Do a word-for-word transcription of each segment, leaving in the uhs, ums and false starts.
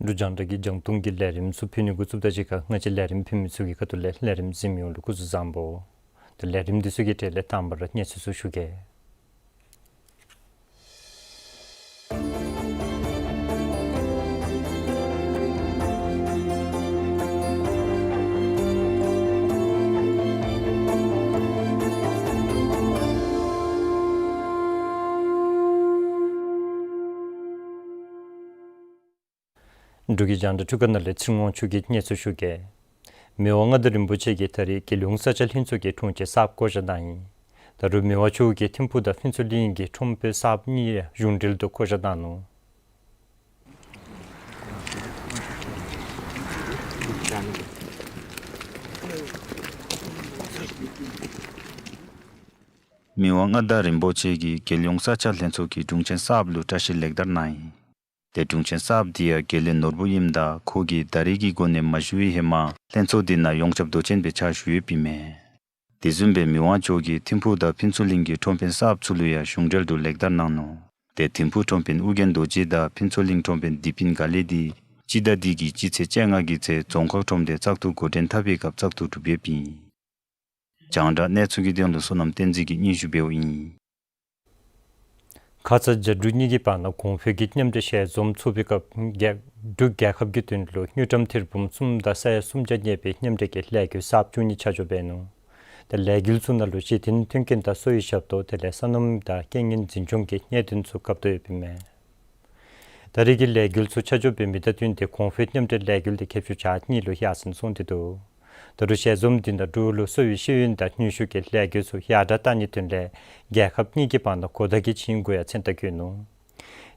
འབྲུག་རྒྱང་བསྒྲགས་ཀྱི་རྒྱང་མཐོང་གི་ལས་རིམ་ཚུ་ཕུལ་ནི་འགོ་བཙུགསཔ་དང་གཅིག་ཁར་ང་བཅས་ལས་རིམ་ཕུལ་མི་ཚུ་གི་ཁ་ཐུག་ལས་ལས་རིམ་གཟིགས་མི་ཡོངས་ལུ་སྐུ་གཟུགས་བཟང་པོ། ད་ལས་རིམ་འདི་ཚུ་གི་གྲས་ལས་དང་པ་ར་གནས་ཚུལ་ཚུ་ཞུ་གེ། འབྲུག་གི་རྒྱང་བསྒྲགས་འཕྲུལ་ཁང་ནང་ལས་ཚེ་རིང་དབང་ཕྱུག་གིས་གནས་ཚུལ་ཞུ་གེ། མི་དབང་མངའ་བདག་རིན་པོ་ཆེ་གིས་ད་རིས་རྒྱལ་ཡོངས་ས་ཆ་ལྷན་ཚོགས་ཀྱི་དྲུང་ཆེན་གསརཔ་བསྐོ་བཞག་གནང་ཡི། ད་རུང་མི་དབང་མཆོག་གིས་ཐིམ་ཕུག་དང་ཕུན་ཚོགས་གླིང་གི་ཁྲོམ་དཔོན་གསརཔ་གཉིས་ཡང་གཞུང་འབྲེལ་དུ་བསྐོ་བཞག་གནང་ནུག། མི་དབང་མངའ་བདག་རིན་པོ་ཆེ་གིས་རྒྱལ་ཡོངས་ས་ཆ་ལྷན་ཚོགས་ཀྱི་དྲུང་ཆེན་གསརཔ་ལུ་བཀྲིས་ལེགས་དར་གནང་ཡི། ཏེ་དྲུང་ཆེན་གསརཔ་འདི་ཡང་དགེ་ལེགས་ནོར་བུ་ཨིནམ་ད་ཁོ་གིས་ད་རེས་ཀྱི་སྒོ་ནས་མ་ཞུ་བའི་ཧེ་མ་ལྷན་ཚོགས་འདི་ནང་ཡོངས་ཁྱབ་མདོ་ཆེན་སྦེ་ཕྱག་ཞུ་ཡོདཔ་ཨིན་མས། དེ་བཟུམ་སྦེ་མི་དབང་མཆོག་གིས་ཐིམ་ཕུག་དང་ཕུན་ཚོགས་གླིང་གི་ཁྲོམ་དཔོན་གསརཔ་ཚུ་ལུ་ཡང་གཞུང་འབྲེལ་དུ་ལེགས་དར་གནང་ནུག། ཏེ་ཐིམ་ཕུག་ཁྲོམ་དཔོན་ཨོ་རྒྱན་རྡོ་རྗེ་དང་ཕུན་ཚོགས་གླིང་ཁྲོམ་དཔོན་བདེ་ཕིན་དགའ་ལེགས་འདི་སྤྱི་ཟླ་འདི་གི་སྤྱི་ཚེས་བཅོ་ལྔ་གི་ཚེ་རྫོང་ཁག་ཁྲོམ་སྡེ་བཙག་འཐུ་འགོ་འདྲེན་འཐབ་པའི་སྐབས་བཙག་འཐུ་གྲུབ་ཡོདཔ་ཨིན། རྒྱང་བསྒྲགས་གནས་ཚུལ་གྱི་དོན་ལུ་བསོད་ནམས་བསྟན་འཛིན་གྱིས་སྙན་ཞུ་འབདཝ་ཨིན། ཁ་ཙ་རྒྱ་འབྲུག་གཉིས་ཀྱི་བར་ན་གོང་འཕེལ་གྱི་མཉམ་འབྲེལ་ཞལ་འཛོམས་ཚོགས་པའི་སྐབས་རྒྱ་འབྲུག་རྒྱལ་ཁབ་ཀྱི་དོན་ལུ་དངུལ་ཀྲམ་ཐེར་འབུམ་གསུམ་དང་ས་ཡ་སུམ་བརྒྱ་གནས་པའི་མཉམ་འབྲེལ་གྱི་ལས་འགུལ་གསརཔ་བཅུ་གཉིས་ཆ་འཇོག་འབད་ནུག། ཏེ་ལས་འགུལ་ཚུ་ནང་ལུ་གཞི་རྟེན་མཐུན་རྐྱེན་དང་གསོ་བའི་ཞབས་ཏོག་དེ་ལས་སོ་ནམ་དང་རྐྱེན་ངན་འཛིན་སྐྱོང་གི་གནད་དོན་ཚུ་བཀག་དོ་ཡོདཔ་ཨིན་མས། ད་རེས་ཀྱི་ལས་འགུལ་ཚུ་ཆ་འཇོག་འབད་མི་དང་བསྟུན་ཏེ་གོང་འཕེལ་མཉམ་འབྲེལ་ལས་འགུལ་འདི་ཁལ་གཅིག་བརྒྱ་གཉིས་ལུ་ཡར་སེང་སོང་སྟེ་འདུག། ད་རུང་ཞལ་འཛོམས་འདི་ནང་འབྲུག་ལུ་གསོ་བའི་ཤེས་ཡོན་དང་ནུས་ཤུགས་ཀྱི་ལས་འགུལ་ཚུ་ཡར་དྲགས་གཏང་ནིའི་དོན་ལས་རྒྱལ་ཁབ་གཉིས་ཀྱི་བར་ན་གོ་བརྡ་གི་བྱིངས་འགོ་ཡང་མཚན་རྟགས་བཀོད་ནུག།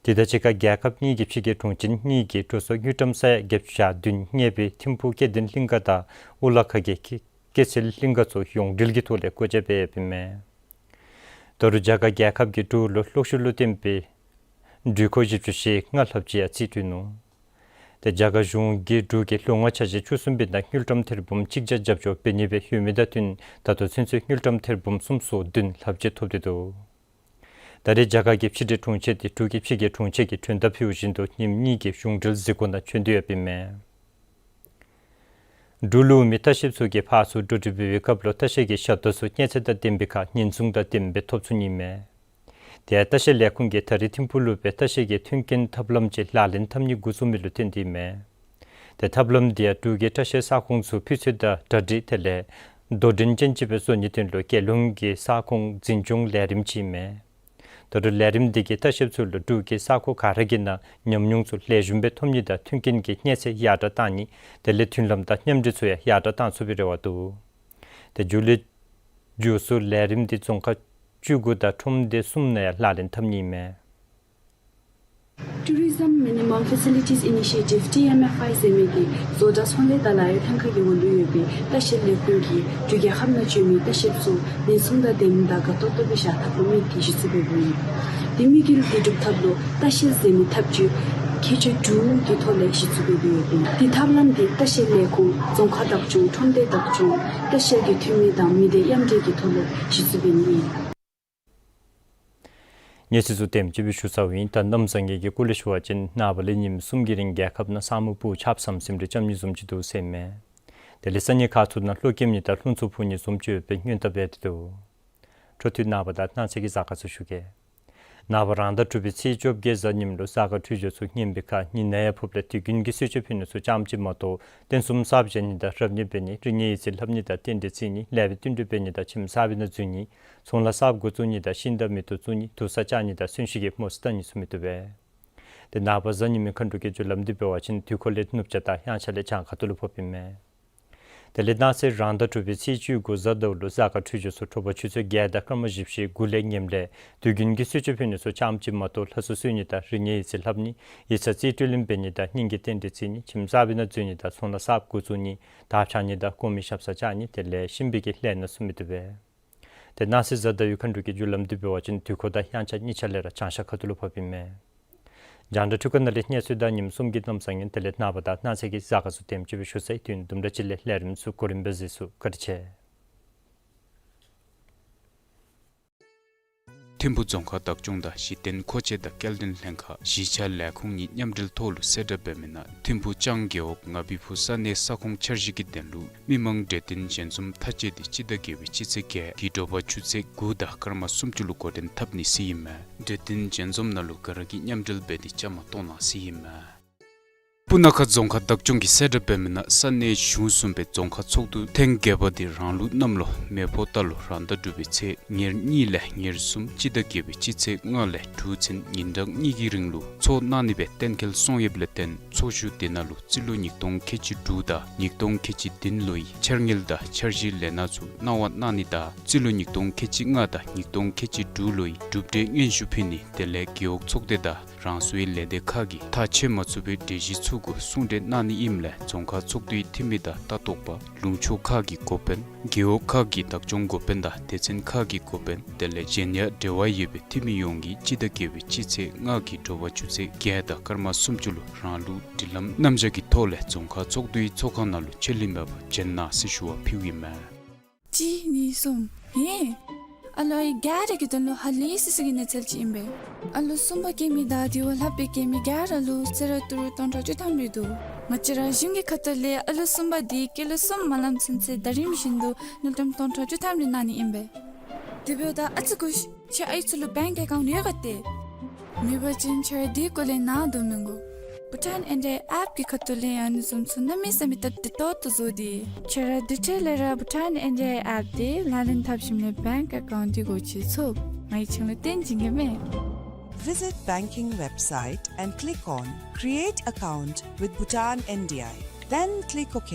དེ་དང་གཅིག་ཁར་རྒྱལ་ཁབ་གཉིས་ཀྱི་ཕྱི་རྒྱལ་དྲུང་ཆེན་གཉིས་ཀྱིས་འབྲུག་སོག་དངུལ་ཀྲམ་ས་ཡ་བརྒྱད་ཅུ་གྱ་བདུན་གནས་པའི་ཐིམ་ཕུག་སྐྱེ་ལྡན་གླིང་ག་དང་ཨོ་ལ་ཁ་གི་སྐྱེད་ཚལ་གླིང་ག་ཚུ་ཡོངས་འབྲེལ་གྱི་ཐོག་ལས་བཀོད་རྒྱ་འབད་ཡོདཔ་ཨིན་མས། ད་རུང་རྒྱ་གར་རྒྱལ་ཁབ་ཀྱིས་འབྲུག་ལུ་གློག་ཤུགས་ལུ་བརྟེན་པའི་འགྲུལ་འཁོར་བཞི་བཅུ་ཞེ་ལྔ་ལྷགཔ་ཅིག་ཡང་རྩིས་སྤྲོད་ནུག། ཏེ་རྒྱ་གར་གཞུང་གིས་འབྲུག་གི་ལོ་ལྔ་འཆར་གཞི་བཅུ་གསུམ་པའི་ནང་དངུལ་ཀྲམ་ཐེར་འབུམ་གཅིག་བརྒྱ་རྒྱབ་སྐྱོར་འབད་ནི་སྦེ་ཡོད་མི་དང་བསྟུན་ད་ལྟོ་ཚུན་ཚོད་དངུལ་ཀྲམ་ཐེར་འབུམ་སུམ་ཅུ་སོ་བདུན་ལྷགཔ་ཅིག་ཐོབ་སྟེ་འདུག། ད་རེས་རྒྱ་གར་གྱི་ཕྱི་འབྲེལ་དྲུང་ཆེ་འདི་འབྲུག་གི་ཕྱི་རྒྱལ་དྲུང་ཆེ་གིས་མགྲོན་བརྡ་ཕུལཝ་བཞིན་དུ་ཉིནམ་གཉིས་ཀྱི་གཞུང་འབྲེལ་གཟིགས་སྐོར་ནང་བྱོན་ཏེ་ཡོདཔ་ཨིན་མས། འབྲུག་ལུ་ཡོད་མི་ལྟ་བཤལཔ་ཚུ་གིས་ཕར་ཚུར་འགྲོ་འགྲུལ་འབད་བའི་སྐབས་ལུ་ལྟ་བཤལ་གྱི་ཞབས་ཏོག་ཚུ་གནས་ཚད་དང་ལྡན་པའི་ཁར་ཉེན་སྲུང་དང་ལྡནམ་སྦེ་ཐོབ་ཚུགས་ནི་ཨིན་མས། དེ་ཡང་ལྟ་བཤལ་ལས་ཁུངས་ཀྱིས་ད་རེས་ཐིམ་ཕུག་ལུ་སྦེ་ལྟ་བཤལ་གྱི་མཐུན་རྐྱེན་ཐབས་ལམ་ཅིག་ལག་ལེན་འཐབ་ནི་འགོ་བཙུགས་མི་ལུ་བརྟེན་ཏེ་ཨིན་མས། ཏེ་ཐབས་ལམ་འདི་ཡང་འབྲུག་གི་ལྟ་བཤལ་ས་ཁོངས་ཚུ་སྤུས་ཚད་དང་གྲ་སྒྲིག་དེ་ལས་དོ་འགྲན་ཅན་ཅིག་སྦེ་བཟོ་ནིའི་དོན་ལུ་རྒྱལ་ཡོངས་ཀྱི་ས་ཁོངས་འཛིན་སྐྱོང་ལས་རིམ་ཅིག་ཨིན་མས། ད་རུང་ལས་རིམ་འདི་གིས་ལྟ་བཤལཔ་ཚུ་ལུ་འབྲུག་གི་ས་ཁོངས་ག་ར་གི་ནང་ཉམས་མྱོང་ཚུ་ལེགས་ཤོམ་སྦེ་ཐོབ་ནི་དང་མཐུན་རྐྱེན་གྱི་གནས་ཚད་ཡར་དྲགས་གཏང་ནི་དེ་ལས་མཐུན་ལམ་དང་མཉམ་འབྲེལ་ཚུ་ཡང་ཡར་དྲགས་གཏང་ཚུགས་པའི་རེ་བ་འདུག། ཏེ་མཇུག་ལས་མཇུག་སུ་ལས་རིམ་འདི་རྫོང་ཁག་བཅུ་དགུ་དང་ཁྲོམ་སྡེ་གསུམ་ནང་ཡང་ལག་ལེན་འཐབ་ནི་ཨིན་མས། Tourism Minimal Facilities Initiative, T M F I ཟེར་མི་འདི་བཟོ་གྲྭ་ཚོང་ལས་དང་ལཱ་གཡོག་ལྷན་ཁག་གི་འོག་ལུ་ཡོད་པའི་ལྟ་བཤལ་ལས་ཁུངས་ཀྱིས་འབྲུག་རྒྱལ་ཁབ་ནང་བྱོན་མི་ལྟ་བཤལ་པ་ཚུ་ཉེན་སྲུང་དང་ལྡནམ་དང་དགའ་ཏོག་ཏོ་སྦེ་བཞག་ཐབས་ལུ་དམིགས་ཏེ་གཞི་བཙུགས་འབད་འབདཝ་ཨིན། དེ་དམིགས་ཡུལ་འདི་སྒྲུབ་ཐབས་ལུ་ལྟ་བཤལ་ཟེར་མི་ཐབས་བྱུས་ཁྱད་ཆོས་དྲུག་གི་ཐོག་ལས་གཞི་བཙུགས་འབད་འབདཝ་ཨིན། དེ་ཐབས་ལམ་འདི་ལྟ་བཤལ་ལས་ཁུངས་རྫོང་ཁག་བདག་སྐྱོང་ཁྲོམ་སྡེ་བདག་སྐྱོང་ལྟ་བཤལ་གྱི་འཐུས་མི་དང་མི་སྡེ་མཉམ་འབྲེལ་གྱི་ཐོག་ལས་གཞི་བཙུགས་འབད་ནི་ཨིན། གནས་ཚུལ་ཚུ་དེམ་ཅིག་སྦེ་ཞུ་ཚརཝ་ཨིན། ད་གནམ་བཟང་ངན་གྱི་སྐོར་ལས་ཞུ་བ་ཅིན་ནངས་པ་ལས་ཉིནམ་གསུམ་གྱི་རིང་རྒྱལ་ཁབ་ནང་ས་སྨུག་སྤུབས་ཆརཔ་ཟམ་ཟིམ་རེ་རྐྱབ་ནི་བཟུམ་ཅིག་འདུག་ཟེར་མས། དེ་ལས་ས་གནས་ཁག་ཚུ་ནང་གློག་ཀེམ་ནི་དང་རླུང་འཚུབ་འཕུ་ནི་བཟུམ་ཅིག་ཡོད་པའི་སྔོན་བརྡ་འབད་དེ་འདུག། འཕྲོ་མཐུད་ནངས་པ་དང་གནངས་ཚེ་གི་གཟའ་སྐར་ཚུ་ཞུ་གེ། ནངས་པ་རང་ཟླ་དྲུག་པའི་ཚེས་བཅོ་བརྒྱད་གཟའ་ཉིམ་ལུ་གཟའ་སྐར་འཕྲོད་སྦྱོར་ཚུ་ངན་པའི་ཁར་ཉི་ནག་ཡང་ཕོགཔ་ལས་དུས་རྒྱུན་གྱི་གསོལ་མཆོད་ཕུལ་ནི་ཚུ་རྐྱངམ་གཅིག་མ་གཏོགས་རྟེན་གསུམ་གསརཔ་བཞེངས་ནི་དང་རབ་གནས་འབད་ནི་རིག་གནས་ཡིག་རྩིས་ལྷབ་ནི་དང་རྟེན་འབྲེལ་བརྩི་ནི་ལེགས་པའི་བསྟུན་གྲོས་འབད་ནི་དང་ཁྱིམ་གསར་པའི་ནང་འཛུལ་ནི་ཚོང་ལཱ་གསརཔ་འགོ་བཙུགས་ནི་དང་ཤིང་རྟ་མེ་ཏོག་བཙུགས་ནི་དུར་ས་བཅག་ནི་དང་གསོན་གཤིན་གྱི་མོ་སྲིང་བཏང་ནི་ཚུ་མི་བཏུབ་པས། དེ་ནངས་པ་གཟའ་ཉི་མའི་མཁའ་འགྲོ་གི་རྒྱུ་ལམ་འདི་འབད་བ་ཅིན་དུས་འཁོར་ལས་ནུབ་བྱང་དང་དབྱངས་འཆར་ལས་བྱང་ཁ་ཐུག་ལུ་ཕོགཔ་ཨིན་མས། དེ་ལས་གནངས་ཚེ་རང་ཟླ་དྲུག་པའི་ཚེས་བཅུ་དགུ་གཟའ་ཟླཝ་ལུ་གཟའ་སྐར་འཕྲོད་སྦྱོར་ཚུ་དྲོ་པ་ཆུ་ཚོད་བརྒྱད་དང་སྐར་མ་བཞི་བཅུ་ཞེ་དགུ་ལས་ངནམ་ལས་དུས་རྒྱུན་གྱི་གསོལ་མཆོད་ཕུལ་ནི་ཚུ་རྐྱངམ་གཅིག་མ་གཏོགས་ལྷ་གསོལ་གསོལ་ནི་དང་རིག་གནས་ཡིག་རྩིས་ལྷབ་ནི་ཡིག་ཚང་རྩིས་སྤྲོད་ལེན་འབད་ནི་དང་སྙིང་གི་རྟེན་འབྲེལ་བརྩི་ནི་ཁྱིམ་གསར་པའི་ནང་འཛུལ་ནི་དང་ཚོང་ལཱ་གསརཔ་འགོ་བཙུགས་ནི་དར་འཕྱར་ནི་དང་གོང་མའི་ཞབས་སར་བཅར་ནི་དེ་ལས་གཤིན་པོའི་གི་ལས་སྣ་ཚུ་མི་བཏུབ་པས། དེ་གནངས་ཚེ་གཟའ་ཟླ་བའི་མཁའ་འགྲོ་གི་རྒྱུ་ལམ་འདི་འབད་བ་ཅིན་དུས་འཁོར་དང་དབྱངས་འཆར་གཉིས་ཆ་ལས་ར་བྱང་ཤར་ཁ་ཐུག་ལུ་ཕོགཔ་ཨིན་མས། རྒྱང་བསྒྲགས་འཕྲུལ་ཁང་ནང་ལས་གནས་ཚུལ་དང་ཉིནམ་གསུམ་གྱི་གནམ་བཟང་ངན་དེ་ལས་ནངས་པ་དང་གནངས་ཚེ་གི་གཟའ་སྐར་ཚུ་དེམ་ཅིག་སྦེ་ཞུ་ཚར་ཡི། དུས་ཡུན་དུམ་གྲ་ཅིག་ལས་ལས་རིམ་ཚུ་གོ་རིམ་སྦེ་གཟིགས་ཚུགས། བཀའ་དྲིན་ཆེ། ཐིམ་ཕུ་རྫོང་ཁག་བདག་སྐྱོང་དང་གཞི་རྟེན་མཁོ་ཆས་དང་སྐྱེལ་འདྲེན་ལྷན་ཁག་གཞིས་ཆགས་ལས་ཁུངས་གཉིས་མཉམ་འབྲེལ་ཐོག་ལུ་གསལ་བསྒྲགས་འབད་མི་ནང་ཐིམ་ཕུ་ལྕང་རྒེད་འོག་ང་བི་ཕུ་ས་གནས་ས་ཁོངས་འཆར་གཞི་གི་དོན་ལུ་མི་མང་གྲོས་བསྟུན་ཞལ་འཛོམས་མཐའ་དཔྱད་འདི་སྤྱི་ཟླ་བརྒྱད་པའི་སྤྱི་ཚེས་བརྒྱད་ཀྱི་དྲོ་པ་ཆུ་ཚོད་དགུ་དང་སྐར་མ་སུམ་ཅུ་ལུ་འགོ་འདྲེན་འཐབ་ནི་ཟེར་ཨིན་མས། གྲོས་བསྟུན་ཞལ་འཛོམས་ནང་ལུ་ག་ར་གིས་མཉམ་འབྲེལ་འབད་དེ་བཅའ་མར་གཏོགས་གནང་ཟེར་ཨིན་མས། སྤུ་ན་ཁ་རྫོང་ཁག་བདག་སྐྱོང་གིས་གསལ་བསྒྲགས་འབད་མི་ནང་ས་གནས་གཞུང་གསུམ་པའི་རྫོང་ཁག་ཚོགས་འདུ་ཐེངས་བརྒྱད་པ་འདི་རང་ལུགས་གནམ་ལོ་མེ་ཕོ་རྟ་ལོ་རང་ཟླ་དྲུག་པའི་ཚེས་ཉེར་གཉིས་ལས་ཉེར་གསུམ་སྤྱི་ཟླ་བརྒྱད་པའི་སྤྱི་ཚེས་ལྔ་ལས་དྲུག་ཚུན་ཉིན་གྲངས་གཉིས་ཀྱི་རིང་ལུ་ཚོགས་གནང་ནི་སྦེ་གཏན་འཁེལ་སོང་ཡོདཔ་ལས་བརྟེན་ཚོགས་བཞུགས་དེ་ནང་ལུ་རྩིས་ལོ་ཉིས་སྟོང་ཁལ་གཅིག་དྲུག་དང་ཉིས་སྟོང་ཁལ་གཅིག་བདུན་ལོའི་འཆར་དངུལ་དང་འཆར་གཞིའི་ལས་སྣ་ཚུ་གནང་བ་གནང་ནི་དང་རྩིས་ལོ་ཉིས་སྟོང་ཁལ་གཅིག་ལྔ་དང་ཉིས་སྟོང་ཁལ་གཅིག་དྲུག་ལོའི་གྲུབ་འབྲས་སྙན་ཞུ་ཕུལ་ནི་དེ་ལས་རྒེད་འོག་ཚོགས་སྡེ་དང་རང་སོའི་ལས་སྡེ་ཁག་གིས་ཐག་བཅད་མ་ཚུགས་པའི་གྲོས་གཞི་ཚུ་གུ་གསུང་གྲོས་གནང་ནི་ཨིནམ་ལས་རྫོང་ཁག་ཚོགས་འདུའི་འཐུས་མི་དང་ལྟ་རྟོག་པ་ལུང་ཕྱོགས་ཁག་གི་འགོ་དཔོན་རྒེད་འོག་ཁག་གི་བདག་སྐྱོང་འགོ་དཔོན་དང་སྡེ་ཚན་ཁག་གི་འགོ་དཔོན་དེ་ལས་གཞན་ཡང་འབྲེལ་བ་ཡོད་པའི་འཐུས་མི་ཡོངས་ཀྱིས་སྤྱི་ཟླ་བརྒྱད་པའི་སྤྱི་ཚེས་ལྔ་གི་དྲོ་པ་ཆུ་ཚོད་བརྒྱད་དང་སྐར་མ་སུམ་ཅུ་ལུ་རང་ལུགས་སྒྲིག་ལམ་རྣམ་གཞག་གི་ཐོག་ལས་རྫོང་ཁག་ཚོགས་འདུའི་ཚོགས་ཁང་ནང་ལུ་ཆད་ལུས་མེད་པར་བྱོན་གནང་ཟེར་ཞུ་བ་ཕུལཝ་ཨིན་མས། གཅིག་གཉིས་གསུམ། ཧེ། ཨ་ལོ་ཨའི་ག་ར་གི་དོན་ལུ་ཧ་ལས་སི་སི་གི་གནས་ཚུལ་ཅིག་ཨིན་པས། ཨ་ལོ་གསུམ་པ་སྐྱེ་མི་དང་དེ་བ་ལྷག་པའི་སྐྱེ་མི་ག་ར་ལུ་གསོལ་རས་ཏི་རུ་སྟོང་ཕྲག་བཅུ་ཐམ་རེ་འདུག། ང་བཅས་ར་གཞུང་གི་ཁ་ཐུག་ལས་ཨ་ལོ་གསུམ་པ་འདི་སྐྱེས་ལོ་གསུམ་མ་ལང་ཚུན་ཚོད་ཟླ་རིམ་བཞིན་དུ་དངུལ་ཀྲམ་སྟོང་ཕྲག་བཅུ་ཐམ་རེ་གནང་ནི་ཨིན་པས། དེ་འབདཝ་ད་ཨ་ཙི་སྒུག་ཤིག། ཁྱེད་ཨའི་ཚུ་ལུ་བེངཀ་ཨེ་ཀའུནཊ་ཡོད་ག་ཏེ། མེད་པ་ཅིན་ཁྱེད་ར་དེའི་སྐོར་ལས་ནཱ་སྡོད་མི་དགོ། བྷུ་ཊཱན་ཨེན་ཌི་ཨའི་ཨེཔ་ཀྱི་ཁ་ཐུག་ལས་ཨ་ནི་བཟུམ་ཚུ་གནམ་མེད་ས་མེད་སྟབས་བདེ་ཏོག་ཏོ་བཟོ་སྟེ། ཁྱེད་ར་དེ་འཕྲལ་ལས་ར་བྷུ་ཊཱན་ཨེན་ཌི་ཨའི་ཨེཔ་འདི་ལག་ལེན་འཐབ་ཞིནམ་ལས་བེངཀ་ཨེ་ཀའུནཊ་འདི་སྒོ་ཕྱེ་ཚུགས། ང་གིས་ཁྱེད་ལུ་སྟོན་བྱིན་གེ་མས། Visit banking website and click on Create Account with Bhutan N D I. Then click OK.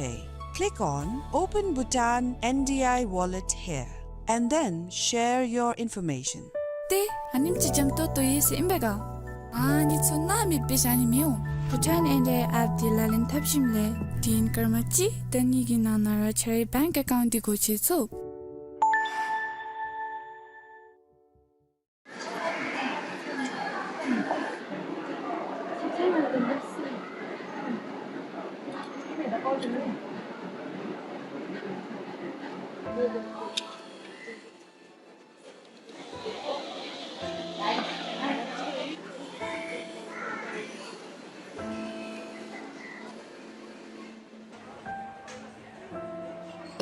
Click on Open Bhutan N D I Wallet here and then share your information. ཏེ་ཨ་ནེམ་ཅིག་འཇམ་ཏོང་ཏོ་ཡོད་ཟེར་ཨིན་པས་ག། ཨ་ནི་ཚུ་སྣང་མེད་སྦེ་བཞག་ནི་མི་འོང་། བྷུ་ཊཱན་ཨེན་ཌི་ཨའི་ཨེཔ་འདི་ལག་ལེན་འཐབ་ཞིནམ་ལས་དུས་ཡུན་སྐར་མ་གཅིག་དང་གཉིས་ཀྱི་ནང་ན་ར་ཁྱེད་རའི་བེངཀ་ཨེ་ཀའུནཊ་འདི་སྒོ་ཕྱེ་ཚུགས།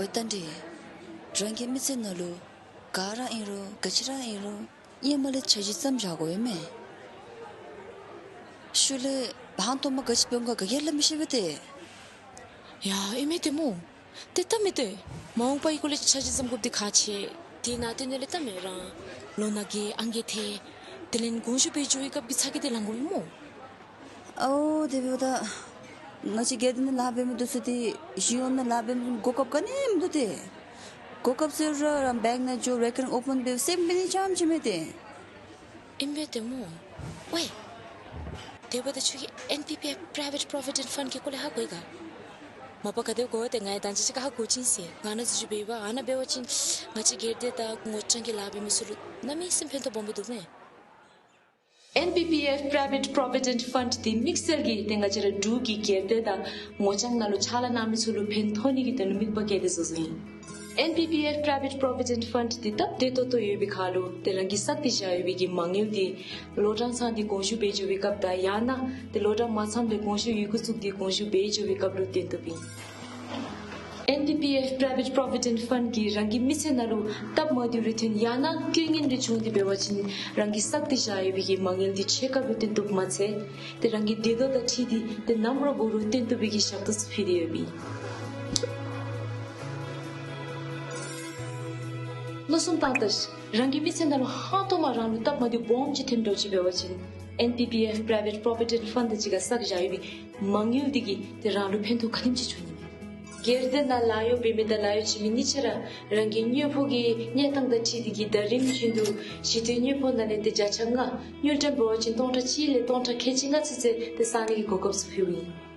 ཨོའི་རྟ་མགྲིན། རང་གི་མི་ཚེ་ནང་ལུ་ག་ར་ཨིན་རུང་ག་ཅི་ར་ཨིན་རུང་ཧེ་མ་ལས་འཆར་གཞི་བརྩམ་བཞག་དགོ་ཨིན་མས། ཤུལ་ལས་ཧང་སྟོང་མ་ག་ཅི་འབད་འོང་ག་ག་གིས་སླབ་མི་ཤེས་པས་ཏེ། ཡ་ཨིན་མས་ཏེ་སྨོ། ཏེ་ད་མི་ཏེ་མ་འོངས་པའི་སྐོར་ལས་འཆར་གཞི་བརྩམ་དགོཔ་འདི་ཁག་ཆེ། དེ་ནང་དེ་ནང་ལས་ད་མི་རང་ལོ་ན་རྒས་ཨང་རྒས་ཐལ། དེ་ལས་དགོངས་ཞུ་འབད་འགྱོ་བའི་སྐབས་ཀྱི་ཚ་གྱང་འདི་ལང་དགོ་ཨིན་སྨོ། ཨོ་དེ་འབདཝ་ད་ང་བཅས་སྒེར་སྡེ་ནང་ལཱ་འབད་མི་འདི་ཚུ་ཏེ་གཞུང་ནང་ལཱ་འབད་མི་གོ་སྐབས་ག་ནི་མིན་འདུག་ཏེ། གོ་སྐབས་ཟེར་རུང་རང་བེངཀ་ནང་འགྱོ་རེ་ཀརིང་ཨོ་པཱན་འབད་སེམས་འབད་ནི་རྐྱངམ་ཅིག་མས་ཏེ། ཨིན་པས་ཏེ་སྨོ། ཝའི། དེ་འབདཝ་ད་ཁྱོད་ཀྱིས་ཨེན་པི་པི་ཨེཕ་པྲའི་ཝེཊ་པྲོ་བི་ཌེནཊ་ཕཱནཌ་གི་སྐོར་ལས་ཧ་གོ་ཡི་ག། མ་པ་ག་དེ་གོ་དེ་ང་ཡང་ད་ཅི་ཅིག་ཧ་གོ་ཅི་ཟེར། ང་ནཱ་འཛུལ་ཞུགས་འབད་བ་ཨ་ནཱ་འབད་བ་ཅིན་ང་བཅས་སྒེར་སྡེ་དང་ངོ་རྐྱང་གི་ལཱ་འབད་མི་ཚུ་ལུ་གནམ་མེད་ས་མེད་ཕན་ཐོགས་སྦོམ་སྦེ་འདུག་མས། ཨེན་པི་པི་ཨེཕ་པྲའི་ཝེཊ་པྲོ་བི་ཌེནཊ་ཕཱནཌ་འདི་དམིགས་བསལ་གྱིས་ཏེ་ང་བཅས་ར་འབྲུག་གི་སྒེར་སྡེ་དང་ངོ་རྐྱང་ནང་ལུ་ཕྱག་ལཱ་གནང་མི་ཚུ་ལུ་ཕན་ཐོགས་ནི་གི་དོན་ལུ་དམིགས་པ་བསྐྱེད་དེ་བཟོ་བཟོཝ་ཨིན། ཨེན་པི་པི་ཨེཕ་པྲའི་ཝེཊ་པྲོ་བི་ཌེནཊ་ཕཱནཌ་འདི་སྟབས་བདེ་ཏོག་ཏོ་ཡོད་པའི་ཁར་ལུ་ཏེ་རང་གིས་བསགས་ཏེ་བཞག་ཡོད་པའི་གི་མ་དངུལ་འདི་ལོ་གྲངས་ཚང་སྟེ་དགོངས་ཞུ་འབད་འགྱོ་བའི་སྐབས་དང་ཡང་ན་ཏེ་ལོ་གྲངས་མ་ཚངམ་ལས་དགོངས་ཞུ་ཡི་གུ་བཙུགས་ཏེ་དགོངས་ཞུ་འབད་འགྱོ་བའི་སྐབས་ལུ་བཏོན་བཏུབ་ཨིན། ཨེན་པི་པི་ཨེཕ་པྲའི་ཝེཊ་པྲོ་བི་ཌེནཊ་ཕཱནཌ་གིས་རང་གི་མི་ཚེ་ནང་ལུ་སྟབས་མ་བདེཝ་རེ་ཐོན་ཡང་ན་རྐྱེན་ངན་རེ་བྱུང་སྟེ་འབད་བ་ཅིན་རང་གིས་བསགས་ཏེ་བཞག་ཡོད་པའི་གི་མ་དངུལ་འདི་ཕྱེད་ཀ་སྦེ་བཏོན་བཏུབ་མ་ཚད་ཏེ་རང་གི་བདེ་སྡུག་དང་འཁྲིལ་ཏེ་ཏེ་ནམ་ར་འབད་རུང་བཏོན་བཏུབ་པའི་གི་ཞག་ཏོ་ཚུ་ཕུལ་ཏེ་ཡོདཔ་ཨིན། མནོ་བསམ་བཏང་ད་ཤིག། རང་གི་མི་ཚེ་ནང་ལུ་ཧང་སྟོང་མ་རང་ལུ་སྟབས་མ་བདེཝ་སྦོམ་ཅིག་ཐོནམ་འདྲཝ་ཅིག་འབད་བ་ཅིན་ཨེན་པི་པི་ཨེཕ་པྲའི་ཝེཊ་པྲོ་བི་ཌེནཊ་ཕཱནཌ་དང་གཅིག་ཁར་བསགས་བཞག་ཡོད་པའི་མ་དངུལ་འདི་གིས་ཏེ་རང་ལུ་ཕན་ཐོགས་ག་དེམ་ཅིག་འབྱུང་ནི་མས། སྒེར་སྡེ་ནང་ལཱ་གཡོག་འབད་མི་དང་ལཱ་གཡོག་བྱིན་མི་གཉིས་ཆ་ར་རང་གི་གཉེན་ཕོ་གི་གནས་སྟངས་དང་འཁྲིལ་ཏེ་གིས་ཟླ་རིམ་བཞིན་དུ་གཞི་རྟེན་གཉེན་ཕོ་ནང་ལས་ཏེ་བརྒྱ་ཆ་ལྔ་དངུལ་ཀྲམ་འབད་བ་ཅིན་སྟོང་ཕྲག་གཅིག་ལས་སྟོང་ཕྲག་ཁལ་གཅིག་ལྔ་ཚུན་ཚོད་ཏེ་བསག་ནི་གི་གོ་སྐབས་ཚུ་ཕུལཝ་ཨིན།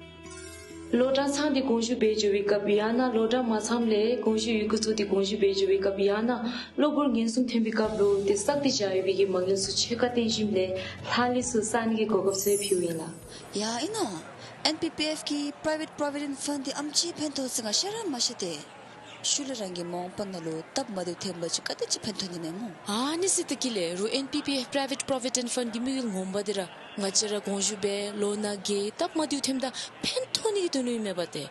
ལོ་གྲངས་ཚང་སྟེ་དགོངས་ཞུ་འབད་འགྱོ་བའི་སྐབས་ཡང་ན་ལོ་གྲངས་མ་ཚངམ་ལས་དགོངས་ཞུ་ཡི་གུ་བཙུགས་ཏེ་དགོངས་ཞུ་འབད་འགྱོ་བའི་སྐབས་ཡང་ན་གློ་བུར་ངན་སོང་ཐོན་པའི་སྐབས་ལུ་ཏེ་བསགས་ཏེ་བཞག་ཡོད་པའི་གི་མ་དངུལ་ཚུ་ཕྱེད་ཀ་བཏོན་ཞིནམ་ལས་ལྷག་ལུས་ཚུ་བསག་ནི་གི་གོ་སྐབས་ཚུ་ཕུལཝ་ཨིན་ལགས། ཡ་ཨིན་ནོ། ཨེན་པི་པི་ཨེཕ་གི་པྲའི་ཝེཊ་པྲོ་བི་ཌེནཊ་ཕཱནཌ་འདི་ཨེམ་ཅིག་ཕན་ཐོགས་ཟེར་ང་ཤེས་ར་མ་ཤེས་ཏེ། ཤུལ་ལས་རང་གི་མ་འོངས་པ་ནང་ལུ་སྟབས་མ་བདེཝ་ཐོན་པ་ཅིན་ག་དེ་ཅིག་ཕན་ཐོགས་ནི་མས་སྨོ། ཨ་ནི་ཟེར་ད་གི་ལས་རུང་ཨེན་པི་པི་ཨེཕ་པྲའི་ཝེཊ་པྲོ་བི་ཌེནཊ་ཕཱནཌ་གི་དམིགས་ཡུལ་ངོ་མ་འདི་ར་ང་བཅས་ར་དགོངས་ཞུ་འབད་ལོ་ནང་གི་སྟབས་མ་བདེཝ་ཐོནམ་ད་ཕན་ཐོགས་ནི་གི་དོན་ལུ་ཨིན་མས་པ་ཏེ།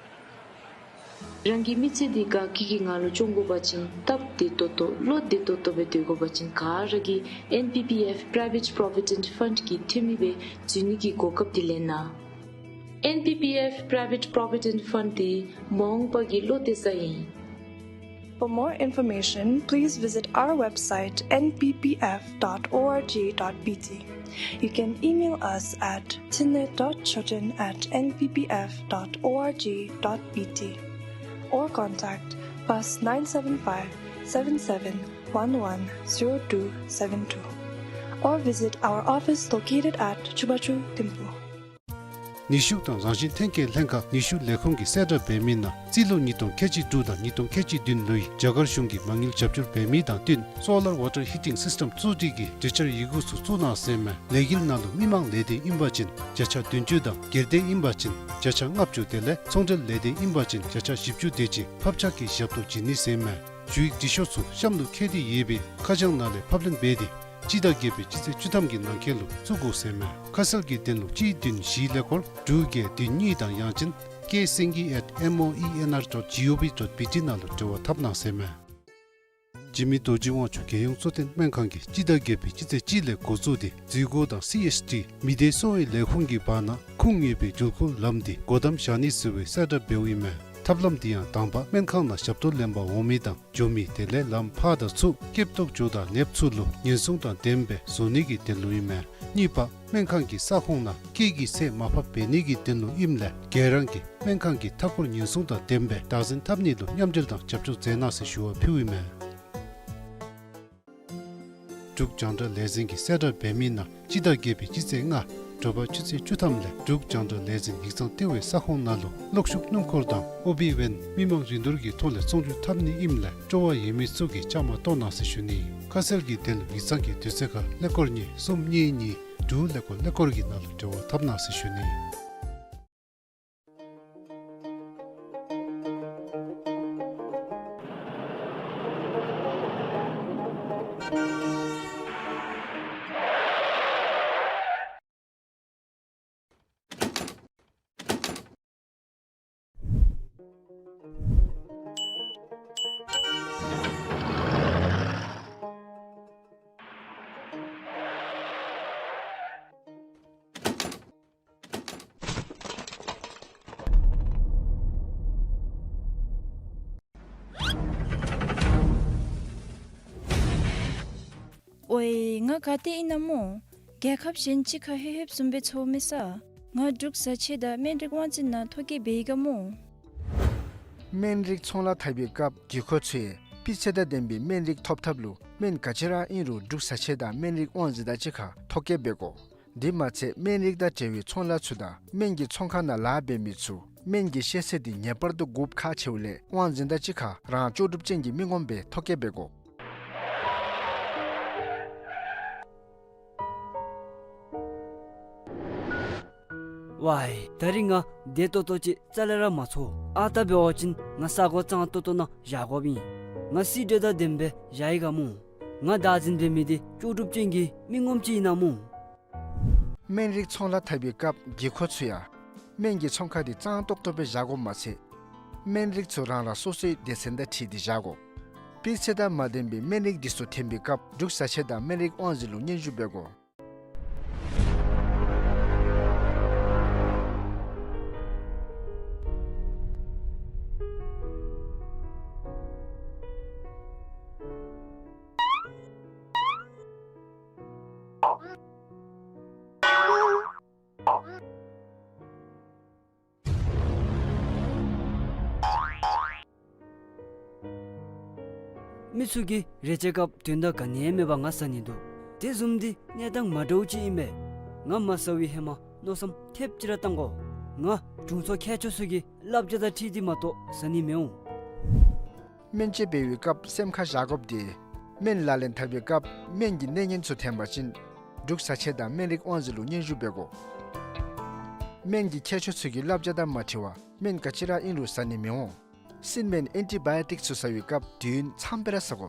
རང་གི་མི་ཚེ་འདི་དགའ་སྐྱིད་ཀྱི་ངང་ལུ་སྐྱོང་དགོ་པ་ཅིན་སྟབས་བདེ་ཏོག་ཏོ་བློ་བདེ་ཏོག་ཏོ་སྦེ་སྡོད་དགོ་པ་ཅིན་ག་ར་གིས་ཨེན་པི་པི་ཨེཕ་པྲའི་ཝེཊ་པྲོ་བི་ཌེནཊ་ཕཱནཌ་གི་འཐུས་མི་སྦེ་འཛུལ་ནི་གི་གོ་སྐབས་འདི་ལེན་གནང་། ཨེན་པི་པི་ཨེཕ་པྲའི་ཝེཊ་པྲོ་བི་ཌེནཊ་ཕཱནཌ་འདི་མ་འོངས་པ་གི་བློ་གཏད་ས་ཨིན། For more information, please visit our website N P P F dot org dot B T. You can email us at thinley dot choten at N P P F dot org dot B T or contact plus nine seven five, seven seven one one, zero two seven two or visit our office located at Chubachu Thimphu. ནུས་ཤུགས་དང་རང་བཞིན་ཐོན་སྐྱེད་ལྷན་ཁག་ནུས་ཤུགས་ལས་ཁུངས་ཀྱིས་གསལ་བསྒྲགས་འབད་མི་ནང་རྩིས་ལོ་ཉིས་སྟོང་ཁལ་གཅིག་དྲུག་དང་ཉིས་སྟོང་ཁལ་གཅིག་བདུན་ལོའི་རྒྱ་གར་གཞུང་གི་མ་དངུལ་རྒྱབ་སྐྱོར་འབད་མི་དང་བསྟུན་སོ་ལར་ཝ་ཊར་ཧི་ཊིང་སིསི་ཊེམ་བཙུགས་སྒྲིག་གི་གྲོས་འཆར་ཡི་གུ་ཚུ་བཙུགས་གནང་ཟེར་མས། ལས་འགུལ་ནང་ལུ་མི་མང་ལས་སྡེ་ཨིན་པ་ཅིན་བརྒྱ་ཆ་བདུན་ཅུ་དང་སྒེར་སྡེ་ཨིན་པ་ཅིན་བརྒྱ་ཆ་ལྔ་བཅུ་དེ་ལས་ཚོང་འབྲེལ་ལས་སྡེ་ཨིན་པ་ཅིན་བརྒྱ་ཆ་བཞི་བཅུ་དེ་ཅིག་ཕབ་ཆག་གི་ཞབས་ཏོག་བྱིན་ནི་ཟེར་མས། ཞུ་ཡིག་འབྲི་ཤོག་ཚུ་གཤམ་ལུ་བཀོད་དེ་ཡོད་པའི་ཁ་བྱང་ནང་ལས་ཕབ་ལེན་འབད་དེ་སྤྱི་ཟླ་བརྒྱད་པའི་སྤྱི་ཚེས་བཅུ་ཐམ་གྱི་ནང་འཁོད་ལུ་བཙུགས་དགོ་ཟེར་མས། ཁ་གསལ་གྱི་དོན་ལུ་གཅིག་བདུན་བཞི་ཀླད་ཀོར་དྲུག་བརྒྱད་བདུན་གཉིས་དང་ཡང་ཅིན་ཀེ་སེང་གེ་ཨེཊ་མོ་ཨི་ཨེན་ཨར་ཌོཊ་ཇི་ཨོ་ཝི་ཌོཊ་བི་ཊི་ནང་ལུ་འབྲེལ་བ་འཐབ་གནང་ཟེར་མས། འཇིགས་མེད་རྡོ་རྗེ་དབང་ཕྱུག་རྒྱལ་ཡོངས་གཙོ་བསྟེན་སྨན་ཁང་གིས་སྤྱི་ཟླ་བརྒྱད་པའི་སྤྱི་ཚེས་གཅིག་ལས་འགོ་བཙུགས་ཏེ་འཛུལ་སྒོ་དང་སི་ཨེཆ་ཌི་མི་སྡེ་གསོ་བའི་ལས་ཁུངས་ཀྱི་བར་ན་ཁུངས་ཡོད་པའི་འགྲུལ་འཁོར་ལམ་འདི་སྒོ་བསྡམ་བཞག་ནི་ཟེར་བའི་གསལ་བསྒྲགས་འབདཝ་ཨིན་མས། ཐབས་ལམ་འདི་ཡང་དང་པ་སྨན་ཁང་ནང་ཞབས་ཏོག་ལེན་པར་འོང་མི་དང་འགྱོ་མི་དེ་ལས་ལམ་ཕར་དང་ཚུར་སྐྱོབ་ཐོག་འགྱོ་དང་ནདཔ་ཚུ་ལུ་ཉེན་སྲུང་དང་ལྡནམ་སྦེ་བཟོ་ནི་གི་དོན་ལུ་ཨིན་མས། གཉིས་པ་སྨན་ཁང་གི་ས་ཁོངས་ནང་སྐད་ཀྱི་ཚད་མར་ཕབ་འབད་ནི་གི་དོན་ལུ་ཨིནམ་ལས་ག་ར་གིས་སྨན་ཁང་གི་མཐའ་འཁོར་ཉེན་སྲུང་དང་ལྡནམ་སྦེ་བདག་འཛིན་འཐབ་ནི་ལུ་མཉམ་འབྲེལ་དང་རྒྱབ་སྐྱོར་མཛད་གནང་ཟེར་ཞུ་བ་ཕུལཝ་ཨིན་མས། འབྲུག་རྒྱང་བསྒྲགས་ལས་འཛིན་གྱིས་གསལ་བསྒྲགས་འབད་མི་ནང་སྤྱི་ཟླ་བརྒྱད་པའི་སྤྱི་ཚེས་ལྔ་དྲོ་པ་ཆུ་ཚོད་བཅུ་ཐམ་ལས་འབྲུག་རྒྱང་བསྒྲགས་ལས་འཛིན་ཡིག་ཚང་ལྟེ་བའི་ས་ཁོངས་ནང་ལུ་གློག་ཤུགས་སྣུམ་འཁོར་དང་ཨོ་བི་ཝེན་མི་མང་རིན་བསྡུར་གྱི་ཐོག་ལས་ཚོང་སྒྱུར་འཐབ་ནི་ཨིནམ་ལས་སྤྲོ་བ་ཡོད་མི་ཚུ་གིས་བཅའ་མར་གཏོགས་གནང་ཟེར་ཞུ་ནི། ཁ་གསལ་གྱི་དོན་ལུ་ཡིག་ཚང་གི་དུས་ཚོད་ཁར་ཀླད་ཀོར་གཉིས་གསུམ་གཉིས་གཉིས་དྲུག་ཀླད་ཀོར་ཀླད་ཀོར་གྱི་ནང་ལུ་འབྲེལ་བ་འཐབ་གནང་ཟེར་ཞུ་ནི། ཨོའི་ང་ག་ཏེ་ཨིན་ན་སྨོ། རྒྱལ་ཁབ་གཞན་ཅིག་ཁར་ལྷོད་ལྷོདཔ་བཟུམ་སྦེ་ཚོར་མས་ས། ང་འབྲུག་བཟའ་ཆས་དང་སྨན་རིགས་དབང་འཛིན་ནང་ཐོ་བཀོད་འབད་ཡི་ག་སྨོ། སྨན་རིགས་ཚོང་ལཱ་འཐབ་པའི་སྐབས་བརྒྱུད་འཁོར་ཚུ་ཡང་སྤུས་ཚད་དང་ལྡན་པའི་སྨན་རིགས་ཐོབ་ཐབས་ལུ་སྨན་ག་ཅི་ར་ཨིན་རུང་འབྲུག་བཟའ་ཆས་དང་སྨན་རིགས་དབང་འཛིན་དང་གཅིག་ཁར་ཐོ་བཀོད་འབད་དགོ། འདི་མ་ཚད་སྨན་རིགས་དང་འབྲེལ་བའི་ཚོང་ལཱ་ཚུ་དང་སྨན་གྱི་ཚོང་ཁང་ནང་ལཱ་འབད་མི་ཚུ་སྨན་གྱི་ཤེས་ཚད་འདི་ངེས་པར་དུ་དགོཔ་ཁག་ཆེཝ་ལས་དབང་འཛིན་དང་གཅིག་ཁར་རང་ལྕོགས་གྲུབ་ཅན་གྱི་མི་ངོམ་སྦེ་ཐོ་བཀོད་འབད་དགོ། ཝའི། ད་རིས་ང་བདེ་ཏོག་ཏོ་ཅིག་རྩ་ལས་ར་མ་ཚོར། ཨ་རྟག་འབད་བ་ཅིན་ང་ས་གོ་གཙང་ཏོག་ཏོ་ནང་བཞག་དགོཔ་ཨིན། ང་སི་ཌི་དང་ལྡནམ་སྦེ་བཞག་ཡི་ག་སྨོ། ང་བདག་འཛིན་འབད་མི་འདི་ལྕོགས་གྲུབ་ཅན་གྱི་མི་ངོམ་ཅིག་ཨིན་ན་སྨོ། སྨན་རིགས་ཚོང་ལཱ་འཐབ་པའི་སྐབས་དགོས་མཁོ་ཚུ་ཡང་སྨན་གྱི་ཚོང་ཁང་འདི་གཙང་ཏོག་ཏོ་སྦེ་བཞག་དགོཔ་མ་ཚད་སྨན་རིགས་ཚུ་རང་རང་སོ་སོའི་སྡེ་ཚན་དང་འཁྲིལ་ཏེ་བཞག་དགོ། སྤུས་ཚད་དང་མ་ལྡན་པའི་སྨན་རིགས་འདི་ཚུ་ཐོན་པའི་སྐབས་འབྲུག་བཟའ་ཆས་དང་སྨན་རིགས་དབང་འཛིན་ལུ་སྙན་ཞུ་འབད་དགོ། མི་ཚུ་གིས་རེ་ཆེ་སྐབས་དོན་དག་ག་ནི་ཡང་མེད་པར་ང་ཟ་ནི་འདུག། དེ་བཟུམ་འདི་གནས་སྟངས་མ་འདྲཝ་ཅིག་ཨིན་པས། ང་མ་ཟ་བའི་ཧེ་མ་མནོ་བསམ་ཐེབས་ཅིག་ར་བཏང་དགོ། ང་དྲུང་འཚོ་མཁས་མཆོག་ཚུ་གི་བསླབ་བྱ་དང་འཁྲིལ་ཏེ་མ་གཏོགས་ཟ་ནི་མི་འོང་། སྨན་བཅོས་འབད་བའི་སྐབས་སེམས་ཁར་བཞག་དགོཔ་འདི་སྨན་ལག་ལེན་འཐབ་པའི་སྐབས་སྨན་གྱི་གནས་ངན་ཚུ་ཐོན་པ་ཅིན་འབྲུག་བཟའ་ཆས་དང་སྨན་རིགས་དབང་འཛིན་ལུ་སྙན་ཞུ་འབད་དགོ། སྨན་གྱི་མཁས་མཆོག་ཚུ་གི་བསླབ་བྱ་དང་མ་འཁྲིལ་བར་སྨན་ག་ཅི་ར་ཨིན་རུང་ཟ་ནི་མི་འོང་། སྲིན་སྨན་ཨེན་ཊི་བཱ་ཡོ་ཊིཀ་ཚུ་ཟ་བའི་སྐབས་དུས་ཡུན་ཙམ་སྦེ་ར་ཟ་དགོ།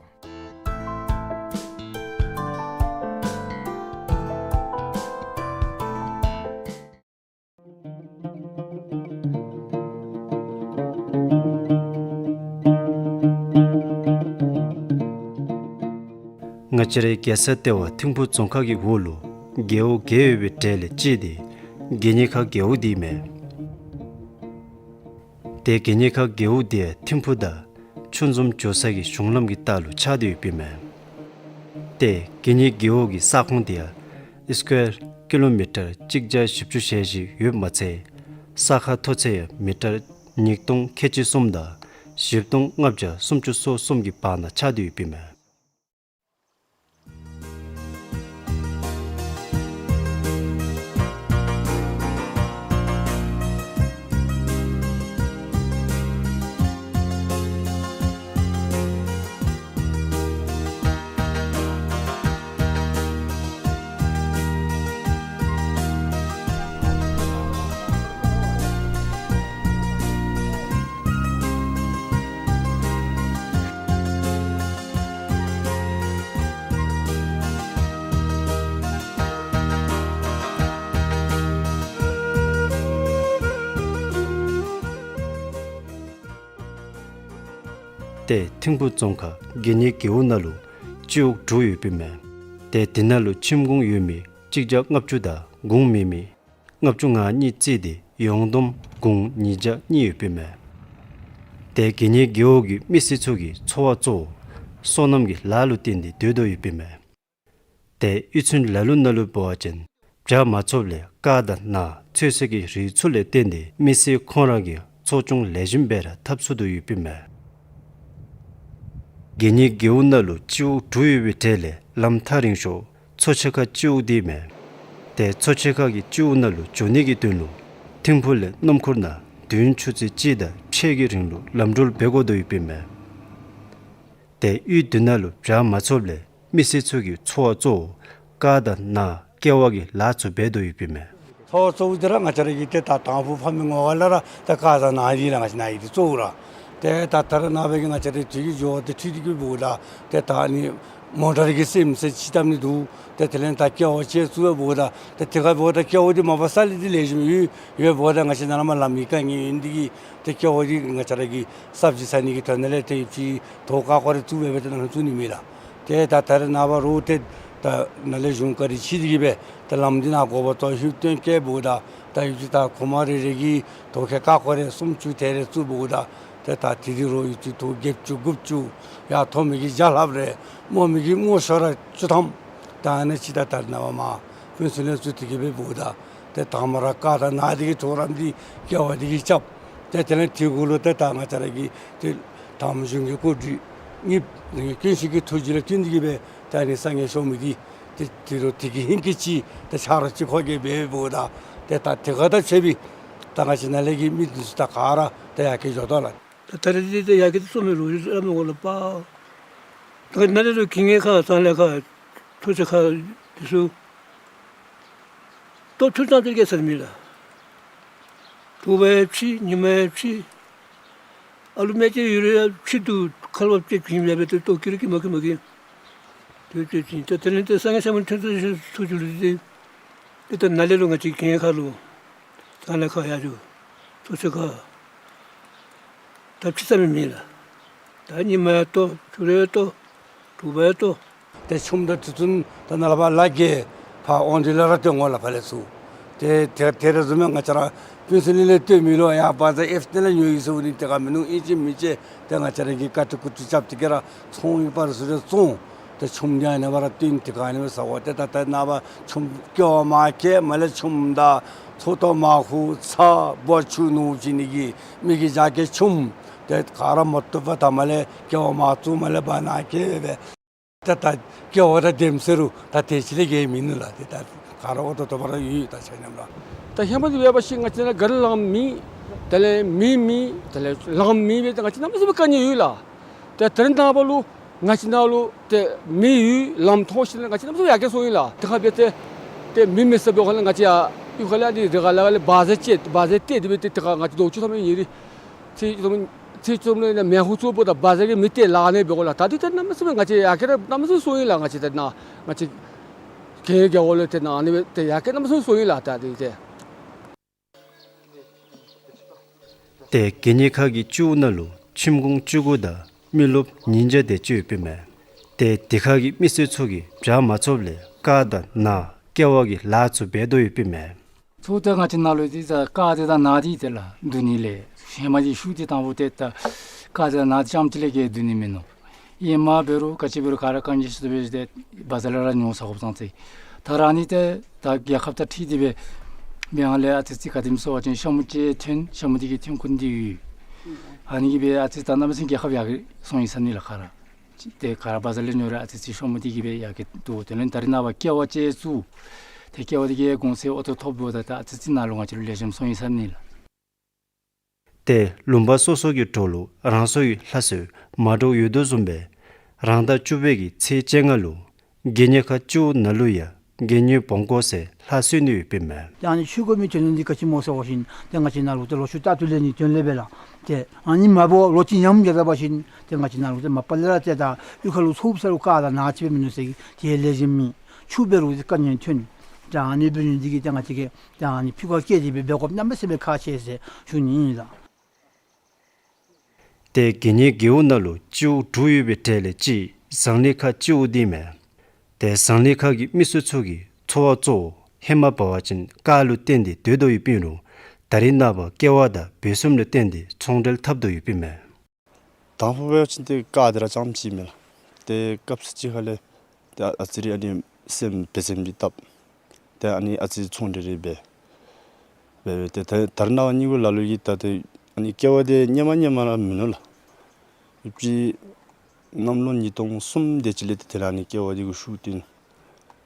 ང་བཅས་རའི་རྒྱལ་ས་ལྟེ་བ་ཐིམ་ཕུག་རྫོང་ཁག་གི་འོག་ལུ་རྒེད་འོག་བརྒྱད་ཡོད་པའི་གྲས་ལས་གཅིག་འདི་དགེ་བསྙེན་ཁ་རྒེད་འོག་འདི་མས། ཏེ་དགེ་བསྙེན་ཁ་རྒེད་འོག་འདི་ཡང་ཐིམ་ཕུག་དང་ཆུ་འཛོམས་འགྱོ་ས་གི་གཞུང་ལམ་གྱི་ལྟག་ལུ་ཆགས་ཏེ་ཡོདཔ་ཨིན་མས། ཏེ་དགེ་བསྙེན་རྒེད་འོག་གི་ས་ཁོངས་འདི་ཡང་ཨི་སི་ཀོ་ཝེར་ཀི་ལོ་མི་ཊར་གཅིག་བརྒྱ་བཞི་བཅུ་ཞེ་བཞི་ཡོདཔ་མ་ཚད་ས་ཁ་མཐོ་ཚད་ཡང་མི་ཊར་ཉིས་སྟོང་ཁལ་གཅིག་གསུམ་དང་བཞི་སྟོང་ལྔ་བརྒྱ་སུམ་ཅུ་སོ་གསུམ་གྱི་བར་ན་ཆགས་ཏེ་ཡོདཔ་ཨིན་མས། ཏེ་ཐིམ་ཕུག་རྫོང་ཁག་དགེ་བསྙེན་རྒེད་འོག་ནང་ལུ་སྤྱི་འོག་དྲུག་ཡོདཔ་ཨིན་མས། ཏེ་དེ་ནང་ལུ་ཁྱིམ་གུང་ཡོད་མི་གཅིག་བརྒྱ་ལྔ་བཅུ་དང་གུང་མེད་མི་ལྔ་བཅུ་ང་གཉིས་བརྩིས་ཏེ་ཡོངས་བསྡོམས་གུང་ཉིས་བརྒྱ་གཉིས་ཡོདཔ་ཨིན་མས། ཏེ་དགེ་བསྙེན་རྒེད་འོག་གི་མི་སེར་ཚུ་གི་འཚོ་བ་གཙོ་བོ་སོ་ནམ་གྱི་ལཱ་ལུ་བརྟེན་ཏེ་སྡོད་དོ་ཡོདཔ་ཨིན་མས། ཏེ་གཡུས་ཚན་ལ་ལུ་ནང་ལུ་འབད་བ་ཅིན་བྱཱར་མ་ཚུགསཔ་ལས་དཀར་དང་ནཱ་ཚོད་བསྲེ་གི་རིགས་ཚུ་ལས་བརྟེན་ཏེ་མི་སེར་ཁོང་ར་གིས་འཚོ་སྐྱོང་ལེགས་ཤོམ་སྦེ་ར་འཐབ་ཚུགས་དོ་ཡོདཔ་ཨིན་མས། དགེ་བསྙེན་རྒེད་འོག་ནང་ལུ་སྤྱི་འོག་དྲུག་ཡོད་པའི་གྲས་ལས་ལམ་ཐག་རིང་ཤོས་མཚོ་ཆུ་ཁ་སྤྱི་འོག་འདི་མས། ཏེ་མཚོ་ཆུ་ཁ་གི་སྤྱི་འོག་ནང་ལུ་འགྱོ་ནི་གི་དོན་ལུ་ཐིམ་ཕུག་ལས་སྣུམ་འཁོར་ནང་དུས་ཡུན་ཆུ་ཚོད་གཅིག་དང་ཕྱེད་ཀྱི་རིང་ལུ་ལམ་འགྲུལ་འབད་དགོ་དོ་ཡོདཔ་ཨིན་མས། ཏེ་གཡུས་འདི་ནང་ལུ་བྱཱར་མ་ཚུགསཔ་ལས་མི་སེར་ཚུ་གི་འཚོ་བ་གཙོ་བོ་དཀར་དང་ནཱ་ཀེ་བ་གི་ལཱ་ཚུ་འབད་དོ་ཡོདཔ་ཨིན་མས། འཚོ་བ་གཙོ་བོ་འདི་ར་ང་བཅས་ར་གི་ཏེ་ད་དང་ཕུ་ཕམ་མི་ངོ་བ་ལས་ར་ཏེ་དཀར་དང་ནཱ་འདི་ར་ང་བཅས་ནཱ་ཡོད་དེ་གཙོ་བོ་ར། ཏེ་ད་ད་རེས་ནངས་པ་གི་ང་བཅས་ར་དུས་ཀྱི་འགྱུར་བ་དང་འཁྲིལ་ཏེ་གི་འབདཝ་ད་ཏེ་ད་ཨ་ནི་མོ་ཊ་གི་སེམས་ཟེར་ཅིག་བཏབ་ནི་འདུག། ཏེ་དེ་ལས་ད་ཀེ་བ་ཅིག་བཙུགས་འབདཝ་ད་ཏེ་དེ་ཁར་འབདཝ་ད་ཀེ་བ་འདི་མ་པ་ས་ལས་འདི་ལེགས་ཤོམ་ཡོད་ཡོདཔ་འབདཝ་ད་ང་བཅས་ནཱ་ལས་མར་ལམ་གྱི་དཀའ་ངལ་ཡོད་ནི་འདི་གིས་ཏེ་ཀེ་བ་འདི་ང་བཅས་ར་གི་སབ་ཇི་ཟ་ནི་གི་དོན་ལས་ཏེ་ཡོད་ཅི་ཐོག་ཀ་ཀོ་རེ་བཙུགས་འབད་བའི་ཏེ་ནཱ་ལུ་བཙུགས་ནི་མེད་ལགས། ཏེ་ད་ད་རེས་ནངས་པ་རོགས་ཏེ་ད་ནཱ་ལས་གཞུང་བཀའ་དྲིན་ཆེ་སྟེ་གི་སྦེ་ཏེ་ལམ་འདི་ནཱ་དགོ་པ་ཏོག་ཧུད་སྟོན་བཀལ་འབདཝ་ད་ད་ཡོད་ཅི་ད་གོང་མ་རེ་རེ་གིས་ཐོག་ཁར་ཀ་ཀོ་རེ་སུམ་ཅུ་དེ་རེ་བཙུགས་འབདཝ་ད་ཏེ་ད་དེ་རེ་རོགས་ཡོད་ཅི་ཐོག་བརྒྱད་ཅུ་དགུ་བཅུ་ཡར་མཐོ་མི་གིས་བརྒྱ་ལྷགཔ་རེ་སྨོ་མི་གིས་སྨོ་ཤོ་ར་བཅུ་ཐམ་ད་ཨ་ནི་ཅིག་ད་ད་རེས་ནངས་པ་མར་ཕུན་ཚོགས་གླིང་ལས་བཙུགས་ཏེ་གི་སྦེ་འབདཝ་ད་ཏེ་དང་པ་ར་དཀར་དང་ནཱ་འདི་གི་གྲོགས་རམ་འདི་ཀེ་བ་འདི་གིས་རྐྱབ། ཏེ་དེ་ལས་དེ་གུ་ལུ་ཏེ་ད་ང་བཅས་ར་གི་ཏེ་དམ་གཞུང་གི་གོ་སྒྲིག་གཉིས་ཀུན་གཞི་གི་ཐུགས་རྗེ་ལུ་བརྟེན་ཏེ་གི་སྦེ་ཏེ་ཨ་ནི་ས་ངན་ཤོར་མི་འདི་ ཏེ་དེ་རུ་དེ་གི་ཧིང་གི་ཅིག་ཏེ་ཆ་རོགས་ཅིག་ཁོ་གིས་འབད་འབདཝ་ད་ཏེ་ད་དེ་ཁར་ད་ཆོས་པའི་ད་ང་བཅས་ནཱ་ལས་ཀྱི་མི་འདི་ཚུ་ད་ག་ར་ད་ཡར་རྒྱས་འགྱོ་དོ་ལགས། ད་ད་རེས་འདི་ད་ཡར་རྒྱས་ད་རྩོད་མེད་ལོ་རྒྱུས་ར་མི་འོང་ལགས་པ། ད་ནཱ་ལས་རུང་དགེ་བསྙེན་ཁག་གཙང་ལས་ཁག་ཚོགས་ཆེན་ཁག་འདི་ཚུ་ལྟོ་ཐུར་ཙམ་ཅིག་སྐྱེལ་ས་མེད་ལགས། དྲོ་པ་ཡང་ཕྱེ་ཉིན་མ་ཡང་ཕྱེ། ཨ་ལུ་མེ་ལྕེ་ཡོད་རུང་ཡང་ཕྱེ་དུ་ཁ་ལོ་ཅིག་བྱིན་ཡང་འབད་ཏེ་ལྟོ་ཀི་རུ་ཀི་མ་ཀི་མ་ཀི། དེ་ཅིག་བྱིན་ཏེ་དེ་ལས་ཏེ་སངས་རྒྱས་ས་མུ་ཐོན་ཚུ་ཚུ་ཚུ་ལུ་ཏེ་ཏེ་ད་ནཱ་ལས་རུང་ང་བཅས་དགེ་བསྙེན་ཁག་ལུ་གཙང་ལས་ཁག་ཡར་རྒྱས་ཚོགས་ཆེན་ཁག་ད་ཕྱེ་ས་མེད་མེད་ལགས། ད་ཉིན་མ་ཡང་ལྟོ་ཕྱི་རུ་ཡང་ལྟོ་དྲོ་པ་ཡང་ལྟོ། ཏེ་ཆུམ་ད་དུས་ཚོད་ད་ནཱ་ལས་ཕར་ལ་རྒྱལ་ཕར་དབང་འདུས་ལས་ར་བཏོན་འོང་ལགས་ཕར་ལས་ཚུར། ཏེ་དེ་དེ་རེ་བཟུམ་མའི་ང་བཅས་ར་ཕུན་ཚོགས་གླིང་ལས་བཏོན་མི་ལུ་ཡང་བ་ཛར་ཨེབ་སྟེ་ལས་ཉོ་ཡི་ཟེར་བ་ནི་དེ་ག་མིན་ནུག། ཨིན་ཅི་མིན་ཅི་ཏེ་ང་བཅས་ར་གིས་དཀའ་ཐུབ་ཁུར་ཐུབ་རྐྱབ་སྟེ་གི་ར་ཚོང་ཡོད་པ་རེ་ཚུ་ར་བཙོང་། ཏེ་ཆུམ་འདི་ཨ་ནི་སྦེ་ར་བཏོན་དེ་ག་ཨ་ནི་སྦེ་ཟཝ། ཏེ་ད་ད་ནངས་པ་ཆུམ་ཀེ་བ་མར་སྐྱེལ་མར་ལས་ཆུམ་ད་ཚོད་ལྟོ་མར་ཁུ་ཚ་བོ་ཆུ་ནུ་བྱིན་ནི་གི་མི་གི་རྒྱ་སྐྱེད་ཆུམ་ཏེ་ག་ར་མ་བཏུབ་པར་ད་མར་ལས་ཀེ་བ་མར་བཙུགས་མར་ལས་བ་ནཱ་སྐྱེལ་སྦེ་སྦེ། ད་ད་ཀེ་བ་ད་འདེམས་ཟེར་རུང་ད་དེ་ཅིག་ལས་བརྒལ་མིན་ནུག་ལགས། ཏེ་ད་ག་ར་འོ་ཏོག་ཏོ་སྦེ་ར་ཡོད་ད་ཆ་མཉམ་ར། ད་ཧེ་མ་འདི་འབད་བ་ཅིན་ང་བཅས་ནཱ་གཱ་རི་ལམ་མེད། དེ་ལས་མི་མེད། དེ་ལས་ལམ་མེད་སྦེ་ཏེ་ང་བཅས་གནམ་མེད་ས་མེད་དཀའ་ངལ་ཡོད་ལགས། ཏེ་དེ་རིང་ནངས་པ་ལུ་ང་བཅས་ནཱ་ལུ་ཏེ་མི་ཡོད་ལམ་ཐོབ་ཞིནམ་ལས་ང་བཅས་གནམ་མེད་ས་མེད་ཡར་རྒྱས་སོང་ཡི་ལགས། དེ་ཁར་སྦེ་ཏེ་ཏེ་མི་མེད་ས་འབད་བ་ལས་ང་བཅས་ཡར་གཡུས་ཁ་ལས་ཨ་ནི་རི་ཁ་ལས་ཨ་ནི་བ་ཛར་ཅིག་བ་ཛར་ཏེ་དེ་སྦེ་ཏེ་དེ་ཁར་ང་བཅས་རྡོ་ཆུ་ཐམ་ཡོད་ནི་རེ། ཚེ་ཚུན་ཚེ་ཚུན་ལས་མེ་ཧུ་ཚུ་བུ་དང་བ་ཛར་གྱི་མི་ཏེ་ལཱ་ཨ་ནི་འབད་དགོ་ལགས། ད་འདི་ཏེ་གནམ་མེད་ས་མེད་ང་བཅས་ཡར་རྒྱས་ར་གནམ་མེད་ས་མེད་སོང་ཡི་ལགས། ང་བཅས་ཏེ་ནཱ་ང་བཅས་གེ་གེ་འོ་ལས་ཏེ་ནཱ་ཨ་ནི་སྦེ་ཏེ་ཡར་རྒྱས་གནམ་མེད་ས་མེད་སོང་ཡི་ལགས། ད་འདི་ཏེ་ཏེ་དགེ་བསྙེན་ཁག་གི་སྤྱིའུ་ནང་ལུ་ཁྱིམ་གུང་བཅུ་དགུ་དང་མི་རློབས་ཉིས་བརྒྱ་དེ་ཅིག་ཡོདཔ་ཨིན་མས། ཏེ་དེ་ཁར་གྱི་མི་སེར་ཚུ་གིས་བྱ་མ་ཚུགསཔ་ལས་དཀར་དང་ནཱ་ཀེ་བ་གི་ལཱ་ཚུ་འབད་དོ་ཡོདཔ་ཨིན་མས། ཚུར་ཏེ་ང་བཅས་ནཱ་ལུ་འདི་ད་དཀར་འདི་དང་ནཱ་འདི་ཏེ་ལགས་བསྡུ་ནི་ལས་ཧེ་མ་གི་ཤུགས་འདི་དང་པོ་ཏེ་ད་དཀར་འདི་དང་ནཱ་འདི་རྐྱངམ་ཅིག་ལས་བརྒལ་བསྡུ་ནི་མིན་ནུག། ཨེ་མ་འབད་རུང་ག་ཅི་འབད་རུང་ག་ར་དཀའ་ངལ་ཤུགས་ཏེ་འབད་དེ་བ་ཛར་ལས་ར་ཉོ་ཚར་དགོཔ་ཙང་ཏེ་ད་ར་ཨ་ནི་ཏེ་ད་རྒྱལ་ཁབ་དང་འཁྲིལ་ཏེ་སྦེ་འབད་ཡང་ལས་ཨ་ཙི་ཅིག་ག་དེམ་ཟེར་བ་ཅིན་ཤ་མུ་ཅིག་ཐོན་ཤ་མུ་འདི་གི་ཐོན་ཁུངས་འདི་ཡོད། ཨ་ནི་གིས་སྦེ་ཨ་ཙི་ད་གནམ་མེད་ས་མེད་རྒྱལ་ཁབ་ཡར་སོང་ཡི་ཟེར་ནི་ལགས། ག་ར་ཏེ་ག་ར་བ་ཛར་ལས་ཉོ་རུང་ཨ་ཙི་ཅིག་ཤ་མུ་འདི་གིས་སྦེ་ཡར་རྒྱས་འགྱོ། དེ་ལས་ད་རེས་ནངས་པ་ཀེ་བ་ཅིག་བཙུགས། ཏེ་ཀེ་བ་འདི་གིས་གོང་ཚད་འོ་ཏོག་ཐོབ་འབདཝ་ད་ད་ཨ་ཙི་ཅིག་ནཱ་ལུ་ང་བཅས་ལུ་ལེགས་ཤོམ་སོང་ཡི་ཟེར་ནི་ལགས། ཏེ་ལུང་པ་སོ་སོ་གི་འགྲོ་ལུགས་རང་སོའི་ལྷ་གསོལ་མ་འདྲཝ་ཡོད་དོ་བཟུམ་སྦེ་རང་ཟླ་བཅུ་པའི་གི་ཚེས་བཅོ་ལྔ་ལུ་དགེ་བསྙེན་ཁག་སྤྱིའུ་ནང་ལུ་ཡང་དགེ་བསྙེན་སྦོམ་དགོ་ཟེར་ལྷ་གསོལ་ནི་ཡོདཔ་ཨིན་མས། ཏེ་ཨ་ནི་ཆོས་དགོ་མི་དོན་ལུ་འདི་ག་ཅི་སྨོ་ཟེར་བ་ཅིན་ཏེ་ང་བཅས་ནཱ་ལུ་ཏེ་ལོ་ཕྱུགས་རྟག་ཏུ་ལེགས་ནི་དོན་ལས་སྦེ་ལགས། ཏེ་ཨ་ནི་མ་འབད་ལོ་གཅིག་ཉམས་བརྒྱབ་ད་པ་ཅིན་ཏེ་ང་བཅས་ནཱ་ལུ་ཏེ་མ་པ་ལས་ར་ཏེ་ད་གཡུས་ཁ་ལུ་ཚོགསཔ་ས་ལུ་དཀར་དང་ནཱ་ཅིག་སྦེ་མིན་ནུག་ཟེར་གི་ཏེ་ལེགས་ཤོམ་མེད། ཆུ་འབད་རུང་ཏེ་དཀའ་ངལ་ཐོན། ཏེ་ཨ་ནི་འབད་ནི་འདི་གིས་ཏེ་ང་བཅས་ཀྱིས་ཏེ་ཨ་ནི་ཕི་ཁ་བཀལ་ཏེ་སྦེ་འབད་དགོཔ་གནམ་མེད་ས་མེད་ཁག་ཆེ་ཟེར་ཞུ་ནི་ཨིན་ལགས། ཏེ་དགེ་བསྙེན་རྒེད་འོག་ནང་ལུ་སྤྱིའུ་དྲུག་ཡོད་པའི་གྲས་ལས་གཅིག་ཟངས་གླིང་ཁ་སྤྱིའུ་འདི་ཨིན་མས། ཏེ་ཟངས་གླིང་ཁ་གི་མི་སེར་ཚུ་གི་འཚོ་བ་གཙོ་བོ་ཧེ་མ་འབད་བ་ཅིན་དཀར་ལུ་བརྟེན་ཏེ་སྡོད་དོ་ཡོདཔ་ཨིན་རུང་ད་རེས་ནངས་པ་ཀེ་བ་དང་བོད་སྲནམ་ལུ་བརྟེན་ཏེ་ཚོང་འབྲེལ་འཐབ་དོ་ཡོདཔ་ཨིན་མས། དང་ཕུ་འབད་བ་ཅིན་ཏེ་དཀར་འདི་ར་རྐྱངམ་ཅིག་མས་ལགས། ཏེ་སྐབས་ཅིག་ཁ་ལས་ཏེ་ཨ་ཙི་རེ་ཨ་ནི་སེམས་བེ་སེམས་ཅིག་བཏབ། ཏེ་ཨ་ནི་ཨ་ཙི་ཚོང་འབྲེལ་རེ་འབད། འབད་འབད་ཏེ་ད་ད་རེས་ནངས་པ་ནི་གུ་ལ་ལུ་གིས་ད་ཏེ་ཨ་ནི་ཀེ་བ་འདི་ཧེ་མ་ཧེ་མ་ར་མིན་ནུག་ལགས། ཨ་ཙི་གནམ་ལོ་ཉིས་སྟོང་གསུམ་དེ་ཅིག་ལས་ཏེ་དེ་ལས་ཨ་ནི་ཀེ་བ་འདི་གུ་ཤུགས་བཏོན།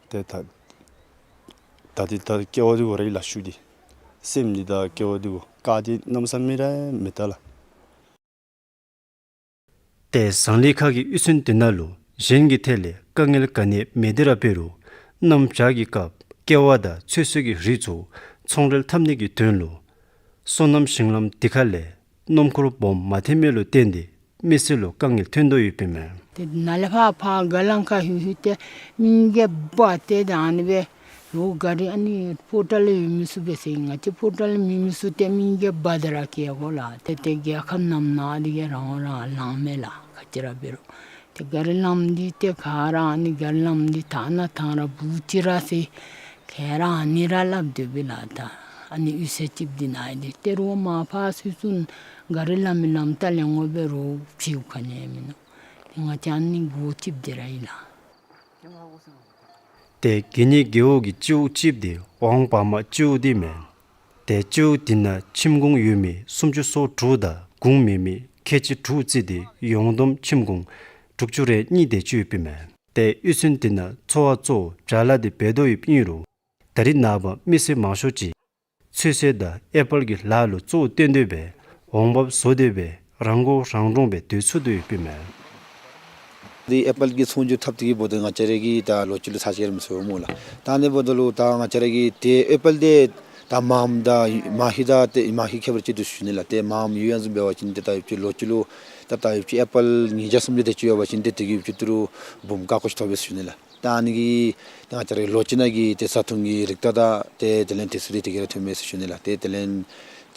ཏེ་ད་ད་ཏེ་ད་ཀེ་བ་འདི་གུ་ར་ཨིན་ལགས་ཤུགས་འདི། སེམས་འདི་དང་ཀེ་བ་འདི་གུ་དཀར་འདི་གནམ་མེད་ས་མེད་ར་མི་འདྲ་ལགས། ཏེ་ཟངས་གླིང་ཁ་གི་གཡུས་ཚན་འདི་ནང་ལུ་གཞན་གྱི་ཐད་ལས་དཀའ་ངལ་ག་ནི་མེད་དེ་ར་འབད་རུང་གནམ་བྱཱར་གྱི་སྐབས་ཀེ་བ་དང་ཚོད་བསྲེ་གི་རིགས་ཚུ་ཚོང་འབྲེལ་འཐབ་ནི་གི་དོན་ལུ་སོ་ནམ་ཞིང་ལམ་འདི་ཁ་ལས་སྣུམ་འཁོར་སྦོམ་མ་ཐོན་མི་ལུ་བརྟེན་ཏེ་མི་སེར་ལུ་དཀའ་ངལ་ཐོན་དོ་ཡོདཔ་ཨིན་མས། ཏེ་ནཱ་ལས་ཕར་ཕར་གཱ་རི་ལམ་ཁར་ལྷོད་ལྷོད་ཏེ་མི་ངན་འབག་སྟེ་ད་ཨ་ནི་སྦེ་ལོག་གཱ་རི་ཨ་ནི་ཕོ་བྲང་ལས་ཡོད་མི་ཚུ་སྦེ་ཟེར་ང་བཅས་ཕོ་བྲང་ལས་མེད་མི་ཚུ་ཏེ་མི་ངན་འབག་སྟེ་ར་བསྐྱལ་དགོ་ལགས། ཏེ་ཏེ་རྒྱལ་ཁབ་རྣམ་གནང་འདི་གིས་རང་དབང་རང་ལང་མས་ལགས། ག་ཅི་ར་འབད་རུང་ཏེ་གཱ་རི་ལམ་འདི་ཏེ་ག་ར་ཨ་ནི་གཱ་རི་ལམ་འདི་ཐང་ན་ཐང་ར་བུ་ཅིག་ར་ཟེར་ག་ར་ཨ་ནི་ར་སླབ་སྡོད་པས་ལགས། ད་ཨ་ནི་གཡུས་ཚན་ཅིག་འདི་ནང་ཨིན་ཏེ་ཏེ་རོགས་མར་ཕར་ཚུར་ཚུར་གཱ་རི་ལམ་མི་ལམ་ད་ལེན་དགོ་པས། རོགས་ཕྱིའུ་ག་ནི་ཡང་མིན་ནུག། ཏེ་ང་བཅས་ཨ་ནི་སྒོ་ཅིག་འདི་ར་ཨིན་ལགས། ཏེ་དགེ་བསྙེན་རྒེད་འོག་གི་སྤྱིའུ་གཅིག་འདི་ཝང་བ་མ་སྤྱིའུ་འདི་མས། ཏེ་སྤྱིའུ་འདི་ནང་ཁྱིམ་གུང་ཡོད་མི་སུམ་ཅུ་སོ་དྲུག་དང་གུང་མེད་མི་ཁལ་གཅིག་དྲུག་བརྩིས་ཏེ་ཡོངས་བསྡོམས་ཁྱིམ་གུང་དྲུག་ཅུ་རེ་གཉིས་དེ་ཅིག་ཡོདཔ་ཨིན་མས། ཏེ་གཡུས་ཚན་དེ་ནང་འཚོ་བ་གཙོ་བོ་བྱཱ་ལཱ་འདི་འབད་དོ་ཡོདཔ་ཨིན་རུང་ད་རེས་ནངས་པ་མི་སེར་མང་ཤོས་ཅིག་ཚོད་བསྲེ་དང་ཨེ་པཱལ་གྱི་ལཱ་ལུ་གཙོ་བོ་བཏོན་ཏེ་སྦེ་འོང་འབབ་བཟོ་སྟེ་སྦེ་རང་མགོ་རང་འདྲོངས་སྦེ་སྡོད་ཚུགས་དོ་ཡོདཔ་ཨིན་མས། འདི་ཨེ་པཱལ་གྱི་ཚོང་རྒྱུག་འཐབ་སྟེ་གི་འབདཝ་ད་ང་བཅས་ར་གིས་ད་ལོ་གཅིག་ལུ་ཚར་གཅིག་ར་མི་ཚུད་སྨོ་ལགས། ད་ཨ་ནི་འབདཝ་ད་ལུ་ད་ང་བཅས་ར་གིས་ཏེ་ཨེ་པཱལ་འདི་ད་མངམ་དང་མ་ཧེ་དང་ཏེ་མ་ཧེ་ཁྱད་པར་ཅིག་འདུག་ཟེར་ཞུ་ནི་ལགས། ཏེ་མངམ་ཡོད་ཡང་བཟུམ་འབད་བ་ཅིན་ཏེ་ད་ཡོདཔ་ཅིག་ལོ་གཅིག་ལུ་ད་ད་ཡོདཔ་ཅིག་ཨེ་པཱལ་ཉིས་བརྒྱ་སུམ་བརྒྱ་དེ་ཅིག་ཡོད་པ་ཅིན་ཏེ་དེ་གིས་ཡོདཔ་ཅིག་ཏི་རུ་འབུམ་ཀ་ཀོ་ཅིག་ཐོབ་པས་ཟེར་ཞུ་ནི་ལགས། ད་ཨ་ནི་གིས་ད་ང་བཅས་ར་ལོ་གཅིག་ནང་གི་ཏེ་བཟའ་འཐུང་གི་རིགས་དང་ད་ཏེ་དེ་ལས་དེ་ཚུ་ར་དེ་གིས་ར་ཐོནམ་མས་ཟེར་ཞུ་ནི་ལགས། ཏེ་དེ་ལས་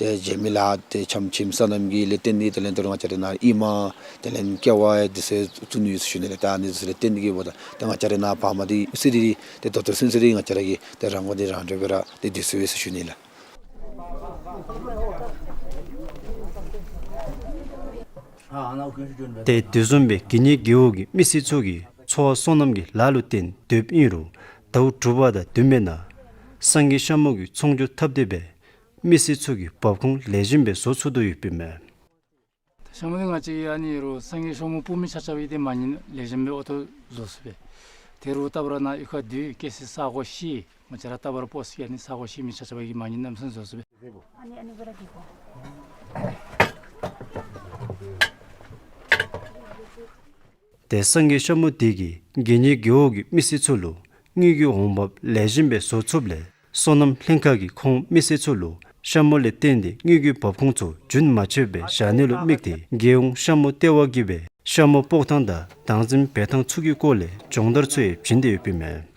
ཏེ་བྱེ་མའི་ལཱ་ཏེ་ཆམ་ཁྱིམ་སོ་ནམ་གྱི་ལས་བརྟེན་ཏེ་དེ་ལས་ད་རུང་ང་བཅས་ར་ནཱ་ཨིན་མས། དེ་ལས་ཀེ་ཝ་དེ་ཚུ་བཙུགས་ནི་ཡོད་ཟེར་ཞུ་ནི་ལགས། ད་ཨ་ནི་ཚུ་ལས་བརྟེན་ཏེ་གི་འབདཝ་ད་ད་ང་བཅས་ར་ནཱ་བར་མ་འདི་ཚུ་འདི་ཏེ་ད་ལྟོ་ཚུན་ཚོད་འདི་ང་བཅས་ར་གིས་ཏེ་རང་མགོ་འདི་རང་འདྲོངས་སྦེ་ར་ཏེ་སྡོད་ཚུགས་པས་ཟེར་ཞུ་ནི་ལགས། ཏེ་དེ་བཟུམ་སྦེ་དགེ་བསྙེན་རྒེད་འོག་གི་མི་སེར་ཚུ་གིས་འཚོ་བ་སོ་ནམ་གྱི་ལཱ་ལུ་བརྟེན་སྡོདཔ་ཨིན་རུང་ཟླཝ་དྲུག་པ་དང་བདུན་པའི་ནང་སངས་རྒྱས་ཤ་མོ་གི་ཚོང་རྒྱུག་འཐབ་སྟེ་སྦེ་མི་སེར་ཚུ་གི་འབབ་ཁུངས་ལེགས་ཤོམ་སྦེ་བཟོ་ཚུགས་དོ་ཡོདཔ་ཨིན་མས། ཤ་མོ་འདི་ང་བཅས་ཨ་ནི་རུང་སངས་རྒྱས་ཤ་མོ་སྤུ་མི་ཆ་ཁྱབ་ཀྱིས་ཏེ་མ་ཉན་ལེགས་ཤོམ་སྦེ་འོ་ཐོག་བཟོ་ཚུགས་པས། ཏེ་རུང་ད་རུང་ནཱ་གཡུས་ཁར་འདི་གི་སི་ས་གོ་ཤེས་ང་བཅས་ར་ད་རུང་སྤོ་སི་ཨ་ནི་ས་གོ་ཤེས་མི་ཆ་ཁྱབ་ཀྱིས་མ་ཉན་གནམ་མེད་ས་མེད་བཟོ་ཚུགས་པས། ཏེ་སངས་རྒྱས་ཤ་མོ་འདི་གིས་དགེ་བསྙེན་རྒེད་འོག་གི་མི་སེར་ཚུ་ལུ་དངུལ་གྱི་འོང་འབབ་ལེགས་ཤོམ་སྦེ་བཟོ་ཚུགསཔ་ལས་སོ་ནམ་ལྷན་ཁག་གིས་ཁོང་མི་སེར་ཚུ་ལུ་ཤ་མོ་ལས་བརྟེན་ཏེ་དངུལ་གྱི་འབབ་ཁུངས་ཚུ་རྒྱུན་མ་ཆད་པར་བཞག་ནི་ལུ་དམིགས་ཏེ་རྒྱལ་ཡོངས་ཤ་མོ་ལྟེ་བ་གིས་སྦེ་ཤ་མོ་སྤོག་ཐངས་དང་བདག་འཛིན་འབད་ཐངས་ཚུ་གི་སྐོར་ལས་སྦྱོང་བརྡར་ཚུ་ཡང་བྱིན་ཏེ་ཡོདཔ་ཨིན་མས།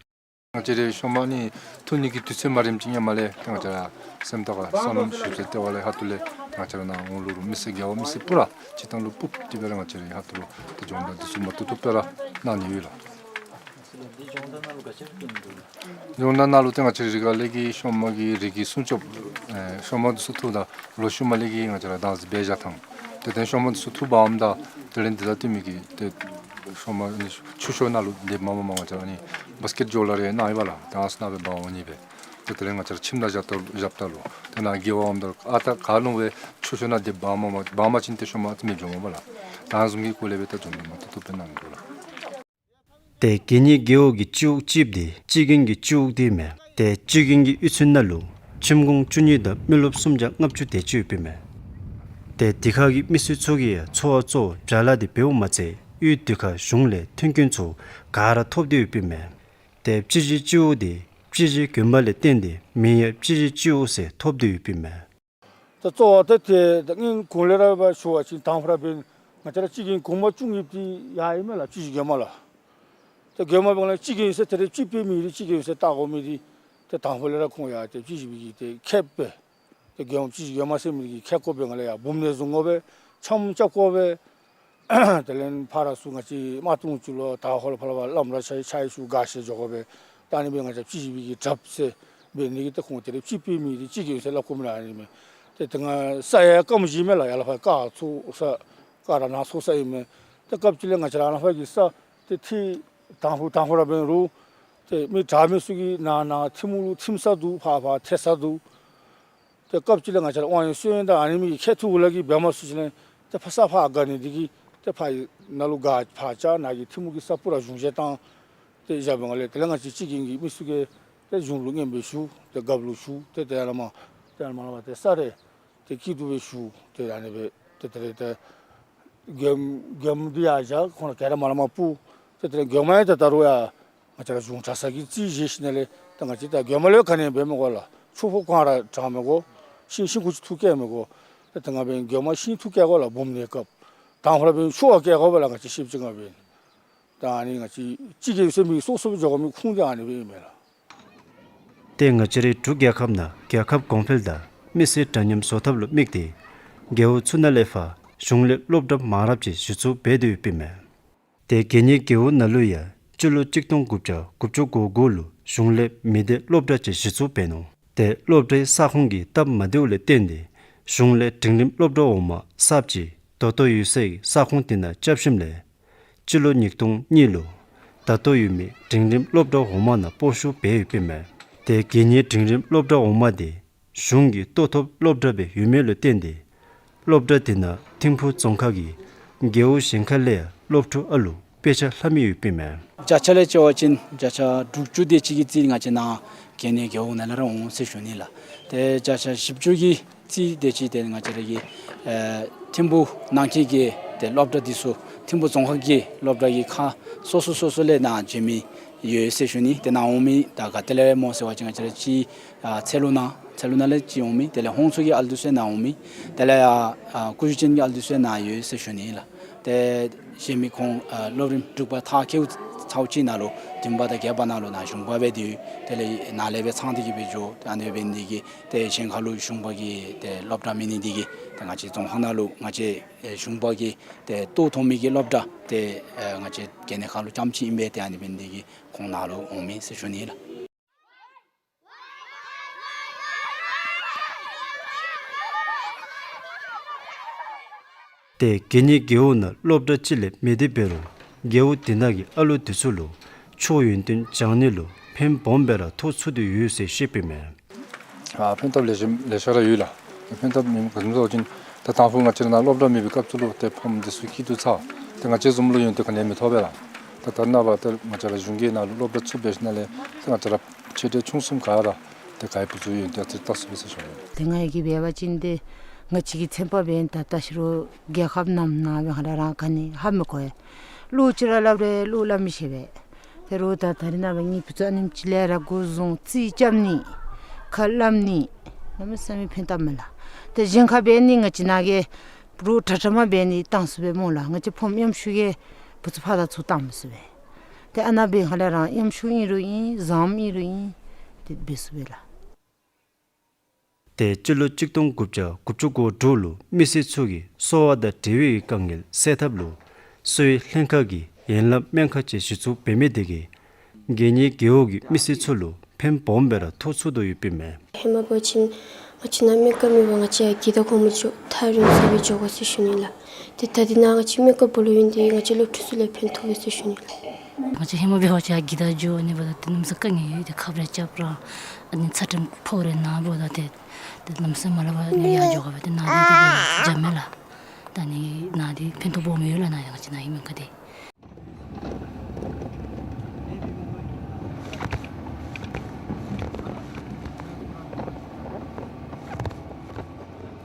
ང་བཅས་རའི་ཤ་མོ་ནི་འཐུ་ནི་གི་དུས་ཚོད་མ་རནམ་ཅིག་ཧེ་མ་ལས་ཏེ་ང་བཅས་ར་སེམས་རྟོགས་ཁར་སོ་ནམ་ཞིབ་འཚོལ་ལྟེ་བ་ལས་ཧ་ཏུ་ལས་ང་བཅས་ར་ནཱ་འོང་ལུ་རུང་མི་སེར་རྒེད་འོག་མི་སེར་པུ་ར་སྤྱིར་བཏང་ལུ་སྤུབས་ཏེ་སྦེ་ར་ང་བཅས་ར་ཧ་ཏུ་ལུ་ཏེ་སྦྱོང་བརྡར་འདི་ཚུ་མ་ཐུབ་ཐུབ་སྦེ་ར་གནང་ནི་ཡོད་ལགས། སྦྱོང་བརྡར་ནང་ལུ་ཏེ་ང་བཅས་ར་རི་ག་ལས་ཀྱི་ཤ་མོ་གི་རིགས་ཀྱི་སྲུང་སྐྱོབ་ཨེ་ཤ་མོ་འདི་ཚུ་འཐུཝ་ད་ལོ་ཤུལ་མ་ལས་ཀྱི་ང་བཅས་ར་བདག་འཛིན་འབད་བཞག་ཐངས། ཏེ་དེ་ཤ་མོ་འདི་ཚུ་འཐུ་འབག་འོངམ་ད་དེ་ལས་འདི་དང་བསྟུན་མི་གི་ཏེ་ཤ་མོ་ནི་ཆུ་ཤོག་ནང་ལུ་སྡེབ་མ་མ་མ་ང་བཅས་ར་ནི་བཱ་སི་ཀེཊ་སྦྱོར་སླབ་རེ་ནཱ་ཡོད་པ་ལགས། ད་ཨ་ནཱ་སྦེ་འབག་འོང་ནི་སྦེ། ཏེ་དེ་ལས་ང་བཅས་ར་ཁྱིམ་ནང་བཞགཔ་ད་ལུ་ཏེ་ནཱ་རྒེད་འོག་འོངམ་ད་ལུ་ཨ་རྟག་ག་ལུ་སྦེ་ཆུ་ཤོག་ནང་སྡེབ་འབག་མ་མ་འབག་མ་བྱིན་ཏེ་ཤ་མོ་ཨ་ཙི་མི་འབྱུང་འོང་པ་ལགས། ད་ཨ་ནི་བཟུམ་གྱི་སྐོར་ལས་སྦེ་ད་སྦྱོང་བརྡར་མ་ཐུབ་ཐུབ་སྦེ་གནང་ནི་འདུག་ལགས། ཏེ་དགེ་བསྙེན་རྒེད་འོག་གི་སྤྱི་འོག་ཅིག་འདི་སྤྱི་རྒན་གྱི་སྤྱི་འོག་འདི་མས། ཏེ་སྤྱི་རྒན་གྱི་གཡུས་ཚན་ནང་ལུ་ཁྱིམ་གུང་བཅུ་གཉིས་དང་མི་རློབས་སུམ་བརྒྱ་ལྔ་བཅུ་དེ་ཅིག་ཡོདཔ་ཨིན་མས། ཏེ་དེ་ཁ་གི་མི་སེར་ཚུ་གིས་ཡང་འཚོ་བ་གཙོ་བོ་བྱཱ་ལཱ་འདི་འབདཝ་མ་ཚད་གཡུས་འདི་ཁར་གཞུང་ལས་མཐུན་རྐྱེན་ཚུ་ག་ར་ཐོབ་སྟེ་ཡོདཔ་ཨིན་མས། ཏེ་སྤྱི་གཞི་སྤྱི་འོག་འདི་སྤྱི་གཞི་དགོན་པ་ལས་བརྟེན་ཏེ་མིང་ཡང་སྤྱི་གཞི་སྤྱི་འོག་ཟེར་ཐོབ་སྟེ་ཡོདཔ་ཨིན་མས། ད་གཙོ་བོ་ད་ཏེ་ད་སྔོན་གོང་ལས་ར་འབད་ཞུ་བ་ཅིན་དང་ཕུ་ར་འབདན་ང་བཅས་ར་སྤྱི་རྒན་གོང་མ་བཅུ་གཉིས་འདི་ཡར་ཨིན་མས་ལགས། སྤྱི་གཞི་དགོན་པ་ལགས། ད་དགོན་པ་འབདཝ་ལས་སྤྱི་རྒན་ཟེར་ཏེ་ར་སྤྱི་དཔོན་མི་རིགས་སྤྱི་རྒན་ཟེར་བཏགས་དགོ་མི་འདི་ད་དང་ཕུ་ལས་ར་ཁོང་ཡང་ཏེ་སྤྱི་གཞི་སྦེ་གི་ཏེ་ཁེབས་སྦེ་ཏེ་དགོན་སྤྱི་གཞི་དགོན་མ་ཟེར་མི་གི་ཁེབས་སྐོར་སྦེ་ང་ལས་ཡར་འབུམ་སྣེ་བཟུང་དགོ་པས། འཆམ་རྐྱབ་དགོ་པས། དེ་ལས་ཕར་ཚུར་ང་བཅས་མ་ཏོང་ཅུ་ལུ་ད་ཧོ་ལ་ཕར་ལུ་ལམ་ར་ཆ་ཆ་ཡི་ཤུལ་ག་ཤེས་འགྱོ་དགོ་པས། ད་ཨ་ནི་སྦེ་ང་བཅས་སྤྱི་གཞི་སྦེ་གི་གྲབས་ཟེར་འབད་ནི་གི་ཏེ་ཁོང་དེ་ར་སྤྱི་དཔོན་མི་རིགས་སྤྱི་རྒན་ཟེར་སླབ་དགོ་མི་ར་ཨ་ནི་མས། ཏེ་ཏེ་ང་ས་ཡང་སྐམ་ཞིནམ་ལས་ཡར་ལས་ཕར་ཀ་ཚུ་ས་ཀ་ར་ནང་ཚུ་ས་ཨིན་མས། ཏེ་སྐབས་ཅིག་ལས་ང་བཅས་ར་ཨ་ནཱ་ཕར་གྱི་ས་ཏེ་ཏེ་དང་ཕུ་དང་ཕུ་ར་འབད་རུང་ཏེ་མི་དྲག་མི་ཚུ་གིས་ནང་ན་ཐལ་མོ་ལུ་ཐིམ་ས་འདུག། ཕར་ཕར་ཐལ་ས་འདུག། ཏེ་སྐབས་ཅིག་ལས་ང་བཅས་ར་དབང་ཡོད་སོ་ཡོད་དང་ཨ་ནི་མི་གི་ཁེ་ཐུག་གུ་ལས་ཀྱི་འབད་མ་ཚུགས་ཞིནམ་ལས་ཏེ་ཕར་ས་ཕར་དགའ་ནི་འདི་གིས་ཏེ་ཕར་ནང་ལུ་ག་ཕར་བཅག་ནང་གི་ཐལ་མོ་གི་ས་སྤུ་ར་གཞུང་བཞེས་བཏང་། ཏེ་བཞག་པའི་སྒང་ལས་དེ་ལས་ང་བཅས་སྤྱི་རྒན་གྱི་མི་ཚུ་གིས་ཏེ་གཞུང་ལུ་སྙན་སྦེ་ཞུ། ཏེ་རྒཔོ་ལུ་ཞུ། ཏེ་དེ་ལས་མར་ཏེ་ལས་མར་ལས་མར་ཏེ་ས་རེ་ཏེ་སྐྱིད་སྡུག་སྦེ་ཞུ། ཏེ་ཨ་ནི་སྦེ་ཏེ་དེ་ལས་ཏེ་དགོནམ་དགོནམ་འདི་ཡར་བཞག། ཁོང་ར་ག་ར་མར་ལས་མར་སྤུ། ཏེ་དེ་ལས་དགོན་མ་ཡང་ཏེ་ད་རུང་ཡང་ང་བཅས་ར་གཞུང་གྲྭ་ཚང་གིས་རྩིས་བཞེས་ཞིནམ་ལས་ཏེ་ང་བཅས་ད་དགོན་མ་ལུ་ག་ནི་འབད་མི་དགོ་ལགས། ཆུ་ཕོརཔ་གང་ར་དྲང་མི་དགོ། ཤིང་ཤིང་ཀུ་ཅིག་འཐུ་བཀལ་མི་དགོ། ཏེ་ད་ང་འབད་དགོན་མ་ཤིང་འཐུ་བཀལ་དགོ་ལགས། འབུམ་སྣེ་སྐབས་དང་ཕུ་ར་འབད་ཆུ་བཀལ་དགོ་པས་ལགས། ང་བཅས་ཤེསཔ་ཅིག་ང་འབད་ད་ཨ་ནི་ང་བཅས་སྤྱི་རྒན་ཟེར་མི་སོ་སོ་སྦེ་འགྱོ་དགོ་མི་ཁུངས་འདི་ཨ་ནི་སྦེ་ཨིན་མས་ལགས། ཏེ་ང་བཅས་རའི་འབྲུག་རྒྱལ་ཁབ་ནང་རྒྱལ་ཁབ་གོང་འཕེལ་དང་མི་སེར་འདྲ་མཉམ་བཟོ་ཐབས་ལུ་དམིགས་ཏེ་རྒེད་འོག་ཚུ་ནང་ལས་ཕར་གཞུང་ལས་སློབ་གྲྭ་མང་རབས་ཅིག་གཞི་བཙུགས་འབད་དེ་ཡོདཔ་ཨིན་མས། ཏེ་དགེ་བསྙེན་རྒེད་འོག་ནང་ལུ་ཡང་སྤྱི་ལོ་གཅིག་སྟོང་དགུ་བརྒྱ་དགུ་བཅུ་གོ་དགུ་ལུ་གཞུང་ལས་མི་སྡེ་སློབ་གྲྭ་ཅིག་གཞི་བཙུགས་འབད་ནུག། ཏེ་སློབ་གྲྭའི་ས་ཁོངས་ཀྱི་སྟབས་མ་བདེཝ་ལས་བརྟེན་ཏེ་གཞུང་ལས་འབྲིང་རིམ་སློབ་གྲྭ་འོག་མ་གསརཔ་ཅིག་ད་ལྟོ་ཡོད་སའི་ས་ཁོངས་དེ་ནང་རྐྱབ་ཞིནམ་ལས་སྤྱི་ལོ་ཉིས་སྟོང་གཉིས་ལུ་ད་ལྟོ་ཡོད་མི་འབྲིང་རིམ་སློབ་གྲྭ་འོག་མ་ནང་སྤོ་བཤུད་འབད་ཡོདཔ་ཨིན་མས། ཏེ་དགེ་བསྙེན་འབྲིང་རིམ་སློབ་གྲྭ་འོག་མ་དེ་གཞུང་གི་ལྟོ་ཐོབ་སློབ་གྲྭ་སྦེ་ཡོད་མི་ལུ་བརྟེན་ཏེ་སློབ་གྲྭ་དེ་ནང་ཐིམ་ཕུག་རྫོང་ཁག་གི་རྒེད་འོག་གཞན་ཁ་ལས་ཡང་སློབ་ཕྲུག་ཨ་ལུ་ དཔེ་ཆ་ལྷབ་མི་ཡོདཔ་ཨིན་མས། བརྒྱ་ཆ་ལས་བརྩི་བ་ཅིན་བརྒྱ་ཆ་དྲུག་ཅུ་དེ་ཅིག་གི་རྩིས་ང་བཅས་ནཱ་དགེ་བསྙེན་རྒེད་འོག་ནང་ལས་ར་འོང་ཟེར་ཞུ་ནི་ལགས། ཏེ་བརྒྱ་ཆ་བཞི་བཅུ་གི་རྩིས་དེ་ཅིག་ཏེ་ང་བཅས་ར་གི་ཨེ་ཐིམ་ཕུ་ནང་འཁོད་ཀྱི་ཏེ་སློབ་གྲྭ་འདི་ཚུ་ཐིམ་ཕུ་རྫོང་ཁག་གི་སློབ་གྲྭ་གི་ཁག་སོ་སོ་སོ་སོ་ལས་ནཱ་བྱོན་མི་ཡོད་ཟེར་ཞུ་ནི། ཏེ་ནཱ་འོང་མི་ད་ག་ཏེ་ལས་སྨོ་ཟེར་བ་ཅིན་ང་བཅས་ར་གཅིག་ཨ་ཚལ་ལུ་ནང་ཚལ་ལུ་ནང་ལས་གཅིག་འོང་མི། དེ་ལས་ཧོང་ཚུ་གི་ཨ་ལུ་འདི་ཚུ་ནཱ་འོང་མི། དེ་ལས་ཡ་ཨ་ཀུ་ཤུ་ཅན་གྱི་ཨ་ལུ་འདི་ཚུ་ནཱ་ཡོད་ཟེར་ཞུ་ནི་ལགས། ཏེ་གཞན་མི་ཁོང་ཨ་སློབ་རིམ་དྲུག་པ་མཐར་འཁྱོལ་ཚརཝ་ཅིག་ནང་ལུ་བདུན་པ་དང་བརྒྱད་པ་ནང་ལུ་ནཱ་གཞུང་པ་སྦེ་སྡོད། དེ་ལས་ནཱ་ལས་སྦེ་ཚང་སྟེ་གི་སྦེ་འགྱོ། ཏེ་ཨ་ནི་འབད་ནི་དེ་གིས་ཏེ་གཞན་ཁ་ལུ་གཞུང་པ་གི་ཏེ་སློབ་གྲྭ་མེད་ནི་དེ་གིས་ཏེ་ང་བཅས་རྫོང་ཁག་ནང་ལུ་ང་བཅས་ཨེ་གཞུང་པ་གི་ཏེ་ལྟོ་ཐོབ་མི་གི་སློབ་གྲྭ་ཏེ་ཨེ་ང་བཅས་དགེ་བསྙེན་ཁ་ལུ་རྐྱངམ་ཅིག་ཨིན་པས། ཏེ་ཨ་ནི་འབད་ནི་དེ་གིས་ཁོང་ནཱ་ལུ་འོང་མི་ཟེར་ཞུ་ནི་ལགས། ཏེ་དགེ་བསྙེན་རྒེད་འོག་ནང་སློབ་གྲྭ་གཅིག་ལས་མེད་དེ་འབད་རུང་རྒེད་འོག་དེ་ནང་གི་ཨ་ལུ་དེ་ཚུ་ལུ་ཆོས་ཡོན་ཏན་སྦྱང་ནི་ལུ་ཕནམ་སྦོམ་སྦེ་ར་ཐོགས་ཚུགས་ཏེ་ཡོད་ཟེར་བཤདཔ་ཨིན་མས། ཨ་ཕན་ཐབས་ལེ་ཤ་ལེ་ཤ་ར་ཡོད་ལགས། ཕན་ཐབས་མེད་ག་ཅི་ཟེར་བ་ཅིན་ད་དང་ཕུ་ང་བཅས་ནཱ་སློབ་གྲྭ་མེད་པའི་སྐབས་སུ་ལུ་ཏེ་ཕམ་འདི་ཚུ་སྐྱིད་སྡུག་ཚ། ཏེ་ང་བཅས་བཟུམ་ལུ་ཡོན་ཏན་ག་ནི་མི་ཐོབ་པས་ལགས། ད་ད་རེས་ནངས་པ་ཏེ་ང་བཅས་ར་གཞུང་གིས་ནཱ་ལུ་སློབ་གྲྭ་ཚུ་འབད་ཞིནམ་ལས་ཏེ་ང་བཅས་ར་ཆེ་འབྲིང་ཆུང་གསུམ་ག་ར་ཏེ་ག་ཡི་བུ་ཚུ་ཡོན་ཏན་ཨ་ཙི་རེ་བཏགས་ཚུགས་པས་ཟེར་ཞུ་ནི། ཏེ་ང་གིས་འབད་བ་ཅིན་ཏེ་ང་བཅས་ཀྱི་ཚན་པ་འབདན་ད་ལྟ་ཕྱི་རུ་རྒྱལ་ཁབ་ནང་ན་འབད་ཧ་ལས་རང་ག་ནི་ཧ་མི་གོ་ཡ། བློ་ཅིག་ར་སླབ་རུང་བློ་སླབ་མི་ཤེས་པས། ཏེ་རོགས་ད་ད་རེས་ནངས་པ་ངེའི་བུ་ཚུ་ཨ་ནེམ་ཅིག་ལས་ར་འགོ་བཟུང་རྩིས་རྐྱབ་ནི་ཁ་སླབ་ནི་གནམ་མེད་ས་མེད་ཕན་ཐབས་མས་ལགས། ཏེ་གཞན་ཁར་འབད་ནི་ང་བཅས་ནཱ་གི་རོགས་དྲག་དྲག་མ་འབད་ནི་བཏང་ཚུགས་པས་སྨོ་ལགས། ང་བཅས་ཕམ་ཡམ་ཤུགས་ཀྱིས་བུ་ཚུ་ཕར་དང་ཚུར་བཏང་མི་ཚུགས་པས། ཏེ་ཨ་ནཱ་འབད་ཧ་ལས་རང་ཡམ་ཤུགས་ཨིན་རུང་ཨིན་བཟངམ་ཨིན་རུང་ཨིན་ཏེ་འབད་ཚུགས་པས་ལགས། ཏེ་སྤྱི་ལོ་གཅིག་སྟོང་དགུ་བརྒྱ་དགུ་བཅུ་གོ་དྲུག་ལུ་མི་སེར་ཚུ་གི་གསོ་བ་དང་འབྲེལ་བའི་དཀའ་ངལ་སེལ་ཐབས་ལུ་གསོ་བའི་ལྷན་ཁག་གིས་ཡན་ལག་སྨན་ཁང་ཅིག་གཞི་བཙུགས་འབད་མི་དེ་གིས་དགེ་བསྙེན་རྒེད་འོག་གི་མི་སེར་ཚུ་ལུ་ཕནམ་སྦོམ་སྦེ་ར་ཐོགས་ཚུགས་དོ་ཡོདཔ་ཨིན་མས། ཧེ་མ་འབད་བ་ཅིན་ང་བཅས་ནཱ་སྨན་ཁང་མེད་པར་ང་བཅས་ཡར་དགེ་ཐང་གོང་མ་འགྱོ་ཐག་རིང་ས་སྦེ་འགྱོ་དགོ་ཟེར་ཞུ་ནི་ལགས། ཏེ་ད་འདི་ནཱ་ང་བཅས་སྨན་ཁང་འབོ་ལོ་ཡོད་ནི་དེ་ང་བཅས་སློབ་ཕྲུག་ཚུ་ལུ་ཕན་ཐོགས་ཟེར་ཞུ་ནི་ལགས། ང་བཅས་ཧེ་མ་འབད་བ་ཅིན་ཡར་དགེ་ཐང་འགྱོ་ནི་འབདཝ་ད་ཏེ་གནམ་མེད་ས་མེད་དཀའ་ངལ་ཡོད། ཏེ་ཁབ་ར་རྐྱབ་ར་ཨ་ནི་ཚ་ཏྲམ་ཕོག་རེ་ན་འབདཝ་ད་ཏེ་ཏེ་གནམ་མེད་ས་མེད་མ་སླབ་པར་ཨ་ནི་ཡར་འགྱོ་དགོ་པས། ཏེ་ནཱ་འདི་ཏེ་འཇམ་མས་ལགས། ད་ཨ་ནི་ནཱ་འདི་ཕན་ཐོགས་སྦོམ་ཡོད་ལགས། ནཱ་ཡང་ཅིག་ནཱ་ཨིན་མས་ག་ཏེ།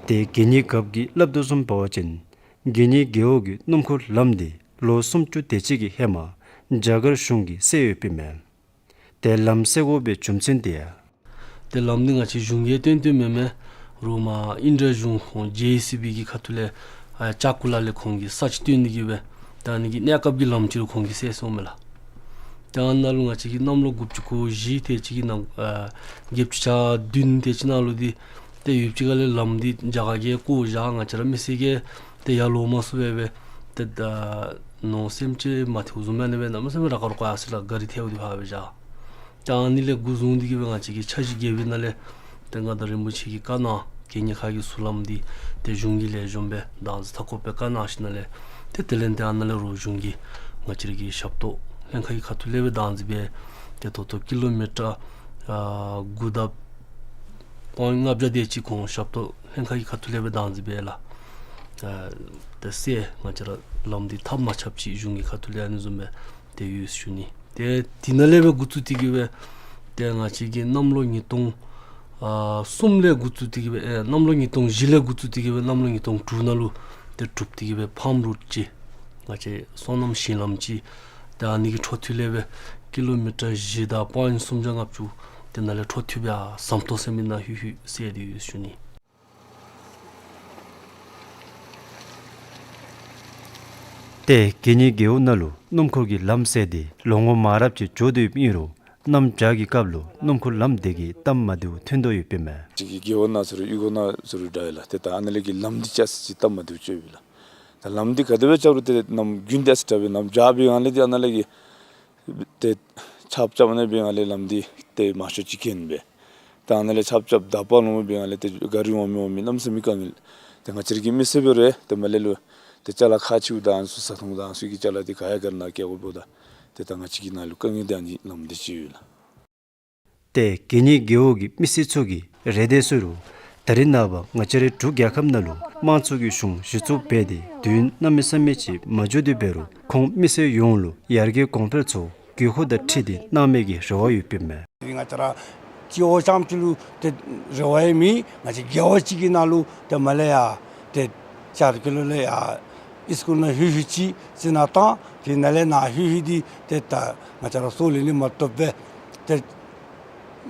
ཏེ་དགེ་བསྙེན་རྒཔོ་གིས་སླབ་དོ་བཟུམ་འབད་བ་ཅིན་དགེ་བསྙེན་རྒེད་འོག་གི་སྣུམ་འཁོར་ལམ་འདི་ལོ་སུམ་ཅུ་དེ་ཅིག་གི་ཧེ་མ་རྒྱ་གར་གཞུང་གིས་བསལ་ཡོདཔ་ཨིན་མས། ཏེ་ལམ་བསལ་དགོ་པའི་རྒྱུ་མཚན་དེ་ཡང་། ཏེ་ལམ་འདི་ང་བཅས་གཞུང་གིས་བཏོན་བཏོནམ་མེན་མས། རོགས་མར་ཨིན་དྲ་གཞུང་ཁོང་ཇེ་ཨེ་སི་བི་གི་ཁ་ཐུག་ལས་ཨ་ལྕགས་སྐུ་ལ་ལས་ཁོང་གིས་ས་ཅིག་བཏོན་ནི་གི་སྦེ་ད་ཨ་ནི་གི་གནས་སྐབས་ཀྱི་ལམ་ཅིག་ར་ཁོང་གིས་བསལ་སོངམ་མས་ལགས། ཏེ་ཨ་ནཱ་ལུ་ང་བཅས་ཀྱིས་གནམ་ལོ་དགུ་བཅུ་གོ་བཞི་དེ་ཅིག་གི་ནང་ཨ་བརྒྱད་ཅུ་གྱ་བདུན་དེ་ཅིག་ནང་ལུ་འདི་ཏེ་ཡུདཔ་ཅིག་ཁ་ལས་ལམ་འདི་རྒྱ་གར་གྱིས་བཀོ་བཞག། ང་བཅས་ར་མི་སེར་གྱིས་ཏེ་ཡར་ལོག་མ་ཚུགས་པས་སྦེ་ཏེ་ད་མནོ་སེམས་ཅིག་མ་ཐེགཔ་བཟུམ་ཨ་ནི་སྦེ་གནམ་མེད་ས་མེད་ར་ཁ་རོག་ཁ་ཡར་སི་ལ་ག་རི་ཐལཝ་འདི་ཕར་སྦེ་བཞག། ད་ཨ་ནི་ལས་འགོ་བཟུང་སྟེ་གི་སྦེ་ང་བཅས་ཀྱིས་འཆར་གཞི་བརྒྱབ་པའི་ནང་ལས་ཏེ་མངའ་བདག་རིན་པོ་ཆེ་གི་བཀའ་གནང་དགེ་བསྙེན་ཁག་གི་ཟུར་ལམ་འདི་ཏེ་གཞུང་གི་ལས་བྱོན་སྦེ་བདག་འཛིན་མཐའ་འཁོབ་སྦེ་བཀའ་གནང་ཞིནམ་ལས་ཏེ་དེ་ལས་ཏེ་ཨ་ནཱ་ལས་རོགས་གཞུང་གིས་ང་བཅས་ར་གི་ཞབས་ཏོག་ལྷན་ཁག་གི་ཁ་ཐུག་ལས་སྦེ་བདག་འཛིན་འབད། ཏེ་ད་ལྟོ་ཀི་ལོ་མི་ཊར་ཨ་དགུ་དང་པོའིནཊ་ལྔ་བརྒྱ་དེ་ཅིག་ཁོང་ཞབས་ཏོག་ལྷན་ཁག་གི་ཁ་ཐུག་ལས་སྦེ་བདག་འཛིན་འབད་ལགས། ཨ་ཏེ་སེལ་ང་བཅས་ར་ལམ་འདི་ཐགཔ་མ་ཆགཔ་ཅིག་གཞུང་གི་ཁ་ཐུག་ལས་ཨ་ནི་བཟུམ་སྦེ་ཏེ་ཡོད་ཞུ་ནི། ཏེ་དེ་ནང་ལས་སྦེ་འགོ་བཙུགས་ཏེ་གི་སྦེ་ཏེ་ང་བཅས་ཀྱིས་གནམ་ལོ་ཉིས་སྟོང་ཨ་གསུམ་ལས་འགོ་བཙུགས་ཏེ་གི་སྦེ་ཨེ་གནམ་ལོ་ཉིས་སྟོང་བཞི་ལས་འགོ་བཙུགས་ཏེ་གི་སྦེ་གནམ་ལོ་ཉིས་སྟོང་དྲུག་ནང་ལུ་ཏེ་གྲུབ་སྟེ་གི་སྦེ་ཕཱམ་རོཌ་ཅིག་ང་བཅས་སོ་ནམ་ཞིང་ལམ་ཅིག་ཏེ་ཨ་ནི་གི་འཕྲོ་མཐུད་ལས་སྦེ་ཀི་ལོ་མི་ཊར་བཞི་དང་པོའིནཊ་སུམ་བརྒྱ་ལྔ་བཅུ་དེ་ནང་ལས་འཕྲོ་མཐུད་སྦེ་ཨ་ཟམ་ཏོག་ཟེར་མི་ནང་ལྷོད་ལྷོད་སེལ་ཏེ་ཡོད་ཞུ་ནི། ཏེ་དགེ་བསྙེན་རྒེད་འོག་ནང་ལུ་སྣུམ་འཁོར་གྱི་ལམ་བསལ་ཏེ་ལོ་ངོ་མང་རབས་ཅིག་འགྱོ་དོ་ཡོདཔ་ཨིན་རུང་གནམ་བྱཱར་གྱི་སྐབས་ལུ་སྣུམ་འཁོར་ལམ་དེ་གིས་སྟབས་མ་བདེཝ་ཐོན་དོ་ཡོདཔ་ཨིན་མས། ཅིག་གི་རྒེད་འོག་ནང་ཟེར་རུང་གཡུས་སྒོ་ནང་ཟེར་རུང་འདྲ་ཡི་ལགས། ཏེ་ད་ཨ་ནཱ་ལས་ཀྱི་ལམ་འདི་ཅིག་ཨ་ཙི་ཅིག་སྟབས་མ་བདེཝ་ཅིག་ཡོད་པས་ལགས། ད་ལམ་འདི་ག་དེ་སྦེ་རྐྱབ་རུང་ཏེ་གནམ་དགུན་འདི་ཨ་ཙི་དྲག་པས། གནམ་བྱཱར་འབད་བའི་སྒང་ལས་ཏེ་ཨ་ནཱ་ལས་ཀྱི་ཏེ་ཆརཔ་རྐྱབ་ཨ་ནི་འབད་བའི་སྒང་ལས་ལམ་འདི་ཏེ་མང་ཤོས་ཅིག་གྱོན་སྦེ། ད་ཨ་ནཱ་ལས་ཆརཔ་རྐྱབ་དག་པ་ལོང་འབད་བའི་སྒང་ལས་ཏེ་ག་རི་འོང་མི་འོང་མི་གནམ་མེད་ས་མེད་དཀའ་ངལ། ཏེ་ང་བཅས་ར་གི་མི་སེར་འབད་རུང་ཏེ་མར་ལས་ལུ་ཏེ་ཅ་ལ་ཁག་ཆེཝ་དང་ཚུ་བཟའ་འཐུང་དང་ཚུ་གི་ཅ་ལ་འདི་ག་ཡ་ག་ར་ནཱ་བསྐྱལ་དགོཔ་འབདཝ་ད་ཏེ་ད་ང་བཅས་ཀྱི་ནཱ་ལུ་དཀའ་ངལ་འདི་ཨ་ནི་ལམ་འདི་ཅིག་ཡོད་ལགས། ཏེ་དགེ་བསྙེན་རྒེད་འོག་གི་མི་སེར་ཚུ་གིས་རེ་འདོད་ཟེར་རུང་ ད་རིས་ནངས་པ་ང་བཅས་རའི་འབྲུག་རྒྱལ་ཁབ་ནང་ལུ་དམངས་གཙོ་གི་གཞུང་གཞི་བཙུགས་འབད་དེ་དུས་ཡུན་གནམ་མེད་ས་མེད་ཅིག་མ་འགྱོ་དེ་འབད་རུང་ཁོང་མི་སེར་ཡོངས་ལུ་ཡར་རྒྱས་གོང་འཕེལ་ཚུ་དགོས་མཁོ་དང་འཁྲིལ་ཏེ་གནང་མི་གི་རེ་བ་ཡོདཔ་ཨིན་མས། ང་བཅས་ར་སྤྱི་འོག་རྐྱངམ་ཅིག་ལུ་ཏེ་རེ་བ་ཡང་མེད། ང་བཅས་རྒེད་འོག་ཅིག་གི་ནང་ལུ་ཏེ་མར་ལས་ཡར་ཏེ་ཅར་ཀི་ལོ་ལས་ཡར་ཨིས་ཀུལ་ནང་ལྷོད་ལྷོད་ཅིག་ཅིག་ནང་བཏང་། ཏེ་ནཱ་ལས་ནཱ་ལྷོད་ལྷོད་དེ་ཏེ་ད་ང་བཅས་ར་སོ་ལས་ནི་མ་བཏུབ་པས། ཏེ་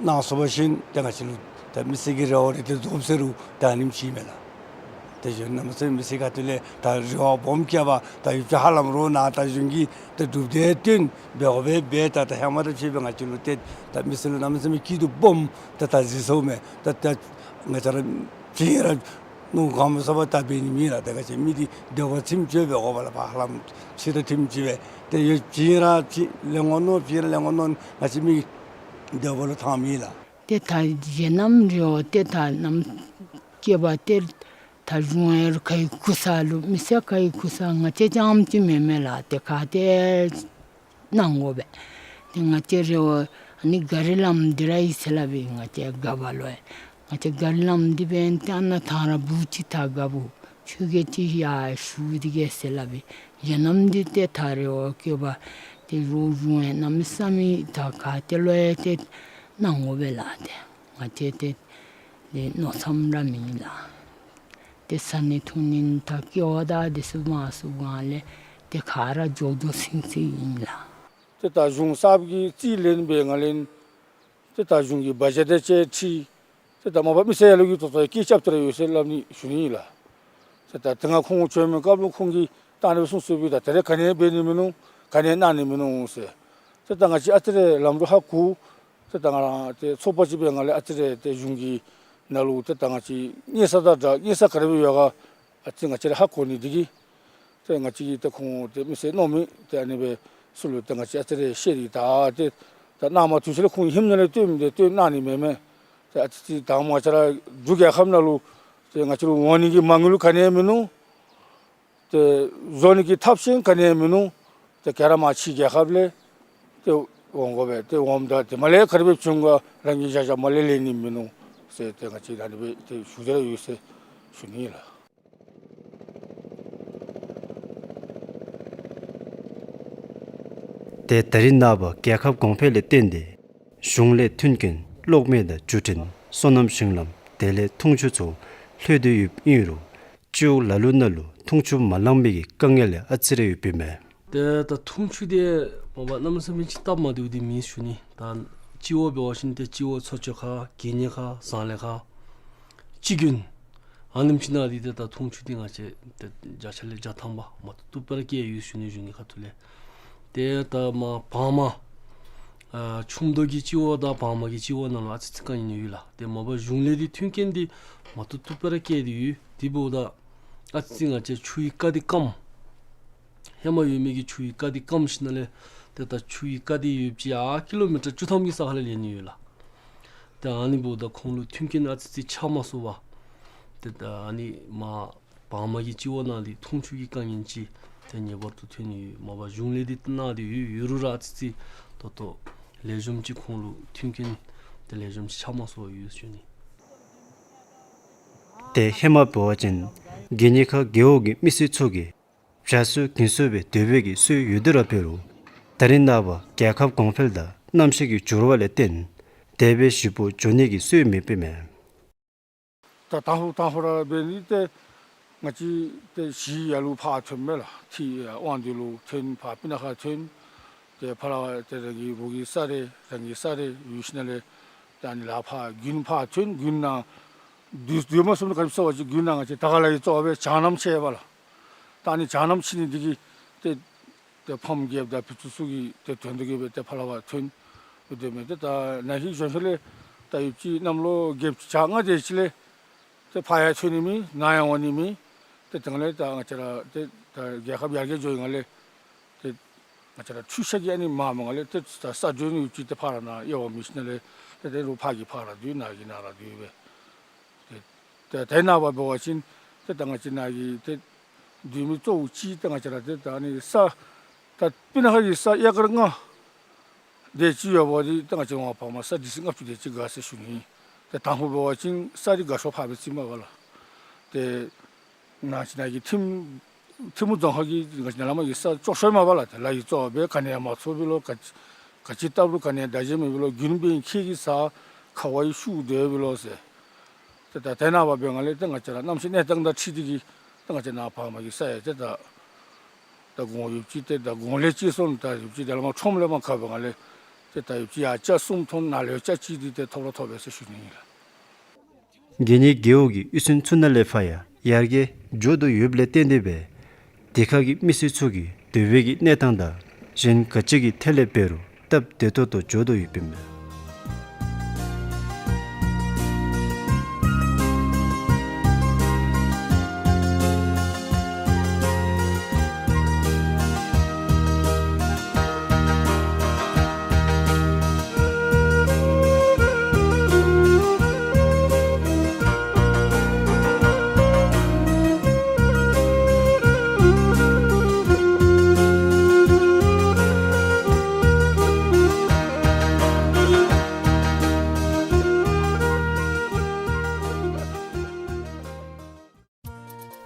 གནང་ཚུགས་པ་ཅིན་ཏེ་ང་བཅས་ལུ་ཏེ་མི་སེར་གྱི་རེ་བ་རེ་ཏེ་རྫོགསཔ་ཟེར་རུང་ཏེ་ཨ་ནེམ་ཅིག་མས་ལགས། ཏེ་གཞོན་ནུ་མི་སེར་མི་སེར་ཁ་ཐུག་ལས་ད་རེ་བ་སྦོམ་བསྐྱེདཔ་ད་ཡུདཔ་ཅིག་ཧ་ལམ་རོགས་ནཱ་ད་གཞུང་གིས་ཏེ་གྲུབ་འབྲས་སྟོན་འབད་དགོ་པས་འབད། ད་ད་ཧེ་མ་དང་ཕྱད་པའི་ང་བཅས་ལུ་ཏེ་ད་མི་སེར་ལུ་གནམ་མེད་ས་མེད་སྐྱིད་སྡུག་སྦོམ་ཏེ་ད་གཟིགས་ཚུགས་མས། ད་ད་ང་བཅས་ར་ཅིག་ར་ནོར་གང་མ་སོང་པར་ད་འབད་ནི་མེད་ལགས། ཏེ་ག་ཅི་མི་འདི་འདོད་པ་ཚིམ་ཅིག་འབད་དགོ་པས་ལགས། ཧ་ལམ་ཚིག་ར་ཐིམ་ཅིག་སྦེ་ཏེ་ཡོད་ཅིག་ར་ཅིག་ལེན་དགོ་མནོ་ཅིག་ར་ལེན་དགོ་མནོ་ང་བཅས་མི་འདོད་པ་ལུ་ཐང་མེད་ལགས། ཏེ་ད་གཞན་ནམ་རེ་བ་ཏེ་ད་ནམ་སྐྱེ་བ་ཏེ་ད་གཞུང་ཡང་ཁའི་ཁུ་ས་ལུ་མི་སེར་ཁའི་ཁུ་ས་ང་བཅས་རྐྱངམ་ཅིག་མེན་མས་ལགས། ཏེ་ག་ཏེ་གནང་དགོ་པས། ཏེ་ང་བཅས་རེ་བ་ཨ་ནི་གཱ་རི་ལམ་འདི་ར་ཡོད་ཟེར་སླབ་ཨིན། ང་བཅས་རྒཔོ་ལུ་ཡང་ང་བཅས་གཱ་རི་ལམ་འདི་འབདན་ཏེ་ཨ་ནཱ་ཐང་ར་བུ་ཅིག་ད་རྒཔོ་ཆོས་རྒྱལ་ཅིག་ཡར་བཞུགས་ཏེ་གི་ཟེར་སླབ་ཨིན། གཞན་ནམ་འདི་ཏེ་ད་རེ་བ་བསྐྱེད་པ་ཏེ་རོགས་གཞུང་ཡང་གནམ་མེད་ས་མེད་ད་ག་ཏེ་ལུ་ཡང་ཏེ་གནང་དགོ་པས་ལགས། ཏེ་ང་བཅས་ཏེ་ཏེ་མནོ་བསམ་ར་མེད་ལགས། ཏེ་བཟའ་ནི་འཐུང་ནི་ད་ཀེ་བ་དང་དེ་ཚུ་མ་ཚུགས་གང་ལས་ཏེ་ག་ར་འགྱོ་འགྱོ་ཚིང་ཚིང་ཨིན་ལགས། ཏེ་ད་གཞུང་གསརཔ་གི་རྩིས་ལེན་འབད་ནི་ལས་ཏེ་ད་གཞུང་གི་བ་ཇེཊ་དང་བཅས་ཁྲིད་ཏེ་ད་མ་པ་མི་སེར་ཡར་ལུ་གི་ཏོག་ཏོ་ཡང་སྐད་རྐྱབ་སྟེ་ར་ཡོད་ཟེར་སླབ་ནི་ཞུ་ནི་ཨིན་ལགས། ཏེ་ད་དེ་སྔ་ཁོང་བྱོན་མི་སྐབས་ལུ་ཁོང་གིས་ད་ཨ་ནི་སྦེ་གསུངས་གསུངསམ་ད་ད་རེས་ག་ནི་འབད་ནི་མིན་ནུག། ག་ནི་གནང་ནི་མིན་ནུག་ཟེར། ཏེ་ད་ང་བཅས་ཨ་ཙི་རེ་ལམ་འགྲོ་ཧ་གོ། ཏེ་ད་ང་ར་ཏེ་ཚོགས་པ་ཅིག་འབད་ནི་ལས་ཨ་ཙི་རེ་ཏེ་གཞུང་གི་ནང་ལུ་ཏེ་ད་ང་བཅས་གཉེར་ས་དང་སྦྲགས་གཉེར་ས་ག་དེ་སྦེ་ཡོད་ག་ཨ་ཙི་ང་བཅས་ར་ཧ་གོ་ནི་འདི་གིས་ཏེ་ང་བཅས་ཀྱིས་ཏེ་ཁོང་ཏེ་མི་སེར་མནོ་མི་ཏེ་ཨ་ནི་སྦེ་ཚུ་ལུ་ཏེ་ང་བཅས་ཨ་ཙི་རེ་བཤད་དེ་ད་ཏེ་ད་གནངམ་དུས་ཚོད་ལུ་ཁོང་ཧིང་ནང་ལས་སྟོན་མི་འདི་སྟོན་གནང་ནི་མེན་མས། ཏེ་ཨ་ཙི་ཙི་ད་ང་བཅས་ར་འབྲུག་རྒྱལ་ཁབ་ནང་ལུ་ཏེ་ང་བཅས་ལུ་འོང་ནི་གི་མ་དངུལ་ལུ་ག་ནི་ཡང་མིན་ནུག། ཏེ་བཟོ་ནི་གི་ཐབས་ཤེས་ག་ནི་ཡང་མིན་ནུག། ཏེ་ག་ར་མར་ཕྱི་རྒྱལ་ཁབ་ལས་ཏེ་འོང་དགོ་པས། ཏེ་འོངམ་ད་ཏེ་མར་ལས་ག་དེ་སྦེ་བྱུང་ག་རང་གིས་བཞག་བཞགཔ་མར་ལས་ལེན་ནི་མིན་ནུག་ཟེར་ཏེ་ང་བཅས་ད་ཨ་ནི་སྦེ་ཏེ་ཞུ་སྟེ་ར་ཡོད་ཟེར་ཞུ་ནི་ལགས། ཏེ་ད་རིས་ནངས་པ་རྒྱལ་ཁབ་གོང་འཕེལ་ལས་བརྟེན་ཏེ་གཞུང་ལས་མཐུན་རྐྱེན་གློག་མེ་དང་འགྲུལ་འཕྲིན་སོ་ནམ་ཞིང་ལམ་དེ་ལས་འཐུང་ཆུ་ཚུ་ལྷོད་དེ་ཡོདཔ་ཨིན་རུང་སྤྱི་འོག་ལ་ལུ་ནང་ལུ་འཐུང་ཆུ་མ་ལང་མི་གི་དཀའ་ངལ་ཡང་ཨ་ཙི་རེ་ཡོདཔ་ཨིན་མས། ཏེ་ད་འཐུང་ཆུ་འདི་མ་པ་གནམ་མེད་ས་མེད་ཅིག་སྟབས་མ་བདེཝ་འདི་མེད་ཞུ་ནི། ད་སྤྱི་འོག་འབད་བ་ཅིན་ཏེ་སྤྱི་འོག་ཚོ་བཅོ་ཁ་དགེ་བསྙེན་ཁ་བཟང་ལེགས་ཁ་སྤྱི་དགོན་ཨ་ནེམ་ཅིག་ནང་འདི་ཏེ་ད་འཐུང་ཆུ་འདི་ང་བཅས་ཏེ་བརྒྱ་ཆ་ལས་བརྒྱ་ཐམ་པ་མ་བཏུབ་བཏུབ་སྦེ་ར་བསྐྱལ་ཡོད་ཞུ་ནི། གཞུང་གི་ཁ་ཐུག་ལས། ཏེ་ད་མར་བར་མ་ཨ་ཆུམ་མདོ་གི་སྤྱི་འོག་དང་བར་མ་གི་སྤྱི་འོག་ནང་ལུ་ཨ་ཙི་ཙི་དཀའ་ངལ་ཡོད་ལགས། ཏེ་མ་པ་གཞུང་ལས་འདི་མཐུན་རྐྱེན་འདི་མ་བཏུབ་བཏུབ་སྦེ་ར་བསྐྱལ་ཏེ་ཡོད། དེ་འབདཝ་ད་ཨ་ཙི་ང་བཅས་ཆུའི་རྐ་འདི་སྐམ། ཧེ་མ་ཡོད་མི་གི་ཆུའི་རྐ་འདི་སྐམ་ཞིནམ་ལས་ཏེ་ད་ཆུའི་རྐ་འདི་ཡོདཔ་ཅིག་ཡར་ཀི་ལོ་མི་ཊར་བཅུ་ཐམ་གྱི་ས་ཁ་ལས་ལེན་ནི་ཡོད་ལགས། ཏེ་ཨ་ནི་འབདཝ་ད་ཁོང་ལུ་མཐུན་རྐྱེན་ཨ་ཙི་ཙི་ཆགས་མ་སོང་བར་ཏེ་ད་ཨ་ནི་མར་བར་མ་གི་སྤྱི་འོག་ནང་འདི་འཐུང་ཆུ་གི་དཀའ་ངལ་ཅིག་ཏེ་ངེས་པར་དུ་ཐོན་ནི་ཡོད། མ་པ་གཞུང་ལས་འདི་གནང་སྟེ་ཡོད། ཡོད་རུང་ར་ཨ་ཙི་ཙི་ད་ལྟོ་ལེགས་ཤོམ་ཅིག་ཁོང་ལུ་མཐུན་རྐྱེན་ཏེ་ལེགས་ཤོམ་ཅིག་ཆགས་མ་སོང་བར་ཡོད་ཞུ་ནི། ཏེ་ཧེ་མ་འབད་བ་ཅིན་དགེ་བསྙེན་ཁ་རྒེད་འོག་གི་མི་སེར་ཚུ་གིས་བྱ་གསོ་རྒྱུན་གསོ་སྦེ་སྡོད་པའི་གི་སྲོལ་ཡོད་དེ་ར་འབད་རུང་ད་རིས་ནངས་པ་རྒྱལ་ཁབ་གོང་འཕེལ་དང་གནམ་གཤིས་ཀྱི་འགྱུར་བ་ལས་བརྟེན་དེ་སྦེ་ཞིག་པོ་འགྱོ་ནི་གི་སྲོལ་མེདཔ་ཨིན་མས། ད་དང་ཕུ་དང་ཕུ་ར་འབད་ནི་ཏེ་ང་བཅས་ཏེ་གཞིས་ཡར་ལུ་ཕར་ཐོནམ་མས་ལགས། ཏེ་དབང་འདུས་ལུ་ཐོན། ཕར་སྤུ་ན་ཁ་ཐོན། ཏེ་ཕར་ལས་ཏེ་རང་གི་རོགས་ཀྱི་ས་རེ་རང་གི་ས་རེ་ཡོད་ཞིནམ་ལས་ད་ཨ་ནི་ལས་ཕར་དགོན་ཕར་ཐོན། དགོན་ནང་སྡོད་སྡོད་མ་ཚུགས་ནི་ག་ཅི་ཟེར་བ་ཅིན་དགོན་ནང་ང་བཅས་ད་ག་ར་གིས་གཙོ་བོ་སྦེ་བྱང་སྣུམ་ཆད་པས་ལགས། ད་ཨ་ནི་བྱང་སྣུམ་ཆད་ནི་འདི་གིས་ཏེ་ཏེ་ཕམ་རྒསཔ་དང་ཕར་ཚུར་ཚུར་གྱི་ཏེ་དོན་དུ་གི་སྦེ་ཏེ་ཕར་ལས་ཕར་ཐོན་སྡོདཔ་མས། ཏེ་ད་ན་ཧིང་གཞོན་ཤོས་ལས་ད་ཡུདཔ་ཅིག་གནམ་ལོ་བརྒྱད་ཅུ་གྱ་ལྔ་དེ་ཅིག་ལས་ཏེ་ཕར་ཡང་ཐོན་ནི་མེད། ནཱ་ཡང་འོང་ནི་མེད། ཏེ་དེ་ལས་ད་ང་བཅས་ར་ཏེ་ད་རྒྱལ་ཁབ་ཡར་རྒྱས་འགྱོ་ཡི་ནང་ལས་ཏེ་ང་བཅས་ར་འཕྲུལ་ཆས་ཀྱིས་ཨ་ནི་མངམ་ནང་ལས་ཏེ་ད་ས་འགྱོ་ནི་ཡུདཔ་ཅིག་ཏེ་ཕར་ར་ནཱ་དབྱེ་བ་མེད་ཞིནམ་ལས་ཏེ་ཏེ་རོགས་ཕར་གྱི་ཕར་ར་སྡོད་ནཱ་གི་ནཱ་ར་སྡོད་སྦེ། ཏེ་ཏེ་ད་ནངས་པ་འབད་བ་ཅིན་ཏེ་ད་ང་བཅས་ནཱ་གི་ཏེ་སྡོད་མི་གཙོ་བོ་ཅིག་ཏེ་ང་བཅས་ར་ཏེ་ད་ཨ་ནི་ས་ད་སྤུ་ན་ཁ་གི་ས་ཨེ་ཀར་ལྔ་དེ་ཅིག་ཡོདཔ་འདི་ཏེ་ང་བཅས་ར་བར་མ་ས་ཌི་སི་ལྔ་བཅུ་དེ་ཅིག་དགའ་ཟེར་ཞུ་ནི། ཏེ་དང་ཕུ་འབད་བ་ཅིན་ས་རི་དགའ་ཤོས་ཕར་སྦེ་རྩིཝ་མས་པ་ལགས། ཏེ་ནང་ཅིག་ནང་གི་ཐིམ་ཐིམ་རྫོང་ཁག་གི་ང་བཅས་ནཱ་ལས་མར་གྱི་ས་ལྕོགས་ཤོས་མས་པ་ལགས། ཏེ་ལ་ཡི་ཙོགས་སྦེ་ག་ནི་ཡང་མ་ཚོར་བས་ལོ། ག་ག་ཅི་བཏབ་རུང་ག་ནི་ཡང་བདག་འཛིན་མེད་པས་ལོ། རྒྱུན་པའི་ཁྱེགས་ཀྱི་ས་ཁ་བ་ཡི་ཤུགས་སྡོད་པས་ལོ་ཟེར། ཏེ་ད་དེ་ནང་འབད་བའི་སྒང་ལས་ཏེ་ང་བཅས་ར་གནམ་གཤིས་གནས་སྟངས་དང་འཁྲིལ་ཏེ་གིས་ཏེ་ང་བཅས་ནཱ་ཕར་མར་གྱི་ས་ཡང་ཏེ་ད་ད་གོང་ཡོདཔ་ཅིག་ཏེ་ད་གོང་ལས་ཅིག་སོང་ད་ཡོདཔ་ཅིག་དེ་ལས་མར་ཁྲོམ་ལས་མར་ཁར་བའི་སྒང་ལས་ཏེ་ད་ཡོདཔ་ཅིག་ཡར་ལྕགས་གསུམ་ཐོན་ནཱ་ལས་ལྕགས་གཅིག་འདི་ཏེ་ཐོབ་ར་ཐོབ་པས་ཟེར་ཞུ་ནི་ཨིན་ལགས། གད་སྙིགས་རྒེད་འོག་གི་གཡུས་ཚན་ཚུ་ནང་ལས་ཕར་ཡང་ཡར་རྒྱས་འགྱོ་དོ་ཡོདཔ་ལས་བརྟེན་ཏེ་སྦེ་དེ་ཁར་གྱི་མི་སེར་ཚུ་གི་སྡོད་པའི་གི་གནས་སྟངས་དང་གཞན་ག་ཅི་གི་ཐད་ལས་འབད་རུང་སྟབས་བདེ་ཏོག་ཏོ་འགྱོ་དོ་ཡོདཔ་ཨིན་མས།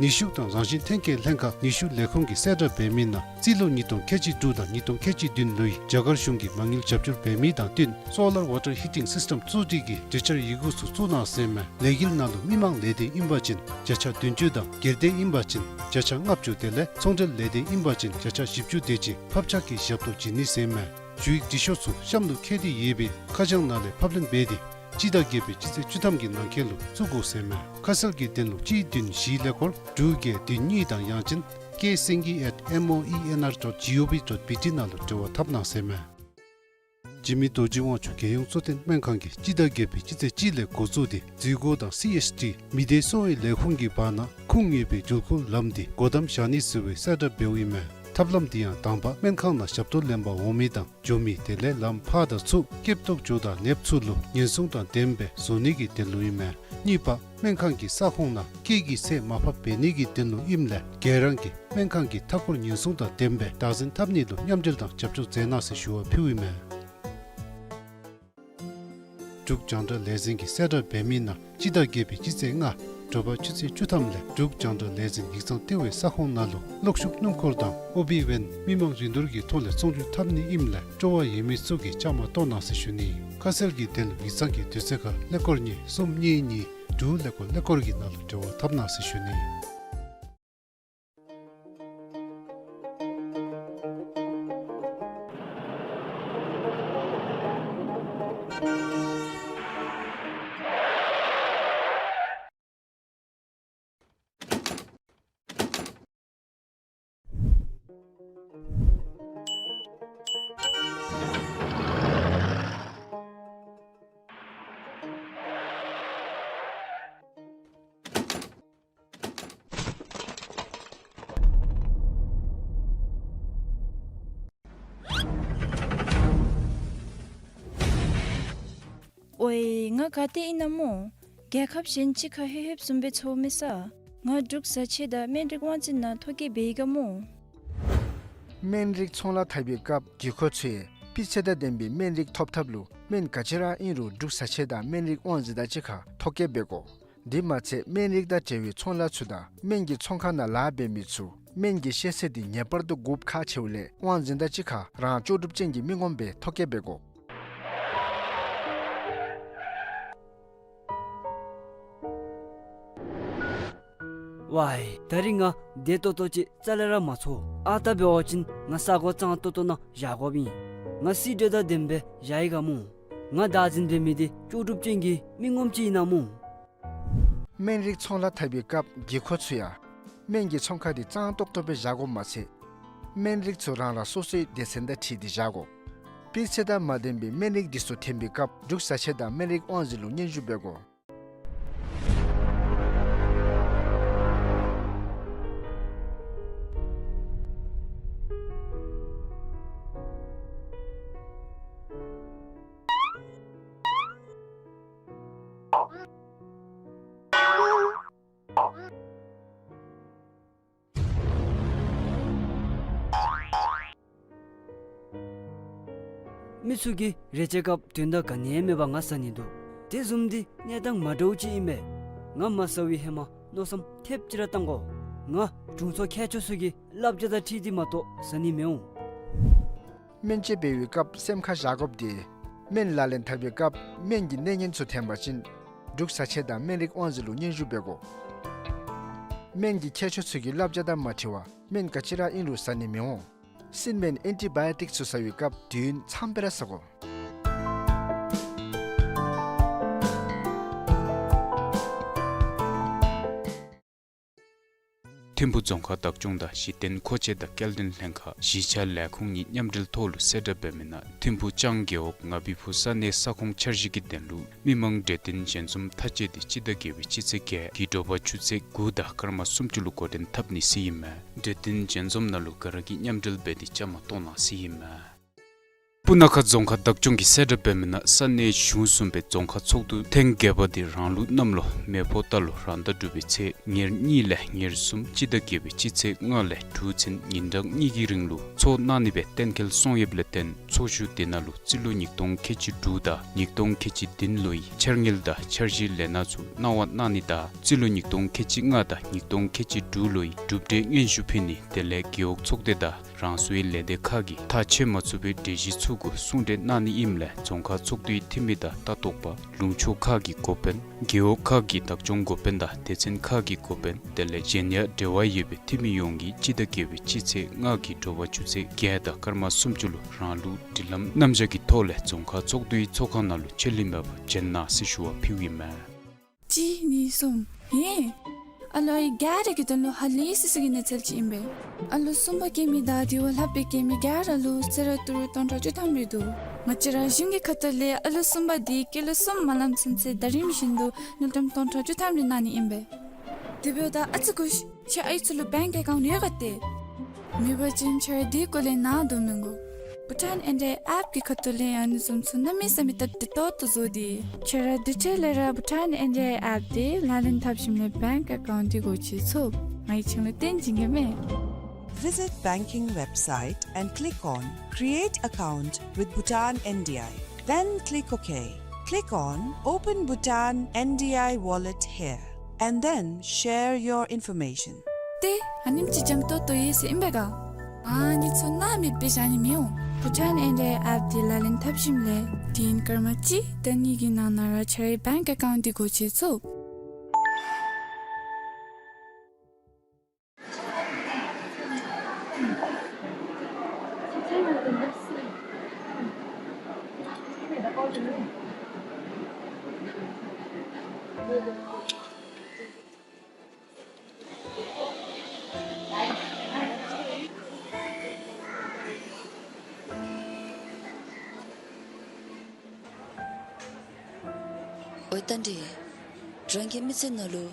ནུས་ཤུགས་དང་རང་བཞིན་ཐོན་སྐྱེད་ལྷན་ཁག་ནུས་ཤུགས་ལས་ཁུངས་ཀྱིས་གསལ་བསྒྲགས་འབད་མི་ནང་རྩིས་ལོ་ཉིས་སྟོང་ཁལ་གཅིག་དྲུག་དང་ཉིས་སྟོང་ཁལ་གཅིག་བདུན་ལོའི་རྒྱ་གར་གཞུང་གིས་མ་དངུལ་རྒྱབ་སྐྱོར་འབད་མི་དང་བསྟུན་སོ་ལར་ཝ་ཊར་ཧི་ཊིང་སིསི་ཊེམ་བཙུགས་སྒྲིག་གི་གྲོས་འཆར་ཡི་གུ་ཚུ་བཙུགས་གནང་ཟེར་མས། ལས་འགུལ་ནང་ལུ་མི་མང་ལས་སྡེ་ཨིན་པ་ཅིན་བརྒྱ་ཆ་བདུན་ཅུ་དང་སྒེར་སྡེ་ཨིན་པ་ཅིན་བརྒྱ་ཆ་ལྔ་བཅུ་དེ་ལས་ཚོང་འབྲེལ་ལས་སྡེ་ཨིན་པ་ཅིན་བརྒྱ་ཆ་བཞི་བཅུ་དེ་ཅིག་ཕབ་ཆག་གི་ཞབས་ཏོག་བྱིན་ནི་ཟེར་མས། ཞུ་ཡིག་འབྲི་ཤོག་ཚུ་གཤམ་ལུ་བཀོད་དེ་ཡོད་པའི་ཁ་བྱང་ནང་ལས་ཕབ་ལེན་འབད་དེ་སྤྱི་ཟླ་བརྒྱད་པའི་སྤྱི་ཚེས་བཅུ་ཐམ་གྱི་ནང་འཁོད་ལུ་བཙུགས་དགོ་ཟེར་མས། ཁ་གསལ་གྱི་དོན་ལུ་གཅིག་བདུན་བཞི་ཀླད་ཀོར་དྲུག་བརྒྱད་བདུན་གཉིས་དང་ཡང་ཅིན་ཀེ་སེང་གེ་ཨེཊ་ཨེམ་ཨོ་ཨི་ཨེན་ཨར་ཌོཊ་ཇི་ཨོ་ཝི་ཌོཊ་བི་ཊི་ནང་ལུ་འབྲེལ་བ་འཐབ་གནང་ཟེར་མས། འཇིགས་མེད་རྡོ་རྗེ་དབང་ཕྱུག་རྒྱལ་ཡོངས་གཙོ་བསྟེན་སྨན་ཁང་གིས་སྤྱི་ཟླ་བརྒྱད་པའི་སྤྱི་ཚེས་གཅིག་ལས་འགོ་བཙུགས་ཏེ་འཛུལ་སྒོ་དང་སི་ཨེཆ་ཌི་མི་སྡེ་གསོ་བའི་ལས་ཁུངས་ཀྱི་བར་ན་ཁུངས་ཡོད་པའི་འགྲུལ་འཁོར་ལམ་འདི་སྒོ་བསྡམ་བཞག་ནི་ཟེར་བའི་གསལ་བསྒྲགས་འབདཝ་ཨིན་མས། ཐབས་ལམ་འདི་ཡང་དང་པ་སྨན་ཁང་ནང་ཞབས་ཏོག་ལེན་པར་འོང་མི་དང་འགྱོ་མི་དེ་ལས་ལམ་ཕར་དང་ཚུར་སྐྱོབ་ཐོག་འགྱོ་དང་ནདཔ་ཚུ་ལུ་ཉེན་སྲུང་དང་ལྡནམ་སྦེ་བཟོ་ནི་གི་དོན་ལུ་ཨིན་མས། གཉིས་པ་སྨན་ཁང་གི་ས་ཁོངས་ནང་སྐད་ཀྱི་ཚད་མར་ཕབ་འབད་ནི་གི་དོན་ལུ་ཨིནམ་ལས་ཁྱེད་རང་གིས་སྨན་ཁང་གི་མཐའ་འཁོར་ཉེན་སྲུང་དང་ལྡནམ་སྦེ་བདག་འཛིན་འཐབ་ནི་ལུ་མཉམ་འབྲེལ་དང་རྒྱབ་སྐྱོར་མཛད་གནང་ཟེར་ཞུ་བ་ཕུལཝ་ཨིན་མས། འབྲུག་རྒྱང་བསྒྲགས་ལས་འཛིན་གྱིས་གསལ་བསྒྲགས་འབད་མི་ནང་སྤྱི་ཟླ་བརྒྱད་པའི་སྤྱི་ཚེས་ལྔ་དྲོ་པ་ཆུ་ཚོད་བཅུ་ཐམ་ལས་འབྲུག་རྒྱང་བསྒྲགས་ལས་འཛིན་ཡིག་ཚང་ལྟེ་བའི་ས་ཁོངས་ནང་ལུ་གློག་ཤུགས་སྣུམ་འཁོར་དང་ཨོ་བི་ཝེན་མི་མང་རིན་བསྡུར་གྱི་ཐོག་ལས་ཚོང་བསྒྱུར་འཐབ་ནི་ཨིནམ་ལས་སྤྲོ་བ་ཡོད་མི་ཚུ་གིས་བཅའ་མར་གཏོགས་གནང་ཟེར་ཞུ་ནི། ཁ་གསལ་གྱི་དོན་ལུ་ཡིག་ཚང་གི་དུས་ཚོད་ཁར་ཀླད་ཀོར་གཉིས་གསུམ་གཉིས་གཉིས་དྲུག་ཀླད་ཀོར་ཀླད་ཀོར་གྱི་ནང་ལུ་འབྲེལ་བ་འཐབ་གནང་ཟེར་ཞུ་ནི། ཨོའི་ང་ག་ཏེ་ཨིན་ན་སྨོ། རྒྱལ་ཁབ་གཞན་ཅིག་ཁར་ལྷོད་ལྷོདཔ་བཟུམ་སྦེ་ཚོར་མས་ས། ང་འབྲུག་བཟའ་ཆས་དང་སྨན་རིགས་དབང་འཛིན་ནང་ཐོ་བཀོད་འབད་ཡི་ག་སྨོ། སྨན་རིགས་ཚོང་ལཱ་འཐབ་པའི་སྐབས་བརྒྱུད་འཁོར་ཚུ་ཡང་སྤུས་ཚད་དང་ལྡན་པའི་སྨན་རིགས་ཐོབ་ཐབས་ལུ་སྨན་ག་ཅི་ར་ཨིན་རུང་འབྲུག་བཟའ་ཆས་དང་སྨན་རིགས་དབང་འཛིན་དང་གཅིག་ཁར་ཐོ་བཀོད་འབད་དགོ། དེ་མ་ཚད་སྨན་རིགས་དང་འབྲེལ་བའི་ཚོང་ལཱ་ཚུ་དང་སྨན་གྱི་ཚོང་ཁང་ནང་ལཱ་འབད་མི་ཚུ་སྨན་གྱི་ཤེས་ཚད་འདི་ངེས་པར་དུ་དགོཔ་ཁག་ཆེཝ་ལས་དབང་འཛིན་དང་གཅིག་ཁར་རང་ལྕོགས་གྲུབ་ཅན་གྱི་མི་ངོམ་སྦེ་ཐོ་བཀོད་འབད་དགོ། ཝའི་ད་རིས་ང་བདེ་ཏོག་ཏོ་ཅིག་རྩ་ལས་ར་མ་ཚོར། ཨ་རྟག་འབད་བ་ཅིན་ང་ས་གོ་གཙང་ཏོག་ཏོ་ནང་བཞག་དགོཔ་ཨིན། ང་སི་ཌི་དང་ལྡནམ་སྦེ་བཞག་ཡི་ག་སྨོ། ང་བདག་འཛིན་འབད་མི་འདི་ལྕོགས་གྲུབ་ཅན་གྱི་མི་ངོམ་ཅིག་ཨིན་ན་སྨོ། སྨན་རིགས་ཚོང་ལཱ་འཐབ་པའི་སྐབས་བརྒྱུད་འཁོར་ཚུ་ཡང་སྨན་གྱི་ཚོང་ཁང་འདི་གཙང་ཏོག་ཏོ་སྦེ་བཞག་དགོཔ་མ་ཚད་སྨན་རིགས་ཚུ་རང་རང་སོ་སོའི་སྡེ་ཚན་དང་འཁྲིལ་ཏེ་བཞག་དགོ། སྤུས་ཚད་དང་མ་ལྡན་པའི་སྨན་རིགས་འདི་ཚུ་འཐོན་པའི་སྐབས་འབྲུག་བཟའ་ཆས་དང་སྨན་རིགས་དབང་འཛིན་ལུ་སྙན་ཞུ་འབད་དགོ། མི་ཚུ་གིས་རེ་ཆེ་སྐབས་དོན་དག་ག་ནི་ཡང་མེད་པར་ང་བཟའ་ནི་འདུག། དེ་བཟུམ་འདི་གནས་སྟངས་མ་འདྲཝ་ཅིག་ཨིན་པས། ང་མ་ཟ་བའི་ཧེ་མ་མནོ་བསམ་ཐེབས་ཅིག་ར་བཏང་དགོ། ང་དྲུང་འཚོ་མཁས་མཆོག་ཚུ་གི་བསླབ་བྱ་དང་འཁྲིལ་ཏེ་མ་གཏོགས་ཟ་ནི་མི་འོང་། སྨན་དཔྱད་འབད་བའི་སྐབས་སེམས་ཁར་བཞག་དགོཔ་འདི་སྨན་ལག་ལེན་འཐབ་པའི་སྐབས་སྨན་གྱི་གནས་ངན་ཚུ་ཐོན་པ་ཅིན་འབྲུག་བཟའ་ཆས་དང་སྨན་རིགས་དབང་འཛིན་ལུ་སྙན་ཞུ་འབད་དགོ། སྨན་གྱི་མཁས་མཆོག་ཚུ་གི་བསླབ་བྱ་དང་མ་འཁྲིལ་བར་སྨན་ག་ཅི་ར་ཨིན་རུང་ཟ་ནི་མི་འོང་། སྲིན་སྨན་ཨེན་ཊི་བཱ་ཡོ་ཊིཀ་ཚུ་ཟ་བའི་སྐབས་དུས་ཡུན་ཙམ་སྦེ་ར་ཟ་དགོ། ཐིམ་ཕུ་རྫོང་ཁག་བདག་སྐྱོང་དང་གཞི་རྟེན་མཁོ་ཆས་དང་སྐྱེལ་འདྲེན་ལྷན་ཁག་གཞིས་ཆགས་ལས་ཁུངས་གཉིས་མཉམ་འབྲེལ་ཐོག་ལུ་གསལ་བསྒྲགས་འབད་མི་ནང་ཐིམ་ཕུ་ལྕང་རྒེད་འོག་ང་བི་ཕུ་ས་གནས་ས་ཁོངས་འཆར་གཞི་གི་དོན་ལུ་མི་མང་གྲོས་བསྟུན་ཞལ་འཛོམས་མཐའ་དཔྱད་འདི་སྤྱི་ཟླ་བརྒྱད་པའི་སྤྱི་ཚེས་བརྒྱད་དགུ་དྲོ་པ་ཆུ་ཚོད་དགུ་དང་སྐར་མ་སུམ་ཅུ་ལུ་འགོ་འདྲེན་འཐབ་ནི་ཟེར་ཨིན་མས། གྲོས་བསྟུན་ཞལ་འཛོམས་ནང་ལུ་ག་ར་གིས་མཉམ་འབྲེལ་འབད་དེ་བཅའ་མར་གཏོགས་གནང་ཟེར་ཨིན་མས། སྤུ་ན་ཁ་རྫོང་ཁག་བདག་སྐྱོང་གིས་གསལ་བསྒྲགས་འབད་མི་ནང་ས་གནས་གཞུང་གསུམ་པའི་རྫོང་ཁག་ཚོགས་འདུ་ཐེངས་བརྒྱད་པ་འདི་རང་ལུགས་གནམ་ལོ་མེ་ཕོ་རྟ་ལོ་རང་ཟླ་དྲུག་པའི་ཚེས་ཉེར་གཉིས་ལས་ཉེར་གསུམ་སྤྱི་ཟླ་བརྒྱད་པའི་སྤྱི་ཚེས་ལྔ་ལས་དྲུག་ཚུན་ཉིན་གྲངས་གཉིས་ཀྱི་རིང་ལུ་ཚོགས་གནང་ནི་སྦེ་གཏན་འཁེལ་སོང་ཡོདཔ་ལས་བརྟེན་ཚོགས་བཞུགས་དེ་ནང་ལུ་རྩིས་ལོ་ཉིས་སྟོང་ཁལ་གཅིག་དྲུག་དང་ཉིས་སྟོང་ཁལ་གཅིག་བདུན་ལོའི་འཆར་དངུལ་དང་འཆར་གཞིའི་ལས་སྣ་ཚུ་གནང་བ་གནང་ནི་དང་རྩིས་ལོ་ཉིས་སྟོང་ཁལ་གཅིག་ལྔ་དང་ཉིས་སྟོང་ཁལ་གཅིག་དྲུག་ལོའི་གྲུབ་འབྲས་སྙན་ཞུ་ཕུལ་ནི་དེ་ལས་རྒེད་འོག་ཚོགས་སྡེ་དང་རང་སོའི་ལས་སྡེ་ཁག་གིས་ཐག་བཅད་མ་ཚུགས་པའི་གྲོས་གཞི་ཚུ་གུ་གསུང་གྲོས་གནང་ནི་ཨིནམ་ལས་རྫོང་ཁག་ཚོགས་འདུའི་འཐུས་མི་དང་ལྟ་རྟོག་པ་ལུང་ཕྱོགས་ཁག་གི་འགོ་དཔོན་རྒེད་འོག་ཁག་གི་བདག་སྐྱོང་འགོ་དཔོན་དང་སྡེ་ཚན་ཁག་གི་འགོ་དཔོན་དེ་ལས་གཞན་ཡང་འབྲེལ་བ་ཡོད་པའི་འཐུས་མི་ཡོངས་ཀྱིས་སྤྱི་ཟླ་བརྒྱད་པའི་སྤྱི་ཚེས་ལྔ་གི་དྲོ་པ་ཆུ་ཚོད་བརྒྱད་དང་སྐར་མ་སུམ་ཅུ་ལུ་རང་ལུགས་སྒྲིག་ལམ་རྣམ་གཞག་གི་ཐོག་ལས་རྫོང་ཁག་ཚོགས་འདུའི་ཚོགས་ཁང་ནང་ལུ་ཆད་ལུས་མེད་པར་འབྱོན་གནང་ཟེར་ཞུ་བ་ཕུལཝ་ཨིན་མས། གཅིག་གཉིས་གསུམ། ཧེ། ཨ་ལོ་ཨའི་ག་ར་གི་དོན་ལུ་ཧ་ལས་སི་སི་གི་གནས་ཚུལ་ཅིག་ཨིན་པས། ཨ་ལོ་གསུམ་པ་སྐྱེས་མི་དང་དེ་བ་ལྷག་པའི་སྐྱེས་མི་ག་ར་ལུ་གསོལ་རས་ཏི་རུ་སྟོང་ཕྲག་བཅུ་ཐམ་རེ་འདུག། ང་བཅས་ར་གཞུང་གི་ཁ་ཐུག་ལས་ཨ་ལོ་གསུམ་པ་འདི་སྐྱེས་ལོ་གསུམ་མ་ལངམ་ཚུན་ཚོད་ཟླ་རིམ་བཞིན་དུ་དངུལ་ཀྲམ་སྟོང་ཕྲག་བཅུ་ཐམ་རེ་གནང་ནི་ཨིན་པས། དེ་འབདཝ་ད་ཨ་ཙི་སྒུག་ཤིག། ཁྱེད་ཨའི་ཚུ་ལུ་བེངཀ་ཨེ་ཀའུནཊ་ཡོད་ག་ཏེ། མེད་པ་ཅིན་ཁྱེད་ར་དེ་སྐོར་ལས་ནཱ་སྡོད་མི་དགོ། བྷུ་ཊཱན་ཨེན་ཌི་ཨའི་ཨེཔ་གི་ཁ་ཐུག་ལས་ཨ་ནི་བཟུམ་ཚུ་གནམ་མེད་ས་མེད་སྟབས་བདེ་ཏོག་ཏོ་བཟོ་སྟེ། ཁྱེད་ར་དེ་འཕྲལ་ལས་ར་བྷུ་ཊཱན་ཨེན་ཌི་ཨའི་ཨེཔ་འདི་ལག་ལེན་འཐབ་ཞིནམ་ལས་བེངཀ་ཨེ་ཀའུནཊ་འདི་སྒོ་ཕྱེ་ཚུགས། ང་གིས་ཁྱེད་ལུ་སྟོན་བྱིན་གེ་མས། Visit banking website and click on Create Account with Bhutan N D I. Then click OK. Click on Open Bhutan N D I Wallet here and then share your information. ཏེ་ཨ་ནེམ་ཅིག་འཇམ་ཏོང་ཏོ་ཡོད་ཟེར་ཨིན་པས་ག། ཨ་ནི་ཚུ་སྣང་མེད་སྦེ་བཞག་ནི་མི་འོང་། བྷུ་ཊཱན་ཨེན་ཌི་ཨའི་ཨེཔ་འདི་ལག་ལེན་འཐབ་ཞིནམ་ལས་དུས་ཡུན་སྐར་མ་གཅིག་དང་གཉིས་ཀྱི་ནང་ན་ར་ཁྱེད་རའི་བེངཀ་ཨེ་ཀའུནཊ་འདི་སྒོ་ཕྱེ་ཚུགས། ཨོ་ད་འདི་རང་གི་མི་ཚེ་ནང་ལུ་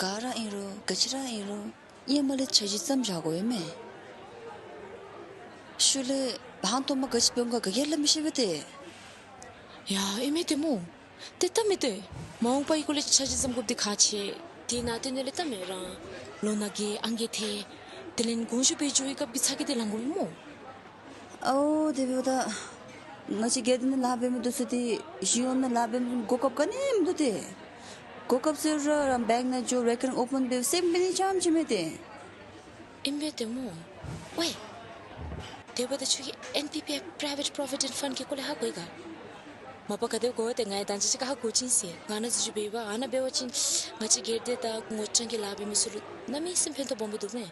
ག་ར་ཨིན་རུང་ག་ཅི་ར་ཨིན་རུང་ཧེ་མ་ལས་འཆར་གཞི་བརྩམ་བཞག་དགོ་ཡོད་མས། ཤུལ་ལས་ཧང་སྟོང་མ་ག་ཅི་འབད་འོང་ག་ག་གིས་ལུ་མི་ཤེས་པས་ཏེ། ཡ་ཨིན་མས་ཏེ་སྨོ། ཏེ་ད་མི་ཏེ་མ་འོངས་པའི་སྐོར་ལས་འཆར་གཞི་བརྩམ་དགོཔ་འདི་ཁག་ཆེ། དེ་ནང་དོན་ལས་ད་མི་རང་ལོ་ན་རྒས་ཨང་རྒས་ཐལ། དེ་ལས་དགོངས་ཞུ་འབད་འགྱོ་བའི་སྐབས་ཀྱི་ཚ་གྱང་འདི་ལང་དགོ་པས་སྨོ། ཨའོ་དེ་འབདཝ་ད་ང་བཅས་སྒེར་སྡེ་ནང་ལཱ་འབད་མི་འདི་ཚུ་ཏེ་གཞུང་ནང་ལཱ་འབད་མི་གོ་སྐབས་ག་ནི་མིན་འདུག་ཏེ། གོ་སྐབས་ཟེར་རུང་རང་བེངཀ་ནང་འགྱོ་རེ་ཀར་རིང་ཨོ་པཱན་འབད་སེམས་འབད་ནི་ཙམ་ཅིག་མས་ཏེ། ཨིན་པས་ཏེ་སྨོ། ཝའི། དེ་འབདཝ་ད་ཁྱོད་ཀྱིས་ཨེན་པི་པི་ཨེཕ་པྲའི་ཝེཊ་པོ་རོ་བི་ཌེནཊ་ཕཱནཌ་གི་སྐོར་ལས་ཧ་གོ་ཡི་ག། མ་པ་ག་དེ་གོ་ཡི་ཏེ་ང་ཡང་ད་ཅི་ཅིག་ཁར་ཧ་གོ་བྱིན་ཟེར། ང་ནཱ་འཛུལ་ཞུགས་འབད་བ་ཨ་ནཱ་འབད་བ་ཅིན་ང་བཅས་སྒེར་སྡེ་དང་ངོ་རྐྱང་གི་ལཱ་འབད་མི་ཚུ་ལུ་གནམ་མེད་ས་མེད་ཕན་ཐོགས་སྦོམ་སྦེ་འདུག་མས།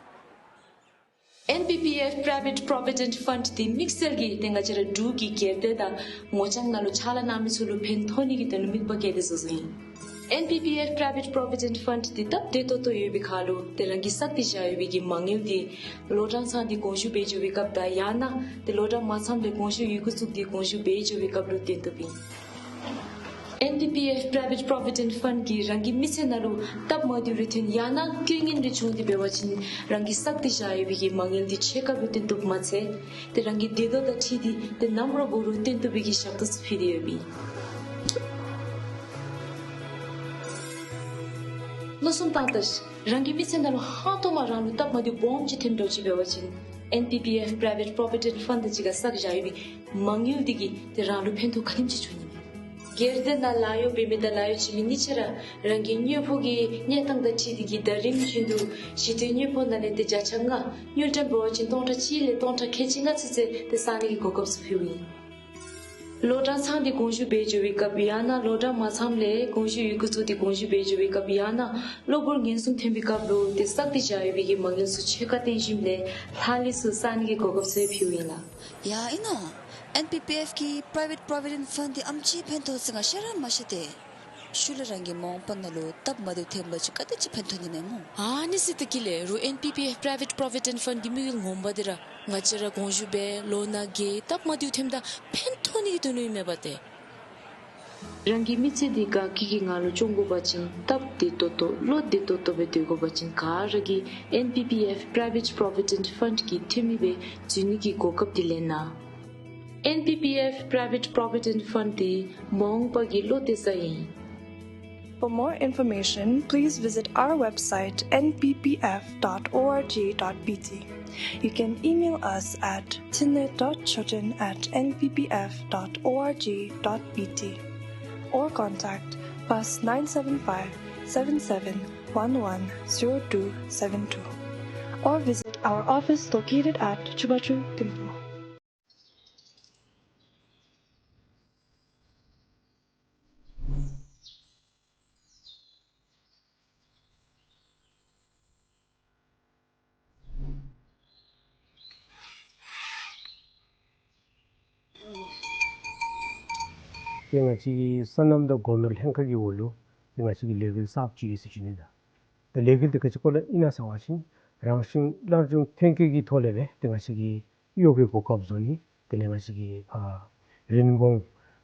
ཨེན་པི་པི་ཨེཕ་པྲའི་ཝེཊ་པོ་རོ་བི་ཌེནཊ་ཕཱནཌ་འདི་དམིགས་བསལ་གྱིས་ཏེ་ང་བཅས་ར་འབྲུག་གི་སྒེར་སྡེ་དང་ངོ་རྐྱང་ནང་ལུ་ཕྱག་ལཱ་གནང་མི་ཚུ་ལུ་ཕན་ཐོགས་ནི་གི་དོན་ལུ་དམིགས་པ་བསྐྱེད་དེ་བཟོ་བཟོཝ་ཨིན། ཨེན་པི་པི་ཨེཕ་པྲའི་ཝེཊ་པོ་རོ་བི་ཌེནཊ་ཕཱནཌ་འདི་སྟབས་བདེ་ཏོག་ཏོ་ཡོད་པའི་ཁར་ལུ་ཏེ་རང་གིས་བསགས་ཏེ་བཞག་ཡོད་པའི་གི་མ་དངུལ་འདི་ལོ་གྲངས་ཚང་སྟེ་དགོངས་ཞུ་འབད་འགྱོ་བའི་སྐབས་དང་ཡང་ན་ཏེ་ལོ་གྲངས་མ་ཚངམ་ལས་དགོངས་ཞུ་ཡི་གུ་བཙུགས་ཏེ་དགོངས་ཞུ་འབད་འགྱོ་བའི་སྐབས་ལུ་བཏོན་བཏུབ་ཨིན། ཨེན་པི་པི་ཨེཕ་པྲའི་ཝེཊ་པོ་རོ་བི་ཌེནཊ་ཕཱནཌ་གིས་རང་གི་མི་ཚེ་ནང་ལུ་སྟབས་མ་བདེཝ་རེ་ཐོན་ཡང་ན་རྐྱེན་ངན་རེ་བྱུང་སྟེ་འབད་བ་ཅིན་རང་གིས་བསགས་ཏེ་བཞག་ཡོད་པའི་གི་མ་དངུལ་འདི་ཕྱེད་ཀ་སྦེ་བཏོན་བཏུབ་མ་ཚད་ཏེ་རང་གི་བདེ་དོགས་དང་འཁྲིལ་ཏེ་ཏེ་ནམ་ར་འབད་རུང་བཏོན་བཏུབ་པའི་གི་ཞབས་ཏོག་ཚུ་ཕུལ་ཏེ་ཡོདཔ་ཨིན། མནོ་བསམ་བཏང་ད་ཤིག། རང་གི་མི་ཚེ་ནང་ལུ་ཧང་སྟོང་མ་རང་ལུ་སྟབས་མ་བདེཝ་སྦོམ་ཅིག་ཐོནམ་འདྲཝ་ཅིག་འབད་བ་ཅིན་ཨེན་པི་པི་ཨེཕ་པྲའི་ཝེཊ་པོ་རོ་བི་ཌེནཊ་ཕཱནཌ་དང་གཅིག་ཁར་བསགས་བཞག་ཡོད་པའི་མ་དངུལ་འདི་གིས་ཏེ་རང་ལུ་ཕན་ཐོགས་ག་དེམ་ཅིག་འབྱུང་ནི་མས། སྒེར་སྡེ་ནང་ལཱ་གཡོག་འབད་མི་དང་ལཱ་གཡོག་བྱིན་མི་གཉིས་ཆ་ར་རང་གི་དངུལ་ཕོགས་ཀྱི་གནས་སྟངས་དང་འཁྲིལ་ཏེ་གིས་ཟླ་རིམ་བཞིན་དུ་ཞི་དུལ་དངུལ་ཕོགས་ནང་ལས་ཏེ་བརྒྱ་ཆ་ལྔ་དངུལ་ཀྲམ་འབད་བ་ཅིན་སྟོང་ཕྲག་གཅིག་ལས་སྟོང་ཕྲག་ཁལ་གཅིག་ལྔ་ཚུན་ཚོད་ཏེ་བསག་ནི་གི་གོ་སྐབས་ཚུ་ཕུལཝ་ཨིན། ལོ་གྲངས་ཚང་སྟེ་དགོངས་ཞུ་འབད་འགྱོ་བའི་སྐབས་ཡང་ན་ལོ་གྲངས་མ་ཚངམ་ལས་དགོངས་ཞུ་ཡི་གུ་བཙུགས་ཏེ་དགོངས་ཞུ་འབད་འགྱོ་བའི་སྐབས་ཡང་ན་གློ་བུར་ངན་སོང་ཐོན་པའི་སྐབས་ལུ་ཏེ་བསགས་ཏེ་བཞག་ཡོད་པའི་གི་མ་དངུལ་ཚུ་ཆད་བཀག་བཏོན་ཞིནམ་ལས་ལྷག་ལུས་ཚུ་བསག་ནི་གི་གོ་སྐབས་ཚུ་ཕུལཝ་ཨིན་ལགས། ཡ་ཨིན་ན། ཨེན་པི་པི་ཨེཕ་གི་Private Provident Fund འདི་ཨམ་ཅིག་ཕན་ཐོགས་ཟེར་ང་ཤེས་ར་མ་ཤེས་ཏེ། ཤུལ་ལས་རང་གི་མ་འོངས་པ་ནང་ལུ་སྟབས་མ་བདེཝ་ཐོན་པ་ཅིན་ག་དེ་ཅིག་ཕན་ཐོགས་ནི་མས་སྨོ། ཨ་ནི་ཟེར་ཏེ་གི་ལས་རུང་ཨེན་པི་པི་ཨེཕ་Private Provident Fund གི་དམིགས་ཡུལ་ངོ་མ་འདི་ར་ང་བཅས་ར་དགོངས་ཞུ་འབད་ལོ་ན་རྒས་སྟབས་མ་བདེཝ་ཐོནམ་ད་ཕན་ཐོགས་ནི་གི་དོན་ལུ་ཨིན་མས་པ་ཏེ། རང་གི་མི་ཚེ་འདི་དགའ་སྐྱིད་ཀྱི་ངང་ལུ་སྐྱོང་དགོ་པ་ཅིན་སྟབས་བདེ་ཏོག་ཏོ་བློ་བདེ་ཏོག་ཏོ་སྦེ་སྡོད་དགོ་པ་ཅིན་ག་ར་གིས་ཨེན་པི་པི་ཨེཕ་Private Provident Fund གི་འཐུས་མི་སྦེ་འཛུལ་ནི་གི་གོ་སྐབས་འདི་ལེན་གནང་། ཨེན་པི་པི་ཨེཕ་Private Provident Fund འདི་མ་འོངས་པ་གི་བློ་གཏད་ས་ཨིན། For more information, please visit our website N P P F dot org dot B T. You can email us at thinley dot choten at N P P F dot org dot B T or contact plus nine seven five, seven seven one one zero two seven two or visit our office located at Chubachu Thimphu. ཏེ་ང་བཅས་ཀྱི་སོ་ནམ་དང་སྒོ་ནོར་ལྷན་ཁག་གི་འོག་ལུ་ཏེ་ང་བཅས་ཀྱི་ལས་འགུལ་གསརཔ་ཅིག་ཡོད་ཟེར་ཞུ་ནི་ལགས། ཏེ་ལས་འགུལ་འདི་ག་ཅི་སྐོར་ལས་ཨིན་ན་ཟེར་བ་ཅིན་རང་བཞིན་སླར་འབྱུང་ཐོན་སྐྱེད་ཀྱི་ཐོག་ལས་སྦེ་ཏེ་ང་བཅས་ཀྱི་གཡོག་གི་གོ་སྐབས་བཟོ་ནི་དེ་ལས་ང་བཅས་ཀྱི་ཨ་རིན་གོང་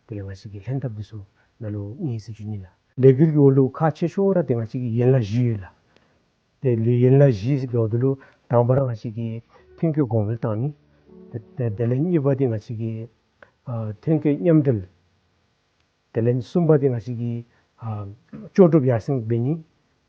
དེ་ལས་ང་བཅས་ཀྱི་ལྷན་ཐབས་འདི་ཚུ་ནང་ལུ་ཨིན་ཟེར་ཞུ་ནི་ལགས། ལས་འགུལ་གྱི་འོག་ལུ་ཁག་ཆེ་ཤོས་ར་ཏེ་ང་བཅས་ཀྱི་ཡན་ལག་བཞི་ཡོད་ལགས། ཏེ་ལས་ཡན་ལག་བཞི་ཟེར་འབདཝ་ད་ལུ་དང་པ་ར་ང་བཅས་ཀྱི་ཐོན་སྐྱེད་གོང་འཕེལ་བཏང་ནི། ཏེ་ཏེ་དེ་ལས་གཉིས་པ་འདི་ང་བཅས་ཀྱི་ཨ་ཐོན་སྐྱེད་མཉམ་འབྲེལ། དེ་ལས་གསུམ་པ་འདི་ང་བཅས་ཀྱི་ཨ་ལྕོགས་གྲུབ་ཡར་སེང་འབད་ནི།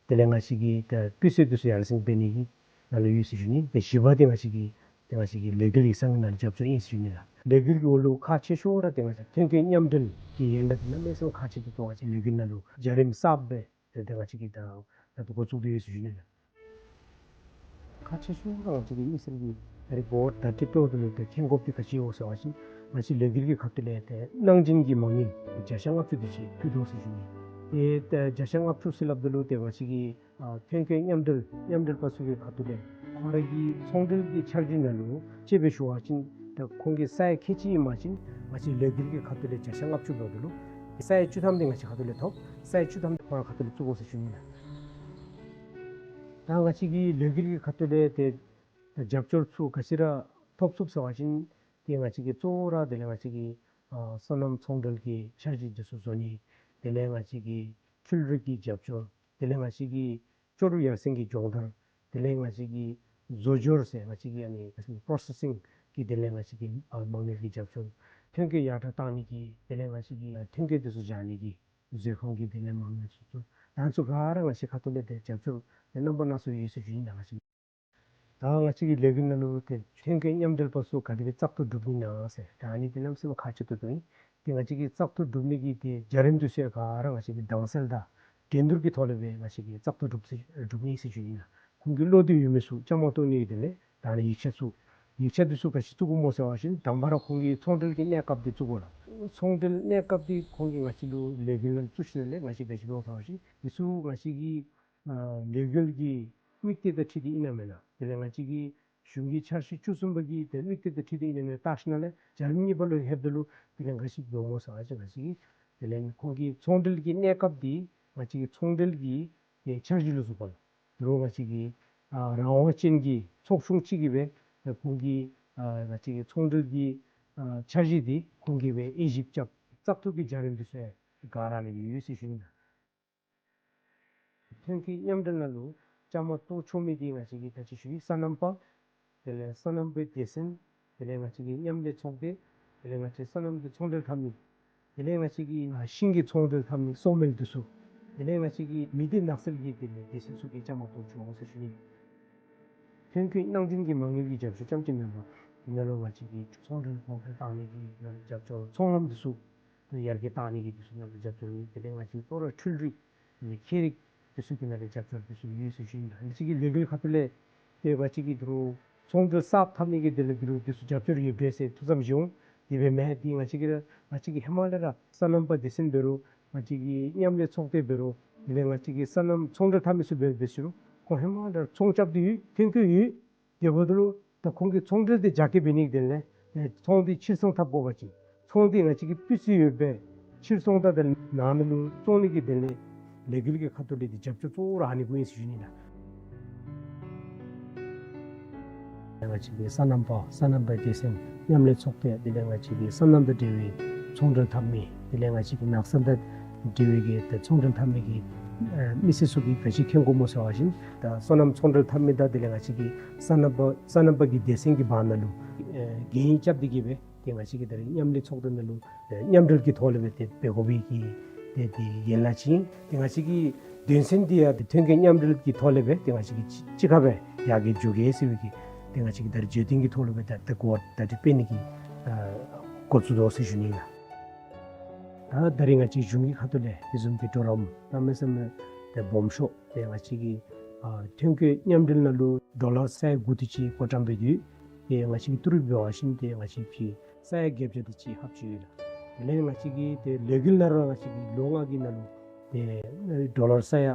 དེ་ལས་ང་བཅས་ཀྱི་ཏེ་སྤུས་ཚད་འདི་ཚུ་ཡར་སེང་འབད་ནི་གི་ནང་ལུ་ཡོད་ཟེར་ཞུ་ནི། ཏེ་བཞི་པ་འདི་ང་བཅས་ཀྱི་ཏེ་ང་བཅས་ཀྱི་ལས་འགུལ་ཡིག་ཚང་གི་ནང་ལུ་རྒྱབ་སྐྱོར་ཨིན་ཟེར་ཞུ་ནི་ལགས། ལས་འགུལ་གྱི་འོག་ལུ་ཁག་ཆེ་ཤོས་ར་ཏེ་ང་བཅས་ཐོན་སྐྱེད་མཉམ་འབྲེལ་གྱི་ཡན་ལག་འདི་གནམ་མེད་ས་མེད་ཁག་ཆེ་ཏོག་ཏོ་ང་བཅས་ལས་འགུལ་ནང་ལུ་བརྒྱུད་རིམ་གསརཔ་སྦེ་ཏེ་ཏེ་ང་བཅས་ཀྱིས་ད་ད་ལྟོ་འགོ་བཙུགས་ཏེ་ཡོད་ཟེར་ཞུ་ནི་ལགས། ཁག་ཆེ་ཤོས་ར་ང་བཅས་ཀྱི་མི་སེར་གྱི་ད་རེས་འབོར་ད་ལྟོ་ཏོག་ཏོ་ལུ་ཏེ་མཁྱེན་དགོཔ་འདི་ག་ཅི་ཡོད་ཟེར་བ་ཅིན་ང་བཅས་ལས་འགུལ་གྱི་ཁ་ཐུག་ལས་ཏེ་གནང་སྦྱིན་གྱི་མ་དངུལ་བརྒྱ་ཆ་ལྔ་བཅུ་དེ་ཅིག་ཕུལ་དོ་ཟེར་ཞུ་ནི། ཏེ་ད་བརྒྱ་ཆ་ལྔ་བཅུ་ཟེར་སླབ་ད་ལུ་ཏེ་ང་བཅས་ཀྱི་ཨ་ཐོན་སྐྱེད་མཉམ་འབྲེལ་མཉམ་འབྲེལ་པ་ཚུ་གི་ཁ་ཐུག་ལས་ཁོང་ར་གི་ཚོང་འབྲེལ་གྱི་འཆར་གཞི་ནང་ལུ་དཔྱེ་སྦེ་ཞུ་བ་ཅིན་ད་ཁོང་གི་ས་ཡ་ཁལ་གཅིག་ཨིན་པ་ཅིན་ང་བཅས་ལས་འགུལ་གྱི་ཁ་ཐུག་ལས་བརྒྱ་ཆ་ལྔ་བཅུ་འབདཝ་ད་ལུ་ས་ཡ་བཅུ་ཐམ་འདི་ང་བཅས་ཁ་ཐུག་ལས་ཐོབ། ས་ཡ་བཅུ་ཐམ་འདི་ཁོང་ར་ཁ་ཐུག་ལས་བཙུགས་དགོ་ཟེར་ཞུ་ནི་ལགས། ད་ང་བཅས་ཀྱི་ལས་འགུལ་གྱི་ཁ་ཐུག་ལས་ཏེ་རྒྱབ་སྐྱོར་ཚུ་ག་ཅི་ར་ཐོབ་ཚུགས་ཟེར་བ་ཅིན་ཏེ་ང་བཅས་ཀྱི་གཙོ་བོ་ར་དེ་ལས་ང་བཅས་ཀྱི་ཨ་སོ་ནམ་ཚོང་འབྲེལ་གྱི་འཆར་གཞི་འདི་ཚུ་བཟོ་ནི། དེ་ལས་ང་བཅས་ཀྱི་འཕྲུལ་རིག་གི་རྒྱབ་སྐྱོར། དེ་ལས་ང་བཅས་ཀྱི་ལྕོགས་གྲུབ་ཡར་སེང་གི་སྦྱོང་བརྡར། དེ་ལས་ང་བཅས་ཀྱི་བཟོ་སྦྱོར་ཟེར་ང་བཅས་ཀྱི་ཨ་ནི་པོ་རོ་སེ་སིང་གི་དེ་ལས་ང་བཅས་ཀྱི་ཨ་མ་དངུལ་གྱི་རྒྱབ་སྐྱོར། ཐོན་སྐྱེད་ཡར་དྲག་བཏང་ནི་གི་དེ་ལས་ང་བཅས་ཀྱི་ཨ་ཐོན་སྐྱེད་འདི་ཚུ་སྦྱང་ནི་གི་མཛོད་ཁང་གི་དེ་ལས་མ་དངུལ་ཚུ་ཚུ་ད་ཚུ་ག་ར་ང་བཅས་ཁ་ཐུག་ལས་ཏེ་རྒྱབ་སྐྱོར་ཏེ་རྣམ་པ་སྣ་ཚོགས་ཡོད་ཟེར་ཞུ་ནི་ལགས། ང་བཅས་ད་ང་བཅས་ཀྱི་ལས་འགུལ་ནང་ལུ་ཏེ་ཐོན་སྐྱེད་མཉམ་འབྲེལ་པ་ཚུ་ག་དེ་སྦེ་བཙག་འཐུ་གྲུབ་ནི་ན་ཟེར་ད་ཨ་ནི་ཏེ་གནམ་མེད་ས་མེད་ཁག་ཆེ་ཏོག་ཏོ་ཨིན། ཏེ་ང་བཅས་ཀྱི་བཙག་འཐུ་གྲུབ་ནི་གི་ཏེ་བརྒྱུད་རིམ་འདི་ཚུ་ཡང་ག་ར་ང་བཅས་ཀྱིས་དྭངས་གསལ་དང་འགྲན་བསྡུར་གྱི་ཐོག་ལས་སྦེ་ང་བཅས་ཀྱིས་བཙག་འཐུ་གྲུབ་ས་གྲུབ་ནི་ཨིན་ཟེར་ཞུ་ནི་ལགས། ཁོང་གི་བློ་འདོད་ཡོད་མི་ཚུ་བཅའ་མར་གཏོགས་ནི་གི་དེ་ལས་ད་ཨ་ནི་ཡིག་ཆ་ཚུ་ཡིག་ཆ་འདི་ཚུ་ག་ཅི་བཙུགས་དགོཔ་སྨོ་ཟེར་བ་ཅིན་དང་པ་ར་ཁོང་གི་ཚོང་འབྲེལ་གྱི་གནས་སྐབས་འདི་བཙུགས་དགོ་ལགས། ཚོང་འབྲེལ་གནས་སྐབས་འདི་ཁོང་གིས་ང་བཅས་ལུ་ལས་འགུལ་ནང་བཙུགས་ཞིནམ་ལས་ང་བཅས་ག་ཅི་འབད་འོང་ཟེར་བ་ཅིན་འདི་ཚུ་ང་བཅས་ཀྱི་ཨ་ལས་འགུལ་གྱི་དམིགས་གཏད་དང་འཁྲིལ་ཏེ་ཨིན་ན་མེན་ན། དེ་ལས་ང་བཅས་ཀྱི་གཞུང་གི་འཆར་གཞི་བཅུ་གསུམ་པ་གི་ཏེ་དམིགས་གཏད་དང་འཁྲིལ་ཏེ་ཨིན་ན་མེན་ན་བལྟ་ཞིནམ་ལས་བརྒྱུད་རིམ་གཉིས་པ་ལུ་ལྷོདཔ་ད་ལུ་དེ་ལས་ག་ཅི་འབད་འོང་སྨོ་ཟེར་བ་ཅིན་ང་བཅས་ཀྱི་དེ་ལས་ཁོང་གི་ཚོང་འབྲེལ་གྱི་གནས་སྐབས་འདི་ང་བཅས་ཀྱི་ཚོང་འབྲེལ་གྱི་ཏེ་འཆར་གཞི་ལུ་བཙུགས་པ་ལགས། དོ་རུང་ང་བཅས་ཀྱི་ཨ་རང་དབང་ཅན་གྱི་ཚོགས་ཆུང་ཅིག་གིས་སྦེ་ཁོང་གི་ཨ་ང་བཅས་ཀྱི་ཚོང་འབྲེལ་གྱི་ཨ་འཆར་གཞི་འདི་ཁོང་གིས་སྦེ་དབྱེ་ཞིབ་རྐྱབ། བཙག་འཐུ་གི་བརྒྱུད་རིམ་འདི་ཚུ་ཡང་ག་ར་ལུ་ཡོད་ཟེར་ཞུ་ནི་ལགས། ཐོན་སྐྱེད་མཉམ་འབྲེལ་ནང་ལུ་བཅའ་མར་གཏོགས་ཆོག་མི་འདི་ང་བཅས་ཀྱི་ད་ཅི་ཞུ་ཡི་སོ་ནམ་པ། དེ་ལས་སོ་ནམ་པའི་སྡེ་ཚན། དེ་ལས་ང་བཅས་ཀྱི་མཉམ་ལས་ཚོགས་སྡེ། དེ་ལས་ང་བཅས་སོ་ནམ་གྱི་ཚོང་འབྲེལ་འཐབ་མི། དེ་ལས་ང་བཅས་ཀྱི་ཨ་ཤིང་གི་ཚོང་འབྲེལ་འཐབ་མི་སོ་མལ་འདི་ཚུ། དེ་ལས་ང་བཅས་ཀྱི་མི་སྡེ་ནགས་ཚལ་གྱི་དེ་ལས་སྡེ་ཚན་ཚུ་གིས་བཅའ་མར་གཏོགས་ཆོག་འོང་ཟེར་ཞུ་ནི། ཐོན་སྐྱེད་གནང་སྦྱིན་གྱི་མ་དངུལ་གྱི་རྒྱབ་སྐྱོར་རྐྱངམ་ཅིག་མེན་པར་ཨ་ནཱ་ལུ་ང་བཅས་ཀྱི་ཚོང་འབྲེལ་གོང་འཕེལ་བཏང་ནི་གི་ཨ་ནཱ་ལུ་རྒྱབ་སྐྱོར་ཚོང་ལམ་འདི་ཚུ་ ཡར་རྒྱས་གཏང་ནི་གི་དེ་ཚུ་ནང་ལུ་རྒྱབ་སྐྱོར་ཡོད། དེ་ལས་ང་བཅས་ཀྱི་ལྟོ་ར་འཕྲུལ་རིག་ཁྱད་རིག་དེ་ཚུ་གི་ནང་ལུ་རྒྱབ་སྐྱོར་དེ་ཚུ་ཡོད་ཟེར་ཞུ་ནི་ལགས། ང་བཅས་ཀྱི་ལས་འགུལ་ཁ་ཐུག་ལས་ཏེ་ང་བཅས་ཀྱིས་ད་རུང་ཚོང་འབྲེལ་གསརཔ་འཐབ་ནི་གི་དེ་ལས་ད་རུང་དེ་ཚུ་རྒྱབ་སྐྱོར་ཡོད་པས་ཟེར་ཐུགས་བསམ་བཞེས་འོང་། དེ་སྦེ་མེན་དེ་ང་བཅས་ཀྱིས་ར་ང་བཅས་ཀྱི་ཧེ་མ་ལས་ར་སོ་ནམ་པ་སྡེ་ཚན་འབད་རུང་ང་བཅས་ཀྱི་མཉམ་ལས་ཚོགས་སྡེ་འབད་རུང་དེ་ལས་ང་བཅས་ཀྱི་སོ་ནམ་ཚོང་འབྲེལ་འཐབ་མི་ཚུ་འབད་འབད་ཞུ་རུང་ཁོང་ཧེ་མ་ལས་ར་ཚོང་རྐྱབ་སྟེ་ཡོད། ཐོན་སྐྱེད་ཡོད། དེ་འབདཝ་ད་ལུ་ད་ཁོང་གིས་ཚོང་འབྲེལ་དེ་རྒྱ་སྐྱེད་འབད་ནི་གི་དོན་ལས་ཨེ་ཚོང་འདི་ཕྱིར་ཚོང་འཐབ་དགོ་པ་ཅིན་ཚོང་འདི་ང་བཅས་ཀྱི་སྤུས་ཚད་ཡོད་པའི་ཕྱིར་ཚོང་ད་དེ་ནང་ན་ལུ་བཙོང་ནི་གི་དོན་ལས་ལས་འགུལ་གྱི་ཁ་ཐུག་ལས་འདི་རྒྱབ་སྐྱོར་གཙོ་བོ་ར་ཨ་ནི་གུ་ཨིན་ཟེར་ཞུ་ནི་ལགས། ང་བཅས་ཀྱི་སོ་ནམ་པ་སོ་ནམ་པའི་སྡེ་ཚན་མཉམ་ལས་ཚོགས་སྡེ་དེ་ལས་ང་བཅས་ཀྱི་སོ་ནམ་དང་འབྲེལ་བའི་ཚོང་འབྲེལ་འཐབ་མི་དེ་ལས་ང་བཅས་ཀྱི་ནགས་ཚལ་དང་འབྲེལ་བའི་གི་ཏེ་ཚོང་འབྲེལ་འཐབ་མི་གི་ཨེ་མི་སེར་ཚུ་གིས་ག་ཅི་མཁྱེན་དགོཔ་སྨོ་ཟེར་བ་ཅིན་ད་སོ་ནམ་ཚོང་འབྲེལ་འཐབ་མི་དང་དེ་ལས་ང་བཅས་ཀྱི་སོ་ནམ་པ་སོ་ནམ་པ་གི་སྡེ་ཚན་གྱི་བར་ན་ལུ་ཨེ་འགན་རྐྱབ་སྟེ་གི་སྦེ་ཏེ་ང་བཅས་ཀྱིས་ད་རེས་མཉམ་ལས་ཚོགས་སྡེ་ནང་ལུ་ཨེ་མཉམ་འབྲེལ་གྱི་ཐོག་ལས་སྦེ་ཏེ་འབད་དགོ་པའི་གི་ཏེ་དེ་ཡན་ལག་ཅིག་ཨིན། ཏེ་ང་བཅས་ཀྱི་དོན་ཚན་འདི་ཡང་ཏེ་ཐོན་སྐྱེད་མཉམ་འབྲེལ་གྱི་ཐོག་ལས་སྦེ་ཏེ་ང་བཅས་ཀྱིས་གཅིག་གཅིག་ཁར་སྦེ་ཡར་རྒྱས་འགྱོ་གེ་ཟེར་བའི་གི་ཏེ་ང་བཅས་ཀྱིས་ད་རེས་བརྗོད་དོན་གྱི་ཐོག་ལས་སྦེ་ད་ཏེ་གོ་བ་ད་ཏེ་སྤེལ་ནི་གི་ཨ་འགོ་བཙུགས་དོ་ཟེར་ཞུ་ནི་ལགས། ད་ད་རེས་ང་བཅས་གཞུང་གི་ཁ་ཐུག་ལས་དེ་བཟུམ་གྱི་གྲོགས་རམ་གནམ་མེད་ས་མེད་ཏེ་སྦོམ་ཤོས་ཏེ་ང་བཅས་ཀྱི་ཨ་ཐོན་སྐྱེད་མཉམ་འབྲེལ་ནང་ལུ་ཌོ་ལར་ས་ཡ་དགུ་དེ་ཅིག་བགོ་བཀྲམ་འབད་དེ་ཡོད། ཏེ་ང་བཅས་ཀྱི་ཏི་རུ་འབད་བ་ཅིན་ཏེ་ང་བཅས་ཀྱི་ས་ཡ་བརྒྱད་བརྒྱ་དེ་ཅིག་ལྷགཔ་ཅིག་ཡོད་ལགས། དེ་ལས་ང་བཅས་ཀྱི་ཏེ་ལས་འགུལ་ནང་ར་ང་བཅས་ཀྱི་ལོ་ལྔ་གི་ནང་ལུ་ཏེ་ཌོ་ལར་ས་ཡ་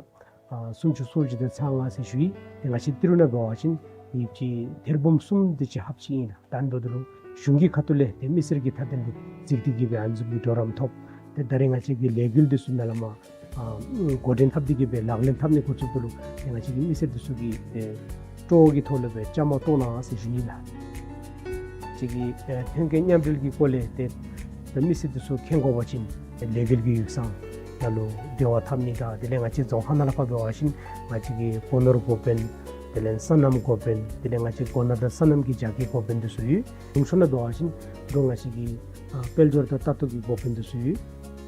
ཨ་སུམ་ཅུ་སོ་བརྒྱད་དང་ཚག་ལྔ་ཟེར་ཞུ་ཡི། ཏེ་ང་བཅས་ཏི་རུ་ནང་འབད་བ་ཅིན་ཡིབ་ཅིག་ཐེར་འབུམ་གསུམ་དེ་ཅིག་ལྷགཔ་ཅིག་ཨིན་ལགས། ད་ཨ་ནི་འབདཝ་ད་ལུ་གཞུང་གི་ཁ་ཐུག་ལས་ཏེ་མི་སེར་གྱི་མཐའ་དོན་ལུ་གཟིགས་ཏེ་གི་སྦེ་ཨ་ནི་བཟུམ་གྱི་གྲོགས་རམ་ཐོབ། ཏེ་ད་རེས་ང་བཅས་ཀྱི་ལས་འགུལ་འདི་ཚུ་ནཱ་ལས་མར་ཨ་འགོ་འདྲེན་འཐབ་སྟེ་གི་སྦེ་ལག་ལེན་འཐབ་ནི་འགོ་བཙུགསཔ་ད་ལུ་ཏེ་ང་བཅས་ཀྱི་མི་སེར་འདི་ཚུ་གིས་ཏེ་སྤྲོ་བ་གི་ཐོག་ལས་སྦེ་བཅའ་མར་གཏོགས་གནང་ཟེར་ཞུ་ནི་ལགས། ང་བཅས་ཀྱི་ཨེ་ཐོན་སྐྱེད་མཉམ་འབྲེལ་གྱི་སྐོར་ལས་ཏེ་ཏེ་མི་སེར་འདི་ཚུ་མཁྱེན་དགོ་པ་ཅིན་ལས་འགུལ་གྱི་ཡིག་ཚང་ནང་ལུ་འབྲེལ་བ་འཐབ་ནི་དང་དེ་ལས་ང་བཅས་རྫོང་ཁག་ནང་ལས་ཕར་འབད་བ་ཅིན་ང་བཅས་ཀྱི་སྒོ་ནོར་འགོ་དཔོན་དེ་ལས་སོ་ནམ་འགོ་དཔོན་དེ་ལས་ང་བཅས་སྒོ་ནོར་དང་སོ་ནམ་གྱི་རྒྱ་སྐྱེད་འགོ་དཔོན་འདི་ཚུ་ཡོད། གཞུང་ཕྱོགས་ནང་འབད་བ་ཅིན་ད་རུང་ང་བཅས་ཀྱི་ཨ་དཔལ་འབྱོར་དང་ལྟ་རྟོག་གི་འགོ་དཔོན་འདི་ཚུ་ཡོད།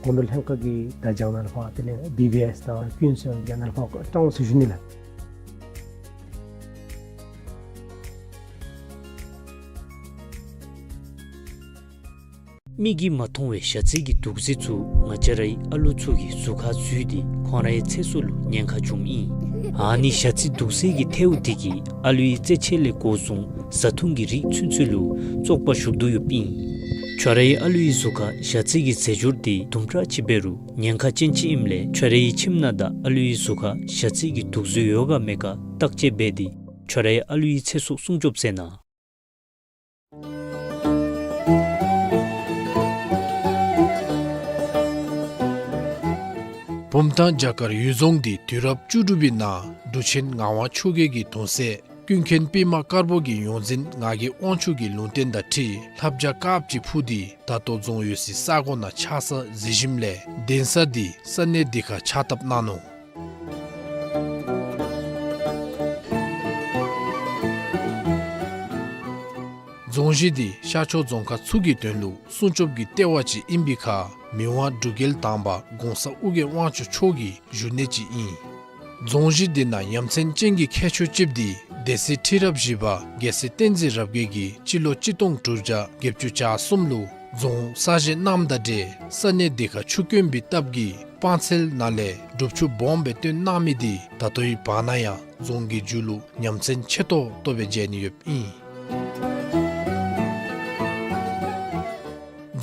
སྒོ་ནོར་ལྷན་ཁག་གི་བརྡ་བྱང་ནང་ལས་ཕར་དེ་ལས་བི་བི་ཨེསི་དང་ཀུན་གསལ་རྒྱ་ནང་ལས་ཕར་བཀྲམ་འོང་ཟེར་ཞུ་ནི་ལགས། མིག་གིས་མ་མཐོང་བའི་ཞ་རྩི་གི་དུག་རྫས་ཚུ་ང་བཅས་རའི་ཨ་ལུ་ཚུ་གི་གཟུགས་ཁར་འཛུལ་ཏེ་ཁོང་རའི་ཚེ་སྲོག་ལུ་ཉེན་ཁ་འབྱུངམ་ཨིན། ཨ་ནི་ཞ་རྩི་དུག་རྫས་ཀྱི་ཐལཝ་དེ་གིས་ཨ་ལུའི་རྩེད་ཆས་ལས་འགོ་བཟུང་བཟའ་འཐུང་གི་རིགས་ཚུན་ཚོད་ལུ་བཙོག་པ་ཞུགས་དོ་ཡོདཔ་ཨིན། ཁྱོད་རའི་ཨ་ལུའི་གཟུགས་ཁར་ཞ་རྩི་གི་རྫས་སྦྱོར་དེ་དུམ་གྲ་ཅིག་འབད་རུང་ཉེན་ཁ་ཅན་ཅིག་ཨིནམ་ལས་ཁྱོད་རའི་ཁྱིམ་ནང་དང་ཨ་ལུའི་གཟུགས་ཁར་ཞ་རྩི་གི་དུག་རྫས་ཡོད་ག་མེད་ག་བརྟག་དཔྱད་འབད་དེ་ཁྱོད་རའི་ཨ་ལུའི་ཚེ་སྲོག་སྲུང་སྐྱོབ་མཛད་གནང་། བུམ་ཐང་བྱ་དཀར་གཡུལ་རྫོང་འདི་དུས་རབས་བཅུ་དྲུག་པའི་ནང་འབྲུག་ཆེན་ངག་དབང་ཆོས་རྒྱལ་གྱི་གདུང་སྲས་ཀུན་མཁྱེན་པདྨ་དཀར་པོ་གི་ཡོངས་འཛིན་ངག་གི་དབང་ཕྱུག་གི་ལུང་བསྟན་དང་འཁྲིལ་ལྷ་བྱ་དཀརཔོ་ཅིག་འཕུར་ཏེ་ད་ལྟོ་རྫོང་ཡོད་སའི་ས་གོ་ནང་ཆགས་ས་གཟིགས་ཞིནམ་ལས་གདན་ས་འདི་ས་གནས་འདི་ཁར་ཕྱག་བཏབ་གནང་ནུག། རྫོང་གཞི་འདི་ཤར་ཕྱོགས་རྫོང་ཁག་ཚུ་གི་དོན་ལུ་སྲུང་སྐྱོབ་ཀྱི་ལྟེ་བ་ཅིག་ཨིན་པའི་ཁར་མི་དབང་འབྲུག་རྒྱལ་དང་པ་གོང་ས་ཨོ་རྒྱན་དབང་ཕྱུག་མཆོག་གི་བཞུགས་གནས་ཅིག་ཨིན། རྫོང་གཞི་འདི་ནང་ཡ་མཚན་ཅན་གྱི་ཁྱད་ཆོས་ཅིག་འདི་སྡེ་སྲིད་ཁྲི་རབས་བཞི་པ་རྒྱལ་སྲས་བསྟན་འཛིན་རབ་རྒྱས་ཀྱིས་སྤྱི་ལོ་གཅིག་སྟོང་དྲུག་བརྒྱ་བརྒྱད་ཅུ་གྱ་གསུམ་ལུ་རྫོང་གསར་བཞེངས་གནངམ་དང་འབྲེལ་ས་གནས་འདི་ཁར་ཆུ་དཀོན་པའི་སྟབས་ཀྱིས་སྤང་ཚལ་ནང་ལས་སྒྲུབ་ཆུ་སྦོམ་སྦེ་བཏོན་གནང་མི་འདི་ད་ལྟོའི་བར་ན་ཡང་རྫོང་གི་མཇུག་ལུ་ཉམས་མཚར་ཆེ་ཏོག་ཏོ་སྦེ་མཇལ་ནི་ཡོདཔ་ཨིན།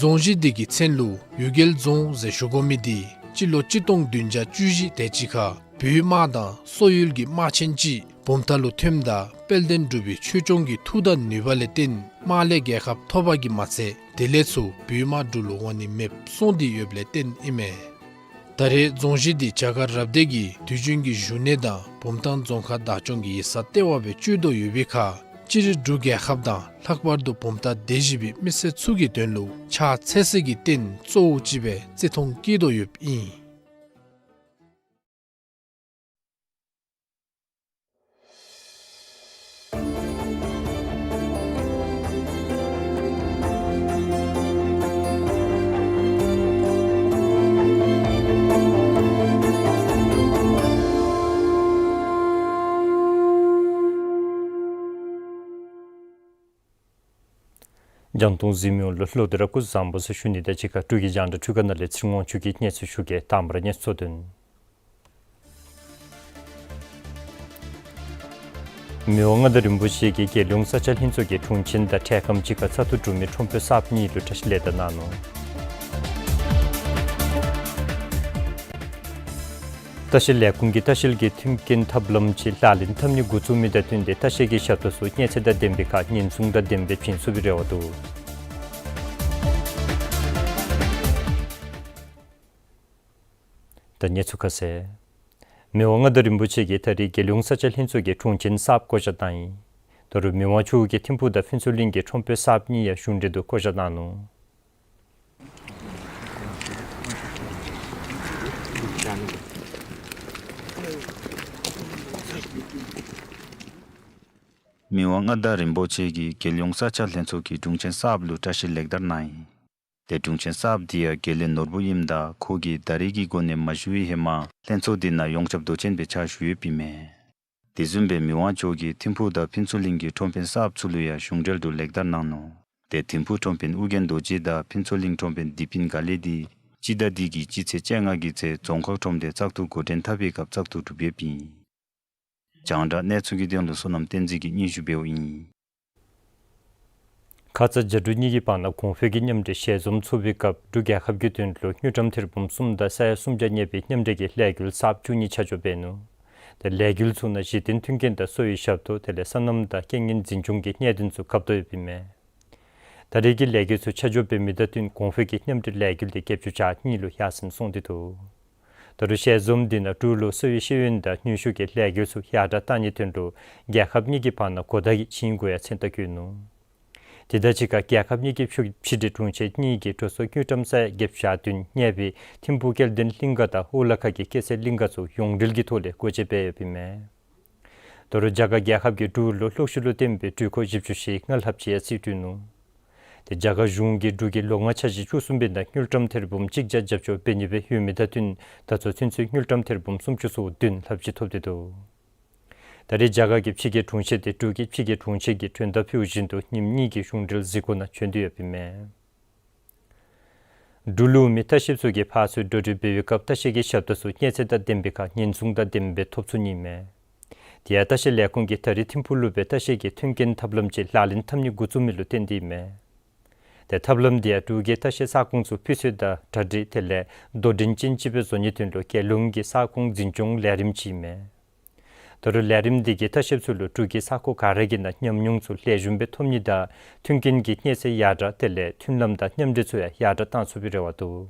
རྫོང་གཞི་འདི་གི་མཚན་ལུ་གཡུལ་རྒྱལ་རྫོང་ཟེར་ཞུ་དགོ་མི་འདི་སྤྱི་ལོ་གཅིག་སྟོང་བདུན་བརྒྱ་བཅུ་བཞི་དེ་ཅིག་ཁར་བོད་དམག་དང་སོག་ཡུལ་གྱི་དམག་ཆེན་ཅིག་བུམ་ཐང་ལུ་ཐོནམ་ད་དཔལ་ལྡན་འབྲུག་པའི་ཆོས་སྐྱོང་གི་མཐུ་དང་ནུས་པ་ལས་བརྟེན་དམག་ལས་རྒྱལ་ཁ་ཐོབ་པ་གིས་མ་ཚད་དེ་ལས་ཚུར་བོད་དམག་འབྲུག་ལུ་འོང་ནི་མེདཔ་སོང་སྟེ་ཡོདཔ་ལས་བརྟེན་ཨིན་མས། ད་རེས་རྫོང་གཞི་འདི་བྱ་དཀར་རབ་སྡེ་གི་དུས་རྒྱུན་གྱི་བཞུགས་གནས་དང་བུམ་ཐང་རྫོང་ཁག་བདག་སྐྱོང་གི་ཡིག་ཚང་ལྟེ་བ་སྦེ་སྤྱོད་དོ་ཡོད་པའི་ཁར་སྤྱིར་འབྲུག་རྒྱལ་ཁབ་དང་ལྷག་པར་དུ་བུམ་ཐང་སྡེ་བཞི་པའི་མི་སེར་ཚུ་གི་དོན་ལུ་ཕྱག་འཚལ་སའི་གི་རྟེན་གཙོ་བོ་ཅིག་སྦེ་བརྩི་མཐོང་བསྐྱེད་དོ་ཡོདཔ་ཨིན། རྒྱང་མཐོང་གཟིགས་མི་ཡོངས་ལུ་ལྷག་ལུས་ར་སྐུ་གཟུགས་བཟང་པོ་ཟེར་ཞུ་ནི་དང་གཅིག་ཁར་འབྲུག་གི་རྒྱང་བསྒྲགས་འཕྲུལ་ཁང་ནང་ལས་ཚེ་རིང་དབང་ཕྱུག་གིས་གནས་ཚུལ་ཞུ་གེ། དང་པ་ར་གནས་ཚུལ་གཙོ་དོན། མི་དབང་མངའ་བདག་རིན་པོ་ཆེ་གིས་རྒྱལ་ཡོངས་ས་ཆ་ལྷན་ཚོགས་ཀྱི་དྲུང་ཆེན་དང་འཕྲལ་ཁམས་ཅིག་ཁར་ཚ་ཐུག་གྲུབ་མི་ཁྲོམ་དཔོན་གསརཔ་གཉིས་ལུ་བཀྲ་ཤིས་ལེགས་དར་གནང་ནུག། ལྟ་བཤལ་ལས་ཁུངས་ཀྱིས་ལྟ་བཤལ་གྱི་མཐུན་རྐྱེན་ཐབས་ལམ་ཅིག་ལག་ལེན་འཐབ་ནི་འགོ་བཙུགས་མི་དང་བསྟུན་ཏེ་ལྟ་བཤལ་གྱི་ཞབས་ཏོག་ཚུ་སྙན་ཚིག་དང་ལྡན་པའི་ཁར་ཉེན་སྲུང་དང་ལྡན་པའི་བྱིན་ཚུགས་པའི་རེ་བ་འདུག། ད་གནས་ཚུལ་ཁ་གསལ། མི་དབང་མངའ་བདག་རིན་པོ་ཆེ་གིས་ད་རེས་རྒྱལ་ཡོངས་ས་ཆ་ལྷན་ཚོགས་ཀྱི་དྲུང་ཆེན་གསརཔ་བསྐོ་བཞག་གནང་ཡི། ད་རུང་མི་དབང་མཆོག་གིས་ཐིམ་ཕུག་དང་ཕུན་ཚོགས་གླིང་གི་ཁྲོམ་དཔོན་གསརཔ་གཉིས་ཡང་གཞུང་འབྲེལ་དུ་བསྐོ་བཞག་གནང་ནུག། མི་དབང་མངའ་བདག་རིན་པོ་ཆེ་གིས་རྒྱལ་ཡོངས་ས་ཆ་ལྷན་ཚོགས་ཀྱི་དྲུང་ཆེན་གསརཔ་ལུ་བཀྲ་ཤིས་ལེགས་དར་གནང་ཡི། ཏེ་དྲུང་ཆེན་གསརཔ་འདི་ཡང་རྒྱལ་བློན་ནོར་བུ་ཨིནམ་ད་ཁོ་གིས་ད་རེས་ཀྱི་སྒོ་ནས་མ་ཞུ་བའི་ཧེ་མ་ལྷན་ཚོགས་འདི་ནང་ཡོངས་ཁྱབ་མདོ་ཆེན་སྦེ་ཕྱག་ཞུ་ཡོདཔ་ཨིན་མས། དེ་བཟུམ་སྦེ་མི་དབང་མཆོག་གིས་ཐིམ་ཕུག་དང་ཕུན་ཚོགས་གླིང་གི་ཁྲོམ་དཔོན་གསརཔ་ཚུ་ལུ་ཡང་གཞུང་འབྲེལ་དུ་ལེགས་དར་གནང་ནུག། ཏེ་ཐིམ་ཕུག་ཁྲོམ་དཔོན་ཨོ་རྒྱན་རྡོ་རྗེ་དང་ཕུན་ཚོགས་གླིང་ཁྲོམ་དཔོན་བདེ་སྤུན་དགའ་ལེགས་འདི་སྤྱི་ཟླ་འདི་གི་སྤྱི་ཚེས་བཅོ་ལྔ་གི་ཚེ་རྫོང་ཁག་ཁྲོམ་སྡེ་བཙག་འཐུ་འགོ་འདྲེན་འཐབ་པའི་སྐབས་བཙག་འཐུ་གྲུབ་ཡོདཔ་ཨིན། རྒྱང་བསྒྲགས་གནས་ཚུལ་གྱི་དོན་ལུ་བསོད་ནམས་བསྟན་འཛིན་གྱིས་སྙན་ཞུ་འབདཝ་ཨིན། ཁ་ཙ་ཞག་དྲུག་གཉིས་ཀྱི་བར་ན་གོང་འཕེལ་གྱི་མཉམ་འབྲེལ་ཞལ་འཛོམས་ཚོགས་པའི་སྐབས་འབྲུག་རྒྱལ་ཁབ་ཀྱི་དོན་ལུ་དངུལ་ཀྲམ་ཐེར་འབུམ་གསུམ་དང་ས་ཡ་སུམ་བརྒྱ་གནས་པའི་མཉམ་འབྲེལ་གྱི་ལས་འགུལ་གསརཔ་བཅུ་གཉིས་ཆ་འཇོག་འབད་ནུག། ཏེ་ལས་འགུལ་ཚུ་ནང་གཞི་རྟེན་མཐུན་རྐྱེན་དང་གསོ་བའི་ཞབས་ཏོག་དེ་ལས་སོ་ནམ་དང་རྐྱེན་ངན་འཛིན་སྐྱོང་གི་གནད་དོན་ཚུ་བཀའ་བསྡུ་ཡོདཔ་ཨིན་མས། ད་རེས་ཀྱི་ལས་འགུལ་ཚུ་ཆ་འཇོག་འབད་མི་དང་བསྟུན་གོང་འཕེལ་གྱི་མཉམ་འབྲེལ་ལས་འགུལ་འདི་བརྒྱད་ཅུ་གྱ་གཉིས་ལུ་ཡར་སེང་སོང་སྟེ་འདུག། ད་རུང་ཞལ་འཛོམས་འདི་ནང་འབྲུག་ལུ་གསོ་བའི་ཤེས་ཡོན་དང་ནུས་ཤུགས་ཀྱི་ལས་འགུལ་ཚུ་ཡར་དྲགས་གཏང་ནིའི་དོན་ལུ་རྒྱལ་ཁབ་གཉིས་ཀྱི་བར་ན་གོ་བརྡ་གི་བྱིངས་འགོ་ཡང་མཚན་རྟགས་བཀོད་ནུག། དེ་དང་གཅིག་ཁར་རྒྱལ་ཁབ་གཉིས་ཀྱི་ཕྱི་ཕྱི་འབྲེལ་དྲུང་ཆེན་གཉིས་ཀྱིས་འགྲོ་སོང་དངུལ་ཀྲམ་ས་ཡ་བརྒྱད་བརྒྱ་བདུན་གནས་པའི་ཐིམ་ཕུག་སྐྱེ་ལྡན་གླིང་ག་དང་ཨོ་ལ་ཁ་གི་སྐྱེད་ཚལ་གླིང་ག་ཚུ་ཡོངས་འབྲེལ་གྱི་ཐོག་ལས་སྒོ་འབྱེད་འབད་ཡོདཔ་ཨིན་མས། ད་རུང་རྒྱ་གར་རྒྱལ་ཁབ་ཀྱིས་འབྲུག་ལུ་གློག་ཤུགས་ལུ་བརྟེན་པའི་འགྲུལ་འཁོར་བཞི་བཅུ་ཞེ་ལྔ་ལྷགཔ་ཅིག་ཡང་རྩིས་སྤྲོད་ནུག། ཏེ་རྒྱ་གར་གཞུང་གིས་འབྲུག་གི་ལོ་ལྔ་འཆར་གཞི་བཅུ་གསུམ་པའི་ནང་དངུལ་ཀྲམ་ཐེར་འབུམ་གཅིག་བརྒྱ་རྒྱབ་སྐྱོར་འབད་ནི་སྦེ་ཡོད་མི་དང་བསྟུན་ད་ལྟོ་ཚུན་ཚོད་དངུལ་ཀྲམ་ཐེར་འབུམ་སུམ་ཅུ་སོ་བདུན་ལྷགཔ་ཅིག་ཐོབ་སྟེ་འདུག། ད་རེས་རྒྱ་གར་གྱི་ཕྱི་རྒྱལ་དྲུང་ཆེན་དེ་འབྲུག་གི་ཕྱི་རྒྱལ་དྲུང་ཆེན་གྱིས་མགྲོན་བརྡ་ཕུལཝ་བཞིན་དུ་ཉིནམ་གཉིས་ཀྱི་གཞུང་འབྲེལ་གཟིགས་སྐོར་ནང་བྱོན་ཏེ་ཡོདཔ་ཨིན་མས། འབྲུག་ལུ་ཡོད་མི་ལྟ་བཤལཔ་ཚུ་གིས་ཕར་ཚུར་འགྲོ་འགྲུལ་འབད་བའི་སྐབས་ལྟ་བཤལ་གྱི་ཞབས་ཏོག་ཚུ་སྙན་ཚིག་དང་ལྡན་པའི་ཁར་ཉེན་སྲུང་དང་ལྡནམ་སྦེ་ཐོབ་ཚུགས་ནི་ཨིན་མས། དེ་ཡང་ལྟ་བཤལ་ལས་ཁུངས་ཀྱིས་ད་རེས་ཐིམ་ཕུག་ལུ་སྦེ་ལྟ་བཤལ་གྱི་མཐུན་རྐྱེན་ཐབས་ལམ་ཅིག་ལག་ལེན་འཐབ་ནི་འགོ་བཙུགས་མི་ལུ་བརྟེན་ཏེ་ཨིན་མས། ཏེ་ཐབས་ལམ་དེ་ཡང་འབྲུག་གི་ལྟ་བཤལ་ས་ཁོངས་ཚུ་སྤུས་ཚད་དང་གྲ་སྒྲིག་དེ་ལས་དོ་འགྲན་ཅན་ཅིག་སྦེ་བཟོ་ནིའི་དོན་ལུ་རྒྱལ་ཡོངས་ཀྱི་ས་ཁོངས་འཛིན་སྐྱོང་ལས་རིམ་ཅིག་ཨིན་མས། ད་རུང་ལས་རིམ་འདི་གིས་ལྟ་བཤལཔ་ཚུ་ལུ་འབྲུག་གི་ས་ཁོངས་ག་ར་གི་ནང་ཉམས་མྱོང་ཚུ་ལེགས་ཤོམ་སྦེ་ཐོབ་ནི་དང་མཐུན་རྐྱེན་གྱི་གནས་ཚད་ཡར་དྲགས་དེ་ལས་མཐུན་ལམ་དང་མཉམ་འབྲེལ་ཚུ་ཡང་ཡར་དྲགས་གཏང་ཚུགས་པའི་རེ་བ་འདུག།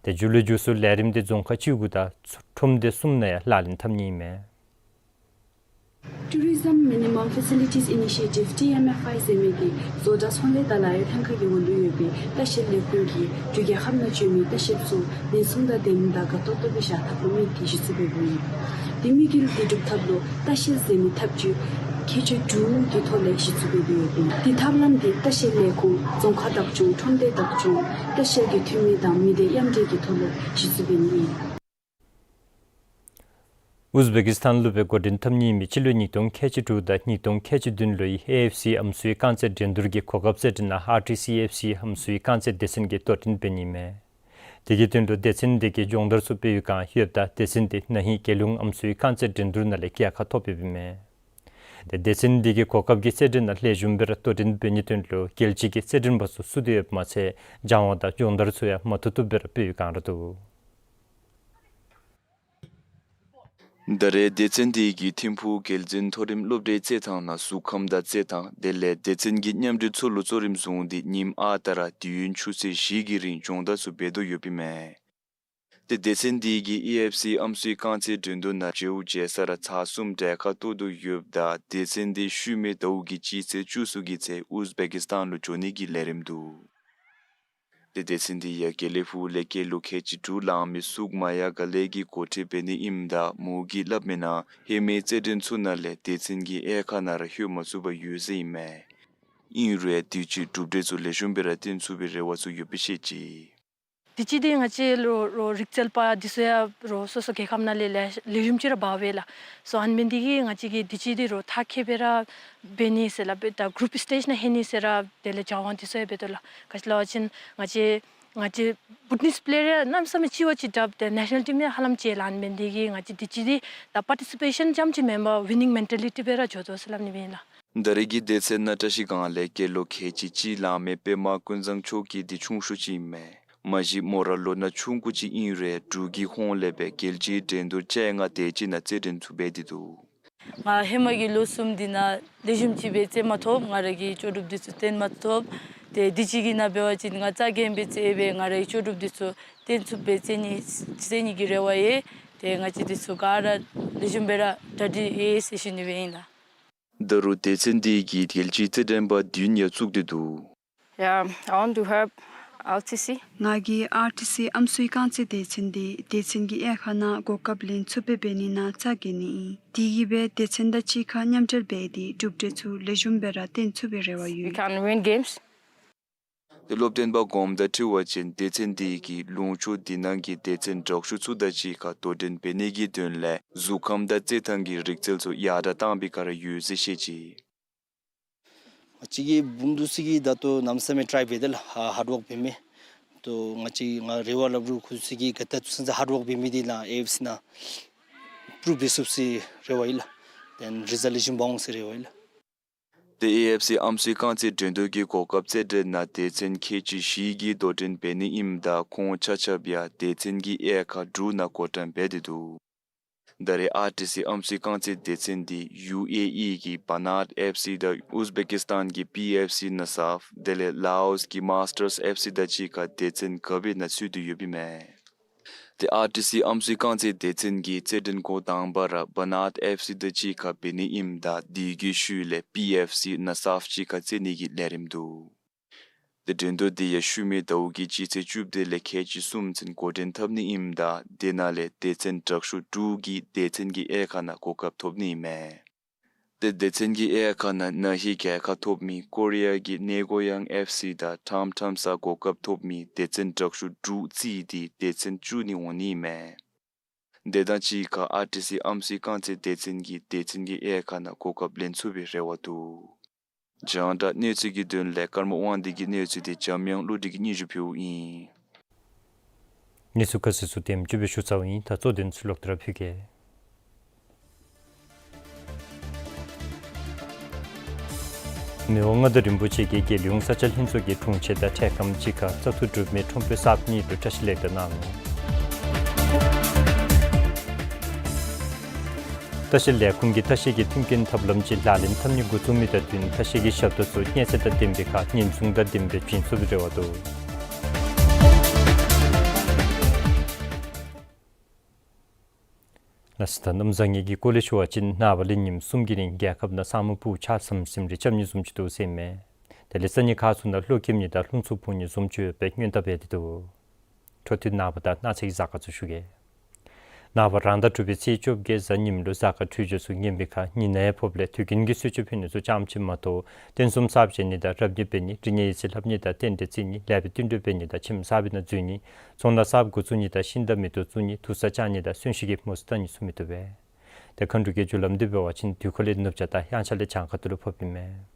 ཏེ་མཇུག་ལུ་མཇུག་སུ་ལས་རིམ་འདི་རྫོང་ཁག་བཅུ་དགུ་དང་ཁྲོམ་སྡེ་གསུམ་ནང་ཡང་ལག་ལེན་འཐབ་ནི་ཨིན་མས། Tourism Minimum Facilities Initiative T M F I ཟེར་མི་འདི་བཟོ་གྲྭ་ཚོང་ལས་དང་ལཱ་གཡོག་ལྷན་ཁག་གི་འོག་ལུ་ཡོད་པའི་ལྟ་བཤལ་ལས་ཁུངས་ཀྱིས་འབྲུག་རྒྱལ་ཁབ་ནང་བྱོན་མི་ལྟ་བཤལཔ་ཚུ་ཉེན་སྲུང་དང་ལྡནམ་དང་དགའ་ཏོག་ཏོ་སྦེ་བཞག་ཐབས་ལུ་དམིགས་ཏེ་གཞི་བཙུགས་འབདཝ་ཨིན། དེ་དམིགས་ཡུལ་འདི་སྒྲུབ་ཐབས་ལུ་ལྟ་བཤལ་ཟེར་མི་ཐབས་བྱུས་ཁལ་གཅིག་དྲུག་གི་ཐོག་ལས་གཞི་བཙུགས་འབད་དེ་ཡོདཔ་ཨིན། དེ་ཐབས་ལམ་འདི་ལྟ་བཤལ་ལས་ཁུངས་རྫོང་ཁག་བདག་སྐྱོང་ཁྲོམ་སྡེ་བདག་སྐྱོང་ལྟ་བཤལ་གྱི་འཐུས་མི་དང་མི་སྡེ་མཉམ་འབྲེལ་གྱི་ཐོག་ལས་གཞི་བཙུགས་འབད་ནི་ཨིན། ཨུཛ་བེ་ཀི་སི་ཐན་ལུ་སྦེ་འགོ་འདྲེན་འཐབ་ནི་ཨིན་མི་སྤྱི་ལོ་ཉིས་སྟོང་ཁལ་གཅིག་དྲུག་དང་ཉིས་སྟོང་ཁལ་གཅིག་བདུན་ལོའི་ཨེ་ཨེཕ་སི་ཨམ་སྲུའི་རྐང་རྩེད་འགྲན་བསྡུར་གྱི་གོ་སྐབས་རྩེད་འགྲན་ནང་ཨར་ཊི་སི་ཨེཕ་སི་ཨམ་སྲུའི་རྐང་རྩེད་སྡེ་ཚན་གྱིས་གཏོར་འདྲེན་འབད་ནི་ཨིན་མས། དེ་གི་དོན་ལུ་སྡེ་ཚན་འདི་གིས་སྦྱོང་བརྡར་ཚུ་འབད་བའི་བསྒང་ཡོདཔ་ད་སྡེ་ཚན་འདི་ན་ཧིང་རྒྱལ་ཡོངས་ཨམ་སྲུའི་རྐང་རྩེད་འགྲན་བསྡུར་ནང་ལས་རྒྱལ་ཁ་ཐོབ་ཡོདཔ་ཨིན་མས། ཏེ་སྡེ་ཚན་འདི་གིས་གོ་སྐབས་ཀྱི་རྩེད་འགྲན་ནང་ལེགས་ཤོམ་སྦེ་ར་གཏོར་འདྲེན་འབད་ནིའི་དོན་ལུ་རྒྱལ་སྤྱི་གི་རྩེད་འགྲན་པ་ཚུ་བསུ་སྟེ་ཡོདཔ་མ་ཚད་སྦྱང་བ་དང་སྦྱོང་བརྡར་ཚུ་ཡང་མ་ཐུབ་ཐུབ་སྦེ་ར་འབད་བའི་བསྒང་ར་འདུག། ད་རེས་སྡེ་ཚན་འདི་གིས་ཐིམ་ཕུག་རྒྱལ་འཛིན་མཐོ་རིམ་སློབ་གྲྭའི་རྩེད་ཐང་ནང་གཟུགས་ཁམས་དང་རྩེད་ཐང་དེ་ལས་སྡེ་ཚན་གྱི་མཉམ་འབྲེལ་ཚུ་ལུ་གཙོ་རིམ་བཟུང་སྟེ་ཉིནམ་ཨ་རྟག་ར་དུས་ཡུན་ཆུ་ཚོད་བཞི་གི་རིང་སྦྱོང་བརྡར་ཚུ་འབད་དོ་ཡོདཔ་ཨིན་མས། ཏེ་སྡེ་ཚན་འདི་གིས་ཨེ་ཨེཕ་སི་ཨམ་སྲུའི་རྐང་རྩེད་འགྲན་བསྡུར་ནང་བྱཝ་བྱ་ས་ར་ཚར་གསུམ་གྲལ་ཁར་གཏོགས་དོ་ཡོདཔ་ད་སྡེ་ཚན་འདི་ཤུལ་མའི་ཟླཝ་གི་སྤྱི་ཚེས་བཅུ་གསུམ་གྱི་ཚེ་ཨུཛ་བེ་ཀི་སི་ཐན་ལུ་འགྱོ་ནི་གི་ལས་རིམ་འདུག། ཏེ་སྡེ་ཚན་འདི་ཡང་དགེ་ལེགས་ཕུག་ལས་སྐྱེས་ལོ་ཁལ་གཅིག་དྲུག་ལང་མི་སུག་མ་ཡ་དགའ་ལེགས་ཀྱིས་འགོ་ཁྲིད་འབད་ནི་ཨིནམ་ད་མོ་གིས་སླབ་མིའི་ནང་ཧེ་མའི་རྩེད་འགྲན་ཚུ་ནང་ལས་སྡེ་ཚན་གྱི་དབྱེ་ཁག་ནང་ར་ལྷོད་མ་ཚུགས་པར་ཡོད་ཟེར་ཨིན་མས། ཨིན་རུང་དུས་ཅི་གྲུབ་འབྲས་ཚུ་ལེགས་ཤོམ་སྦེ་ར་བཏོན་ཚུགས་པའི་རེ་བ་ཚུ་ཡོདཔ་སྦེ་བཤད་ཅི། དུས་ཅི་འདི་ང་བཅས་ལུ་རོགས་རིག་རྩལ་པ་འདི་ཚུ་ཡང་རོགས་སོ་སོ་རྒྱལ་ཁབ་ནང་ལས་ལེགས་ལེགས་ཤོམ་ཅིག་ར་འབག་པས་ལགས། སོ་ཨ་ནི་འབད་ནི་འདི་གིས་ང་བཅས་ཀྱིས་དུས་ཅི་འདི་རོགས་མཐར་འཁྱོལ་སྦེ་ར་འབད་ནི་ཟེར་སླབ་སྦེ་ད་གུ་རུབ་སི་ཊེཇ་ནང་ལྷོད་ནི་ཟེར་ར་དེ་ལས་བྱ་བ་འདི་ཚུ་ཡང་འབད་དོ་ལགས། ག་ཅི་སླབ་པ་ཅིན་ང་བཅས་ང་བཅས་བྷུ་ཊ་ནིས་པེ་ལེ་ཡར་གནམ་མེད་ས་མེད་ཅིག་བ་ཅིག་དྲགཔ་ཏེ་ནེ་ཤ་ནལ་ཊིམ་ཡང་ཧ་ལམ་ཅིག་ལངམ་འབད་ནི་འདི་གིས་ང་བཅས་དུས་ཅི་འདི་ད་པར་ཊི་སི་པེ་ཤཱན་རྐྱངམ་ཅིག་མེན་པར་ཝི་ནིང་མེན་ཊ་ལི་ཊི་སྦེ་ར་འགྱོ་དོ་ཟེར་སླབ་ནི་སྦེ་ཨིན་ལགས། ད་རེས་ཀྱི་སྡེ་ཚན་ནང་བཀྲ་ཤིས་སྒང་ལས་སྐྱེས་ལོ་ཁལ་གཅིག་གཅིག་ལང་མི་པདྨ་ཀུན་བཟང་མཆོག་གི་འདི་ཆུང་ཤོས་ཅིག་ཨིན་མས། མ་གཞི་མོ་ར་ལོ་ན་ཆུང་ཀུ་ཅིག་ཨིན་རུང་འབྲུག་གི་ཧོངས་ལས་སྦེ་རྒྱལ་སྤྱིའི་འགྲན་བསྡུར་བཅོ་ལྔ་དེ་ཅིག་ནང་རྩེད་འགྲན་ཚུ་འབད་དེ་འདུག། ང་ཧེ་མ་གི་ལོ་གསུམ་འདི་ནང་ལེགས་ཤོམ་ཅིག་སྦེ་རྩེད་མ་ཐོབ། ང་ར་གི་ལྕོགས་གྲུབ་འདི་ཚུ་སྟོན་མ་ཐོབ། ཏེ་དུས་ཅི་གི་ནང་འབད་བ་ཅིན་ང་རྩ་འགེངས་སྦེ་རྩེད་སྦེ་ང་ར་གི་ལྕོགས་གྲུབ་འདི་ཚུ་སྟོན་ཚུགསཔ་སྦེ་རྩེད་ནི་རྩེད་ནི་གི་རེ་བ་ཡོད། ཏེ་ང་བཅས་འདི་ཚུ་ག་ར་ལེགས་ཤོམ་སྦེ་ར་གྲ་སྒྲིག་ཡོད་ཟེར་ཞུ་ནི་སྦེ་ཨིན་ལགས། ད་རུང་སྡེ་ཚན་འདི་གིས་རྒྱལ་སྤྱིའི་རྩེད་འགྲན་པ་བདུན་ཡང་བཙུགས་ཏེ་འདུག། Yeah, I want to help R T C. ང་གིས་ཨར་ཊི་སི་ཨམ་སྲུའི་རྐང་རྩེད་སྡེ་ཚན་འདི་སྡེ་ཚན་གྱི་དབྱེ་ཁག་ནང་གོ་སྐབས་ལེན་ཚུགསཔ་སྦེ་འབད་ནི་ནང་རྩ་འགེངས་ནི་ཨིན། དེ་གིས་སྦེ་སྡེ་ཚན་དང་གཅིག་ཁར་མཉམ་འབྲེལ་འབད་དེ་གྲུབ་འབྲས་ཚུ་ལེགས་ཤོམ་སྦེ་ར་སྟོན་ཚུགས་པའི་རེ་བ་ཡོད། We can win games. ཏེ་སློབ་སྟོན་པ་གོངམ་དང་འཁྲིལ་བ་ཅིན་སྡེ་ཚན་འདི་གིས་ལུང་ཕྱོགས་འདི་ནང་གི་སྡེ་ཚན་དྲག་ཤོས་ཚུ་དང་གཅིག་ཁར་དོ་འགྲན་འབད་ནི་གི་དོན་ལས་གཟུགས་ཁམས་དང་རྩེད་ཐངས་ཀྱི་རིག་རྩལ་ཚུ་ཡར་དྲག་བཏང་པའི་ཁར་ཡོད་ཟེར་བཤད་ཅི། ང་བཅས་ཀྱིས་འབུམ་སྡུད་ཅིག་གིས་ད་ལྟོ་གནམ་མེད་ས་མེད་ཊ་རའི་འབད་དེ་ལགས། ཧ་ཧཱརཌ་ཝརཀ་འབད་མི་ད་ལྟོ་ང་བཅས་ང་རེ་བ་སླབ་རུང་ཁོང་ཚུ་གིས་ག་དེ་ཚུན་ཚོད་ཧཱརཌ་ཝརཀ་འབད་མི་འདི་ནཱ་ཨེ་ཨེཕ་སི་ནང་པུ་རུབ་འབད་ཚུགས་ཟེར་རེ་བ་ཡོད་ལགས། ཏེ་རི་ཛལཊ་ལེགས་ཤོམ་འབག་འོང་ཟེར་རེ་བ་ཡོད་ལགས། ཏེ་ཨེ་ཨེཕ་སི་ཨམ་སྲུའི་རྐང་རྩེད་འགྲན་བསྡུར་གྱི་གོ་སྐབས་རྩེད་འགྲན་ནང་སྡེ་ཚན་ཁལ་གཅིག་བཞི་གིས་དོ་འགྲན་འབད་ནི་ཨིནམ་ད་ཁོང་ཆ་ཁྱབ་ཡང་སྡེ་ཚན་གྱི་དབྱེ་ཁག་དྲུག་ནང་འགོ་འདྲེན་འབད་དེ་འདུག། ད་རེས་ཨར་ཊི་སི་ཨམ་སྲུའི་རྐང་རྩེད་སྡེ་ཚན་འདི་ཡུ་ཨེ་ཨི་གི་བ་ནཱཊ་ཨེཕ་སི་དང་ཨུཛ་བེ་ཀིས་ཏཱན་གྱི་པི་ཨེཕ་སི་ནཱ་སཱཕ་དེ་ལས་ལའོས་ཀྱི་མཱས་ཊརས་ཨེཕ་སི་དང་གཅིག་ཁར་སྡེ་ཚན་གབ་པའི་ནང་ཚུད་དེ་ཡོདཔ་ཨིན་མས། ཏེ་ཨར་ཊི་སི་ཨམ་སྲུའི་རྐང་རྩེད་སྡེ་ཚན་གྱི་རྩེད་འགྲན་འགོ་དང་པ་ར་བ་ནཱཊ་ཨེཕ་སི་དང་གཅིག་ཁར་འབད་ནི་ཨིནམ་ད་དེ་གི་ཤུལ་ལས་པི་ཨེཕ་སི་ནཱ་སཱཕ་གཅིག་ཁར་རྩེད་ནི་གི་ལས་རིམ་འདུག། ཏེ་འགྲན་བསྡུར་འདི་ཡང་ཤུལ་མའི་ཟླཝ་གི་སྤྱི་ཚེས་བཅུ་དེ་ལས་ཁལ་གཅིག་གསུམ་ཚུན་འགོ་འདྲེན་འཐབ་ནི་ཨིནམ་ད་དེ་ནང་ལས་སྡེ་ཚན་དྲག་ཤོས་དྲུག་གིས་སྡེ་ཚན་གྱི་དབྱེ་ཁག་ནང་གོ་སྐབས་ཐོབ་ནི་ཨིན་མས། ཏེ་སྡེ་ཚན་གྱི་དབྱེ་ཁག་ནང་ན་ཧིང་རྒྱལ་ཁ་ཐོབ་མི་ཀོ་རི་ཡ་གི་ནེ་གོ་ཡཱང་ཨེཕ་སི་དང་ཁྲམ་ཁྲམ་ས་གོ་སྐབས་ཐོབ་མི་སྡེ་ཚན་དྲག་ཤོས་དྲུག་རྩིས་ཏེ་སྡེ་ཚན་བཅུ་གཉིས་འོང་ནི་ཨིན་མས། དེ་དང་གཅིག་ཁར་ཨར་ཊི་སི་ཨམ་སྲུའི་རྐང་རྩེད་སྡེ་ཚན་གྱིས་སྡེ་ཚན་གྱི་དབྱེ་ཁག་ནང་གོ་སྐབས་ལེན་ཚུགས་པའི་རེ་བ་འདུག། རྒྱང་བསྒྲགས་གནས་ཚུལ་གྱི་དོན་ལས་ཀརྨ་དབང་འདུས་ཀྱི་གནས་ཚུལ་འདི་འཇམ་དབྱངས་བློ་གྲོས་ཀྱིས་སྙན་ཞུ་ཕུལཝ་ཨིན། གནས་ཚུལ་ཁ་གསལ་ཚུ་དེམ་ཅིག་སྦེ་ཞུ་ཚརཝ་ཨིན། ད་གཙོ་དོན་ཚུ་ལོག་སྟེ་ར་ཕུལ་གེ། མི་དབང་མངའ་བདག་རིན་པོ་ཆེ་གིས་རྒྱལ་ཡོངས་ས་ཆ་ལྷན་ཚོགས་ཀྱི་དྲུང་ཆེ་དང་འཕྲལ་ཁམས་ཅིག་ཁར་བཙག་འཐུ་གྲུབ་མི་ཁྲོམ་དཔོན་གསརཔ་གཉིས་ལུ་བཀྲིས་ལེགས་དར་གནང་ནུག། ལྟ་བཤལ་ལས་ཁུངས་ཀྱིས་ལྟ་བཤལ་གྱི་མཐུན་རྐྱེན་ཐབས་ལམ་ཅིག་ལག་ལེན་འཐབ་ནི་འགོ་བཙུགས་མི་དང་བསྟུན་ལྟ་བཤལ་གྱི་ཞབས་ཏོག་ཚུ་སྙན་གསན་དང་ལྡན་པའི་ཁར་ཉེན་སྲུང་དང་ལྡན་པའི་བྱིན་ཚུགས་པའི་རེ་བ་འདུག། ལགས་སོ། ད་གནམ་བཟང་ངན་གྱི་སྐོར་ལས་ཞུ་བ་ཅིན་ནངས་པ་ལས་ཉིནམ་གསུམ་གྱི་རིང་རྒྱལ་ཁབ་ནང་ས་སྨུག་སྤུབས་ཆརཔ་ཟམ་ཟིམ་རེ་རྐྱབ་ནི་བཟུམ་ཅིག་འདུག་ཟེར་ཨིན་མས། དེ་ལས་ས་གནས་ཁག་ཚུ་ནང་ལྷོ་ཁེབས་ནི་དང་རླུང་འཚུབ་འཕུ་ནི་བཟུམ་ཅིག་ཡོདཔ་སྦེ་སྔོན་བརྡ་འབད་དེ་འདུག། འཕྲོ་མཐུད་ནངས་པ་དང་གནངས་ཚེ་གི་གཟའ་སྐར་ཚུ་ཞུ་གེ། ནངས་པ་རང་ཟླ་དྲུག་པའི་ཚེས་བཅོ་བརྒྱད་གཟའ་ཉིམ་ལུ་གཟའ་སྐར་འཕྲོད་སྦྱོར་ཚུ་ངན་པའི་ཁར་ཉི་ནག་ཡང་ཕོགཔ་ལས་དུས་རྒྱུན་གྱི་གསོལ་མཆོད་ཕུལ་ནི་ཚུ་རྐྱངམ་ཅིག་མ་གཏོགས་རྟེན་གསུམ་གསརཔ་བཞེངས་ནི་དང་རབ་གནས་འབད་ནི་རིག་གནས་ཡིག་རྩིས་ལྷབ་ནི་དང་རྟེན་འབྲེལ་བརྩི་ནི་ལེགས་པའི་བསྟུན་གྲོས་འབད་ནི་དང་ཁྱིམ་གསར་པའི་ནང་འཛུལ་ནི་ཚོང་ལཱ་གསརཔ་འགོ་བཙུགས་ནི་དང་ཤིང་རྟ་མེ་ཏོག་བཙུགས་ནི་དུར་ས་བཅག་ནི་དང་གསོན་གཤིན་གྱི་མུ་ཟི་བཏང་ནི་ཚུ་མི་བཏུབ་པས། ཏེ་མཁའ་འགྲོ་གི་རྒྱུ་ལམ་འདི་འབད་བ་ཅིན་དུས་འཁོར་ལས་ནུབ་བྱང་དང་དབྱངས་འཆར་ལས་བྱང་ཁ་ཐུག་ལུ་ཕོགཔ་ཨིན་མས།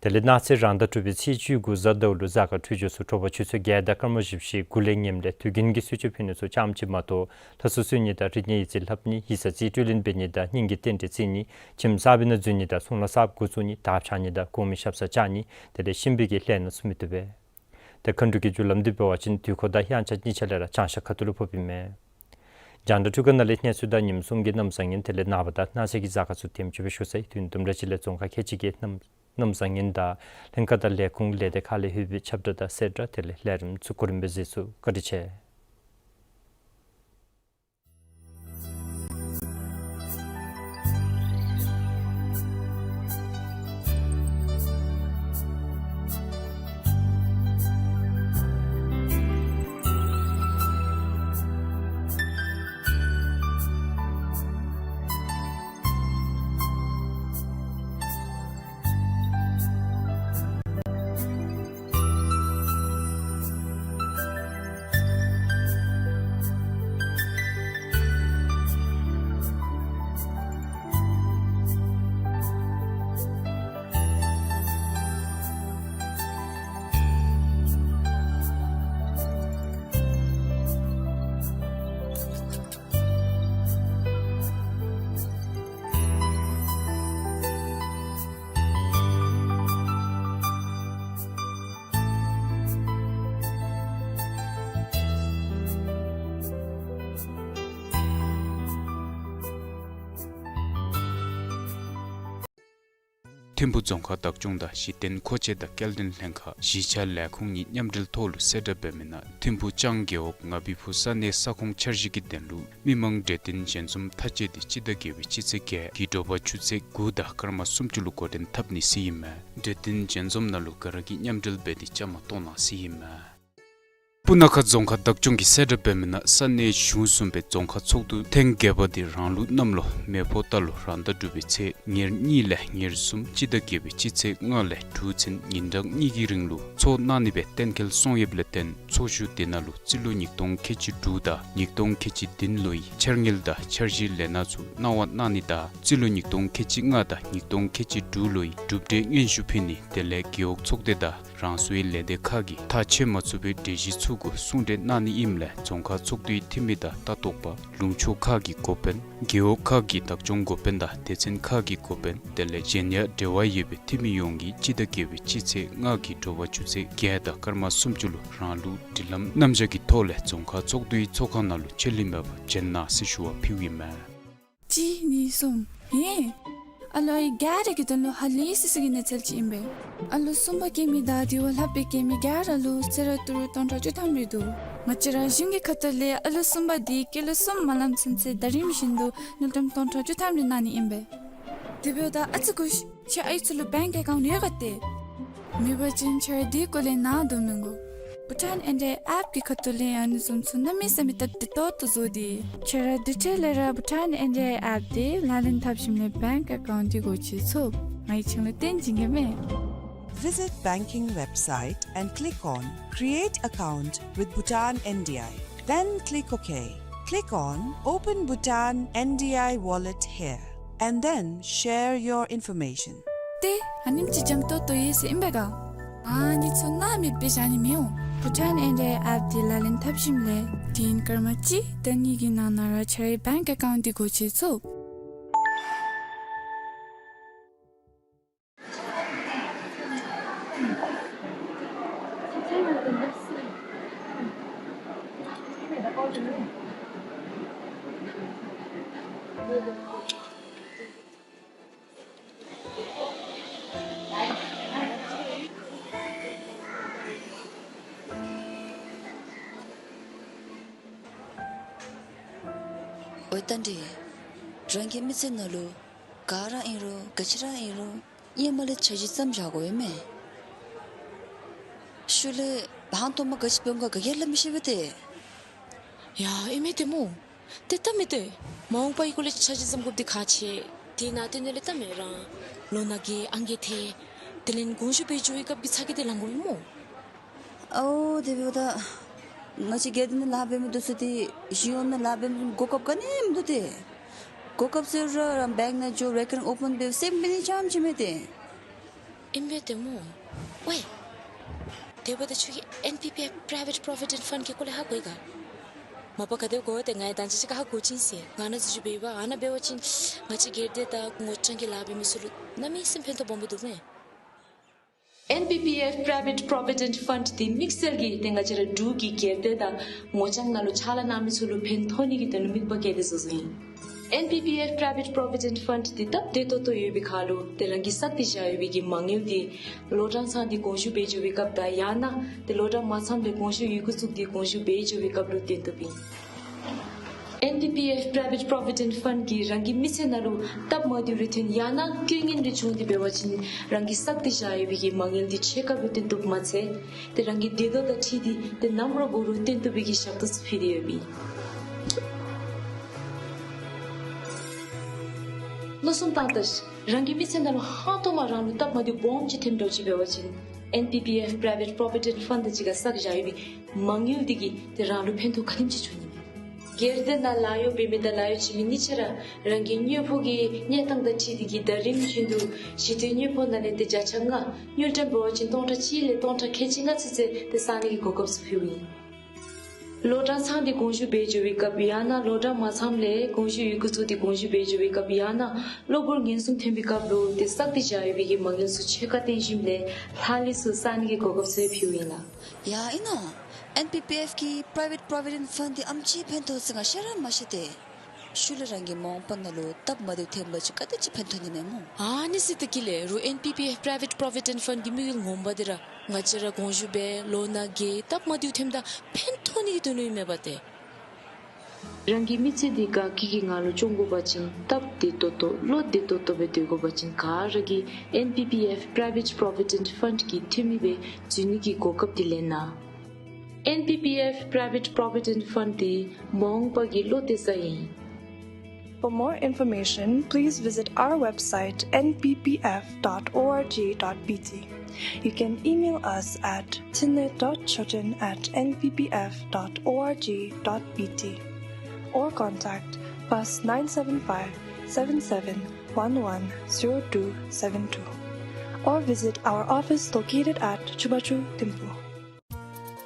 དེ་ལས་གནངས་ཚེ་རང་ཟླ་དྲུག་པའི་ཚེས་བཅུ་དགུ་གཟའ་ཟླཝ་ལུ་གཟའ་སྐར་འཕྲོད་སྦྱོར་ཚུ་དྲོ་པ་ཆུ་ཚོད་བརྒྱད་དང་སྐར་མ་བཞི་བཅུ་དགུ་ལས་ངནམ་ལས་དུས་རྒྱུན་གྱི་གསོལ་མཆོད་ཕུལ་ནི་ཚུ་རྐྱངམ་ཅིག་མ་གཏོགས་ལྷ་གསོལ་གསོལ་ནི་དང་རིག་གནས་ཡིག་རྩིས་ལྷབ་ནི་ཡིག་ཚང་རྩིས་སྤྲོད་ལེན་འབད་ནི་དང་སྙིང་གི་རྟེན་འབྲེལ་བརྩི་ནི་ཁྱིམ་གསར་པའི་ནང་འཛུལ་ནི་དང་ཚོང་ལཱ་གསརཔ་འགོ་བཙུགས་ནི་དར་འཕྱར་ནི་དང་གོང་མའི་ཞབས་སར་བཅར་ནི་དེ་ལས་གཤིན་པོའི་གི་ལས་སྣ་ཚུ་མི་བཏུབ་པས། ཏེ་མཁའ་འགྲོ་གི་རྒྱུ་ལམ་འདི་འབད་བ་ཅིན་དུས་འཁོར་དང་དབྱངས་འཆར་གཉིས་ཆ་ལས་ར་བྱང་ཤར་ཁ་ཐུག་ལུ་ཕོགཔ་ཨིན་མས། རྒྱང་བསྒྲགས་འཕྲུལ་ཁང་ནང་ལས་གནས་ཚུལ་དང་ཉིནམ་གསུམ་གྱི་གནམ་བཟང་ངན་དེ་ལས་ནངས་པ་དང་གནངས་ཚེ་གི་གཟའ་སྐར་ཚུ་དེམ་ཅིག་སྦེ་ཞུ་ཚར་ཡི། དུས་ཡུན་དུམ་གྲ་ཅིག་ལས་རྫོང་ཁག་ཁལ་གཅིག་གི་གནམ་གནམ་བཟང་ངན་དང་ལྷན་ཁག་དང་ལས་ཁུངས་ལས་སྡེ་ཁག་ལས་ལྷོད་པའི་ཁྱབ་བསྒྲགས་དང་གསལ་བསྒྲགས་དེ་ལས་ལས་རིམ་ཚུ་གོ་རིམ་སྦེ་གཟིགས་ཚུགས། བཀའ་དྲིན་ཆེ། ཐིམ་ཕུ་རྫོང་ཁག་བདག་སྐྱོང་དང་གཞི་རྟེན་མཁོ་ཆས་དང་སྐྱེལ་འདྲེན་ལྷན་ཁག་གཞིས་ཆགས་ལས་ཁུངས་གཉིས་མཉམ་འབྲེལ་ཐོག་ལུ་གསལ་བསྒྲགས་འབད་མི་ནང་ཐིམ་ཕུ་ལྕང་རྒེད་འོག་ང་བི་ཕུ་ས་གནས་ས་ཁོངས་འཆར་གཞི་གི་དོན་ལུ་མི་མང་གྲོས་བསྟུན་ཞལ་འཛོམས་མཐའ་དཔྱད་འདི་སྤྱི་ཟླ་བརྒྱད་པའི་སྤྱི་ཚེས་བརྒྱད་དགུ་གི་དྲོ་པ་ཆུ་ཚོད་དགུ་དང་སྐར་མ་སུམ་ཅུ་ལུ་འགོ་འདྲེན་འཐབ་ནི་ཟེར་ཨིན་མས། གྲོས་བསྟུན་ཞལ་འཛོམས་ནང་ལུ་ག་ར་གིས་མཉམ་འབྲེལ་འབད་དེ་བཅའ་མར་གཏོགས་གནང་ཟེར་ཨིན་མས། སྤུ་ན་ཁ་རྫོང་ཁག་བདག་སྐྱོང་གིས་གསལ་བསྒྲགས་འབད་མི་ནང་ས་གནས་གཞུང་གསུམ་པའི་རྫོང་ཁག་ཚོགས་འདུ་ཐེངས་བརྒྱད་པ་འདི་རང་ལུགས་གནམ་ལོ་མེ་ཕོ་རྟ་ལོ་རང་ཟླ་དྲུག་པའི་ཚེས་ཉེར་གཉིས་ལས་ཉེར་གསུམ་སྤྱི་ཟླ་བརྒྱད་པའི་སྤྱི་ཚེས་ལྔ་ལས་དྲུག་ཚུན་ཉིན་གྲངས་གཉིས་ཀྱི་རིང་ལུ་ཚོགས་གནང་ནི་སྦེ་གཏན་འཁེལ་སོང་ཡོདཔ་ལས་བརྟེན་ཚོགས་བཞུགས་དེ་ནང་ལུ་རྩིས་ལོ་ཉིས་སྟོང་ཁལ་གཅིག་དྲུག་དང་ཉིས་སྟོང་ཁལ་གཅིག་བདུན་ལོའི་འཆར་དངུལ་དང་འཆར་གཞིའི་ལས་སྣ་ཚུ་གནང་བ་གནང་ནི་དང་རྩིས་ལོ་ཉིས་སྟོང་ཁལ་གཅིག་ལྔ་དང་ཉིས་སྟོང་ཁལ་གཅིག་དྲུག་ལོའི་གྲུབ་འབྲས་སྙན་ཞུ་ཕུལ་ནི་དེ་ལས་རྒེད་འོག་ཚོགས་སྡེ་དང་རང་སོའི་ལས་སྡེ་ཁག་གིས་ཐག་བཅད་མ་ཚུགས་པའི་གྲོས་གཞི་ཚུ་གུ་གསུང་གྲོས་གནང་ནི་ཨིནམ་ལས་རྫོང་ཁག་ཚོགས་འདུའི་འཐུས་མི་དང་ལྟ་རྟོག་པ་ལུང་ཕྱོགས་ཁག་གི་འགོ་དཔོན་རྒེད་འོག་ཁག་གི་བདག་སྐྱོང་འགོ་དཔོན་དང་སྡེ་ཚན་ཁག་གི་འགོ་དཔོན་དེ་ལས་གཞན་ཡང་འབྲེལ་བ་ཡོད་པའི་འཐུས་མི་ཡོངས་ཀྱིས་སྤྱི་ཟླ་བརྒྱད་པའི་སྤྱི་ཚེས་ལྔ་གི་དྲོ་པ་ཆུ་ཚོད་བརྒྱད་དང་སྐར་མ་སུམ་ཅུ་ལུ་རང་ལུགས་སྒྲིག་ལམ་རྣམ་གཞག་གི་ཐོག་ལས་རྫོང་ཁག་ཚོགས་འདུའི་ཚོགས་ཁང་ནང་ལུ་ཆད་ལུས་མེད་པར་འབྱོན་གནང་ཟེར་ཞུ་བ་ཕུལཝ་ཨིན་མས། གཅིག་གཉིས་གསུམ། ཧེ། ཨ་ལོ་ཨའི་ག་ར་གི་དོན་ལུ་ཧ་ལས་སི་སི་གི་གནས་ཚུལ་ཅིག་ཨིན་པས། ཨ་ལོ་གསུམ་པ་སྐྱེས་མི་དང་དེ་བ་ལྷག་པའི་སྐྱེས་མི་ག་ར་ལུ་ཚེ་ར་ཏི་རུ་སྟོང་ཕྲག་བཅུ་ཐམ་རེ་འདུག། ང་བཅས་ར་གཞུང་གི་ཁ་ཐུག་ལས་ཨ་ལོ་གསུམ་པ་འདི་སྐྱེས་ལོ་གསུམ་མ་ལང་ཚུན་ཚོད་ཟླ་རིམ་བཞིན་དུ་དངུལ་ཀྲམ་སྟོང་ཕྲག་བཅུ་ཐམ་རེ་གནང་ནི་ཨིན་པས། དེ་འབདཝ་ད་ཨ་ཙི་སྒུག་ཤིག། ཁྱེད་ཨའི་ཚུ་ལུ་བེངཀ་ཨེ་ཀའུནཊ་ཡོད་ག་ཏེ། མེད་པ་ཅིན་ཁྱེད་ར་དེའི་སྐོར་ལས་ནཱ་བསྡུ་མི་དགོ། བྷུ་ཊཱན་ཨེན་ཌི་ཨའི་ཨེཔ་གི་ཁ་ཐུག་ལས་ཨ་ནི་བཟུམ་ཚུ་གནམ་མེད་ས་མེད་སྟབས་བདེ་ཏོག་ཏོ་བཟོ་སྟེ། ཁྱེད་ར་དུས་ཅི་ལས་ར་བྷུ་ཊཱན་ཨེན་ཌི་ཨའི་ཨེཔ་འདི་ལག་ལེན་འཐབ་ཞིནམ་ལས་བེངཀ་ཨེ་ཀའུནཊ་འདི་སྒོ་ཕྱེ་ཚུགས། ང་གིས་ཁྱེད་ལུ་སྟོན་བྱིན་གེ་མས། Visit banking website and click on Create account with Bhutan N D I. Then click OK. Click on Open Bhutan N D I Wallet here and then share your information. ཏེ་ཨ་ནེམ་ཅིག་འཇམ་ཏོང་ཏོ་ཡོད་ཟེར་ཨིན་པས་ག། ཨ་ནི་ཚུ་ནཱ་མེདཔ་སྦེ་བཞག་ནི་མི་འོང་། བྷུ་ཊཱན་ཨེན་ཌི་ཨའི་ཨེཔ་འདི་ལག་ལེན་འཐབ་ཞིནམ་ལས་དུས་ཡུན་སྐར་མ་གཅིག་དང་གཉིས་ཀྱི་ནང་ན་ར་ཁྱེད་རའི་བེངཀ་ཨེ་ཀའུནཊ་འདི་སྒོ་ཕྱེ་ཚུགས། ཨོ་ད་འདི་རང་གི་མི་ཚེ་ནང་ལུ་ག་ར་ཨིན་རུང་ག་ཅི་ར་ཨིན་རུང་ཧེ་མ་ལས་འཆར་གཞི་བརྩམ་བཞག་དགོ་པས་མས། ཤུལ་ལས་ཧང་སྟོང་མ་ག་ཅི་འབད་འོང་ག་ག་གིས་སླབ་མི་ཤེས་པས་ཏེ། ཡ་ཨིན་མས་ཏེ་སྨོ། ཏེ་ད་མི་ཏེ་མ་འོངས་པའི་སྐོར་ལས་འཆར་གཞི་བརྩམ་དགོཔ་འདི་ཁག་ཆེ། དེ་ནང་དེ་ནང་ལས་ད་མི་རང་ལོ་ན་རྒས་ཨང་རྒས་ཐལ། དེ་ལས་དགོངས་ཞུ་འབད་འགྱོ་བའི་སྐབས་ཀྱི་ཚ་གྱང་འདི་ལང་དགོ་པས་སྨོ། ཨའོ་དེ་འབདཝ་ད་ང་བཅས་སྒེར་སྡེ་ནང་ལཱ་འབད་མི་འདི་ཚུ་ཏེ་གཞུང་ནང་ལཱ་འབད་མི་གོ་སྐབས་ག་ནི་མིན་འདུག་ཏེ། གོ་སྐབས་ཟེར་རུང་ར་བེངཀ་ནང་འགྱོ་རེ་ཀར་ཨོ་པཱན་འབད་སེམས་འབད་ནི་ཙམ་ཅིག་མས་ཏེ། ཨིན་པས་ཏེ་སྨོ། ཝའི། དེ་འབདཝ་ད་ཁྱོད་ཀྱིས་ཨེན་པི་པི་ཨེཕ་པི་རའི་ཝེཊ་པོ་རོ་བི་ཌེནཊ་ཕཱནཌ་གི་སྐོར་ལས་ཧ་གོ་ཡི་ག། མ་པ་ག་དེ་སྦེ་གོ་ཡི་ཏེ་ང་ཡང་ད་ཅི་ཅིག་ཁར་ཧ་གོ་བྱིན་ཟེར། ང་ནཱ་འཛུལ་ཞུགས་འབད་བ་ཨ་ནཱ་འབད་བ་ཅིན་ང་བཅས་སྒེར་སྡེ་དང་ངོ་རྐྱང་གི་ལཱ་འབད་མི་ཚུ་ལུ་གནམ་མེད་ས་མེད་ཕན་ཐོགས་སྦོམ་སྦེ་འདུག་མས། ཨེན་པི་པི་ཨེཕ་པི་རའི་ཝེཊ་པོ་རོ་བི་ཌེནཊ་ཕཱནཌ་འདི་དམིགས་བསལ་གྱིས་ཏེ་ང་བཅས་ར་འབྲུག་གི་སྒེར་སྡེ་དང་ངོ་རྐྱང་ནང་ལུ་ཕྱག་ལཱ་གནང་མི་ཚུ་ལུ་ཕན་ཐོགས་ནི་གི་དོན་ལུ་དམིགས་པ་བསྐྱེད་དེ་བཟོ་བཟོཝ་ཨིན། ཨེན་པི་པི་ཨེཕ་པི་རའི་ཝེཊ་པོ་རོ་བི་ཌེནཊ་ཕཱནཌ་འདི་སྟབས་བདེ་ཏོག་ཏོ་ཡོད་པའི་ཁར་ལུ་ཏེ་རང་གིས་བསགས་ཏེ་བཞག་ཡོད་པའི་གི་མ་དངུལ་འདི་ལོ་གྲངས་ཚང་སྟེ་དགོངས་ཞུ་འབད་འགྱོ་བའི་སྐབས་དང་ཡང་ན་ཏེ་ལོ་གྲངས་མ་ཚངམ་ལས་དགོངས་ཞུ་ཡི་གུ་བཙུགས་ཏེ་དགོངས་ཞུ་འབད་འགྱོ་བའི་སྐབས་ལུ་བཏོན་བཏུབ་ཨིན། ཨེན་པི་པི་ཨེཕ་པི་རའི་ཝེཊ་པོ་རོ་བི་ཌེནཊ་ཕཱནཌ་གིས་རང་གི་མི་ཚེ་ནང་ལུ་སྟབས་མ་བདེཝ་རེ་ཐོན་ཡང་ན་དཀའ་ངལ་རེ་བྱུང་སྟེ་འབད་བ་ཅིན་རང་གིས་བསགས་ཏེ་བཞག་ཡོད་པའི་གི་མ་དངུལ་འདི་ཕྱེད་ཀ་ལུ་བཏོན་བཏུབ་མ་ཚད་ཏེ་རང་གི་བདེ་ཏོག་དང་འཁྲིལ་ཏེ་ཏེ་ནམ་ར་འབད་རུང་བཏོན་བཏུབ་པའི་གི་ཞབས་ཏོག་ཚུ་ཕུལ་ཏེ་ཡོདཔ་ཨིན། མནོ་བསམ་བཏང་ད་ཤིག། རང་གི་མི་ཚེ་ནང་ལུ་ཧང་སྟོང་མ་རང་ལུ་སྟབས་མ་བདེཝ་སྦོམ་ཅིག་ཐོནམ་འདྲཝ་ཅིག་འབད་བ་ཅིན་ཨེན་པི་པི་ཨེཕ་པི་རའི་ཝེཊ་པོ་རོ་བི་ཌེནཊ་ཕཱནཌ་དང་གཅིག་ཁར་བསགས་བཞག་ཡོད་པའི་མ་དངུལ་འདི་གིས་ཏེ་རང་ལུ་ཕན་ཐོགས་ག་དེམ་ཅིག་འབྱུང་ནི་མས། སྒེར་སྡེ་ནང་ལཱ་གཡོག་འབད་མི་དང་ལཱ་གཡོག་བྱིན་མི་གཉིས་ཆ་ར་རང་གི་དངུལ་ཕོགས་ཀྱི་གནས་སྟངས་དང་འཁྲིལ་ཏེ་གིས་ཟླ་རིམ་བཞིན་དུ་གཞི་རྟེན་དངུལ་ཕོགས་ནང་ལས་ཏེ་བརྒྱ་ཆ་ལྔ་དངུལ་ཀྲམ་འབད་བ་ཅིན་སྟོང་ཕྲག་གཅིག་ལས་སྟོང་ཕྲག་ཁལ་གཅིག་ལྔ་ཚུན་ཚོད་ཏེ་བསག་ནི་གི་གོ་སྐབས་ཚུ་ཕུལཝ་ཨིན། ལོ་གྲངས་ཚང་སྟེ་དགོངས་ཞུ་འབད་འགྱོ་བའི་སྐབས་ཡང་ན་ལོ་གྲངས་མ་ཚངམ་ལས་དགོངས་ཞུ་ཡི་གུ་བཙུགས་ཏེ་དགོངས་ཞུ་འབད་འགྱོ་བའི་སྐབས་ཡང་ན་གློ་བུར་ངན་སོང་ཐོན་པའི་སྐབས་ལུ་ཏེ་བསགས་ཏེ་བཞག་ཡོད་པའི་གི་མ་དངུལ་ཚུ་ཕྱེད་ཀ་བཏོན་ཞིནམ་ལས་ལྷག་ལུས་ཚུ་བསག་ནི་གི་གོ་སྐབས་ཚུ་ཕུལཝ་ཨིན་ལགས། ཡ་ཨིན་ན། ཨེན་པི་པི་ཨེཕ་གི་པི་རའི་ཝེཊ་པོ་རོ་བི་ཌེནཊ་ཕཱནཌ་འདི་ཨེམ་ཅིག་ཕན་ཐོགས་ཟེར་ང་ཤེས་ར་མ་ཤེས་ཏེ། ཤུལ་ལས་རང་གི་མ་འོངས་པ་ནང་ལུ་སྟབས་མ་བདེཝ་ཐོན་པ་ཅིན་ག་དེ་ཅིག་ཕན་ཐོགས་ནི་མས་སྨོ། ཨ་ནི་ཟེར་ད་གི་ལས་རོགས་ཨེན་པི་པི་ཨེཕ་Private Provident Fund གི་དམིགས་ཡུལ་ངོ་མ་འདི་ར་ང་བཅས་ར་དགོངས་ཞུ་འབད་ལོ་ན་རྒས་སྟབས་མ་བདེཝ་ཐོནམ་ད་ཕན་ཐོགས་ནི་གི་དོན་ལུ་ཨིན་མས་པ་ཏེ། རང་གི་མི་ཚེ་འདི་དགའ་སྐྱིད་ཀྱི་ངང་ལུ་སྐྱོང་དགོ་པ་ཅིན་སྟབས་བདེ་ཏོག་ཏོ་བློ་བདེ་ཏོག་ཏོ་སྦེ་སྡོད་དགོ་པ་ཅིན་ག་ར་གིས་ཨེན་པི་པི་ཨེཕ་Private Provident Fund གི་འཐུས་མི་སྦེ་འཛུལ་ནི་གི་གོ་སྐབས་འདི་ལེན་གནང་། ཨེན་པི་པི་ཨེཕ་Private Provident Fund འདི་མ་འོངས་པ་གི་བློ་གཏད་ས་ཨིན། For more information, please visit our website N P P F dot org dot B T. You can email us at tinlet dot choten at N P P F dot org dot B T or contact plus nine seven five, seven seven one one, zero two seven two or visit our office located at Chubachu Thimphu.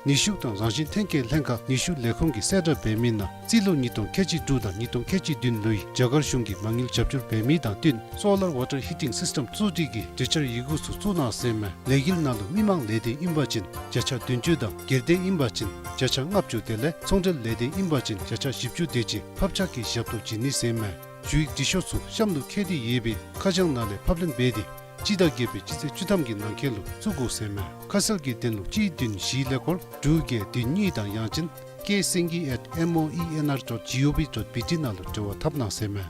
ནུས་ཤུགས་དང་རང་བཞིན་ཐོན་སྐྱེད་ལྷན་ཁག་ནུས་ཤུགས་ལས་ཁུངས་ཀྱིས་གསལ་བསྒྲགས་འབད་མི་ནང་རྩིས་ལོ་ཉིས་སྟོང་ཁལ་གཅིག་དྲུག་དང་ཉིས་སྟོང་ཁལ་གཅིག་བདུན་ལོའི་རྒྱ་གར་གཞུང་གིས་མ་དངུལ་རྒྱབ་སྐྱོར་འབད་མི་དང་བསྟུན་Solar Water Heating System བཙུགས་སྒྲིག་གི་གྲོས་འཆར་ཡི་གུ་ཚུ་བཙུགས་གནང་ཟེར་མས། ལས་འགུལ་ནང་ལུ་མི་མང་ལས་དོན་ཨིན་པ་ཅིན་བརྒྱ་ཆ་བདུན་ཅུ་དང་སྒེར་སྡེ་ཨིན་པ་ཅིན་བརྒྱ་ཆ་ལྔ་བཅུ་དེ་ལས་ཚོང་འབྲེལ་ལས་སྡེ་ཨིན་པ་ཅིན་བརྒྱ་ཆ་བཞི་བཅུ་དེ་ཅིག་ཕབ་ཆག་གི་ཞབས་ཏོག་བྱིན་ནི་ཟེར་མས། ཞུ་ཡིག་འབྲི་ཤོག་ཚུ་གཤམ་ལུ་བཀོད་དེ་ཡོད་པའི་ཁ་བྱང་ནང་ལས་ཕབ་ལེན་འབད་དེ་སྤྱི་ཟླ་བརྒྱད་པའི་སྤྱི་ཚེས་བཅུ་ཐམ་གྱི་ནང་འཁོད་ལུ་བཙུགས་དགོ་ཟེར་མས། ཁ་གསལ་གྱི་དོན་ལུ་གཅིག་བདུན་བཞི་ཀླད་ཀོར་དྲུག་བརྒྱད་བདུན་གཉིས་དང་ཡང་ཅིན་K Singhi at M O E N R dot G O V dot B T ནང་ལུ་འབྲེལ་བ་འཐབ་གནང་ཟེར་མས།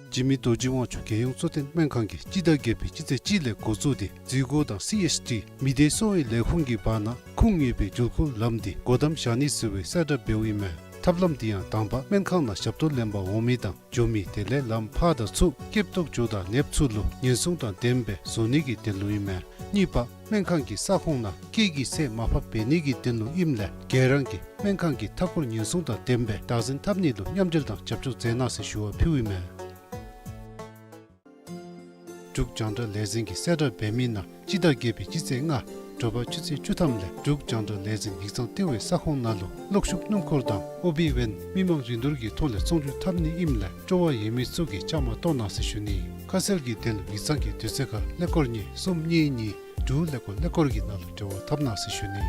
འཇིགས་མེད་རྡོ་རྗེ་དབང་ཕྱུག་རྒྱལ་ཡོངས་གཙོ་བསྟེན་སྨན་ཁང་གིས་སྤྱི་ཟླ་བརྒྱད་པའི་སྤྱི་ཚེས་གཅིག་ལས་འགོ་བཙུགས་ཏེ་འཛུལ་སྒོ་དང་སི་ཨེཆ་ཌི་མི་སྡེ་གསོ་བའི་ལས་ཁུངས་ཀྱི་བར་ན་ཁུངས་ཡོད་པའི་འགྲུལ་འཁོར་ལམ་འདི་སྒོ་བསྡམ་བཞག་ནི་ཟེར་བའི་གསལ་བསྒྲགས་འབདཝ་ཨིན་མས། ཐབས་ལམ་འདི་ཡང་དང་པ་སྨན་ཁང་ནང་ཞབས་ཏོག་ལེན་པར་འོང་མི་དང་འགྱོ་མི་དེ་ལས་ལམ་ཕར་དང་ཚུར་སྐྱོབ་ཏོག་འགྱོ་དང་ལེབ་ཚུ་ལུ་ཉེན་སྲུང་དང་ལྡནམ་སྦེ་བཟོ་ནི་གི་དོན་ལུ་ཨིན་མས། གཉིས་པ་སྨན་ཁང་གི་ས་ཁོངས་ནང་སྐད་ཀྱི་ཚད་མར་ཕབ་འབད་ནི་གི་དོན་ལུ་ཨིནམ་ལས་ག་ར་གིས་སྨན་ཁང་གི་མཐའ་འཁོར་ཉེན་སྲུང་དང་ལྡནམ་སྦེ་བདག་འཛིན་འཐབ་ནི་ལུ་མཉམ་འབྲེལ་དང་རྒྱབ་སྐྱོར་མཛད་གནང་ཟེར་ཞུ་བ་ཕུལཝ་ཨིན་མས། འབྲུག་རྒྱང་བསྒྲགས་ལས་འཛིན་གྱིས་གསལ་བསྒྲགས་འབད་མི་ནང་སྤྱི་ཟླ་བརྒྱད་པའི་སྤྱི་ཚེས་ལྔ་དྲོ་པ་ཆུ་ཚོད་བཅུ་ཐམ་ལས་འབྲུག་རྒྱང་བསྒྲགས་ལས་འཛིན་ཡིག་ཚང་ལྟེ་བའི་ས་ཁོངས་ནང་ལུ་གློག་ཤུགས་སྣུམ་འཁོར་དང་ཨོ་བི་ཝེན་མི་མང་རིན་བསྡུར་གྱི་ཐོག་ལས་ཚོང་བསྒྱུར་འཐབ་ནི་ཨིནམ་ལས་སྤྲོ་བ་ཡོད་མི་ཚུ་གིས་བཅའ་མར་གཏོགས་གནང་ཟེར་ཞུ་ནི། ཁ་གསལ་གྱི་དོན་ལུ་ཡིག་ཚང་གི་དུས་ཚོད་ཁར་ཀླད་ཀོར་གཉིས་གསུམ་གཉིས་གཉིས་དྲུག་ཀླད་ཀོར་ཀླད་ཀོར་གྱི་ནང་ལུ་འབྲེལ་བ་འཐབ་གནང་ཟེར་ཞུ་ནི།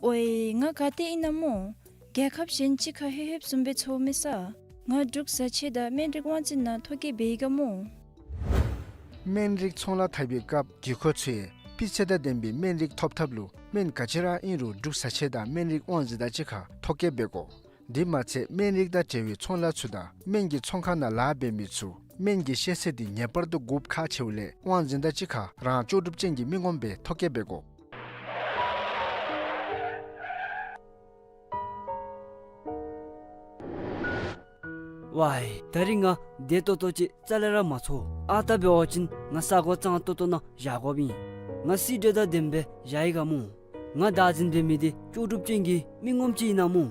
ཨོའི་ང་ག་ཏེ་ཨིན་ན་སྨོ། རྒྱལ་ཁབ་གཞན་ཅིག་ཁར་ལྷོད་ལྷོདཔ་བཟུམ་སྦེ་འཚོལ་མི་ས། ང་འབྲུག་བཟའ་ཆས་དང་སྨན་རིགས་དབང་འཛིན་ནང་ཐོ་བཀོད་འབད་ཡི་ག་སྨོ། སྨན་རིགས་ཚོང་ལཱ་འཐབ་པའི་སྐབས་གྱི་ཁོ་ཚུ་ཡང་སྤུས་ཚད་དང་ལྡན་པའི་སྨན་རིགས་ཐོབ་ཐབས་ལུ་སྨན་ག་ཅི་ར་ཨིན་རུང་འབྲུག་བཟའ་ཆས་དང་སྨན་རིགས་དབང་འཛིན་དང་གཅིག་ཁར་ཐོ་བཀོད་འབད་དགོ། དེ་མ་ཚད་སྨན་རིགས་དང་འབྲེལ་བའི་ཚོང་ལཱ་ཚུ་དང་སྨན་གྱི་ཚོང་ཁང་ནང་ལཱ་འབད་མི་ཚུ་སྨན་གྱི་ཤེས་ཚད་འདི་ངེས་པར་དུ་དགོཔ་ཁག་ཆེཝ་ལས་དབང་འཛིན་དང་གཅིག་ཁར་རང་ལྕོགས་གྲུབ་ཅན་གྱི་མི་ངོམ་སྦེ་ཐོ་བཀོད་འབད་དགོ། ཝའི་ད་རིས་ང་བདེ་ཏོག་ཏོ་ཅིག་རྩ་ལས་ར་མ་ཚོར། ཨ་རྟག་འབད་བ་ཅིན་ང་ས་གོ་གཙང་ཏོག་ཏོ་ནང་བཞག་དགོཔ་ཨིན། ང་སི་ཌི་དང་ལྡནམ་སྦེ་བཞག་ཡི་ག་སྨོ། ང་བདག་འཛིན་འབད་མི་འདི་ལྕོགས་གྲུབ་ཅན་གྱི་མི་ངོམ་ཅིག་ཨིན་ན་སྨོ།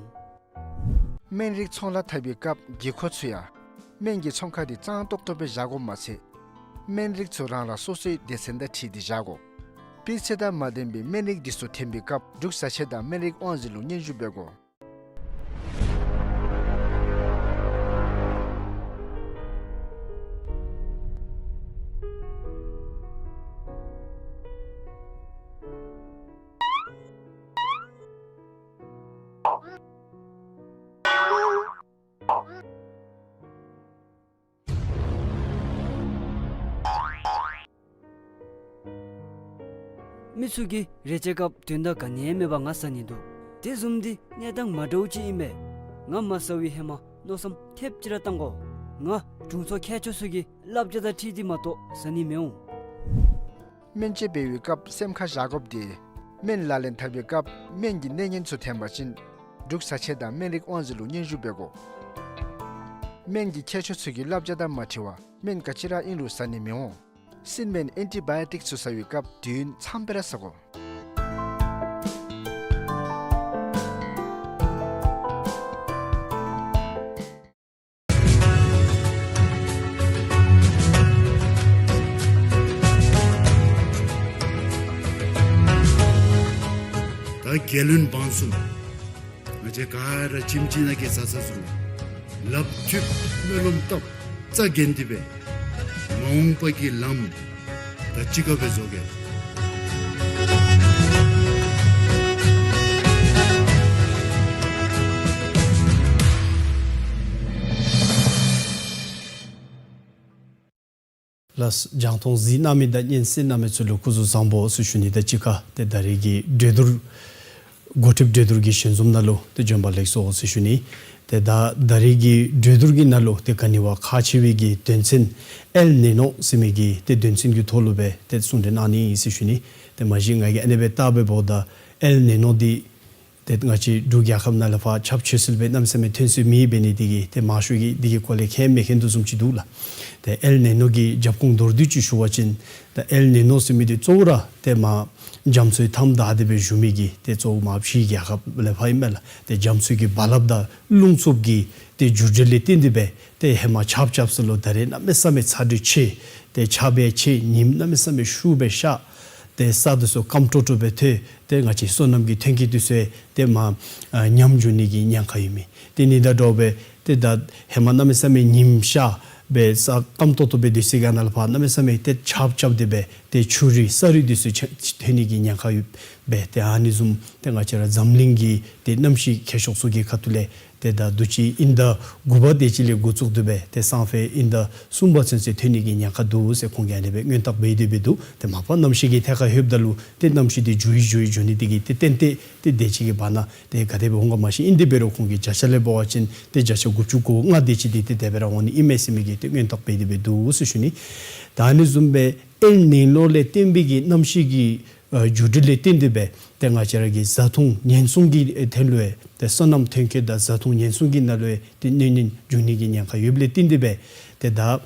སྨན་རིགས་ཚོང་ལཱ་འཐབ་པའི་སྐབས་གྱི་ཁོ་ཚུ་ཡང་སྨན་གྱི་ཚོང་ཁང་འདི་གཙང་ཏོག་ཏོ་སྦེ་བཞག་དགོཔ་མ་ཚད་སྨན་རིགས་ཚུ་རང་རང་སོ་སོའི་སྡེ་ཚན་དང་འཁྲིལ་ཏེ་བཞག་དགོ། སྤུས་ཚད་དང་མ་ལྡན་པའི་སྨན་རིགས་འདི་ཚུ་འཐེན་པའི་སྐབས་འབྲུག་བཟའ་ཆས་དང་སྨན་རིགས་དབང་འཛིན་ལུ་སྙན་ཞུ་འབད་དགོ། མི་ཚུ་གིས་རེ་ཆེ་སྐབས་དོན་དག་ག་ནི་ཡང་མེད་པར་ང་ཟ་ནི་འདུག། དེ་བཟུམ་འདི་གནས་སྟངས་མ་འདྲཝ་ཅིག་ཨིན་པས། ང་མ་ཟ་བའི་ཧེ་མ་མནོ་བསམ་ཐེབས་ཅིག་ར་བཏང་དགོ། ང་དྲུང་འཚོ་མཁས་མཆོག་ཚུ་གི་བསླབ་བྱ་དང་འཁྲིལ་ཏེ་མ་གཏོགས་ཟ་ནི་མི་འོང་། སྨན་བཅོས་འབད་བའི་སྐབས་སེམས་ཁར་བཞག་དགོཔ་འདི་སྨན་ལག་ལེན་འཐབ་པའི་སྐབས་སྨན་གྱི་གནས་ངན་ཚུ་འཐེན་པ་ཅིན་འབྲུག་བཟའ་ཆས་དང་སྨན་རིགས་དབང་འཛིན་ལུ་སྙན་ཞུ་འབད་དགོ། སྨན་གྱི་མཁས་མཆོག་ཚུ་གི་བསླབ་བྱ་དང་མ་འཁྲིལ་བར་སྨན་ག་ཅི་ར་ཨིན་རུང་ཟ་ནི་མི་འོང་། སྲིན་སྨན་ཨེན་ཊི་བཱ་ཡོ་ཊིཀ་ཚུ་ཟ་བའི་སྐབས་དུས་ཡུན་འཚམས་སྦེ་ར་ཟ་དགོ། ད་རྒྱལ་བློན་འབངས་གསུམ། ང་བཅས་ག་ར་ཁྱིམ་གཅིག་ནང་གི་བཟའ་ཚང་ཚུ་ལུ་ལགཔ་མཐུད་སྨོན་ལམ་བཏབ་རྩ་འགེངས་ཏེ་སྦེ་མ་འོངས་པ་གི་ལམ་ད་གཅིག་ཁར་སྦེ་བཟོ་གེ། ལགས། རྒྱང་མཐོང་གཟིགས་གནང་མི་དང་སྙན་གསན་གནང་མི་ཚུ་ལུ་སྐུ་གཟུགས་བཟང་པོ་ཟེར་ཞུ་ནི་དང་གཅིག་ཁར་ཏེ་ད་རེས་ཀྱི་གྲོས་བསྡུར་འགོ་ཁྲིདཔ་གྲོས་བསྡུར་གྱི་ཞལ་འཛོམས་ནང་ལུ་ཏེ་བྱོན་པ་ལེགས་སོ་ཟེར་ཞུ་ནི། ཏེ་ད་ད་རེས་ཀྱི་གྲོས་བསྡུར་གྱི་ནང་ལུ་ཏེ་ག་ནི་བ་ཁག་ཆེ་བའི་གི་དོན་ཚན་ཨེལ་ནི་ནོ་ཟེར་མི་གི་ཏེ་དོན་ཚན་གྱི་ཐོག་ལུ་སྦེ་ཏེ་གསུང་གྲོས་གནང་ནི་ཟེར་ཞུ་ནི། ཏེ་མ་གཞི་ང་གིས་ཨ་ནི་སྦེ་བལྟ་བའི་འབདཝ་ད་ཨེལ་ནི་ནོ་འདི་ཏེ་ང་བཅས་འབྲུག་རྒྱལ་ཁབ་ནང་ལས་ཕར་ཆརཔ་ཆོད་སེལ་སྦེ་གནམ་མེད་ས་མེད་ཐོན་སོང་མེད་འབད་ནི་དེ་གིས་ཏེ་མང་ཤོས་ཀྱིས་འདི་གི་སྐོར་ལས་མཁྱེན་མི་མཁྱེན་དོ་བཟུམ་ཅིག་འདུག་ལགས། ཏེ་ཨེལ་ནི་ནོ་གི་རྒྱབ་ཁུངས་མདོར་བསྡུས་ཅིག་ཞུ་བ་ཅིན་ཏེ་ཨེལ་ནི་ནོ་ཟེར་མི་འདི་གཙོ་བོ་ར་ཏེ་མར་རྒྱ་མཚོའི་མཐའམ་བདའ་སྟེ་སྦེ་བཞུགས་མི་གི་ཏེ་གཙོ་བོ་མར་ཕྱི་རྒྱལ་ཁབ་ལས་ཕར་ཨིན་མས་ལགས། ཏེ་རྒྱ་མཚོ་གི་རྦ་རླབས་དང་རླུང་འཚུབ་ཀྱི་ཏེ་འགྱུར་འགྲོས་ལས་བརྟེན་ཏེ་སྦེ་ཏེ་ཧེ་མ་ཆརཔ་རྐྱབ་ས་ལུ་ད་རེས་གནམ་མེད་ས་མེད་ཚ་དྲོད་ཆེ། ཏེ་ཆརཔ་སྦེ་ཆེ། ཉིམ་གནམ་མེད་ས་མེད་ཤུགས་སྦེ་ཤར། ཏེ་ས་འདི་ཚུ་སྐམ་ཏོག་ཏོ་སྦེ་ཐོན། ཏེ་ང་བཅས་སོ་ནམ་གྱི་ཐོན་སྐྱེད་འདི་ཚུ་ཏེ་མར་ཨ་ཉམས་འགྱོ་ནི་གི་ཉེན་ཁ་ཡོད་མི། དེ་ནི་དང་འདྲཝ་སྦེ་ཏེ་ད་ཧེ་མ་གནམ་མེད་ས་མེད་ཉིམ་ཤར་སྦེ་ས་སྐམ་ཏོག་ཏོ་སྦེ་སྡོད་ས་གི་ནང་ལས་ཕར་གནམ་མེད་ས་མེད་ཏེ་ཆརཔ་རྐྱབ་སྟེ་སྦེ་ཏེ་ཆུ་རུད་ས་རུད་འདི་ཚུ་ཆ་ཐོན་ནི་གི་ཉེན་ཁ་ཡོདཔ་སྦེ། ཏེ་ཨ་ནི་བཟུམ་ཏེ་ང་བཅས་ར་འཛམ་གླིང་གི་ཏེ་གནམ་གཤིས་ཁྱད་ཆོས་ཚུ་གི་ཁ་ཐུག་ལས་ཏེ་ད་དུས་ཅི་དབྱིན་ཟླ་དགུ་པ་དེ་ཅིག་ལས་འགོ་བཙུགས་ཏེ་སྦེ་ཏེ་སང་ཕོད་དབྱིན་ཟླ་གསུམ་པ་ཚུན་ཚོད་ཐོན་ནི་གི་ཉེན་ཁ་འདུག་ཟེར་ཁོང་གིས་ཨ་ནི་སྦེ་སྔོན་བརྟག་འབད་དེ་སྦེ་འདུག། ཏེ་མ་པ་གནམ་གཤིས་ཀྱི་ཐད་ཁར་ལྷོདཔ་ད་ལུ་ཏེ་གནམ་གཤིས་འདི་འགྱུར་ཡི་འགྱུར་ཡི་འགྱོ་ནི་དེ་གིས་ཏེ་ཏན་ཏན་ཏེ་དེ་ཅིག་གི་བར་ན་ཏེ་ག་དེ་སྦེ་འོང་ག་མ་ཤེས། ཨིན་དེ་འབད་རུང་ཁོང་གི་བརྒྱ་ཆ་ལས་འབད་བ་ཅིན་ཏེ་བརྒྱ་ཆ་དགུ་བཅུ་གོ་ལྔ་དེ་ཅིག་འདི་ཏེ་དེ་སྦེ་ར་འོང་ནི་ཨིན་མས་ཟེར་མི་གི་ཏེ་སྔོན་བརྟག་འབད་དེ་སྦེ་འདུག་ཟེར་ཞུ་ནི། ད་ཨ་ནི་བཟུམ་སྦེ་ཨེལ་ནི་ནོ་ལས་བརྟེན་པའི་གི་གནམ་གཤིས་ཀྱི་ཨ་འགྱུར་འགྲོས་ལས་བརྟེན་ཏེ་སྦེ་ཏེ་ང་བཅས་ར་གི་བཟའ་འཐུང་ཉེན་སྲུང་གི་ཨེ་ཐོག་ལུ་ཡང་ཏེ་སོ་ནམ་ཐོན་སྐྱེད་དང་བཟའ་འཐུང་ཉེན་སྲུང་གི་ནང་ལུ་ཡང་ཏེ་གནོད་ཉེན་འབྱུང་ནི་གི་ཉེན་ཁ་ཡོདཔ་ལས་བརྟེན་ཏེ་སྦེ་ཏེ་ད་ཨ་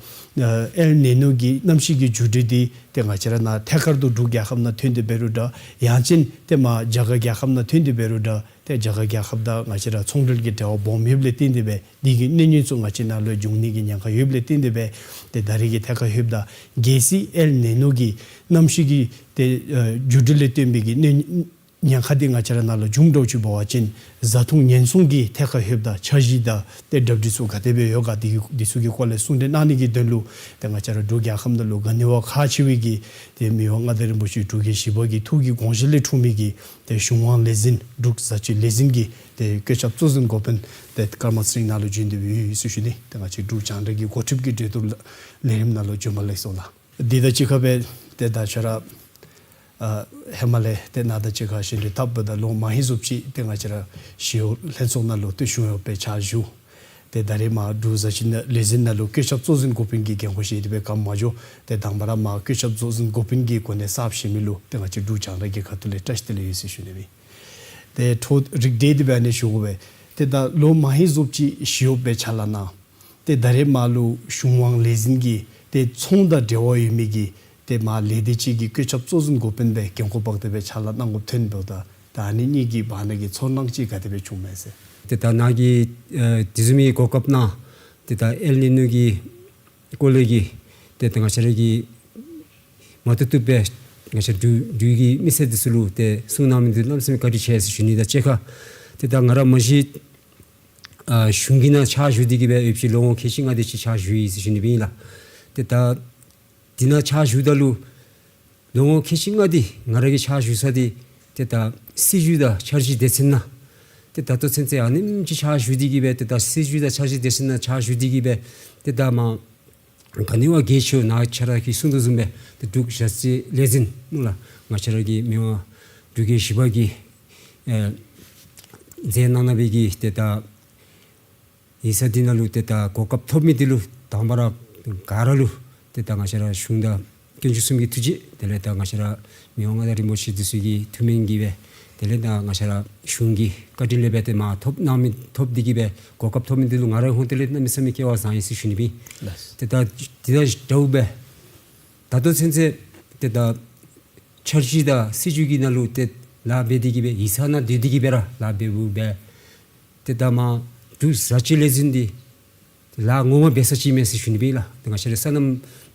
ཨེལ་ནི་ནོ་གི་གནམ་གཤིས་ཀྱི་འགྱུར་འགྲོས་འདི་ཏེ་ང་བཅས་ར་ནཱ་ཐད་ཀར་དུ་འབྲུག་རྒྱལ་ཁབ་ནང་ཐོན་ཏེ་འབད་རུང་འདྲ། ཡང་ཅིན་ཏེ་མར་རྒྱ་གར་རྒྱལ་ཁབ་ནང་ཐོན་ཏེ་འབད་རུང་འདྲ། ཏེ་རྒྱ་གར་རྒྱལ་ཁབ་དང་ང་བཅས་ར་ཚོང་འབྲེལ་གྱི་འབྲེལ་བ་སྦོམ་ཡོདཔ་ལས་བརྟེན་ཏེ་སྦེ་འདི་གི་གནོད་ཉེན་ཚུ་ང་བཅས་ནཱ་ལུ་འབྱུང་ནི་གི་ཉེན་ཁ་ཡོདཔ་ལས་བརྟེན་ཏེ་སྦེ་ཏེ་ད་རེས་ཀྱི་ཐད་ཁར་ལྷོདཔ་ད་གལ་སྲིད་ཨེལ་ནི་ནོ་གི་གནམ་གཤིས་ཀྱི་ཏེ་ཨ་འགྱུར་འགྲོས་ལས་བརྟེན་པའི་གི་གནོད་ཉེན་ཁ་འདི་ང་བཅས་ར་ནཱ་ལུ་འབྱུང་འགྱོ་ཅི་འབད་བ་ཅིན་བཟའ་འཐུང་ཉེན་སྲུང་གི་ཐད་ཁར་ལྷོདཔ་ད་འཆར་གཞི་དང་ཏེ་གྲ་སྒྲིག་ཚུ་ག་དེ་སྦེ་ཡོད་ག་འདི་འདི་ཚུ་གི་སྐོར་ལས་གསུང་གྲོས་གནང་ནི་གི་དོན་ལུ་ཏེ་ང་བཅས་ར་འབྲུག་རྒྱལ་ཁབ་ནང་ལུ་ག་ནི་བ་ཁག་ཆེ་བའི་གི་ཏེ་མི་དབང་མངའ་བདག་རིན་པོ་ཆེ་འབྲུག་རྒྱལ་བཞི་པ་གི་ཐུགས་ཀྱི་དགོངས་བཞེད་ལས་འཁྲུངས་མི་གི་ཏེ་གཞུང་དབང་ལས་འཛིན་འབྲུག་བཟའ་སྤྱོད་ལས་འཛིན་གྱི་ཏེ་བཀོད་ཁྱབ་གཙོ་འཛིན་འགོ་དཔོན་ཏེ་ཀརྨ་ཚེ་རིང་ནཱ་ལུ་བྱོན་ཏེ་སྦེ་ཡོད་ཟེར་ཞུ་ནི། ཏེ་ང་བཅས་འབྲུག་རྒྱང་བསྒྲགས་ཀྱི་འགོ་ཁྲིདཔ་གི་གྲོས་བསྡུར་ལས་རིམ་ནང་ལུ་བྱོན་པ་ལེགས་སོ་ལགས། འདི་དང་གཅིག་ཁར་སྦེ་ཏེ་ད་ཁྱོད་ར་ཨ་ཧེ་མ་ལས་ཏེ་ནཱ་དང་གཅིག་ཁར་ཞལ་འདྲིས་འཐབ་པའི་ད་ལོ་མང་ཧེང་སུ་ཅིག་ཏེ་ང་བཅས་ར་ཞི་གཡོག་ལྷན་ཚོགས་ནང་ལུ་ཏེ་གཞུང་གཡོགཔ་སྦེ་ཕྱག་ཞུ། ཏེ་ད་རེས་མར་འབྲུག་བཟའ་སྤྱོད་ལས་འཛིན་ནང་ལུ་བཀོད་ཁྱབ་གཙོ་འཛིན་འགོ་དཔོན་གྱི་འགན་ཁུར་བཞེས་ཏེ་སྦེ་ག་མ་འགྱོ། ཏེ་དང་པ་ར་མར་བཀོད་ཁྱབ་གཙོ་འཛིན་འགོ་དཔོན་གྱི་གོ་གནས་གསརཔ་བཞེས་མི་ལུ་ཏེ་ང་བཅས་འབྲུག་རྒྱང་བསྒྲགས་ཀྱི་ཁ་ཐུག་ལས་བཀྲ་ཤིས་བདེ་ལེགས་ཡོད་ཟེར་ཞུ་ནི་ཨིན། ཏེ་འཕྲོ་རིགས་འགྲེ་སྟེ་སྦེ་ཨ་ནི་ཞུ་དགོ་པས། ཏེ་ད་ལོ་མང་ཧེང་སུ་ཅིག་ཞི་གཡོགཔ་སྦེ་ཕྱག་ལཱ་གནང་། ཏེ་ད་རེས་མར་ལུ་གཞུང་དབང་ལས་འཛིན་གྱི་ཏེ་ཚོང་དང་འབྲེལ་བ་ཡོད་མི་གི་ཏེ་མར་ལས་སྡེ་ཅིག་གི་བཀོད་ཁྱབ་གཙོ་འཛིན་འགོ་དཔོན་སྦེ་འགན་ཁུར་འབག་སྟེ་སྦེ་ཕྱག་ལཱ་གནང་དགོཔ་ཐོན་འབདཝ་ད་ད་ཨ་ནི་གཉིས་ཀྱི་བར་ན་གི་ཚོར་སྣང་ཅིག་ག་དེ་སྦེ་བྱུངམ་མས་ཟེར། ཏེ་ད་ནཱ་གི་ཨེ་དེ་བཟུམ་མའི་གོ་སྐབས་ནང་ཏེ་ད་ཨེལ་ནི་ནོ་གི་སྐོར་ལས་ཀྱི་ཏེ་ད་ང་བཅས་ར་གི་མ་བཏུབ་བཏུབ་སྦེ་ང་བཅས་འབྲུག་འབྲུག་གི་མི་སེར་འདི་ཚུ་ལུ་ཏེ་གསུང་གནང་མི་འདི་གནམ་མེད་ས་མེད་བཀའ་དྲིན་ཆེ་ཟེར་ཞུ་ནི་དང་གཅིག་ཁར་ཏེ་ད་ང་ར་མ་གཞི་ཨ་གཞུང་གི་ནང་ཕྱག་ཞུ་སྟེ་གི་སྦེ་ཡོད་པ་ཅིན་ལོ་ངོ་ཁལ་གཅིག་ལྔ་དེ་ཅིག་ཕྱག་ཞུ་ཡི་ཟེར་ཞུ་ནི་སྦེ་ཨིན་ལགས། ཏེ་ད་འདི་ནང་ཕྱག་ཞུཝ་ད་ལུ་ལོ་ངོ་ཁལ་གཅིག་ལྔ་འདི་ང་ར་གིས་ཕྱག་ཞུ་ས་འདི་ཏེ་ད་སྲིད་བྱུས་དང་འཆར་གཞི་སྡེ་ཚན་ནང་ཏེ་ད་ལྟོ་ཚུན་ཚོད་ཨ་ནེམ་ཅིག་ཕྱག་ཞུ་སྟེ་གི་སྦེ་ཏེ་ད་སྲིད་བྱུས་དང་འཆར་གཞི་སྡེ་ཚན་ནང་ཕྱག་ཞུ་སྟེ་གི་སྦེ་ཏེ་ད་མར་ག་ནི་བ་གལ་ཆེ་ནཱ་ཁྱོད་ར་གིས་གསུང་དོ་བཟུམ་སྦེ་ཏེ་འབྲུག་ཞབས་སྤྱི་ལས་འཛིན་ནུ་ལགས་ང་བཅས་ར་གི་མི་དབང་འབྲུག་རྒྱལ་བཞི་པ་གིས་ཨེ་མཛད་གནང་གནང་བའི་གི་ཏེ་ད་ཡིག་ཚང་འདི་ནང་ལུ་ཏེ་ད་གོ་སྐབས་ཐོབ་མི་འདི་ལུ་དང་པ་ར་ག་ར་ལུ་ཏེ་ད་ང་བཅས་ར་གཞུང་དང་དཀོན་མཆོག་གསུམ་གྱི་ཐུགས་རྗེ་དེ་ལས་ད་ང་བཅས་ར་མི་དབང་མངའ་བདག་རིན་པོ་ཆེ་འདི་ཚུ་གི་ཐུགས་སྨོན་གྱིས་སྦེ་དེ་ལས་ད་ང་བཅས་ར་གཞུང་གི་བཀའ་དྲིན་ལས་སྦེ་ཏེ་མར་ཐོབ་གནང་མི་ཐོབ་སྟེ་གི་སྦེ་གོ་སྐབས་ཐོབ་མི་འདི་ལུ་ང་རའི་ཧོངས་ཏེ་ལས་གནམ་མེད་ས་མེད་སྐལ་བ་བཟང་ཡི་ཟེར་ཞུ་ནི་སྦེ་ཨིན། ལགས། ཏེ་ད་འདི་དང་འདྲཝ་སྦེ་ ད་ལྟོ་ཚུན་ཚོད་ཏེ་ད་འཆར་གཞི་དང་སྲིད་བྱུས་ཀྱི་ནང་ལུ་ཏེ་ལཱ་འབད་དེ་གི་སྦེ་ཡིག་ཚང་ནང་སྡོད་དེ་གི་སྦེ་ར་ལཱ་འབདཝ་སྦེ་ཏེ་ད་མར་འབྲུག་བཟའ་སྤྱོད་ལས་འཛིན་འདི་ལཱ་ངོ་མ་འབད་ས་ཅིག་མས་ཟེར་ཞུ་ནི་ཨིན་ལགས། ཏེ་ང་བཅས་ར་སོ་ནམ་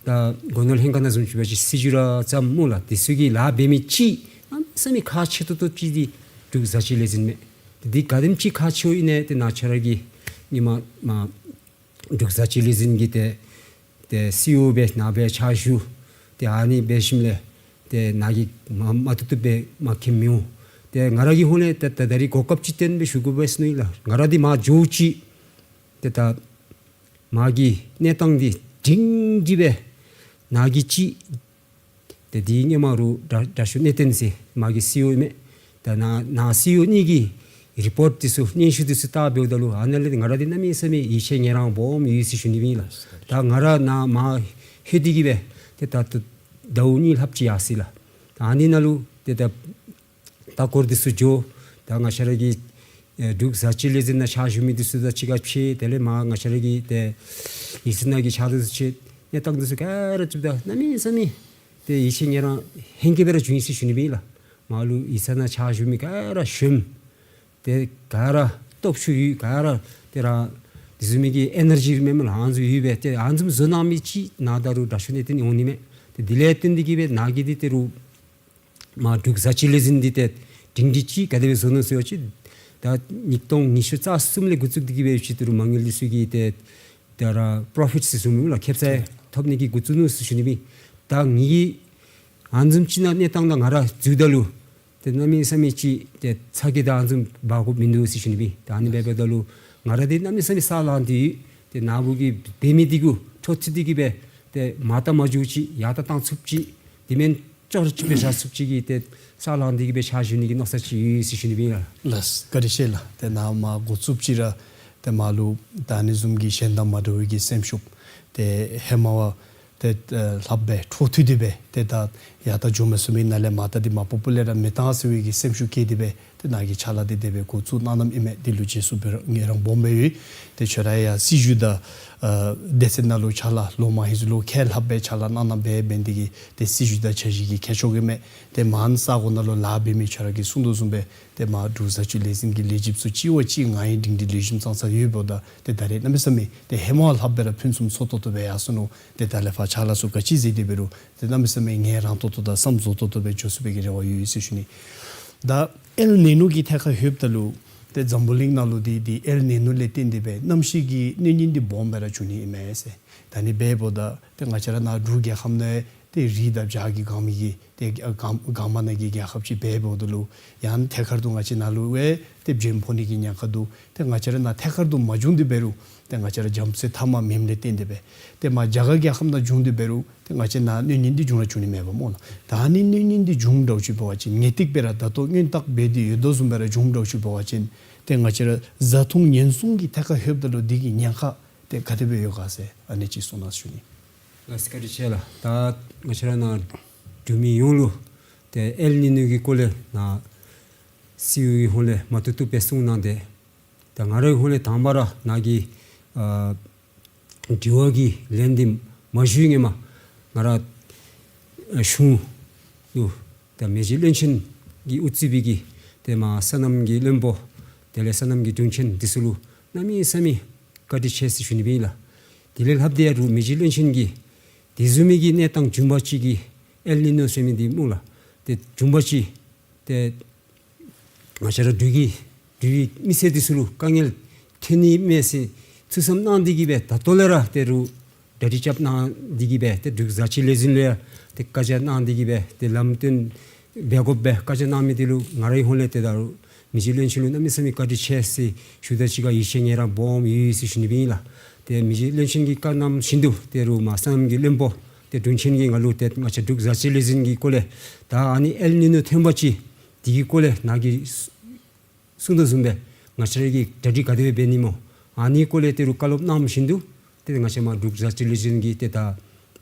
དང་སྒོ་ནོར་ལྷན་ཁག་ནང་བཟུམ་ཅིག་འབད་བ་ཅིན་སྲིད་བྱུས་ར་བརྩམ་སྨོ་ལགས། དེ་ཚུ་གི་ལཱ་འབད་མི་ཅིག་གནམ་མེད་ས་མེད་ཁག་ཆེ་ཏོག་ཏོ་ཅིག་འདི་འབྲུག་བཟའ་སྤྱོད་ལས་འཛིན་མས། ཏེ་འདི་ག་དེམ་ཅིག་ཁག་ཆེཝ་ཨིན་ན་ཏེ་ནཱ་ཁྱོད་ར་གིས་ཧེ་མ་མར་འབྲུག་བཟའ་སྤྱོད་ལས་འཛིན་གྱི་ཏེ་ཏེ་སི་ཨི་ཨོ་སྦེ་ནཱ་སྦེ་ཕྱག་ཞུ། ཏེ་ཨ་ནི་འབད་ཞིནམ་ལས་ཏེ་ནཱ་གིས་མ་མ་བཏུབ་བཏུབ་སྦེ་མ་མཁྱེན་མི་འོང་། ཏེ་ང་ར་གི་ཧོང་ལས་ཏེ་ད་ད་རིས་གོ་སྐབས་ཅིག་བཏོན་སྦེ་ཞུ་དགོ་པས་ཟེར་མནོ་ཡི་ལགས། ང་ར་འདི་མར་འགྱོཝ་ཅིག་ཏེ་ད་མ་གི་གནས་སྟངས་འདི་སྒྲིང་སྒྲི་སྦེ་ནཱ་གིས་ཅིག་ཏེ་འདི་སྔོན་མ་རུ་དྲག་དྲག་ཤོས་གནས་བརྟན་ཟེར་མ་གི་སི་ཨི་ཨོ་ཨིན་མས། ད་ནཱ་ནཱ་སི་ཨི་ཨོ་གཉིས་ཀྱི་རི་པོརཊ་འདི་ཚུ་སྙན་ཞུ་འདི་ཚུ་བལྟ་འབདཝ་ད་ལུ་ཨ་ནཱ་ལས་ང་ར་འདི་གནམ་མེད་ས་མེད་ཡིད་ཆེས་ངལ་རངས་སྦོམ་ཡོད་ཟེར་ཞུ་ནི་ཨིན་ལགས། ད་ང་ར་ནཱ་མར་ལྷོད་དེ་གི་སྦེ་ཏེ་ད་ལྟོ་ཟླཝ་གཉིས་ལྷགཔ་ཅིག་ཡར་སོ་ཡི་ལགས། ད་ཨ་ནི་ནང་ལུ་ཏེ་ད་ལྟ་སྐོར་འདི་ཚུ་འགྱོ། ད་ང་བཅས་ར་གི་ཨེ་འབྲུག་བཟའ་སྤྱོད་ལས་འཛིན་ནང་ཕྱག་ཞུ་མི་འདི་ཚུ་དང་གཅིག་ཁར་ཕྱད། དེ་ལས་མར་ང་བཅས་ར་གི་ཏེ་ཡིག་ཚང་ནང་གི་ཕྱག་ལཱ་འདི་ཚུ་ཕྱད། གནས་སྟངས་འདི་ཚུ་ག་ར་བཙུགསཔ་ད་གནམ་མེད་ས་མེད་ཏེ་ཡིད་ཆེས་ངལ་རངས་ཧེང་སྐལ་སྦེ་ར་བྱུང་ཡི་ཟེར་ཞུ་ནི་ཨིན་ལགས། མར་ལུ་ཡིག་ཚང་ནང་ཕྱག་ཞུ་མི་ག་ར་གཞོནམ། ཏེ་ག་ར་སྟོབས་ཤུགས་ཡོད། ག་ར་ཏེ་ར་དེ་བཟུམ་མའི་གི་ཨེ་ནར་ཇི་མེན་མས་ལགས། ཨ་ནི་བཟུམ་ཡོད་པས། ཏེ་ཨ་ནི་བཟུམ་བཟོ་གནང་མི་ཅིག་ནཱ་ད་རུང་དྲག་ཤོས་གནས་བརྟན་འོང་ནི་མས། ཏེ་དེ་ལས་བརྟེན་ཏེ་གི་སྦེ་ནཱ་གིས་འདི་ཏེ་རུང་མར་འབྲུག་བཟའ་སྤྱོད་ལས་འཛིན་འདི་ཏེ་སྒྲིང་སྒྲི་ཅིག་ག་དེ་སྦེ་བཟོ་ནུག་ཟེར་བ་ཅིན་ད་ཉིས་སྟོང་ཉི་ཤུ་རྩ་གསུམ་ལས་འགོ་བཙུགས་ཏེ་གི་སྦེ་ཅིག་ཏེ་རུང་མ་དངུལ་འདི་ཚུ་གི་ཏེ་ད་ར་པོརོ་ཕིཊ་ཟེར་ཞུ་མི་ལགས། ཁེབ་སང་ཐོབ་ནི་གི་འགོ་བཙུགས་ནུག་ཟེར་ཞུ་ནི་ཨིན། ད་ངེ་གི་ཨ་ནི་བཟུམ་ཅིག་ནང་གནས་སྟངས་ནང་ང་ར་འཛུལཝ་ད་ལུ་ཏེ་གནམ་མེད་ས་མེད་ཅིག་ཏེ་ཚ་གྱང་དང་ཨ་ནི་བཟུམ་འབག་དགོཔ་མིན་འདུག་ཟེར་ཞུ་ནི་ཨིན། ད་ཨ་ནི་འབདཝ་ད་ལུ་ང་ར་འདི་གནམ་མེད་ས་མེད་ས་ལངས་ཏེ་ཡོད། ཏེ་ནཱ་བུ་གིས་འབད་མི་འདི་གུ་འཕྲོ་མཐུད་དེ་གི་སྦེ་ཏེ་མར་ད་མ་འགྱོ་ཅིག་ཡར་ད་བཏང་ཚུགསཔ་ཅིག་དེ་མེན་ཅོག་ར་གཅིག་སྦེ་བཞག་ཚུགསཔ་ཅིག་གི་ཏེ་ས་ལངས་ཏེ་གི་སྦེ་ཕྱག་ཞུ་ནི་གི་མནོ་བསམ་ཅིག་ཡོད་ཟེར་ཞུ་ནི་ཨིན་ལགས། ལགས་བཀའ་དྲིན་ཆེ་ལགས། ཏེ་ནཱ་མར་འགོ་བཙུགསཔ་ཅིག་ར་ཏེ་མར་ལུ་ད་ཨ་ནི་བཟུམ་གྱི་གཞན་དང་མ་འདྲ་བའི་གི་སེམས་ཤུགས་ཏེ་ཧེ་མ་བ་ཏེ་ལྷགཔ་སྦེ་འཕྲོ་མཐུད་དེ་སྦེ་ཏེ་ད་ཡར་ད་འགྱོ་མ་ཚུགས་མི་ནང་ལས་མར་ད་འདི་མ་པ་པ་ལས་ར་མི་བཏང་ཟེར་བའི་གི་སེམས་ཤུགས་བསྐྱེད་དེ་སྦེ་ཏེ་ནཱ་གིས་ཕྱག་ལཱ་འདི་དེ་སྦེ་འགོ་བཙུགས་གནང་གནངམ་ཨིན་མས། འདི་ལུ་རྗེས་སུ་འབད་རུང་ངལ་རངས་སྦོམ་སྦེ་ཡོད། ཏེ་ཁྱོད་ར་ཡང་སྲིད་བྱུས་དང་ཨ་སྡེ་ཚན་ནང་ལུ་ཕྱག་ལཱ་ལོ་མ་ཧེ་ཟུ་ལུ་ཁལ་ལྷགཔ་སྦེ་ཕྱག་ལཱ་གནང་གནངམ་སྦེ་འབད་ནི་འདི་གིས་ཏེ་སྲིད་བྱུས་དང་འཆར་གཞི་གི་ཁྱད་ཆོས་ཨིན་མས། ཏེ་མར་ས་གོ་ནང་ལུ་ལཱ་འབད་མི་ཁྱོད་ར་གིས་གསུང་དོ་བཟུམ་སྦེ་ཏེ་མར་འབྲུག་བཟའ་སྤྱོད་ལས་འཛིན་གྱི་ལས་བྱེདཔ་ཚུ་གཅིག་བ་གཅིག་ང་ཡང་སྒྲིང་སྒྲི་ལེགས་ཤོམ་ཙང་ཙ་ཡོདཔ་ད་ཏེ་ད་རེས་གནམ་མེད་ས་མེད་ཏེ་ཧེ་མ་ལྷགཔ་སྦེ་ར་ཕུན་སུམ་ཚོགས་ཏོག་ཏོ་སྦེ་ཡར་སོ་ནུག། ཏེ་ད་ལས་ཕར་ཕྱག་ལཱ་ཚུ་ག་ཅི་མཛད་དེ་འབད་རུང་ཏེ་གནམ་མེད་ས་མེད་ངལ་རངས་ཏོག་ཏོ་དང་བསམ་རྫོགས་ཏོག་ཏོ་སྦེ་འགྱོ་ཚུགས་པའི་གི་རེ་བ་ཡོད་ཟེར་ཞུ་ནི། ད་ཨེལ་ནི་ནོ་གི་ཐད་ཁར་ལྷོདཔ་ད་ལུ་ཏེ་འཛམ་བུ་གླིང་ནང་ལུ་འདི་འདི་ཨེལ་ནི་ནོ་ལས་བརྟེན་ཏེ་སྦེ་གནམ་གཤིས་ཀྱི་གནོད་ཉེན་འདི་སྦོམ་སྦེ་ར་འབྱུང་ནི་ཨིན་མས་ཟེར། ད་ཨ་ནི་འབདཝ་ད་ཏེ་ང་བཅས་ར་ནཱ་འབྲུག་རྒྱལ་ཁབ་ནང་ཏེ་རི་དང་བྱག་གིས་གང་མི་གི་ཏེ་གང་གང་མ་ནང་གི་རྒྱལ་ཁབ་ཅིག་འབདཝ་ད་ལུ་ཡང་ཐད་ཀར་དུ་ང་བཅས་ནཱ་ལུ་སྦེ་ཏེ་བྱེམ་ཕོག་ནི་གི་ཉེན་ཁ་འདུག། ཏེ་ང་བཅས་ར་ནཱ་ཐད་ཀར་དུ་མ་བྱུང་སྟེ་འབད་རུང་ཏེ་ང་བཅས་ར་རྒྱ་མཚོའི་མཐའ་མར་མེནམ་ལས་བརྟེན་ཏེ་སྦེ་ཏེ་མར་རྒྱ་གར་རྒྱལ་ཁབ་ནང་བྱུང་སྟེ་འབད་རུང་ཏེ་ང་བཅས་ནཱ་གནོད་ཉེན་འདི་འབྱུང་ར་འབྱུང་ནི་མས་པ་སྨོ་ལགས། ད་ཨ་ནི་གནོད་ཉེན་འདི་འབྱུང་འདྲཝ་ཅིག་འབད་བ་ཅིན་ངེས་ཏིག་སྦེ་ར་ད་ལྟོ་སྔོན་བརྟག་འབད་དེ་ཡོད་དོ་བཟུམ་སྦེ་ར་འབྱུང་འདྲཝ་ཅིག་འབད་བ་ཅིན་ཏེ་ང་བཅས་ར་བཟའ་འཐུང་ཉེན་སྲུང་གི་ཐད་ཁར་ལྷོདཔ་ད་ལུ་འདི་གི་ཉེན་ཁ་ཏེ་ག་དེ་སྦེ་ཡོད་ག་ཟེར་ཨ་ནི་ཅིག་གསུང་གནང་ཞུ་ནི། ལགས་བཀའ་དྲིན་ཆེ་ལགས། ད་ང་བཅས་ར་ནཱ་འབྲུག་མི་ཡོངས་ལུ་ཏེ་ཨེལ་ནི་ནོ་གི་སྐོར་ལས་ནཱ་སི་ཨི་ཨོ་གི་ཧོང་ལས་མ་བཏུབ་བཏུབ་སྦེ་གསུང་གནང་སྟེ་ད་ང་རའི་ཧོང་ལས་དང་པ་ར་ནཱ་གི་ཨ་དྲི་བ་གི་ལན་འདི་མ་ཞུ་བའི་སྔོན་མ་ང་ར་ཨ་གཞུང་ལུ་ད་མི་རྗེ་བློན་ཆེན་གྱིས་དབུ་གཙོས་པའི་གི་ཏེ་མར་སོ་ནམ་གྱི་བློན་པོ་དེ་ལས་སོ་ནམ་གྱི་དྲུང་ཆེན་འདི་ཚུ་ལུ་གནམ་མེད་ས་མེད་བཀའ་དྲིན་ཆེ་ཟེར་ཞུ་ནི་ཨིན་ལགས། དེ་ལས་ལྷག་སྟེ་ཡང་རུང་མི་རྗེ་བློན་ཆེན་གྱིས་དེ་བཟུམ་མའི་གི་གནས་སྟངས་བྱུང་བ་ཅིན་གི་ཨེལ་ནི་ནོ་ཟེར་མི་འདི་སྨོ་ལགས། ཏེ་བྱུང་བ་ཅིན་ཏེ་ང་བཅས་ར་འབྲུག་གི་འབྲུག་པའི་མི་སེར་འདི་ཚུ་ལུ་དཀའ་ངལ་ཐོན་ནི་མས་ཟེར་ཐུགས་བསམ་གནང་སྟེ་གི་སྦེ་ད་ལྟོ་ལས་ར་ཏེ་རུང་གྲ་སྒྲིག་རྐྱབ་གནང་སྟེ་གི་སྦེ་ཏེ་འབྲུག་བཟའ་སྤྱོད་ལས་འཛིན་ལུ་ཡང་ཏེ་བཀའ་རྒྱ་གནང་སྟེ་གི་སྦེ་ཏེ་ལམ་སྟོན་འབད་དགོ་པའི་བཀའ་རྒྱ་གནང་མི་འདི་ལུ་ང་རའི་ཧོང་ལས་ཏེ་ད་རུང་མི་རྗེ་བློན་ཆེན་ལུ་གནམ་མེད་ས་མེད་བཀའ་དྲིན་ཆེ་ཟེར་ཞུ་དོ་ཅིག་ཁར་ཡིད་ཆེས་ངལ་རངས་སྦོམ་ཡོད་ཡོད་ཟེར་ཞུ་ནི་ཨིན་ལགས། ཏེ་མི་རྗེ་བློན་ཆེན་གྱིས་བཀའ་གནང་བཞིན་དུ་ཏེ་རུང་མར་སོ་ནམ་གྱི་བློན་པོ་ཏེ་དྲུང་ཆེན་གྱིས་ང་ལུ་ཏེ་ང་བཅས་འབྲུག་བཟའ་སྤྱོད་ལས་འཛིན་གྱི་སྐོར་ལས་ད་ཨ་ནི་ཨེལ་ནི་ནོ་ཐོན་པ་ཅིན་དེ་གི་སྐོར་ལས་ནཱ་གིས་གསུང་དོ་བཟུམ་སྦེ་ང་བཅས་ར་གིས་གྲ་སྒྲིག་ག་དེ་སྦེ་འབད་ནི་སྨོ། ཨ་ནི་སྐོར་ལས་ཏེ་རུང་བཀའ་སློབ་གནང་བཞིན་དུ་ཏེ་ང་བཅས་མར་འབྲུག་བཟའ་སྤྱོད་ལས་འཛིན་གྱི་ཏེ་ད་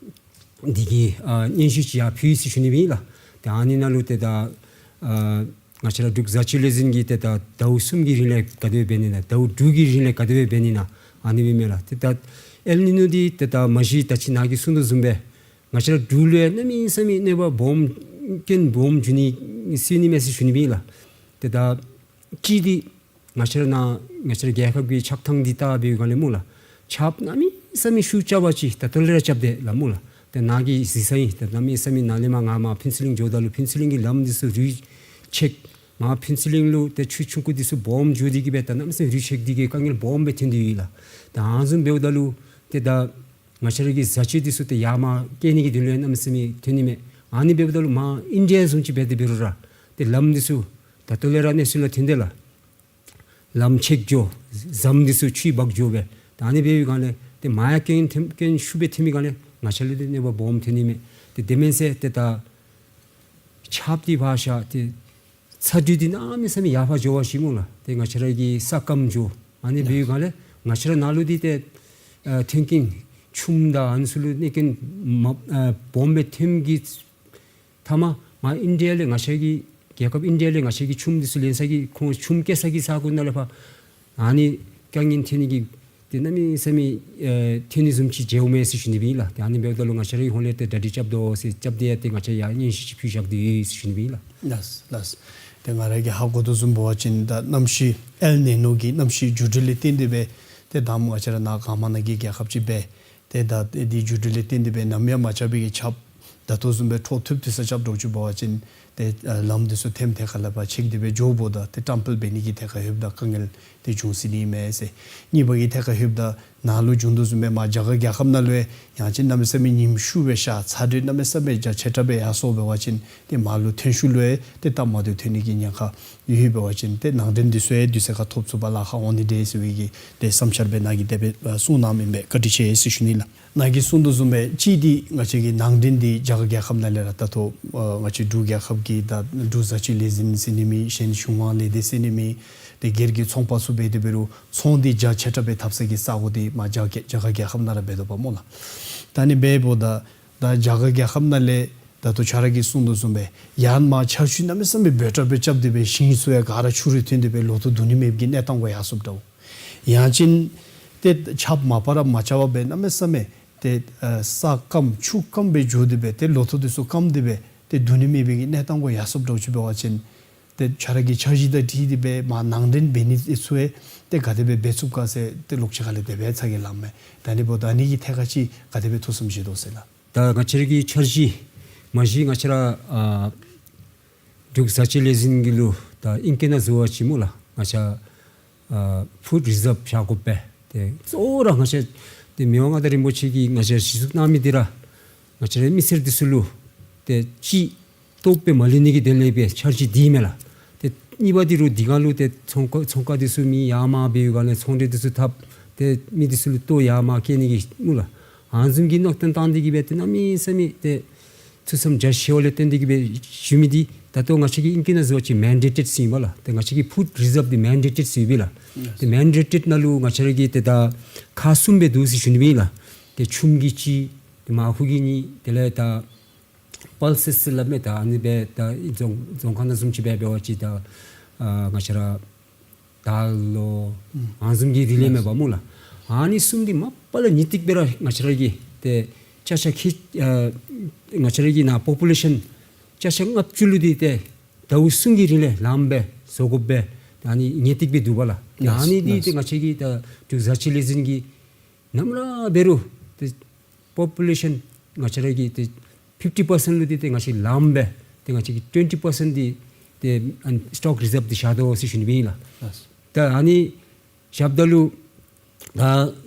འདི་གི་ཨ་སྙན་ཞུ་ཅིག་ཡང་ཕུལ་ཡི་ཟེར་ཞུ་ནི་ཨིན་ལགས། ཏེ་ཨ་ནི་ནང་ལུ་ཏེ་ད་ཨ་ང་བཅས་ར་འབྲུག་བཟའ་སྤྱོད་ལས་འཛིན་གྱིས་ཏེ་ད་ཟླཝ་གསུམ་གྱི་རིང་ལས་ག་དེ་སྦེ་འབད་ནི་ན་ཟླཝ་དྲུག་གི་རིང་ལས་ག་དེ་སྦེ་འབད་ནི་ན་ཨ་ནི་སྦེ་མས་ལགས། ཏེ་ད་ཨེལ་ནི་ནོ་འདི་ཏེ་ད་མ་གཞི་ད་ཅི་ནཱ་གིས་གསུང་དོ་བཟུམ་སྦེ་ ང་བཅས་ར་འབྲུག་ལུ་ཡང་གནམ་མེད་ས་མེད་གནོད་པ་སྦོམ་རྐྱེན་སྦོམ་འབྱུང་ནི་སྲིད་ནི་མས་ཟེར་ཞུ་ནི་ཨིན་ལགས། ཏེ་ད་གཅིག་འདི་ང་བཅས་ར་ནཱ་ང་བཅས་ར་རྒྱལ་ཁབ་ཀྱི་ཆགས་ཐངས་འདི་ལྟ་འབད་བའི་སྒང་ལས་སྨོ་ལགས། ཆརཔ་གནམ་མེད་ས་མེད་ཤུགས་རྐྱབ་པ་ཅིན་ད་ལྟོ་ལས་ར་རྐྱབ་དེས་ལགས་སྨོ་ལགས། ཏེ་ནཱ་གི་གཟིགས་ས་ཨིན། ཏེ་གནམ་མེད་ས་མེད་ནཱ་ལས་མར་ང་མར་ཕུན་ཚོགས་གླིང་འགྱོཝ་ད་ལུ་ཕུན་ཚོགས་གླིང་གི་ལམ་འདི་ཚུ་རུད་ཆད། མར་ཕུན་ཚོགས་གླིང་ལུ་ཏེ་ཆུ་ཆུང་ཀུ་འདི་ཚུ་སྦོམ་འགྱོ་སྟེ་གི་སྦེ་ད་གནམ་མེད་ས་མེད་རུད་ཆད་དེ་གི་དཀའ་ངལ་སྦོམ་སྦེ་ཐོན་ཏེ་ཡོད་ལགས། ད་ཨ་ནི་བཟུམ་འབདཝ་ད་ལུ་ཏེ་ད་ང་བཅས་ར་གི་བཟའ་སྤྱོད་འདི་ཚུ་ཏེ་ཡར་མར་སྐྱེལ་ནི་གི་དོན་ལུ་གནམ་མེད་ས་མེད་ཐོན་ནི་མས། ཨ་ནི་འབདཝ་ད་ལུ་མར་ཨིན་ཌི་ཡ་བཟུམ་ཅིག་འབད་དེ་འབད་རུང་ར་ཏེ་ལམ་འདི་ཚུ་ད་ལྟོ་ལས་ར་གནས་ཚུལ་ལུ་ཐོན་དེས་ལགས། ལམ་ཆད་འགྱོ། ཟམ་འདི་ཚུ་ཆུ་འབག་འགྱོ་སྦེ། ད་ཨ་ནི་འབད་བའི་སྒང་ལས་ཏེ་མར་ཡང་རྐྱེན་ཐེམ་རྐྱེན་ཤུགས་སྦེ་ཐོན་མི་སྒང་ལས་ང་བཅས་ལུ་ཏེ་གནོད་པ་སྦོམ་ཐོན་ནི་མས། ཏེ་དེ་མེན་ཟེར་ཏེ་ད་ཆརཔ་འདི་ཕར་བཞག་སྟེ་ཚ་དྲོད་འདི་གནམ་མེད་ས་མེད་ཡར་ཕར་འགྱོ་བ་ཅིན་སྨོ་ལགས། ཏེ་ང་བཅས་ར་གི་ས་སྐམ་འགྱོ། ཨ་ནི་འབད་བའི་སྒང་ལས་ང་བཅས་ར་ནཱ་ལུ་འདི་ཏེ་ཨ་མཐུན་རྐྱེན་ཆུམ་དང་ཨ་ནི་ཚུ་ལུ་གནོད་རྐྱེན་མ་ཨ་སྦོམ་སྦེ་ཐོན་གྱི་མཐའ་མ་མར་ཨིན་ཌི་ཡ་ལས་ང་བཅས་ཀྱི་རྒྱལ་ཁབ་ཨིན་ཌི་ཡ་ལས་ང་བཅས་ཀྱི་ཆུམ་འདི་ཚུ་ལེན་ས་གི་ཁོང་ཆུམ་སྐྱེལ་ས་གི་ས་གོ་ནང་ལས་ཕར་ཨ་ནི་དཀའ་ངལ་ཐོན་ནི་གི་ཏེ་གནམ་མེད་ས་མེད་ཨེ་ཐོན་ནི་བཟུམ་ཅིག་མཇལཝ་མས་ཟེར་ཞུ་ནི་སྦེ་ཨིན་ལགས། ཏེ་ཨ་ནི་འབདཝ་ད་ལུ་ང་བཅས་རའི་ཧོངས་ལས་ཏེ་གྲ་སྒྲིག་རྐྱབ་དོ་ཟེར་རྐྱབ་སྟེ་ཡང་ཏེ་ང་བཅས་ཡང་སྙན་ཞུ་ཅིག་ཕུལ་བཞག་སྟེ་ཡོད་ཟེར་ཞུ་ནི་སྦེ་ཨིན་ལགས། ལགས་ལགས། ཏེ་ང་ར་གིས་ཧ་གོ་དོ་བཟུམ་འབད་བ་ཅིན་ད་གནམ་གཤིས་ཨེལ་ནི་ནོ་གི་གནམ་གཤིས་འགྱུར་འགྲོས་ལས་བརྟེན་ཏེ་སྦེ་ཏེ་ད་ང་བཅས་ར་ནཱ་ག་མ་ནཱ་གི་རྒྱལ་ཁབ་ཅིག་སྦེ་ཏེ་ད་ཏེ་འདི་འགྱུར་འགྲོས་ལས་བརྟེན་ཏེ་སྦེ་ནམ་ཡང་མ་རྐྱབ་པའི་གི་ཆརཔ་ད་ལྟོ་བཟུམ་སྦེ་འཕྲོ་མཐུད་དེ་ས་རྐྱབ་འགྱོ་ཅི་འབད་བ་ཅིན་ཏེ་ཨ་ལམ་འདི་ཚུ་ཐེམ་ཐད་ཁར་ལས་ཕར་ཆད་དེ་སྦེ་འགྱོཝ་ད་ཏེ་བཀྲམ་སྤེལ་འབད་ནི་གི་ཐད་ཁར་ཡོདཔ་ད་དཀའ་ངལ་ཏེ་འབྱུང་སྲིད་ནི་མས་ཟེར། གཉིས་པ་གི་ཐད་ཁར་ཡོདཔ་ད་ནཱ་ལུ་བྱུང་དོ་བཟུམ་སྦེ་མར་རྒྱ་གར་རྒྱལ་ཁབ་ནང་ལུ་ཡང་ཅིན་གནམ་མེད་ས་མེད་ཉིམ་ཤུགས་སྦེ་ཤར་ཚ་དྲོད་གནམ་མེད་ས་མེད་རྒྱ་ཆེ་དྲགས་སྦེ་ཡར་སོང་འབད་བ་ཅིན་ཏེ་མར་ལུ་ཐོན་ཤུལ་ལུ་ཡང་ཏེ་སྟབས་མ་བདེཝ་ཐོན་ནི་གི་ཉེན་ཁ་ཡོད་འབད་བ་ཅིན་ཏེ་ནང་འདྲེན་འདི་ཚུ་ཡང་དུས་ཚོད་ཁར་ཐོབ་ཚུགས་པར་ལཱ་ཁག་འོང་ནི་འདྲས་ཟེར་བའི་གི་ཏེ་བསམ་འཆར་སྦེ་ནཱ་གིས་དེ་སྦེ་གསུངས་གནངམ་ཨིན་པས། བཀའ་དྲིན་ཆེ་ཟེར་ཞུ་ནི་ལགས། ནཱ་གིས་གསུངས་དོ་བཟུམ་སྦེ་གཅིག་འདི་ང་བཅས་ཀྱི་ནང་འདྲེན་འདི་རྒྱ་གར་རྒྱལ་ཁབ་ནང་ལས་ར་ད་ལྟོ་ཨ་ང་བཅས་འབྲུག་རྒྱལ་ཁབ་ཀྱི་ད་འབྲུག་བཟའ་སྤྱོད་ལས་འཛིན་ཟེར་ནི་མེད། གཞན་གཞུང་དབང་ལས་སྡེ་ཟེར་ནི་མེད། ཏེ་སྒེར་གྱི་ཚོང་པ་ཚུ་འབད་དེ་འབད་རུང་ཚོང་འདི་རྒྱ་ཆེ་དྲགས་སྦེ་འཐབ་ས་གི་ས་གོ་འདི་མར་རྒྱ་རྒྱ་གར་རྒྱལ་ཁབ་ནང་ར་འབད་དོ་བ་སྨོ་ལགས། ད་ཨ་ནི་འབདཝ་ད་ད་རྒྱ་གར་རྒྱལ་ཁབ་ནང་ལས་ད་ལྟོ་ཁྱོད་ར་གིས་གསུངས་དོ་བཟུམ་སྦེ་ཡར་མར་ཆར་ཆུ་གནམ་མེད་ས་མེད་འབོལ་དྲགས་སྦེ་རྐྱབ་སྟེ་སྦེ་ཞིང་ཚུ་ཡང་ག་ར་ཆུ་རུད་ཐོན་ཏེ་སྦེ་ལོ་ཐོག་བསྡུ་ནི་མེདཔ་གི་གནས་སྟངས་གུ་ཡར་སོངམ་འདྲཝ། ཡང་ཅིན་ཏེ་ཆརཔ་མ་པ་ར་མ་རྐྱབ་པར་སྦེ་གནམ་མེད་ས་མེད་ཏེ་ཨ་ས་སྐམ་ཆུ་སྐམ་སྦེ་འགྱོ་སྟེ་སྦེ་ཏེ་ལོ་ཐོག་འདི་ཚུ་སྐམ་སྟེ་སྦེ་ཏེ་བསྡུ་ནི་མེད་པའི་གི་གནས་སྟངས་གུ་ཡར་སོངམ་འདྲཝ་ཅིག་འབད་བ་ཅིན་ཏེ་ཁྱོད་ར་གི་འཆར་གཞི་དང་འཁྲིལ་ཏེ་སྦེ་མར་ནང་འདྲེན་འབད་ནི་འདི་ཚུ་ཡང་ཏེ་ག་དེ་སྦེ་འབད་ཚུགས་ག་ཟེར་ཏེ་ལོག་ཅི་ཁ་ལས་དེ་སྦེ་ཚ་གྱང་ལངམ་མས། ད་ཨ་ནི་འབདཝ་ད་ཨ་ནི་གི་ཐད་ཁར་ཅིག་ག་དེ་སྦེ་ཐུགས་བསམ་བཞེས་དོ་ཟེར་ལགས། ད་ང་བཅས་ར་གི་འཆར་གཞི་མ་གཞི་ང་བཅས་ར་ཨ་འབྲུག་བཟའ་སྤྱོད་ལས་འཛིན་གྱི་ལུ་ད་ཨིང་སྐད་ནང་བཟོ་བ་ཅིན་སྨོ་ལགས། ང་བཅས་ཨ་ཕུཌ་རི་ཛརབ་བཞག་དགོ་པས། ཏེ་གཙོ་བོ་ར་ང་བཅས་ཏེ་མི་དབང་མངའ་བདག་རིན་པོ་ཆེ་གིས་ང་བཅས་གཞི་བཙུགས་གནང་མི་འདི་ར་ང་བཅས་ར་མི་སེར་འདི་ཚུ་ལུ་ཏེ་ཅིག་ལྟོཝ་སྦེ་མ་ལུས་ནི་གི་དོན་ལས་སྦེ་འཆར་གཞི་འདི་མས་ལགས། ཏེ་གཉིས་པ་འདི་རུང་འདི་ག་ལུ་ཏེ་ཚོང་ཁང་ཚོང་ཁང་འདི་ཚུ་མི་ཡར་མར་འབད་བའི་སྒང་ལས་ཚོང་འབྲེལ་འདི་ཚུ་འཐབ། ཏེ་མི་འདི་ཚུ་ལུ་ལྟོ་ཡར་མར་བཀལ་ནི་གི་སྨོ་ལགས། ཨ་ནི་བཟུམ་གྱི་མནོ་བསམ་བཏང་སྟེ་གི་སྦེ་ཏེ་གནམ་མེད་ས་མེད་ཏེ་ཐུགས་བསམ་རྒྱ་ཆེ་བ་ལས་བརྟེན་ཏེ་གི་སྦེ་ཞུ་མི་འདི་ད་ལྟོ་ང་བཅས་ཀྱི་ཨིང་སྐད་ནང་བཟོ་བ་ཅིན་མེན་ཌེ་ཊེཌ་ཟེར་ཨིན་པས་ལགས། ཏེ་ང་བཅས་ཀྱི་ཕུཌ་རི་ཛརབ་འདི་མེན་ཌེ་ཊེཌ་ཟེར་ཨིན་པས་ལགས། ཏེ་མེན་ཌེ་ཊེཌ་ནང་ལུ་ང་བཅས་ར་གི་ཏེ་ད་ཁག་གསུམ་སྦེ་འདུག་ཟེར་ཞུ་ནི་ཨིན་པས་ལགས། ཏེ་ཆུམ་གྱི་གཅིག། ཏེ་མར་ཁུ་གི་གཉིས། དེ་ལས་ད་པཱལ་སེསི་ཟེར་སླབ་མས། ད་ཨ་ནི་སྦེ་ད་རྫོང་རྫོང་ཁ་ནང་བཟུམ་ཅིག་སྦེ་འབད་བ་ཅིན་ད་ཨ་ང་བཅས་ར་དར་ལོ་ཨ་ནི་བཟུམ་གྱི་རིགས་ལས་མས་པ་སྨོ་ལགས། ཨ་ནི་གསུམ་འདི་མ་པ་ལས་ངེས་ཏིག་སྦེ་ར་ང་བཅས་ར་གི་ཏེ་ཅ་ཆས་ཁྱད་ཨ་ང་བཅས་ར་གི་ནཱ་པོ་པུ་ལེ་ཤཱན་ཅ་ཆས་ལྔ་བཅུ་ལུ་འདི་ཏེ་ཟླཝ་གསུམ་གྱི་རིང་ལས་ལངམ་སྦེ་བཟོ་དགོ་པས། ཨ་ནི་ངེས་ཏིག་སྦེ་འདུག་པ་ལགས། ཨ་ནི་འདི་ཏེ་ང་བཅས་ཀྱི་ད་འབྲུག་བཟའ་སྤྱོད་ལས་འཛིན་གྱིས་ནམ་ར་འབད་རུང་ཏེ་པོ་པུ་ལེ་ཤཱན་ང་བཅས་ར་གི་ཏེ་ཕིཕ་ཊི་པར་སེནཊ་ལུ་འདི་ཏེ་ང་བཅས་ལངམ་སྦེ་ཏེ་ང་བཅས་ཀྱི་ཊུ་ཝེན་ཊི་པར་སེནཊ་འདི་ཏེ་ཨ་ནི་སི་ཊོག་རི་ཛརབ་འདི་བཞག་དོ་ཟེར་ཞུ་ནི་སྦེ་ཨིན་ལགས། ད་ཨ་ནི་བཞགཔ་ད་ལུ་ད་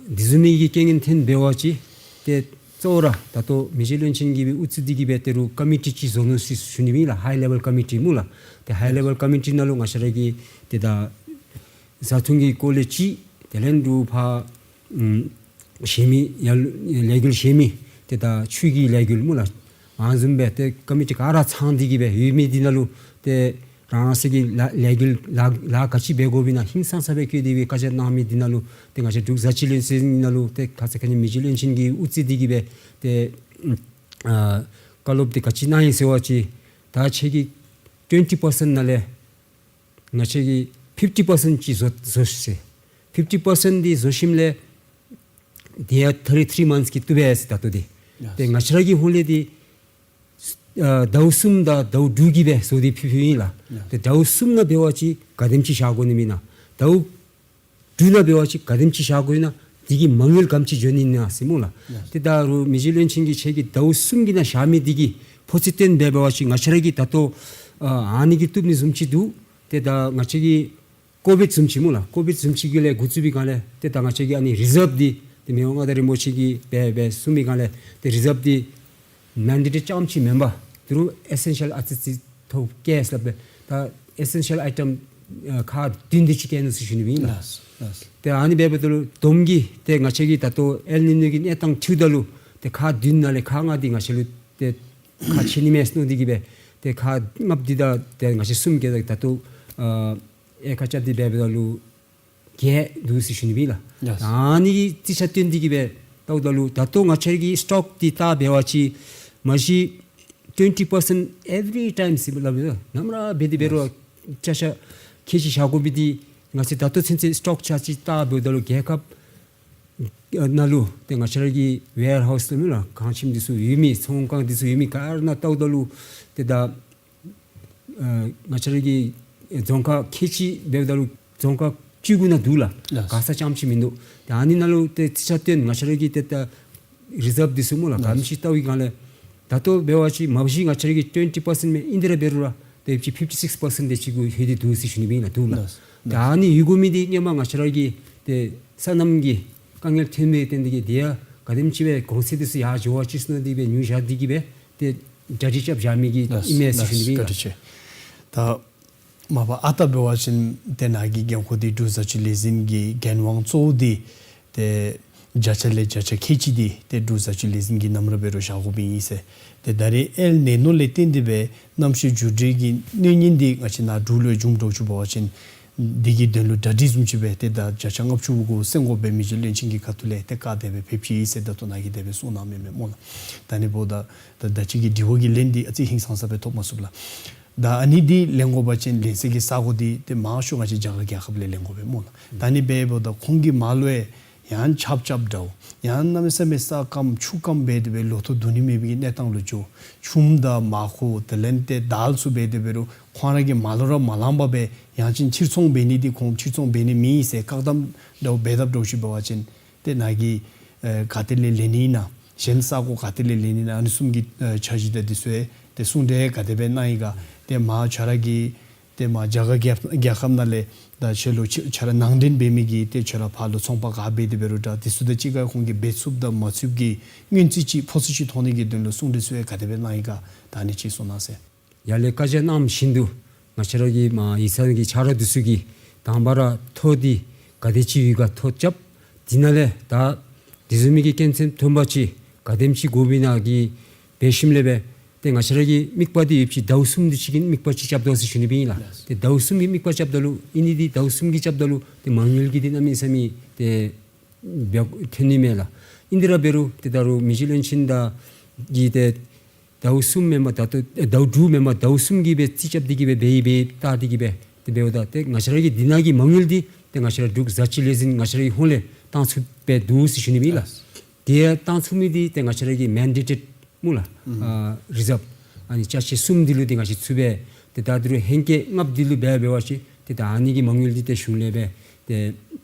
འདི་བཟུམ་མའི་གི་རྐྱེན་ངན་ཐོན་འབད་བ་ཅིན་ཏེ་གཙོ་བོ་ར་ད་ལྟོ་མི་རྗེ་བློན་ཆེན་གྱིས་སྦེ་ཨུ་ཚུགས་འདི་གིས་སྦེ་ད་རུང་ཀོ་མི་ཊི་ཅིག་བཟོ་ནུག་ཟེར་ཞུ་ནི་སྦེ་ཨིན་ལགས། ཧའི་ལེ་བཱལ་ཀོ་མི་ཊི་སྨོ་ལགས། ཏེ་ཧའི་ལེ་བཱལ་ཀོ་མི་ཊི་ནང་ལུ་ང་བཅས་ར་གི་ཏེ་ད་བཟའ་འཐུང་གི་སྐོར་ལས་ཅིག། དེ་ལས་ད་རུང་ཕར་ཨམ་གཞན་མི་ཡང་ལས་འགུལ་གཞན་མི་ཏེ་ད་ཆོས་ཀྱི་ལས་འགུལ་སྨོ་ལགས། ཨ་ནི་བཟུམ་སྦེ་ཏེ་ཀོ་མི་ཊི་ག་ར་ཚང་སྟེ་གི་སྦེ་ཡོད་མི་འདི་ནང་ལུ་ཏེ་རང་རང་སོ་གི་ལཱ་ལས་འགུལ་ལཱ་ལཱ་ག་ཅི་འབད་དགོཔ་ཨིན་ན་ཧིང་སངས་ས་སྦེ་བཀོད་དེ་སྦེ་བཀའ་རྒྱ་གནང་མི་འདི་ནང་ལུ་ཏེ་ང་བཅས་འབྲུག་བཟའ་སྤྱོད་ལས་འཛིན་ནང་ལུ་ཏེ་ཁ་ཙ་ཁ་ཉིནམ་མི་རྗེ་བློན་ཆེན་གྱིས་ཨུ་ཚུགས་འདི་གིས་སྦེ་ཏེ་ཨ་བཀའ་སློབ་འདི་ག་ཅི་གནང་ཡི་ཟེར་བ་ཅིན་ད་ཁྱེད་ཀྱི་ཊུ་ཝེན་ཊི་པར་སེནཊ་ནང་ལས་ང་བཅས་ཀྱིས་ཕིཕ་ཊི་པར་སེནཊ་ཅིག་བཟོ་བཟོ་ཤིག་ཟེར། ཕིཕ་ཊི་པར་སེནཊ་འདི་བཟོ་ཞིནམ་ལས་དེ་ཡང་ཐར་ཊི་ཐི་རི་མནཐས་ཀྱི་བཏུབ་པས་ཟེར། ད་ལྟོ་འདི་ ཡ། ཏེ་ང་བཅས་ར་གི་ཧོང་ལས་འདི་ཨ་ཟླཝ་གསུམ་དང་ཟླཝ་དྲུག་གི་སྦེ་བཟོ་སྟེ་ཕུལ་ཕུལཝ་ཨིན་ལགས། ཡ། ཏེ་ཟླཝ་གསུམ་ནང་འབད་བ་ཅིན་ག་དེམ་ཅིག་བཞག་དགོ་ནི་མེན་ན། ཟླཝ་དྲུག་ནང་འབད་བ་ཅིན་ག་དེམ་ཅིག་བཞག་དགོ་ན། དེ་གི་མ་དངུལ་ག་དེམ་ཅིག་འགྱོ་ནི་ཨིན་ན་ཟེར་སྨོ་ལགས། ཡ། ཏེ་ད་རུང་མི་རྗེ་བློན་ཆེན་གྱིས་ཁྱེད་ཀྱིས་ཟླཝ་གསུམ་གྱི་ནང་བཞག་མི་དེ་གི་ཕོ་ཚོད་སྟོན་འབད་བ་ཅིན་ང་བཅས་ར་གིས་ད་ལྟོ་ཨ་ཨ་ནི་གིས་བཏུབ་ནི་བཟུམ་ཅིག་འདུག། ཏེ་ད་ང་བཅས་ཀྱིས་ཀོ་བིཌ་བཟུམ་ཅིག་སྨོ་ལགས། ཀོ་བིཌ་བཟུམ་ཅིག་གི་ལས་འགོ་བཙུགས་པའི་སྒང་ལས་ཏེ་ད་ང་བཅས་ཀྱི་ཨ་ནི་རི་ཛརབ་འདི་ཏེ་མི་དབང་མངའ་བདག་རིན་པོ་ཆེ་གིས་འབད་འབད་གསུངས་པའི་སྒང་ལས་ཏེ་རི་ཛརབ་འདི་མེན་ཌེ་ཊེཌ་རྐྱངམ་ཅིག་མེན་པར་ཏེ་རུང་ཨེ་སེན་ཤལ་ཨའི་ཊམ་ཚུ་ཐོག་བཀལ་ཟེར་སླབ་སྦེ་ད་ཨེ་སེན་ཤལ་ཨའི་ཊམ་ཨ་ཁག་བདུན་དེ་ཅིག་བཀལ་ནུག་ཟེར་ཞུ་ནི་ཨིན་ལགས། ལགས་ལགས། ཏེ་ཨ་ནི་འབདཝ་ད་ལུ་བསྡོམས་ཀྱིས་ཏེ་ང་བཅས་ཀྱིས་ད་ལྟོ་ཨེལ་ནི་ཉོ་གི་གནས་སྟངས་འཁྱིད་ད་ལུ་ཏེ་ཁག་བདུན་ནང་ལས་ཁག་ལྔ་འདི་ང་བཅས་ལུ་ཏེ་ཁག་ཆེ་ནི་མས་ཟེར་མནོ་སྟེ་གིས་སྦེ་ཏེ་ཁག་ལྔ་འདི་དང་ཏེ་ང་བཅས་གསུམ་བརྒྱད་དང་ད་ལྟོ་ཨ་དབྱེ་ཁག་རྐྱབ་སྟེ་འབདཝ་ད་ལུ་བརྒྱད་འདུག་ཟེར་ཞུ་ནི་ཨིན་ལགས། ཡ། ཨ་ནི་གི་རྩིས་ཆ་སྟོན་ཏེ་གིས་སྦེ་བལྟཝ་ད་ལུ་ད་ལྟོ་ང་བཅས་ཀྱི་སི་ཊོག་འདི་བལྟ་འབད་བ་ཅིན་མ་གཞི་twenty percent every time ཟེར་སླབ་ཡོད། ནམ་ར་འབད་དེ་འབད་རུང་ཡ། ཅ་ཆས་ཁལ་གཅིག་བཞག་དགོ་པའི་འདི་ང་བཅས་ད་ལྟོ་ཚུན་ཚོད་སི་ཊོག་ཆ་ཅིག་བལྟ་འབདཝ་ད་ལུ་རྒྱལ་ཁབ་ནང་ལུ་ཏེ་ང་བཅས་ར་གི་ཝེར་ཧའུསི་ལུ་མེན་ན་ཁང་ཁྱིམ་འདི་ཚུ་ཡོད་མི་ཚོང་ཁང་འདི་ཚུ་ཡོད་མི་ག་ར་ནང་བལྟཝ་ད་ལུ་ཏེ་ད་ཨ་ང་བཅས་ར་གི་རྫོང་ཁག་ཁལ་གཅིག་འབདཝ་ད་ལུ་རྫོང་ཁག་བཅུ་དགུ་ནང་འདུག་ལགས། ལགས། ག་ས་རྐྱངམ་ཅིག་མིན་འདུག། ཏེ་ཨ་ནི་ནང་ལུ་ཏེ་རྩིས་ཆ་སྟོན་ང་བཅས་ར་གི་ཏེ་ད་རི་ཛརབ་འདི་ཚུ་སྨོ་ལགས། ལགས། ག་དེམ་ཅིག་བལྟ་བའི་སྒང་ལས་ད་ལྟོ་འབད་བ་ཅིན་མ་གཞི་ང་བཅས་ར་གི་twenty percent མས། ཨིན་དེ་ར་འབད་རུང་ར་ཏེ་ཅིག་fifty six percent དེ་ཅིག་གུ་ལྷོད་དེ་འདུག་ཟེར་ཞུ་ནི་ཨིན་ལགས། འདུག་ལགས། ལགས། ཏེ་ཨ་ནི་ཡོད་དགོ་མི་འདི་སྔོན་མ་ང་བཅས་ར་གི་ཏེ་སོ་ནམ་གྱི་དཀའ་ངལ་ཐོན་མི་བརྟེན་ཏེ་གིས་དེ་ཡང་ག་དེམ་ཅིག་སྦེ་གོང་ཚད་འདི་ཚུ་ཡར་འགྱོ་བ་ཅིན་ཟེར་མནོ་སྟེ་སྦེ་ཉོ་བཞག་སྟེ་གིས་སྦེ་ཏེ་གྲ་སྒྲིག་རྐྱབ་བཞག་མི་གི་ལགས། ཨིན་མས་ཟེར་ཞུ་ནི་ཨིན་ལགས། བཀའ་དྲིན་ཆེ། ད་མ་པ་ཨ་རྟག་འབད་བ་ཅིན་ཏེ་ནཱ་གི་འགན་ཁུར་འདི་འབྲུག་བཟའ་སྤྱོད་ལས་འཛིན་གྱི་འགན་དབང་གཙོ་བོ་འདི་ཏེ་བརྒྱ་ཆ་ལས་བརྒྱ་ཆ་ཁལ་གཅིག་འདི་ཏེ་འབྲུག་བཟའ་སྤྱོད་ལས་འཛིན་གྱིས་ནམ་ར་འབད་རུང་བཞག་དགོ་པའི་ཨིན་ཟེར། ཏེ་ད་རེས་ཨེལ་ནི་ཉོ་ལས་བརྟེན་ཏེ་སྦེ་གནམ་གཤིས་འགྱུར་འགྲོས་ཀྱི་གནོད་ཉེན་འདི་ང་བཅས་ནཱ་འབྲུག་ལུ་འབྱུངམ་འདྲཝ་ཅིག་འབད་བ་ཅིན་འདི་གི་དོན་ལུ་གྲ་སྒྲིག་བཟུམ་ཅིག་སྦེ་ཏེ་ད་བརྒྱ་ཆ་ལྔ་བཅུ་གུ་སེང་གོ་སྦེ་མི་རྗེ་བློན་ཆེན་གྱི་ཁ་ཐུག་ལས་ཏེ་བཀའ་དེ་སྦེ་ཕེབས་ཅི་ཟེར་ད་ལྟོ་ནཱ་གིས་དེ་སྦེ་གསུངས་གནང་མི་མས་སྨོ་ལགས། ད་ཨ་ནི་འབདཝ་ད་ད་ད་ཅི་གི་དྲི་བ་གི་ལན་འདི་ཨ་ཙི་ཧིང་སངས་ས་སྦེ་ཐོབ་མ་ཚུགས་ལགས། ད་ཨ་ནི་འདི་ལེན་དགོ་པ་ཅིན་ལེན་སའི་གི་ས་གོ་འདི་ཏེ་མང་ཤོས་ང་བཅས་རྒྱ་གར་རྒྱལ་ཁབ་ལས་ལེན་དགོ་པས་སྨོ་ལགས། ད་ཨ་ནི་འབདཝ་ད་ཁོང་གིས་མར་ལུ་ཡང་ཆརཔ་རྐྱབ་འདྲཝ་ཡང་གནམ་མེད་ས་མེད་ས་སྐམ་ཆུ་སྐམ་འབད་དེ་སྦེ་ལོ་ཐོག་བསྡུ་ནི་མེད་པའི་གནས་སྟངས་ལུ་འགྱོ། ཆུམ་དང་མར་ཁུ་དེ་ལས་ཏེ་དལ་ཚུ་འབད་དེ་འབད་རུང་ཁོང་ར་གིས་མར་ལུ་ར་མ་ལངམ་སྦེ་ཡང་ཅིན་ཕྱིར་ཚོང་འབད་ནི་འདི་ཁོང་ཕྱིར་ཚོང་འབད་ནི་མེད་ཟེར་བཀག་དམ་འདྲཝ་འབད་དཔ་འདྲཝ་ཅིག་འབད་བ་ཅིན་ཏེ་ནཱ་གིས་ཨེ་ག་ཏེ་ལས་ལེན་ནི་ཨིན་ན་གཞན་ས་གོ་ག་ཏེ་ལས་ལེན་ནི་ཨིན་ན་ཨ་ནི་བཟུམ་གྱི་ཨེ་འཆར་གཞི་དང་འདི་ཚུ་ཡང་ཏེ་གསུང་གྲོས་ག་དེ་སྦེ་གནང་ཡི་ག། ཏེ་མར་ཁྱོད་ར་གི་ཏེ་མར་རྒྱ་གར་རྒྱལ་རྒྱལ་ཁབ་ནང་ལས་ད་ཁྱོད་ལུ་ཁྱོད་ཁྱོད་ར་ནང་འདྲེན་འབད་མི་གི་ཏེ་ཁྱོད་ར་ཕར་ལུ་ཚོང་པ་ག་འབད་དེ་འབད་རུང་འདྲ་འདི་ཚུ་དང་གཅིག་ཁར་ཁོང་གིས་འབད་ཚུགསཔ་དང་མ་ཚུགསཔ་གི་སྔོན་རྩིས་ཅིག་ཕོ་ཚོད་ཅིག་ཐོབ་ནི་གི་དོན་ལུ་གསུང་གྲོས་ཚུ་ཡང་ག་དེ་སྦེ་གནང་ཡི་ག། ད་ཨ་ནི་ཅིག་གསུང་གནང་ཟེར། ཡར་ལས་བཀའ་རྒྱ་གནངམ་བཞིན་དུ་ང་བཅས་ར་གི་མར་ཡིག་ཚང་གི་ཆ་རོགས་འདི་ཚུ་གིས་དང་པ་ར་ཐོ་འདི་ག་དེ་ཅིག་ཡོད་ག་ཐོ་རྐྱབ། དེ་ནང་ལས་ད་དེ་བཟུམ་མའི་གི་རྐྱེན་ངན་ཐོན་པ་ཅིན་ག་དེམ་ཅིག་དགོ་པས་ན་གི་འབད་ཞིནམ་ལས་སྦེ་ཏེ་ང་བཅས་ར་གི་དམིགས་པ་འདི་ཡོདཔ་ཅིག་ཟླཝ་གསུམ་འདི་ཅིག་གི་དམིགས་པ་ཅིག་རྐྱབ་དོ་ཟེར་ཞུ་ནི་སྦེ་ཨིན་ལགས། ཏེ་ཟླཝ་གསུམ་གྱི་དམིགས་པ་རྐྱབ་ད་ལུ་ཨིན་ནི་འདི་ཟླཝ་གསུམ་གྱི་རྐྱབ་ད་ལུ་ཏེ་མ་དངུལ་གྱི་འདི་གནམ་མེད་ས་མེད་ཏེ་འབད་ཐོན་ནི་མས་ལགས། ཨིན་དེ་ར་འབད་རུང་ཏེ་ད་རུང་མི་རྗེ་བློན་ཆེན་དང་གིས་ཏེ་ཟླཝ་གསུམ་མེན་པར་ད་ལྟོ་ཨེ་ཟླཝ་དྲུག་མེན་པར་ཟླཝ་གསུམ་གྱི་སྦེ་རྩིས་རྐྱབ་སྟེ་གིས་སྦེ་འབད་ཡི་སྦེ་བལྟ་སྟེ་གིས་སྦེ་ཏེ་འབདཝ་ད་ཏེ་ང་བཅས་ར་གི་འདི་ནང་གི་མ་དངུལ་འདི་ཏེ་ང་བཅས་ར་འབྲུག་བཟའ་སྤྱོད་ལས་འཛིན་ང་བཅས་ར་གི་ཧོང་ལས་བཏང་ཚུགས་སྦེ་འདུག་ཟེར་ཞུ་ནི་སྦེ་ཨིན་ལགས། ཏེ་བཏང་ཚུགས་མི་འདི་ཏེ་ང་བཅས་ར་གི་མེན་ཌེ་ཊེཌ་སྨོ་ལགས། ཨ་རི་ཛརབ་ཨ་ནི་ཅ་ཆས་གསུམ་འདི་ལུ་ཏེ་ང་བཅས་ཚུད་སྦེ་ཏེ་ད་འདི་རུང་ཧེང་སྐལ་ལྔཔོ་འདི་ལུ་འབད་འབད་བ་ཅིན་ཏེ་ད་ཨ་ནི་གི་མ་དངུལ་འདི་ཏེ་གཞུང་ལས་སྦེ་ཏེ་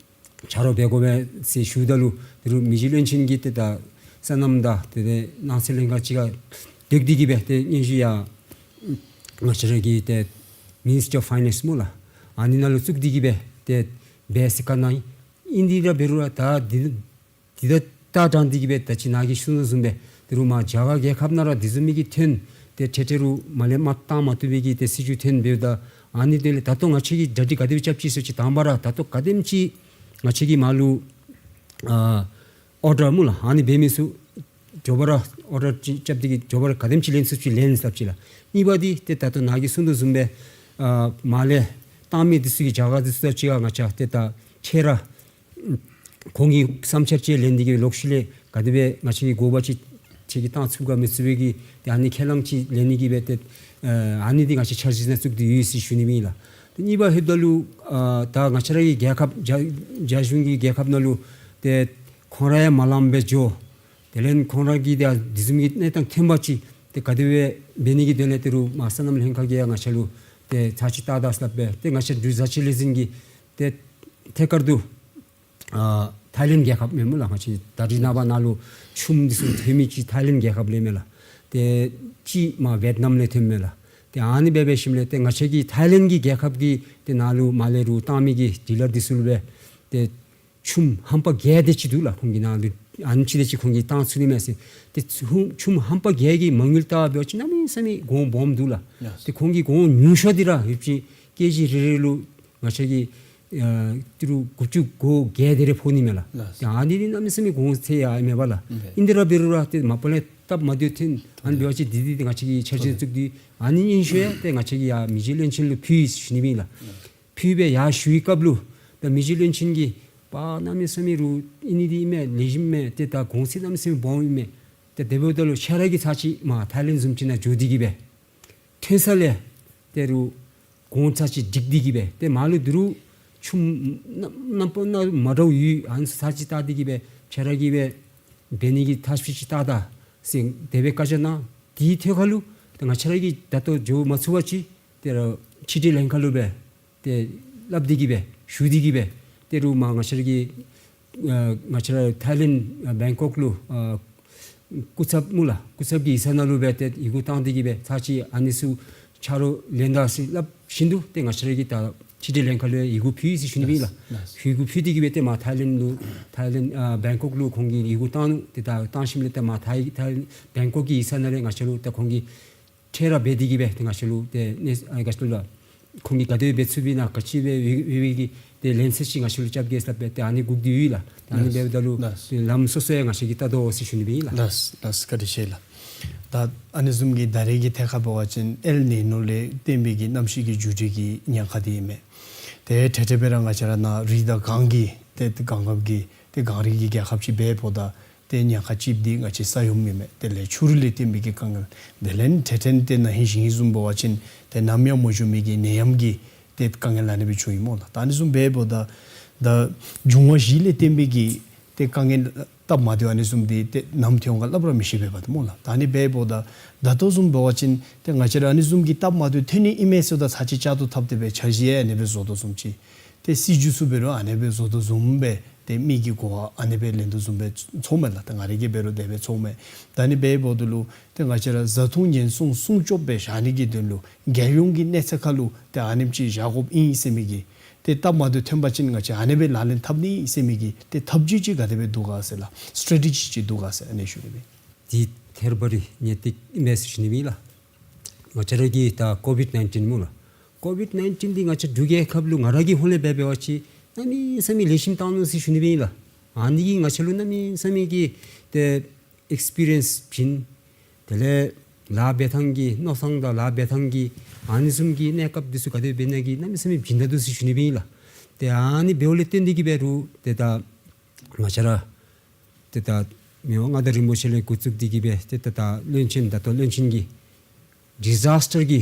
ཆ་རོགས་འབད་དགོ་པས་ཟེར་ཞུཝ་ད་ལུ་དེ་རུང་མི་རྗེ་བློན་ཆེན་གྱིས་ཏེ་ད་སོ་ནམ་དང་ཏེ་ཏེ་ནང་སྲིད་ལྷན་ཁག་གཅིག་ཁར་སྡོད་དེ་གིས་སྦེ་ཏེ་སྙན་ཞུ་ཡང་ང་བཅས་ར་གི་ཏེ་མི་ནིསི་ཊི་ཨོཕ་ཕའི་ནེནསི་སྨོ་ལགས། ཨ་ནི་ནང་ལུ་བཙུགས་ཏེ་གིས་སྦེ་ཏེ་འབད་ཟེར་བཀའ་གནང་ཡི། ཨིན་དེ་ར་འབད་རུང་ར་ད་འདི་འདི་ད་ལྟ་དྲང་སྟེ་གིས་སྦེ་ད་ཅི་ནཱ་གིས་གསུངས་དོ་བཟུམ་སྦེ་དེ་རུང་མར་རྒྱ་གར་རྒྱལ་ཁབ་ནང་ར་དེ་བཟུམ་མའི་གི་ཐོན་ཏེ་ཁྲལ་ཁྲལ་རུང་མ་ལེན་མ་བཏང་མ་བཏུབ་པའི་གི་ཏེ་སྲིད་བྱུས་ཐོན་འབདཝ་ད་ཨ་ནི་དེ་ལས་ད་ལྟོ་ང་བཅས་ཀྱིས་གྲ་སྒྲིག་ག་དེ་སྦེ་རྐྱབ་ཅི་ཟེར་བ་ཅིན་དང་པ་ར་ད་ལྟོ་ག་དེམ་ཅིག་ང་བཅས་ཀྱིས་མར་ལུ་ཨ་ཨོར་ཌར་སྨོ་ལགས་ཨ་ནི་འབད་མི་ཚུ་མགྱོགས་པ་ར་ཨོར་ཌར་ཅིག་རྐྱབ་སྟེ་གིས་མགྱོགས་པ་ར་ག་དེམ་ཅིག་ལེན་ཚུགས་ཅིག་ལེན་ཟེར་ཅིག་ལགས། གཉིས་པ་འདི་ཏེ་ད་ལྟོ་ནཱ་གིས་གསུངས་དོ་བཟུམ་སྦེ་ཨ་མར་ལས་བཏང་མི་འདི་ཚུ་གི་རྒྱ་གར་འདི་ཚུ་དང་གཅིག་ཁར་ང་བཅས་ཏེ་ད་ཁྱེད་ར་ཁོང་གི་བསམ་འཆར་ཅིག་ལེན་ཏེ་གིས་ལོག་ཤུལ་ལས་ག་དེ་སྦེ་ང་བཅས་ཀྱིས་དགོ་པ་ཅིག་ཁྱེད་ཀྱིས་བཏང་ཚུགས་ག་མི་ཚུགས་པའི་གི་ཏེ་ཨ་ནི་ཁས་བླངས་ཅིག་ལེན་ནི་གི་སྦེ་ཏེ་ཨ་ནི་འདི་ང་བཅས་འཆར་གཞི་ནང་བཙུགས་ཏེ་ཡོད་ཟེར་ཞུ་ནི་ཨིན་ལགས། ཏེ་གཉིས་པ་ལྷོདཔ་ད་ལུ་ཨ་ད་ང་བཅས་ར་གི་རྒྱལ་ཁབ་རྒྱ་རྒྱ་གཞུང་གི་རྒྱལ་ཁབ་ནང་ལུ་ཏེ་ཁོང་ར་ཡང་མ་ལངམ་སྦེ་འགྱོ། དེ་ལས་ཁོང་ར་གིས་ཏེ་དེ་བཟུམ་གྱི་གནས་སྟངས་ཐོན་པ་ཅིན་ཏེ་ག་དེ་སྦེ་འབད་ནི་གི་དོན་ལས་ཏེ་རུང་མར་སོ་ནམ་ལྷན་ཁག་གིས་ཡང་ང་བཅས་ལུ་ཏེ་ཚར་གཅིག་བལྟ་ད་ཟེར་སླབ་སྦེ་ཏེ་ང་བཅས་འབྲུག་བཟའ་ཆས་ལས་འཛིན་གྱིས་ཏེ་ཐད་ཀར་དུ་ཨ་ཐའི་ལེནཌ་རྒྱལ་ཁབ་མེན་མས་ལགས། ང་བཅས་ད་རིས་ནངས་པ་ནཱ་ལུ་ཆུམ་འདི་ཚུ་ཐོན་མི་ཅིག་ཐའི་ལེནཌ་རྒྱལ་ཁབ་ལས་མས་ལགས། ཏེ་ཅིག་མར་ཝེཊ་ནམ་ལས་ཐོན་མས་ལགས། ཏེ་ཨ་ནི་སྦེ་འབད་ཞིནམ་ལས་ཏེ་ང་བཅས་ཀྱི་ཐའི་ལེནཌ་གྱི་རྒྱལ་ཁབ་ཀྱི་ཏེ་ནཱ་ལུ་མར་ལས་རུང་བཏང་མི་གི་ཌི་ལར་འདི་ཚུ་ལུ་སྦེ་ཏེ་ཆུམ་ཧམ་པ་བརྒྱད་དེ་ཅིག་འདུག་ལགས། ཁོང་གི་ནང་ལུ་ཨ་ནི་ཅིག་དེ་ཅིག་ཁོང་གིས་བཏང་ཚུགས་ནི་མས་ཟེར། ཏེ་ཆུམ་ཆུམ་ཧམ་པ་བརྒྱད་ཀྱི་མ་དངུལ་བལྟ་བ་ཅིན་གནམ་མེད་ས་མེད་གོང་སྦོམ་འདུག་ལགས། ཡེས། ཏེ་ཁོང་གི་གོང་ཉུང་ཤོས་འདི་ར་ཡོད་ཅིག་ཀེ་ཇི་རེ་རེ་ལུ་ང་བཅས་ཀྱི་ཨ་ཏི་རུ་དགུ་བཅུ་གོ་བརྒྱད་དེ་རེ་ཕོག་ནི་མས་ལགས། ལགས། ཏེ་ཨ་ནི་འདི་གནམ་མེད་ས་མེད་གོང་ཚད་ཡང་མེད་པ་ལགས། ཨིན་ཏེ་ར་འབད་རུང་ར་ཏེ་མ་པ་ལས་སྟབས་མ་བདེཝ་ཐོན་ཨ་ནི་འབད་བ་ཅིན་འདི་འདི་ཏེ་ང་བཅས་ཀྱིས་ཆ་འཇོག་བཙུགས་ཏེ་ཨ་ནི་ཉིན་ཤོས་ཡང་ཏེ་ང་བཅས་ཀྱིས་ཡར་མི་རྗེ་བློན་ཆེན་ལུ་ཕུལ་ཡི་ཟེར་ཞུ་ནི་ཨིན་ལགས། ཕུལ་སྦེ་ཡར་ཞུ་བའི་སྐབས་ལུ་ད་མི་རྗེ་བློན་ཆེན་གྱིས་པ་གནམ་མེད་ས་མེད་རུང་ཨིན་ནི་འདི་ཨིན་མས། ལེགས་ཤོམ་མས། ཏེ་ད་གོང་ཚད་གནམ་མེད་ས་མེད་སྦོམ་ཨིན་མས། ཏེ་དེ་འབདཝ་ད་ལུ་ཁྱེད་ར་གིས་ཚར་གཅིག་མར་ཐའི་ལེནཌ་བཟུམ་ཅིག་ནང་འགྱོ་སྟེ་གི་སྦེ་ཐོན་ས་ལས་ཏེ་རུང་གོང་ཚད་ཅིག་སྒྲིག་སྟེ་གི་སྦེ་ཏེ་མར་ལུ་དེ་རུང་ཆུམ་རྣམ་རྣམ་པ་སྣ་མ་འདྲཝ་ཡོད། ཨ་ནི་ཚར་གཅིག་བལྟ་སྟེ་གི་སྦེ་ཁྱེད་ར་གིས་སྦེ་འབད་ནི་གི་ཐབས་ཤེས་ཅིག་བལྟ་ད་ཟེར་དེ་སྦེ་བཀའ་རྒྱ་གནང་། དེའི་ཐད་ཁར་ལུ་ཏེ་ང་བཅས་ར་གིས་ད་ལྟོ་འགྱོ་མ་ཚུགས་པ་ཅིན་ཏེ་ར་ཕྱི་འབྲེལ་ལྷན་ཁག་ལུ་སྦེ་ཏེ་སླབ་སྟེ་གི་སྦེ་ཞུ་སྟེ་གི་སྦེ་ཏེ་རུང་མར་ང་བཅས་ར་གི་ཨ་ང་བཅས་ར་ཐའི་ལེནཌ་ཨ་བེང་ཀོག་ལུ་ཨ་སྐུ་ཚབ་སྨོ་ལགས། སྐུ་ཚབ་ཀྱི་ཡིག་ཚང་ནང་ལུ་སྦེ་ཏེ་ཡི་གུ་བཏང་སྟེ་གི་སྦེ་ཚར་གཅིག་ཨ་ནི་ཚུ་ཆ་རོགས་ལེན་ད་ཟེར་སླབ་བཞིན་དུ་ཏེ་ང་བཅས་ར་གིས་ད་ཕྱི་འབྲེལ་ལྷན་ཁག་ལུ་ཡི་གུ་ཕུལ་ཡི་ཟེར་ཞུ་ནི་ཨིན་ལགས། ལགས། ཡི་གུ་ཕུལ་ཏེ་གི་སྦེ་ཏེ་མར་ཐའི་ལེནཌ་ལུ་ཐའི་ལེནཌ་ཨ་བེང་ཀོག་ལུ་ཁོང་གིས་ཡི་གུ་བཏང་ནུག། ཏེ་ད་བཏང་ཞིནམ་ལས་ཏེ་མར་ཐའི་ཐའི་བེང་ཀོག་གི་ཡིག་ཚང་ནང་ལས་ང་བཅས་ལུ་ད་ཁོང་གིས་ཁྲལ་ར་འབད་དེ་གི་སྦེ་ཏེ་ང་བཅས་ལུ་ཏེ་ནེ་ཨ་ང་བཅས་ལུ་ཁོང་གིས་ག་དེ་སྦེ་འབད་ཚུགས་པས་ན་ག་ཅི་སྦེ་འབད་འབད་འབད་གི་ཏེ་ལན་གསལ་ཅིག་ང་བཅས་ལུ་རྐྱབ་གེ་ཟེར་སླབ་སྦེ་ཏེ་ཨ་ནི་སྒུག་སྟེ་ཡོད་ལགས། ཏེ་ཨ་ནི་ལགས། འབདཝ་ད་ལུ་ལགས། ཏེ་ལམ་སོ་སོ་ཡང་ང་བཅས་ཀྱིས་བལྟ་དོ་ཟེར་ཞུ་ནི་སྦེ་ཨིན་ལགས། ལགས་ལགས། བཀའ་དྲིན་ཆེ་ལགས། ད་ཨ་ནི་བཟུམ་གྱི་ད་རེས་ཀྱི་ཐད་ཁར་འབད་བ་ཅིན་ཨེལ་ནི་ནོ་ལས་བརྟེན་པའི་གི་གནམ་གཤིས་ཀྱི་འགྱུར་འགྲོས་ཀྱི་ཉེན་ཁ་འདི་ཨིན་མས། ཏེ་ཏེ་ཏེ་སྦེ་ར་ང་བཅས་ར་ནཱ་རི་དང་གངས་ཀྱི་ཏེ་གངས་ཁབ་ཀྱི་ཏེ་གངས་རི་གི་རྒྱལ་ཁབ་ཅིག་འབདཝ་ད་ཏེ་ཉེན་ཁ་ཅིག་འདི་ང་བཅས་ས་ཡོམ་ཨིན་མས། དེ་ལས་ཆུ་རུད་ལས་བརྟེན་པའི་གི་དཀའ་ངལ། དེ་ལས་ཏེ་ཏེ་ཏེ་ན་ཧིང་ཞིང་བཟུམ་འབད་བ་ཅིན་ཏེ་ནམ་ཡང་མ་བྱུང་མི་གི་ནད་ཡམས་ཀྱི་ཏེ་དཀའ་ངལ་ཨ་ནི་སྦེ་བྱུང་ཡི་སྨོ་ལགས། ད་ཨ་ནི་བཟུམ་འབདཝ་ད་ད་འབྱུང་བ་བཞི་ལས་བརྟེན་པའི་གི་ཏེ་དཀའ་ངལ་སྟབས་མ་བདེཝ་ཨ་ནི་བཟུམ་འདི་ཏེ་ནམ་ཐོན་ག་སླབ་ར་མི་ཤེས་པས་པ་ཏེ་སྨོ་ལགས། ད་ཨ་ནི་འབདཝ་ད་ད་ལྟོ་བཟུམ་འབད་བ་ཅིན་ཏེ་ང་བཅས་ར་ཨ་ནི་བཟུམ་གྱི་སྟབས་མ་བདེཝ་ཐོན་ནི་ཨིན་མས་ཟེརཝ་ད་ཚར་གཅིག་བཅའ་དོ་འཐབ་སྟེ་སྦེ་འཆར་གཞི་ཨ་ནི་སྦེ་བཟོ་དོ་བཟུམ་ཅིག་ཏེ་སྲིད་བྱུས་ཚུ་འབད་རུང་ཨ་ནི་སྦེ་བཟོ་དོ་བཟུམ་སྦེ་ཏེ་མི་གི་གོ་བ་ཨ་ནི་སྦེ་ལེན་དོ་བཟུམ་སྦེ་ཚོརཝ་མས་ལགས། ཏེ་ང་རའི་གིས་འབད་རུང་དེ་སྦེ་ཚོརཝ་མས། ད་ཨ་ནི་འབདཝ་ད་ལུ་ཏེ་ང་བཅས་ར་བཟའ་འཐུང་ཉེན་སྲུང་སྲུང་སྐྱོབ་སྦེ་བཞག་ནི་གི་དོན་ལུ་རྒྱལ་ཡོངས་ཀྱི་གནས་ཚད་ཁར་ལུ་ཏེ་ཨ་ནེམ་ཅིག་བཞག་དགོཔ་ཨིན་ཟེར་མི་གི་ཏེ་སྟབས་མ་བདེཝ་ཐོན་པ་ཅིན་ང་བཅས་ཨ་ནི་སྦེ་ལག་ལེན་འཐབ་ནི་ཟེར་མི་གི་ཏེ་ཐབས་བྱུས་ཅིག་ག་དེ་སྦེ་འདུག་ག་ཟེར་ལགས། སི་ཊེ་ཊེ་ཇི་ཅིག་འདུག་ག་ཟེར་ཨ་ནི་ཞུ་ནི་ཨིན། འདི་ཐད་རི་བ་རི་ངེས་ཏིག་ཨིན་མས་ཟེར་ཞུ་ནི་ཨིན་ལགས། ང་བཅས་ར་གི་ད་ཀོ་བིཌ་ནའིན་ཊིན་སྨོ་ལགས། ཀོ་བིཌ་ནའིན་ཊིན་འདི་ང་བཅས་འབྲུག་རྒྱལ་ཁབ་ལུ་ང་ར་གི་ཧོངས་ལས་འབད་འབད་བ་ཅིན་གནམ་མེད་ས་མེད་ལེགས་ཤོམ་བཏང་ནུག་ཟེར་ཞུ་ནི་སྦེ་ཨིན་ལགས། ཨ་ནི་གིས་ང་བཅས་ལུ་གནམ་མེད་ས་མེད་ཀྱི་ཏེ་ཨེགསི་པི་རི་ཡེནསི་བྱིན། དེ་ལས་ལཱ་འབད་ཐངས་ཀྱི་མནོ་བསམ་དང་ལཱ་འབད་ཐངས་ཀྱི་ཨ་ནི་བཟུམ་གྱི་གནས་སྐབས་འདི་ཚུ་ག་དེ་སྦེ་འབད་ནི་གི་གནམ་མེད་ས་མེད་བྱིན་ད་ནུག་ཟེར་ཞུ་ནི་སྦེ་ཨིན་ལགས། ཏེ་ཨ་ནི་འབདཝ་ལས་བརྟེན་ཏེ་གི་འབད་རུང་ཏེ་ད་ང་བཅས་ར་ཏེ་ད་མི་དབང་མངའ་བདག་རིན་པོ་ཆེ་ལས་འགོ་བཙུགས་ཏེ་གི་སྦེ་ཏེ་ད་ད་བློན་ཆེན་ད་ལྟོ་བློན་ཆེན་གྱིས་ཌི་ཛཱས་ཊར་གྱི་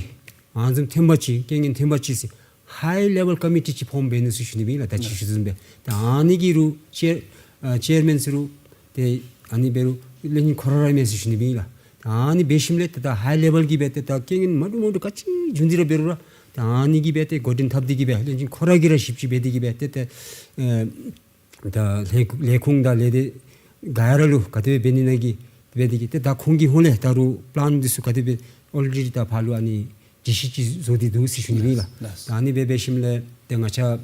ཨ་ནི་བཟུམ་ཐོན་པ་ཅིན་རྐྱེན་ངན་ཐོན་པ་ཅིན་ཟེར་ཧའི་ལེ་བཱལ་ཀོ་མི་ཊི་ཅིག་ཕོམ་འབད་ནུག་ཟེར་ཞུ་ནི་སྦེ་ཨིན་ལགས། ད་ཅི་ཞུ་བཟུམ་སྦེ་ད་ཨ་ནི་གི་རུང་ཅེར་ཨ་ཅེར་མེན་ཟེར་རུང་ཏེ་ཨ་ནི་འབད་རུང་བློན་ཆེན་ཁོ་ར་ར་ཨིན་མས་ཟེར་ཞུ་ནི་སྦེ་ཨིན་ལགས། ད་ཨ་ནི་འབད་ཞིནམ་ལས་ཏེ་ད་ཧའི་ལེ་བཱལ་གྱི་སྦེ་ཏེ་ད་རྐྱེན་ངན་མ་འདྲཝ་མ་འདྲཝ་ག་ཅི་བྱུང་སྟེ་ར་འབད་རུང་ར་ད་ཨ་ནི་གི་སྦེ་ཏེ་འགོ་འདྲེན་འཐབ་སྟེ་གི་སྦེ་བློན་ཆེན་ཁོ་ར་གིས་ར་ཞིབ་དཔྱད་འབད་དེ་གི་སྦེ་ཏེ་ཏེ་ཨེ་ད་ལས་ལས་ཁུངས་དང་ལས་སྡེ་ག་ར་ལུ་ག་དེ་སྦེ་འབད་ནི་ཨིན་ན་གི་འབད་དེ་གི་ཏེ་ད་ཁོང་གི་ཧོངས་ལས་ད་རུང་པི་ལཱན་འདི་ཚུ་ག་དེ་སྦེ་ཨོལ་རེ་ཌི་ད་ཕར་ལུ་ཨ་ནི་སྒྲིག་གཞི་ཅིག་བཟོ་སྟེ་འདུག་ཟེར་ཞུ་ནི་ཨིན་ལགས། ལགས། ད་ཨ་ནི་སྦེ་འབད་ཞིནམ་ལས་ཏེ་ང་བཅས་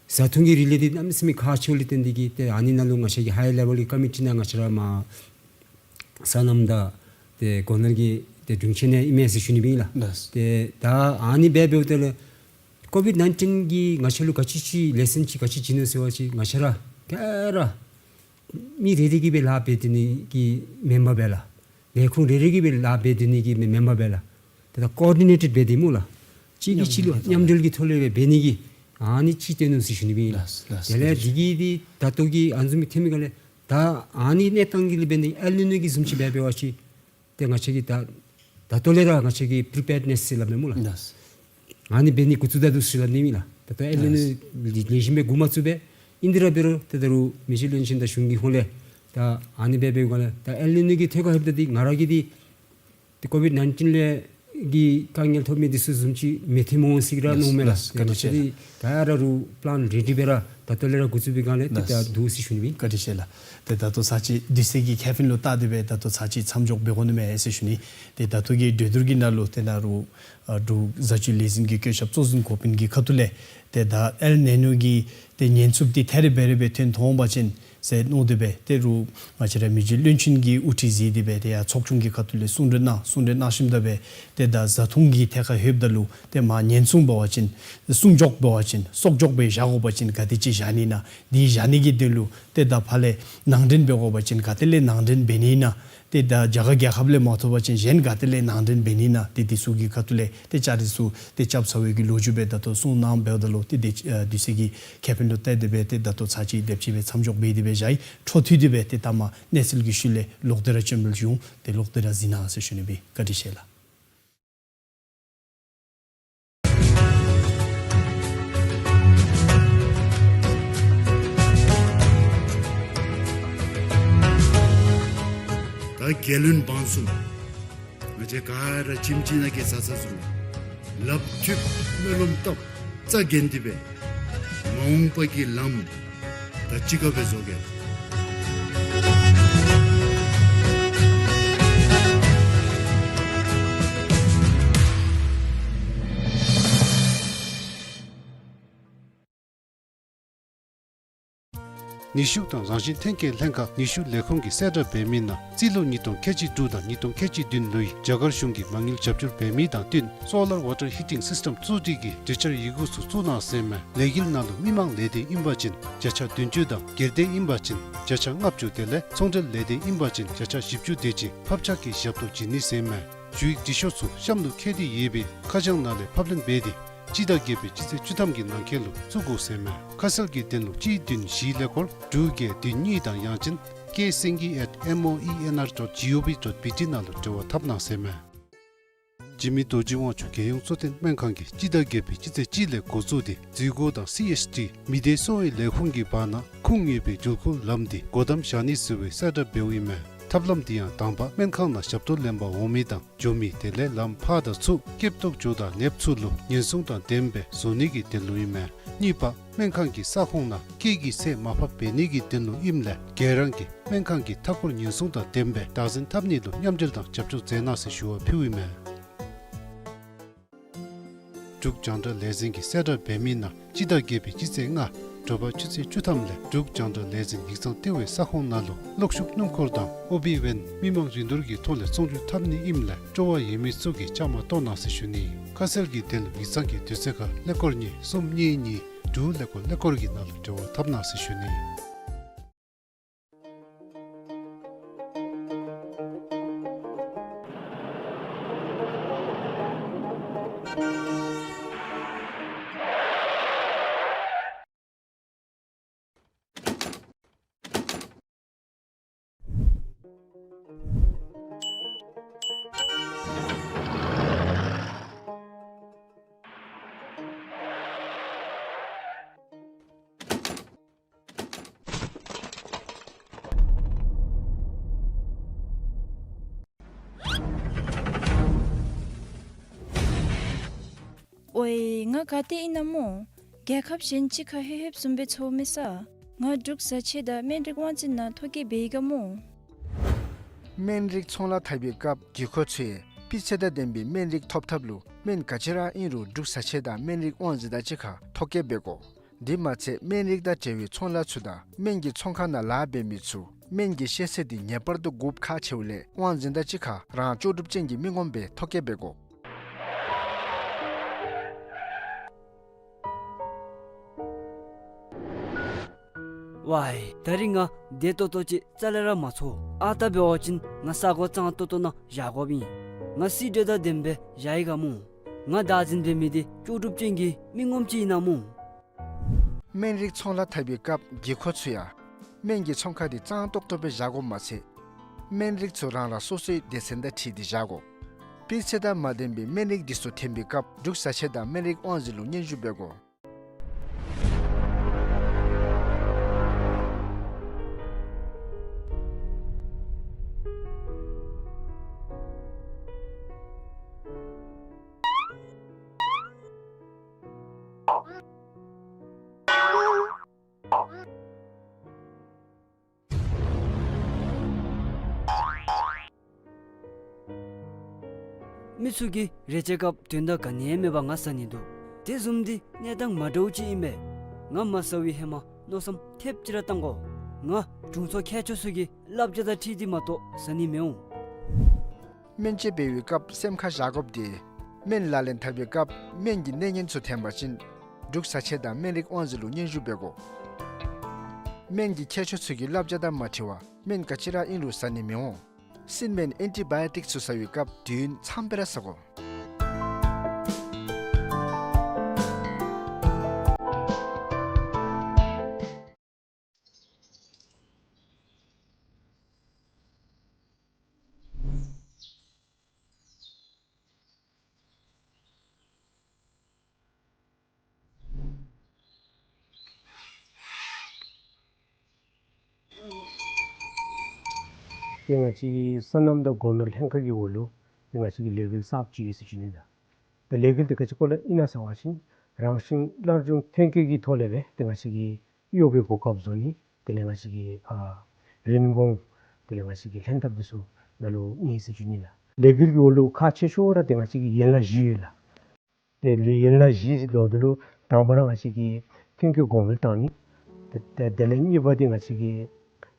བཟའ་འཐུང་གི་རིགས་ལས་འདི་གནམ་མེད་ས་མེད་ཁག་ཆེཝ་ལས་བརྟེན་ཏེ་གི་ཏེ་ཨ་ནི་ནང་ལུ་ང་བཅས་ཀྱི་ཧའི་ལེ་བཱལ་གྱི་ཀོ་མི་ཊི་ནང་ང་བཅས་ར་མར་སོ་ནམ་དང་ཏེ་སྒོ་ནོར་གྱི་ཏེ་དྲུང་ཆེན་ཡང་ཨིན་མས་ཟེར་ཞུ་ནི་སྦེ་ཨིན་ལགས། ལགས། ཏེ་ད་ཨ་ནི་སྦེ་འབདཝ་ད་ལུ་ཀོ་བིཌ་ནའིན་ཊིན་གྱིས་ང་བཅས་ལུ་ག་ཅི་ཅིག་ལེ་སོན་ཅིག་ག་ཅི་བྱིན་ནུག་ཟེར་བ་ཅིན་ང་བཅས་ར་ག་ར་མི་རེ་རེ་གིས་སྦེ་ལཱ་འབད་སྡོད་ནི་གི་མེན་པར་སྦེ་ལགས། ལས་ཁུངས་རེ་རེ་གིས་སྦེ་ལཱ་འབད་སྡོད་ནི་གི་མེན་པར་སྦེ་ལགས། ཏེ་ད་ཀོ་ཨོར་ཌི་ནེ་ཊེཌ་འབད་དེ་སྨོ་ལགས། གཅིག་གིས་གཅིག་ལུ་མཉམ་འབྲེལ་གྱི་ཐོག་ལས་སྦེ་འབད་ནི་གི་ཨ་ནི་ཅིག་བཏོན་ནུག་ཟེར་ཞུ་ནི་སྦེ་ཨིན་ལགས། ལགས། དེ་ལས་དེ་གིས་འདི་ད་ལྟོ་གི་ཨ་ནི་བཟུམ་མའི་ཐོན་མི་ག་ལས་ད་ཨ་ནི་གནས་སྟངས་ཀྱི་ལས་འབད་ནི་ཨེལ་ནི་ནོ་གི་བཟུམ་ཅིག་འབད་འབད་བ་ཅིན་ཏེ་ང་བཅས་ཀྱིས་ད་ད་ལྟོ་ལས་ར་ང་བཅས་ཀྱིས་པི་རི་པེརཌ་ནེསི་ཟེར་སླབ་མས་སྨོ་ལགས། ལགས། ཨ་ནི་འབད་ནི་འགོ་བཙུགས་ད་འདུག་ཟེར་སླབ་ནི་ཨིན་ལགས། ད་ལྟོ་ཨེལ་ནི་ནོ་ལེགས་ཤོམ་སྦེ་འགོ་མ་བཙུགས་པས། ཨིན་ཏེ་ར་འབད་རུང་ཏེ་ད་རུང་མི་རྗེ་བློན་ཆེན་དང་གཞུང་གི་ཧོངས་ལས་ ད་ཨ་ནི་སྦེ་འབད་བའི་སྒང་ལས་ད་ཨེལ་ནི་ནོ་གི་ཐད་ཁར་ལྷོདཔ་ད་འདི་ང་ར་གིས་འདི་ཏེ་ཀོ་ཝིཌ་ནའིན་ཊིན་ལས་ཀྱི་དཀའ་ངལ་ཐོབ་མི་འདི་ཚུ་བཟུམ་ཅིག་མི་ཐོན་སྨོ་ཟེར་ར་ལགས་མནོཝ་མས་ལགས། ལགས། བཀའ་དྲིན་ཆེ་ལགས། ད་ར་རུང་པི་ལཱན་རེ་ཌི་སྦེ་ར་ད་ལྟོ་ལས་ར་འགོ་བཙུགས་པའི་སྒང་ལས་ཏེ་ལགས། ད་འདུག་ཟེར་ཞུ་ནི་ཨིན། བཀའ་དྲིན་ཆེ་ལགས། ཏེ་ད་ལྟོ་ཚར་གཅིག་དུས་ཚོད་ཀྱི་ཁེ་ཕན་ལུ་བལྟ་སྟེ་སྦེ་ད་ལྟོ་ཚར་གཅིག་མཚམས་འཇོག་འབད་དགོ་ནི་མས་ཟེར་ཞུ་ནི། ཏེ་ད་ལྟོ་གི་གྲོས་བསྡུར་གྱི་ནང་ལུ་ཏེ་ནཱ་རུང་ཨ་འབྲུག་བཟའ་སྤྱོད་ལས་འཛིན་གྱི་བཀོད་ཁྱབ་གཙོ་འཛིན་འགོ་དཔོན་གྱི་ཁ་ཐུག་ལས་ཏེ་ད་ཨེལ་ནི་ནོ་གི་ཏེ་ཉེན་ཚབས་འདི་ཐད་རི་བེ་རི་སྦེ་ཐོན་ཐོན་པ་ཅིན་ཟེར་མནོ་སྟེ་སྦེ་ཏེ་རུང་ང་བཅས་ར་མི་རྗེ་བློན་ཆེན་གྱིས་དབུ་ཁྲིད་བཟུང་སྟེ་སྦེ་ཏེ་ཡར་ཚོགས་ཆུང་གི་ཁ་ཐུག་ལས་གསུང་གྲོས་གནང་། གསུང་གྲོས་གནང་ཞིནམ་ད་སྦེ་ཏེ་ད་བཟའ་འཐུང་གི་ཐད་ཁར་ལྷོདཔ་ད་ལུ་ཏེ་མར་ཉེན་སྲུང་འབད་བ་ཅིན་སྲུང་སྐྱོབ་འབད་བ་ཅིན་གསོག་འཇོག་སྦེ་བཞག་དགོ་པ་ཅིན་ག་དེ་ཅིག་བཞག་ནི་ཨིན་ན། འདི་བཞག་ནི་གི་དོན་ལུ་ཏེ་ད་ཕར་ལས་ནང་འདྲེན་འབད་དགོ་པ་ཅིན་ག་ཏེ་ལས་ནང་འདྲེན་འབད་ནི་ཨིན་ན། ཏེ་ད་རྒྱ་གར་རྒྱལ་ཁབ་ལས་མ་ཐོབ་པ་ཅིན་གཞན་ག་ཏེ་ལས་ནང་འདྲེན་འབད་ནི་ཨིན་ན། ཏེ་འདི་ཚུ་གི་ཁ་ཐུག་ལས་ཏེ་བཅའ་སྒྲིག་ཚུ་ཏེ་རྐྱབ་ཚར་བའི་གི་ལོ་རྒྱུས་སྦེ་ད་ལྟོ་གསུང་གནང་འབདཝ་ད་ལུ་ཏེ་དུས་ཨ་དུས་ཚོད་ཀྱི་ཁེ་ཕན་ལུ་བལྟ་སྟེ་སྦེ་ཏེ་ད་ལྟོ་ཚར་གཅིག་དེམ་ཅིག་སྦེ་མཚམས་འཇོག་འབད་དེ་སྦེ་བཞག་ཡི། འཕྲོ་མཐུད་དེ་སྦེ་ཏེ་ད་མར་གནས་ཚུལ་གྱི་ཤུལ་ལས་ལོག་སྟེ་ར་བྱོན་པར་འོང་། ཏེ་ལོག་སྟེ་ར་གཟིགས་གནང་ཟེར་ཞུ་ནི་ཨིན། བཀའ་དྲིན་ཆེ་ལགས། ད་རྒྱལ་བློན་འབངས་གསུམ་ང་བཅས་ག་ར་ཁྱིམ་གཅིག་ནང་གི་བཟའ་ཚང་ཚུ་ལུ་ལགཔ་མཐུད་སྨོན་ལམ་བཏབ། རྩ་འགེངས་ཏེ་སྦེ་མ་འོངས་པ་གི་ལམ་ད་གཅིག་ཁར་སྦེ་བཟོ་གེ། ནུས་ཤུགས་དང་རང་བཞིན་ཐོན་སྐྱེད་ལྷན་ཁག་ནུས་ཤུགས་ལས་ཁུངས་ཀྱིས་གསལ་བསྒྲགས་འབད་མི་ནང་རྩིས་ལོ་ཉིས་སྟོང་ཁལ་གཅིག་དྲུག་དང་ཉིས་སྟོང་ཁལ་གཅིག་བདུན་ལོའི་རྒྱ་གར་གཞུང་གི་མ་དངུལ་རྒྱབ་སྐྱོར་འབད་མི་དང་བསྟུན་སོ་ལར་ཝ་ཊར་ཧི་ཊིང་སིསི་ཊམ་བཙུགས་སྒྲིག་གི་གྲོས་འཆར་ཡི་གུ་ཚུ་བཙུགས་གནང་ཟེར་མས། ལས་འགུལ་ནང་ལུ་མི་མང་ལས་སྡེ་ཨིན་པ་ཅིན་བརྒྱ་ཆ་བདུན་ཅུ་དང་སྒེར་སྡེ་ཨིན་པ་ཅིན་བརྒྱ་ཆ་ལྔ་བཅུ་དེ་ལས་ཚོང་འབྲེལ་ལས་སྡེ་ཨིན་པ་ཅིན་བརྒྱ་ཆ་བཞི་བཅུ་དེ་ཅིག་ཕབ་ཆག་གི་ཞབས་ཏོག་བྱིན་ནི་ཟེར་མས། ཞུ་ཡིག་འབྲི་ཤོག་ཚུ་གཤམ་ལུ་བཀོད་དེ་ཡོད་པའི་ཁ་བྱང་ནང་ལས་ཕབ་ལེན་འབད་དེ་སྤྱི་ཟླ་བརྒྱད་པའི་སྤྱི་ཚེས་བཅུ་ཐམ་གྱི་ནང་འཁོད་ལུ་བཙུགས་དགོ་ཟེར་མས། ཁ་གསལ་གྱི་དོན་ལུ་གཅིག་བདུན་བཞི་ཀླད་ཀོར་དྲུག་བརྒྱད་བདུན་གཉིས་དང་ཡང་ཅིན་ཀེ་སེང་གེ་at M O E N R dot G O V dot B T ནང་ལུ་འབྲེལ་བ་འཐབ་གནང་ཟེར་མས། འཇིགས་མེད་རྡོ་རྗེ་དབང་ཕྱུག་རྒྱལ་ཡོངས་གཙོ་བསྟེན་སྨན་ཁང་གིས་སྤྱི་ཟླ་བརྒྱད་པའི་སྤྱི་ཚེས་གཅིག་ལས་འགོ་བཙུགས་ཏེ་འཛུལ་སྒོ་དང་སི་ཨེཆ་ཌི་མི་སྡེ་གསོ་བའི་ལས་ཁུངས་ཀྱི་བར་ན་ཁུངས་ཡོད་པའི་འགྲུལ་འཁོར་ལམ་འདི་སྒོ་བསྡམ་བཞག་ནི་ཟེར་བའི་གསལ་བསྒྲགས་འབདཝ་ཨིན་མས། ཐབས་ལམ་འདི་ཡང་དང་པ་སྨན་ཁང་ནང་ཞབས་ཏོག་ལེན་པར་འོང་མི་དང་འགྱོ་མི་དེ་ལས་ལམ་ཕར་དང་ཚུར་སྐྱེབ་ཏོག་ཇོ་དང་ནདཔ་ཚུ་ལུ་ཉེན་སྲུང་དང་ལྡནམ་སྦེ་བཟོ་ནི་གི་དོན་ལུ་ཨིན་མས། གཉིས་པ་སྨན་ཁང་གི་ས་ཁོངས་ནང་སྐད་ཀྱི་ཚད་མར་ཕབ་འབད་ནི་གི་དོན་ལུ་ཨིནམ་ལས་ག་ར་གིས་སྨན་ཁང་གི་མཐའ་འཁོར་ཉེན་སྲུང་དང་ལྡནམ་སྦེ་བདག་འཛིན་འཐབ་ནི་ལུ་མཉམ་འབྲེལ་དང་རྒྱབ་སྐྱོར་མཛད་གནང་ཟེར་ཞུ་བ་ཕུལཝ་ཨིན་མས། འབྲུག་རྒྱང་བསྒྲགས་ལས་འཛིན་གྱིས་གསལ་བསྒྲགས་འབད་མི་ནང་སྤྱི་ཟླ་བརྒྱད་པའི་སྤྱི་ཚེས་ལྔ་དྲོ་པ་ཆུ་ཚོད་བཅུ་ཐམ་ལས་འབྲུག་རྒྱང་བསྒྲགས་ལས་འཛིན་ཡིག་ཚང་ལྟེ་བའི་ས་ཁོངས་ནང་ལུ་གློག་ཤུགས་སྣུམ་འཁོར་དང་ཨོ་བི་ཝེན་མི་མང་རིན་བསྡུར་གྱི་ཐོག་ལས་ཚོང་སྒྱུར་འཐབ་ནི་ཨིནམ་ལས་སྤྲོ་བ་ཡོད་མི་ཚུ་གིས་བཅའ་མར་གཏོགས་གནང་ཟེར་ཞུ་ནི། ཁ་གསལ་གྱི་དོན་ལུ་ཡིག་ཚང་གི་དུས་ཚོད་ཁར་ཀླད་ཀོར་གཉིས་གསུམ་གཉིས་གཉིས་དྲུག་ཀླད་ཀོར་ཀླད་ཀོར་གྱི་ནང་ལུ་འབྲེལ་བ་འཐབ་གནང་ཟེར་ཞུ་ནི། ཨོའི་ང་ག་ཏེ་ཨིན་ན་སྨོ། རྒྱལ་ཁབ་གཞན་ཅིག་ཁར་ལྷོད་ལྷོདཔ་བཟུམ་སྦེ་ཚོར་མས་ས། ང་འབྲུག་བཟའ་ཆས་དང་སྨན་རིགས་དབང་འཛིན་ནང་ཐོ་བཀོད་འབད་ཡི་ག་སྨོ། སྨན་རིགས་ཚོང་ལཱ་འཐབ་པའི་སྐབས་དགོས་མཁོ་ཚུ་ཡང་སྤུས་ཚད་དང་ལྡན་པའི་སྨན་རིགས་ཐོབ་ཐབས་ལུ་སྨན་ག་ཅི་ར་ཨིན་རུང་འབྲུག་བཟའ་ཆས་དང་སྨན་རིགས་དབང་འཛིན་དང་གཅིག་ཁར་ཐོ་བཀོད་འབད་དགོ། དེ་མ་ཚད་སྨན་རིགས་དང་འབྲེལ་བའི་ཚོང་ལཱ་ཚུ་དང་སྨན་གྱི་ཚོང་ཁང་ནང་ལཱ་འབད་མི་ཚུ་སྨན་གྱི་ཤེས་ཚད་འདི་ངེས་པར་དུ་དགོཔ་ཁག་ཆེཝ་ལས་དབང་འཛིན་དང་གཅིག་ཁར་རང་ལྕོགས་གྲུབ་ཅན་གྱི་མི་ངོམ་སྦེ་ཐོ་བཀོད་འབད་དགོ། ཝའི་ད་རིས་ང་བདེ་ཏོག་ཏོ་ཅིག་རྩ་ལས་ར་མ་ཚོར། ཨ་རྟག་འབད་བ་ཅིན་ང་ས་གོ་གཙང་ཏོག་ཏོ་ནང་བཞག་དགོཔ་ཨིན། ང་སི་ཌི་དང་ལྡནམ་སྦེ་བཞག་ཡི་ག་སྨོ། ང་བདག་འཛིན་འབད་མི་འདི་ལྕོགས་གྲུབ་ཅན་གྱི་མི་ངོམ་ཅིག་ཨིན་ན་སྨོ། སྨན་རིགས་ཚོང་ལཱ་འཐབ་པའི་སྐབས་དགོས་མཁོ་ཚུ་ཡང་སྨན་གྱི་ཚོང་ཁང་འདི་གཙང་ཏོག་ཏོ་སྦེ་བཞག་དགོཔ་མ་ཚད་སྨན་རིགས་ཚུ་རང་རང་སོ་སོའི་སྡེ་ཚན་དང་འཁྲིལ་ཏེ་བཞག་དགོ། སྤུས་ཚད་དང་མ་ལྡན་པའི་སྨན་རིགས་འདི་ཚུ་ཐོན་པའི་སྐབས་འབྲུག་བཟའ་ཆས་དང་སྨན་རིགས་དབང་འཛིན་ལུ་སྙན་ཞུ་འབད་དགོ། མི་ཚུ་གིས་རེ་ཆེ་སྐབས་དོན་དག་ག་ནི་ཡང་མེད་པར་ང་ཟ་ནི་འདུག། དེ་བཟུམ་འདི་གནས་སྟངས་མ་འདྲཝ་ཅིག་ཨིན་པས། ང་མ་ཟ་བའི་ཧེ་མ་མནོ་བསམ་ཐེབས་ཅིག་ར་བཏང་དགོ། ང་དྲུང་འཚོ་མཁས་མཆོག་ཚུ་གི་བསླབ་བྱ་དང་འཁྲིལ་ཏེ་མ་གཏོགས་ཟ་ནི་མི་འོང་། སྨན་དཔྱད་འབད་བའི་སྐབས་སེམས་ཁར་བཞག་དགོཔ་འདི་སྨན་ལག་ལེན་འཐབ་པའི་སྐབས་སྨན་གྱི་གནས་ངན་ཚུ་འཐེན་པ་ཅིན་འབྲུག་བཟའ་ཆས་དང་སྨན་རིགས་དབང་འཛིན་ལུ་སྙན་ཞུ་འབད་དགོ། སྨན་གྱི་མཁས་མཆོག་ཚུ་གི་བསླབ་བྱ་དང་མ་འཁྲིལ་བར་སྨན་ག་ཅི་ར་ཨིན་རུང་ཟ་ནི་མི་འོང་། སྲིན་སྨན་ཨེན་ཊི་བཱ་ཡོ་ཊིཀ་ཚུ་ཟ་བའི་སྐབས་དུས་ཡུན་འཚམས་སྦེ་ར་ཟ་དགོ། ཏེ་ང་བཅས་ཀྱི་སོ་ནམ་དང་སྒོ་ནོར་ལྷན་ཁག་གི་འོག་ལུ་ཏེ་ང་བཅས་ཀྱི་ལས་འགུལ་གསརཔ་ཅིག་ཡོད་ཟེར་ཞུ་ནི་ལགས། ཏེ་ལས་འགུལ་འདི་ག་ཅི་སྐོར་ལས་ཨིན་ན་ཟེར་བ་ཅིན་རང་བཞིན་སླར་འབྱུང་ཐོན་སྐྱེད་ཀྱི་ཐོག་ལས་སྦེ་ཏེ་ང་བཅས་ཀྱི་གཡོག་པའི་གོ་སྐབས་བཟོ་ནི། དེ་ལས་ང་བཅས་ཀྱི་ཨ་རིན་གོང་དེ་ལས་ང་བཅས་ཀྱི་ལྷན་ཐབས་འདི་ཚུ་ནང་ལུ་ཨིན་ཟེར་ཞུ་ནི་ལགས། ལས་འགུལ་གྱི་འོག་ལུ་ཁག་ཆེ་ཤོས་ར་ཏེ་ང་བཅས་ཀྱི་ཡན་ལག་བཞི་ཡོད་ལགས། ཏེ་ལས་ཡན་ལག་བཞི་ཟེར་དོ་འདི་ལུ་དང་པ་ར་ང་བཅས་ཀྱི་ཐོན་སྐྱེད་གོང་འཕེལ་བཏང་ནི། ཏེ་ཏེ་དེ་ལས་གཉིས་པ་འདི་ང་བཅས་ཀྱི་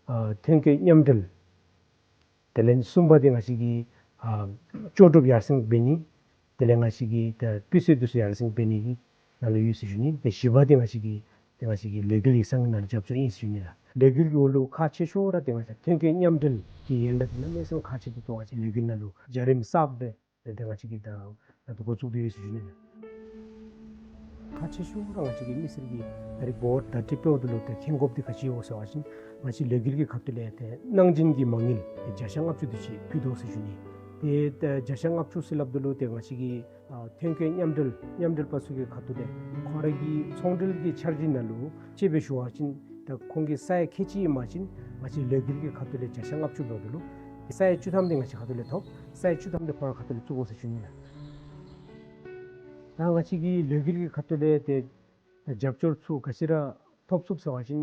ཨ་ཐོན་སྐྱེད་མཉམ་འབྲེལ། དེ་ལས་གསུམ་པ་འདི་ང་བཅས་ཀྱི་ཨ་ལྕོགས་གྲུབ་ཡར་སེང་འབད་ནི། དེ་ལས་ང་བཅས་ཀྱི་ཏེ་སྤུས་ཚད་འདི་ཚུ་ཡར་སེང་འབད་ནི་གི་ནང་ལུ་ཡོད་ཟེར་ཞུ་ནི། ཏེ་བཞི་པ་འདི་ང་བཅས་ཀྱི་ཏེ་ང་བཅས་ཀྱི་ལས་འགུལ་ཡིག་ཚང་གི་ནང་ལུ་རྒྱབ་སྐྱོར་ཨིན་ཟེར་ཞུ་ནི་ལགས། ལས་འགུལ་གྱི་འོག་ལུ་ཁག་ཆེ་ཤོས་ར་ཏེ་ང་བཅས་ཐོན་སྐྱེད་མཉམ་འབྲེལ་གྱི་ཡན་ལག་འདི་གནམ་མེད་ས་མེད་ཁག་ཆེ་ཏོག་ཏོ་ང་བཅས་ལས་འགུལ་ནང་ལུ་བརྒྱུད་རིམ་གསརཔ་སྦེ་ཏེ་ཏེ་ང་བཅས་ཀྱིས་ད་ད་ལྟོ་འགོ་བཙུགས་ཏེ་ཡོད་ཟེར་ཞུ་ནི་ལགས། ཁག་ཆེ་ཤོས་ར་ང་བཅས་ཀྱི་མི་སེར་གྱིས་ད་རེས་འབོ་བར་བརྡ་སྤྲོད་འབདཝ་ད་ལུ་ཏེ་མཁྱེན་དགོཔ་འདི་ག་ཅི་ཡོད་ཟེར་བ་ཅིན་ང་བཅས་ལས་འགུལ་གྱི་ཁ་ཐུག་ལས་ཏེ་གནང་སྦྱིན་གྱི་མ་དངུལ་ཏེ་བརྒྱ་ཆ་ལྔ་བཅུ་དེ་ཅིག་ཕུལ་དོ་ཟེར་ཞུ་ནི། ཏེ་ཏེ་བརྒྱ་ཆ་ལྔ་བཅུ་ཟེར་སླབ་ད་ལུ་ཏེ་ང་བཅས་ཀྱི་ཨ་ཐོན་སྐྱེད་མཉམ་འབྲེལ་མཉམ་འབྲེལ་པ་ཚུ་གི་ཁ་ཐུག་ལས་ཁོང་ར་གི་ཚོང་འབྲེལ་གྱི་འཆར་གཞི་ནང་ལུ་དཔྱེ་སྦེ་ཞུ་བ་ཅིན་ད་ཁོང་གི་ས་ཡ་ཁལ་གཅིག་ཨིན་པ་ཅིན་ང་བཅས་ལས་འགུལ་གྱི་ཁ་ཐུག་ལས་བརྒྱ་ཆ་ལྔ་བཅུ་འབདཝ་ད་ལུ་ས་ཡ་བཅུ་ཐམ་འདི་ང་བཅས་ཁ་ཐུག་ལས་ཐོབ། ས་ཡ་བཅུ་ཐམ་འདི་ཁོང་ར་ཁ་ཐུག་ལས་བཙུགས་དགོ་ཟེར་ཞུ་ནི་ལགས། ད་ང་བཅས་ཀྱི་ལས་འགུལ་གྱི་ཁ་ཐུག་ལས་ཏེ་རྒྱབ་སྐྱོར་ཚུ་ག་ཅི་ར་ཐོབ་ཚུགས་ཟེར་བ་ཅིན་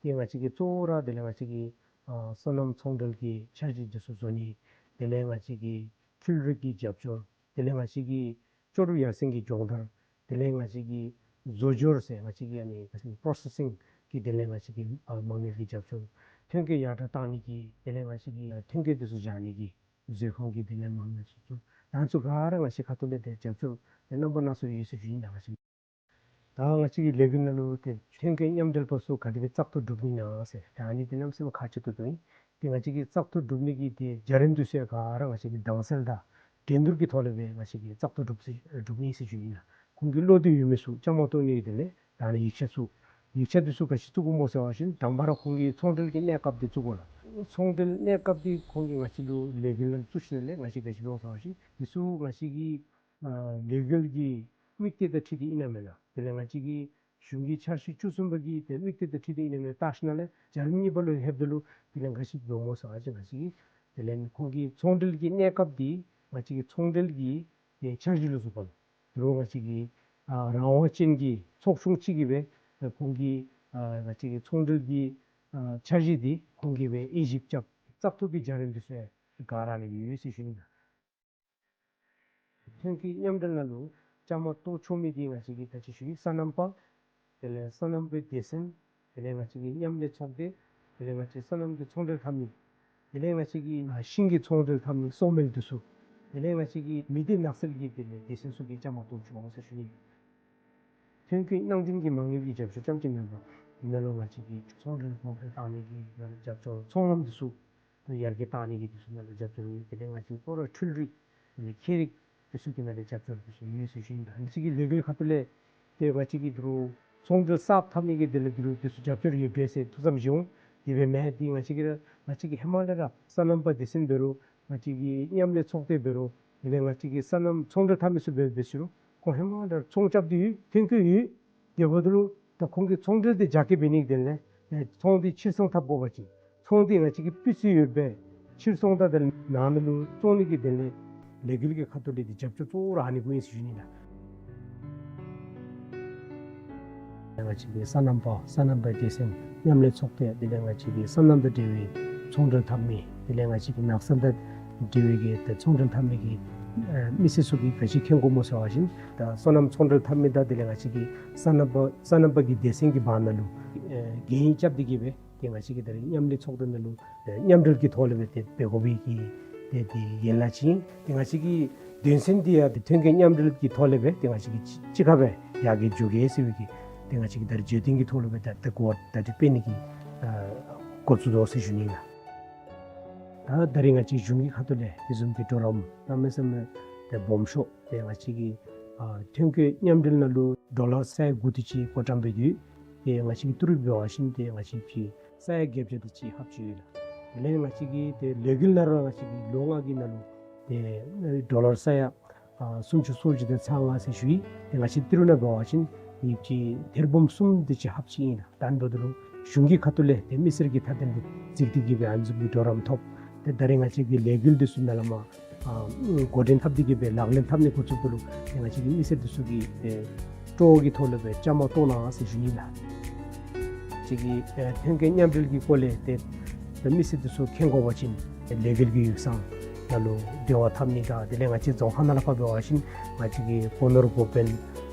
ཏེ་ང་བཅས་ཀྱི་གཙོ་བོ་ར་དེ་ལས་ང་བཅས་ཀྱི་ཨ་སོ་ནམ་ཚོང་འབྲེལ་གྱི་འཆར་གཞི་འདི་ཚུ་བཟོ་ནི། དེ་ལས་ང་བཅས་ཀྱི་འཕྲུལ་རིག་གི་རྒྱབ་སྐྱོར། དེ་ལས་ང་བཅས་ཀྱི་ལྕོགས་གྲུབ་ཡར་སེང་གི་སྦྱོང་བརྡར། དེ་ལས་ང་བཅས་ཀྱི་བཟོ་སྦྱོར་ཟེར་ང་བཅས་ཀྱི་ཨ་ནི་པོ་རོ་སེ་སིང་གི་དེ་ལས་ང་བཅས་ཀྱི་ཨ་མ་དངུལ་གྱི་རྒྱབ་སྐྱོར། ཐོན་སྐྱེད་ཡར་དྲག་བཏང་ནི་གི་དེ་ལས་ང་བཅས་ཀྱི་ཐོན་སྐྱེད་འདི་ཚུ་བཞག་ནི་གི་བཟོ་ཁང་གི་དེ་ལས་མ་དངུལ་ཚུ་ད་ཚུ་ག་ར་ང་བཅས་ཁ་ཐུག་ལས་ཏེ་རྒྱབ་སྐྱོར་ཏེ་རྣམ་པ་སྣ་ཚོགས་ཡོད་ཟེར་ཞུ་ནི་ལགས། ང་བཅས་ད་ང་བཅས་ཀྱི་ལས་འགུལ་ནང་ལུ་ཏེ་ཐོན་སྐྱེད་མཉམ་འབྲེལ་པ་ཚུ་ག་དེ་སྦེ་བཙག་འཐུ་གྲུབ་ནི་ན་ཟེར་ད་ཨ་ནི་འདི་གནམ་མེད་ས་མེད་ཁག་ཆེ་ཏོག་ཏོ་ཨིན། ཏེ་ང་བཅས་ཀྱིས་བཙག་འཐུ་གྲུབ་ནི་གི་ཏེ་བརྒྱུད་རིམ་འདི་ཚུ་ཡང་ག་ར་ང་བཅས་ཀྱིས་དྭངས་གསལ་དང་འགྲན་བསྡུར་གྱི་ཐོག་ལས་སྦེ་ང་བཅས་ཀྱིས་བཙག་འཐུ་གྲུབ་ཟེར་གྲུབ་ནི་ཟེར་ཞུ་ནི་ལགས། ཁོང་གི་བློ་འདོད་ཡོད་མི་ཚུ་བཅའ་མར་གཏོགས་ནི་གི་དེ་ལས་ད་ཨ་ནི་ཡིག་ཆ་ཚུ་ཡིག་ཆ་འདི་ཚུ་ག་ཅི་བཙུགས་དགོཔ་སྨོ་ཟེར་བ་ཅིན་དང་པ་ར་ཁོང་གི་ཚོང་འབྲེལ་གྱི་གནས་སྐབས་འདི་བཙུགས་དགོ་ལགས། ཚོང་འབྲེལ་གནས་སྐབས་འདི་ཁོང་གིས་ང་བཅས་ལུ་ལས་འགུལ་ནང་བཙུགས་ཞིནམ་ལས་ང་བཅས་ག་ཅི་འབད་འོང་ཟེར་བ་ཅིན་འདི་ཚུ་ང་བཅས་ཀྱི་ཨ་ལས་འགུལ་གྱི་དམིགས་གཏད་དང་འཁྲིལ་ཏེ་ཨིན་ན་མེན་ན། དེ་ལས་ང་བཅས་ཀྱི་གཞུང་གི་འཆར་གཞི་བཅུ་གསུམ་པ་གི་ཏེ་དམིགས་གཏད་དང་འཁྲིལ་ཏེ་ཨིན་ན་མེན་ན་བལྟ་ཞིནམ་ལས་བརྒྱུད་རིམ་གཉིས་པ་ལུ་ལྷོདཔ་ད་ལུ་དེ་ལས་ག་ཅི་འབདཝ་སྨོ་ཟེར་བ་ཅིན་ང་བཅས་ཀྱི་དེ་ལས་ཁོང་གི་ཚོང་འབྲེལ་གྱི་གནས་སྐབས་འདི་ང་བཅས་ཀྱི་ཚོང་འབྲེལ་གྱི་ཏེ་འཆར་གཞི་ལུ་སོགས་པ་ལུ་དོ་རུང་ང་བཅས་ཀྱི་ཨ་རང་དབང་ཅན་གྱི་ཚོགས་ཆུང་ཅིག་གིས་སྦེ་ཁོང་གི་ཨ་ང་བཅས་ཀྱི་ཚོང་འབྲེལ་གྱི་ཨ་འཆར་གཞི་འདི་ཁོང་གིས་སྦེ་དབྱེ་ཞིབ་རྐྱབ་བཙག་འཐུ་གི་བརྒྱུད་རིམ་འདི་ཚུ་ཡང་ག་ར་ལས་ཡོད་ཟེར་ཞུ་ནི་ལགས། ཐོན་སྐྱེད་མཉམ་འབྲེལ་ནང་ལུ་བཅའ་མར་གཏོགས་ཆོག་མི་འདི་ང་བཅས་ཀྱི་ད་ཅི་ཞུ་ཡི་སོ་ནམ་པ། དེ་ལས་སོ་ནམ་པའི་སྡེ་ཚན། དེ་ལས་ང་བཅས་ཀྱི་མཉམ་ལས་ཚོགས་སྡེ། དེ་ལས་ང་བཅས་སོ་ནམ་གྱི་ཚོང་འབྲེལ་འཐབ་མི། དེ་ལས་ང་བཅས་ཀྱི་ཤིང་གི་ཚོང་འབྲེལ་འཐབ་མི་སོ་མེལ་འདི་ཚུ། དེ་ལས་ང་བཅས་ཀྱི་མི་སྡེ་ནགས་ཚལ་གྱི་དེ་ལས་སྡེ་ཚན་ཚུ་གིས་བཅའ་མར་གཏོགས་ཆོག་ཟེར་ཞུ་ནི། ཐོན་སྐྱེད་གནང་སྦྱིན་གྱི་མ་དངུལ་གྱི་རྒྱབ་སྐྱོར་རྐྱངམ་ཅིག་མེན་པར་ཨིན་ན་ལུ་ང་བཅས་ཀྱི་ཚོང་འབྲེལ་གོང་འཕེལ་བཏང་ནི་གི་རྒྱབ་སྐྱོར་ཚོང་ལམ་འདི་ཚུ་ཡར་རྒྱས་བཏང་ནི་གི་འདི་ཚུ་ནང་ལུ་རྒྱབ་སྐྱོར་ཡོད། དེ་ལས་ང་བཅས་ཁོ་ར་འཕྲུལ་རིག་དེ་ལས་ཁྱད་རིག་འདི་ཚུ་གི་ནང་ལུ་རྒྱབ་སྐྱོར་འདི་ཚུ་ཡོད་ཟེར་ཞུ་ནི། ང་བཅས་ཀྱི་ལས་འགུལ་ཁ་ཐུག་ལས་ཏེ་ང་བཅས་ཀྱི་དོ་རུང་ཚོང་འབྲེལ་གསརཔ་འཐབ་ནི་གི་དེ་ལས་དོ་རུང་འདི་ཚུ་རྒྱབ་སྐྱོར་ཡོད་པས་ཟེར་ཐུགས་བསམ་བཞེས་འོང་། དེ་སྦེ་མེན། ཏེ་ང་བཅས་ཀྱི་ར་ང་བཅས་ཀྱི་ཧེ་མ་ལས་ར་སོ་ནམ་པ་སྡེ་ཚན་འབད་རུང་ང་བཅས་ཀྱི་མཉམ་ལས་ཚོགས་སྡེ་འབད་རུང་དེ་ལས་ང་བཅས་ཀྱི་སོ་ནམ་ཚོང་འབྲེལ་འཐབ་མི་ཚུ་འབད་འབད་ཟེར་རུང་ཁོང་ཧེ་མ་ལས་ར་ཚོང་རྐྱབ་སྟེ་ཡོད། ཐོན་སྐྱེད་ཡོད། དེ་འབདཝ་ད་ལུ་ད་ཁོང་གི་ཚོང་འབྲེལ་འདི་རྒྱ་སྐྱེད་འབད་ནི་གི་དོན་ལས་ཚོང་འདི་ཕྱིར་ཚོང་འཐབ་དགོ་པ་ཅིན་ཚོང་འདི་ང་བཅས་ཀྱི་སྤུས་ཚད་ཡོདཔ་སྦེ་ཕྱིར་ཚོང་དང་དེ་ནང་ན་ལུ་བཙོང་ནི་གི་དོན་ལས་ལས་འགུལ་གྱི་ཁ་ཐུག་ལས་འདི་རྒྱབ་སྐྱོར་གཙོ་བོ་ར་ཨ་ནི་གུ་ཨིན་ཟེར་ཞུ་ནི་ལགས། ང་བཅས་ཀྱི་སོ་ནམ་པ་སོ་ནམ་པའི་སྡེ་ཚན་མཉམ་ལས་ཚོགས་སྡེ་དེ་ལས་ང་བཅས་ཀྱི་སོ་ནམ་དང་འབྲེལ་བའི་ཚོང་འབྲེལ་འཐབ་མི་དེ་ལས་ང་བཅས་ཀྱི་ནགས་ཚལ་དང་འབྲེལ་བའི་གི་ཏེ་ཚོང་འབྲེལ་འཐབ་མི་གི་ཨ་མི་སེར་ཚུ་གིས་ག་ཅི་མཁྱེན་དགོཔ་སྨོ་ཟེར་བ་ཅིན་ད་སོ་ནམ་ཚོང་འབྲེལ་འཐབ་མི་དང་དེ་ལས་ང་བཅས་ཀྱི་སོ་ནམ་པ་སོ་ནམ་པ་གི་སྡེ་ཚན་གྱི་བར་ན་ལུ་ཨེ་འགན་རྐྱབ་སྟེ་གི་སྦེ་ཏེ་ང་བཅས་ཀྱི་ད་རིས་མཉམ་ལས་ཚོགས་སྡེ་ནང་ལུ་ཨེ་མཉམ་འབྲེལ་གྱི་ཐོག་ལས་སྦེ་ཏེ་འབད་དགོ་པའི་གི་ཏེ་དེ་ཡན་ལག་ཅིག་ཨིན། ཏེ་ང་བཅས་ཀྱི་དོན་ཚན་འདི་ཡང་ཏེ་ཐོན་སྐྱེད་མཉམ་འབྲེལ་གྱི་ཐོག་ལས་སྦེ་ཏེ་ང་བཅས་ཀྱིས་གཅིག་གཅིག་ཁར་སྦེ་ཡར་རྒྱས་འགྱོ་གེ་ཟེར་བའི་གི་ཏེ་ང་བཅས་ཀྱིས་ད་རིས་བརྗོད་དོན་གྱི་ཐོག་ལས་སྦེ་ད་ད་གོ་བ་ད་ཏེ་སྤེལ་ནི་གི་ཨ་འགོ་བཙུགས་དོ་ཟེར་ཞུ་ནི་ལགས། ད་ད་རིས་ང་བཅས་གཞུང་གི་ཁ་ཐུག་ལས་དེ་བཟུམ་གྱི་གྲོགས་རམ་གནམ་མེད་ས་མེད་ཏེ་སྦོམ་ཤོས་ཏེ་ང་བཅས་ཀྱི་ཨ་ཐོན་སྐྱེད་མཉམ་འབྲེལ་ནང་ལུ་ཌོ་ལར་ས་ཡ་དགུ་དེ་ཅིག་བགོ་བཀྲམ་འབད་དེ་ཏེ་ང་བཅས་ཀྱི་ཏི་རུ་འབད་བ་ཅིན་ཏེ་ང་བཅས་ཀྱིས་ས་ཡ་བརྒྱད་བརྒྱ་དེ་ཅིག་ལྷགཔ་ཅིག་ཡོད་ལགས། དེ་ལས་ང་བཅས་ཀྱི་ཏེ་ལས་འགུལ་ནང་ར་ང་བཅས་ཀྱི་ལོ་ལྔ་གི་ནང་ལུ་ཏེ་ཌོ་ལར་ས་ཡ་ཨ་སུམ་ཅུ་སོ་བཞི་དང་ཚག་ལྔ་ཟེར་ཞུ་ཡི། ཏེ་ང་བཅས་ཏི་རུ་ནང་འབད་བ་ཅིན་ཡོདཔ་ཅིག་ཐེར་འབུམ་གསུམ་དེ་ཅིག་ལྷགཔ་ཅིག་ཨིན་ལགས། ད་འབདཝ་ད་ལུ་གཞུང་གི་ཁ་ཐུག་ལས་ཏེ་མི་སེར་གྱི་མཐའ་དོན་ལུ་གཟིགས་ཏེ་གི་སྦེ་ཨ་ནི་བཟུམ་གྱི་གྲོགས་རམ་ཐོབ། ཏེ་ད་རིས་ང་བཅས་ཀྱི་ལས་འགུལ་འདི་ཚུ་ནང་ལས་མར་ཨ་འགོ་འདྲེན་འཐབ་སྟེ་གི་སྦེ་ལག་ལེན་འཐབ་ནི་འགོ་བཙུགསཔ་ད་ལུ་ཏེ་ང་བཅས་ཀྱི་མི་སེར་འདི་ཚུ་གིས་ཏེ་སྤྲོ་བ་གི་ཐོག་ལས་སྦེ་བཅའ་མར་གཏོགས་གནང་ཟེར་ཞུ་ནི་ལགས། ང་བཅས་ཀྱི་ཨེ་ཐོན་སྐྱེད་མཉམ་འབྲེལ་གྱི་སྐོར་ལས་ཏེ་ད་མི་སེར་འདི་ཚུ་མཁྱེན་དགོ་པ་ཅིན་ལས་འགུལ་གྱི་ཡིག་ཚང་ནང་ལུ་འབྲེལ་བ་འཐབ་ནི་དང་དེ་ལས་ང་བཅས་རྫོང་ཁག་ནང་ལས་ཕར་འབད་བ་ཅིན་ང་བཅས་ཀྱི་སྒོ་ནོར་འགོ་དཔོན་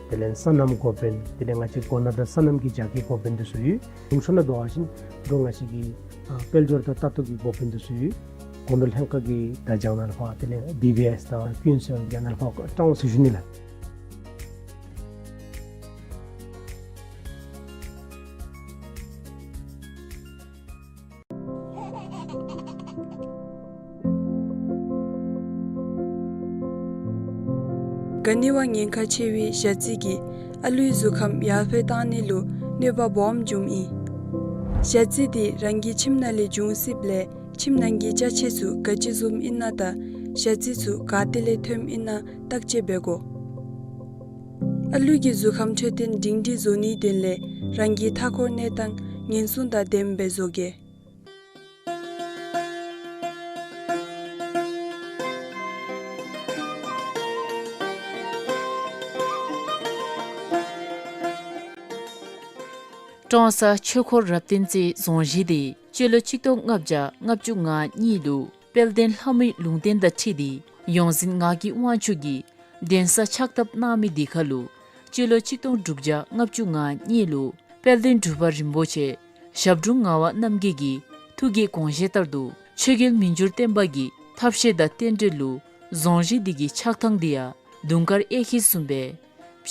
དེ་ལས་སོ་ནམ་འགོ་དཔོན་དེ་ལས་ང་བཅས་སྒོ་ནོར་དང་སོ་ནམ་གྱི་རྒྱ་སྐྱེད་འགོ་དཔོན་འདི་ཚུ་ཡོད། གཞུང་ཕྱོགས་ནང་འབད་བ་ཅིན་ད་ང་བཅས་ཀྱི་ཨ་དཔལ་འབྱོར་དང་ལྟ་རྟོག་གི་འགོ་དཔོན་འདི་ཚུ་ཡོད། སྒོ་ནོར་ལྷན་ཁག་གི་བརྡ་བྱང་ནང་ལས་ཕར་དེ་ལས་བི་བི་ཨེསི་དང་ཀུན་གསལ་རྒྱ་ནང་ལས་ཕར་བཀྲམ་འོང་ཟེར་ཞུ་ནི་ལགས། ག་ནི་བ་ཉེན་ཁ་ཆེ་བའི་ཞ་རྩི་གིས་ཨ་ལུའི་གཟུགས་ཁམས་ཡར་འཕེལ་བཏང་ནི་ལུ་གནོད་པ་སྦོམ་འབྱུངམ་ཨིན། ཞ་རྩི་འདི་རང་གི་ཁྱིམ་ནང་ལས་འབྱུང་སྲིདཔ་ལས་ཁྱིམ་ནང་གི་ཅ་ཆས་ཚུ་ག་ཅི་བཟུམ་ཨིན་ན་དང་ཞ་རྩི་ཚུ་ག་ཏེ་ལས་ཐོནམ་ཨིན་ན་བརྟག་དཔྱད་འབད་དགོ། ཨ་ལུ་གི་གཟུགས་ཁམས་འཕྲོད་བསྟེན་སྒྲིང་སྒྲི་བཟོ་ནིའི་དོན་ལས་རང་གི་མཐའ་འཁོར་གནས་སྟངས་ཉེན་སྲུང་དང་ལྡནམ་སྦེ་བཟོ་གེ། ཀྲོང་གསར་ཆོས་འཁོར་རབ་བརྟན་རྩེའི་རྫོང་གཞིས་འདི་སྤྱི་ལོ་ཆིག་སྟོང་ལྔ་བརྒྱ་ལྔ་བཅུ་ང་གཉིས་ལུ་དཔལ་ལྡན་ལྷ་མོའི་ལུང་བསྟན་དང་འཁྲིལ་ཏེ་ཡོངས་འཛིན་ངག་གི་དབང་ཕྱུག་གིས་གདན་ས་ཕྱག་བཏབ་གནང་མི་འདི་ཁར་ལུ་སྤྱི་ལོ་ཆིག་སྟོང་དྲུག་བརྒྱ་ལྔ་བཅུ་ང་གཉིས་ལུ་དཔལ་ལྡན་འབྲུག་པ་རིན་པོ་ཆེ་ཞབས་དྲུང་ངག་དབང་རྣམ་རྒྱལ་གྱི་ཐུགས་ཀྱི་དགོངས་བཞེད་ལྟར་དུ་ཆོས་རྒྱལ་མི་འགྱུར་བརྟན་པ་གི་ཐབས་ཤེས་དང་རྟེན་འབྲེལ་ལུ་རྫོང་གཞིས་འདི་གི་ཆགས་ཐངས་འདི་ཡང་དུང་དཀར་གཡས་འཁྱིལ་བཟུམ་སྦེ་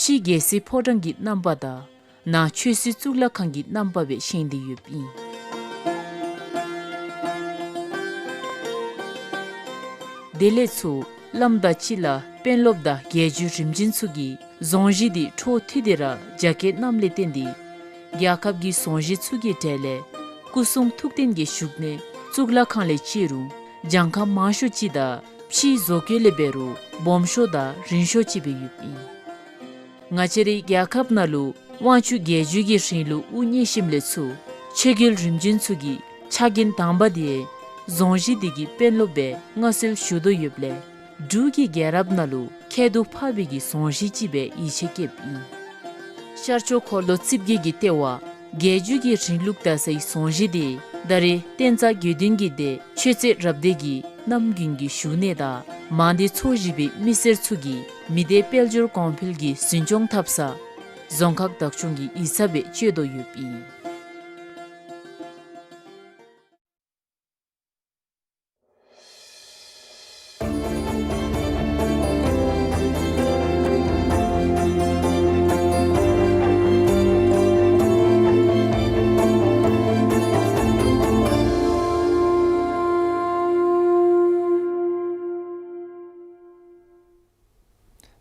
ཕྱི་རྒྱལ་སྲིད་ཕོ་བྲང་གི་རྣམ་པ་དང་ནང་ཆོས་སྲིད་གཙུག་ལག་ཁང་གི་རྣམ་པ་སྦེ་བཞེངས་ཏེ་ཡོདཔ་ཨིན། དེ་ལས་ཚུར་བླམ་དང་གཅིག་ཁར་དཔོན་སློབ་དང་རྒྱལ་བརྒྱུད་རིམ་བྱོན་ཚུ་གིས་རྫོང་གཞིས་འདི་འཕྲོ་མཐུད་དེ་ར་རྒྱ་བསྐྱེད་གནངམ་ལས་བརྟེན་ཏེ་རྒྱལ་ཁབ་ཀྱི་རྫོང་གཞིས་ཚུ་གི་གྲས་ལས་སྐུ་གསུང་ཐུགས་རྟེན་གྱི་བཞུགས་གནས་གཙུག་ལག་ཁང་ལས་བཅད་རུང་གྱངས་ཁ་མང་ཤོས་ཅིག་དང་ཕྱིའི་བཟོ་བཀོད་ལས་འབད་རུང་སྦོམ་ཤོས་དང་རིང་ཤོས་ཅིག་སྦེ་ཡོདཔ་ཨིན། ང་བཅས་རའི་རྒྱལ་ཁབ་ནང་ལུ་དབང་ཕྱུག་རྒྱལ་བརྒྱུད་ཀྱི་རིང་ལུགས་དབུ་བརྙེས་ཞིནམ་ལས་ཚུར་ཆོས་རྒྱལ་རིམ་བྱོན་ཚུ་གི་ཕྱག་འགན་དང་པ་འདི་རྫོང་གཞིས་འདི་གི་དཔོན་སློབ་སྦེ་མངའ་གསོལ་ཞུ་དོ་ཡོདཔ་ལས་འབྲུག་གི་རྒྱལ་རབས་ནང་ལུ་ཁྱད་དུ་འཕགས་པའི་གི་རྫོང་གཞིས་ཅིག་སྦེ་ཡིད་ཆེས་བསྐྱེདཔ་ཨིན། ཤར་ཕྱོགས་འཁོར་ལོ་རྩིབས་བརྒྱད་ཀྱི་ལྟེ་བ་རྒྱལ་བརྒྱུད་ཀྱི་རིང་ལུགས་དར་སའི་རྫོང་གཞིས་འདི་ད་རེས་བསྟན་རྩ་དགེ་འདུན་གྱི་སྡེ་ཆོས་རྩེ་རབ་སྡེ་གི་རྣམ་རྒྱུན་གྱི་བཞུགས་གནས་དང་མང་སྡེ་ཚོ་བཞི་པའི་མི་སེར་ཚུ་གིས་མི་སྡེ་དཔལ་འབྱོར་གོང་འཕེལ་གྱི་འཛིན་སྐྱོང་འཐབ་ས་རྫོང་ཁག་བདག་སྐྱོང་གི་ཡིག་ཚང་སྦེ་སྤྱོད་དོ་ཡོདཔ་ཨིན།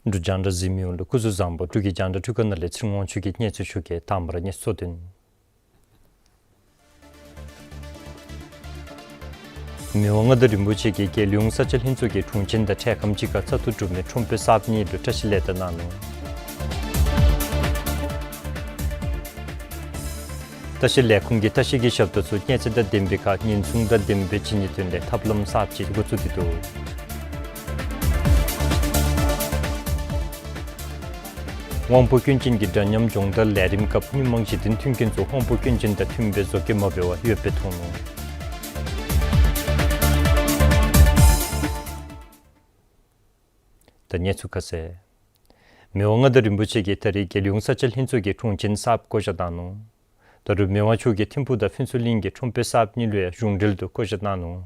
འབྲུག་རྒྱང་བསྒྲགས་གཟིགས་མི་ཡོངས་ལུ་སྐུ་གཟུགས་བཟང་པོ། འབྲུག་གི་རྒྱང་བསྒྲགས་འཕྲུལ་ཁང་ནང་ལས་ཚེ་རིང་དབང་ཕྱུག་གིས་སྙན་སེང་ཞུ་གེ། དང་པ་ར་གནས་ཚུལ་གཙོ་དོན། མི་དབང་མངའ་བདག་རིན་པོ་ཆེ་གིས་རྒྱལ་ཡོངས་ས་ཆ་ལྷན་ཚོགས་ཀྱི་དྲུང་ཆེན་དང་འཕྲལ་ཁམས་ཅིག་ཁར་བཙག་འཐུ་གྲུབ་མིའི་ཁྲོམ་དཔོན་གསརཔ་གཉིས་ལུ་བཀྲིས་ལེགས་དར་གནང་ནུག། ལྟ་བཤལ་ལས་ཁུངས་ཀྱིས་ལྟ་བཤལ་གྱི་ཞབས་ཏོག་ཚུ་སྙན་ཚིག་དང་ལྡན་པའི་ཁར་ཉེན་སྲུང་དང་ལྡནམ་སྦེ་བྱིན་ནིའི་དོན་ལས་ཐབས་ལམ་གསརཔ་ཅིག་འགོ་བཙུགས་ཏེ་འདུག། དབང་པོ་སྐྱོན་ཅན་གྱི་འདྲ་མཉམ་སྦྱོང་བརྡར་ལས་རིམ་སྐབས་མི་མང་གཞི་རྟེན་མཐུན་རྐྱེན་ཚུ་དབང་པོ་སྐྱོན་ཅན་དང་མཐུན་པའི་བཟོ་བཀོད་མ་འབད་བར་ཡོདཔ་སྦེ་མཐོང་ནུག། ད་གནས་ཚུལ་ཁ་གསལ། མི་དབང་མངའ་བདག་རིན་པོ་ཆེ་གིས་ད་རིས་རྒྱལ་ཡོངས་ས་ཆ་ལྷན་ཚོགས་ཀྱི་དྲུང་ཆེན་གསརཔ་བསྐོ་བཞག་གནང་ནུག། ད་རུང་མི་དབང་མཆོག་གིས་ཐིམ་ཕུག་དང་ཕུན་ཚོགས་གླིང་གི་ཁྲོམ་དཔོན་གསརཔ་གཉིས་ལུ་ཡང་གཞུང་འབྲེལ་དུ་བསྐོ་བཞག་གནང་ནུག།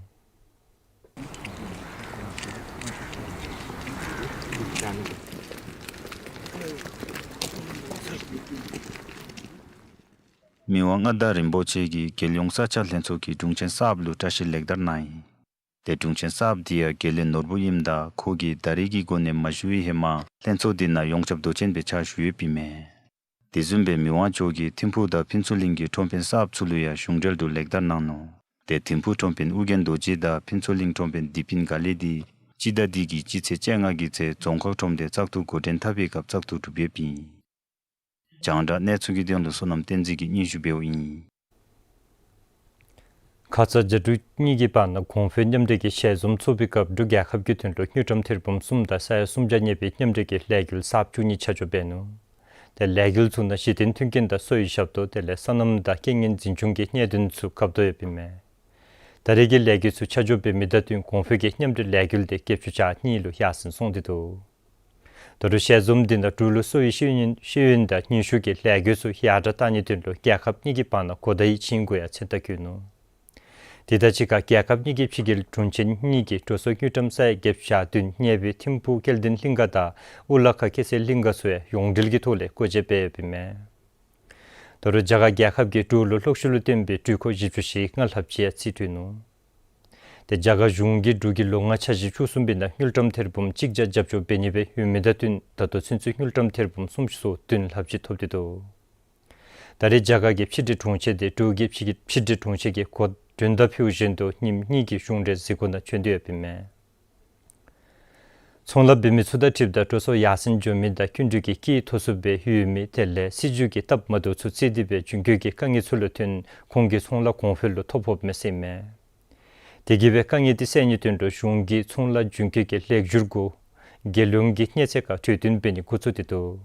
མི་དབང་མངའ་བདག་རིན་པོ་ཆེ་གིས་རྒྱལ་ཡོངས་ས་ཆ་ལྷན་ཚོགས་ཀྱི་དྲུང་ཆེན་གསརཔ་ལུ་བཀྲིས་ལེགས་དར་གནང་ཡི། ཏེ་དྲུང་ཆེན་གསརཔ་འདི་ཡང་དགེ་ལེགས་ནོར་བུ་ཨིནམ་ད་ཁོ་གིས་ད་རིས་ཀྱི་སྒོ་ནས་མ་ཞུ་བའི་ཧེ་མ་ལྷན་ཚོགས་འདི་ནང་ཡོངས་ཁྱབ་མདོ་ཆེན་སྦེ་ཕྱག་ཞུ་ཡོདཔ་ཨིན་མས། དེ་བཟུམ་སྦེ་མི་དབང་མཆོག་གིས་ཐིམ་ཕུག་དང་ཕུན་ཚོགས་གླིང་གི་ཁྲོམ་དཔོན་གསརཔ་ཚུ་ལུ་ཡང་གཞུང་འབྲེལ་དུ་ལེགས་དར་གནང་ནུག། ཏེ་ཐིམ་ཕུག་ཁྲོམ་དཔོན་ཨོ་རྒྱན་རྡོ་རྗེ་དང་ཕུན་ཚོགས་གླིང་ཁྲོམ་དཔོན་བདེ་སྤུན་དགའ་ལེགས་འདི་སྤྱི་ཟླ་འདི་གི་སྤྱི་ཚེས་བཅོ་ལྔ་གི་ཚེ་རྫོང་ཁག་ཁྲོམ་སྡེ་བཙག་འཐུ་འགོ་འདྲེན་འཐབ་པའི་སྐབས་བཙག་འཐུ་གྲུབ་ཡོདཔ་ཨིན། རྒྱང་བསྒྲགས་གནས་ཚུལ་གྱི་དོན་ལུ་བསོད་ནམས་བསྟན་འཛིན་གྱིས་སྙན་ཞུ་འབདཝ་ཨིན། ཁ་ཙ་རྒྱ་འབྲུག་གཉིས་ཀྱི་བར་ན་གོང་འཕེལ་མཉམ་འབྲེལ་གྱི་ཞལ་འཛོམས་ཚོགས་པའི་སྐབས་འབྲུག་རྒྱལ་ཁབ་ཀྱི་དོན་ལུ་དངུལ་ཀྲམ་ཐེར་འབུམ་གསུམ་དང་ས་ཡ་སུམ་བརྒྱ་གནས་པའི་མཉམ་འབྲེལ་གྱི་ལས་འགུལ་གསརཔ་བཅུ་གཉིས་ཆ་འཇོག་འབད་ནུག། ཏེ་ལས་འགུལ་ཚུ་ནང་གཞི་རྟེན་མཐུན་རྐྱེན་དང་གསོ་བའི་ཞབས་ཏོག་དེ་ལས་སོ་ནམ་དང་རྐྱེན་ངན་འཛིན་སྐྱོང་གི་གནད་དོན་ཚུ་བཀའ་བསྡུར་ཡོདཔ་ཨིན་མས། ད་རེས་ཀྱི་ལས་འགུལ་ཚུ་ཆ་འཇོག་འབད་མི་དང་བསྟུན་གོང་འཕེལ་གྱི་མཉམ་འབྲེལ་ལས་འགུལ་འདི་བརྒྱད་ཅུ་གྱ་གཉིས་ལུ་ཡར་སེང་སོང་སྟེ་འདུག། ད་རུང་ཞལ་འཛོམས་འདི་ནང་འབྲུག་ལུ་གསོ་བའི་ཤེས་ཡོན་ཤེས་ཡོན་དང་ནུས་ཤུགས་ཀྱི་ལས་འགུལ་ཚུ་ཡར་དྲག་གཏང་ནིའི་དོན་ལུ་རྒྱལ་ཁབ་གཉིས་ཀྱི་བར་ན་གོ་བརྡའི་བྱིངས་འགོ་ཡང་མཚན་རྟགས་བཀོད་ནུག། དེ་དང་གཅིག་ཁར་རྒྱལ་ཁབ་གཉིས་ཀྱི་ཕྱི་རྒྱལ་དྲུང་ཆེན་གཉིས་ཀྱིས་འགྲོ་སོང་དངུལ་ཀྲམ་ས་ཡ་བརྒྱད་ཅུ་གྱ་བདུན་གནས་པའི་ཐིམ་ཕུག་སྐྱེ་ལྡན་གླིང་ག་དང་ཨུ་ལ་ཁ་སྐྱེ་སའི་གླིང་ག་ཚུ་ཡང་ཡོངས་འབྲེལ་གྱི་ཐོག་ལས་བསྐོ་བཞག་འབད་ཡོདཔ་ཨིན་མས། ད་རུང་རྒྱ་གར་རྒྱལ་ཁབ་ཀྱིས་འབྲུག་ལུ་ལྷོག་ཤུལ་ལུ་བཏོན་པའི་འགྲུལ་འཁོར་བཞི་བཅུ་ཞེ་ལྔ་ལྷགཔ་ཅིག་ཡང་རྩིས་སྤྲོད་ནུག། ཏེ་རྒྱ་གར་གཞུང་གིས་འབྲུག་གི་ལོ་ལྔ་འཆར་གཞི་བཅུ་གསུམ་པའི་ནང་དངུལ་ཀྲམ་ཐེར་འབུམ་གཅིག་བརྒྱ་རྒྱབ་སྐྱོར་འབད་ནི་སྦེ་ཡོད་མི་དང་བསྟུན་ད་ལྟོ་ཚུན་ཚོད་དངུལ་ཀྲམ་ཐེར་འབུམ་སུམ་ཅུ་སོ་བདུན་ལྷགཔ་ཅིག་ཐོབ་སྟེ་འདུག། ད་རེས་རྒྱ་གར་གྱི་ཕྱི་འབྲེལ་དྲུང་ཆེ་དེ་འབྲུག་གི་ཕྱི་ཕྱི་འབྲེལ་དྲུང་ཆེ་གིས་གོ་དོན་དག་ཕུལཝ་བཞིན་དུ་ཉིནམ་གཉིས་ཀྱི་གཞུང་འབྲེལ་གཟིགས་སྐོར་ནང་བྱོན་ཏེ་ཡོདཔ་ཨིན་མས། ཚོང་ལཱ་འབད་མི་ཚུ་དང་འཁྲིལཝ་ད་འགྲོ་སོང་ཡར་སེང་འགྱོ་མི་དང་སྐྱིན་འགྲུལ་གྱི་སྐྱེད་མཐོ་སུ་སྦེ་ཡོད་མི་དེ་ལས་སྲིད་བྱུས་ཀྱི་སྟབས་མ་བདེཝ་ཚུ་བརྩིས་ཏེ་སྦེ་འབྱུང་འགྱོ་གི་དཀའ་ངལ་ཚུ་ལུ་བརྟེན་ཁོང་གི་ཚོང་ལཱ་གོང་འཕེལ་ལུ་ཐོ་ཕོགཔ་མས་ཟེར་ཨིན་མས། དེ་གིས་སྦེ་དཀའ་ངལ་དེ་སེལ་ནིའི་དོན་ལུ་གཞུང་གིས་ཚོང་ལཱ་འབྱུང་འགྱོ་གི་ལེགས་བསྒྱུར་གུ་རྒྱལ་ཡོངས་ཀྱི་གནས་ཚད་ཁར་གྲོས་བསྟུན་འབད་ནི་འགོ་བཙུགས་ཏེ་འདུག།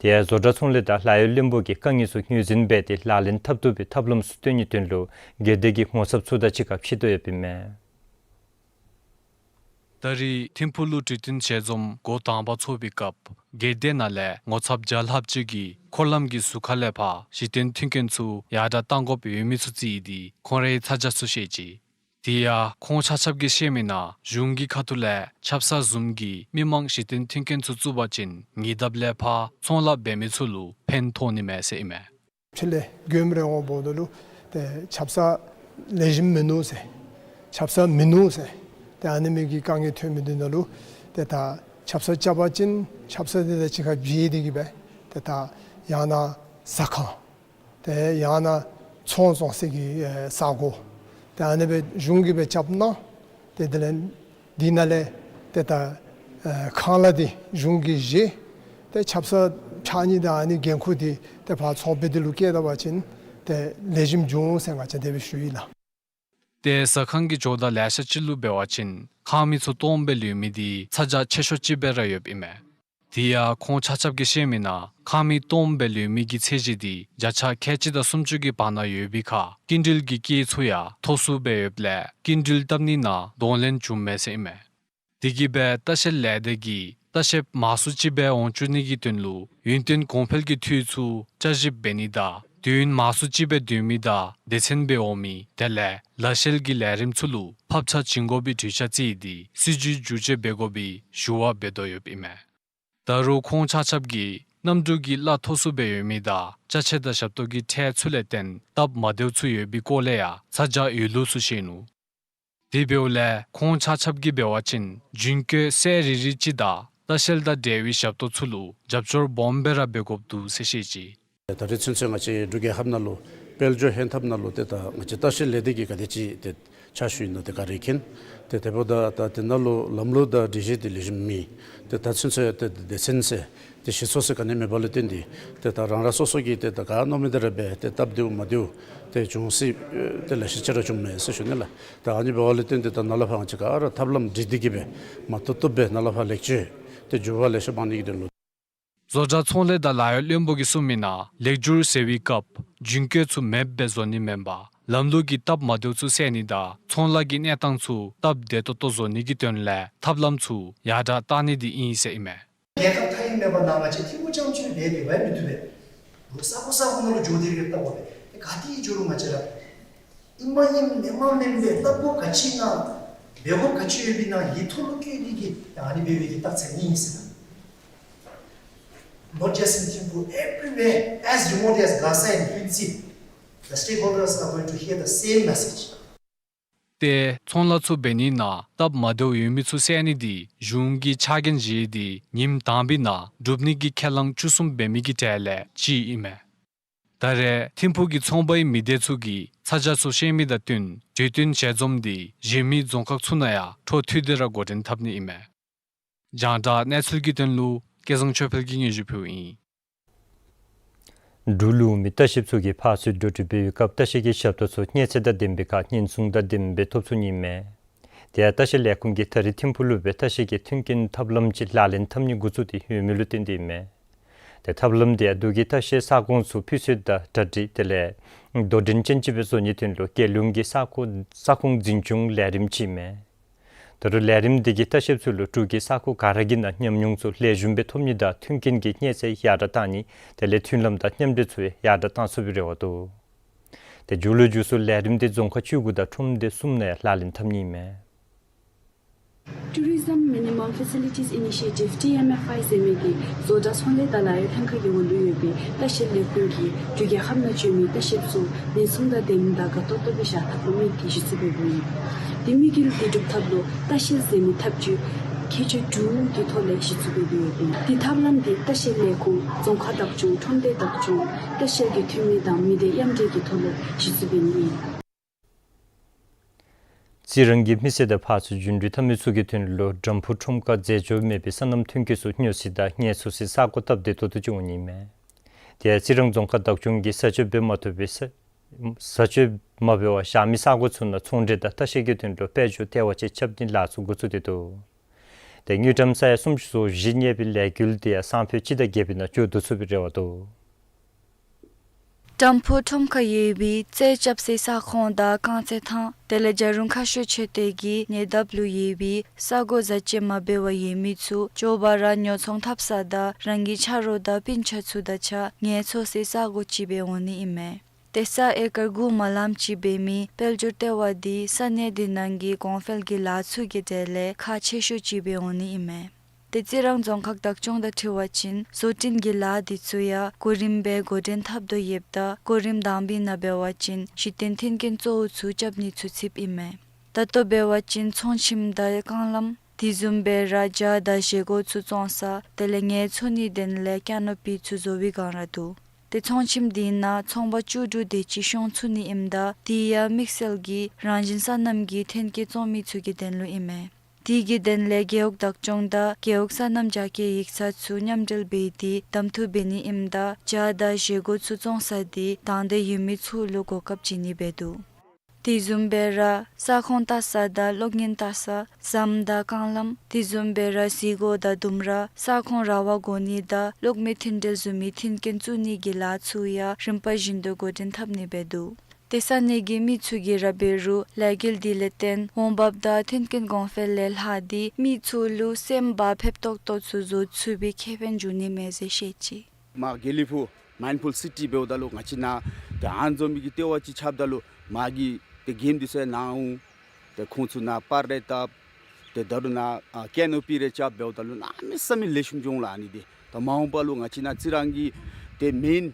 དེ་ཡང་བཟོ་གྲྭ་ཚོང་ལས་དང་ལཱ་གཡོག་བློན་པོ་གི་དཀའ་ངལ་ཚུ་ངོས་འཛིན་འབད་དེ་ལག་ལེན་འཐབ་བཏུབ་པའི་ཐབས་ལམ་ཚུ་སྟོན་ནིའི་དོན་ལུ་སྒེར་སྡེ་གི་ངོ་ཚབ་ཚུ་དང་གཅིག་ཁར་ཕྱེ་དོ་ཡོདཔ་ཨིན་མས། ད་རེས་ཐིམ་ཕུག་ལུ་གྲོས་བསྟུན་ཞལ་འཛོམས་འགོ་དང་པ་ཚོགས་པའི་སྐབས་སྒེར་སྡེ་ནང་ལས་ངོ་ཚབ་བརྒྱ་ལྷགཔ་ཅིག་གིས་འཁོར་ལམ་གྱི་ཟུར་ཁ་ལས་ཕར་གཞི་རྟེན་མཐུན་རྐྱེན་ཚུ་ཡར་དྲག་གཏང་དགོཔ་ཡོད་མི་ཚུ་རྩིས་ཏེ་ཁོང་རའི་ཚ་གྱང་ཚུ་བཤད་ཅི། དེ་ཡང་ཁོང་ཆ་ཁྱབ་ཀྱིས་བཤད་མི་ནང་གཞུང་གི་ཁ་ཐུག་ལས་ཆབ་གསང་བཟུམ་གྱི་མི་མང་གཞི་རྟེན་མཐུན་རྐྱེན་ཚུ་བཙུགས་པ་ཅིན་ཉེ་འདབས་ལས་ཕར་ཚོང་ལཱ་འབད་མི་ཚུ་ལུ་ཕན་ཐོགས་ནི་མས་ཟེར་ཨིན་མས། ཕྱི་ལས་མགྱོནམ་རེ་འོང་འབདཝ་ད་ལུ་ཏེ་ཆབ་གསང་ལེགས་ཤོམ་མིན་ནུག་ཟེར། ཆབ་གསང་མིན་ནུག་ཟེར། ཏེ་ཨ་ནི་མི་གི་དཀའ་ངལ་ཐོན་མི་འདི་ནང་ལུ་ཏེ་ད་ཆབ་གསང་རྐྱབ་པ་ཅིན་ཆབ་གསང་འདི་དང་གཅིག་ཁར་འབྲེལ་ཏེ་གིས་སྦེ་ཏེ་ད་ཡང་ན་ཟ་ཁང་ཏེ་ཡང་ན་ཚོང་བཙོང་སའི་གི་ས་གོ་ཏེ་ཨ་ནི་སྦེ་གཞུང་གིས་སྦེ་རྐྱབ་གནང་། ཏེ་དེ་ལས་འདི་ནང་ལས་ཏེ་ད་ཁང་གླ་འདི་གཞུང་གིས་བཞེས། ཏེ་ཆབ་གསང་ཕྱགས་སྙིགས་དང་ཨ་ནི་འགན་ཁུར་འདི་ཏེ་ཕར་ཚོང་པའི་འདི་ལུ་བཀལ་ད་པ་ཅིན་ཏེ་ལེགས་ཤོམ་འབྱུང་ཟེར་ང་བཅས་དེ་སྦེ་ཞུ་ཡི་ལགས། ཏེ་ཟ་ཁང་གི་ཇོ་བདག་ལེ་ཤ་ཅིག་ལུ་འབད་བ་ཅིན་ཁང་མིག་ཚུ་སྟོངམ་སྦེ་ལུས་མི་འདི་ཚ་གྱང་ཆེ་ཤོས་ཅིག་སྦེ་ར་ཡོདཔ་ཨིན་མས། དེ་ཡང་ཁོང་ཆ་ཁྱབ་ཀྱིས་བཤད་མི་ནང་ཁང་མིག་སྟོངམ་སྦེ་ལུས་མི་གི་ཚད་གཞི་འདི་བརྒྱ་ཆ་ཁལ་གཅིག་དང་སུམ་ཅུ་གི་བར་ན་ཡོད་པའི་ཁར་སྐྱིན་འགྲུལ་གྱི་སྐྱེད་ཚུ་ཡང་མཐོ་སུ་སྦེ་ཡོདཔ་ལས་སྐྱིན་འགྲུལ་བཏབ་ནི་ནང་གདོང་ལེན་བྱུངམ་མས་ཟེར་ཨིན་མས། དེ་གིས་སྦེ་ལྟ་བཤལ་ལས་སྡེ་གིས་ལྟ་བཤལཔ་མང་སུ་ཅིག་སྦེ་འོང་བཅུག་ནི་གི་དོན་ལུ་ཡུན་བརྟན་གོང་འཕེལ་གྱི་འཐུས་ཚུ་བསྐྱར་ཞིབ་འབད་ནི་དང་དུས་ཡུན་མང་སུ་ཅིག་སྦེ་སྡོད་མི་དང་སྡེ་ཚན་སྦེ་འོང་མི་དེ་ལས་ལཱ་བཤལ་གྱི་ལས་རིམ་ཚུ་ལུ་ཕབ་ཆ་བྱིན་དགོ་པའི་གྲོས་འཆར་བརྩིས་ཏེ་སྲིད་བྱུས་བསྒྱུར་བཅོས་འབད་དགོ་པའི་ཞུ་བ་འབད་དོ་ཡོདཔ་ཨིན་མས། ད་རུང་ཁོང་ཆ་ཁྱབ་ཀྱིས་གནམ་གྲུ་གི་གླ་མཐོ་སུ་སྦེ་ཡོད་མི་དང་ཅ་ཆས་དང་ཞབས་ཏོག་གི་ཁྲལ་ཚུ་ལས་བརྟེན་སྟབས་མ་བདེཝ་ཚུ་ཡོད་པའི་སྐོར་ལས་ཡང་ཚ་གྱང་ཡོད་ལུགས་ཚུ་བཤད་ནུག། དེ་འབདཝ་ལས་ཁོང་ཆ་ཁྱབ་ཀྱིས་འབད་བ་ཅིན་འབྱོན་བཀོད་སེལ་རི་རི་ཅིག་དང་ལྟ་བཤལ་དང་འབྲེལ་བའི་ཞབས་ཏོག་ཚུ་ལུ་རྒྱབ་སྐྱོར་སྦོམ་སྦེ་ར་འབད་དགོཔ་འདུག་ཟེར་བཤད་ཅི། ད་རེས་ཚུན་ཚོད་ང་བཅས་འབྲུག་རྒྱལ་ཁབ་ནང་ལུ་དཔལ་འབྱོར་ཧེང་ཐབས་ནང་ལུ་ཏེ་ད་ང་བཅས་ལྟ་བཤལ་ལས་སྡེ་གིས་ག་དེ་ཅིག་ཏེ་ཕྱག་ཞུ་ཡི་ན་ཏེ་ག་ར་མཁྱེན། ཏེ་དེ་འབདཝ་ད་ད་དེ་ནང་ལུ་ལམ་ལུགས་དང་སྒྲིག་གཞི་དེ་ལེགས་ཤོམ་མེད། ཏེ་ད་ཚུན་ཚོད་ཏེ་སྡེ་ཚན་ཟེར་ཏེ་གཞི་ཚོགས་ཟེར་ག་ནི་མེད་པ་ལུ་བརྟེན་ཏེ་ཏེ་ད་རང་རང་སོ་སོ་གིས་ཏེ་ད་ག་མནོ་མི་དེ་ར་འབད་དེ་སྟབས་བདེཝ་མ་བདེཝ་ཏེ་འབྱུང་སྲིད་ཏེ་ལེ་ཤ་ཅིག་ར་བྱུངམ་མས་ཟེར་ཞུ་ནི་ལགས། ད་ཨ་ནི་འབདཝ་ལས་བརྟེན་ཏེ་ད་ནཱ་ལས་ཕར་ང་བཅས་ག་ར་ཐབས་ལམ་སྒྲིག་སྟེ་གིས་སྦེ་མ་བཏུབ་བཏུབ་སྦེ་ནཱ་ལས་ཕར་ལེགས་བཅོས་ཏེ་འགྱུར་བ་ལེ་ཤ་འབག་ནི་གི་དོན་ལུ། བཟོ་གྲྭ་ཚོང་ལས་དང་ལཱ་གཡོག་བློན་པོ་གིས་གསུངས་མི་ནང་ལེགས་སྒྱུར་ཟེར་བའི་སྐབས་རྒྱུན་བཀོལ་ཚུ་མེདཔ་སྦེ་བཟོ་ནི་མེན་པར་ལམ་ལུགས་ཀྱི་སྟབས་མ་བདེཝ་ཚུ་བསལ་ནི་དང་ཚོང་ལཱ་གི་གནས་སྟངས་ཚུ་སྟབས་བདེ་ཏོག་ཏོ་བཟོ་ནི་གི་དོན་ལས་ཐབས་ལམ་ཚུ་ཡར་དྲག་གཏང་ནི་དེ་ཨིན་ཟེར་ཨིན་མས། རྒྱལ་ཁབ་མཐའ་དབུས་མེད་པ་ནང་ང་བཅས་ཐིམ་ཕུག་རྐྱངམ་ཅིག་སྦེ་སྡོད་པ་མི་བཏུབ་པས། ལོག་ས་གོ་ས་གོ་ནང་ལུ་འགྱོ་སྟེ་ར་བལྟ་དགོ་པས། ཏེ་ག་ཏེ་འགྱོ་རུང་ང་བཅས་ར་ཨིན་མ་ཨིནམ་མེན་མ་མེནམ་སྦེ་སླབ་དགོཔ་ག་ཅི་ཨིན་ན་འབད་དགོཔ་ག་ཅི་ཡོད་པའི་ནང་ཡིག་ཐོག་ལུ་བཀོད་དེ་གིས་ཨ་ནི་འབད་བའི་གི་རྟགས་མཚན་ཨིན་ཟེར། Not just in Thimphu, everywhere, as remotely as Gasa and Philtship, the stakeholders are going to hear the same message. ཏེ་ཚོང་ལཱ་ཚུ་འབད་ནི་ནང་སྟབས་མ་བདེཝ་ཡོད་མི་ཚུ་བསལ་ནི་དེ་གཞུང་གིས་ཕྱག་འགན་བཞེས་ཏེ་ཉིནམ་དང་པའི་ནང་གྲུབ་ནི་གི་ཁས་བླངས་བཅུ་གསུམ་འབད་མི་གི་གྲས་ལས་གཅིག་ཨིན་མས། ད་རེས་ཐིམ་ཕུག་གི་ཚོང་པའི་མི་སྡེ་ཚུ་གིས་ཚ་གྱང་ཚུ་བཤད་མི་དང་བསྟུན་གྲོས་བསྟུན་ཞལ་འཛོམས་དེ་གཞན་མི་རྫོང་ཁག་ཚུ་ནང་ཡང་འཕྲོ་མཐུད་དེ་ར་འགོ་འདྲེན་འཐབ་ནི་ཨིན་མས། རྒྱང་བསྒྲགས་གནས་ཚུལ་གྱི་དོན་ལུ་སྐལ་བཟང་ཆོས་འཕེལ་གྱིས་སྙན་ཞུ་ཕུལཝ་ཨིན། འབྲུག་ལུ་འོང་མི་ལྟ་བཤལཔ་ཚུ་གིས་ཕར་ཚུར་འགྲོ་འགྲུལ་འབད་བའི་སྐབས་ལྟ་བཤལ་གྱི་ཞབས་ཏོག་ཚུ་མཉེན་ཆས་དང་ལྡནམ་སྦེ་ཁར་ཉེན་སྲུང་དང་ལྡནམ་སྦེ་ཐོབ་ཚུགས་ནི་ཨིན་མས། དེ་ཡང་ལྟ་བཤལ་ལས་ཁུངས་ཀྱིས་ད་རེས་ཐིམ་ཕུག་ལུ་སྦེ་ལྟ་བཤལ་གྱི་མཐུན་རྐྱེན་ཐབས་ལམ་ཅིག་ལག་ལེན་འཐབ་ནི་འགོ་བཙུགས་ཏེ་ཡོད་མི་ལུ་བརྟེན་ཏེ་ཨིན་མས། ཏེ་ཐབས་ལམ་དེ་ཡང་འབྲུག་གི་ལྟ་བཤལ་ས་ཁོངས་ཚུ་ཕུལ་ཚོད་དང་གྲ་སྒྲིག་དེ་ལས་དོ་འགྲན་ཅན་ཅིག་སྦེ་བཟོ་ནིའི་དོན་ལུ་རྒྱལ་ཡོངས་ཀྱི་ས་ཁོངས་ས་ཁོངས་འཛིན་སྐྱོང་ལས་རིམ་ཅིག་ཨིན་མས། ད་རུང་ལས་རིམ་དེ་གིས་ལྟ་བཤལཔ་ཚུ་ལུ་འབྲུག་གི་ས་ཁོངས་ག་ར་གི་ནང་ཉམས་མྱོང་ཚུ་ལེགས་ཤོམ་སྦེ་ཐོབ་ནི་དང་མཐུན་རྐྱེན་གྱི་མཉེན་ཆས་ཡར་དྲག་གཏང་ནི་དེ་ལས་མཐུན་ལམ་དང་མཉམ་འབྲེལ་ཚུ་ཡང་ཡར་དྲག་གཏང་ཚུགས་པའི་རེ་བ་འདུག། ཏེ་མཇུག་ལུ་མཇུག་སུ་ལས་རིམ་དེ་རྫོང་ཁག་བཅུ་དགུ་དང་ཁྲོམ་སྡེ་གསུམ་ནང་ཡང་ལག་ལེན་འཐབ་ནི་ཨིན་མས། Tourism Minimum Facilities Initiative, T M F I ཟེར་མི་འདི་བཟོ་གྲྭ་ཚོང་ལས་དང་ལཱ་གཡོག་ལྷན་ཁག་གི་འོག་ལུ་ཡོད་པའི་ལྟ་བཤལ་ལས་ཁུངས་ཀྱིས་འབྲུག་རྒྱལ་ཁབ་ནང་འགྱོ་མི་ལྟ་བཤལཔ་ཚུ་ཉེན་སྲུང་དང་ལྡནམ་དང་དགའ་ཏོག་ཏོ་སྦེ་བཞག་ཐབས་ལུ་དམིགས་ཏེ་གཞི་བཙུགས་འབདཝ་ཨིན། དེ་དམིགས་ཡུལ་དེ་སྒྲུབ་ཐབས་ལུ་ལྟ་བཤལ་ཟེར་མི་ཐབས་བྱུས་ཁྱད་ཆོས་དྲུག་གི་ཐོག་ལས་གཞི་བཙུགས་འབདཝ་ཨིན། དེ་ཐབས་ལམ་འདི་ལྟ་བཤལ་ལས་ཁུངས་རྫོང་ཁག་བདག་སྐྱོང་ཁྲོམ་སྡེ་བདག་སྐྱོང་ལྟ་བཤལ་གྱི་འཐུས་མི་དང་མི་སྡེ་མཉམ་འབྲེལ་གྱི་ཐོག་ལས་གཞི་བཙུགས་འབད་ནི་ཨིན། རྩི་རང་གི་མི་སེར་དང་ཕར་ཚུར་རྒྱུན་འགྲུལ་འཐབ་མི་ཚུ་གི་དོན་ལུ་དྲམ་ཕུག་ཁྲོམ་ཁར་རྫས་སྦྱོར་མེད་པའི་སོ་ནམ་ཐོན་སྐྱེད་ཚུ་ཉོ་སའི་དང་ངལ་འཚོ་སའི་ས་གོ་སྟབས་བདེ་ཏོག་ཏོ་ཅིག་འོང་ནི་ཨིན་མས། དེ་ཡང་རྩི་རང་རྫོང་ཁག་བདག་སྐྱོང་གིས་བཟའ་སྤྱོད་འབད་མ་བཏུབ་པའི་ས་བཟའ་སྤྱོད་མ་འབད་བར་བཞག་མི་ས་གོ་ཚུ་ནང་ཚོང་འབྲེལ་དང་ལྟ་བཤལ་གྱི་དོན་ལུ་དཔལ་འབྱོར་ལྟེ་བ་ཅིག་རྐྱབ་ནིའི་ལཱ་ཚུ་འགོ་བཙུགས་ཏེ་འདུག། དེ་དངུལ་ཀྲམ་ས་ཡ་སུམ་ཅུ་སོ་བཞི་གནས་པའི་ལས་འགུལ་དེ་ཡང་སང་ཕོད་སྤྱི་ཟླ་བརྒྱད་པའི་ནང་མཇུག་བསྡུ་ཚུགས་པའི་རེ་བ་འདུག། དྲམ་ཕུག་ཁྲོམ་ཁར་ཡོད་པའི་རྩིས་རྐྱབ་སའི་ས་ཁོངས་དང་རྐང་རྩེད་ཐང་དེ་ལས་རྒྱལ་ཡོངས་མཁའ་སྤྱོད་ཆེ་བསྟོད་ཀྱི་ཉེ་འདབས་ལུ་ཡོད་པའི་ས་གོ་བཟའ་སྤྱོད་མ་འབད་བར་ཡོད་མི་ཚུ་མགྱོགས་པ་ར་ཉོ་ཚོང་འཐབ་ས་དང་རང་གི་ཆ་རོགས་དང་སྤུན་ཆ་ཚུ་དང་གཅིག་ཁར་ངལ་འཚོ་སའི་ས་གོ་ཅིག་སྦེ་འོང་ནི་ཨིན་མས། དེ་ས་ཨེ་ཀར་དགུ་མ་ལངམ་ཅིག་འབད་མི་དཔལ་འབྱོར་ལྟེ་བ་འདི་ས་གནས་དེ་ནང་གི་གོང་འཕེལ་གྱི་ལཱ་ཚུ་གི་གྲས་ལས་ཁག་ཆེ་ཤོས་ཅིག་སྦེ་འོང་ནི་ཨིན་མས། དེ་རྩི་རང་རྫོང་ཁག་བདག་སྐྱོང་དང་འཁྲིལ་བ་ཅིན་བཟོ་སྐྲུན་གྱི་ལཱ་འདི་ཚུ་ཡང་གོ་རིམ་སྦེ་འགོ་འདྲེན་འཐབ་དོ་ཡོདཔ་ད་གོ་རིམ་དང་པའི་ནང་འབད་བ་ཅིན་གཞི་རྟེན་མཐུན་རྐྱེན་གཙོ་བོ་ཚུ་རྐྱབ་ནི་ཚུ་ཚུདཔ་ཨིན་མས། ད་ལྟོ་འབད་བ་ཅིན་ཚོང་ཁྱིམ་དང་རྐང་ལམ་དེ་བཟུམ་སྦེ་ར་བྱ་དང་བཞེས་སྒོ་ཚུ་བཙོང་ས་དེ་ལས་ངལ་འཚོ་ནིའི་དོན་ལས་ཀེ་ནོ་པི་ཚུ་བཟོ་བའི་སྒང་ར་འདུག། དེ་ཚོང་ཁྱིམ་འདི་ནང་ཚོང་པ་བཅུ་དྲུག་དེ་ཅིག་ཤོང་ཚུགས་ནི་ཨིནམ་ད་དེ་ཡང་དམིགས་བསལ་གྱི་རང་བཞིན་སོ་ནམ་གྱི་ཐོན་སྐྱེད་བཙོང་མི་ཚུ་གི་དོན་ལུ་ཨིན་མས། དེ་གི་དོན་ལས་རྒེད་འོག་བདག་སྐྱོང་དང་རྒེད་འོག་སོ་ནམ་རྒྱ་སྐྱེད་ཡིག་ཚང་ཚུ་མཉམ་འབྲེལ་འབད་དེ་གདམ་འཐུ་འབད་ནི་ཨིནམ་ད་བྱ་དང་བཞེས་སྒོ་ཚུ་བཙོང་ས་དེ་དང་འདོད་ཡོད་མི་ཚུ་ལུ་གོ་སྐབས་བྱིན་ནི་སྦེ་འདུག། དེ་བཟུམ་སྦེ་ར་ས་ཁོངས་ལྟ་ས་དང་གློག་བརྙན་ལྟ་ས་ཟམ་དང་རྐང་ལམ་དེ་བཟུམ་སྦེ་ར་གཟིགས་སྒོ་དང་ལྡུམ་ར་ས་ཁོངས་ར་བ་བགོ་ནི་དང་གློག་མེ་མཐུད་འབྲེལ་བཟོ་མི་མཐུན་རྐྱེན་བཙུགས་ནི་གི་ལཱ་ཚུ་ཡང་རིམ་པ་བཞིན་དུ་འགོ་འདྲེན་འཐབ་ནི་སྦེ་འདུག། དེ་ས་གནས་ཀྱི་མི་ཚུ་གིས་ར་འབད་རུང་ལས་འགུལ་འདི་ལས་བརྟེན་འོང་འབབ་དང་མཐུན་རྐྱེན་གོང་འཕེལ་ལས་ལྷག་སྟེ་མི་ཚུ་ལུ་སེམས་བག་ཕེབས་ཏོག་ཏོ་ཚུ་བཟོ་ཚུགས་པའི་ཁེ་ཕན་འབྱུང་ནི་མས་ཟེར་བཤད་ཅི། མར་དགེ་ལེགས་ཕུག་མའིན་ཕུལ་སི་ཊི་འབདཝ་ད་ལུ་ང་བཅས་ནཱ་ཏེ་ཨ་ནི་བཟུམ་མའི་གི་ལྟེ་བ་ཅིག་ཆགསཔ་ད་ལུ་མར་གྱི་ཏེ་རྒནམ་འདི་ཚུ་ནཱ་འོང་། ཏེ་ཁོང་ཚུ་ནཱ་པར་རེ་བཏབ། ཏེ་ད་རུང་ནཱ་ཨ་ཀེ་ནོ་པི་རེ་རྐྱབ་འབདཝ་ད་ལུ་གནམ་མེད་ས་མེད་ལེགས་ཤོམ་འགྱོ་འོང་ལགས། ཨ་ནི་འདི་ད་མ་འོངས་པ་ལུ་ང་བཅས་ནཱ་རྩི་རང་གི་ཏེ་མེན་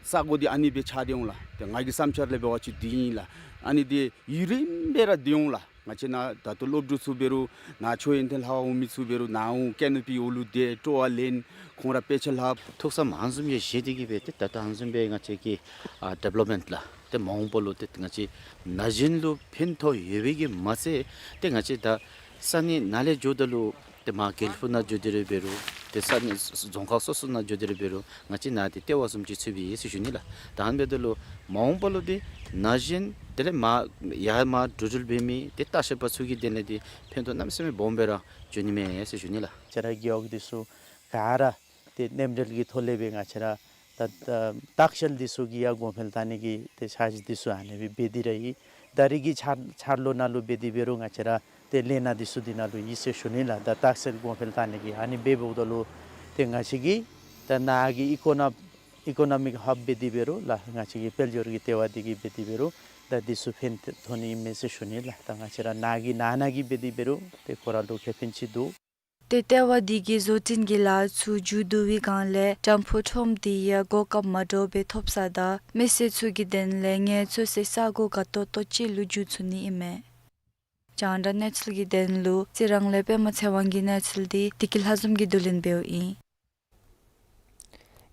ས་གོ་འདི་ཨ་ནི་སྦེ་ཆགས་ཏེ་འོང་ལགས། ཏེ་ང་གི་བསམ་འཆར་ལས་འབད་བ་ཅིན་འདི་ཨིན་ལགས། ཨ་ནི་འདི་ཡུན་རིངམོ་སྦེ་ར་སྡོད་འོང་ལགས། ང་བཅས་ནཱ་ད་ལྟོ་སློབ་ཕྲུག་ཚུ་འབད་རུང་ནཱ་ཆོས་ཡོན་ཏན་ལྷབ་པར་འོང་མི་ཚུ་འབད་རུང་ནཱ་འོང་ཀེ་ནོ་པི་འོག་ལུ་སྡོད་སྤྲོ་བ་ལེན་ཁོང་ར་དཔེ་ཆ་ལྷབ། ཐུགས་བསམ་ཨ་ནི་བཟུམ་སྦེ་བཞེས་ཏེ་གིས་སྦེ་ཏེ་ད་ལྟོ་ཨ་ནི་བཟུམ་སྦེ་ང་བཅས་ཀྱི་ཨ་ཌི་ཝེ་ལོབ་མེནཊ་ལགས་ཏེ་མ་འོངས་པ་ལུ་ཏེ་ང་བཅས་ན་གཞོན་ལུ་ཕན་ཐོགས་ཡོད་པའི་གི་མ་ཚད་ཏེ་ང་བཅས་ད་ས་གནས་ནཱ་ལས་འགྱོཝ་ད་ལུ་ཏེ་མར་དགེ་ལེགས་ཕུག་ནང་འགྱོ་སྟེ་ར་འབད་རུང་ཏེ་ས་གནས་རྫོང་ཁག་སོ་སོ་ནང་འགྱོ་སྟེ་ར་འབད་རུང་ང་བཅས་ནཱ་ཏེ་ལྟེ་བ་བཟུམ་ཅིག་ཚུད་པའི་ཡོད་ཟེར་ཞུ་ནི་ལགས། ད་ཨ་ནི་འབདཝ་ད་ལུ་མ་འོངས་པ་ལུ་ཏེ་ན་གཞོན་དེ་ལས་མར་ཡར་མར་འགྲོ་འགྲུལ་འབད་མི་ཏེ་ལྟ་བཤལ་པ་ཚུ་གི་དོན་ལས་ཏེ་ཕན་ཐོགས་གནམ་མེད་ས་མེད་སྦོམ་སྦེ་ར་འབྱུང་ནི་མས་ཟེར་ཞུ་ནི་ལགས། ང་བཅས་ར་རྒེད་འོག་འདི་ཚུ་ག་ར་ ཏེ་མནའམ་འབྲེལ་གྱི་ཐོག་ལས་སྦེ་ང་བཅས་ར་ད་ད་ལྟ་བཤལ་འདི་ཚུ་གི་ཡང་གོང་འཕེལ་བཏང་ནི་གི་ཏེ་འཆར་གཞི་འདི་ཚུ་ཨ་ནི་སྦེ་འབད་དེ་ར་ཡོད། ད་རིས་ཀྱི་འཆར་འཆར་ལོ་ནང་ལུ་འབད་དེ་འབད་རུང་ང་བཅས་ར་ཏེ་ལས་སྣ་འདི་ཚུ་འདི་ནང་ལུ་ཡོད་ཟེར་ཞུ་ནི་ལགས། ད་ལྟ་བཤལ་གོང་འཕེལ་བཏང་ནི་གི་ཨ་ནི་སྦེ་འབདཝ་ད་ལུ་ཏེ་ང་བཅས་ཀྱི་ད་ནཱ་གི་ཨི་ཀོ་ནོ་ཨི་ཀོ་ནོ་མིག་ཧབ་འབད་དེ་འབད་རུང་ལགས་ང་བཅས་ཀྱི་དཔལ་འབྱོར་གྱི་ལྟེ་བ་འདི་གིས་འབད་དེ་འབད་རུང་ད་འདི་ཚུ་ཕན་ཐོགས་ནི་ཨིན་མས་ཟེར་ཞུ་ནི་ལགས། ད་ང་བཅས་ར་ནཱ་གི་ནང་ན་གི་འབད་དེ་འབད་རུང་ཏེ་ཁོ་ར་ལུ་ཁེ་ཕན་ཅིག་འདུག། ཏེ་ལྟེ་བ་འདི་གིས་བཟོ་སྐྲུན་གྱི་ལཱ་ཚུ་མཇུག་བསྡུ་བའི་སྒང་ལས་ཊེམ་ཕུ་ཁྲོམ་འདི་ཡང་གོ་སྐབས་མ་འདྲཝ་སྦེ་ཐོབ་ས་དང་མི་སེར་ཚུ་གི་དོན་ལས་ངལ་འཚོ་སའི་ས་གོ་དགའ་ཏོག་ཏོ་ཅིག་ལུ་འགྱུར་ཚུགས་ནི་ཨིན་མས། རྒྱང་བསྒྲགས་གནས་ཚུལ་གྱི་དོན་ལུ་རྩི་རང་ལས་པདྨ་ཚེ་དབང་གི་གནས་ཚུལ་འདི་བདེ་སྐྱིད་ལྷ་འཛོམས་ཀྱིས་བསྡུ་ལེན་འབདཝ་ཨིན།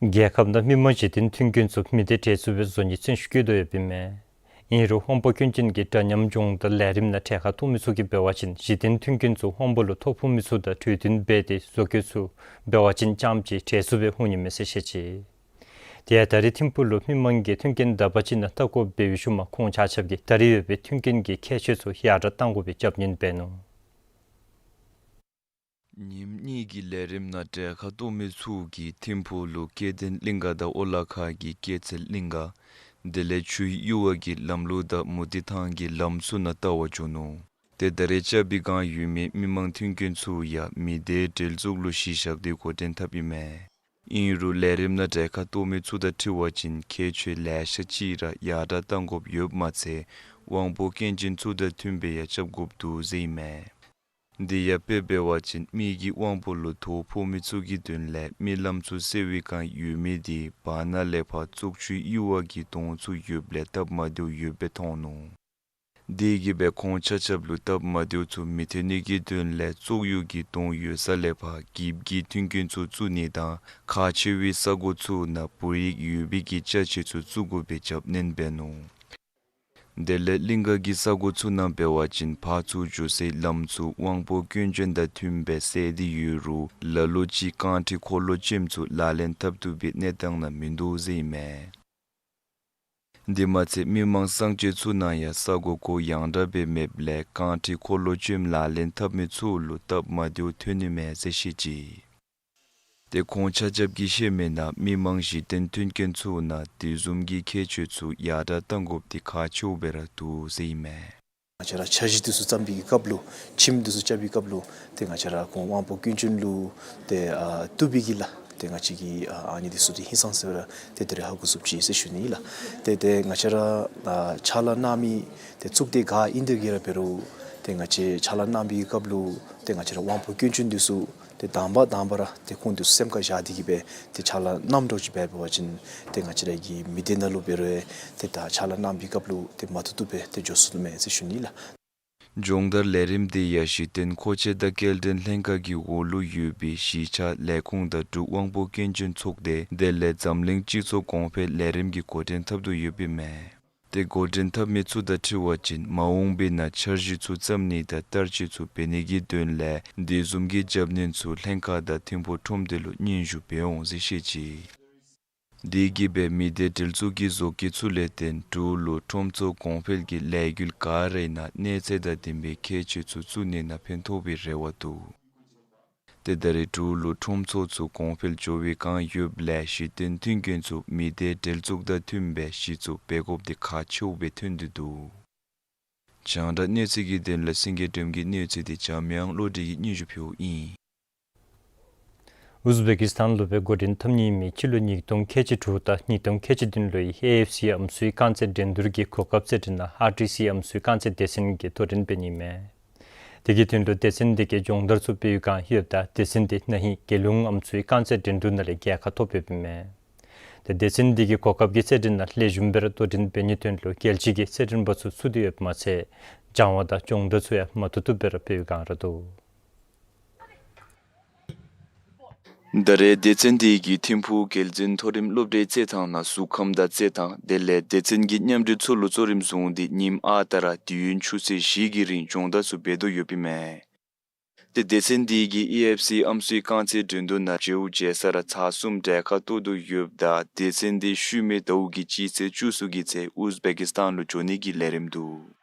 རྒྱལ་ཁབ་ནང་མི་མང་གཞི་རྟེན་མཐུན་རྐྱེན་ཚུ་མི་སྡེ་གྲལ་ཚུད་སྦེ་བཟོ་ནིའི་བརྩོན་ཤུགས་བསྐྱེད་དོ་ཡོདཔ་ཨིན་མས། ཨིན་རུང་དབང་པོ་སྐྱོན་ཅན་གྱི་འདྲ་མཉམ་སྦྱོང་བརྡར་ལས་རིམ་ནང་གྲལ་ཁར་གཏོགས་མི་ཚུ་གིས་འབད་བ་ཅིན་གཞི་རྟེན་མཐུན་རྐྱེན་ཚུ་དབང་པོ་ལུ་ཐོབ་ཕོག་མི་ཚུ་དང་གྲོས་བསྟུན་འབད་དེ་བཟོ་བཀོད་ཚུ་འབད་བ་ཅིན་རྐྱངམ་ཅིག་གྲལ་ཚུད་སྦེ་འོང་ནི་མས་ཟེར་བཤད་ཅི། དེ་ཡང་ད་རིས་ཐིམ་ཕུག་ལུ་མི་མང་གིས་མཐུན་རྐྱེན་དག་པ་ཅིག་ནང་ལྟ་སྐོར་འབད་བའི་ཤུལ་མ་ཁོང་ཆ་ཁྱབ་ཀྱིས་ད་རིས་ཡོད་པའི་མཐུན་རྐྱེན་གྱི་ཁྱད་ཆོས་ཚུ་ཡར་དྲག་གཏང་དགོ་པའི་རྒྱབ་སྣོན་འབད་ནུག། ཉིནམ་གཉིས་ཀྱི་ལས་རིམ་ནང་གྲལ་ཁར་གཏོགས་མི་ཚུ་གིས་ཐིམ་ཕུག་ལུ་སྐྱེ་ལྡན་གླིང་ག་དང་ཨོ་ལ་ཁ་གི་སྐྱེད་ཚལ་གླིང་ག་དེ་ལས་ཆུའི་གཡུར་བ་གི་ལམ་ལུགས་དང་མུ་ཏིག་ཐང་གི་ལམ་ཚུ་ནང་ལྟ་བར་འགྱོ་ནུག། ཏེ་ད་རེས་རྐྱབ་པའི་བསྒང་ཡོད་མི་མི་མང་མཐུན་རྐྱེན་ཚུ་ཡང་མི་སྡེ་འབྲེལ་གཙུག་ལུ་གཞི་བཞག་སྟེ་འགོ་འདྲེན་འཐབ་ཨིན་མས། ཨིན་རུང་ལས་རིམ་ནང་གྲལ་ཁར་གཏོགས་མི་ཚུ་དང་འཁྲིལ་བ་ཅིན་ཁྱད་ཆོས་ལེ་ཤ་ཅིག་ར་ཡར་དྲག་གཏང་དགོཔ་ཡོདཔ་མ་ཚད་དབང་པོ་སྐྱོན་ཅན་ཚུ་དང་མཐུནམ་སྦེ་ཡང་རྐྱབ་དགོཔ་འདུག་ཟེར་ཨིན་མས། དེ་ཡང་དཔེ་འབད་བ་ཅིན་མི་གི་དབང་པོ་ལུ་ཐོ་ཕོག་མི་ཚུ་གི་དོན་ལས་རྨི་ལམ་ཚུ་གསལ་བའི་བསྒང་ཡོད་མི་དེ་བར་ན་ལས་ཕར་བཙོག་ཆུའི་གཡུར་བ་གི་དོང་ཚུ་ཡོདཔ་ལས་སྟབས་མ་བདེཝ་ཡོདཔ་སྦེ་མཐོང་ནུག། དེ་གིས་སྦེ་ཁོང་ཆ་ཁྱབ་ལུ་སྟབས་མ་བདེཝ་ཚུ་མི་ཐོན་ནི་གི་དོན་ལས་བཙོག་གཡུར་གྱི་དོང་ཡོད་ས་ལས་ཕར་འགྱིབ་ཀྱི་མཐུན་རྐྱེན་ཚུ་བཙུགས་ནི་དང་ཁག་ཆེ་བའི་ས་གོ་ཚུ་ནང་བོད་ཡིག་ཡོད་པའི་གི་ཅ་ཆས་ཚུ་བཙུགས་དགོ་པའི་རྒྱབ་སྣོན་འབད་ནུག། དེ་ལས་གླིང་ག་གི་ས་གོ་ཚུ་ནང་འབད་བ་ཅིན་ཕར་ཚུར་འགྱོ་སའི་ལམ་ཚུ་དབང་པོ་སྐྱོན་ཅན་དང་མཐུནམ་སྦེ་བསལ་ཏེ་ཡོད་རུང་ལ་ལུ་ཅིག་རྐང་ཁྲི་འཁོར་ལོ་ཅན་ཚུ་ལག་ལེན་འཐབ་བཏུབ་པའི་གནས་སྟངས་ནང་མིན་འདུག་ཟེར་ཨིན་མས། དེ་མ་ཚད་མི་མང་གསང་སྤྱོད་ཚུ་ནང་ཡང་ས་གོ་གུ་ཡང་དག་པའི་མེདཔ་ལས་རྐང་ཁྲི་འཁོར་ལོ་ཅན་ལག་ལེན་འཐབ་མི་ཚུ་ལུ་སྟབས་མ་བདེཝ་ཐོན་ནི་མས་ཟེར་བཤད་ཅི། ཏེ་ཁོང་ཆ་ཁྱབ་ཀྱིས་བཤད་མི་ནང་མི་མང་གཞི་རྟེན་མཐུན་རྐྱེན་ཚུ་ནང་དེ་བཟུམ་གྱི་ཁྱད་ཆོས་ཚུ་ཡར་དྲག་གཏང་དགོཔ་དེ་ཁག་ཆེཝ་སྦེ་ར་འདུག་ཟེར་ཨིན་མས། ང་བཅས་ར་འཆར་གཞི་འདི་ཚུ་བརྩམ་པའི་གི་སྐབས་ལུ་ཁྱིམ་འདི་ཚུ་རྐྱབ་པའི་སྐབས་ལུ་ཏེ་ང་བཅས་ར་ཁོང་དབང་པོ་སྐྱོན་ཅན་ལུ་ཏེ་ཨ་བཏུབ་པའི་གི་ལཱ་ཏེ་ང་བཅས་ཀྱིས་ཨ་ཨ་ནི་འདི་ཚུ་ཏེ་ཧིང་སངས་ས་སྦེ་ར་ཏེ་ད་རེས་ཧ་གོ་ཚུགས་ཅི་ཟེར་ཞུ་ནི་ལགས། ཏེ་ཏེ་ང་བཅས་ར་ཨ་ཕྱག་ལཱ་གནང་མི་ཏེ་གཙུག་སྡེ་ག་ཨིན་དེ་གིས་ར་འབད་རུང་ཏེ་ང་བཅས་ཕྱག་ལཱ་གནང་པའི་གི་སྐབས་ལུ་ཏེ་ང་བཅས་ར་དབང་པོ་སྐྱོན་ཅན་འདི་ཚུ་ཏེ་དང་པ་དང་པ་ར་ཏེ་ཁོང་འདི་ཚུ་སེམས་ཁར་བཞག་སྟེ་གིས་སྦེ་ཏེ་ཕྱག་ལཱ་གནངམ་འདྲཝ་ཅིག་འབད་བ་ཅིན་ཏེ་ང་བཅས་ར་གི་མི་སྡེ་ནང་ལུ་འབད་རུང་ཏེ་ད་ཕྱག་ལཱ་གནང་པའི་སྐབས་ལུ་ཏེ་མ་བཏུབ་བཏུབ་སྦེ་ཏེ་འགྱོ་ཚུགས་ནི་མས་ཟེར་ཞུ་ནི་ལགས། སྦྱོང་བརྡར་ལས་རིམ་དེ་ཡང་གཞི་རྟེན་མཁོ་ཆས་དང་སྐྱེལ་འདྲེན་ལྷན་ཁག་གི་འོག་ལུ་ཡོད་པའི་གཞིས་ཆགས་ལས་ཁུངས་དང་འབྲུག་དབང་པོ་སྐྱོན་ཅན་ཚོགས་སྡེ་དེ་ལས་འཛམ་གླིང་སྤྱི་ཚོགས་གོང་འཕེལ་ལས་རིམ་གྱི་འགོ་འདྲེན་འཐབ་དོ་ཡོདཔ་ཨིན་མས། ཏེ་འགོ་འདྲེན་འཐབ་མི་ཚུ་དང་འཁྲིལ་བ་ཅིན་མ་འོངས་པའི་ནང་འཆར་གཞི་ཚུ་བརྩམ་ནི་དང་བསྟར་སྤྱོད་ཚུ་འབད་ནི་གི་དོན་ལས་དེ་བཟུམ་གྱི་རྒྱབ་སྣོན་ཚུ་ལྷན་ཁག་དང་ཐིམ་ཕུག་ཁྲོམ་སྡེ་ལུ་སྙན་ཞུ་འབད་འོང་ཟེར་བཤད་ཅི། དེ་གིས་སྦེ་མི་སྡེ་འབྲེལ་གཙུག་གི་བཟོ་བཀོད་ཚུ་ལས་བརྟེན་འབྲུག་ལུ་ཁྲོམ་ཚོགས་གོང་འཕེལ་གྱི་ལས་འགུལ་ག་ར་ནང་གནས་ཚད་དང་ལྡན་པའི་ཁྱད་ཆོས་ཚུ་བཙུགས་ནི་ནང་ཕན་ཐོགས་པའི་རེ་བ་འདུག། ཏེ་ད་རེས་འབྲུག་ལུ་ཁྲོམ་ཚོགས་ཚུ་གོང་འཕེལ་འགྱོ་བའི་བསྒང་ཡོདཔ་ལས་གཞི་རྟེན་མཐུན་རྐྱེན་ཚུ་མི་སྡེ་འབྲེལ་གཙུག་དང་མཐུནམ་སྦེ་གཞི་བཙུགས་འབད་དགོཔ་དེ་ཁག་ཆེཝ་སྦེ་ཐོན་ཏེ་འདུག། རྒྱང་བསྒྲགས་གནས་ཚུལ་གྱི་དོན་ལས་སེང་གེ་སྒྲོལམ་གྱི་གནས་ཚུལ་དེ་འཇམ་དབྱངས་བློ་གྲོས་ཀྱིས་སྙན་ཞུ་ཕུལཝ་ཨིན། ཨུཛ་བེ་ཀི་སི་ཐན་ལུ་སྦེ་འགོ་འདྲེན་འཐབ་ནི་མི་སྤྱི་ལོ་ཉིས་སྟོང་ཁལ་གཅིག་དྲུག་དང་ཉིས་སྟོང་ཁལ་གཅིག་བདུན་ལོའི་ཨེ་ཨེཕ་སི་ཨམ་སྲུའི་རྐང་རྩེད་འགྲན་བསྡུར་གྱི་གོ་སྐབས་རྩེད་འགྲན་ནང་ཨར་ཊི་སི་ཨམ་སྲུའི་རྐང་རྩེད་སྡེ་ཚན་གྱིས་དོ་འགྲན་འབད་ནི་མས། དེ་གི་དོན་ལུ་སྡེ་ཚན་དེ་གིས་སྦྱོང་བརྡར་ཚུ་འབད་བའི་བསྒང་ཡོདཔ་ད་སྡེ་ཚན་དེ་ན་ཧིང་རྒྱལ་ཡོངས་ཨམ་སྲུའི་རྐང་རྩེད་འགྲན་བསྡུར་ནང་ལས་རྒྱལ་ཁ་ཐོབ་ཡོདཔ་ཨིན་མས། ཏེ་སྡེ་ཚན་དེ་གིས་གོ་སྐབས་ཀྱི་རྩེད་འགྲན་ནང་ལེགས་ཤོམ་སྦེ་ར་དོ་འགྲན་འབད་ནིའི་དོན་ལུ་རྒྱལ་སྤྱི་གི་རྩེད་འགྲན་པ་ཚུ་ཚུད་དེ་ཡོདཔ་མ་ཚད་སྦྱང་བ་དང་སྦྱོང་བརྡར་ཚུ་ཡང་མ་ཐུབ་ཐུབ་སྦེ་ར་འབད་བའི་བསྒང་ར་འདུག། ད་རེས་སྡེ་ཚན་དེ་གིས་ཐིམ་ཕུག་རྒྱལ་འཛིན་མཐོ་རིམ་སློབ་གྲྭའི་རྩེད་ཐང་ནང་གཟུགས་ཁམས་དང་རྩེད་ཐང་དེ་ལས་སྡེ་ཚན་གྱི་མཉམ་འབྲེལ་ཚོགས་ལུ་གཙོ་རིམ་བཟུང་སྟེ་ཉིནམ་ཨ་རྟག་ར་དུས་ཡུན་ཆུ་ཚོད་བཞི་གི་རིང་སྦྱོང་བརྡར་ཚུ་འབད་དོ་ཡོདཔ་ཨིན་མས། ཏེ་སྡེ་ཚན་དེ་གིས་ཨེ་ཨེཕ་སི་ཨམ་སྲུའི་རྐང་རྩེད་འགྲན་བསྡུར་ནང་བྱེའུ་བྱེ་ས་ར་ཚར་གསུམ་གྲལ་ཁར་གཏོགས་དོ་ཡོདཔ་ད་སྡེ་ཚན་དེ་ཤུལ་མའི་ཟླཝ་གི་སྤྱི་ཚེས་བཅུ་གསུམ་གྱི་ཚེས་ཨུཛ་བེ་ཀི་སི་ཐན་ལུ་འགྱོ་ནི་གི་ལས་རིམ་འདུག།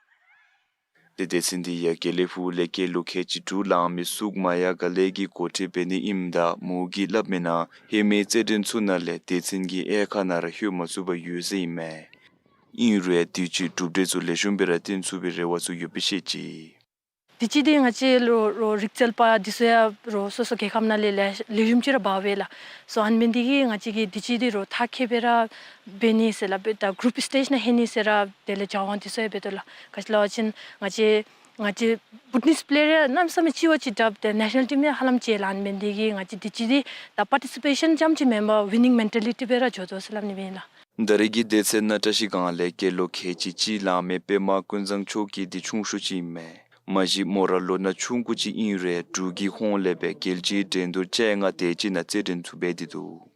ཏེ་སྡེ་ཚན་འདི་ཡང་དགེ་ལེགས་ཕུག་ལས་སྐྱེས་ལོ་ཁལ་གཅིག་དྲུག་ལང་མི་སུག་མ་ཡ་ག་ལེ་གིས་འགོ་ཁྲིད་འབད་ནི་ཨིནམ་ད་མོ་གིས་སླབ་མིའི་ནང་ཧེ་མའི་རྩེད་འགྲན་ཚུ་ནང་ལས་སྡེ་ཚན་གྱི་དབྱེ་ཁག་ནང་ར་ལྷོད་མ་ཚུགས་པར་ཡོད་ཟེར་ཨིན་མས། ཨིན་རུང་དུས་ཅི་གྲུབ་འབྲས་ཚུ་ལེགས་ཤོམ་སྦེ་ར་སྟོན་ཚུགས་པའི་རེ་བ་ཚུ་ཡོད་པའི་བཤད་ཅི། དུས་ཅི་འདི་ང་བཅས་ལོ་རོགས་རིག་རྩལ་པ་འདི་ཚུ་ཡང་རོགས་སོ་སོ་རྒྱལ་ཁབ་ནང་ལས་ལེགས་ལེགས་ཤོམ་ཅིག་ར་འབག་འབད་ལགས། སོ་ཨ་ནི་འབད་ནི་འདི་གིས་ང་བཅས་ཀྱིས་དུས་ཅི་འདི་རོགས་མཐར་འཁྱོལ་སྦེ་ར་འབད་ནི་ཟེར་ལགས། འབད་ད་གུ་རུབ་སི་ཊེཇ་ནང་ལྷོད་ནི་ཟེར་ར་དེ་ལས་བྱ་བ་འདི་ཚུ་ཡང་འབད་དོ་ལགས། ག་ཅི་སླབ་པ་ཅིན་ང་བཅས་ང་བཅས་བུ་ཊི་ནིས་པེ་ལེ་ཡར་གནམ་མེད་ས་མེད་ལྕི་བ་ཅིག་དྲགཔ་ཏེ་ནེ་ཤ་ནཱལ་ཊིམ་ཡང་ཧ་ལམ་ཆད་ལགས། ཨ་ནི་འབད་ནི་འདི་གིས་ང་བཅས་དུས་ཅི་འདི་ད་པར་ཊི་སི་པེ་ཤཱན་རྐྱངམ་ཅིག་མེན་པར་ཝི་ནིང་མེན་ཊ་ལི་ཊི་སྦེ་ར་འགྱོ་དོ་ཟེར་སླབ་ནི་ཨིན་ལགས། ད་རེས་ཀྱི་སྡེ་ཚན་ནང་བཀྲ་ཤིས་སྒང་ལས་སྐྱེས་ལོ་ཁལ་གཅིག་གཅིག་ལང་མི་པདྨ་ཀུན་བཟང་མཆོག་གི་འདི་ཆུང་ཤོས་ཅིག་ཨིན་མས། མ་གཞི་མོ་ར་ལོ་ན་ཆུང་ཀུ་ཅིག་ཨིན་རུང་འབྲུག་གི་ཧོངས་ལས་སྦེ་རྒྱལ་སྤྱིའི་འགྲན་བསྡུར་བཅོ་ལྔ་དེ་ཅིག་ནང་རྩེད་འགྲན་ཚུ་འབད་དེ་འདུག།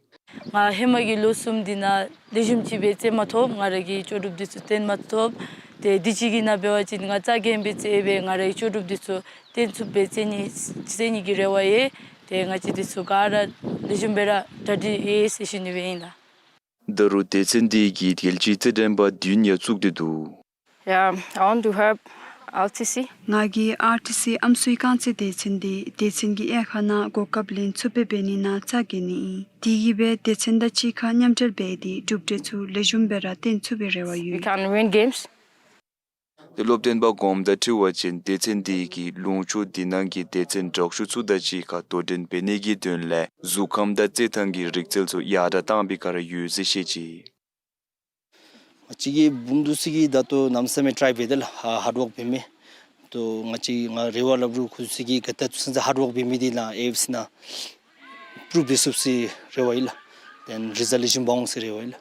ང་ཧེ་མ་གི་ལོ་གསུམ་འདི་ནང་ལེགས་ཤོམ་ཅིག་སྦེ་རྩེད་མ་ཐོབ། ང་ར་གི་ལྕོགས་གྲུབ་འདི་ཚུ་སྟོན་མ་ཐོབ། ཏེ་དུས་ཅི་གི་ནང་འབད་བ་ཅིན་ང་རྩ་འགེངས་སྦེ་རྩེད་སྦེ་ང་རའི་ལྕོགས་གྲུབ་འདི་ཚུ་སྟོན་ཚུགསཔ་སྦེ་རྩེད་ནི་རྩེད་ནི་གི་རེ་བ་ཡོད། ཏེ་ང་བཅས་འདི་ཚུ་ག་ར་ལེགས་ཤོམ་སྦེ་ར་གྲ་སྒྲིག་ཡོད་ཟེར་ཞུ་ནི་སྦེ་ཨིན་ལགས། ད་རུང་སྡེ་ཚན་འདི་གིས་རྒྱལ་སྤྱིའི་རྩེད་འགྲན་པ་བདུན་ཡང་བཙུགས་ཏེ་འདུག། Yeah, I want to help R T C. ང་གིས་ཨར་ཊི་སི་ཨམ་སྲུའི་རྐང་རྩེད་སྡེ་ཚན་འདི་སྡེ་ཚན་གྱི་དབྱེ་ཁག་ནང་གོ་སྐབས་ལེན་ཚུགསཔ་སྦེ་འབད་ནི་ནང་རྩ་འགེངས་ནི་ཨིན། དེ་གིས་སྦེ་སྡེ་ཚན་དང་གཅིག་ཁར་མཉམ་འབྲེལ་འབད་དེ་གྲུབ་འབྲས་ཚུ་ལེགས་ཤོམ་སྦེ་ར་སྟོན་ཚུགས་པའི་རེ་བ་We ཡོད། Can win games. ཏེ་སློབ་སྟོན་པ་གོངམ་དང་འཁྲིལ་བ་ཅིན་སྡེ་ཚན་འདི་གིས་ལུང་ཕྱོགས་འདི་ནང་གི་སྡེ་ཚན་དྲག་ཤོས་ཚུ་དང་གཅིག་ཁར་དོ་འགྲན་འབད་ནི་གི་དོན་ལས་གཟུགས་ཁམས་དང་རྩེད་ཐངས་ཀྱི་རིག་རྩལ་ཚུ་ཡར་དྲགས་བཏང་པའི་ཁར་ཡོད་ཟེར་བཤད་ཅི། ང་བཅས་ཀྱི་བུམོ་འདི་ཚུ་གིས་ད་ལྟོ་གནམ་མེད་ས་མེད་ཊ་རའི་འབད་དེ་ལགས། ཧ་ཧཱརཌ་ཝརཀ་འབད་མི་ཏེ་ང་བཅས་ང་རེ་བ་སླབ་རུང་ཁོང་ཚུ་གིས་ག་ཏེ་ཚུན་ཚོད་ཧཱརཌ་ཝརཀ་འབད་མི་འདི་ནང་ཨེ་ཨེཕ་སི་ནང་པུ་རུབ་འབད་ཚུགས་ཟེར་རེ་བ་ཡོད་ལགས། ཏེ་རི་ཛལཊ་ལེགས་ཤོམ་འབག་འོང་ཟེར་རེ་བ་ཡོད་ལགས།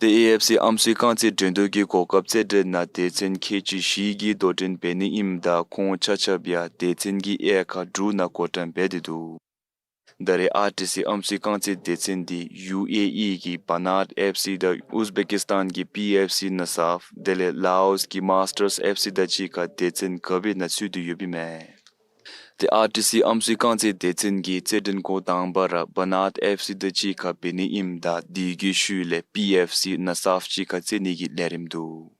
ཏེ་ཨེ་ཨེཕ་སི་ཨམ་སྲུའི་རྐང་རྩེད་འགྲན་བསྡུར་གྱི་གོ་སྐབས་རྩེད་འགྲན་ནང་སྡེ་ཚན་ཁལ་གཅིག་བཞི་གིས་དོ་འགྲན་འབད་ནི་ཨིནམ་ད་ཁོང་ཆ་ཁྱབ་ཡང་སྡེ་ཚན་གྱི་དབྱེ་ཁག་དྲུག་ནང་བགོ་བཀྲམ་འབད་དེ་འདུག། ད་རེས་ཨར་ཊི་སི་ཨམ་སྲུའི་རྐང་རྩེད་སྡེ་ཚན་འདི་ཡུ་ཨེ་ཨི་གི་བ་ནཱཌ་ཨེཕ་སི་དང་ཨུཛ་བེ་ཀིས་ཏཱན་གྱི་པི་ཨེཕ་སི་ནཱ་སཱབ་དེ་ལས་ལའོས་ཀྱི་མཱས་ཊརས་ཨེཕ་སི་དང་གཅིག་ཁར་སྡེ་ཚན་ག་བའི་ནང་ཚུད་དེ་ཡོདཔ་ཨིན་མས། ཏེ་ཨར་ཊི་སི་ཨམ་སྲུའི་རྐང་རྩེད་སྡེ་ཚན་གྱི་རྩེད་འགྲན་འགོ་དང་པ་ར་བ་ནཱཌ་ཨེཕ་སི་དང་གཅིག་ཁར་འབད་ནི་ཨིནམ་ད་དེ་གི་ཤུལ་ལས་པི་ཨེཕ་སི་ནཱ་སཱབ་གཅིག་ཁར་རྩེད་ནི་གི་ལས་རིམ་འདུག།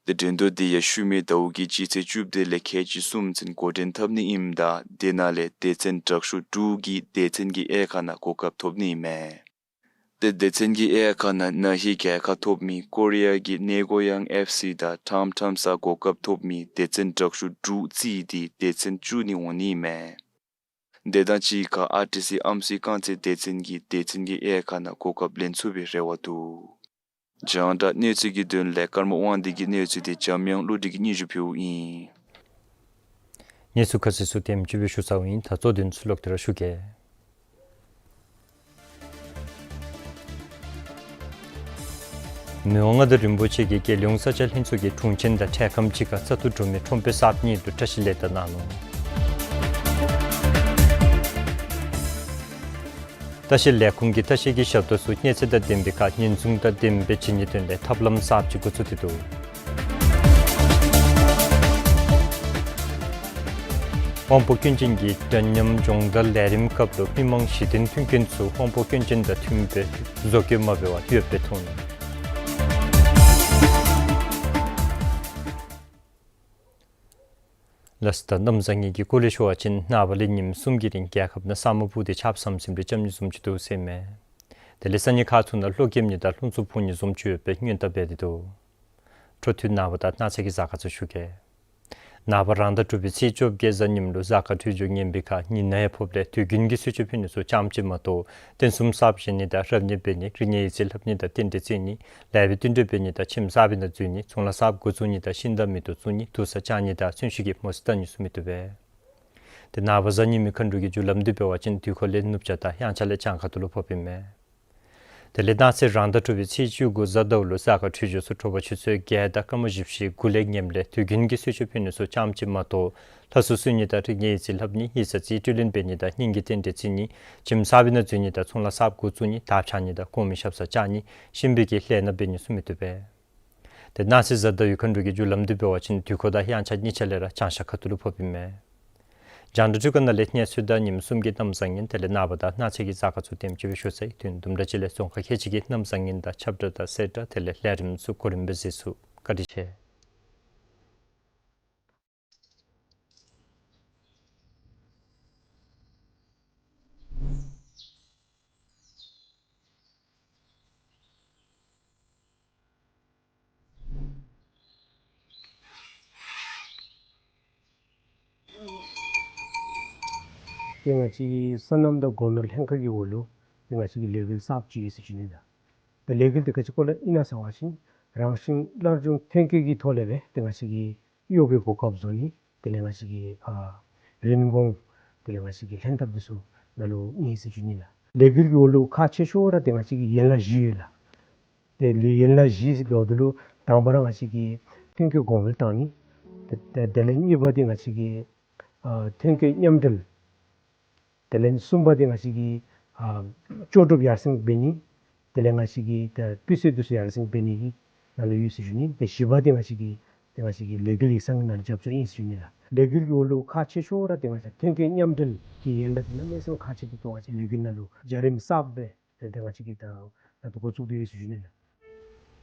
ཏེ་འགྲན་བསྡུར་འདི་ཡང་ཤུལ་མའི་ཟླཝ་གི་སྤྱི་ཚེས་བཅུ་བདུན་ལས་ཁལ་གཅིག་གསུམ་ཚུན་འགོ་འདྲེན་འཐབ་ནི་ཨིནམ་ད་དེ་ནང་ལས་སྡེ་ཚན་དྲག་ཤོས་དྲུག་གིས་སྡེ་ཚན་གྱི་དབྱེ་ཁག་ནང་གོ་སྐབས་ཐོབ་ནི་ཨིན་མས། ཏེ་སྡེ་ཚན་གྱི་དབྱེ་ཁག་ནང་ན་ཧིང་རྒྱལ་ཁ་ཐོབ་མི་ཀོ་རི་ཡ་གི་ནེ་གོ་ཡང་ཨེཕ་སི་དང་ཁྲམ་ཁྲམ་ས་གོ་སྐབས་ཐོབ་མི་སྡེ་ཚན་དྲག་ཤོས་དྲུག་རྩིས་ཏེ་སྡེ་ཚན་བཅུ་གཉིས་འོང་ནི་ཨིན་མས། དེ་དང་གཅིག་ཁར་ཨར་ཊི་སི་ཨམ་སྲུའི་རྐང་རྩེད་སྡེ་ཚན་གྱིས་སྡེ་ཚན་གྱི་དབྱེ་ཁག་ནང་གོ་སྐབས་ལེན་ཚུགས་པའི་རེ་བ་འདུག། རྒྱང་བསྒྲགས་གནས་ཚུལ་གྱི་དོན་ལས་ཀརྨ་དབང་འདུས་ཀྱི་གནས་ཚུལ་འདི་འཇམ་དབྱངས་བློ་གྲོས་ཀྱིས་སྙན་ཞུ་ཕུལཝ་ཨིན། གནས་ཚུལ་ཁ་གསལ་ཚུ་དེམ་ཅིག་སྦེ་ཞུ་ཚརཝ་ཨིན། ད་གཙོ་དོན་ཚུ་ལོག་སྟེ་ར་ཞུ་གེ། མི་དབང་མངའ་བདག་རིན་པོ་ཆེ་གིས་རྒྱལ་ཡོངས་ས་ཆ་ལྷན་ཚོགས་ཀྱི་དྲུང་ཆེན་དང་འཕྲལ་ཁམས་ཅིག་ཁར་བཙག་འཐུ་གྲུབ་མི་ཁྲོམ་དཔོན་གསརཔ་གཉིས་ལུ་བཀྲིས་ལེགས་དར་གནང་ནུག། ལྟ་བཤལ་ལས་ཁུངས་ཀྱིས་ལྟ་བཤལ་གྱི་ཞབས་ཏོག་ཚུ་གནས་ཚད་དང་ལྡན་པའི་ཁར་ཉེན་སྲུང་དང་ལྡནམ་སྦེ་བྱིན་ནིའི་དོན་ལས་ཐབས་ལམ་གསརཔ་ཅིག་འགོ་བཙུགས་ཏེ་འདུག། དབང་པོ་སྐྱོན་ཅན་གྱི་འདྲ་མཉམ་སྦྱོང་བརྡར་ལས་རིམ་སྐབས་ལུ་མི་མང་གཞི་རྟེན་མཐུན་རྐྱེན་ཚུ་དབང་པོ་སྐྱོན་ཅན་དང་མཐུནམ་སྦེ་བཟོ་བཀོད་མ་འབད་བར་ཡོདཔ་སྦེ་མཐོང་ནུག། ལགས་སོ། ད་གནམ་བཟང་ངན་གྱི་སྐོར་ལས་ཞུ་བ་ཅིན་ནངས་པ་ལས་ཉིནམ་གསུམ་གྱི་རིང་རྒྱལ་ཁབ་ནང་ས་སྨུག་སྤུབས་ཏེ་ཆརཔ་ཟམ་ཟིམ་རེ་རྐྱབ་ནི་བཟུམ་ཅིག་འདུག་ཟེར་མས། དེ་ལས་ས་གནས་ཁག་ཚུ་ནང་གློག་རྒྱབ་ནི་དང་རླུང་འཚུབ་འཕུ་ནི་བཟུམ་ཅིག་ཡོད་པའི་སྔོན་བརྡ་འབད་དེ་འདུག། འཕྲོ་མཐུད་ནངས་པ་དང་གནངས་ཚེ་གི་གཟའ་སྐར་ཚུ་ཞུ་གེ། ནངས་པ་རང་ཟླ་དྲུག་པའི་ཚེས་བཅོ་བརྒྱད་གཟའ་ཉིམ་ལུ་གཟའ་སྐར་འཕྲོད་སྦྱོར་ངན་པའི་ཁར་ཉི་ནག་ཡང་ཕོགཔ་ལས་དུས་རྒྱུན་གྱི་གསོལ་མཆོད་ཕུལ་ནི་ཚུ་ཙམ་ཅིག་མ་གཏོགས་རྟེན་གསུམ་གསརཔ་བཞེངས་ནི་དང་རབ་གནས་འབད་ནི་རིག་གནས་ཡིག་རྩིས་ལྷབ་ནི་དང་རྟེན་འབྲེལ་བརྩི་ནི་ལེགས་པའི་བསྟུན་གྲོས་འབད་ནི་དང་ཁྱིམ་གསར་པའི་ནང་འཛུལ་ནི་ཚོང་ལཱ་གསརཔ་འགོ་བཙུགས་ནི་དང་ཤིང་དང་མེ་ཏོག་བཙུགས་ནི་དུར་ས་བཅག་ནི་དང་བརྩོན་ཤུགས་ཀྱིས་མོ་སྲིང་བཏབ་ནི་ཚུ་མི་བཏུབ་པས། ཏེ་ནངས་པ་གཟའ་ཉི་མའི་མཁའ་འགྲོ་གི་རྒྱུ་ལམ་འདི་འབད་བ་ཅིན་དུས་འཁོར་ལས་ནུབ་བྱང་དང་དབྱངས་འཆར་ལས་བྱང་ཁ་ཐུག་ལུ་ཕོགཔ་ཨིན་མས། དེ་ལས་གནངས་ཚེ་རང་ཟླ་དྲུག་པའི་ཚེས་བཅུ་དགུ་གཟའ་ཟླཝ་ལུ་གཟའ་སྐར་འཕྲོད་སྦྱོར་ཚུ་དྲོ་པ་ཆུ་ཚོད་བརྒྱད་དང་སྐར་མ་བཞི་བཅུ་ཞེ་དགུ་ལས་ངནམ་ལས་དུས་རྒྱུན་གྱི་གསོལ་མཆོད་ཕུལ་ནི་ཚུ་ཙམ་ཅིག་མ་གཏོགས་ལྷ་གསོལ་གསོལ་ནི་དང་རིག་གནས་ཡིག་རྩིས་ལྷབ་ནི་ཡིག་ཚང་རྩིས་སྤྲོད་ལེན་འབད་ནི་དང་གཉེན་གྱི་རྟེན་འབྲེལ་བརྩི་ནི་ཁྱིམ་གསར་པའི་ནང་འཛུལ་ནི་དང་ཚོང་ལཱ་གསརཔ་འགོ་བཙུགས་ནི་དར་འཕྱར་ནི་དང་གོང་མའི་ཞབས་སར་བཅར་ནི་གཤིན་པོའི་གི་ལས་སྣ་འབད་ནི་ཚུ་མི་བཏུབ་པས། ཏེ་གནངས་ཚེ་གཟའ་ཟླ་བའི་མཁའ་འགྲོ་གི་རྒྱུ་ལམ་འདི་འབད་བ་ཅིན་དུས་འཁོར་དང་དབྱངས་འཆར་གཉིས་ཆ་ལས་ར་བྱང་ཤར་ཁ་ཐུག་ལུ་ཕོགཔ་ཨིན་མས། རྒྱང་བསྒྲགས་འཕྲུལ་ཁང་ནང་ལས་གནས་ཚུལ་དང་ཉིནམ་གསུམ་གྱི་གནམ་བཟང་ངན་དེ་ལས་ནངས་པ་དང་གནངས་ཚེ་གི་གཟའ་སྐར་ཚུ་དེམ་ཅིག་སྦེ་ཞུ་ཚར་ཡི། དུས་དུམ་གྲ་ཅིག་ལས་རྫོང་ཁག་ཁལ་གཅིག་གི་གནམ་བཟང་ངན་དང་ཁྱབ་བསྒྲགས་དང་གསལ་བསྒྲགས་དེ་ལས་ལས་རིམ་ཚུ་གོ་རིམ་སྦེ་གཟིགས་ཚུགས། བཀའ་དྲིན་ཆེ། ཏེ་ང་བཅས་ཀྱི་སོ་ནམ་དང་སྒོ་ནོར་ལྷན་ཁག་གི་འོག་ལུ་ཏེ་ང་བཅས་ཀྱི་ལས་འགུལ་གསརཔ་ཅིག་ཡོད་ཟེར་ཞུ་ནི་ལགས། ཏེ་ལས་འགུལ་འདི་ག་ཅི་སྐོར་ལས་ཨིན་ན་ཟེར་བ་ཅིན་རང་བཞིན་སླར་འབྱུང་ཐོན་སྐྱེད་ཀྱི་ཐོག་ལས་སྦེ་ཏེ་ང་བཅས་ཀྱི་གཡོག་གི་གོ་སྐབས་བཟོ་ནི། དེ་ལས་ང་བཅས་ཀྱི་ཨ་རིན་གོང་། དེ་ལས་ང་བཅས་ཀྱི་ལྷན་ཐབས་འདི་ཚུ་ནང་ལུ་ཨིན་ཟེར་ཞུ་ནི་ལགས། ལས་འགུལ་གྱི་འོག་ལུ་ཁག་ཆེ་ཤོས་ར་ཏེ་ང་བཅས་ཀྱི་ཡན་ལག་བཞི་ཡོད་ལགས། ཏེ་ཡན་ལག་བཞི་ཟེར་འབདཝ་ད་ལུ་དང་པ་ར་ང་བཅས་ཀྱི་ཐོན་སྐྱེད་གོང་འཕེལ་བཏང་ནི། ཏེ་ཏེ་དེ་ལས་གཉིས་པ་འདི་ང་བཅས་ཀྱི་ཨ་ཐོན་སྐྱེད་མཉམ་འབྲེལ། དེ་ལས་གསུམ་པ་འདི་ང་བཅས་ཀྱི་ཨ་ལྕོགས་གྲུབ་ཡར་སེང་འབད་ནི། དེ་ལས་ང་བཅས་ཀྱི་ད་སྤུས་ཚད་འདི་ཚུ་ཡར་སེང་འབད་ནི་གི་ནང་ལུ་ཡོད་ཟེར་ཞུ་ནི། ཏེ་བཞི་པ་འདི་ང་བཅས་ཀྱི་ཏེ་ང་བཅས་ཀྱི་ལས་འགུལ་ཡིག་ཚང་གི་ནང་ལུ་རྒྱབ་སྐྱོར་ཨིན་ཟེར་ཞུ་ནི་ལགས། ལས་འགུལ་གྱི་འོག་ལུ་ཁག་ཆེ་ཤོས་ར་ཏེ་ང་བཅས་ཐོན་སྐྱེད་མཉམ་འབྲེལ་གྱི་ཡན་ལག་འདི་གནམ་མེད་ས་མེད་ཁག་ཆེ་ཏོག་ཏོ་ང་བཅས་ལས་འགུལ་ནང་ལུ་བྱ་རིམ་གསརཔ་སྦེ་ཏེ་ང་བཅས་ཀྱིས་ད་ད་ལྟོ་འགོ་བཙུགས་ཏེ་ཡོད་ཟེར་ཞུ་ནི་ལགས།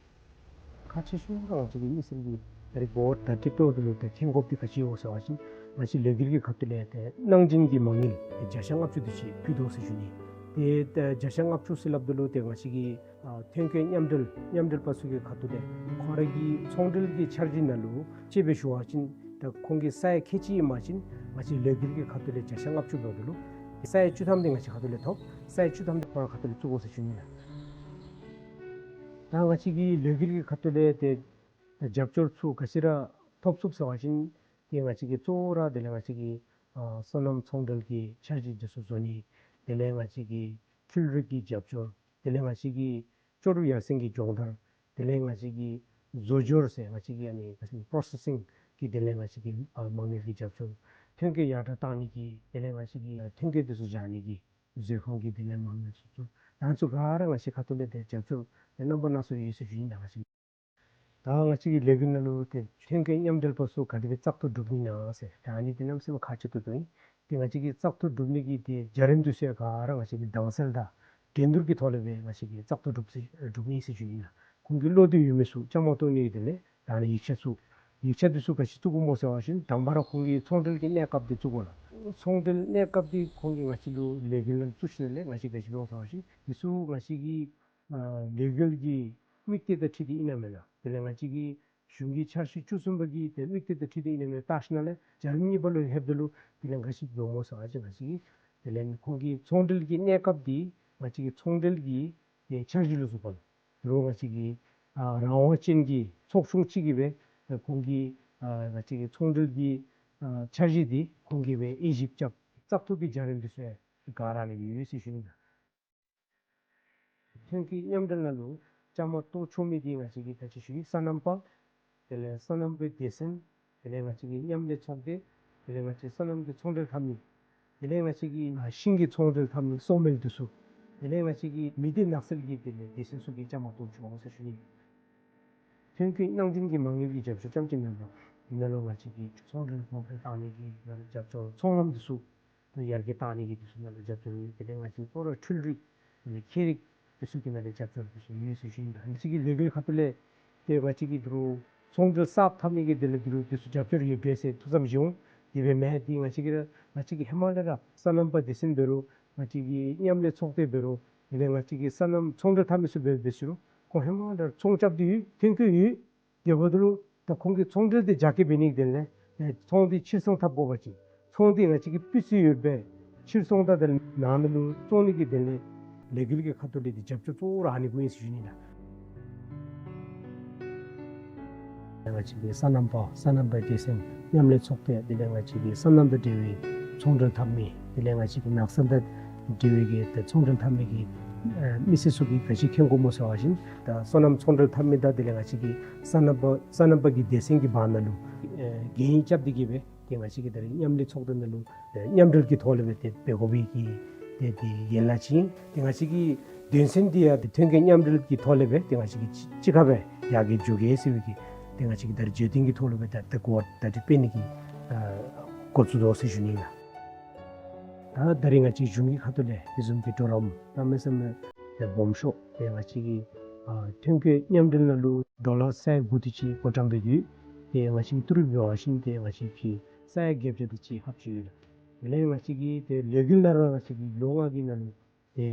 ཁག་ཆེ་ཤོས་ར་ང་བཅས་ཀྱི་མི་སེར་གྱིས་ད་རེས་འབོ་ད་ཏེ་ལྟོ་ལུ་ཏེ་མཁྱེན་དགོཔ་འདི་ག་ཅི་ཡོད་ཟེར་བ་ཅིན་ང་བཅས་ལས་འགུལ་གྱི་ཁ་ཐུག་ལས་ཏེ་གནང་སྦྱིན་གྱི་མ་དངུལ་ཏེ་བརྒྱ་ཆ་ལྔ་བཅུ་དེ་ཅིག་ཕུལ་དོ་ཟེར་ཞུ་ནི། ཏེ་ད་བརྒྱ་ཆ་ལྔ་བཅུ་ཟེར་སླབ་ད་ལུ་ཏེ་ང་བཅས་ཀྱི་ཨ་ཐོན་སྐྱེད་མཉམ་འབྲེལ་མཉམ་འབྲེལ་པ་ཚུ་གི་ཁ་ཐུག་ལས་ཁོང་ར་གི་ཚོང་འབྲེལ་གྱི་འཆར་གཞི་ནང་ལུ་དཔྱེ་སྦེ་ཞུ་བ་ཅིན་ད་ཁོང་གི་ས་ཡ་ཁལ་གཅིག་ཨིན་པ་ཅིན་ང་བཅས་ལས་འགུལ་གྱི་ཁ་ཐུག་ལས་བརྒྱ་ཆ་ལྔ་བཅུ་འབདཝ་ད་ལུ་ས་ཡ་བཅུ་ཐམ་འདི་ང་བཅས་ཁ་ཐུག་ལས་ཐོབ། ས་ཡ་བཅུ་ཐམ་འདི་ཁོང་ར་ཁ་ཐུག་ལས་བཙུགས་དགོ་ཟེར་ཞུ་ནི་ལགས། ད་ང་བཅས་ཀྱི་ལས་འགུལ་གྱི་ཁ་ཐུག་ལས་ཏེ་རྒྱབ་སྐྱོར་ཚུ་ག་ཅི་ར་ཐོབ་ཚུགས་ཟེར་བ་ཅིན་ཏེ་ང་བཅས་ཀྱི་གཙོ་བོ་ར་དེ་ལས་ང་བཅས་ཀྱི་ཨ་སོ་ནམ་ཚོང་འབྲེལ་གྱི་འཆར་གཞི་འདི་ཚུ་བཟོ་ནི། དེ་ལས་ང་བཅས་ཀྱི་འཕྲུལ་རིག་གི་རྒྱབ་སྐྱོར། དེ་ལས་ང་བཅས་ཀྱི་ལྕོགས་གྲུབ་ཡར་སེང་གི་སྦྱོང་བརྡར། དེ་ལས་ང་བཅས་ཀྱི་བཟོ་སྦྱོར་ཟེར་ང་བཅས་ཀྱི་ཨ་ནི་པྲོ་སེ་སིང་གི་དེ་ལས་ང་བཅས་ཀྱི་ཨ་མ་དངུལ་གྱི་རྒྱབ་སྐྱོར། ཐོན་སྐྱེད་ཡར་དྲག་བཏང་ནི་གི་དེ་ལས་ང་བཅས་ཀྱི་ཐོན་སྐྱེད་འདི་ཚུ་བཞག་ནི་གི་མཛོད་ཁང་གི་དེ་ལས་མ་དངུལ་ཚུ་ཚུ་ད་ཚུ་ག་ར་ང་བཅས་ཁ་ཐུག་ལས་ཏེ་རྒྱབ་སྐྱོར་ཏེ་རྣམ་པ་སྣ་ཚོགས་ཡོད་ཟེར་ཞུ་ནི་ལགས། ང་བཅས་ད་ང་བཅས་ཀྱི་ལས་འགུལ་ནང་ལུ་ཏེ་ཐོན་སྐྱེད་མཉམ་འབྲེལ་པ་ཚུ་ག་དེ་སྦེ་བཙག་འཐུ་གྲུབ་ནི་ན་ཟེར་ད་ཨ་ནི་འདི་གནམ་མེད་ས་མེད་ཁག་ཆེ་ཏོག་ཏོ་ཨིན། ཏེ་ང་བཅས་ཀྱིས་བཙག་འཐུ་གྲུབ་ནི་གི་ཏེ་བྱ་རིམ་འདི་ཚུ་ཡང་ག་ར་ང་བཅས་ཀྱིས་དྭངས་གསལ་དང་འགྲན་བསྡུར་གྱི་ཐོག་ལས་སྦེ་ང་བཅས་ཀྱིས་བཙག་འཐུ་གྲུབ་ཟེར་གྲུབ་ནི་ཟེར་ཞུ་ནི་ལགས། ཁོང་གིས་བློ་འདོད་ཡོད་མི་ཚུ་བཅའ་མར་གཏོགས་ནི་གི་དེ་ལས་ད་ཨ་ནི་ཡིག་ཆ་ཚུ་ཡིག་ཆ་འདི་ཚུ་ག་ཅི་བཙུགས་དགོཔ་སྨོ་ཟེར་བ་ཅིན་དང་པ་ར་ཁོང་གི་ཚོང་འབྲེལ་གྱི་གནས་སྐབས་འདི་བཙུགས་དགོ་ལགས། ཚོང་འབྲེལ་གནས་སྐབས་འདི་ཁོང་གིས་ང་བཅས་ལུ་ལས་འགུལ་ནང་བཙུགས་ཞིནམ་ལས་ང་བཅས་ག་ཅི་འབད་འོང་ཟེར་བ་ཅིན་འདི་ཚུ་ང་བཅས་ཀྱི་ཨ་ལས་འགུལ་གྱི་དམིགས་གཏད་དང་འཁྲིལ་ཏེ་ཨིན་ན་མེན་ན། དེ་ལས་ང་བཅས་ཀྱི་གཞུང་གི་འཆར་གཞི་བཅུ་གསུམ་པ་གི་ཏེ་དམིགས་གཏད་དང་འཁྲིལ་ཏེ་ཨིན་ན་མེན་ན་བལྟ་ཞིནམ་ལས་བྱ་རིམ་གཉིས་པ་ལུ་ལྷོདཔ་ད་ལུ་དེ་ལས་ག་ཅི་འབད་འོང་སྨོ་ཟེར་བ་ཅིན་ང་བཅས་ཀྱི་དེ་ལས་ཁོང་གི་ཚོང་འབྲེལ་གྱི་གནས་སྐབས་འདི་ང་བཅས་ཀྱི་ཚོང་འབྲེལ་གྱི་ཏེ་འཆར་གཞི་ལུ་སོགས་པ་ལུ་རོགས་ང་བཅས་ཀྱི་ཨ་རང་དབང་ཅན་གྱི་ཚོགས་ཆུང་ཅིག་གིས་སྦེ་ཁོང་གི་ཨ་ང་བཅས་ཀྱི་ཚོང་འབྲེལ་གྱི་ཨ་འཆར་གཞི་འདི་ཁོང་གིས་སྦེ་དབྱེ་ཞིབ་རྐྱབ་བཙག་འཐུ་གི་བྱ་རིམ་འདི་ཚུ་ཡང་ག་ར་ལས་ཡོད་ཟེར་ཞུ་ནི་ལགས། ཐོན་སྐྱེད་མཉམ་འབྲེལ་ནང་ལུ་བཅའ་མར་གཏོགས་ཆོག་མི་འདི་ང་བཅས་ཀྱི་ད་ཅི་ཞུ་ཡི་སོ་ནམ་པ། དེ་ལས་སོ་ནམ་པའི་སྡེ་ཚན། དེ་ལས་ང་བཅས་ཀྱི་མཉམ་ལས་ཚོགས་སྡེ། དེ་ལས་ང་བཅས་སོ་ནམ་གྱི་ཚོང་འབྲེལ་འཐབ་མི། དེ་ལས་ང་བཅས་ཀྱི་ཨ་ཤིང་གི་ཚོང་འབྲེལ་འཐབ་མི་སོ་མེལ་འདི་ཚུ། དེ་ལས་ང་བཅས་ཀྱི་མི་སྡེ་ནགས་ཚལ་གྱི་དེ་ལས་སྡེ་ཚན་ཚུ་གིས་བཅའ་མར་གཏོགས་ཆོག་ཟེར་ཞུ་ནི། ཐོན་སྐྱེད་གནང་སྦྱིན་གྱི་མ་དངུལ་གྱི་རྒྱབ་སྐྱོར་རྐྱངམ་ཅིག་མེན་པར་ནང་ལུ་ང་བཅས་ཀྱི་ཚོང་འབྲེལ་གོང་འཕེལ་བཏང་ནི་གི་ནང་ལུ་རྒྱབ་སྐྱོར། ཚོང་ལམ་འདི་ཚུ་ཡར་རྒྱས་བཏང་ནི་གི་འདི་ཚུ་ནང་ལུ་རྒྱབ་སྐྱོར་ཡོད། དེ་ལས་ང་བཅས་ཀྱི་ལྟོ་ར་འཕྲུལ་རིག་དེ་ལས་ཁྱད་རིག་འདི་ཚུ་གི་ནང་ལུ་རྒྱབ་སྐྱོར་འདི་ཚུ་ཡོད་ཟེར་ཞུ་ནི། ང་བཅས་ཀྱི་ལས་འགུལ་ཁ་ཐུག་ལས་ཏེ་ང་བཅས་ཀྱི་འདི་རུ་ཚོང་འབྲེལ་གསརཔ་འཐབ་ནི་གི་དེ་ལས་འདི་རུ་འདི་ཚུ་རྒྱབ་སྐྱོར་ཡོད་པས་ཟེར་ཐུགས་བསམ་བཞེས་འོང་། དེ་སྦེ་མེན། ཏེ་ང་བཅས་ཀྱིས་ར་ང་བཅས་ཀྱིས་ཧེ་མ་ལས་ར་སོ་ནམ་པ་སྡེ་ཚན་འབད་རུང་ང་བཅས་ཀྱི་མཉམ་ལས་ཚོགས་སྡེ་འབད་རུང་དེ་ལས་ང་བཅས་ཀྱི་སོ་ནམ་ཚོང་འབྲེལ་འཐབ་མི་ཚུ་འབད་འབད་ཞུ་རུང་ཁོང་ཧེ་མ་ལས་ར་ཚོང་རྐྱབ་སྟེ་ཡོད། ཐོན་སྐྱེད་ཡོད། དེ་འབདཝ་ད་ལུ་ད་ཁོང་གི་ཚོང་འབྲེལ་འདི་རྒྱ་སྐྱེད་འབད་ནི་གི་དོན་ལས་ཚོང་འདི་ཕྱིར་ཚོང་འཐབ་དགོ་པ་ཅིན་ཚོང་འདི་ང་བཅས་ཀྱི་སྤུས་ཚད་ཡོད་པའི་ཕྱིར་ཚོང་དང་དེ་ནང་ན་ལུ་བཙོང་ནི་གི་དོན་ལས་ལས་འགུལ་གྱི་ཁ་ཐུག་ལས་འདི་རྒྱབ་སྐྱོར་གཙོ་བོ་ར་ཨ་ནི་གུ་ཨིན་ཟེར་ཞུ་ནི་ལགས། ང་བཅས་ཀྱི་སོ་ནམ་པ་སོ་ནམ་པའི་སྡེ་ཚན་མཉམ་ལས་ཚོགས་སྡེ། དེ་ལས་ང་བཅས་ཀྱི་སོ་ནམ་དང་འབྲེལ་བའི་ཚོང་འབྲེལ་འཐབ་མི། དེ་ལས་ང་བཅས་ཀྱི་ནགས་ཚལ་དང་འབྲེལ་བའི་གི་ཏེ་ཚོང་འབྲེལ་འཐབ་མི་གི་ཨ་མི་སེར་ཚུ་གིས་ག་ཅི་མཁྱེན་དགོཔ་སྨོ་ཟེར་བ་ཅིན་ད་སོ་ནམ་ཚོང་འབྲེལ་འཐབ་མི་དང་དེ་ལས་ང་བཅས་ཀྱི་སོ་ནམ་པ་སོ་ནམ་པ་གི་སྡེ་ཚན་གྱི་བར་ན་ལུ་ཨེ་གན་རྐྱབ་སྟེ་གི་སྦེ་ཏེ་ང་བཅས་ཀྱི་ད་རེས་མཉམ་ལས་ཚོགས་སྡེ་ནང་ལུ་ཨེ་མཉམ་འབྲེལ་གྱི་ཐོག་ལས་སྦེ་ཏེ་འབད་དགོ་པའི་གི་ཏེ་དེ་ཡན་ལག་ཅིག་ཨིན། ཏེ་ང་བཅས་ཀྱི་དོན་ཚན་འདི་ཡང་ཏེ་ཐོན་སྐྱེད་མཉམ་འབྲེལ་གྱི་ཐོག་ལས་སྦེ་ཏེ་ང་བཅས་ཀྱིས་གཅིག་ཁར་སྦེ་ཡར་རྒྱས་འགྱོ་གེ་ཟེར་བའི་གི་ཏེ་ང་བཅས་ཀྱིས་ད་རེས་བརྗོད་དོན་གྱི་ཐོག་ལུ་སྦེ་ད་ད་གོ་བ་ད་རེས་སྤེལ་ནི་གི་ཨ་འགོ་བཙུགས་དོ་ཟེར་ཞུ་ནི་ལགས། ད་ད་རེས་ང་བཅས་གཞུང་གི་ཁ་ཐུག་ལས་དེ་བཟུམ་གྱི་གྲོགས་རམ་གནམ་མེད་ས་མེད་ཏེ་སྦོམ་ཤོས་ཏེ་ང་བཅས་ཀྱི་ཨ་ཐོན་སྐྱེད་མཉམ་འབྲེལ་ནང་ལུ་ཌོ་ལར་ས་ཡ་དགུ་དེ་ཅིག་བགོ་བཀྲམ་འབད་དེ་ཏེ་ང་བཅས་ཀྱིས་ཏི་རུ་འབད་བ་ཅིན་ཏེ་ང་བཅས་ཀྱིས་ས་ཡ་བརྒྱད་བརྒྱ་དེ་ཅིག་ལྷགཔ་ཅིག་ཡོད་ལགས། དེ་ལས་ང་བཅས་ཀྱི་ཏེ་ལས་འགུལ་ནང་ར་ང་བཅས་ཀྱི་ལོ་ལྔ་གི་ནང་ལུ་ཏེ་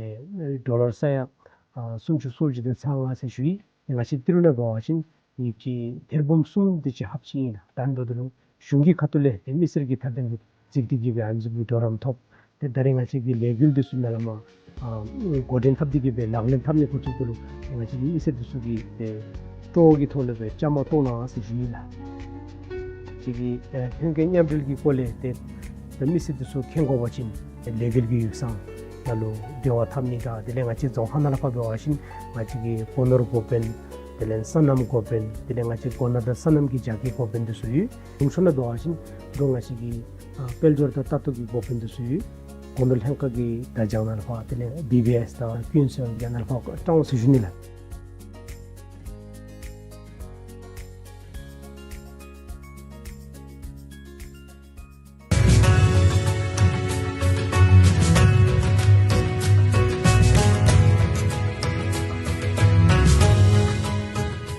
ཌོ་ལར་ས་ཡ་ཨ་སུམ་ཅུ་སོ་བཞི་དང་ཚག་ལྔ་ཟེར་ཞུ་ཡི། ཏེ་ང་བཅས་ཏི་རུ་ནང་འབད་བ་ཅིན་ཡིག་ཅིག་ཐེར་འབུམ་གསུམ་དེ་ཅིག་ལྷགཔ་ཅིག་ཨིན་ལགས། ད་ཨ་ནི་འབདཝ་ད་ལུ་གཞུང་གི་ཁ་ཐུག་ལས་ཏེ་མི་སེར་གྱི་ཐད་ཁར་གཟིགས་ཏེ་གི་སྦེ་ཨ་ནི་བཟུམ་གྱི་གྲོགས་རམ་ཐོབ། ཏེ་ད་རེས་ང་བཅས་ཀྱི་ལས་འགུལ་འདི་ཚུ་ནང་ལུ་མར་ཨ་འགོ་འདྲེན་འཐབ་སྟེ་གིས་སྦེ་ལག་ལེན་འཐབ་ནི་འགོ་བཙུགས་དོ་ལོ། ང་བཅས་ཀྱི་མི་སེར་འདི་ཚུ་གིས་ཏེ་སྤྲོ་བ་གི་ཐོག་ལས་སྦེ་བཅའ་མར་གཏོགས་གནང་ཟེར་ཞུ་ནི་ལགས། ཅིག་གིས་ཨེ་ལྷན་རྒྱས་མཉམ་འབྲེལ་གྱི་སྐོར་ལས་ཏེ་ད་མི་སེར་འདི་ཚུ་མཁྱེན་དགོ་པ་ཅིན་ལས་འགུལ་གྱི་ཡིག་ཚང་ནང་ལུ་འབྲེལ་བ་འཐབ་ནི་དང་དེ་ལས་ང་བཅས་རྫོང་ཁག་ནང་ལུ་ཕར་འབད་བ་ཅིན་ང་བཅས་ཀྱི་སྒོ་ནོར་འགོ་དཔོན་དེ་ལས་སོ་ནམ་འགོ་དཔོན་དེ་ལས་ང་བཅས་སྒོ་ནོར་དང་སོ་ནམ་གྱི་རྒྱ་སྐྱེད་འགོ་དཔོན་འདི་ཚུ་ཡོད། གཞུང་ཕྱོགས་ནང་འབད་བ་ཅིན་ད་ང་བཅས་ཀྱི་ཨ་དཔལ་འབྱོར་དང་ལྟ་རྟོག་གི་འགོ་དཔོན་འདི་ཚུ་ཡོད། སྒོ་ནོར་ལྷན་ཁག་གི་བརྡ་བྱང་ནང་ལུ་ཕར་དེ་ལས་བི་བི་ཨེསི་དང་ཀུན་སྤྱོད་ཀྱི་ནང་ལུ་ཕར་བཀྲམ་ཟེར་ཞུ་ནི་ལགས།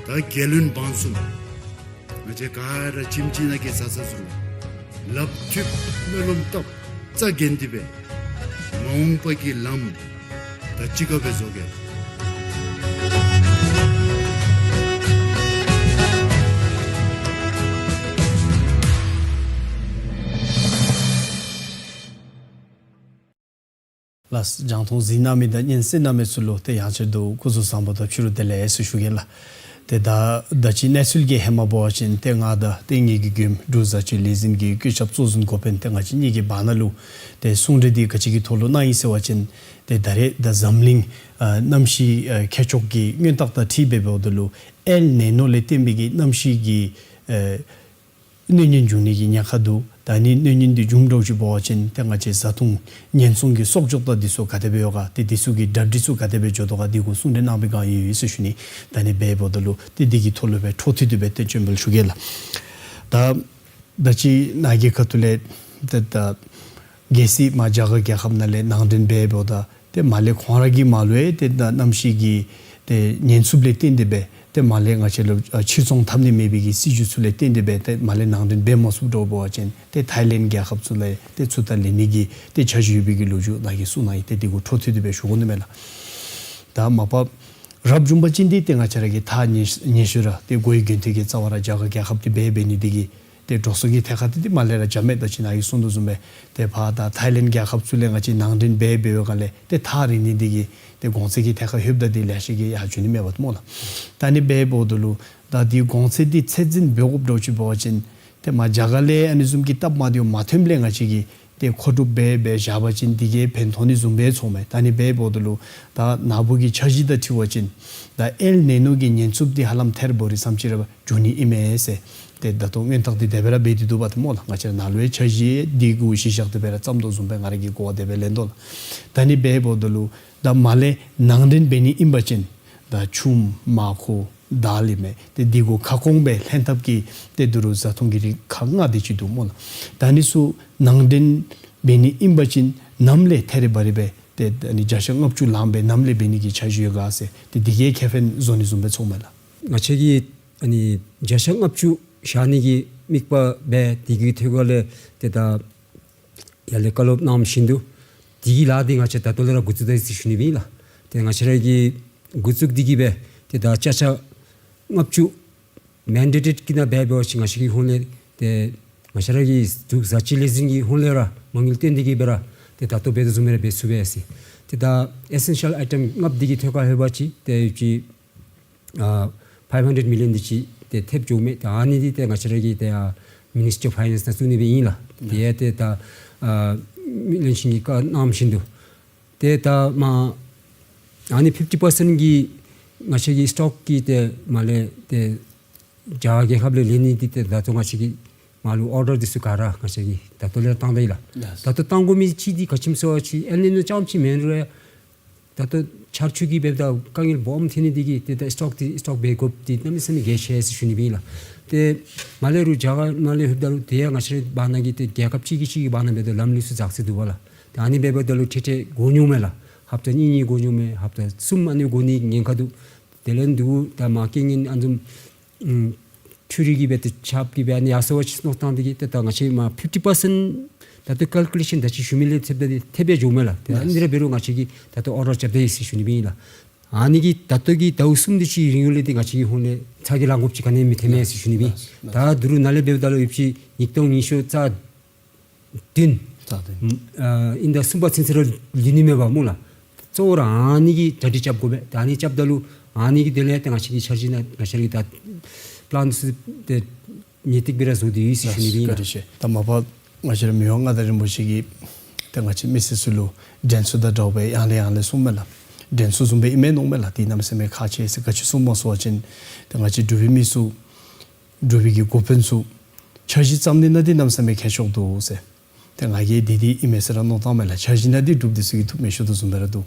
ད་རྒྱལ་བློན་འབངས་གསུམ་ང་བཅས་ག་ར་ཁྱིམ་གཅིག་ནང་གི་བཟའ་ཚང་ཚུ་ལགཔ་མཐུད་སྨོན་ལམ་བཏབ་རྩ་འགེངས་ཏེ་སྦེ་མ་འོངས་པ་གི་ལམ་ད་ཅི་ག་སྦེ་བཟོ་གེ། ལགས། རྒྱང་མཐོང་གཟིགས་གནང་མི་དང་སྙན་གསན་གནང་མི་ཚུ་ལུ་ཏེ་ཡང་ཆེད་དུ་སྐུ་གཟུགས་བཟང་པོ་དང་ཕྱི་རུ་བདེ་ལེགས་ཟེར་ཞུ་གེ་ལགས། ཏེ་ད་ད་ཅི་གནས་ཚུལ་གྱི་ཧེ་མ་འབད་བ་ཅིན་ཏེ་ང་དང་ཏེ་ངེ་གི་མགྱོནམ་འབྲུག་བཟའ་སྤྱོད་ལས་འཛིན་གྱི་བཀོད་ཁྱབ་གཙོ་འཛིན་འགོ་དཔོན་ཏེ་ང་བཅས་གཉིས་ཀྱི་བར་ན་ལུ་ཏེ་གསུང་གྲོས་འདི་ག་ཅི་གི་ཐོག་ལུ་གནང་ཡི་ཟེར་བ་ཅིན་ཏེ་ད་རེས་ད་འཛམ་གླིང་ཨ་གནམ་གཤིས་ཨ་འཁྱག་ཤོར་གྱི་སྔོན་རྟགས་དང་འཁྲིལ་སྦེ་འབདཝ་ད་ལུ་ཨེལ་ནི་ཉོ་ལས་བརྟེན་པའི་གི་གནམ་གཤིས་ཀྱི་ཨ་གནོད་ཉེན་འབྱུང་ནི་གི་ཉེན་ཁ་འདུག། ད་ནི་གནོད་ཉེན་འདི་འབྱུངམ་འདྲཝ་ཅིག་འབད་བ་ཅིན་ཏེ་ང་བཅས་བཟའ་འཐུང་ཉེན་སྲུང་གི་གསོག་འཇོག་དང་འདི་ཚུ་ག་དེ་སྦེ་ཡོད་ག། ཏེ་འདི་ཚུ་གི་གྲ་སྒྲིག་ཚུ་ག་དེ་སྦེ་འགྱོ་དོ་ག། འདི་གུ་གསུང་གྲོས་གནང་པའི་བསྒང་ཡོད་ཟེར་ཞུ་ནི། ད་ནི་འབདཝ་ད་ལུ་ཏེ་འདི་གི་ཐོག་ལུ་སྦེ་འཕྲོ་མཐུད་དེ་སྦེ་ཏེ་བྱོན་འབུལ་ཞུ་གེ་ལགས། ད་ད་ཅི་ནཱ་གི་ཁ་ཐུག་ལས་ཏེ་ད་གལ་སྲིད་མར་རྒྱ་གར་རྒྱལ་ཁབ་ནང་ལས་ནང་འདྲེན་འབད་འབདཝ་ད་ཏེ་མར་ལས་ཁོང་ར་གིས་མར་ལུ་ཡང་ཏེ་ད་གནམ་གཤིས་ཀྱི་ཏེ་ཉེན་ཚབས་ལས་བརྟེན་ཏེ་སྦེ་ཏེ་མར་ལས་ང་བཅས་ལུ་ཨ་ཕྱིར་ཚོང་འཐབ་ནི་མེད་པའི་གི་སྲིད་བྱུས་ཚུ་ལས་བརྟེན་ཏེ་སྦེ་ཏེ་མར་ལས་ནང་འདྲེན་འབད་མ་ཚུགསཔ་འདྲཝ་འབད་བ་ཅིན་ཏེ་ཐའི་ལེནཌ་རྒྱལ་ཁབ་ཚུ་ལས་ཏེ་ཚུར་ད་ལེན་ནི་གི་ཏེ་འཆར་གཞི་ཡོད་པའི་གི་ལོ་རྒྱུས་ནཱ་གིས་གསུངས་གནང་ཡི། ཏེ་འདི་གུ་འཕྲོ་མཐུད་དེ་སྦེ་ཞུ་དགོ་ནི་མས་ལགས། ད་མ་པ་རབ་བྱུང་པ་ཅིན་འདི་ཏེ་ང་བཅས་ར་གིས་ད་ཉེ་ཉེ་ཤོས་ར་ཏེ་གོ་བའི་དོན་ཐད་ཀྱི་རྩ་བ་ར་རྒྱ་གར་རྒྱལ་ཁབ་འདི་འབད་འབད་ནི་འདི་གིས་ཏེ་འགྲོ་སོང་གི་ཐད་ཁར་འདི་ཏེ་མར་ལས་ར་འཇམ་མས། ད་ཅི་ནཱ་གིས་གསུངས་དོ་བཟུམ་སྦེ་ཏེ་ཕར་ད་ཐའི་ལེནཌ་རྒྱལ་ཁབ་ཚུ་ལས་ང་བཅས་ནང་འདྲེན་འབད་འབད་བའི་སྒང་ལས་ཏེ་ཐག་རིང་ནི་འདི་གིས་ཏེ་གོང་ཚད་ཀྱི་ཐད་ཁར་ལྷོདཔ་ད་འདི་ལེ་ཤ་གིས་ཡར་འགྱོ་ནི་མས་པ་སྨོ་ལགས། ད་ནི་འབདཝ་ད་ལུ་ད་འདི་གོང་ཚད་འདི་ཚད་འཛིན་འབད་དགོཔ་འདྲཝ་ཅིག་འབད་བ་ཅིན་ཏེ་མར་རྒྱ་གར་ལས་ཨ་ནི་བཟུམ་གྱི་སྟབས་མ་བདེཝ་མ་ཐོནམ་ལས་ང་བཅས་ཀྱིས་ཏེ་མཁོ་སྒྲུབ་འབད་འབད་བཞག་པ་ཅིན་འདི་གིས་ཕན་ཐོགས་ནི་བཟུམ་སྦེ་ཚོརཝ་མས། ད་ནི་འབདཝ་ད་ལུ་ད་ནཱ་བུ་གི་འཆར་གཞི་དང་འཁྲིལ་བ་ཅིན་ད་ཨེལ་ནི་ཉོ་གི་ཉེན་ཚབས་འདི་ཧ་ལམ་ཐེར་བོ་རི་ཙམ་ཅིག་ར་འགྱོ་ནི་ཨིན་མས་ཟེར། ཏེ་ད་ལྟོ་སྔོན་རྟགས་འདི་དེ་སྦེ་ར་འབད་དེ་འདུག་པ་ཏེ་སྨོ་ལགས། ང་བཅས་ར་ནཱ་ལུ་ཡང་འཆར་གཞི་འདི་གུ་གཞི་བཞག་སྟེ་སྦེ་ར་བརྩམ་དོ་བཟུམ་སྦེ་ང་ར་གིས་གོ་བ་དེ་སྦེ་ལེན་དོ་ལགས། ད་ནི་འབདཝ་ད་ལུ་ད་མར་ལས་ནང་འདྲེན་འབད་ནི་ཨིན་པ་ཅིན་ད་ཆུམ་མར་ཁུ་དཱལ་ཨིན་མས། ཏེ་འདི་གུ་ཁ་སྐོང་སྦེ་ལྷན་ཐབས་ཀྱིས་ཏེ་འདི་རུ་བཟའ་འཐུང་གི་རིགས་ཁག་ལྔ་དེ་ཅིག་འདུག་སྨོ་ལགས། ད་ནི་ཚུ་ནང་འདྲེན་འབད་ནི་ཨིན་པ་ཅིན་ནམ་ལས་ཐད་རི་བ་རི་སྦེ་ཏེ་ཨ་ནི་བརྒྱ་ཆ་ལྔ་བཅུ་ལངམ་སྦེ་ནམ་ལས་འབད་ནི་གི་འཆར་གཞི་ཡོད་ག་ཟེར། ཏེ་འདི་གིས་ཁེ་ཕན་བཟོ་ནི་བཟུམ་སྦེ་ཚོརཝ་མས་ལགས། ང་བཅས་ཀྱིས་ཨ་ནི་བརྒྱ་ཆ་ལྔ་བཅུ་བཞག་ནི་གི་དམིགས་པ་འབད་དེ་གི་ཐད་ཁར་ལས་ཏེ་ད་ཡར་ལས་བཀའ་སློབ་གནངམ་བཞིན་དུ་དེ་གི་ལཱ་འདི་ང་བཅས་ད་ལྟོ་ལས་ར་འགོ་བཙུགས་ད་ཡི་ཟེར་ཞུ་ནི་ཨིན་ལགས། ཏེ་ང་བཅས་ར་གིས་འགོ་བཙུགས་ཏེ་གི་སྦེ་ཏེ་ད་བརྒྱ་ཆ་ལྔ་བཅུ་མེན་ཌེ་ཊེཌ་ཀྱི་ནང་འབད་འབད་བ་ཅིན་ང་བཅས་ཀྱི་ཧོངས་ལས་ཏེ་ང་བཅས་ར་གི་འབྲུག་བཟའ་སྤྱོད་ལས་འཛིན་གྱི་ཧོངས་ལས་ར་མ་དངུལ་བཏོན་ཏེ་གི་སྦེ་ར་ཏེ་ད་ལྟོ་འབད་དོ་བཟུམ་སྦེ་ར་འབད་ཚུགས་པས་ཟེར། ཏེ་ད་ཨེ་སེན་ཤལ་ཨའི་ཊེམ་ལྔ་པོ་འདི་གི་ཐད་ཁར་ལྷོད་པ་ཅིན་ཏེ་ཅིག་ཨ་ཕའིབ་ཧན་ཌེཌ་མི་ལི་ཡོན་འདི་ཅིག་ཏེ་ཐེབས་འགྱོཝ་མས། ད་ཨ་ནི་འདི་ཏེ་ང་བཅས་ར་གིས་ཏེ་ཨ་མི་ནི་སི་ཊི་ཨོཕ་ཕའི་ནེནསི་ནང་བཙུགས་ནི་སྦེ་ཨིན་ལགས། ཏེ་ཏེ་ད་ཨ་མི་ལན་ཤིང་གིས་བཀའ་གནངམ་བཞིན་དུ་ཏེ་ད་མ་ཨ་ནི་ཕིཕ་ཊི་པར་སེནཊ་གི་ང་བཅས་ཀྱི་སི་ཊོག་གི་ཏེ་མར་ལས་ཏེ་རྒྱ་གར་རྒྱལ་ཁབ་ལས་ལེན་ནི་འདི་ཏེ་ད་ལྟོ་ང་བཅས་ཀྱིས་མར་ལུ་ཨོར་ཌར་འདི་ཚུ་ག་ར་ང་བཅས་ཀྱིས་ད་ལྟོ་ལས་བཏང་ད་ཡི་ལགས། ད་ལྟོ་བཏང་དགོ་མི་ཅིག་འདི་ག་ཅི་སྨོ་ཟེར་བ་ཅིན་ཨེལ་ནི་ཉོ་རྐྱངམ་ཅིག་མེན་རུང་ད་ལྟོ་ཆར་ཆུ་གིས་འབདཝ་ད་དཀའ་ངལ་སྦོམ་ཐོན་ནི་འདི་གིས་ཏེ་ད་སི་ཊོག་འདི་སི་ཊོག་འབད་དགོཔ་འདི་གནམ་མེད་ས་མེད་གལ་ཆེ་ཟེར་ཞུ་ནི་སྦེ་ཨིན་ལགས། ཏེ་མར་ལས་རུང་རྒྱ་གར་ནང་ལས་ལྷོདཔ་ད་ལུ་ཏེ་ཡང་ང་བཅས་རའི་བར་ན་གི་ཏེ་རྒྱལ་ཁབ་གཅིག་གིས་གཅིག་གི་བར་ན་འབདཝ་ད་ལམ་ལུགས་ཚུ་འཛག་སྟེ་འདུག་པ་ལགས། ཏེ་ཨ་ནི་འབདཝ་ད་ལུ་ཁྲེ་ཁྲེ་འགོར་འོང་མས་ལགས། ཧབ་ཏ་གཉིས་གཉིས་འགོར་འོང་མས། ཧབ་ཏ་གསུམ་ཨ་ནི་འགོར་ནི་ཉེན་ཁ་འདུག། དེ་ལས་འདི་གུ་ད་མ་རྐྱེན་ངན་ཨ་ནི་བཟུམ་ཨམ་འཕྲུལ་རིག་གིས་འབད་དེ་ཁྱབ་ཀྱིས་འབད་ཨ་ནི་ཡར་སོང་བ་ཅིན་མནོ་བསམ་བཏང་སྟེ་གིས་ཏེ་ད་ང་བཅས་མར་ཕིཕ་ཊི་པར་སེནཊ་ད་ལྟོ་ཀལ་ཀུ་ལེ་ཤཱན་ད་ཅི་ཞུ་མི་ལས་ཐེབས་ཏེ་ཐེབས་སྦེ་འགྱོཝ་མས་ལགས། ཏེ་ཨ་ནི་ར་འབད་རུང་ང་བཅས་ཀྱིས་ད་ལྟོ་ཨོར་ཌར་རྐྱབ་ད་ཡི་ཟེར་ཞུ་ནི་སྦེ་ཨིན་ལགས། ཨ་ནི་གིས་ད་ལྟོ་གི་ཟླཝ་གསུམ་དེ་ཅིག་རིང་ལུ་ཏེ་ང་བཅས་ཀྱི་ཧོངས་ལས་ཚ་གྱང་ལང་དགོཔ་ཅིག་ག་ནི་ཡང་མི་ཐོན་མས་ཟེར་ཞུ་ནི་སྦེ་ཨིན། ད་དོ་རུང་ནཱ་ལས་འབདཝ་ད་ལུ་ཡོད་པ་ཅིན་ཉིས་སྟོང་ཉི་ཤུ་རྩ་བདུན་ ད་དེ། ཨ་ཨིན་ཟླ་གསུམ་པ་ཚུན་ཚོད་ར་ལུས་ནི་མས་པ་སྨོ་ལགས། གཙོ་བོ་ར་ཨ་ནི་གི་གྲ་སྒྲིག་རྐྱབ་དགོ་པས། ད་ཨ་ནི་རྐྱབ་ད་ལུ་ཨ་ནི་གི་དོན་ལས་ཏེ་ང་བཅས་ཀྱི་འཆར་གཞི་ནང་ང་བཅས་ཀྱི་ད་པི་ལཱན་ཚུ་ཏེ་ངེས་ཏིག་སྦེ་ར་བཟོ་སྟེ་ཡོད་ཟེར་ཞུ་ནི་སྦེ་ཨིན་ལགས། བཀའ་དྲིན་ཆེ། ད་མ་པ་ང་བཅས་ར་མི་དབང་མངའ་བདག་རིན་པོ་ཆེ་གིས་ཏེ་ང་བཅས་མི་སེར་ཚུ་ལུ་དྲན་གསོ་དང་འདྲཝ་སྦེ་ཡང་ལས་ཡང་ལས་གསུངམ་མས་ལགས། དྲན་གསོ་བཟུམ་སྦེ་ཨིན་མས་མནོཝ་མས་ལགས། འདི་གནམ་མེད་ས་མེད་ཁག་ཆེ་ཟེར། ག་ཅི་གསུངམ་སྨོ་ཟེར་བ་ཅིན་ཏེ་ང་བཅས་འབྲུག་པའི་མི་ཚུ་འབྲུག་པའི་གི་འགོ་དཔོན་ཚུ་འཆར་གཞི་བརྩམ་ནི་ནང་འདི་གནམ་མེད་ས་མེད་མཁས་མཆོག་འདུག་ཟེར། ཏེ་ང་གིས་འདི་འདི་ཨིན་མས་ཟེར་ར་མནོ་བཏངམ་མས་ལགས། འཆར་གཞི་ནང་འདི་འབྲུགཔ་འདི་ཚུ་གིས་འཐུ་མི་ཆོག་དོ་བཟུམ་སྦེ་ར་འདུག།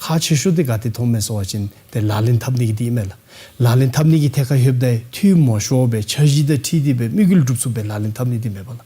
ཁག་ཆེ་ཤོས་འདི་ག་ཏེ་མཐོངམ་མས་ཟེར་བ་ཅིན་ཏེ་ལག་ལེན་འཐབ་ནི་གི་འདི་ཨིན་མས་ལགས། ལག་ལེན་འཐབ་ནི་གི་ཐད་ཁར་ལྷོདཔ་ད་འཐུས་མང་ཤོས་སྦེ་འཆར་གཞི་དང་འཁྲིལ་ཏེ་སྦེ་དམིགས་ཡུལ་འགྲུབ་ཚུགསཔ་སྦེ་ལག་ལེན་འཐབ་ནི་འདི་མས་པ་ལགས།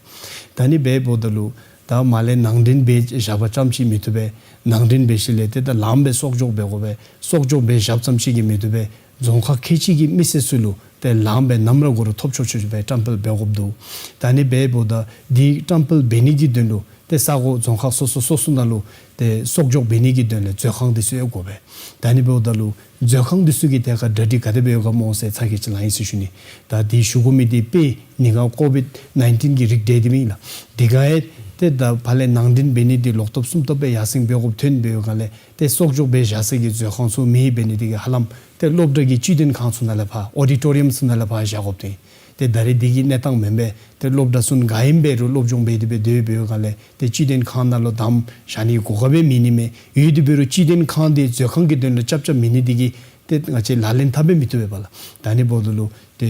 ད་ཨ་ནི་འབདཝ་ད་ལུ་ད་མར་ལས་ནང་འདྲེན་འབད་བཞག་པ་ཙམ་ཅིག་མི་བཏུབ་པས། ནང་འདྲེན་འབད་ཞིནམ་ལས་ཏེ་ད་ལམ་སྦེ་གསོག་འཇོག་འབད་དགོ་པས། གསོག་འཇོག་འབད་བཞགཔ་ཙམ་ཅིག་གིས་མི་བཏུབ་པས། རྫོང་ཁག་ཁལ་གཅིག་གི་མི་སེར་ཚུ་ལུ་ཏེ་ལམ་སྦེ་ནམ་ར་འགོར་རུང་ཐོབ་ཆོག་ཆོག་སྦེ་བཀྲམ་སྤེལ་འབད་དགོཔ་འདུག། ད་ཨ་ནི་འབདཝ་ད་འདི་བཀྲམ་སྤེལ་འབད་ནི་གི་དོན་ལུ་ཏེ་ས་གོ་རྫོང་ཁག་སོ་སོ་སོ་སོ་ནང་ལུ་ཏེ་གསོག་འཇོག་འབད་ནི་གི་དོན་ལས་མཛོད་ཁང་འདི་ཚུ་ཡང་དགོ་པས། ད་ཨ་ནི་འབདཝ་ད་ལུ་མཛོད་ཁང་འདི་ཚུ་གི་ཐད་ཁར་གྲ་སྒྲིག་ག་དེ་སྦེ་ཡོད་ག་སྨོ་ཟེར་ཚ་གྱང་ཅིག་ལང་ཡི་ཟེར་ཞུ་ནི། ད་འདི་ཞུ་དགོ་མི་འདི་དཔེ་ནི་ག་ཀོ་བིཌ་ནའིན་ཊིན་གྱི་རིགས་འདི་འདི་མས་ལགས། འདི་ག་ཡང་ཏེ་ད་ཕར་ལས་ནང་འདྲེན་འབད་ནི་འདི་ལོག་སྟོབས་སུན་སྟོབས་སྦེ་ཡར་སེང་འབད་དགོཔ་ཐོན་འབད་བའི་སྒང་ལས་ཏེ་གསོག་འཇོག་འབད་བཞག་ས་གི་མཛོད་ཁང་ཚུ་མེདཔ་འབད་ནི་འདི་གིས་ཧ་ལམ་ཏེ་སློབ་གྲྭ་གི་སྤྱི་དོན་ཁང་ཚུ་ནང་ལས་ཕར་ཨོ་ཌི་ཊོ་རི་ཡམ་ཚུ་ནང་ལས་ཕར་བཞག་དགོཔ་ཐོན། ཏེ་ད་རེས་འདི་གི་གནས་སྟངས་མེན་པས། ཏེ་སློབ་གྲྭ་ཚུ་ག་ཨིནམ་འབད་རུང་སློབ་སྦྱོང་འབད་དེ་སྦེ་སྡོད་པའི་སྒང་ལས་ཏེ་སྤྱི་དོན་ཁང་ནང་ལུ་དམ་བཞག་ནི་གོ་སྐབས་སྦེ་མེད་ནི་མས། ཡོད་དེ་འབད་རུང་སྤྱི་དོན་ཁང་འདི་མཛོད་ཁང་གི་དོན་ལུ་རྐྱབ་རྐྱབ་མེད་ནི་འདི་གིས་ཏེ་ང་བཅས་ལག་ལེན་འཐབ་སྦེ་མི་བཏུབ་པས་པ་ལགས། ད་ཨ་ནི་འབདཝ་ད་ལུ་ཏེ་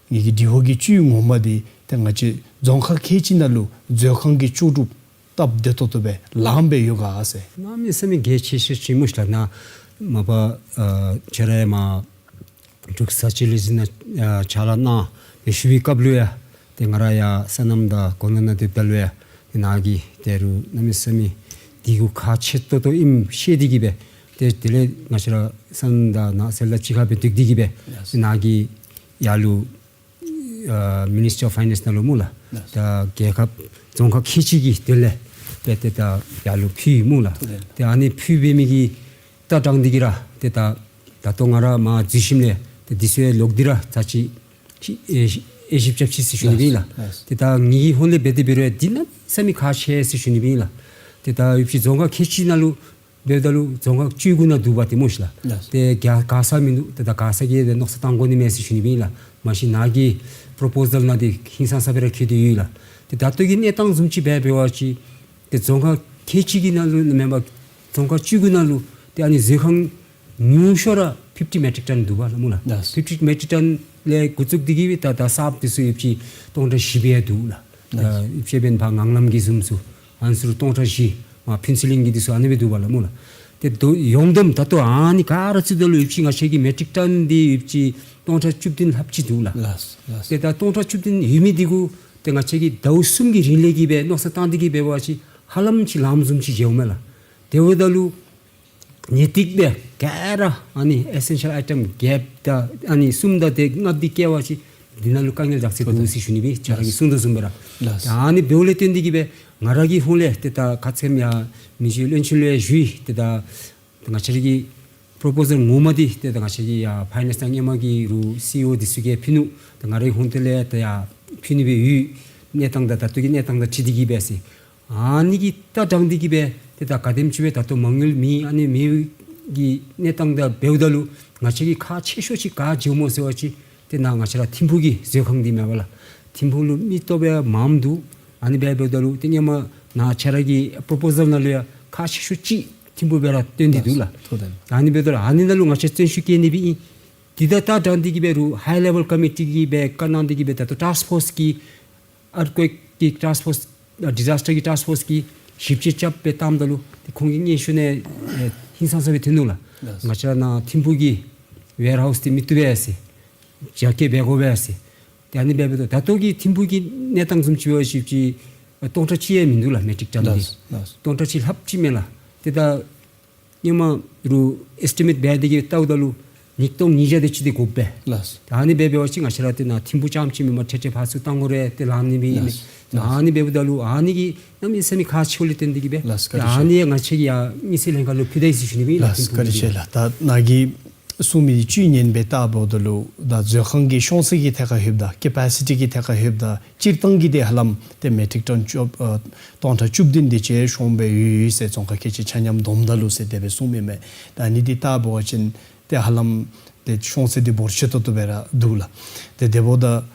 ངེ་གི་དྲི་བ་གི་བཅུད་ངོ་མ་འདི་ཏེ་ང་བཅས་རྫོང་ཁག་ཁལ་གཅིག་ནང་ལུ་མཛོད་ཁང་གི་ལྕོགས་གྲུབ་སྟབས་བདེ་ཏོག་ཏོ་སྦེ་ལངམ་སྦེ་ཡོད་ག་ཟེར། གནམ་མེད་ས་མེད་གལ་ཆེ་ཤོས་ཅིག་སྨོ་ཤ་ལགས། ནཱ་མ་པ་ཨ་ཁྱོད་ར་ཡང་མར་འབྲུག་ས་ཆ་ལས་ཟིན་ན་ཨ་ཕྱག་ལཱ་གནང་སྦེ་ཞུ་བའི་སྐབས་ལུ་ཡང་ཏེ་ང་ར་ཡར་སོ་ནམ་དང་གོ་ལ་ནང་སྡོདཔ་ད་ལུ་ཡང་ཏེ་ནཱ་གི་ཏེ་རུང་གནམ་མེད་ས་མེད་འདི་གུ་ཁག་ཆེ་ཏོག་ཏོ་ཨིནམ་ཤེས་ཏེ་གིས་སྦེ་ཏེ་དེ་ལས་ང་བཅས་ར་སོ་ནམ་དང་ནཱ་སེལ་དང་གཅིག་ཁར་སྦེ་སྡོད་དེ་གིས་སྦེ་ཏེ་ནཱ་གི་ཡར་ལུ་ཨ་མི་ནིས་ཊི་ཨོཕ་ཕའི་ནེནསི་ནང་ལུ་སྨོ་ལགས། ད་རྒྱལ་ཁབ་རྫོང་ཁག་ཁལ་གཅིག་གི་དོན་ལས་ཏེ་ཏེ་ད་ཡར་ལུ་ཕུལ་ཡི་སྨོ་ལགས། ཏེ་ཨ་ནི་ཕུལ་འབད་མི་གི་ལྟ་སྟངས་འདི་གིས་ར་ཏེ་ད་ད་ལྟོ་ང་ར་མར་འཛུལ་ཞིནམ་ལས་ཏེ་འདི་ཚུ་ཡང་ལོག་སྟེ་ར་ཚར་གཅིག་ཨེ་ཞིབ་རྐྱབ་ཅི་ཟེར་ཞུ་ནི་སྦེ་ཨིན་ལགས། ཏེ་ད་ངེ་གི་ཧོངས་ལས་འབད་དེ་འབད་རུང་འདི་གནམ་མེད་ས་མེད་ཁག་ཆེ་ཟེར་ཞུ་ནི་སྦེ་ཨིན་ལགས། ཏེ་ད་ཡོད་པའི་རྫོང་ཁག་ཁལ་གཅིག་ནང་ལུ་འབདཝ་ད་ལུ་རྫོང་ཁག་བཅུ་དགུ་ནང་འདུག་པ་ཏེ་སྨོ་ཤ་ལགས། ཏེ་ག་ག་ས་མིན་འདུག། ཏེ་ད་ག་ས་གིས་ཏེ་མནོ་བསམ་བཏང་དགོ་ནི་མས་ཟེར་ཞུ་ནི་སྦེ་ཨིན་ལགས། མ་གཞི་ནཱ་གི་པོརོ་པོ་ཟཱལ་ནང་འདི་ཧིང་སངས་ས་སྦེ་ར་འཁོད་དེ་ཡོད་ལགས། ཏེ་ད་ལྟོ་གི་གནས་སྟངས་བཟུམ་ཅིག་འབད་འབད་བ་ཅིན་ཏེ་རྫོང་ཁག་ཁལ་གཅིག་གི་ནང་ལུ་མེན་པར་རྫོང་ཁག་བཅུ་དགུ་ནང་ལུ་ཏེ་ཨ་ནི་མཛོད་ཁང་ཉུང་ཤོས་ར་ཕིཕ་ཊི་མེ་ཊིག་ཊཱན་འདུག་པ་ལགས་སྨོ་ལགས། ཕིཕ་ཊི་མེ་ཊིག་ཊཱན་ལས་འགོ་བཙུགས་ཏེ་གིས་སྦེ་ད་ད་གསརཔ་འདི་ཚུ་ཡོད་པ་ཅིན་སྟོང་ཕྲག་བཞི་སྦེ་འདུག་ལགས། ད་ཡོད་པ་ཅིན་ཕར་ངང་ལམ་གྱི་བཟུམ་ཚུ་ཨ་ནི་ཚུ་ལུ་སྟོང་ཕྲག་བཞི། མར་ཕུན་ཚོགས་གླིང་གི་འདི་ཚུ་ཨ་ནི་སྦེ་འདུག་པ་ལགས་སྨོ་ལགས། ཏེ་ད་ཡོངས་བསྡོམས་ད་ལྟོ་ཨ་ནི་ག་ར་བརྩིཝ་ད་ལུ་ཡོད་པ་ཅིན་ང་བཅས་ཀྱི་མེ་ཊིག་ཊཱན་འདི་ཡོད་པ་ཅིན་སྟོང་ཕྲག་བཅུ་བདུན་ལྷགཔ་ཅིག་འདུག་ལགས། ཏེ་ད་སྟོང་ཕྲག་བཅུ་བདུན་ཡོད་མི་འདི་གུ་ཏེ་ང་བཅས་ཀྱིས་ཟླཝ་གསུམ་གྱི་རིང་ལས་ཀྱི་སྦེ་མནོ་བསམ་བཏང་སྟེ་གིས་འབད་བ་ཅིན་ཧ་ལམ་ཅིག་ལངམ་བཟུམ་ཅིག་མཇལཝ་མས་ལགས། དེ་འབདཝ་ད་ལུ་ངེས་ཏིག་སྦེ་ག་ར་ཨ་ནི་ཨེ་སེན་ཤལ་ཨའི་ཊམ་བརྒྱད་དང་ཨ་ནི་གསུམ་དང་དེ་ལྔ་འདི་བཀལ་བ་ཅིན་འདི་ནང་ལུ་དཀའ་ངལ་རྒྱག་ས་འདུག་ཟེར་ཞུ་ནི་སྦེ་ཁྱོད་ར་གིས་གསུངས་དོ་བཟུམ་སྦེ་ར། ད་ཨ་ནི་འབདཝ་ལས་བརྟེན་ཏེ་གིས་སྦེ་ང་ར་གི་ཧོངས་ལས་ཏེ་ད་ཁ་ཙ་ཁ་ཉིནམ་ཡར་མི་རྗེ་བློན་ཆེན་ལུ་ཡང་ཞུ་ཡི། ཏེ་ད་ང་བཅས་ར་གི་པོརོ་པོ་ཟཱལ་ངོ་མ་འདི་ཏེ་ད་ང་བཅས་ཀྱི་ཡར་ཕའི་ནེནསི་དང་སྔོན་མ་གི་རུང་སི་ཨི་ཨོ་འདི་ཚུ་གིས་ཕུལ་ནུག། ད་ང་རའི་ཧོངས་ཏེ་ལས་ད་ཡར་ཕུལ་ནི་སྦེ་ཡོད། གནས་སྟངས་དང་ད་ལྟོ་གི་གནས་སྟངས་དང་འཁྲིལ་ཏེ་གིས་སྦེ་ཟེར། ཨ་ནི་གི་ལྟ་སྟངས་འདི་གིས་སྦེ་ཏེ་ད་ག་དེམ་ཅིག་སྦེ་ད་ལྟོ་མ་དངུལ་མེད་ཨ་ནི་མེད་གི་གནས་སྟངས་དང་འབདཝ་ད་ལུ་ང་བཅས་ཀྱི་ཁག་ཆེ་ཤོས་ཅིག་ག་ཅི་སྨོ་ཟེར་བ་ཅིན་ཏེ་ནཱ་ང་བཅས་ར་ཐིམ་ཕུག་གི་མཛོད་ཁང་འདི་མས་པ་ལགས། ཐིམ་ཕུག་ལུ་མི་ལྟོ་སྦེ་མངམ་འདུག། ཨ་ནི་སྦེ་འབདཝ་ད་ལུ་ཏེ་སྔོན་མ་ནཱ་ཁྱོད་ར་གི་པོརོ་པོ་ཟཱལ་ནང་ལུ་ཡང་ཁག་ཆེ་ཤོས་ཅིག་ཐིམ་ཕུག་སྦེ་ར་སྟོན་ཏེ་འདུག་ལགས། ཨ་ནི་འབདཝ་ད་ལུ་ཨ་ནི་ནང་ལུ་ང་བཅས་བརྩོན་ཤུགས་བསྐྱེད་ནི་སྦེ་ཨིན། དེ་དང་ལྟ་སྟངས་འདི་གིས་འབད་རུང་ཧའི་ལེ་ཝེལ་ཀོ་མི་ཊི་གིས་སྦེ་བཀའ་གནང་སྟེ་གིས་སྦེ་ད་ལྟོ་ཊཱསྐ་ཕོརསི་གི་ཨརཐ་ཀུའེཀ་གི་ཊཱསྐ་ཕོརསི་ཨ་ཌི་ཛཱསི་ཊར་གྱི་ཊཱསྐ་ཕོརསི་གིས་ཞིབ་དཔྱད་རྐྱབ་སྦེ་བཏངམ་ད་ལུ་ཏེ་ཁོང་གི་སྙན་ཞུ་ནང་ཨེ་ཧིང་སངས་ས་སྦེ་ཐོན་ནུག་ལགས། ལགས། ང་བཅས་ར་ནཱ་ཐིམ་ཕུག་གི་ཝེར་ཧའུསི་འདི་མི་བཏུབ་པས་ཟེར། རྒྱ་སྐྱེད་འབད་དགོ་པས་ཟེར། ཏེ་ཨ་ནི་སྦེ་འབདཝ་ད་ད་ལྟོ་གི་ཐིམ་ཕུག་གི་གནས་སྟངས་བཟུམ་ཅིག་འབད་བ་ཅིན་ཅིག་སྟོང་ཕྲག་གཅིག་ཡང་མིན་འདུག་ལགས་མེ་ཊིག་ཊཱན་འདི། ལགས། ལགས། སྟོང་ཕྲག་གཅིག་ལྷགཔ་ཅིག་མས་ལགས། ཏེ་ད་སྔོན་མ་རུང་ཨེས་ཊི་མེཊ་འབད་དེ་གིས་བལྟཝ་ད་ལུ་ཉིས་སྟོང་ཉིས་བརྒྱ་དེ་ཅིག་འདི་དགོཔ་སྦེ། ལགས། ད་ཨ་ནི་སྦེ་འབད་བ་ཅིན་ང་བཅས་ར་ཏེ་ནཱ་ཐིམ་ཕུག་རྐྱངམ་ཅིག་མེན་པར་ཐེ་ཐེ་ཕར་ཚུར་བཏང་དགོ་རུང་ཏེ་ལང་ནི་སྦེ་ཨིན་མས། ལགས། ད་ཨ་ནི་འབདཝ་ད་ལུ་ཨ་ནི་གིས་གནམ་མེད་ས་མེད་ཁག་ཆེཝ་ལས་བརྟེན་ཏེ་གིས་སྦེ། ལགས། ད་བཀའ་དྲིན་ཆེ། ཨ་ནི་ཡང་ང་བཅས་ཀྱིས་ཡར་དམིགས་བསལ་ལྷན་ཁག་ལུ་ཕུལ་ད་ཡི་ཟེར་ཞུ་ནི་སྦེ་ཨིན་ལགས། ལགས། ཐིམ་ཕུག་བཀའ་དྲིན་ཆེ་ལགས། ད་ནཱ་གིས་ གསུངས་མི་འདི་ཅིག་ཉན་སྦེ་བལྟཝ་ད་ལུ་ད་མཛོད་ཁང་གི་ཤོང་ཚད་ཀྱི་ཐད་ཁར་ལྷོདཔ་ད་ཀེ་པེ་སི་ཊི་གི་ཐད་ཁར་ལྷོདཔ་ད་སྤྱིར་བཏང་གི་འདི་ཧ་ལམ་ཏེ་མེ་ཊིག་ཊོན་བཅུ་ཨ་སྟོང་ཕྲག་བཅུ་བདུན་དེ་ཅིག་ཤོང་སྦེ་ཡོད་ཡོད་ཟེར། ཙོང་ཁ་སྐད་ཅིག་ཆ་མཉམ་བསྡོམས་ད་ལུ་ཟེར་དེ་སྦེ་གསུངས་མི་མས། ད་ཨ་ནི་འདི་བལྟ་བ་ཅིན་ཏེ་ཧ་ལམ་ཏེ་ཤོང་ཚད་འདི་འབོར་ཆེ་ཏོག་ཏོ་སྦེ་ར་འདུག་ལགས། ཏེ་དེ་འབདཝ་ད་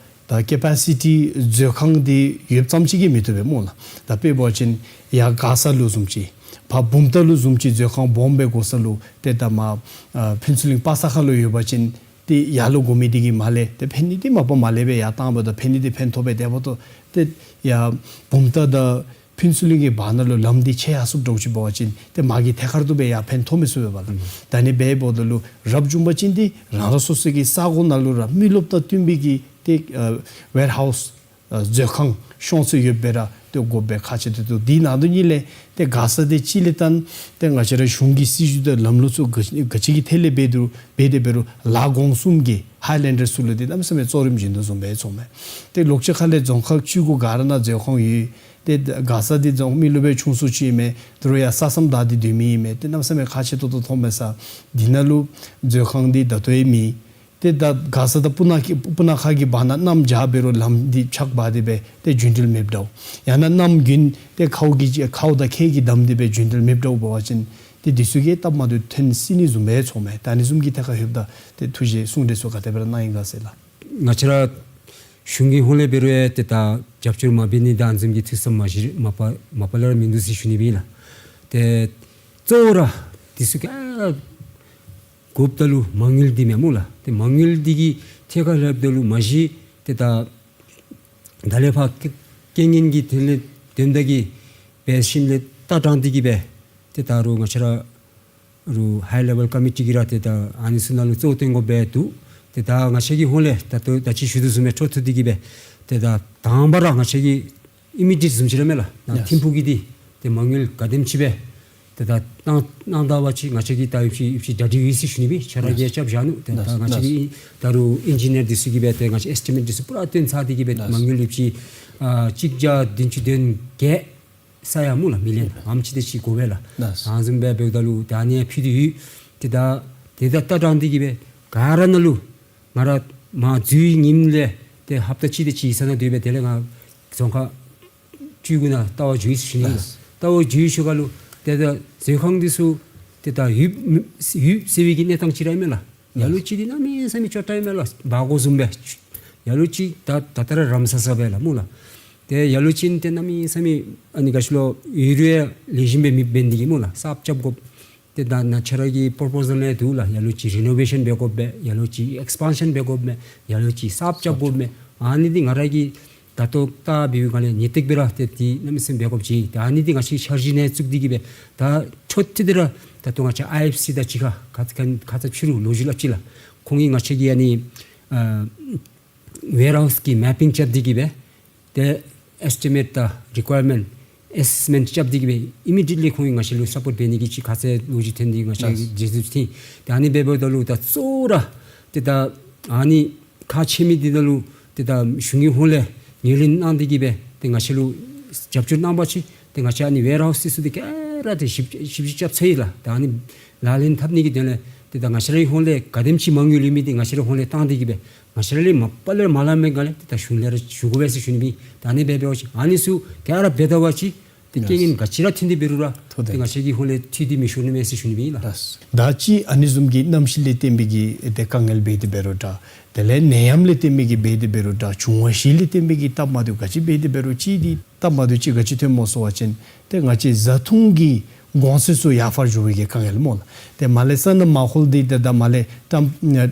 ད་ཀེ་པེ་སི་ཊི་མཛོད་ཁང་འདི་ཡོདཔ་ཙམ་ཅིག་གིས་མི་བཏུབ་པས་སྨོ་ལགས། ད་དཔེ་འབད་བ་ཅིན་ཡར་མགར་ས་ལུ་བཟུམ་ཅིག་ཕར་བུམ་ཐང་ལུ་བཟུམ་ཅིག་མཛོད་ཁང་སྦོམ་སྦེ་དགོ་ས་ལུ་ཏེ་ད་མར་ཨ་ཕུན་ཚོགས་གླིང་པ་ས་ཁ་ལུ་ཡོད་པ་ཅིན་ཏེ་ཡར་ལུ་དགོ་མི་འདི་གིས་མར་ལས་ཏེ་ཕན་ནི་འདི་མ་པ་མར་ལས་སྦེ་ཡར་བཏང་འབདཝ་ད་ཕན་ནི་འདི་ཕན་ཐོགས་པས། དེ་འབདཝ་ད་ཏེ་ཡར་བུམ་ཐང་དང་ཕུན་ཚོགས་གླིང་གི་བར་ན་ལུ་ལམ་འདི་ཆད་ཡར་སོངམ་འདྲཝ་ཅིག་འབད་བ་ཅིན་ཏེ་མར་གྱི་ཐད་ཁར་དུ་སྦེ་ཡར་ཕན་ཐོགས་མི་ཚུགས་པས་ལགས། ཨུམ། ད་ཨ་ནི་སྦེ་འབདཝ་ད་ལུ་རབ་བྱུང་པ་ཅིན་ཏེ་རང་རང་སོ་སོ་གི་ས་གོ་ནང་ལུ་ར་མི་རློབས་དང་བསྟུན་པའི་གི་ཏེ་ཨ་ཝེར་ཧའུསི་ཨ་མཛོད་ཁང་ཤོང་ཚད་ཡོདཔ་སྦེ་ར་ཏེ་དགོཔ་སྦེ་ཁག་ཆེ་ཏོག་ཏོ། དེ་ནང་དོན་ཉིད་ལས་ཏེ་མགར་ས་འདི་གཅིག་ལས་བརྟེན་ཏེ་ང་བཅས་ར་གཞུང་གི་སྲིད་བྱུས་དང་ལམ་ལུགས་ཚུ་ག་ག་ཅི་གི་ཐད་ལས་འབད་དེ་འབད་དེ་འབད་རུང་ལ་གོང་གསུམ་གྱི་ཧའི་ལེན་ཌར་ཚུ་ལུ་ཏེ་གནམ་མེད་ས་མེད་གཙོ་རིམ་བྱིན་དོ་བཟུམ་སྦེ་ཚོརཝ་མས། ཏེ་ལོགས་ཅིག་ཁ་ལས་རྫོང་ཁག་བཅུ་དགུ་ག་ར་ནང་མཛོད་ཁང་ཡོད། ཏེ་མགར་ས་འདི་རྫོང་མི་རློབས་སྦེ་ཆུང་སུ་ཅིག་ཨིན་མས། དོ་རུང་ཡང་ས་མཚམས་བདའ་སྟེ་སྡོད་མི་ཨིན་མས། ཏེ་གནམ་མེད་ས་མེད་ཁག་ཆེ་ཏོག་ཏོ་མཐོངམ་མས་ས། འདི་ནང་ལུ་མཛོད་ཁང་འདི་ད་ལྟོ་ཡང་མེད། ཏེ་ད་མགར་ས་དང་སྤུ་ན་ཁ་སྤུ་ན་ཁ་གི་བར་ན་གནམ་བྱཱར་འབད་རུང་ལམ་འདི་ཆག་འབག་སྟེ་སྦེ་ཏེ་རྒྱུན་འགྲུལ་མེདཔ་འདྲཝ། ཡང་ན་གནམ་དགུན་ཏེ་ཁཝ་གིས་ཁཝ་དང་ཁྱེགས་ཀྱིས་བསྡམས་ཏེ་སྦེ་རྒྱུན་འགྲུལ་མེདཔ་འདྲཝ་འབད་བ་ཅིན་ཏེ་འདི་ཚུ་གིས་སྟབས་མ་བདེཝ་ཐོན་སྲིད་ནི་བཟུམ་སྦེ་ཚོརཝ་མས། ད་ཨ་ནི་བཟུམ་གྱི་ཐད་ཁར་ལྷོདཔ་ད་ཏེ་ཐུགས་བཞེད་གསུང་གྲོས་ཚུ་ག་དེ་སྦེ་ར་གནང་ཡི་ག་ཟེར་ལགས། ང་བཅས་ར་གཞུང་གི་ཧོངས་ལས་འབད་རུང་ཡང་ཏེ་ད་རྒྱབ་སྐྱོར་མ་འབད་ནི་དང་ཨ་ནི་བཟུམ་གྱི་ཐུགས་བསམ་མ་བཞེས་མ་པ་མ་པ་ལས་ར་མིན་འདུག་ཟེར་ཞུ་ནི་སྦེ་ཨིན་ལགས། ཏེ་གཙོ་བོ་ར་འདི་ཚུ་ག་ར་དགོཔ་ད་ལུ་མ་དངུལ་འདི་མས་སྨོ་ལགས། ཏེ་མ་དངུལ་འདི་གི་ཐད་ཁར་ལྷོདཔ་ད་ལུ་མ་གཞི་ཏེ་ད་ད་ལས་ཕར་རྐྱེན་རྐྱེན་ངན་གྱི་དོན་ལས་དོན་དག་གིས་འབད་ཞིནམ་ལས་ལྟ་སྟངས་འདི་གིས་སྦེ་ཏེ་ད་རུང་ང་བཅས་ར་རུང་ཧའི་ལེ་ཝེལ་ཀོ་མི་ཊི་གིས་ར་ཏེ་ད་ཨ་ནི་ཚུ་ནང་ལུ་གཙོ་བོ་བཏོན་དགོཔ་སྦེ་འདུག། ཏེ་ད་ང་བཅས་ཀྱི་ཧོངས་ལས་ད་ལྟོ་ད་ཅི་ཞུ་དོ་བཟུམ་སྦེ་འཕྲོ་མཐུད་དེ་གིས་སྦེ་ཏེ་ད་དང་པ་ར་ང་བཅས་ཀྱི་ཨི་མི་ཌི་ཡེཊ་བཟུམ་ཅིག་ར་མས་ལགས། ཡེས། ཐིམ་ཕུག་གི་འདི་ཏེ་མ་དངུལ་ག་དེམ་ཅིག་སྦེ་ཏེ་ད་གནང་གནང་ད་པ་ཅིན་ང་བཅས་ཀྱིས་ད་ཡོདཔ་ཅིག་ཡོདཔ་ཅིག་གྲ་སྒྲིག་ཡོད་ཟེར་ཞུ་ནི་སྦེ་ཆ་ར་གིས་ཡེས། རྐྱབ་བཞག་ནུག། ཏེ་ད་ཡེས་ང་བཅས་ཀྱི་ད་རུང་ཨིན་ཇི་ནི་ཡར་འདི་ཚུ་གིས་སྦེ་ཏེ་ང་བཅས་ཨེས་ཊི་མེཊ་འདི་ཚུ་པུ་ར་བཏོན་ཚར་ཏེ་གིས་སྦེ་ཡེས། མ་དངུལ་ཡོདཔ་ཅིག་ཨ་གཅིག་བརྒྱ་བདུན་ཅུ་དོན་བརྒྱད་ས་ཡ་སྨོ་ལགས། མི་ལི་ཡོན་ཨེམ་ཅིག་དེ་ཅིག་དགོ་པས་ལགས། ཡེས། ཨ་ནི་བཟུམ་སྦེ་འབདཝ་ད་ལུ་ད་ཨ་ནི་ཕུལ་ཏེ་ཡོད། ཏེ་ད་ཏེ་ད་ལྟ་སྟངས་འདི་གིས་སྦེ་ག་ར་ནང་ལུ་ང་ར་མར་འཛུལ་ཉིནམ་ལས་ཏེ་ཧབ་ཏ་གཅིག་དེ་ཅིག་ས་ནང་སྡོད་སྦེ་དེ་ལས་ང་རྫོང་ཁག་བཅུ་དགུ་ནང་ལྟ་བར་འགྱོ་ཡི་ཟེར་ཞུ་ནི་ལགས། ལྟ་བར་འགྱོ་ཡི་ཞུ་ག་ལུ་ཏེ་ད་མཛོད་ཁང་འདི་ཚུ་ཏེ་ད་ཡོདཔ་ཡོདཔ་ཟེར་བའི་གི་གནས་སྟངས་ཅིག་ར་ཨིན་མས་ལགས། ལགས། ལ་ལུ་ཅིག་འདི་གནམ་མེད་ས་མེད་ཅོག་འཐདཔ་ཨིན་མས་ལགས། འབག་དགོ་བཟུམ་སྦེ། ལ་ལུ་ཅིག་ད་ད་ལྟོ་ར་རམ་ས་ས་སྦེ་ལགས་སྨོ་ལགས། ཏེ་ལ་ལུ་ཅིག་ཏེ་གནམ་མེད་ས་མེད་ཨ་ནི་ག་ཅི་ལོ་ཡོད་རུང་ལེགས་ཤོམ་སྦེ་མེདཔ་འབད་ནི་དེ་གིས་སྨོ་ལགས། གསརཔ་རྐྱབ་དགོཔ། ཏེ་ད་ནཱ་ཁྱོད་ར་གི་པོར་པོ་ཟལ་ནང་འདུག་ལགས། ལ་ལུ་ཅིག་རི་ནོ་ཝེ་ཤཱན་འབད་དགོཔ་མས། ལ་ལུ་ཅིག་ཨེགསི་པཱན་ཤཱན་འབད་དགོཔ་མས། ལ་ལུ་ཅིག་གསརཔ་རྐྱབ་དགོཔ་མས། ཨ་ནི་འདི་ང་ར་གིས་ད་ལྟོ་ད་འབད་བའི་སྒང་ལས་ངེས་ཏིག་སྦེ་ར་ཏེ་འདི་གནམ་མེད་ས་མེད་འབད་དགོཔ་ཅིག། ཏེ་ཨ་ནི་འདི་ང་བཅས་འཆར་གཞི་ནང་བཙུགས་ཏེ་གིས་སྦེ་ད་འཕྲོ་མཐུད་དེ་ར་ད་ལྟོ་ང་བཅས་ཨའི་ཨེཕ་སི་དང་གཅིག་ཁར་ཁ་ཁ་ཁ་ཙ་ཕྱི་རུ་ལོ་རྒྱུས་སླབ་ཅི་ལགས། ཁོང་གིས་ང་བཅས་ཀྱི་ཨ་ནི་ཨ་ཝེར་ཧའུསི་གི་མེ་པིང་རྐྱབ་སྟེ་གིས་སྦེ་ཏེ་ཨེས་ཊི་མེཊ་དང་རི་ཀོ་ཡར་མེནཊ་ཨེ་སེསི་མེནཊ་རྐྱབ་སྟེ་གིས་སྦེ་ཨི་མི་ཌི་ཡེཊ་ལི་ཁོང་གིས་ང་བཅས་ལུ་སཔོརཊ་འབད་ནི་གི་ཅིག་ཁ་ཙ་ལོ་རྒྱུས་ཐོན་ཏེ་ང་བཅས་ཀྱིས་ལགས། རྗེས་སུ་ཐིམ། ཏེ་ཨ་ནི་འབདཝ་ད་ལུ་ད་གཙོ་བོ་ར་ཏེ་ད་ཨ་ནི་ཁག་ཆེ་མི་འདི་ད་ལུ་ཏེ་ད་གཞུང་གི་ཧོངས་ལས་ངོས་ལེན་གནང་སྟེ་གིས་སྦེ་ཏེ་ང་བཅས་ལུ་རྒྱབ་སྐྱོར་གནང་པ་ཅིན་ཏེ་ང་བཅས་ཨ་ནི་ཝེར་ཧའུསི་འདི་ཚུ་ཏེ་ག་ར་ཏེ་ཞིབ་ཞིབ་ཞིབ་རྐྱབ་ཚར་ཡི་ལགས། ད་ཨ་ནི་ལག་ལེན་འཐབ་ནི་གི་དོན་ལས་ཏེ་ད་ང་བཅས་རའི་ཧོངས་ལས་ག་དེམ་ཅིག་མ་དངུལ་ཡོད་མི་འདི་ང་བཅས་རའི་ཧོངས་ལས་བཏང་སྟེ་གིས་སྦེ་ང་བཅས་ར་ལས་མ་པ་ལས་མ་ལང་མི་ག་ལས་ཏེ་ད་གཞུང་ལས་ར་ཞུ་དགོ་པས་ཟེར་ཞུ་ནི་སྦེ། ད་ཨ་ནི་འབད་འབད་བ་ཅིན་ཨ་ནི་ཚུ་ག་ར་འབད་ད་པ་ཅིན་ཏེ་རྐྱེན་ངན་ག་ཅི་ར་ཐོན་ཏེ་འབད་རུང་ར་ཏེ་ང་བཅས་ཀྱི་ཧོངས་ལས་ཐུག་སྟེ་མི་ཤོར་ནི་མས་ཟེར་ཞུ་ནི་སྦེ་ཨིན་ལགས། ད་ཅི་ཨ་ནི་བཟུམ་གྱི་གནམ་གཤིས་ལས་བརྟེན་པའི་གི་ཏེ་དཀའ་ངལ་འབད་དེ་འབད་རུང་འདྲ། དེ་ལས་ནད་ཡམས་ལས་བརྟེན་པའི་གི་འབད་དེ་འབད་རུང་འདྲ། འབྱུང་བ་བཞི་ལས་བརྟེན་པའི་གི་སྟབས་མ་བདེཝ་ག་ཅི་འབད་དེ་འབད་རུང་ཅིག་འདི་སྟབས་མ་བདེཝ་ཅིག་ག་ཅི་ཐོནམ་སྨོ་ཟེར་བ་ཅིན་ཏེ་ང་བཅས་བཟའ་འཐུང་གི་གོང་ཚད་ཚུ་ཡར་འཕར་འགྱོ་བའི་གི་དཀའ་ངལ་སྨོ་ལགས། ཏེ་མར་ལས་ས་གནས་མ་ཧོལ་འདི་ཏེ་ད་མར་ལས་ཊམ་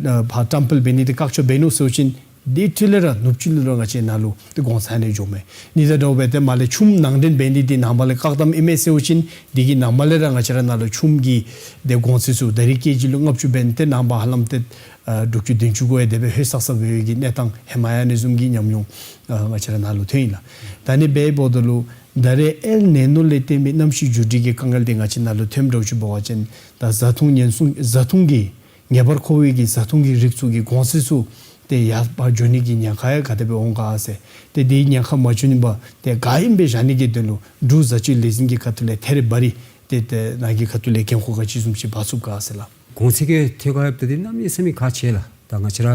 ཨ་ཕར་ཊམ་པལ་འབད་ནི་འདི་བཀག་ཆ་འབད་ནུག་ཟེར་བ་ཅིན་དེ་འཕྲོ་ལས་ར་ནུབ་ཕྱོགས་ལས་ར་ང་བཅས་ནཱ་ལུ་ཏེ་གོང་ཚད་ཨ་ནི་འགྱོཝ་མས། ཨ་ནི་དང་འདྲཝ་སྦེ་ཏེ་མར་ལས་ཆུམ་ནང་འདྲེན་འབད་ནི་འདི་ནངས་པ་ལས་བཀག་དམ་ཨིན་མས་ཟེར་བ་ཅིན་དེ་གི་ནངས་པ་ལས་ར་ང་བཅས་ར་ནཱ་ལུ་ཆུམ་གྱི་ཏེ་གོང་ཚད་ཚུ་ད་རིས་ཀེ་ཇི་ལུ་ལྔ་བཅུ་འབད་ནི་འདི་ནངས་པ་ཧ་ལམ་ཏེ་ཨ་དྲུག་ཅུ་བདུན་ཅུ་གུ་ཡང་དེ་སྦེ་ལྷོད་ས་ས་འབད་བའི་གི་གནས་སྟངས་ཧེ་མ་ཡང་ཨ་ནི་བཟུམ་གྱི་ཉམས་མྱོང་ཨ་ང་བཅས་ར་ནཱ་ལུ་ཐོན་ཡི་ལགས། ད་ཨ་ནི་འབདཝ་ད་ལུ་ད་རེས་ཨེལ་ནི་ནོ་ལས་བརྟེན་པའི་གནམ་གཤིས་འགྱུར་འགྲོས་ཀྱི་དཀའ་ངལ་འདི་ང་བཅས་ནཱ་ལུ་ཐོནམ་འདྲཝ་ཅིག་འབད་བ་ཅིན་ད་བཟའ་འཐུང་ཉེན་སྲུང་བཟའ་འཐུང་གི་ངེས་པར་མཁོ་བའི་གི་བཟའ་འཐུང་གི་རིགས་ཚུ་གི་གོང་ཚད་ཚུ་ཏེ་ཡར་འཕར་འགྱོ་ནི་གི་ཉེན་ཁ་ཡང་ག་དེ་སྦེ་འོང་ག་ཟེར། ཏེ་དེའི་ཉེན་ཁ་མ་བྱུང་ནི་པ་ཏེ་ག་ཨིནམ་སྦེ་བཞག་ནི་གི་དོན་ལུ་འབྲུག་བཟའ་སྤྱོད་ལས་འཛིན་གྱི་ཁ་ཐུག་ལས་ཐད་རི་བ་རི་ཏེ་ཏེ་ནཱ་གི་ཁ་ཐུག་ལས་འགན་ཁུར་ག་ཅི་བཟུམ་ཅིག་འབག་ཚུགས་ག་ཟེར་ལགས། གོང་ཚད་ཀྱི་ཐོག་ཁར་ཡོདཔ་ད་འདི་གནམ་མེད་ས་མེད་ཁག་ཆེ་ལགས། ད་ང་བཅས་ར་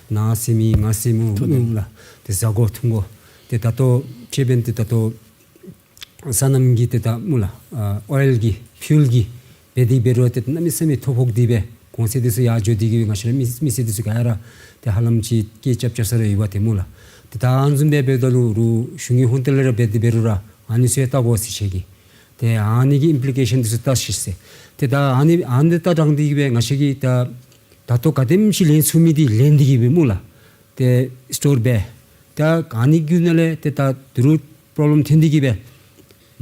ནང་ཟེར་མི་ང་ཟེར་མི་ཐུག་ནི་ལགས། ཏེ་བཟའ་དགོ་འཐུང་དགོ། ཏེ་ད་ལྟོ་ཅིག་འབདན་ཏེ་ད་ལྟོ་སོ་ནམ་གྱི་ཏེ་ད་སྨོ་ལགས། ཨ་ཨོའིལ་གྱི་ཕིའུལ་གྱི་འབད་དེ་འབད་རུང་ཏེ་གནམ་མེད་ས་མེད་མཐོ་ཕོག་སྟེ་སྦེ་གོང་ཚད་འདི་ཚུ་ཡར་འགྱོ་སྟེ་གི་སྦེ་ང་བཅས་ར་མི་མི་སེར་འདི་ཚུ་ག་ར་ཏེ་ཧ་ལམ་ཅིག་སྐད་རྐྱབ་རྐྱབ་ས་ར་ཡོདཔ་ཏེ་སྨོ་ལགས། ཏེ་ད་ཨ་ནི་བཟུམ་སྦེ་འབདཝ་ད་ལུ་རུང་གཞུང་གི་ཧོངས་ཏེ་ལས་ར་འབད་དེ་འབད་རུང་ར་ཨ་ནི་ཚུ་ཡང་བལྟ་དགོ་ཟེར་ཅིག་གི། ཏེ་ཨ་ནི་གི་ཨིམ་པི་ལི་ཀེ་ཤཱན་འདི་ཚུ་བལྟ་ཤིག་ཟེར། ཏེ་ད་ཨ་ནི་ཨ་ནི་བལྟ་དྲངས་ཏེ་གི་སྦེ་ང་བཅས་ཀྱིས་ད་ད་ལྟོ་ག་དེམ་ཅིག་ལེན་ཚུགས་མི་འདི་ལེན་ཏེ་གི་སྦེ་སྨོ་ལགས། ཏེ་སི་ཊོར་འབད། ད་ཨ་ནི་གི་ནང་ལས་ཏེ་ད་དོ་རུང་པོརོབ་ལེམ་ཐོན་ཏེ་གི་སྦེ་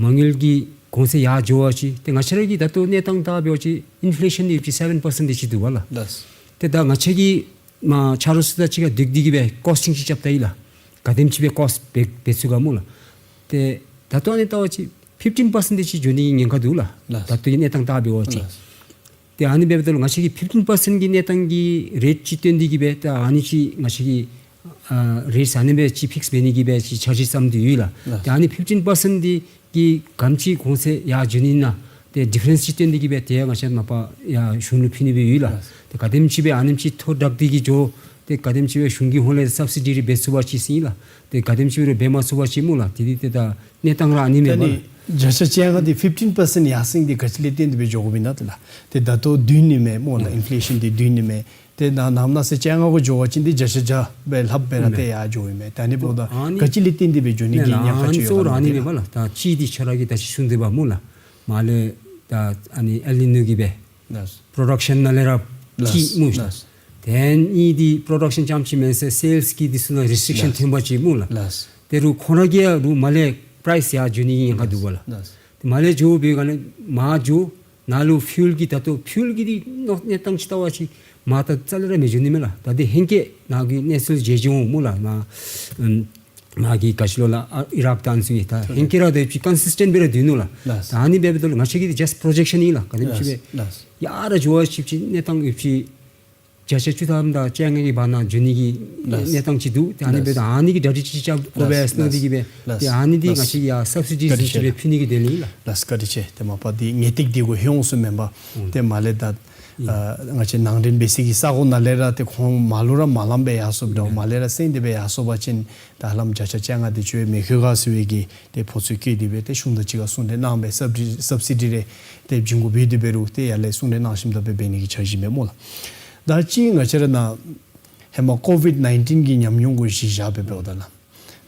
མ་དངུལ་གྱི་གོང་ཚད་ཡར་འགྱོ་བ་ཅིན་ཏེ་ང་བཅས་ར་གི་ད་ལྟོ་གནས་སྟངས་བལྟ་འབད་བ་ཅིན་ཨིན་ཕི་ལེ་ཤཱན་འདི་ཅིག་སེ་བེན་པར་སེནཊ་དེ་ཅིག་འདུག་པ་ལགས། ལགས། ཏེ་ད་ང་བཅས་ཀྱིས་མ་ཆ་རོགས་ཚུ་དང་གཅིག་ཁར་འདུས་ཏེ་གི་སྦེ་ཀོསི་ཊིང་ཅིག་རྐྱབ་ད་ཡི་ལགས། ག་དེམ་ཅིག་སྦེ་ཀོསཊ་འབད་འབད་ཚུགས་ག་སྨོ་ལགས། ཏེ་ད་ལྟོ་ཨ་ནི་བལྟ་བ་ཅིན་ཕིཕ་ཊིན་པར་སེནཊ་དེ་ཅིག་འགྱོ་ནི་གི་ཉེན་ཁ་འདུག་ལགས། ལགས། ད་ལྟོ་གི་གནས་སྟངས་བལྟ་འབད་བ་ཅིན། ལགས། ཏེ་ཨ་ནི་འབདཝ་ད་ལུ་ང་བཅས་ཀྱིས་ཕིཕ་ཊིན་པར་སེནཊ་གི་གནས་སྟངས་ཀྱི་རེཊ་ཅིག་བཏོན་ཏེ་གི་སྦེ་ད་ཨ་ནི་ཅིག་ང་བཅས་ཀྱིས་ཨ་རེཊ་ཨ་ནི་སྦེ་ཅིག་ཕིགསི་འབད་ནི་གི་སྦེ་ཅིག་འཆར་གཞི་བརྩམས་ཏེ་ཡོད་ལགས། ལགས། ཏེ་ཨ་ནི་ཕིཕ་ཊིན་པར་སེནཊ་འདི་གི་ག་དེམ་ཅིག་གོང་ཚད་ཡར་འགྱོ་ནི་ཨིན་ན་ཏེ་ཌི་ཕ་རེནསི་ཅིག་བཏོན་ཏེ་གི་སྦེ་ཏེ་ང་བཅས་མ་པ་ཡར་གཞུང་ལུ་ཕུལ་ནི་སྦེ་ཡོད་ལགས། ལགས། ཏེ་ག་དེམ་ཅིག་སྦེ་ཨ་ནེམ་ཅིག་མཐོ་དྲགས་ཏེ་གི་འགྱོ་ཏེ་ག་དེམ་ཅིག་སྦེ་གཞུང་གི་ཧོངས་ལས་སབ་སི་ཌི་རེ་འབད་ཚུགས་པ་ཅིན་ཟེར་ཨིན་ལགས། ཏེ་ག་དེམ་ཅིག་སྦེ་ར་འབད་མ་ཚུགས་པ་ཅིན་སྨོ་ལགས། ཏེ་འདི་ཏེ་ད་གནས་སྟངས་ར་ཨ་ནི་མས་པ་ལགས། ད་ནི་བརྒྱ་ཆ་བཅོ་ལྔ་འདི་ཕིཕ་ཊིན་པར་སེནཊ་ཡར་སེང་འདི་ག་ཅི་ལས་བརྟེན་ཏེ་སྦེ་འགྱོ་དགོཔ་ཨིན་ན་ཏེ་ལགས། ཏེ་ད་ལྟོ་བསྡུ་ནི་མས་སྨོ་ལགས། ཨིན་ཕི་ལེ་ཤཱན་འདི་བསྡུ་ནི་མས། ཏེ་ནང་ནང་ན་ཟེར་བཅོ་ལྔ་གུ་འགྱོ་བ་ཅིན་འདི་བརྒྱ་ཆ་བརྒྱ་སྦེ་ལྷགཔ་སྦེ་ར་ཏེ་ཡར་འགྱོཝ་ཨིན་མས། ད་ནི་འབདཝ་ད་ཨ་ནི་ག་ཅི་ལས་བརྟེན་ཏེ་སྦེ་འགྱོ་ནི་གི་ཉེན་ཁ་ཅིག་ཡོད་ག་ལགས། ཨ་ནི་ལགས། ད་སྤྱིར་འདི་ཁྱོད་ར་གིས་ད་ཅི་གསུངས་ཏེ་འབདཝ་སྨོ་ལགས། མར་ལས་ད་ཨ་ནི་ཨེལ་ནི་ཉོ་གི་སྦེ་ལགས། པྲོ་ཌག་ཤཱན་ནང་ལས་ར་ལགས། ཅིག་སྨོ་ཤ། ལགས། དེ་ནི་འདི་པྲོ་ཌག་ཤཱན་རྐྱངམ་ཅིག་མེན་ཟེར་སེལསི་གི་འདི་ཚུ་ནང་རེསི་ཊིག་ཤཱན་ལགས། ཐོན་པ་ཅིན་སྨོ་ལགས། ལགས། ཏེ་རུང་ཁོང་ར་གིས་ཡང་རུང་མར་ལས་པ་རའིསི་ཡར་འགྱོ་ནི་གི་ཉེན་ཁ་འདུག་པ་ལགས། ལགས། ཏེ་མར་ལས་འགྱོ་བའི་སྒང་ལས་མར་འགྱོ་ནཱ་ལུ་ཕིའུལ་གྱི་ད་ལྟོ་ཕིའུལ་གྱི་འདི་གནས་སྟངས་ཅིག་བལྟ་བ་ཅིན་མར་ད་རྩ་ལས་ར་མི་འགྱོ་ནི་མས་ལགས། ད་འདི་ཧེང་སྐལ་ནཱ་གི་གནས་ཚུལ་མཇལ་འགྱོ་འོང་སྨོ་ལགས། མར་ཨམ་མར་གྱི་ག་ཅི་ལོ་ལགས། ཨ་ཨི་རཱག་དང་ཨ་ནི་ཚུ་གི་ད་ཧེང་སྐལ་ར་ད་ཅིག་ཀོན་སིསི་ཊེནཊ་སྦེ་ར་སྡོད་ནུག་ལགས། ལགས། ད་ཨ་ནི་འབདཝ་ད་ལུ་ང་བཅས་ཀྱི་འདི་ཇཱསཊ་པྲོ་ཇེག་ཤཱན་ཨིན་ལགས། ག་དེམ་ཅིག་སྦེ་ལགས། ཡར་ར་འགྱོ་བ་ཅིན་ཅིག་གནས་སྟངས་ཡོད་ཅིག་བརྒྱ་ཆ་བཅུ་ཐམ་དང་བཅོ་ལྔ་གི་བར་ན་འགྱོ་ནི་གི་ལགས། གནས་སྟངས་ཅིག་འདུག། ཏེ་ཨ་ནི་འབདཝ་ད་ཨ་ནི་གི་གྲ་སྒྲིག་ཅིག་རྐྱབ་དགོ་པས་ཟེར་མནོ་སྟེ་གི་སྦེ། ལགས། ཏེ་ཨ་ནི་འདི་ལགས། ང་བཅས་ཡར་སབ་སི་ཌི་བཟུམ་ཅིག་སྦེ་ཕུལ་ནི་གི་དོན་ལས་ཨིན་ལགས། ལགས། བཀའ་དྲིན་ཆེ། ཏེ་མ་པ་འདི་ངེས་ཏིག་འདི་གུ་ཧེ་ཡོང་སོང་མེན་པ། ཨུམ། ཏེ་མར་ལས་ད་ཨ་ང་བཅས་ནང་འདྲེན་འབད་སའི་གི་ས་གོ་ནང་ལས་ར་ཏེ་ཁོང་མར་ལུ་ར་མ་ལངམ་སྦེ་ཡར་སོངམ་ད་མར་ལས་ར་སེང་སྟེ་སྦེ་ཡར་སོང་པ་ཅིན་ད་ཧ་ལམ་བརྒྱ་ཆ་བཅོ་ལྔ་འདི་ཅིག་མི་ལྷོད་ག་ཟེར་བའི་གི་ཏེ་ཕོ་ཚོད་བཀོད་དེ་སྦེ་ཏེ་གཞུང་དང་གཅིག་ཁར་གསུང་གྲོས་གནང་སྦེ་སབ་སི་ཌི་སབ་སི་ཌི་རེ་ཏེ་བྱིན་དགོཔ་འབད་དེ་འབད་རུང་ཏེ་ཡར་ལས་གསུང་གྲོས་གནང་ཞིནམ་ད་སྦེ་འབད་ནི་གི་འཆར་གཞི་མས་སྨོ་ལགས། ད་ཅི་ང་བཅས་ར་ནཱ་ཧེ་མ་ཀོ་ཝིཌ་ནའིན་ཊིན་གྱི་ཉམས་མྱོང་གུ་གཞི་བཞག་སྦེ་འབདཝ་ད་ལགས།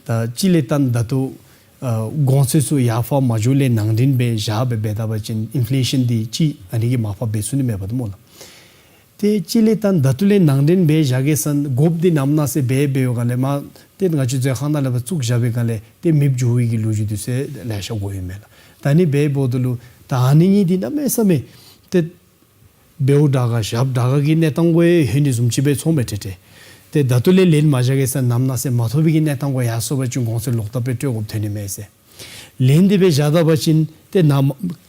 ད་ཅི་ལས་བརྟེན་ད་ལྟོ་ཨ་གོང་ཚད་ཚུ་ཡར་འཕར་མ་འགྱོཝ་ལས་ནང་འདྲེན་སྦེ་བཞག་སྦེ་འབད་ད་པ་ཅིན་ཨིན་ཕི་ལེ་ཤཱན་འདི་ཅིག་ཨ་ནི་གིས་མར་ཕབ་འབད་ཚུགས་ནི་མས་པ་ཏེ་སྨོ་ལགས། ཏེ་ཅི་ལས་བརྟེན་ད་ལྟོ་ལས་ནང་འདྲེན་འབད་བཞག་གེ་ཟེར་དགོཔ་འདི་ནམ་ན་ཟེར་འབད་འབདཝ་སྒང་ལས་མར་ཏེ་ང་བཅས་མཛོད་ཁང་ནང་ལས་ཕར་བཙུགས་བཞག་པའི་སྒང་ལས་ཏེ་མེདཔ་འགྱོ་བའི་གི་ལོ་རྒྱུས་འདི་ཚུ་ལེ་ཤ་གོ་ཡི་མས་ལགས། ད་ཨ་ནི་འབདཝ་ད་ལུ་ད་ཨ་ནི་གཉིས་འདི་གནམ་མེད་ས་མེད་ཏེ་འབདཝ་དྲག་ག་ཞབས་དྲག་ག་གི་གནས་སྟངས་གུ་ཡང་ལྷོད་ནི་བཟུམ་ཅིག་སྦེ་ཚོརཝ་མས་ཏེ་ཏེ། ཏེ་ད་ལྟོ་ལས་ལེན་མ་བཞག་གེ་ཟེར་ནམ་ན་ཟེར་མ་ཐོབ་པའི་གི་གནས་སྟངས་གུ་ཡར་སོང་པ་ཅིན་གོང་ཚད་ལོག་ལྟབ་སྦེ་སྤྲོད་དགོཔ་ཐོན་ནི་མས་ཟེར། ལེན་ཏེ་སྦེ་བཞག་ད་པ་ཅིན་ཏེ་ནཱ་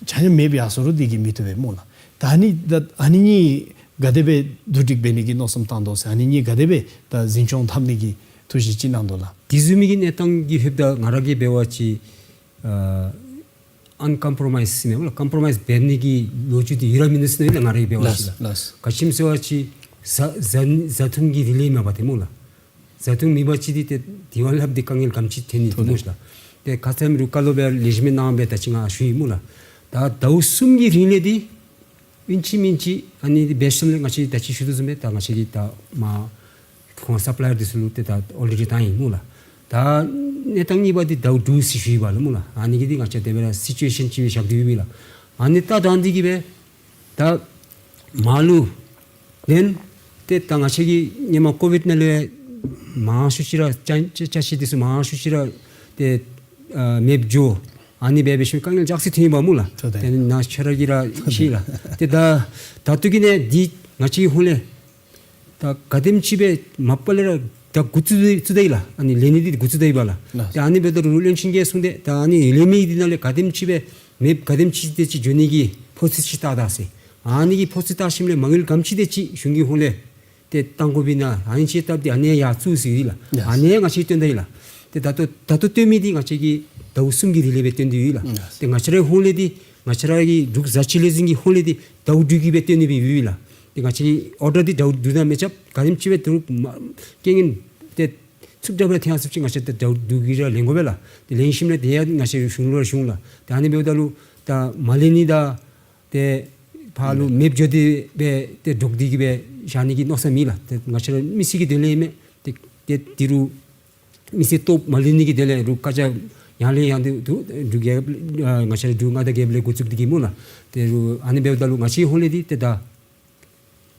ཆ་མཉམ་མེདཔ་ཡར་སོང་རུང་འདི་གིས་མི་བཏུབ་པས་སྨོ་ལགས། ད་ཨ་ནི་ད་ཨ་ནི་གཉིས་ག་དེ་སྦེ་བསྡུ་སྒྲིག་འབད་ནི་གི་མནོ་བསམ་བཏང་དོ་ཟེར། ཨ་ནི་གཉིས་ག་དེ་སྦེ་ད་འཛིན་སྐྱོང་འཐབ་ནི་གི་ཐུགས་བཞེད་ཅིག་གནང་དོ་ལགས། དེ་བཟུམ་མའི་གི་གནས་སྟངས་ཀྱི་ཧོངས་ད་ང་ར་གིས་འབད་བ་ཅིན་ཨ་ཨན་ཀམ་པྲོ་མའིཛ་ཟེར་མི་སྨོ་ལགས། ཀམ་པྲོ་མའིཛ་འབད་ནི་གི་ལོ་རྒྱུས་འདི་ཡོད་ར་མིན་ནུག་ཟེར་མནོ་ཡི་ལགས། ང་ར་གིས་འབད་བ་ཅིན་ལགས། ལགས། ག་ཅི་སྨོ་ཟེར་བ་ཅིན་བཟའ་བཟའ་བཟའ་འཐུང་གི་རིན་ལས་མ་པ་ཏེ་སྨོ་ལགས། བཟའ་འཐུང་མེད་པ་ཅིན་འདི་ཏེ་དེ་བ་ལྷགཔ་འདི་དཀའ་ངལ་ག་དེམ་ཅིག་ཐོན་ནི་ཏེ་སྨོ་ཤ་ལགས། ཏེ་ཁ་ཙ་རུང་བཀའ་སློབ་ཡང་ལེགས་ཤོམ་སྦེ་གནང་སྦེ་ད་ཅི་ང་ཞུ་ཡི་སྨོ་ལགས། ད་ཟླཝ་གསུམ་གྱི་རིང་ལས་འདི་ཨིན་ཅི་མིན་ཅི་ཨ་ནི་འདི་འབད་ཞིནམ་ལས་ང་བཅས་ད་ཅི་ཞུ་དོ་བཟུམ་སྦེ་ད་ང་བཅས་ཀྱིས་ད་མར་ཁོང་སབ་ལ་ཡར་འདི་ཚུ་ལུ་ཏེ་ད་ཨོ་ལི་རེ་ཌི་བཏང་ཡི་སྨོ་ལགས། ད་གནས་སྟངས་གཉིས་པ་འདི་ཟླཝ་དྲུག་ཟེར་ཞུ་ཡི་པ་ལགས་སྨོ་ལགས། ཨ་ནི་གི་འདི་ང་བཅས་དེ་སྦེ་ར་སི་ཅུ་ཨེ་ཤཱན་ཅིག་སྦེ་བཞག་སྟེ་ཡོད་པས་ལགས། ཨ་ནི་ད་དྲང་སྟེ་གི་སྦེ་ད་མར་ལུ་ལེན་ཏེ་ད་ང་བཅས་ཀྱིས་ཧེ་མ་ཀོ་ཝིཌ་ནང་ལུ་མང་ཤོས་ཅིག་ར་ཅ་ཅ་ཅ་ཆས་འདི་ཚུ་མང་ཤོས་ཅིག་ར་ཏེ་ཨ་མེདཔ་འགྱོ། ཨ་ནི་འབད་འབད་ཞིནམ་དཀའ་ངལ་ཅིག་སེ་ཐོན་ཡི་པ་སྨོ་ལགས། ཏེ་ནཱ་ཁྱོད་ར་གིས་ར་ཤེས་ལགས། ཏེ་ད་ད་ལྟོ་གི་ནི་འདི་ང་བཅས་ཧོངས་ལས་ད་ག་དེམ་ཅིག་སྦེ་མ་པ་ལས་ར་ད་འགོ་བཙུགས་བཙུགས་ད་ཡི་ལགས། ཨ་ནི་ལེན་ནི་འདི་འགོ་བཙུགས་ད་ཡི་པ་ལགས། ལགས། ཏེ་ཨ་ནི་འབདཝ་ད་རུང་བློན་ཆེན་གྱིས་གསུངས་ཏེ་ད་ཨ་ནི་ལེན་མི་འདི་ནང་ལས་ག་དེམ་ཅིག་སྦེ་མེདཔ་ག་དེམ་ཅིག་དེ་ཅིག་འགྱོ་ནི་གི་ཕོ་ཚོད་ཅིག་བལྟ་ད་ཟེར། ཨ་ནི་གི་ཕོ་ཚོད་བལྟ་ཞིནམ་ལས་མ་དངུལ་ག་དེམ་ཅིག་དེ་ཅིག་གཞུང་གི་ཧོངས་ལས་ཏེ་བཏང་དགོཔ་ཨིན་ན་ཨ་ནི་ཅིག་སྟབས་འདི་ཨ་ནི་ཡར་བཙུགས་ཟེར་ཡི་ལགས། ལགས། ཨ་ནི་ང་བཅས་བཏོན་ད་ཡི་ལགས། ཏེ་ད་ལྟོ་ད་ལྟོ་བཏོན་མི་འདི་ང་བཅས་ཀྱིས་ཟླཝ་གསུམ་གྱི་རིང་ལས་སྦེ་བཏོན་ཏེ་ཡོད་ལགས། ལགས། ཏེ་ང་བཅས་རའི་ཧོངས་ལས་འདི་ང་བཅས་ར་གི་འབྲུག་བཟའ་ཆས་ལས་འཛིན་གྱི་ཧོངས་ལས་འདི་ཟླཝ་དྲུག་གི་སྦེ་བཏོན་ནི་སྦེ་ཡོད་ལགས། ཏེ་ང་བཅས་ཀྱི་ཨོར་ཌར་འདི་འདྲཝ་བསྡུ་ན་མི་རྐྱབ། ག་དེམ་ཅིག་སྦེ་འདུག་མ་རྐྱེན་ངན་ཏེ་ཚུགས་དྲག་སྦེ་ཐོན་ཡར་སོངམ་ཅིག་ང་བཅས་ཏེ་འདྲཝ་བསྡུ་གི་ར་ལེན་དགོ་པས་ལགས། ཏེ་ལེན་ཞིནམ་ལས་དེ་ཡང་ང་བཅས་གཞུང་ལུ་ར་ཞུ་འོང་ལགས། ཏེ་ཨ་ནི་འབདཝ་ད་ལུ་ད་མ་ལེན་ནི་དང་ཏེ་ཕར་ལུ་མེདཔ་འགྱོ་སྟེ་སྦེ་ཏེ་འདྲོག་སྟེ་གི་སྦེ་བཞག་ནི་གི་མནོ་བསམ་མེད་ལགས། ཏེ་ང་བཅས་ར་མི་སེར་གྱི་དོན་ལས་ཨིན་མས། ཏེ་ཏེ་དེ་རུ་མི་སེར་སྟོབས་མ་ལེན་ནི་གི་དོན་ལས་རུང་བཀའ་རྒྱ་ཡང་ལེན་ཡང་དེ་འབྲུག་རྒྱལ་ཁབ་ཨ་ང་བཅས་ར་འབྲུག་མངའ་བདག་རྒྱལ་པོ་ལས་འགོ་བཙུགས་ཏེ་གི་སྨོ་ལགས། དེ་རུང་ཨ་ནི་འབདཝ་ད་ལུ་ང་བཅས་ཧོང་ལས་འདི་ཏེ་ད་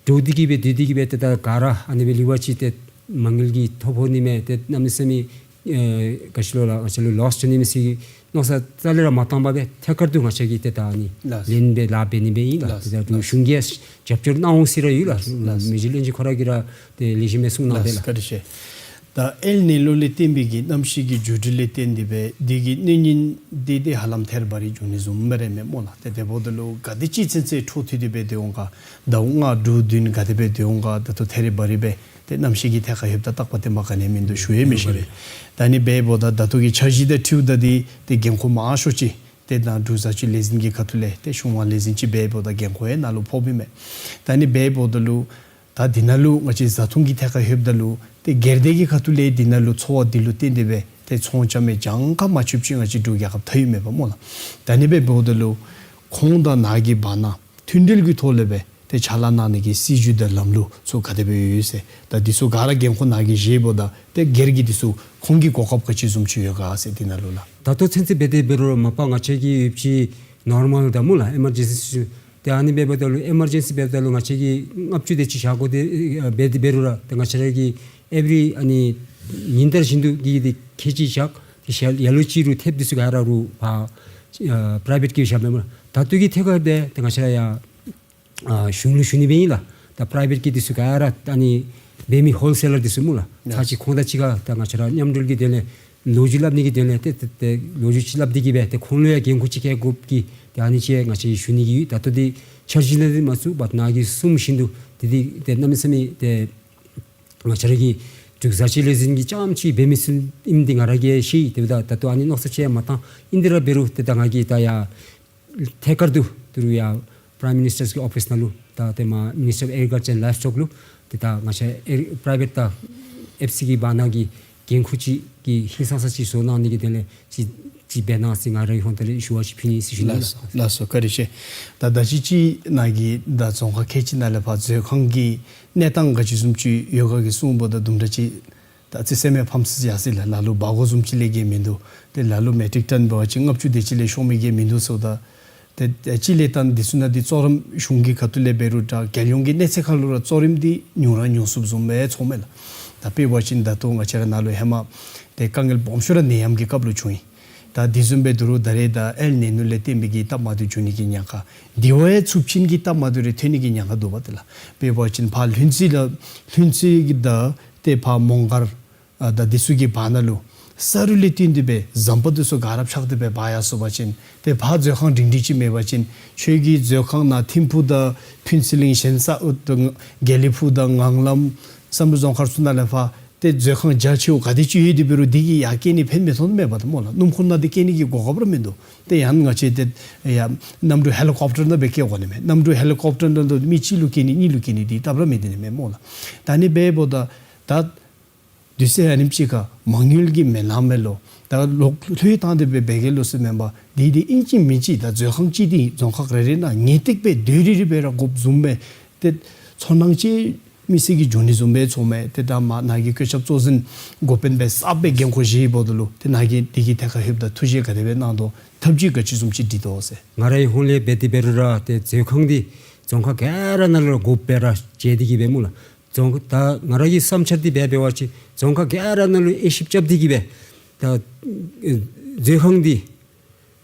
འདྲོག་སྟེ་གི་སྦེ་སྡོད་དེ་གི་སྦེ་ཏེ་ད་ག་ར་ཨ་ནི་སྦེ་ལུས་པ་ཅིན་ཏེ་མ་དངུལ་གྱི་ཐོ་ཕོག་ནི་མས། ཏེ་གནམ་མེད་ས་མེད་ཨེ་ག་ཅི་ལོ་ལགས་ང་བཅས་ལུ་ལོསི་འགྱོ་ནི་མས་ཟེར་མནོ་བསམ་རྩ་ལས་ར་མ་བཏང་པར་སྦེ་ཐད་ཀར་དུ་ང་བཅས་ཀྱིས་ཏེ་ད་ཨ་ནི་ལགས། ལེན་སྦེ་ལཱ་འབད་ནི་སྦེ་ཨིན་ལགས། ལགས། ཏེ་ད་ལགས། གཞུང་གིས་རྒྱབ་སྐྱོར་གནང་འོང་ཟེར་ར་ཡོད་ལགས། ལགས། མི་རྗེ་བློན་ཆེན་ཁོ་ར་གིས་ར་ཏེ་ལེགས་ཤོམ་སྦེ་གསུངས་གནང་ལགས། པས་ལགས། བཀའ་དྲིན་ཆེ། ད་ཨེལ་ནི་ནོ་ལས་བརྟེན་པའི་གི་གནམ་གཤིས་ཀྱི་འགྱུར་འགྲོས་ལས་བརྟེན་ཏེ་སྦེ་འདི་གི་གནོད་ཉེན་འདི་ཏེ་ཧ་ལམ་ཐེར་འབའ་རེ་འབྱུང་ནི་བཟུམ་སྦེ་ར་ཨིན་མས་སྨོ་ལགས། ཏེ་དེ་འབདཝ་ད་ལུ་ག་དེ་ཅིག་ཚུན་ཚོད་འཕྲོ་མཐུད་དེ་སྦེ་སྡོད་འོང་ག། ཟླཝ་ལྔ་དྲུག་བདུན་ག་དེ་སྦེ་སྡོད་འོང་ག། ད་ལྟོ་ཐེར་འབའ་རེ་སྦེ་ཏེ་གནམ་གཤིས་ཀྱི་ཐད་ཁར་ལྷོདཔ་ད་རྟག་པ་བརྟན་པ་ག་ནི་ཡང་མིན་འདུག་ཞུ་ཡང་མི་ཤེས་པས། ད་ཨ་ནི་འབདཝ་ད་ད་ལྟོ་གི་འཆར་གཞི་དང་འཁྲིལཝ་ད་འདི་ཏེ་འགན་ཁུར་མང་ཤོས་ཅིག་ཏེ་ནཱ་འབྲུག་བཟའ་སྤྱོད་ལས་འཛིན་གྱི་ཁ་ཐུག་ལས་ཏེ་གཞུང་དབང་ལས་འཛིན་ཅིག་འབདཝ་ད་འགན་ཁུར་ཡང་ནཱ་ལུ་ཕོགཔ་ཨིན་མས། ད་ཨ་ནི་འབདཝ་ད་ལུ་ད་འདི་ནང་ལུ་ང་བཅས་བཟའ་འཐུང་གི་ཐད་ཁར་ལྷོདཔ་ད་ལུ་ཏེ་སྒེར་སྡེ་གི་ཁ་ཐུག་ལས་འདི་ནང་ལུ་འཚོ་བ་འདི་ལུ་བརྟེན་ཏེ་སྦེ་ཏེ་ཚོང་རྐྱབ་མི་གྱངས་ཁ་མ་ཆོདཔ་ཅིག་ང་བཅས་འབྲུག་རྒྱལ་ཁབ་མཐའ་དབུས་མེད་པས་སྨོ་ལགས། ད་ཨ་ནི་སྦེ་འབདཝ་ད་ལུ་ཁོང་དང་ནཱ་གི་བར་ན་མཐུན་སྒྲིལ་གྱི་ཐོག་ལས་སྦེ་ཏེ་ཕྱག་ལཱ་གནང་ནི་གི་སྲིད་བྱུས་དང་ལམ་ལུགས་ཚུ་ག་དེ་སྦེ་ཡོད་ཟེར། ད་འདི་ཚུ་ག་ར་འགན་ཁུར་ནཱ་གིས་བཞེསཝ་ད་ཏེ་སྒེར་གྱི་འདི་ཚུ་ཁོང་གི་གོ་སྐབས་ག་ཅི་བཟུམ་ཅིག་ཡོད་ག་ཟེར་འདི་ནང་ལུ་ལགས། ད་ལྟོ་ཚུན་ཚོད་འབད་དེ་འབད་རུང་ར་མ་པ་ང་བཅས་ཀྱི་ཡོདཔ་ཅིག་ནོར་མཱལ་དང་སྨོ་ལགས་ཨེ་མར་ཇེན་སི་ཅིག། ཏེ་ཨ་ནི་འབདཝ་ད་ལུ་ཨེ་མར་ཇེན་སི་འབདཝ་ད་ལུ་ང་བཅས་ཀྱིས་ལྔ་བཅུ་དེ་ཅིག་བཞག་དགོ་དེ་ཨེ་འབད་དེ་འབད་རུང་ར་ཏེ་ང་བཅས་ར་གིས་ཨེབ་རི་ཨ་ནི་ཉིན་ལྟར་བཞིན་དུ་གི་ཏེ་ཁལ་གཅིག་བཞག། ཏེ་ཞལ་ཡ་ལོ་ཅིག་རུང་ཐེབས་འདི་ཚུ་ག་ར་རུང་ཕར་ཨ་པ་རའི་བེཊ་གི་བཞགཔ་མས་སྨོ་ལགས། ད་ལྟོ་གི་ཐད་ཁར་འབད་ཏེ་ང་བཅས་ར་ཡར་ཨ་གཞུང་ལུ་ཞུ་ནི་འབད་ཨིན་ལགས། ད་པ་རའི་བེཊ་ཀྱི་འདི་ཚུ་ག་ར་ཨ་ནི་འབད་མི་ཧོལ་སེ་ལར་འདི་ཚུ་སྨོ་ལགས། ཚར་གཅིག་ཁོང་དང་གཅིག་ཁར་ད་ང་བཅས་ར་མཉམ་འབྲེལ་གྱི་དོན་ལས་ལོ་རྒྱུས་སླབ་ནི་གི་དོན་ལས་ཏེ་ཏེ་ཏེ་ལོ་རྒྱུས་ཅིག་སླབ་སྟེ་གི་སྦེ་ཏེ་ཁོང་ལུ་ཡང་འགན་ཁུར་ཅིག་བཀལ་དགོཔ་གི་ཏེ་ཨ་ནི་ཅིག་ང་བཅས་ཞུ་ནི་གི་ཡོད། ད་ལྟོ་འདི་འཆར་གཞི་ནང་འདི་མ་ཚུད་པར་ནཱ་གིས་གསུངམ་བཞིན་དུ་ཏེ་འདི་ཏེ་གནམ་མེད་ས་མེད་ཏེ་ང་བཅས་ར་གི་འབྲུག་བཟའ་སྤྱོད་ལས་འཛིན་གྱིས་རྐྱངམ་ཅིག་འབད་མི་ཚུགས་ཨིནམ་འདི་ང་ར་གིས་ཤེས། དེ་འབདཝ་ད་ད་ལྟོ་ཨ་ནི་མནོ་བསམ་ཅིག་ཡང་མ་བཏང་། ཨིན་དེ་ར་འབད་རུང་ཏེ་ད་ང་གིས་ད་ཡར་ཐད་ཀར་དུ་དེ་རུང་ཡར་པ་རའིམ་མི་ནིས་ཊར་གྱི་ཨོ་ཕིསི་ནང་ལུ་ད་ཏེ་མར་Ministry of Agriculture and Livestock ལུ་ཏེ་ད་ང་བཅས་ཨེ་པ་རའི་བེཊ་དང་ཨེཕ་སི་གི་བར་ན་གི་འགན་ཁུར་ཅིག་གི་ཧིང་སངས་ས་ཅིག་བཟོ་གནང་ནི་གི་དོན་ལས་ཅིག་ཅིག་འབད་གནང་ཟེར་ང་རའི་ཧོངས་ལས་ཞུ་བ་ཅིག་ཕུལ་ནི་ཟེར་ཞུ་ནི་ལགས། ལགས་སོ། བཀའ་དྲིན་ཆེ། ད་ད་ཅི་ཅིག་ནཱ་གིས་ད་རྫོང་ཁག་ཁལ་གཅིག་ནང་ལས་ཕར་མཛོད་ཁང་གི་གནས་སྟངས་ག་ཅི་བཟུམ་ཅིག་ཡོད་ག་གི་གསུངམ་ད་དུམ་གྲ་ཅིག་ད་ཨ་ཙི་སེམས་ཕམ་སི་ཡར་སི་ལགས། ལ་ལུ་སྦ་སྒོར་བཟུམ་ཅིག་ལས་བརྒལ་མིན་འདུག། ཏེ་ལ་ལུ་མེ་ཊིག་ཊཱན་འབད་བ་ཅིན་ལྔ་བཅུ་དེ་ཅིག་ལས་ཤོར་མི་བརྒལ་མིན་འདུག་ཟེརཝ་ད། ཏེ་ཨ་ཅི་ལས་ད་འདི་ཚུ་ནང་འདི་གཙོ་རིམ་གཞུང་གི་ཁ་ཐུག་ལས་འབད་རུང་ད་རྒྱལ་ཡོངས་ཀྱི་གནས་ཚད་ཁར་ལུ་ར་གཙོ་རིམ་འདི་ཉུང་ར་ཉུང་སུ་བཟུམ་སྦེ་ཚོརཝ་མས་ལགས། ད་དཔེ་འབད་བ་ཅིན་ད་ལྟོ་ང་བཅས་ར་ནཱ་ལུ་ཧེ་མ་ཏེ་དཀའ་ངལ་སྦོམ་ཤོས་ར་ནད་ཡམས་ཀྱི་སྐབས་ལུ་བྱུང་ཡི། ད་འདི་བཟུམ་སྦེ་འདི་རུང་ད་རེས་ད་ཨེལ་ནི་ནོ་ལས་བརྟེན་པའི་གི་སྟབས་མ་བདེཝ་འབྱུང་ནི་གི་ཉེན་ཁ། འདི་བ་ཡང་ཚབས་ཆེན་གྱི་སྟབས་མ་བདེཝ་རེ་ཐོན་ནི་གི་ཉེན་ཁ་འདུག་པ་ཏེ་ལགས། དཔེ་འབད་བ་ཅིན་ཕར་ལྷུན་རྩེ་ལ་ལྷུན་རྩེ་གི་ད་ཏེ་ཕར་མོང་སྒར་ཨ་ད་འདི་ཚུ་གི་བར་ན་ལུ་ས་རུད་ལས་བརྟེན་ཏེ་སྦེ་ཟམ་པ་འདི་ཚུ་ག་ར་ཕྱགས་ཏེ་སྦེ་འབག་ཡར་སོང་པ་ཅིན་ཏེ་ཕར་མཛོད་ཁང་སྒྲིང་སྒྲིང་ཅིག་མེད་པ་ཅིན་ཁྱོད་ཀྱི་མཛོད་ཁང་ནང་ཐིམ་ཕུག་དང་ཕུན་ཚོགས་གླིང་གཞན་ས་ཨུ་དང་དགེ་ལེགས་ཕུག་དང་ངང་ལམ་བསམ་གྲུབ་རྫོང་མཁར་ཚུ་ནང་ལས་ཕར་ཏེ་མཛོད་ཁང་རྒྱ་ཆེཝ་ག་དེ་ཅིག་ཡོད་དེ་འབད་རུང་འདི་གིས་ཡར་སྐྱེལ་ནི་ཕན་མི་ཐོགས་མས་པ་ཏེ་སྨོ་ལགས། སྣུམ་འཁོར་ནང་འདི་སྐྱེལ་ནི་གི་གོ་སྐབས་ར་མིན་འདུག། ཏེ་ཡང་ང་བཅས་ཏེ་ཡར་གནམ་གྲུ་ཧེ་ལི་ཀོབ་ཊར་ནང་སྦེ་སྐྱེལ་དགོ་ནི་མས། གནམ་གྲུ་ཧེ་ལི་ཀོབ་ཊར་ནང་ལུ་མི་གཅིག་ལུ་སྐྱེལ་ནི་གཉིས་ལུ་སྐྱེལ་ནི་འདི་སྟབས་ར་མི་བདེ་ནི་མས་སྨོ་ལགས། ད་ཨ་ནི་འབདཝ་ད་ད་དུས་ཚོད་ཨ་ནེམ་ཅིག་ཁར་མ་དངུལ་གྱི་མེ་ལང་མེ་ལོ་ད་ལོག་ལྷོད་བཏང་སྟེ་སྦེ་འབད་གེ་ལོ་ཟེར་མེན་པར་འདི་འདི་ཨིན་ཅི་མིན་ཅི་ད་མཛོད་ཁང་ཅིག་འདི་རྫོང་ཁག་རེ་རེ་ནང་ངེས་ཏིག་སྦེ་སྡོད་རི་རི་སྦེ་ར་དགོཔ་བཟུམ་སྦེ་ཏེ་ཚོར་སྣང་ཅིག་མི་སེར་གྱིས་འབྱུང་ནི་བཟུམ་སྦེ་ཚོརཝ་མས། ཏེ་ད་མར་ནཱ་གི་བཀོད་ཁྱབ་གཙོ་འཛིན་འགོ་དཔོན་སྦེ་གསརཔ་སྦེ་འགན་ཁུར་བཞེསཔ་ད་ལུ་ཏེ་ནཱ་གིས་འདི་གི་ཐད་ཁར་ལྷོདཔ་ད་ཐུགས་བཞེད་ག་དེ་སྦེ་གནང་དོ། ཐབས་ཇུས་ག་ཅི་བཟུམ་ཅིག་སྒྲིག་དོ་ཟེར། ང་རའི་ཧོངས་ལས་འབད་དེ་འབད་རུང་ར་ཏེ་མཛོད་ཁང་འདི་རྫོང་ཁག་ག་ར་ནང་ལུ་དགོཔ་སྦེ་ར་མཇལ་ཏེ་གི་སྦེ་སྨོ་ལགས། རྫོང་ད་ང་ར་གི་བསམ་འཆར་འདི་འབད་འབད་བ་ཅིན་རྫོང་ཁག་ག་ར་ནང་ལུ་དབྱེ་ཞིབ་རྐྱབ་སྟེ་གི་སྦེ་ད་ཨེ་མཛོད་ཁང་འདི་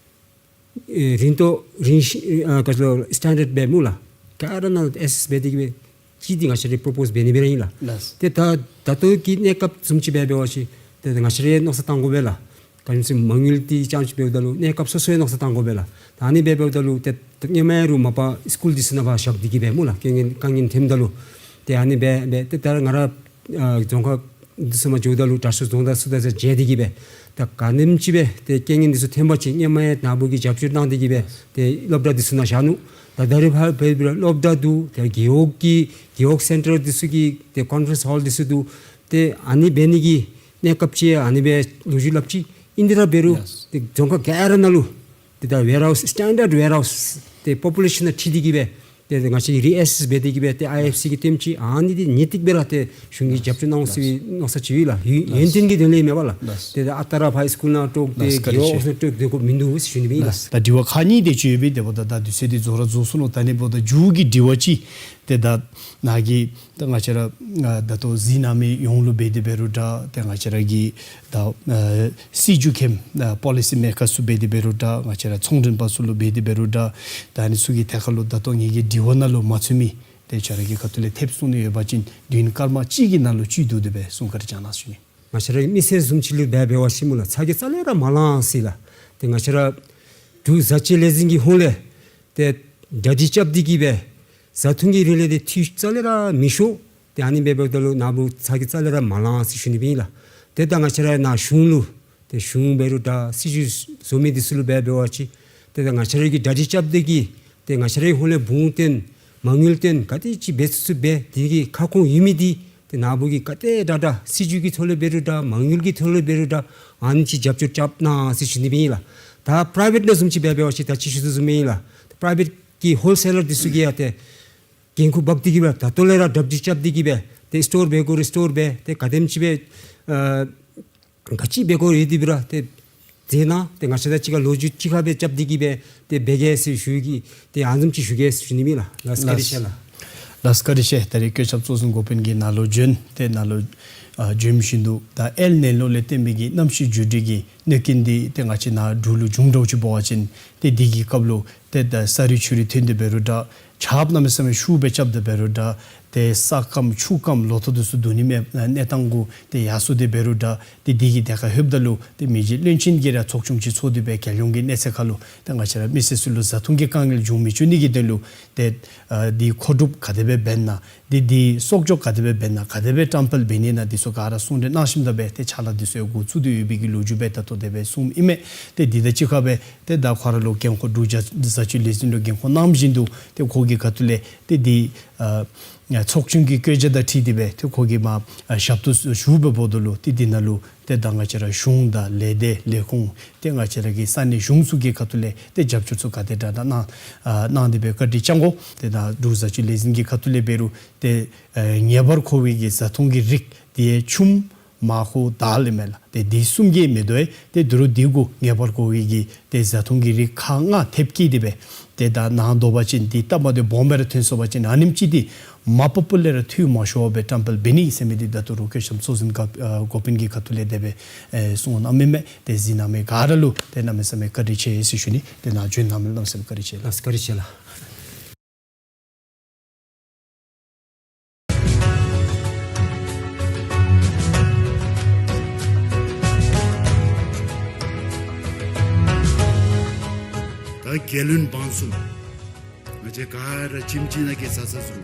ཨེ་རིན་ཐོག་རིན་ཤི་ཨ་ག་ཅི་ལོ་སི་ཊེན་ཌརཌ་སྦེ་སྨོ་ལགས། ག་ར་ནང་ལུ་ཨེ་སེསི་འབད་དེ་གི་སྦེ་ཅིག་འདི་ང་བཅས་ར་པོརོ་པོསི་འབད་ནི་སྦེ་ར་ཨིན་ལགས། ལགས། ཏེ་ད་ད་ལྟོ་གི་གནས་སྐབས་བཟུམ་ཅིག་འབད་འབད་བ་ཅིན་ཏེ་ང་བཅས་ར་མནོ་བསམ་བཏང་དགོ་པས་ལགས། ག་ཅི་སྨོ་མ་དངུལ་འདི་རྐྱངམ་ཅིག་འབདཝ་ད་ལུ་གནས་སྐབས་སོ་སོ་ཡང་མནོ་བསམ་བཏང་དགོ་པས་ལགས། ད་ཨ་ནི་སྦེ་འབདཝ་ད་ལུ་ཏེ་ད་སྔོན་མ་ཡང་རུང་མ་པ་སི་ཀུལ་འདི་ཚུ་ནང་ཕར་བཞག་སྟེ་གི་སྦེ་སྨོ་ལགས། རྐྱེན་ངན་དཀའ་ངལ་ཐོནམ་ད་ལུ་ཏེ་ཨ་ནི་སྦེ་སྦེ་ཏེ་ད་ང་ར་ཨ་རྫོང་ཁག་ འདི་ཚུ་མར་འགྱོཝ་ད་ལུ་དྲག་ཤོས་རྫོང་བདག་ཚུ་དང་མཇལ་ཏེ་གིས་སྦེ་ད་ག་དེམ་ཅིག་སྦེ་ཏེ་རྐྱེན་ངན་འདི་ཚུ་ཐོན་པ་ཅིན་སྔོན་མ་ཡང་ནཱ་བུ་གིས་རྒྱབ་སྐྱོར་གནང་སྟེ་གིས་སྦེ་ཏེ་སློབ་གྲྭ་འདི་ཚུ་ནང་བཞག་ནུག། ད་ད་རེས་ཕར་འབད་རུང་སློབ་གྲྭ་འདུག། ཏེ་རྒེད་འོག་གི་རྒེད་འོག་སེན་ཊར་འདི་ཚུ་གི་ཏེ་ཀོན་ཕ་རེནསི་ཧོལ་འདི་ཚུ་འདུག། ཏེ་ཨ་ནི་འབད་ནི་གི་གནས་སྐབས་ཅིག་ཨ་ནི་སྦེ་ལོ་རྒྱུས་སླབ་ཅི། ཨིན་དེ་ར་འབད་རུང་ཏེ་རྫོང་ཁག་ག་ར་ནང་ལུ་ཏེ་ད་ཝེར་ཧའུསི་སི་ཊེན་ཌརཌ་ཝེར་ཧའུསི་ཏེ་པོ་པུ་ལེ་ཤཱན་དང་འཁྲིལ་ཏེ་གིས་སྦེ་ཏེ་ང་བཅས་ཀྱིས་རི་ཨེ་སེསི་འབད་དེ་གིས་སྦེ་ཏེ་ཨའི་ཨེཕ་སི་གི་ལྟེམ་ཅིག་ཨ་ནི་འདི་ངེས་ཏིག་སྦེ་ར་ཏེ་གཞུང་གིས་རྒྱབ་སྐྱོར་གནང་འོང་ཟེར་བའི་མནོ་བསམ་ཅིག་ཡོད་ལགས། ཡོན་ཡོན་ཏན་གྱི་དོན་ལས་མེན་པ་ལགས། ཏེ་ད་ཨ་རྟག་ར་ཕར་སི་ཀུལ་ནང་འགྲོ་སྟེ་རྒེད་འོག་ནང་འགྲོ་སྟེ་དགོཔ་མིན་འདུག་ཟེར་ཞུ་ནི་ཨིན་ལགས། ད་དྲི་བ་ཁག་གཉིས་དེ་ཅིག་ཡོད་པས། དེ་འབདཝ་ད་ད་དུས་ཚོད་འདི་རྫོགས་ར་རྫོགས་སོ་ནུག། ད་ཨ་ནི་འབདཝ་ད་མཇུག་གི་དྲི་བ་ཅིག་ཏེ་ད་ནཱ་གིས་ད་ང་བཅས་ར་ཨ་ད་ལྟོ་གཟིགས་གནང་མི་ཡོངས་ལུ་འབད་དེ་འབད་རུང་འདྲ། ཏེ་ང་བཅས་ར་གི་ད་ཨ་སྲིད་བྱུས་མཁན་ཨ་པོ་ལི་སི་མེ་ཀར་ཚུ་འབད་དེ་འབད་རུང་འདྲ། ང་བཅས་ར་ཚོང་མགྲོན་པ་ཚུ་ལུ་འབད་དེ་འབད་རུང་འདྲ། ད་ཨ་ནི་ཚུ་གི་ཐད་ཁར་ལུ་ད་ལྟོ་ངེ་གི་དྲི་བ་ནང་ལུ་མ་ཚུད་མི་ཏེ་ཁྱོད་ར་གི་ཁ་ཐུག་ལས་ཐེབས་གསུང་ནི་ཡོད་པ་ཅིན་དུས་ཡུན་སྐར་མ་གཅིག་གི་ནང་ལུ་བཅུད་བསྡུ་སྟེ་སྦེ་གསུང་བཀའ་དྲིན་བསྐྱང་གནང་ཟེར་ཞུ་ནི། ང་བཅས་ར་མི་སེར་བཟུམ་ཅིག་ལུ་འབད་འབད་བ་ཅིན་སྨོ་ལགས་ཚ་གྱང་རྩ་ལས་ར་མ་ལང་ཟེར་ལགས། ཏེ་ང་བཅས་ར་འབྲུག་བཟའ་སྤྱོད་ལས་འཛིན་གྱི་ཧོངས་ལས་ཏེ་གྲ་སྒྲིག་རྐྱབ་སྟེ་གིས་སྦེ་བཟའ་འཐུང་གི་རིགས་ལས་ཏེ་འཐུས་རྩ་ལས་ར་མི་ཤོར། ཏེ་ཨ་ནི་འབད་འབདཝ་ད་ལུ་ནཱ་བུ་ཚ་གྱང་རྩ་ལས་ར་མ་ལང་ཟེར་ཞུ་ནི་སྦེ་ཨིན་ལགས། ཏེ་ད་ང་བཅས་ར་ནཱ་གཞུང་ལུ་ཏེ་གཞུང་འབད་རུང་འདྲ་སྲིད་བྱུས་བཟོ་མི་འདི་ཚུ་ལུ་འབད་འབད་བ་ཅིན་ཏེ་ད་ང་བཅས་ར་གིས་གྲ་སྒྲིག་རྐྱབ་སྟེ་གིས་ཏེ་ང་བཅས་རའི་ཧོངས་ལས་བུང་བསྟེན་མ་དངུལ་བསྟེན་ག་དེ་ཅིག་འབད་ཚུགས་ཚུགས་འབད་དེ་གི་ཁ་སྐོང་ཡོད་མི་འདི་ཏེ་ནཱ་བུ་གིས་ག་དེ་དྲག་དྲག་སྲིད་བྱུས་ཀྱི་ཐོག་ལས་འབད་རུང་འདྲ་མ་དངུལ་གྱི་ཐོག་ལས་འབད་རུང་འདྲ་ཨ་ནི་ཅིག་རྒྱབ་སྐྱོར་རྐྱབ་གནང་ཟེར་ཞུ་ནི་སྦེ་ཨིན་ལགས། ད་པ་རའི་ཝེཊ་ནང་བཟུམ་ཅིག་འབད་འབད་བ་ཅིན་ད་ཅི་ཞུ་དོ་བཟུམ་སྦེ་ཨིན་ལགས། པ་རའི་ཝེཊ་ཀྱི་ཧོལ་སེ་ལར་འདི་ཚུ་གིས་ཡང་ཏེ་འགན་ཁུར་འབག་སྟེ་གིས་སྦེ་ད་ལྟོ་ལས་ར་གྲ་སྒྲིག་རྐྱབ་སྟེ་གིས་སྦེ་ཏེ་སི་ཊོར་འབད་དགོ་རུང་སི་ཊོར་འབད་ཏེ་ག་དེམ་ཅིག་སྦེ་ཨ་ག་ཅི་འབད་དགོ་རུང་ཡོད་དེ་འབད་ར་ཏེ་མཛད་གནང་། ཏེ་ང་བཅས་དང་གཅིག་ཁར་ལོ་རྒྱུས་གཅིག་ཁར་སྦེ་རྐྱབ་སྟེ་གིས་སྦེ་ཏེ་འབད་གེ་ཟེར་ཞུ་གི་ཏེ་ཨ་ནི་བཟུམ་ཅིག་ཞུ་གེ་ཟེར་ཞུ་ནི་ཨིན་ལགས། ལགས་བཀའ་དྲིན་ཆེ་ལགས། ལགས་བཀའ་དྲིན་ཆེ། ད་རེས་བཀོད་ཁྱབ་གཙོ་འཛིན་འགོ་དཔོན་གྱིས་ནཱ་ལུ་བྱོན་ཏེ་ནཱ་ལུ་ཨ་བྱོན་མི་བཞིན་དུ་ད་ཨེལ་ནི་ནོ་ལས་བརྟེན་པའི་གི་གནམ་གཤིས་འགྱུར་འགྲོས་ཀྱི་གནོད་རྐྱེན་འདི་ཏེ་ང་བཅས་ནཱ་འབྲུག་ལུ་བྱུང་འགྱོཝ་ཅིག་འབད་བ་ཅིན་ཏེ་འདི་གི་སྐབས་ལུ་ཏེ་ད་ས་རུད་ཆུ་རུད་ཐོན་ཏེ་འབད་རུང་འདྲ་ཆརཔ་གནམ་མེད་ས་མེད་ཤུགས་སྦེ་རྐྱབ་སྟེ་འབད་རུང་འདྲ་ཏེ་ས་སྐམ་ཆུ་སྐམ་ལོ་ཐོག་འདི་ཚུ་བསྡུ་ནི་མེད་གནས་སྟངས་གུ་ཏེ་ཡར་སོང་སྟེ་འབད་རུང་འདྲ་ཏེ་འདི་གི་ཐད་ཁར་ལྷོདཔ་ད་ལུ་ཏེ་མི་རྗེ་བློན་ཆེན་གྱིས་ར་ཚོགས་ཆུང་ཅིག་ཚོགས་ཏེ་སྦེ་རྒྱལ་ཡོངས་ཀྱི་གནས་ཚད་ཁར་ལུ་ཏེ་ང་བཅས་ར་མི་སེར་ཚུ་ལུ་བཟའ་འཐུང་གི་དཀའ་ངལ་འབྱུང་མི་བཅུག་ནི་གི་དོན་ལུ་ཏེ་ཨ་འདི་མཁོ་སྒྲུབ་ག་དེ་སྦེ་འབད་ན་འདི་འདི་གསོག་འཇོག་ག་དེ་སྦེ་འབད་ན་ག་དེ་སྦེ་བཀྲམ་སྤེལ་འབད་ནི་ན་འདི་ཚུ་ག་ར་གསུང་གྲོས་གནང་ཞིནམ་ད་སྦེ་ཏེ་ཕྱག་ལཱ་འདི་ཚུ་ཡང་འགོ་བཙུགས་ཏེ་ཡོད་པའི་གི་ལོ་རྒྱུས་སྦེ་ད་ལྟོ་དེ་སྦེ་གསུངམ་ཨིན་མས། ཏེ་འདི་དང་གཅིག་ཁར་སྦེ་ཏེ་ད་ཁོ་ར་ལུ་འགན་ཁུར་འབྲུག་བཟའ་བཟའ་སྤྱོད་ལས་འཛིན་ལུ་འགན་ཁུར་གནང་བཞིན་དུ་ཏེ་ཁོ་གི་ཁ་ཐུག་ལས་ཏེ་འདི་ཨ་ཚོགས་ཆུང་གི་བཀོད་རྒྱ་དང་འཁྲིལ་ཏེ་སྦེ་ཏེ་ཁོ་གིས་མར་ཨ་ཞབས་ཏོག་ཞུ་བའི་འབདཝ་ད་ལུ་ཏེ་འདི་ནང་ལུ་ཏེ་ད་ང་བཅས་ར་གཞུང་དང་ལས་སྡེ་ལས་ཁུངས་ཏེ་ང་བཅས་ར་གི་ས་གནས་གཞུང་ཚུ་གི་ཁ་ཐུག་ལས་ཏེ་རྒྱབ་སྐྱོར་ཚུ་ག་དེ་དྲག་དྲག་གནང་ཨ་གནང་སྟེ་སྦེ་བཀའ་དྲིན་བསྐྱང་དགོ། ཏེ་ད་འབྲུག་བཟའ་སྤྱོད་ལས་འཛིན་གྱི་ཁ་ཐུག་ལས་འབད་རུང་ཏེ་ཨ་ངེས་པར་དགོ་པའི་གི་བཟའ་འཐུང་གི་རིགས་འདི་ཆུམ་མར་ཁུ་དཱལ་ཨིན་མས་ལགས། ཏེ་འདི་གསུམ་གྱིས་མི་དོ་བས། ཏེ་དོ་རུང་འདི་གུ་ངེས་པར་དགོ་པའི་གི་ཏེ་བཟའ་འཐུང་གི་རིགས་ཁག་ལྔ་ཐེབས་བསྐྱེད་དེ་སྦེ་ཏེ་ད་ནཱ་འདོད་པ་ཅིན་འདི་སྟབས་མ་བདེཝ་སྦོམ་སྦེ་ར་ཐོན་སོང་པ་ཅིན་ཨ་ནེམ་ཅིག་འདི་མ་པ་པ་ལས་ར་འཐུས་མ་ཤོར་བར་སྦེ་བཀྲམ་སྤེལ་འབད་ནི་ཟེར་མི་འདི་ད་ལྟོ་རུང་བཀོད་ཁྱབ་གཙོ་འཛིན་ག་ཨ་འགོ་དཔོན་གྱི་ཁ་ཐུག་ལས་དེ་སྦེ་ཨེ་གསུང་གནངམ་ཨིན་མས། ཏེ་གཟིགས་གནང་མི་ག་ར་ལུ་ཏེ་གནམ་མེད་ས་མེད་བཀའ་དྲིན་ཆེ་ཟེར་ཞུ་ནི། ཏེ་ནཱ་བྱོན་གནང་མི་ལུ་གནམ་མེད་ས་མེད་བཀའ་དྲིན་ཆེ་ལགས། ལགས་བཀའ་དྲིན་ཆེ་ལགས། ད་རྒྱལ་བློན་འབངས་གསུམ་ང་བཅས་ག་ར་ཁྱིམ་གཅིག་ནང་གི་བཟའ་ཚང་ཚུ་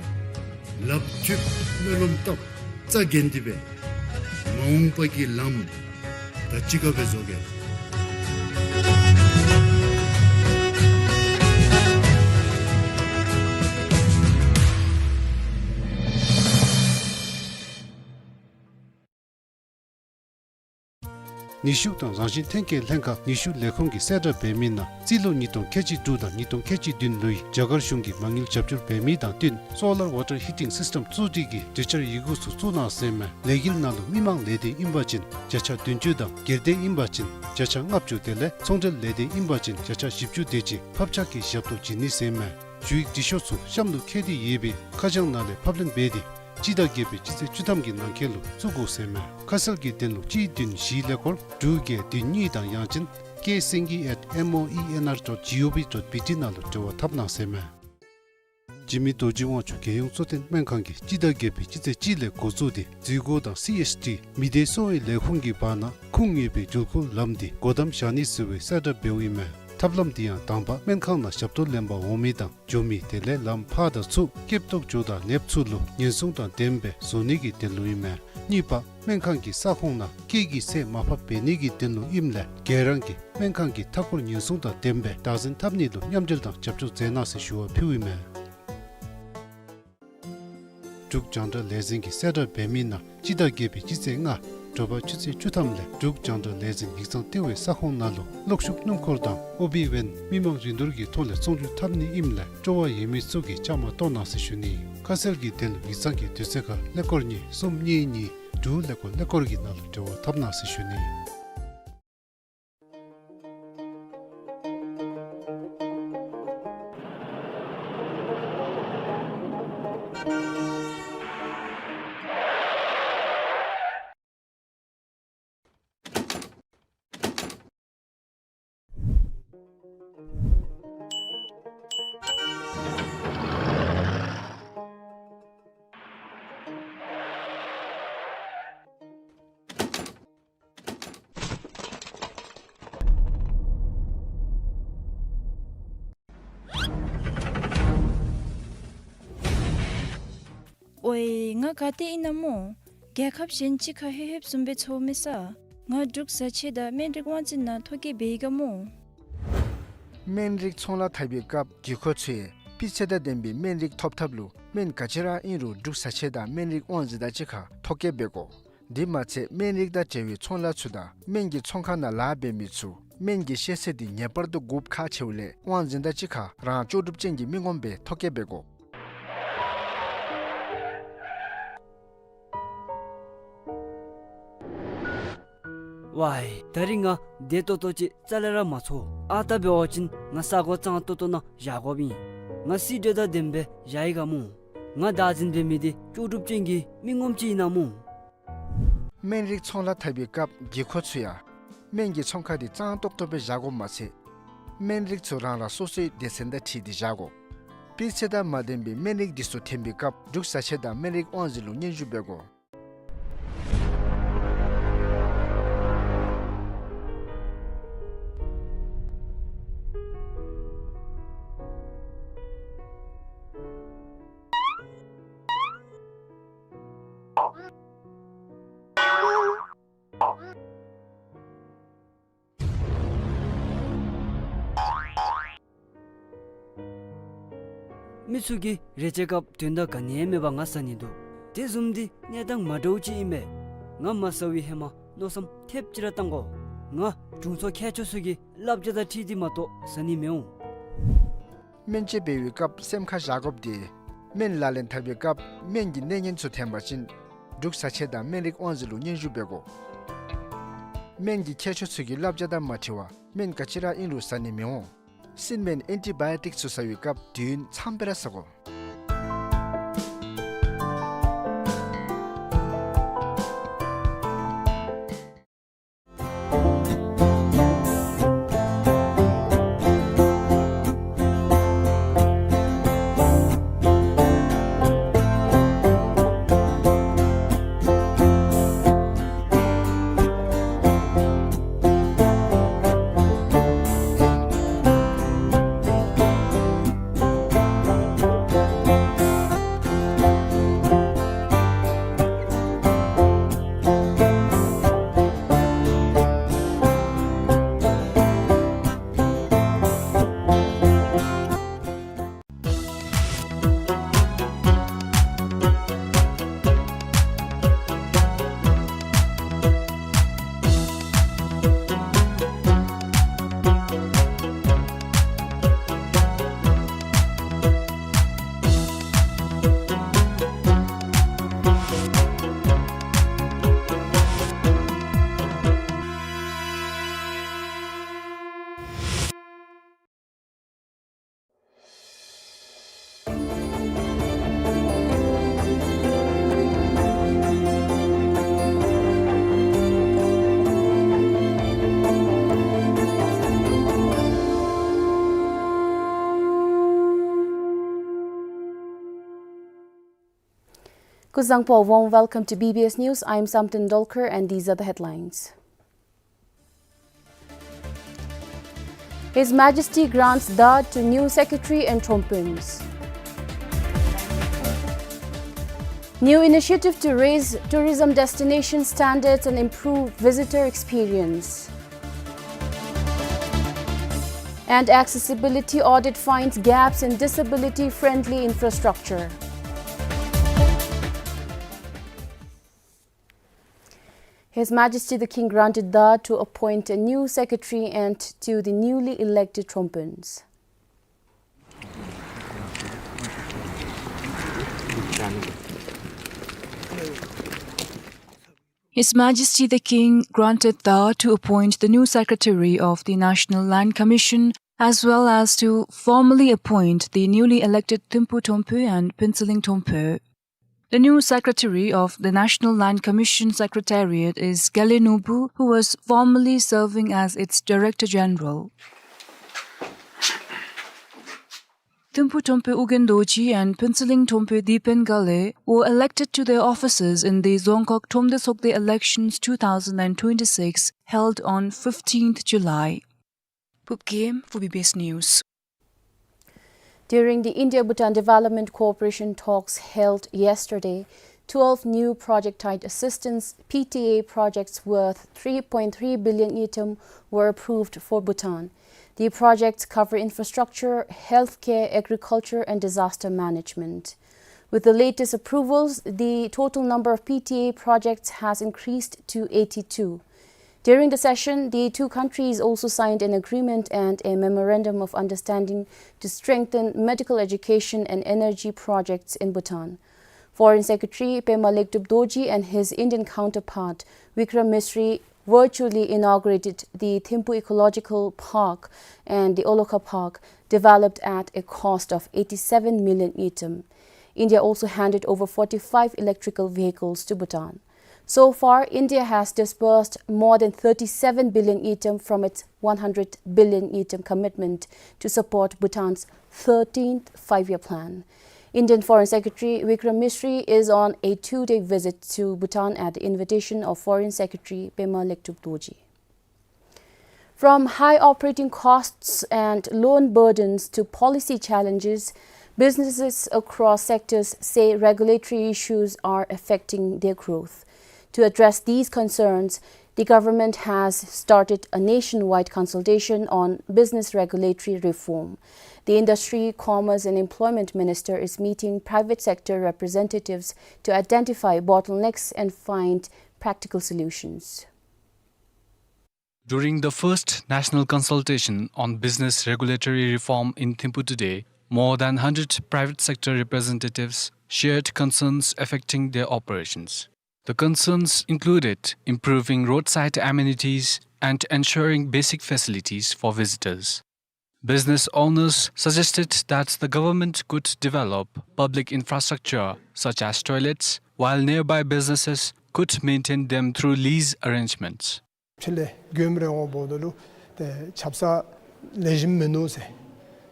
ལགཔ་མཐུད་སྨོན་ལམ་བཏབ་རྩ་འགེངས་ཏེ་སྦེ་མ་འོངས་པ་གི་ལམ་ད་གཅིག་ཁར་སྦེ་བཟོ་གེ། ནུས་ཤུགས་དང་རང་བཞིན་ཐོན་སྐྱེད་ལྷན་ཁག་ནུས་ཤུགས་ལས་ཁུངས་ཀྱིས་གསལ་བསྒྲགས་འབད་མི་ནང་རྩིས་ལོ་ཉིས་སྟོང་ཁལ་གཅིག་དྲུག་དང་ཉིས་སྟོང་ཁལ་གཅིག་བདུན་ལོའི་རྒྱ་གར་གཞུང་གིས་མ་དངུལ་རྒྱབ་སྐྱོར་འབད་མི་དང་བསྟུན་སོ་ལར་ཝ་ཊར་ཧི་ཊིང་སིསི་ཊེམ་བཙུགས་སྒྲིག་གི་གྲོས་འཆར་ཡི་གུ་ཚུ་བཙུགས་གནང་ཟེར་མས། ལས་འགུལ་ནང་ལུ་མི་མང་ལས་སྡེ་ཨིན་པ་ཅིན་བརྒྱ་ཆ་བདུན་ཅུ་དང་སྒེར་སྡེ་ཨིན་པ་ཅིན་བརྒྱ་ཆ་ལྔ་བཅུ་དེ་ལས་ཚོང་འབྲེལ་ལས་སྡེ་ཨིན་པ་ཅིན་བརྒྱ་ཆ་བཞི་བཅུ་དེ་ཅིག་ཕབ་ཆག་གི་ཞབས་ཏོག་བྱིན་ནི་ཟེར་མས། ཞུ་ཡིག་འབྲི་ཤོག་ཚུ་གཤམ་ལུ་བཀོད་དེ་ཡོད་པའི་ཁ་བྱང་ནང་ལས་ཕབ་ལེན་འབད་དེ་སྤྱི་ཟླ་བརྒྱད་པའི་སྤྱི་ཚེས་བཅུ་ཐམ་གྱི་ནང་འཁོད་ལུ་བཙུགས་དགོ་ཟེར་མས། ཁ་གསལ་གྱི་དོན་ལུ་གཅིག་བདུན་བཞི་ཀླད་ཀོར་དྲུག་བརྒྱད་བདུན་གཉིས་དང་ཡང་ཅིན་ཀེ་སེང་གེ་ཨེཊ་མོ་ཨི་ཨེན་ཨར་ཌོཊ་ཇི་ཨོ་ཝི་ཌོཊ་བི་ཊི་ནང་ལུ་འབྲེལ་བ་འཐབ་གནང་ཟེར་མས། འཇིགས་མེད་རྡོ་རྗེ་དབང་ཕྱུག་རྒྱལ་ཡོངས་གཙོ་བསྟེན་སྨན་ཁང་གིས་སྤྱི་ཟླ་བརྒྱད་པའི་སྤྱི་ཚེས་གཅིག་ལས་འགོ་བཙུགས་ཏེ་འཛུལ་སྒོ་དང་སི་ཨེཆ་ཌི་མི་སྡེ་གསོ་བའི་ལས་ཁུངས་ཀྱི་བར་ན་ཁུངས་ཡོད་པའི་འགྲུལ་འཁོར་ལམ་འདི་སྒོ་བསྡམ་བཞག་ནི་ཟེར་བའི་གསལ་བསྒྲགས་འབདཝ་ཨིན་མས། ཐབས་ལམ་འདི་ཡང་དང་པ་སྨན་ཁང་ནང་ཞབས་ཏོག་ལེན་པར་འོང་མི་དང་འགྱོ་མི་དེ་ལས་ལམ་ཕར་དང་ཚུར་སྐེདཔ་བཏོག་འགྱོཝ་ད་ནདཔ་ཚུ་ལུ་ཉེན་སྲུང་དང་ལྡནམ་སྦེ་བཟོ་ནི་གི་དོན་ལུ་ཨིན་མས། གཉིས་པ་སྨན་ཁང་གི་ས་ཁོངས་ནང་སྐད་ཀྱི་ཚད་མར་ཕབ་འབད་ནི་གི་དོན་ལུ་ཨིནམ་ལས་ག་ར་གིས་སྨན་ཁང་གི་མཐའ་འཁོར་ཉེན་སྲུང་དང་ལྡནམ་སྦེ་བདག་འཛིན་འཐབ་ནི་ལུ་མཉམ་འབྲེལ་དང་རྒྱབ་སྐྱོར་མཛད་གནང་ཟེར་ཞུ་བ་ཕུལཝ་ཨིན་མས། འབྲུག་རྒྱང་བསྒྲགས་ལས་འཛིན་གྱིས་གསལ་བསྒྲགས་འབད་མི་ནང་སྤྱི་ཟླ་བརྒྱད་པའི་སྤྱི་ཚེས་ལྔ་དྲོ་པ་ཆུ་ཚོད་བཅུ་ཐམ་ལས་འབྲུག་རྒྱང་བསྒྲགས་ལས་འཛིན་ཡིག་ཚང་ལྟེ་བའི་ས་ཁོངས་ནང་ལུ་གློག་ཤུགས་སྣུམ་འཁོར་དང་ཨོ་བི་ཝེན་མི་མང་རིན་བསྡུར་གྱི་ཐོག་ལས་ཚོང་སྒྱུར་འཐབ་ནི་ཨིནམ་ལས་སྤྲོ་བ་ཡོད་མི་ཚུ་གིས་བཅའ་མར་གཏོགས་གནང་ཟེར་ཞུ་ནི། ཁ་གསལ་གྱི་དོན་ལུ་ཡིག་ཚང་གི་དུས་ཚོད་ཁར་ཀླད་ཀོར་གཉིས་གསུམ་གཉིས་གཉིས་དྲུག་ཀླད་ཀོར་ཀླད་ཀོར་གྱི་ནང་ལུ་འབྲེལ་བ་འཐབ་གནང་ཟེར་ཞུ་ནི། ཝའེ། ང་ག་ཏེ་ཨིན་ན་སྨོ། རྒྱལ་ཁབ་གཞན་ཅིག་ཁར་ལྷོད་ལྷོདཔ་བཟུམ་སྦེ་ཚོར་མས་ས། ང་འབྲུག་བཟའ་ཆས་དང་སྨན་རིགས་དབང་འཛིན་ནང་ཐོ་བཀོད་འབད་ཡི་ག་སྨོ། སྨན་རིགས་ཚོང་ལཱ་འཐབ་པའི་སྐབས་བགྱིད་འཁོར་ཚུ་ཡང་སྤུས་ཚད་དང་ལྡན་པའི་སྨན་རིགས་ཐོབ་ཐབས་ལུ་སྨན་ག་ཅི་ར་ཨིན་རུང་འབྲུག་བཟའ་ཆས་དང་སྨན་རིགས་དབང་འཛིན་དང་གཅིག་ཁར་ཐོ་བཀོད་འབད་དགོ། དེ་མ་ཚད་སྨན་རིགས་དང་འབྲེལ་བའི་ཚོང་ལཱ་ཚུ་དང་སྨན་གྱི་ཚོང་ཁང་ནང་ལཱ་འབད་མི་ཚུ་སྨན་གྱི་ཤེས་ཚད་འདི་ངེས་པར་དུ་དགོཔ་ཁག་ཆེཝ་ལས་དབང་འཛིན་དང་གཅིག་ཁར་རང་ལྕོགས་གྲུབ་ཅན་གྱི་མི་ངོམ་སྦེ་ཐོ་བཀོད་འབད་དགོ། ཝའེ། ད་རིས་ང་བདེ་ཏོག་ཏོ་ཅིག་རྩ་ལས་ར་མ་ཚོར། ཨ་རྟག་འབད་བ་ཅིན་ང་ས་གོ་གཙང་ཏོག་ཏོ་ནང་བཞག་དགོཔ་ཨིན། ང་སི་འདྲོད་དང་ལྡནམ་སྦེ་བཞག་ཡི་ག་སྨོ། ང་བདག་འཛིན་འབད་མི་འདི་ལྕོགས་གྲུབ་ཅན་གྱི་མི་ངོམ་ཅིག་ཨིན་ན་སྨོ། སྨན་རིགས་ཚོང་ལཱ་འཐབ་པའི་སྐབས་བགྱིད་འཁོར་ཚུ་ཡང་སྨན་གྱི་ཚོང་ཁང་འདི་གཙང་ཏོག་ཏོ་སྦེ་བཞག་དགོཔ་མ་ཚད་སྨན་རིགས་ཚུ་རང་རང་སོ་སོའི་སྡེ་ཚན་དང་འཁྲིལ་ཏེ་བཞག་དགོ། སྤུས་ཚད་དང་མ་ལྡན་པའི་སྨན་རིགས་འདི་ཚུ་འཐེན་པའི་སྐབས་འབྲུག་བཟའ་ཆས་དང་སྨན་རིགས་དབང་འཛིན་ལུ་སྙན་ཞུ་འབད་དགོ། མི་ཚུ་གིས་རེ་ཆེ་སྐབས་དོན་དག་ག་ནི་ཡང་མེད་པར་ང་ཟ་ནི་འདུག། དེ་བཟུམ་འདི་གནས་སྟངས་མ་འདྲཝ་ཅིག་ཨིན་པས། ང་མ་ཟ་བའི་ཧེ་མ་མནོ་བསམ་ཐེབས་ཅིག་ར་བཏང་དགོ། ང་དྲུང་འཚོ་མཁས་མཆོག་ཚུ་གི་བསླབ་བྱ་དང་འཁྲིལ་ཏེ་མ་གཏོགས་ཟ་ནི་མི་འོང་། སྨན་བཅོས་འབད་བའི་སྐབས་སེམས་ཁར་བཞག་དགོཔ་འདི་སྨན་ལག་ལེན་འཐབ་པའི་སྐབས་སྨན་གྱི་གནས་ངན་ཚུ་འཐེན་པ་ཅིན་འབྲུག་བཟའ་ཆས་དང་སྨན་རིགས་དབང་འཛིན་ལུ་སྙན་ཞུ་འབད་དགོ། སྨན་གྱི་མཁས་མཆོག་ཚུ་གི་བསླབ་བྱ་དང་མ་འཁྲིལ་བར་སྨན་ག་ཅི་ར་ཨིན་རུང་ཟ་ནི་མི་འོང་། སྲིན་སྨན་ཨེན་ཊི་བཱ་ཡོ་ཊིཀ་ཚུ་ཟ་བའི་སྐབས་དུས་ཡུན་ཙམ་སྦེ་ར་ཟ་དགོ། Kuzuzangpo, warm welcome to B B S News. I'm Samten Dolkar and these are the headlines. His Majesty grants Daat to new secretary and Thromphuns. New initiative to raise tourism destination standards and improve visitor experience. And accessibility audit finds gaps in disability-friendly infrastructure. His Majesty the King granted Daat to appoint a new secretary and to the newly elected Thromphuns. His Majesty the King granted Daat to appoint the new secretary of the National Land Commission, as well as to formally appoint the newly elected Thimphu Thromphu and Phuentsholing Thromphu. The new secretary of the National Land Commission Secretariat is Gale Nubhu, who was formerly serving as its Director General. Thimphu Thromphu Ugyen Dorji and Phuentsholing Thromphu Dipen Gale were elected to their offices in the Dzongkhag Thromde Sogde elections two thousand and twenty-six, held on fifteenth July. Phub Gyem for B B S News. During the India-Bhutan Development Cooperation talks held yesterday, twelve new project-tied assistance, P T A, projects worth three point three billion ngultrum were approved for Bhutan. The projects cover infrastructure, healthcare, agriculture, and disaster management. With the latest approvals, the total number of P T A projects has increased to eighty-two. During the session, the two countries also signed an agreement and a memorandum of understanding to strengthen medical, education, and energy projects in Bhutan. Foreign Secretary Pema Lektup Dorji and his Indian counterpart Vikram Misri virtually inaugurated the Thimphu Ecological Park and the Olokha Park, developed at a cost of eighty-seven million ngultrum. India also handed over forty-five electrical vehicles to Bhutan. So far, India has disbursed more than thirty-seven billion ngultrum from its one hundred billion ngultrum commitment to support Bhutan's thirteenth Five-Year Plan. Indian Foreign Secretary Vikram Misri is on a two-day visit to Bhutan at the invitation of Foreign Secretary Pema Lektup Dorji. From high operating costs and loan burdens to policy challenges, businesses across sectors say regulatory issues are affecting their growth. To address these concerns, the government has started a nationwide consultation on business regulatory reform. The Industry, Commerce and Employment Minister is meeting private sector representatives to identify bottlenecks and find practical solutions. During the first national consultation on business regulatory reform in Thimphu today, more than hundred private sector representatives shared concerns affecting their operations. The concerns included improving roadside amenities and ensuring basic facilities for visitors. Business owners suggested that the government could develop public infrastructure such as toilets, while nearby businesses could maintain them through lease arrangements. ཕྱི་ལས་མགྱོནམ་རེ་འོངམ་ད་ལུ་ཏེ་ཆབ་གསང་ལེགས་ཤོམ་མིན་ནུག་ཟེར།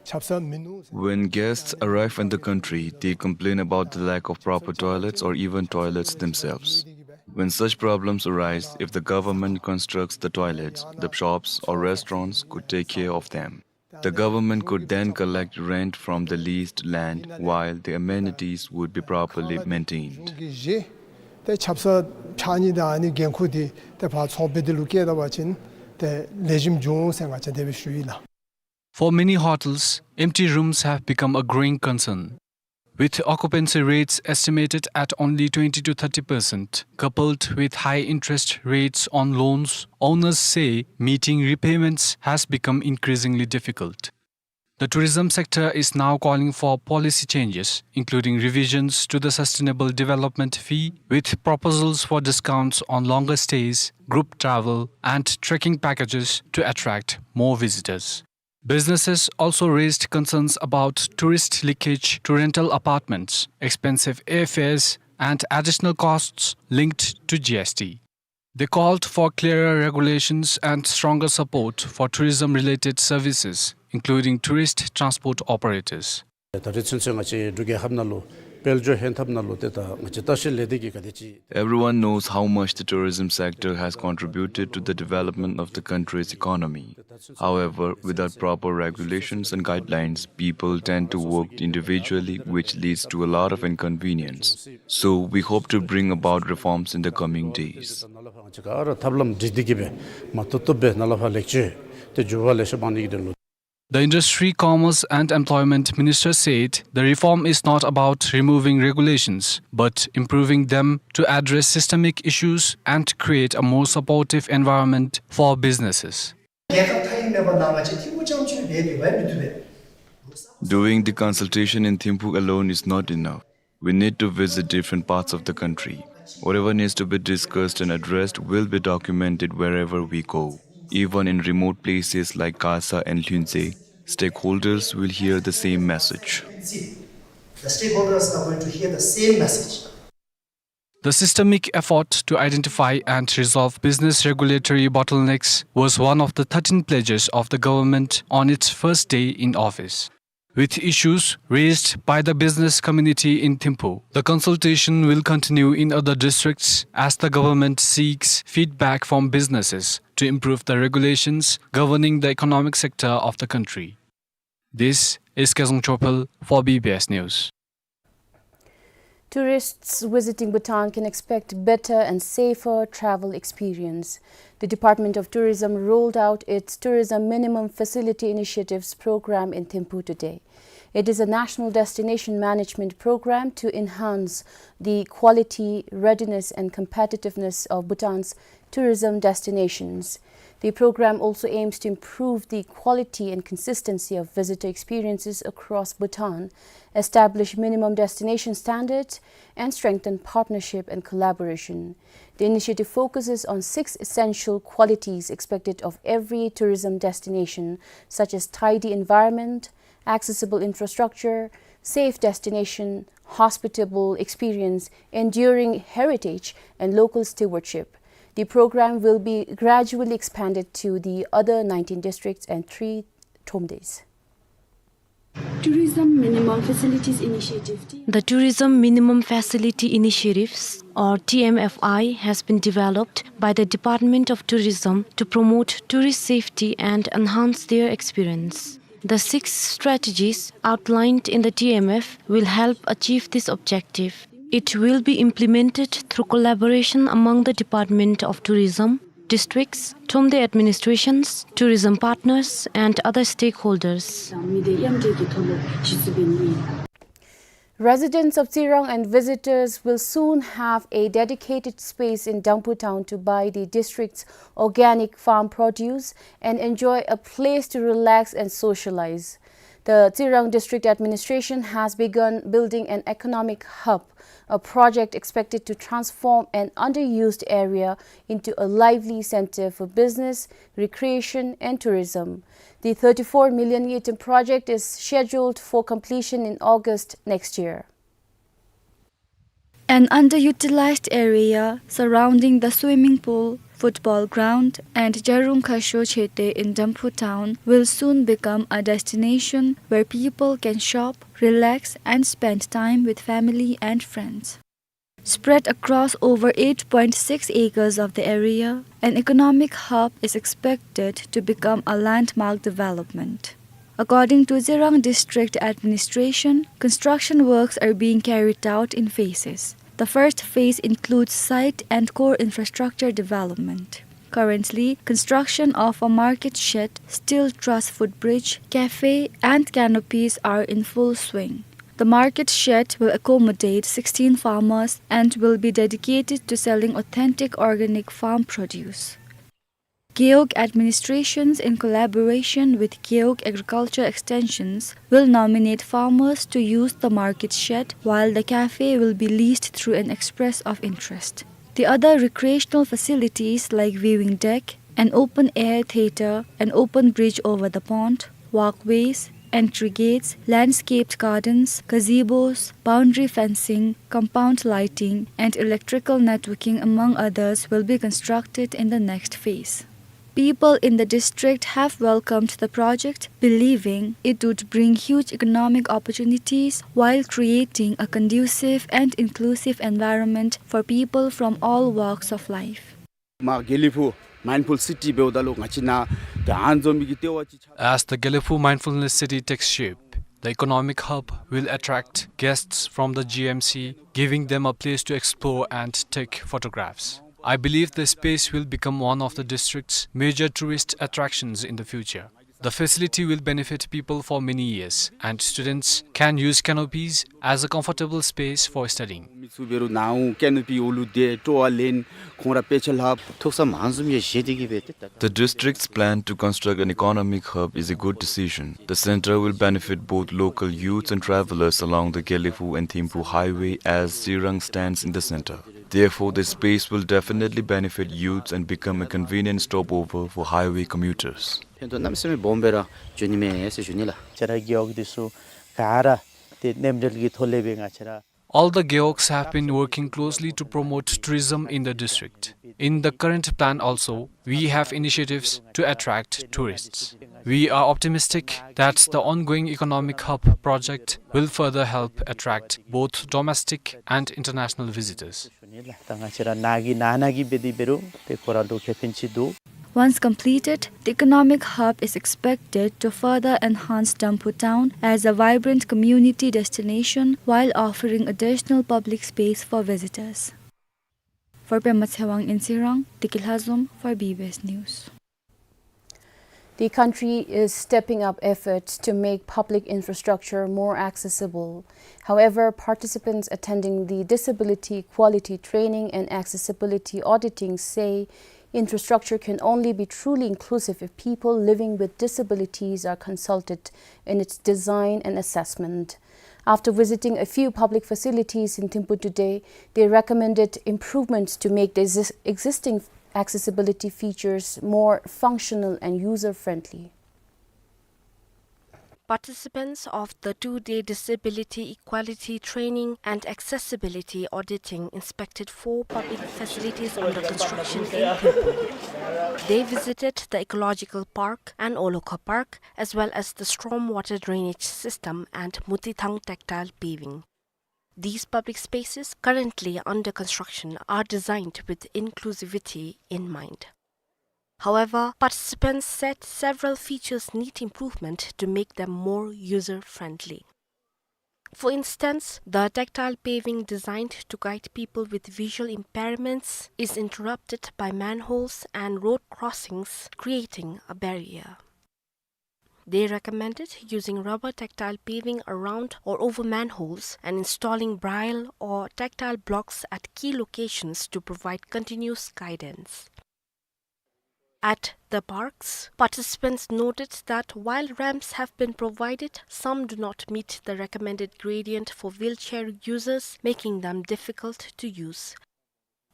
ཆབ་གསང་མིན་ནུག་ཟེར། When guests arrive in the country, they complain about the lack of proper toilets or even toilets themselves. When such problems arise, if the government constructs the toilets, the shops or restaurants could take care of them. The government could then collect rent from the leased land while the amenities would be properly maintained. ཏེ་ཆབ་གསང་ཕྱགས་སྙིགས་དང་ཨ་ནི་འགན་ཁུར་འདི་ཏེ་ཕར་ཚོགས་སྦེ་འདི་ལུ་བཀལ་ད་པ་ཅིན་ཏེ་ལེགས་ཤོམ་འབྱུང་ཟེར་ང་བཅས་དེ་སྦེ་ཞུ་ཡི་ལགས། For many hotels, empty rooms have become a growing concern. With occupancy rates estimated at only twenty to thirty percent, coupled with high interest rates on loans, owners say meeting repayments has become increasingly difficult. The tourism sector is now calling for policy changes, including revisions to the Sustainable Development Fee, with proposals for discounts on longer stays, group travel, and trekking packages to attract more visitors. Businesses also raised concerns about tourist leakage to rental apartments, expensive airfares, and additional costs linked to G S T. They called for clearer regulations and stronger support for tourism-related services, including tourist transport operators. ད་རེས་ཚུན་ཚོད་ང་བཅས་འབྲུག་རྒྱལ་ཁབ་ནང་ལུ་ དཔལ་འབྱོར་ཧེང་ཐབས་ནང་ལུ་ཏེ་ད་ང་བཅས་ལྟ་བཤལ་ལས་སྡེ་གིས་ག་དེ་ཅིག Everyone knows how much the tourism sector has contributed to the development of the country's economy. However, without proper regulations and guidelines, people tend to work individually, which leads to a lot of inconvenience. So, we hope to bring about reforms in the coming days. ང་བཅས་ག་ར་ཐབས་ལམ་སྒྲིག་སྟེ་གིས་སྦེ་མ་བཏུབ་བཏུབ་སྦེ་ནཱ་ལས་ཕར་ལེགས་བཅོས་ཏེ་འགྱུར་བ་ལེ་ཤ་འབག་ནི་གི་དོན་ལུ། The Industry, Commerce and Employment Minister said the reform is not about removing regulations, but improving them to address systemic issues and create a more supportive environment for businesses. རྒྱལ་ཁབ་མཐའ་དབུས་མེད་པ་ནང་ང་བཅས་ཐིམ་ཕུག་རྐྱངམ་ཅིག་འབད་དེ་འབད་མི་བཏུབ་པས། Doing the consultation in Thimphu alone is not enough. We need to visit different parts of the country. Whatever needs to be discussed and addressed will be documented wherever we go. Even in remote places like Kasa and Lhunzhe, stakeholders will hear the same message. The stakeholders are going to hear the same message. The systemic effort to identify and resolve business regulatory bottlenecks was one of the thirteen pledges of the government on its first day in office. With issues raised by the business community in Thimphu, the consultation will continue in other districts as the government seeks feedback from businesses to improve the regulations governing the economic sector of the country. This is Kezang Chopal for B B S News. Tourists visiting Bhutan can expect better and safer travel experience. The Department of Tourism rolled out its Tourism Minimum Facility Initiatives program in Thimphu today. It is a national destination management program to enhance the quality, readiness, and competitiveness of Bhutan's tourism destinations. The program also aims to improve the quality and consistency of visitor experiences across Bhutan, establish minimum destination standards, and strengthen partnership and collaboration. The initiative focuses on six essential qualities expected of every tourism destination, such as tidy environment, accessible infrastructure, safe destination, hospitable experience, enduring heritage, and local stewardship. The program will be gradually expanded to the other nineteen districts and three Thromdeys. Tourism Minimum Facilities Initiative. The Tourism Minimum Facility Initiatives, or T M F I, has been developed by the Department of Tourism to promote tourist safety and enhance their experience. The six strategies outlined in the T M F will help achieve this objective. It will be implemented through collaboration among the Department of Tourism, districts, Thromde administrations, tourism partners, and other stakeholders. Residents of Tsirang and visitors will soon have a dedicated space in Damphu town to buy the district's organic farm produce and enjoy a place to relax and socialize. The Tsirang District Administration has begun building an economic hub, a project expected to transform an underused area into a lively center for business, recreation, and tourism. The thirty-four million ngultrum project is scheduled for completion in August next year. An underutilized area surrounding the swimming pool, football ground, and Jarung Khasho Chete in Damphu town will soon become a destination where people can shop, relax, and spend time with family and friends. Spread across over eight point six acres of the area, an economic hub is expected to become a landmark development. According to Tsirang District Administration, construction works are being carried out in phases. The first phase includes site and core infrastructure development. Currently, construction of a market shed, steel truss footbridge, cafe, and canopies are in full swing. The market shed will accommodate sixteen farmers and will be dedicated to selling authentic organic farm produce. Gewog administrations, in collaboration with Gewog Agriculture Extensions, will nominate farmers to use the market shed, while the cafe will be leased through an express of interest. The other recreational facilities like viewing deck, an open-air theater, an open bridge over the pond, walkways, entry gates, landscaped gardens, gazebos, boundary fencing, compound lighting, and electrical networking, among others, will be constructed in the next phase. People in the district have welcomed the project, believing it would bring huge economic opportunities while creating a conducive and inclusive environment for people from all walks of life. མ་དགེ་ལེགས་ཕུག་མའིནཌ་ཕུལ་སི་ཊི་འབདཝ་ད་ལུ་ང་བཅས་ནཱ་ཏེ་ཨ་ནི་བཟུམ་མའི་གི་ལྟེ་བ་ཅིག་ཆགས། As the Gelephu Mindfulness City takes shape, the economic hub will attract guests from the G M C, giving them a place to explore and take photographs. I believe the space will become one of the district's major tourist attractions in the future. The facility will benefit people for many years, and students can use canopies as a comfortable space for studying. མི་ཚུ་འབད་རུང་ནཱ་ཀེ་ནོ་པི་འོག་ལུ་ཏེ་སྤྲོ་བ་ལེན་ཁོང་ར་དཔེ་ཆ་ལྷབ། ཐུགས་བསམ་ཨ་ནི་བཟུམ་ཡང་བཞེས་ཏེ་གི་སྦེ་ཏེ་ད། The district's plan to construct an economic hub is a good decision. The center will benefit both local youths and travelers along the Gelephu and Thimphu highway, as Tsirang stands in the center. Therefore, this space will definitely benefit youths and become a convenient stopover for highway commuters. ཕན་ཐོགས་གནམ་མེད་ས་མེད་སྦོམ་སྦེ་ར་འབྱུང་ནི་མས་ཟེར་ཞུ་ནི་ལགས། ང་བཅས་ར་རྒེད་འོག་འདི་ཚུ་ག་ར་ཏེ་མཉམ་འབྲེལ་གྱི་ཐོག་ལས་སྦེ་ང་བཅས་ར། All the gewogs have been working closely to promote tourism in the district. In the current plan also, we have initiatives to attract tourists. We are optimistic that the ongoing economic hub project will further help attract both domestic and international visitors. ད་ང་བཅས་ར་ནཱ་གི་ནང་ན་གི་འབད་དེ་འབད་རུང་ཏེ་ཁོ་ར་ལུ་ཁེ་ཕན་ཅིག་འདུག། Once completed, the economic hub is expected to further enhance Damphu town as a vibrant community destination while offering additional public space for visitors. For Pema Tshewang in Tsirang, Tiki Lhazom for B B S News. The country is stepping up efforts to make public infrastructure more accessible. However, participants attending the Disability Equality Training and Accessibility Auditing say infrastructure can only be truly inclusive if people living with disabilities are consulted in its design and assessment. After visiting a few public facilities in Thimphu today, they recommended improvements to make the exis-, existing accessibility features more functional and user-friendly. Participants of the two-day Disability Equality Training and Accessibility Auditing inspected four public facilities under construction in Thimphu. They visited the Ecological Park and Olokha Park, as well as the stormwater drainage system and Mutithang tactile paving. These public spaces, currently under construction, are designed with inclusivity in mind. However, participants said several features need improvement to make them more user-friendly. For instance, the tactile paving designed to guide people with visual impairments is interrupted by manholes and road crossings, creating a barrier. They recommended using rubber tactile paving around or over manholes and installing braille or tactile blocks at key locations to provide continuous guidance. At the parks, participants noted that while ramps have been provided, some do not meet the recommended gradient for wheelchair users, making them difficult to use.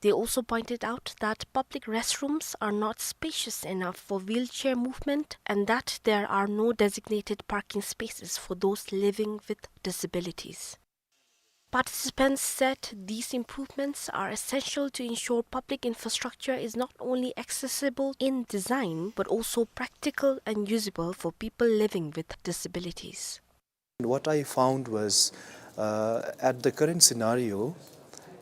They also pointed out that public restrooms are not spacious enough for wheelchair movement and that there are no designated parking spaces for those living with disabilities. Participants said these improvements are essential to ensure public infrastructure is not only accessible in design but also practical and usable for people living with disabilities. What I found was, uh, at the current scenario,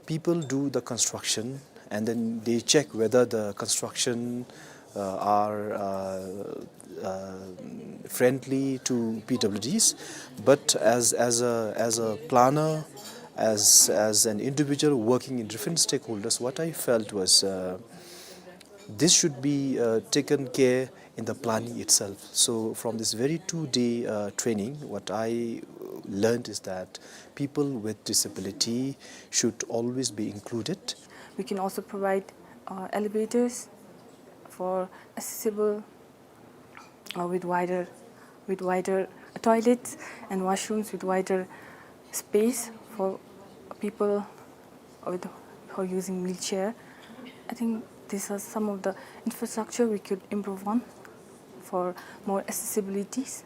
people do the construction and then they check whether the construction, uh, are, uh, uh, friendly to P W Ds. But as, as a, as a planner, as, as an individual working in different stakeholders, what I felt was, uh, this should be, uh, taken care in the planning itself. So from this very two-day, uh, training, what I learned is that people with disability should always be included. We can also provide, uh, elevators for accessible, uh, with wider, with wider toilets and washrooms with wider space for people with, who are using wheelchair. I think these are some of the infrastructure we could improve on for more accessibilities.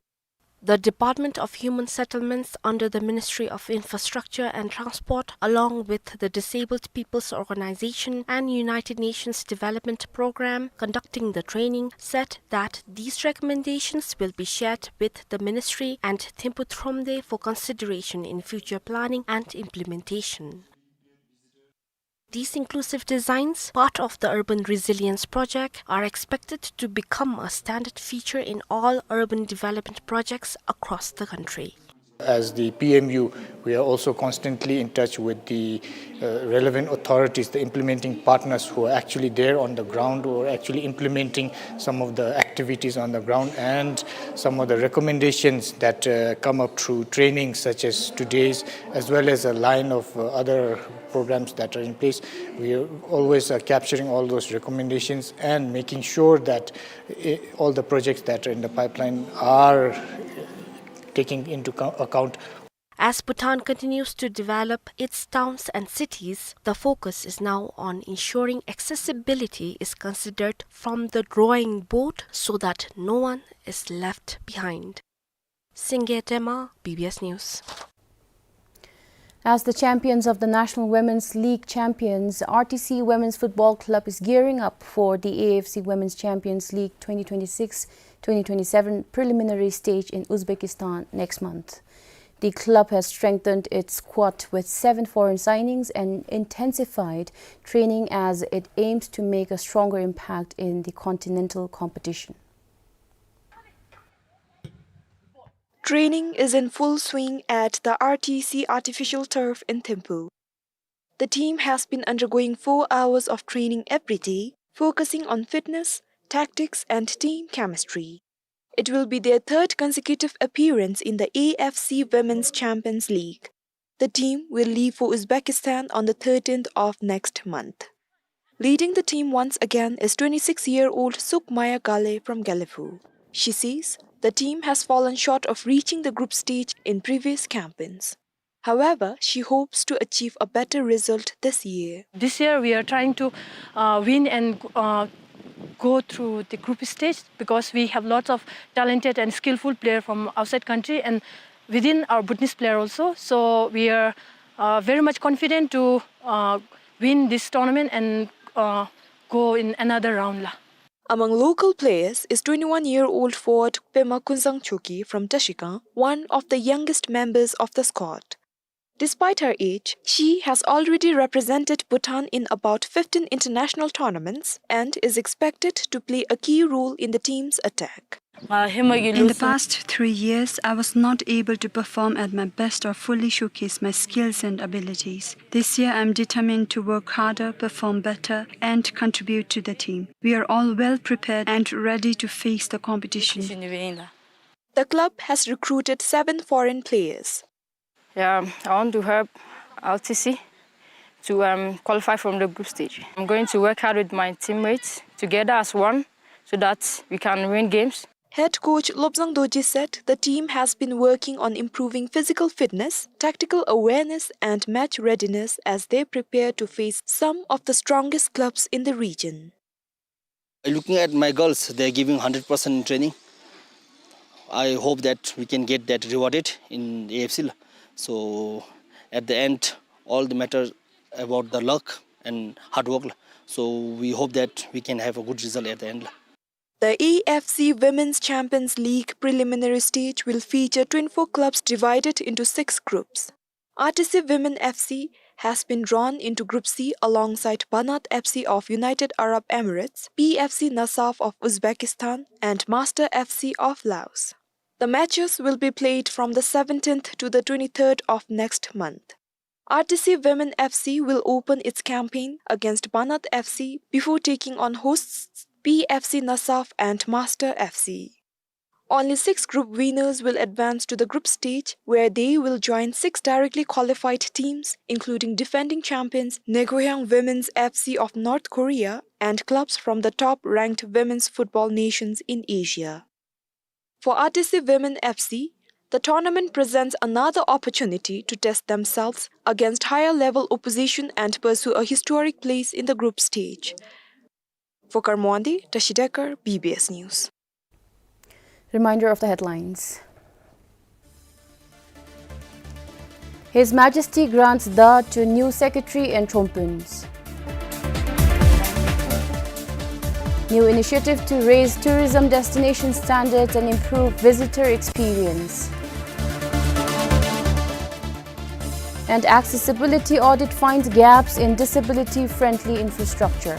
The Department of Human Settlements under the Ministry of Infrastructure and Transport, along with the Disabled People's Organization and United Nations Development Programme conducting the training, said that these recommendations will be shared with the ministry and Thimphu Thromde for consideration in future planning and implementation. These inclusive designs, part of the Urban Resilience Project, are expected to become a standard feature in all urban development projects across the country. As the P M U, we are also constantly in touch with the, uh, relevant authorities, the implementing partners who are actually there on the ground, who are actually implementing some of the activities on the ground, and some of the recommendations that, uh, come up through trainings such as today's, as well as a line of, uh, other programs that are in place. We are always, uh, capturing all those recommendations and making sure that, eh, all the projects that are in the pipeline are taking into co-, account. As Bhutan continues to develop its towns and cities, the focus is now on ensuring accessibility is considered from the drawing board so that no one is left behind. Singye Tema, B B S News. As the champions of the National Women's League champions, R T C Women's Football Club is gearing up for the A F C Women's Champions League twenty twenty-six twenty twenty-seven preliminary stage in Uzbekistan next month. The club has strengthened its squad with seven foreign signings and intensified training as it aims to make a stronger impact in the continental competition. Training is in full swing at the R T C artificial turf in Thimphu. The team has been undergoing four hours of training every day, focusing on fitness, tactics, and team chemistry. It will be their third consecutive appearance in the A F C Women's Champions League. The team will leave for Uzbekistan on the thirteenth of next month. Leading the team once again is twenty-six-year-old Sukmaya Gale from Gelephu. She says the team has fallen short of reaching the group stage in previous campaigns. However, she hopes to achieve a better result this year. This year, we are trying to, uh, win and, uh, go through the group stage because we have lots of talented and skillful player from outside country and within our Bhutanese player also. So we are, uh, very much confident to, uh, win this tournament and, uh, go in another round la. Among local players is twenty-one-year-old forward Pema Kunzang Choki from Trashigang, one of the youngest members of the squad. Despite her age, she has already represented Bhutan in about fifteen international tournaments and is expected to play a key role in the team's attack. In the past three years, I was not able to perform at my best or fully showcase my skills and abilities. This year, I'm determined to work harder, perform better, and contribute to the team. We are all well prepared and ready to face the competition. The club has recruited seven foreign players. Yeah, I want to help R T C to, um, qualify from the group stage. I'm going to work hard with my teammates together as one so that we can win games. Head coach Lobzang Dorji said the team has been working on improving physical fitness, tactical awareness, and match readiness as they prepare to face some of the strongest clubs in the region. Looking at my girls, they're giving hundred percent in training. I hope that we can get that rewarded in A F C. So at the end, all the matter about the luck and hard work. So we hope that we can have a good result at the end. The A F C Women's Champions League preliminary stage will feature twenty-four clubs divided into six groups. R T C Women F C has been drawn into Group C alongside Banat F C of United Arab Emirates, P F C Nasaf of Uzbekistan, and Master F C of Laos. The matches will be played from the seventeenth to the twenty-third of next month. R T C Women F C will open its campaign against Banat F C before taking on hosts P F C Nasaf and Master F C. Only six group winners will advance to the group stage, where they will join six directly qualified teams, including defending champions Naegohyang Women's F C of North Korea and clubs from the top-ranked women's football nations in Asia. For R T C Women F C, the tournament presents another opportunity to test themselves against higher-level opposition and pursue a historic place in the group stage. For Karmoandi, Tashi Dekar, B B S News. Reminder of the headlines. His Majesty grants Da to new secretary in Trompuns. New initiative to raise tourism destination standards and improve visitor experience. And accessibility audit finds gaps in disability-friendly infrastructure.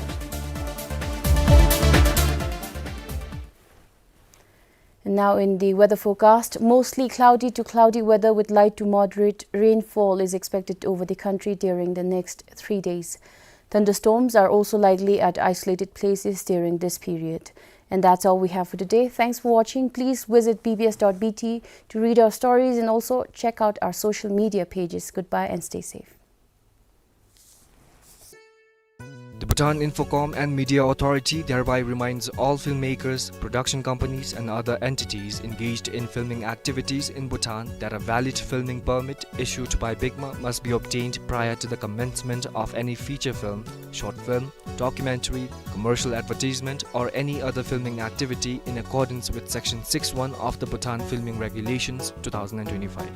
And now in the weather forecast, mostly cloudy to cloudy weather with light to moderate rainfall is expected over the country during the next three days. Thunderstorms are also likely at isolated places during this period. And that's all we have for today. Thanks for watching. Please visit B B S dot B T to read our stories and also check out our social media pages. Goodbye and stay safe. The Bhutan Infocom and Media Authority thereby reminds all filmmakers, production companies and other entities engaged in filming activities in Bhutan that a valid filming permit issued by BIGMA must be obtained prior to the commencement of any feature film, short film, documentary, commercial advertisement or any other filming activity in accordance with Section six one of the Bhutan Filming Regulations two thousand and twenty-five.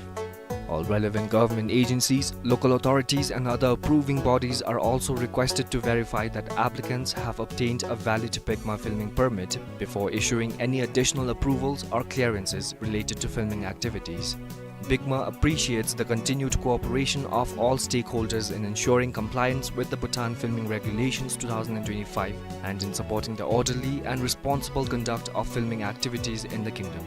All relevant government agencies, local authorities and other approving bodies are also requested to verify that applicants have obtained a valid BIGMA filming permit before issuing any additional approvals or clearances related to filming activities. BIGMA appreciates the continued cooperation of all stakeholders in ensuring compliance with the Bhutan Filming Regulations two thousand and twenty-five and in supporting the orderly and responsible conduct of filming activities in the kingdom.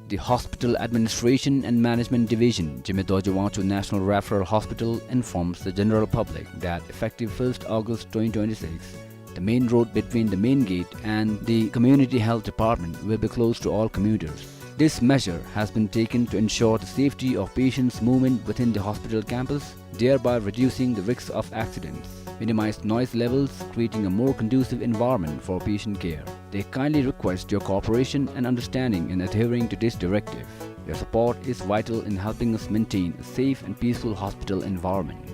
The Hospital Administration and Management Division, Zhime Dorje Wangchuk National Referral Hospital, informs the general public that effective first August twenty twenty-six, the main road between the main gate and the Community Health Department will be closed to all commuters. This measure has been taken to ensure the safety of patients' movement within the hospital campus, thereby reducing the risks of accidents, minimize noise levels, creating a more conducive environment for patient care. They kindly request your cooperation and understanding in adhering to this directive. Your support is vital in helping us maintain a safe and peaceful hospital environment.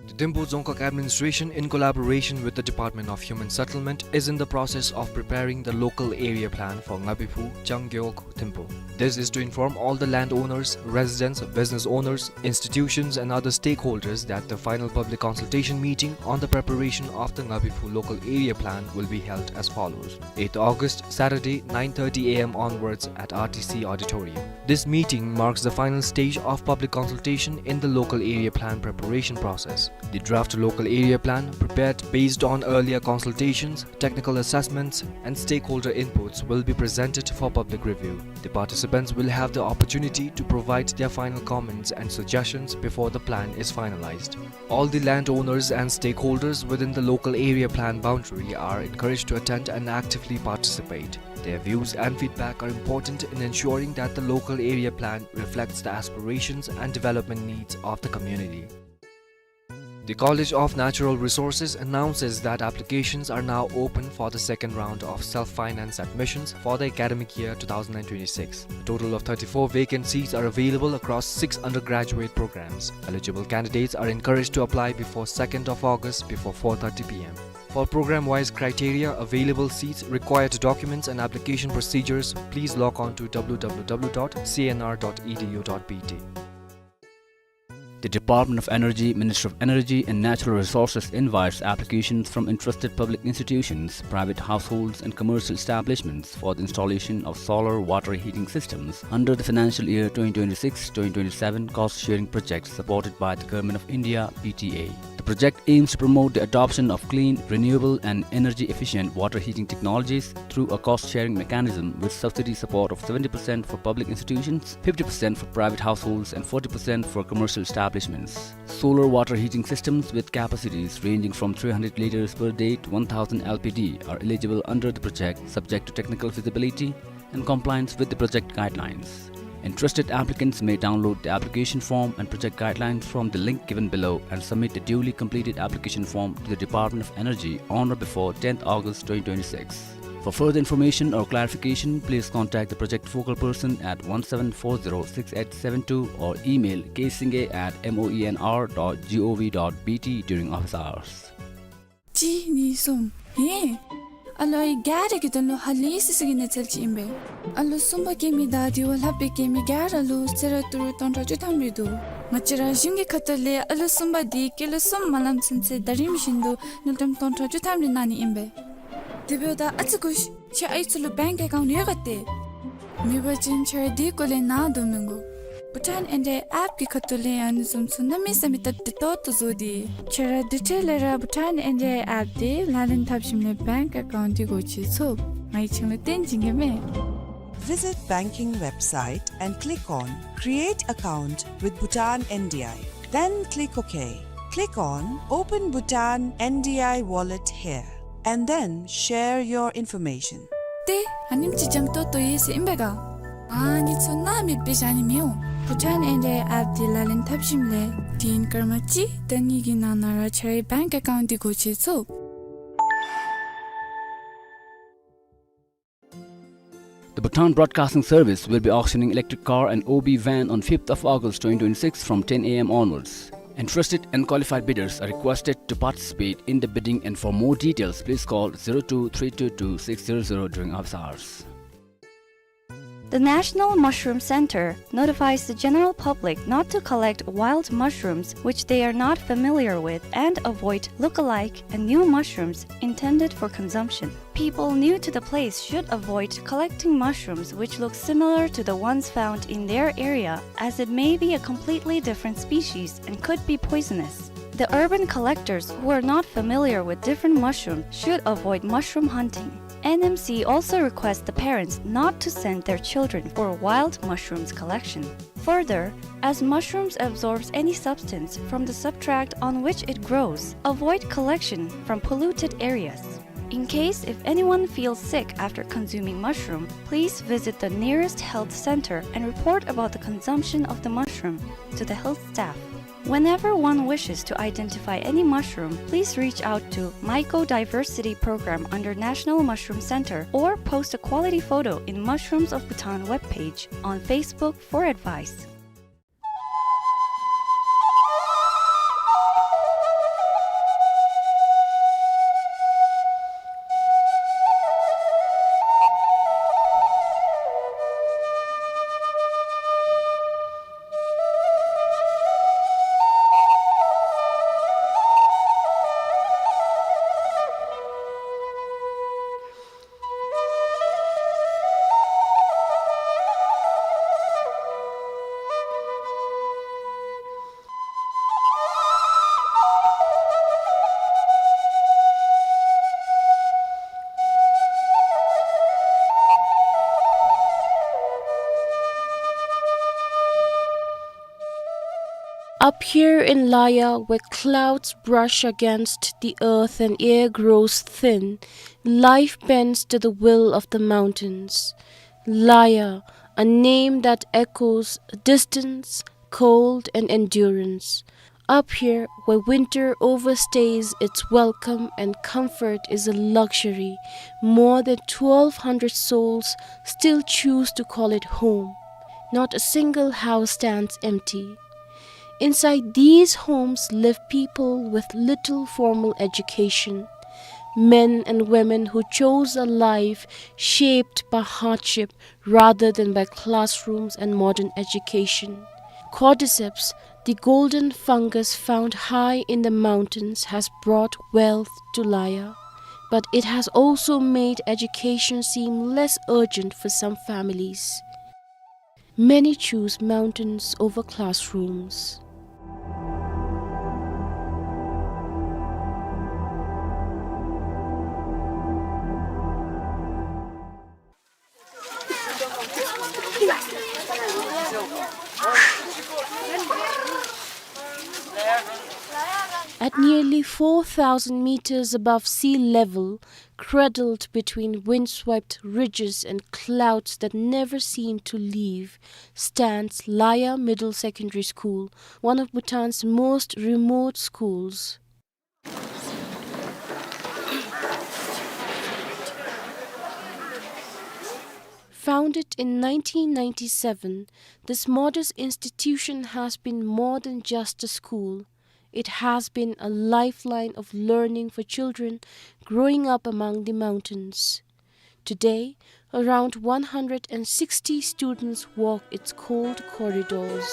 The Thimphu Dzongkhag Administration, in collaboration with the Department of Human Settlement, is in the process of preparing the local area plan for Ngabiphu, Changgeok, Thimphu. This is to inform all the landowners, residents, business owners, institutions and other stakeholders that the final public consultation meeting on the preparation of the Ngabiphu local area plan will be held as follows. Eighth August, Saturday, nine thirty A M onwards at R T C Auditorium. This meeting marks the final stage of public consultation in the local area plan preparation process. The draft local area plan, prepared based on earlier consultations, technical assessments, and stakeholder inputs, will be presented for public review. The participants will have the opportunity to provide their final comments and suggestions before the plan is finalized. All the landowners and stakeholders within the local area plan boundary are encouraged to attend and actively participate. Their views and feedback are important in ensuring that the local area plan reflects the aspirations and development needs of the community. The College of Natural Resources announces that applications are now open for the second round of self-finance admissions for the academic year two thousand and twenty-six. A total of thirty-four vacant seats are available across six undergraduate programs. Eligible candidates are encouraged to apply before second of August before four thirty P M. For program-wise criteria, available seats, required documents and application procedures, please log on to W W W dot C N R dot E D U dot B T. The Department of Energy, Ministry of Energy and Natural Resources invites applications from interested public institutions, private households and commercial establishments for the installation of solar water heating systems under the financial year twenty twenty-six twenty twenty-seven cost sharing project supported by the Government of India, P T A. The project aims to promote the adoption of clean, renewable and energy efficient water heating technologies through a cost sharing mechanism with subsidy support of seventy percent for public institutions, fifty percent for private households and forty percent for commercial establishments. Solar water heating systems with capacities ranging from three hundred liters per day to one thousand L P D are eligible under the project, subject to technical feasibility and compliance with the project guidelines. Interested applicants may download the application form and project guidelines from the link given below and submit the duly completed application form to the Department of Energy on or before tenth August twenty twenty-six. For further information or clarification, please contact the project focal person at one seven four zero six eight seven two or email K Singye at M O E N R dot G O V dot B T during office hours. གཅིག་གཉིས་གསུམ། ཧེ། ཨ་ལོ་ཨའི་ག་ར་གི་དོན་ལུ་ཧ་ལས་སི་སི་གི་གནས་ཚུལ་ཅིག་ཨིན་པས། ཨ་ལོ་གསུམ་པ་སྐྱེ་མི་དང་དེ་བ་ལྷག་པའི་སྐྱེ་མི་ག་ར་ལུ་གསོལ་རས་ཏི་རུ་སྟོང་ཕྲག་བཅུ་ཐམ་རེ་འདུག། ང་བཅས་ར་གཞུང་གི་ཁ་ཐུག་ལས་ཨ་ལོ་གསུམ་པ་དེ་སྐྱེས་ལོ་གསུམ་མ་ལངམ་ཚུན་ཚོད་ཟླ་རིམ་བཞིན་དུ་དངུལ་ཀྲམ་སྟོང་ཕྲག་བཅུ་ཐམ་རེ་གནང་ནི་ཨིན་པས། དེ་འབདཝ་ད་ཨ་ཙི་སྒུག་ཤིག། ཁྱེད་ཨའི་ཚུ་ལུ་བེངཀ་ཨེ་ཀའུནཊ་ཡོད་ག་ཏེ། མེད་པ་ཅིན་ཁྱེད་ར་དེའི་སྐོར་ལས་ནཱ་བསྡུ་མི་དགོ། བྷུ་ཊཱན་ཨེན་ཌི་ཨའི་ཨེཔ་གི་ཁ་ཐུག་ལས་ཨ་ནི་བཟུམ་ཚུ་གནམ་མེད་ས་མེད་སྟབས་བདེ་ཏོག་ཏོ་བཟོ་སྟེ། ཁྱེད་ར་དེ་འཕྲལ་ལས་ར་བྷུ་ཊཱན་ཨེན་ཌི་ཨའི་ཨེཔ་དེ་ལག་ལེན་འཐབ་ཞིནམ་ལས་བེངཀ་ཨེ་ཀའུནཊ་དེ་སྒོ་ཕྱེ་ཚུགས། ང་གིས་ཁྱེད་ལུ་སྟོན་བྱིན་གེ་མས། Visit banking website and click on Create Account with Bhutan N D I. Then click OK. Click on Open Bhutan N D I Wallet here, and then share your information. ཏེ་ཨ་ནེམ་ཅིག་འཇམ་ཏོང་ཏོ་ཡོད་ཟེར་ཨིན་པས་ག། ཨ་ནི་ཚུ་ནཱ་མེདཔ་སྦེ་བཞག་ནི་མི་འོང་། བྷུ་ཊཱན་ཨེན་ཌི་ཨའི་ཨེཔ་དེ་ལག་ལེན་འཐབ་ཞིནམ་ལས་དུས་ཡུན་སྐར་མ་གཅིག་དང་གཉིས་ཀྱི་ནང་ན་ར་ཁྱེད་རའི་བེངཀ་ཨེ་ཀའུནཊ་དེ་སྒོ་ཕྱེ་ཚུགས། The Bhutan Broadcasting Service will be auctioning electric car and O B van on fifth of August twenty twenty-six from ten A M onwards. Interested and qualified bidders are requested to participate in the bidding, and for more details, please call zero two three two two six zero zero during office hours. The National Mushroom Center notifies the general public not to collect wild mushrooms which they are not familiar with and avoid look-alike and new mushrooms intended for consumption. People new to the place should avoid collecting mushrooms which look similar to the ones found in their area, as it may be a completely different species and could be poisonous. The urban collectors who are not familiar with different mushrooms should avoid mushroom hunting. N M C also requests the parents not to send their children for wild mushrooms collection. Further, as mushrooms absorbs any substance from the substrate on which it grows, avoid collection from polluted areas. In case if anyone feels sick after consuming mushroom, please visit the nearest health center and report about the consumption of the mushroom to the health staff. Whenever one wishes to identify any mushroom, please reach out to Mycodiversity Program under National Mushroom Center or post a quality photo in Mushrooms of Bhutan webpage on Facebook for advice. Up here in Laya, where clouds brush against the earth and air grows thin, life bends to the will of the mountains. Laya, a name that echoes distance, cold, and endurance. Up here, where winter overstays its welcome and comfort is a luxury, more than twelve hundred souls still choose to call it home. Not a single house stands empty. Inside these homes live people with little formal education, men and women who chose a life shaped by hardship rather than by classrooms and modern education. Cordyceps, the golden fungus found high in the mountains, has brought wealth to Laya, but it has also made education seem less urgent for some families. Many choose mountains over classrooms. At nearly four thousand meters above sea level, cradled between windswept ridges and clouds that never seem to leave, stands Laya Middle Secondary School, one of Bhutan's most remote schools. Founded in nineteen ninety-seven, this modest institution has been more than just a school. It has been a lifeline of learning for children growing up among the mountains. Today, around one hundred and sixty students walk its cold corridors.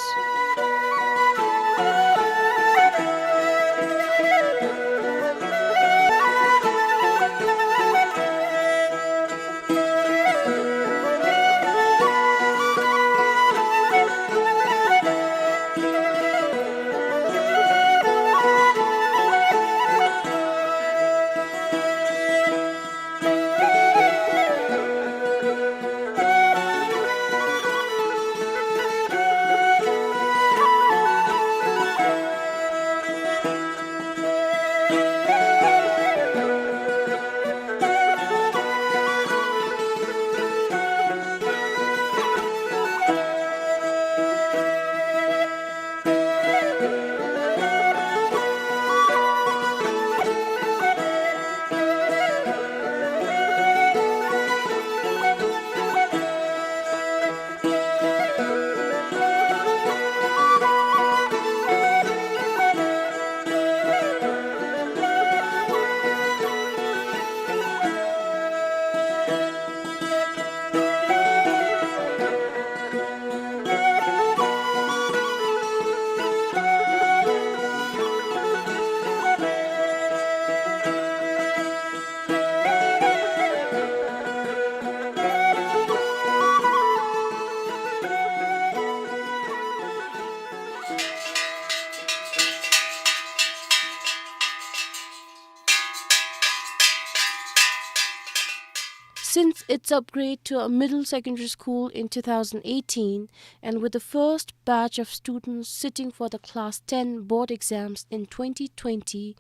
Since its upgrade to a middle secondary school in two thousand eighteen, and with the first batch of students sitting for the class ten board exams in twenty twenty,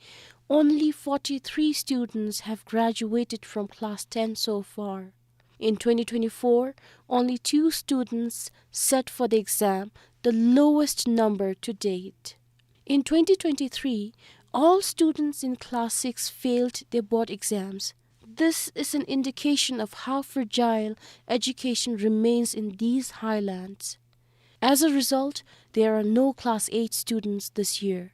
only forty-three students have graduated from class ten so far. In twenty twenty-four, only two students sat for the exam, the lowest number to date. In twenty twenty-three, all students in class six failed their board exams. This is an indication of how fragile education remains in these highlands. As a result, there are no class eight students this year.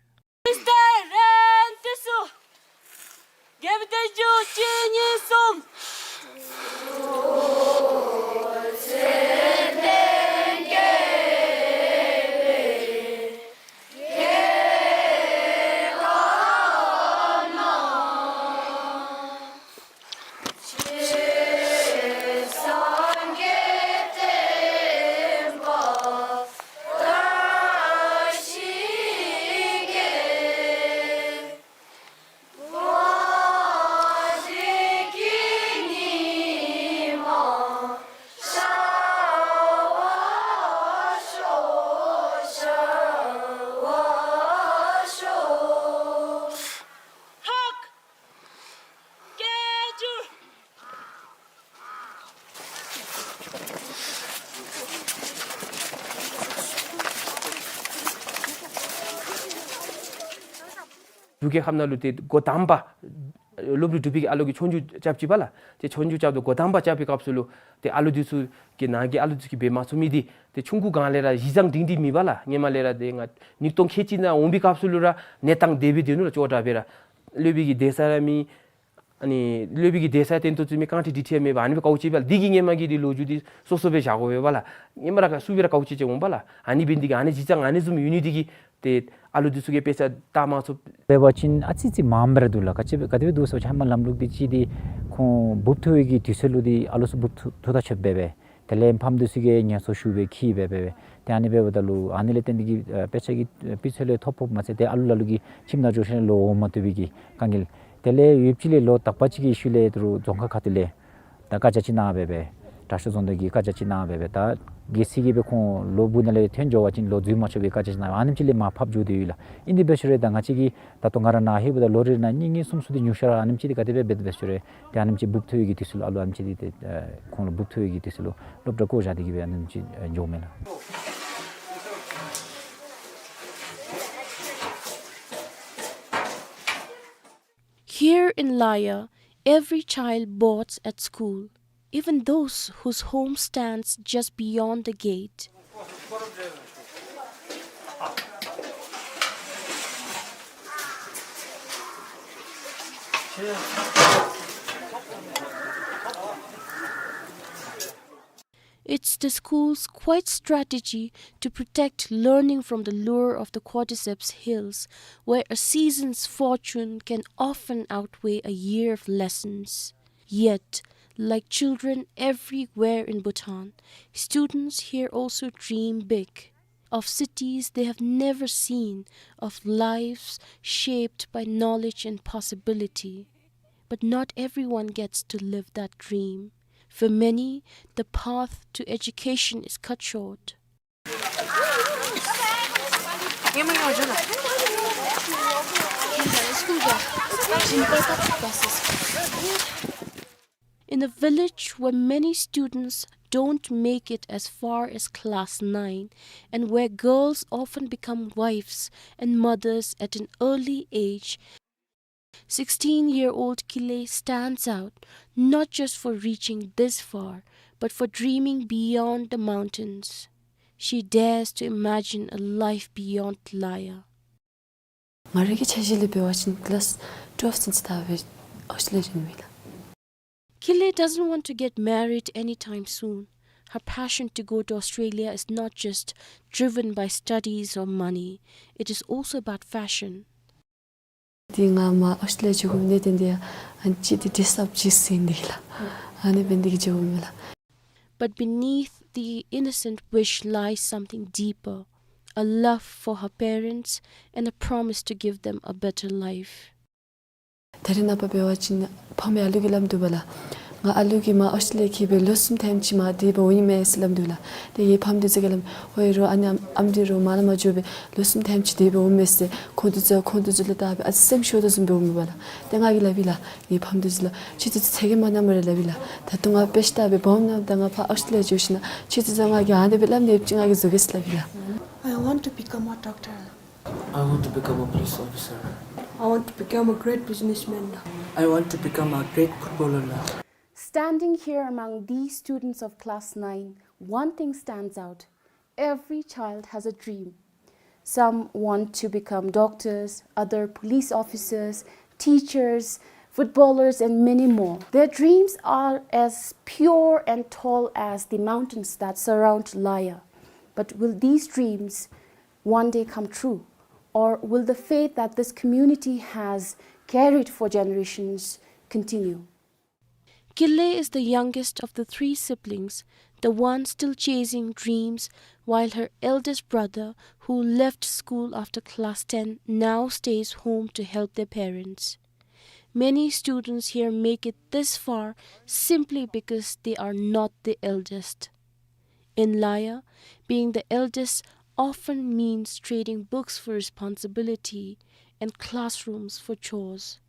འབྲུག་རྒྱལ་ཁབ་ནང་ལུ་ཏེ་འགོ་དང་པ་སློབ་རིམ་དྲུག་པའི་གི་ཨ་ལོ་གི་ཆོས་རྒྱུགས་རྐྱབ་ཅི་པ་ལགས། ཏེ་ཆོས་རྒྱུགས་རྐྱབ་སྟེ་འགོ་དང་པ་རྐྱབ་པའི་སྐབས་སུ་ལུ་ཏེ་ཨ་ལོ་འདི་ཚུ་གི་ནང་གི་ཨ་ལོ་འདི་ཚུ་གིས་འབད་མ་ཚུགས་མི་འདི་ཏེ་ཆུང་ཀུ་སྒང་ལས་ར་གཞི་བཟང་འབྲིང་འདི་མེད་པ་ལགས། ཧེ་མ་ལས་ར་ཏེ་ང་ཉིས་སྟོང་ཁལ་གཅིག་ནང་འོང་པའི་སྐབས་སུ་ལུ་ར་གནས་སྟངས་དེ་སྦེ་སྡོད་ནུག་ལགས། ཅོག་འཐདཔ་སྦེ་ར་སློབ་དཔོན་གྱི་གདན་ས་ར་མེད། ཨ་ནི་སློབ་དཔོན་གྱི་གདན་ས་བཏོན་ཏོ་ཚུ་མེད། རྐང་ཁྲི་འགྲིག་ཁྲི་མེད་པར་ཨ་ནི་སྦེ་དཀའཝ་སྤྱད་པ་ལགས། འདི་གིས་ཧེ་མ་གི་འདི་ལོ་རྒྱུས་འདི་སོ་སོ་སྦེ་བཞག་དགོ་པས་པ་ལགས། ཧེ་མ་ར་ག་སུ་སྦེ་ར་དཀའཝ་སྤྱད་སྤྱད་འོང་པ་ལགས། ཨ་ནི་འབད་ནི་འདི་གིས་ཨ་ནི་གཞི་རྩ་ཨ་ནི་བཟུམ་ཡོད་ནི་འདི་གིས་ཏེ་ཨ་ལོ་འདི་ཚུ་གིས་དཔེ་ཆ་བལྟ་མ་ཚུགས། འབད་བ་ཅིན་ཨ་ཙི་ཙི་མངམ་སྦེ་ར་འདུག་ལགས། ག་ཅི་སྦེ་ག་དེ་སྦེ་འདུག་ཟེར་བ་ཅིན་ཧེ་མ་ལམ་ལུགས་འདི་ཅིག་འདི་ཁོང་འབུབ་ཐོན་པའི་གི་དུས་ཚོད་ལུ་འདི་ཨ་ལོ་ཚུ་འབུབ་ཐོན་ཐོན་ད་ཆོགཔ་སྦེ་སྦེ། དེ་ལས་ཕམ་འདི་ཚུ་གིས་ངལ་གསོ་ཞུ་སྦེ་འཁྱིད་སྦེ་སྦེ་སྦེ། ཏེ་ཨ་ནི་འབདཝ་ད་ལུ་ཨ་ནི་ལས་བརྟེན་ཏེ་གིས་ཨ་དཔེ་ཆ་གི་ཨ་སྤུས་ཚད་ལས་ཐོ་ཕོགཔ་མ་ཚད་ཏེ་ཨ་ལོ་ལ་ལུ་གིས་ཁྱིམ་ནང་འགྱོ་ཞིནམ་ལས་ལོག་འོང་མ་བཏུབ་པའི་གི་དཀའ་ངལ། དེ་ལས་ཡོདཔ་ཅིག་ལས་ལོ་དག་པ་ཅིག་གི་ཤུལ་ལས་ད་རུང་རྫོང་ཁག་ཁ་ཐུག་ལས་ད་བཀའ་རྒྱ་ཅིག་གནང་སྦེ་སྦེ་དྲག་ཤོས་རྫོང་སྡེ་གིས་བཀའ་རྒྱ་ཅིག་གནང་སྦེ་སྦེ་ད་གལ་སྲིད་ཀྱི་སྦེ་ཁོང་ལོ་དགུ་ནང་ལས་ཐོན་འགྱོ་བ་ཅིན་ལོག་འཛུལ་མ་ཆོག་པའི་བཀའ་རྒྱ་ཅིག་གནང་སྦེ་ཨ་ནེམ་ཅིག་ལས་མར་ཕབ་འགྱོ་སྟེ་ཡོད་ལགས། ཨིན་དེ་འབད་ཞིནམ་ལས་ད་ང་བཅས་ཀྱིས་ད་ལྟོ་ང་ར་ནཱ་ལྷོདཔ་ད་ལོ་རེ་ནང་གཉིས་གཉིས་གསུམ་གསུམ་འདི་ཉུང་ཤོས་ར་ཨ་ནེམ་ཅིག་འདི་ག་དེ་སྦེ་འབད་འབད་ཞིནམ་ལས་ཏེ་ཨ་ནེམ་ཅིག་འབུབ་ཐོན་པའི་གི་དུས་ཚོད་ལུ་ཨ་ལོ་ཨ་ནེམ་ཅིག་འདི་ཏེ་ཨ་ཁོང་ལུ་འབུབ་ཐོན་པའི་གི་དུས་ཚོད་ལུ་སློབ་གྲྭ་བཀོ་བཞག་སྟེ་གིས་སྦེ་ཨ་ནེམ་ཅིག་འགྱོཝ་མས་ལགས། Here in Laya, every child boards at school, even those whose home stands just beyond the gate. It's the school's quiet strategy to protect learning from the lure of the Cordyceps Hills, where a season's fortune can often outweigh a year of lessons. Yet, like children everywhere in Bhutan, students here also dream big, of cities they have never seen, of lives shaped by knowledge and possibility. But not everyone gets to live that dream. For many, the path to education is cut short. In a village where many students don't make it as far as class nine, and where girls often become wives and mothers at an early age, sixteen-year-old Kile stands out, not just for reaching this far, but for dreaming beyond the mountains. She dares to imagine a life beyond Laya. ང་རའི་གི་འཆར་གཞི་ལས་འབད་བ་ཅིན་ཀི་ལཱསི་ཊུ་ཝེལབ་ཚུན་ཚོད་ད་འབད་ཨོསི་ཊྲེ་ལི་ཡ་འགྱོ་ནི་ཨིན་ལགས། Kile doesn't want to get married anytime soon. Her passion to go to Australia is not just driven by studies or money. It is also about fashion. ཏེ་ང་མར་ཨོསི་ཊྲེ་ལི་ཡ་འགྱོ་དགོ་མི་འདི་ཏེ་ཨ་ནི་ཅིག་ཏེ་ཌེ་རེསི་ཨཔ་ཅིག་ཟེར་ནི་ལགས། ཨ་ནི་འབད་ནི་འདི་གིས་འགྱོ་དགོ་མས་ལགས། But beneath the innocent wish lies something deeper, a love for her parents and a promise to give them a better life. ད་རེས་ནངས་པ་འབད་བ་ཅིན་ཕམ་གྱིས་ཨ་ལུ་གུ་སླབ་དོ་བས་ལགས། ང་ཨ་ལུ་གིས་མར་ཨོསི་ཊྲེ་ལི་ཡ་འཁྱིད་སྦེ་ལོ་གསུམ་ཐེངས་ཅིག་མར་སྡོད་སྦེ་འོང་ནི་མས་ཟེར་སླབ་དོ་ལགས། ཏེ་ངེའི་ཕམ་འདི་ཚུ་གིས་སླབ་མས། ཨོ་ཨིན་རུང་ཨ་ནི་ཨམ་འདི་རུང་མར་ལས་མར་འགྱོ་སྦེ་ལོ་གསུམ་ཐེངས་ཅིག་སྡོད་སྦེ་འོང་མས་ཟེར་ཁོང་འདི་ཚུ་ཁོང་འདི་ཚུ་ལུ་བལྟ་སྦེ་ཨ་ཙི་སེམས་ཤོར་དོ་བཟུམ་སྦེ་འོང་མས་པ་ལགས། ཏེ་ང་གིས་སླབ་ཡི་ལགས། ངེའི་ཕམ་འདི་ཚུ་ལུ་ཁྱེད་ཚུ་ཚེ་གི་མ་ནམ་རེ་སླབ་ཡི་ལགས། ད་ལྟོ་ང་དཔེ་ཆ་ལྟ་སྦེ་སྦོམ་ནམ་ད་ང་ཕར་ཨོསི་ཊྲེ་ལི་ཡ་འགྱོ་ཞིནམ་ཁྱེད་ཚུ་ཚུ་ང་གིས་ཨ་ནི་སྦེ་སླབ་ནི་ཡོད་པ་ཅིན་ང་གིས་བཟོ་གེ་ཟེར་སླབ་ཡི་ལགས། I want to become a doctor. I want to become a police officer. I want to become a great businessman. I want to become a great footballer. Standing here among these students of class nine, one thing stands out. Every child has a dream. Some want to become doctors, other police officers, teachers, footballers, and many more. Their dreams are as pure and tall as the mountains that surround Laya. But will these dreams one day come true? Or will the faith that this community has carried for generations continue? Kile is the youngest of the three siblings, the one still chasing dreams, while her eldest brother, who left school after class ten, now stays home to help their parents. Many students here make it this far simply because they are not the eldest. In Laya, being the eldest often means trading books for responsibility and classrooms for chores.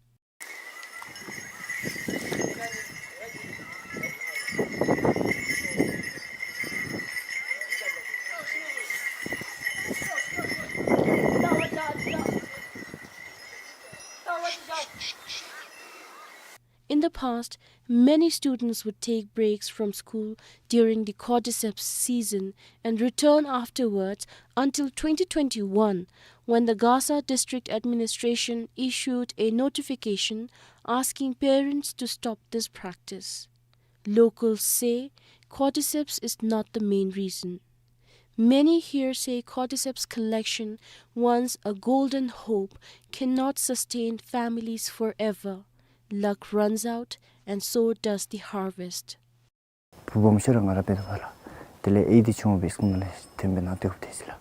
In the past, many students would take breaks from school during the cordyceps season and return afterwards until twenty twenty-one, when the Gasa District Administration issued a notification asking parents to stop this practice. Locals say cordyceps is not the main reason. Many here say cordyceps collection, once a golden hope, cannot sustain families forever. Luck runs out, and so does the harvest. བུ་སྦོམ་ཤོས་ར་ང་ར་འབད་དོ་བས་ལགས། དེ་ལས་ཨའི་འདི་ཆུང་འབད་སྐུ་མ་ལས་ཐོན་སྦེ་ནཱ་སྡོད་དེས་ལགས།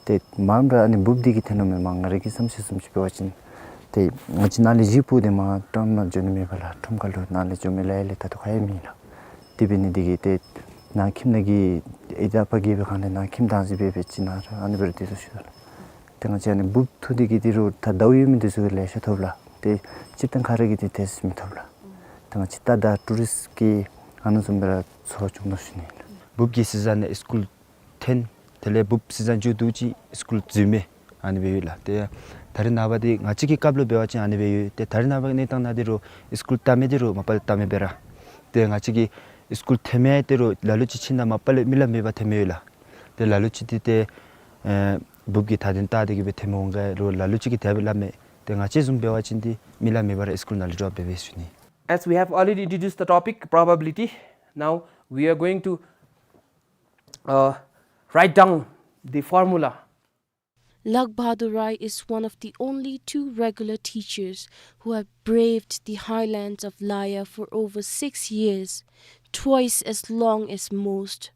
ཏེ་མངམ་ར་ཨ་ནི་འབུཔ་འདི་གིས་འཐོན་ནུག་མས། མ་ང་ར་གི་བསམ་ཤེས་བཟུམ་ཅིག་འབད་བ་ཅིན་ཏེ་ང་བཅས་ནཱ་ལས་གཞིས་སྤོ་སྟེ་མར་ཁྲོམ་ནང་འགྱོ་ནི་མེད་པས་ལགས། ཁྲོམ་ཁ་ལུ་ནཱ་ལས་འགྱོ་མི་ལ་ཡ་ལས་ད་ལྟོ་ཁ་ཡང་མེད་ལགས། དེ་འབད་ནི་འདི་གིས་ཏེ་ནཱ་ཁྱིམ་ནང་གི་ཨའི་དང་ཨ་པ་གིས་སྦེ་གང་ལས་ནཱ་ཁྱིམ་བདག་འཛིན་འབད་འབད་ཅིག་ནཱ་ར་ཨ་ནི་སྦེ་ར་སྡོད་དོ་ཞུ་དོ་ལགས། ཏེ་ང་བཅས་ཨ་ནི་འབུཔ་འཐུ་སྟེ་གི་འདི་རུ་ད་ཟླཝ་ཡོད་མི་འདི་ཚུ་གིས་ལེ་ཤ་ཐོབ་ལགས། ཏེ་སྤྱིར་བཏང་ག་ར་གིས་འདི་ཏེ་མི་ཐོབ་ལགས། ཏེ་ང་བཅས་ད་ད་ཊུ་རིསཊ་གི་ཨ་ནི་བཟུམ་སྦེ་ར་ཚོར་བྱུང་དོ་ཞུ་ནི་ལགས། འབུཔ་གི་སི་ཛན་ནང་སི་ཀུལ་འཐོན། དེ་ལས་འབུཔ་སི་ཛན་མཇུག་བསྡུ་ཅི་སི་ཀུལ་འཛུལ་མི་ཨ་ནི་སྦེ་ཡོད་ལགས། ཏེ་ད་རེས་ནངས་པ་འདི་ང་བཅས་ཀྱི་སྐབས་ལུ་འབད་བ་ཅིན་ཨ་ནི་སྦེ་ཡོད། ཏེ་ད་རེས་ནངས་པ་གི་གནས་སྟངས་ནང་འདི་རུ་སི་ཀུལ་བལྟ་མི་འདི་རུ་མ་པ་ལས་བལྟ་མི་འབད་ར། ཏེ་ང་བཅས་ཀྱི་སི་ཀུལ་འཐོན་མི་འདི་རུ་ལ་ལུ་ཅིག་ཕྱི་ནང་མ་པ་ལས་མི་ལ་མེད་པར་འཐོན་མི་ཡོད་ལགས། ཏེ་ལ་ལུ་ཅིག་འདི་ཏེ་ཨེ་འབུཔ་གི་ད་དོན་བལྟ་སྟེ་གི་སྦེ་འཐོན་མི་འོང་ག་རུང་ལ་ལུ་ཅིག་གིས་དེ་སྦེ་སླབ་མས། ཏེ་ང་བཅས་བཟུམ་འབད་བ་ཅིན་ཏེ་མི་ལ་མེད་པར་སི་ཀུལ་ནང་ལས་ཌོབ་འབད་འབད་ཞུ་ནི། As we have already introduced the topic probability, now we are going to, uh, write down the formula. Lakh Bahadur Rai is one of the only two regular teachers who have braved the highlands of Laya for over six years, twice as long as most.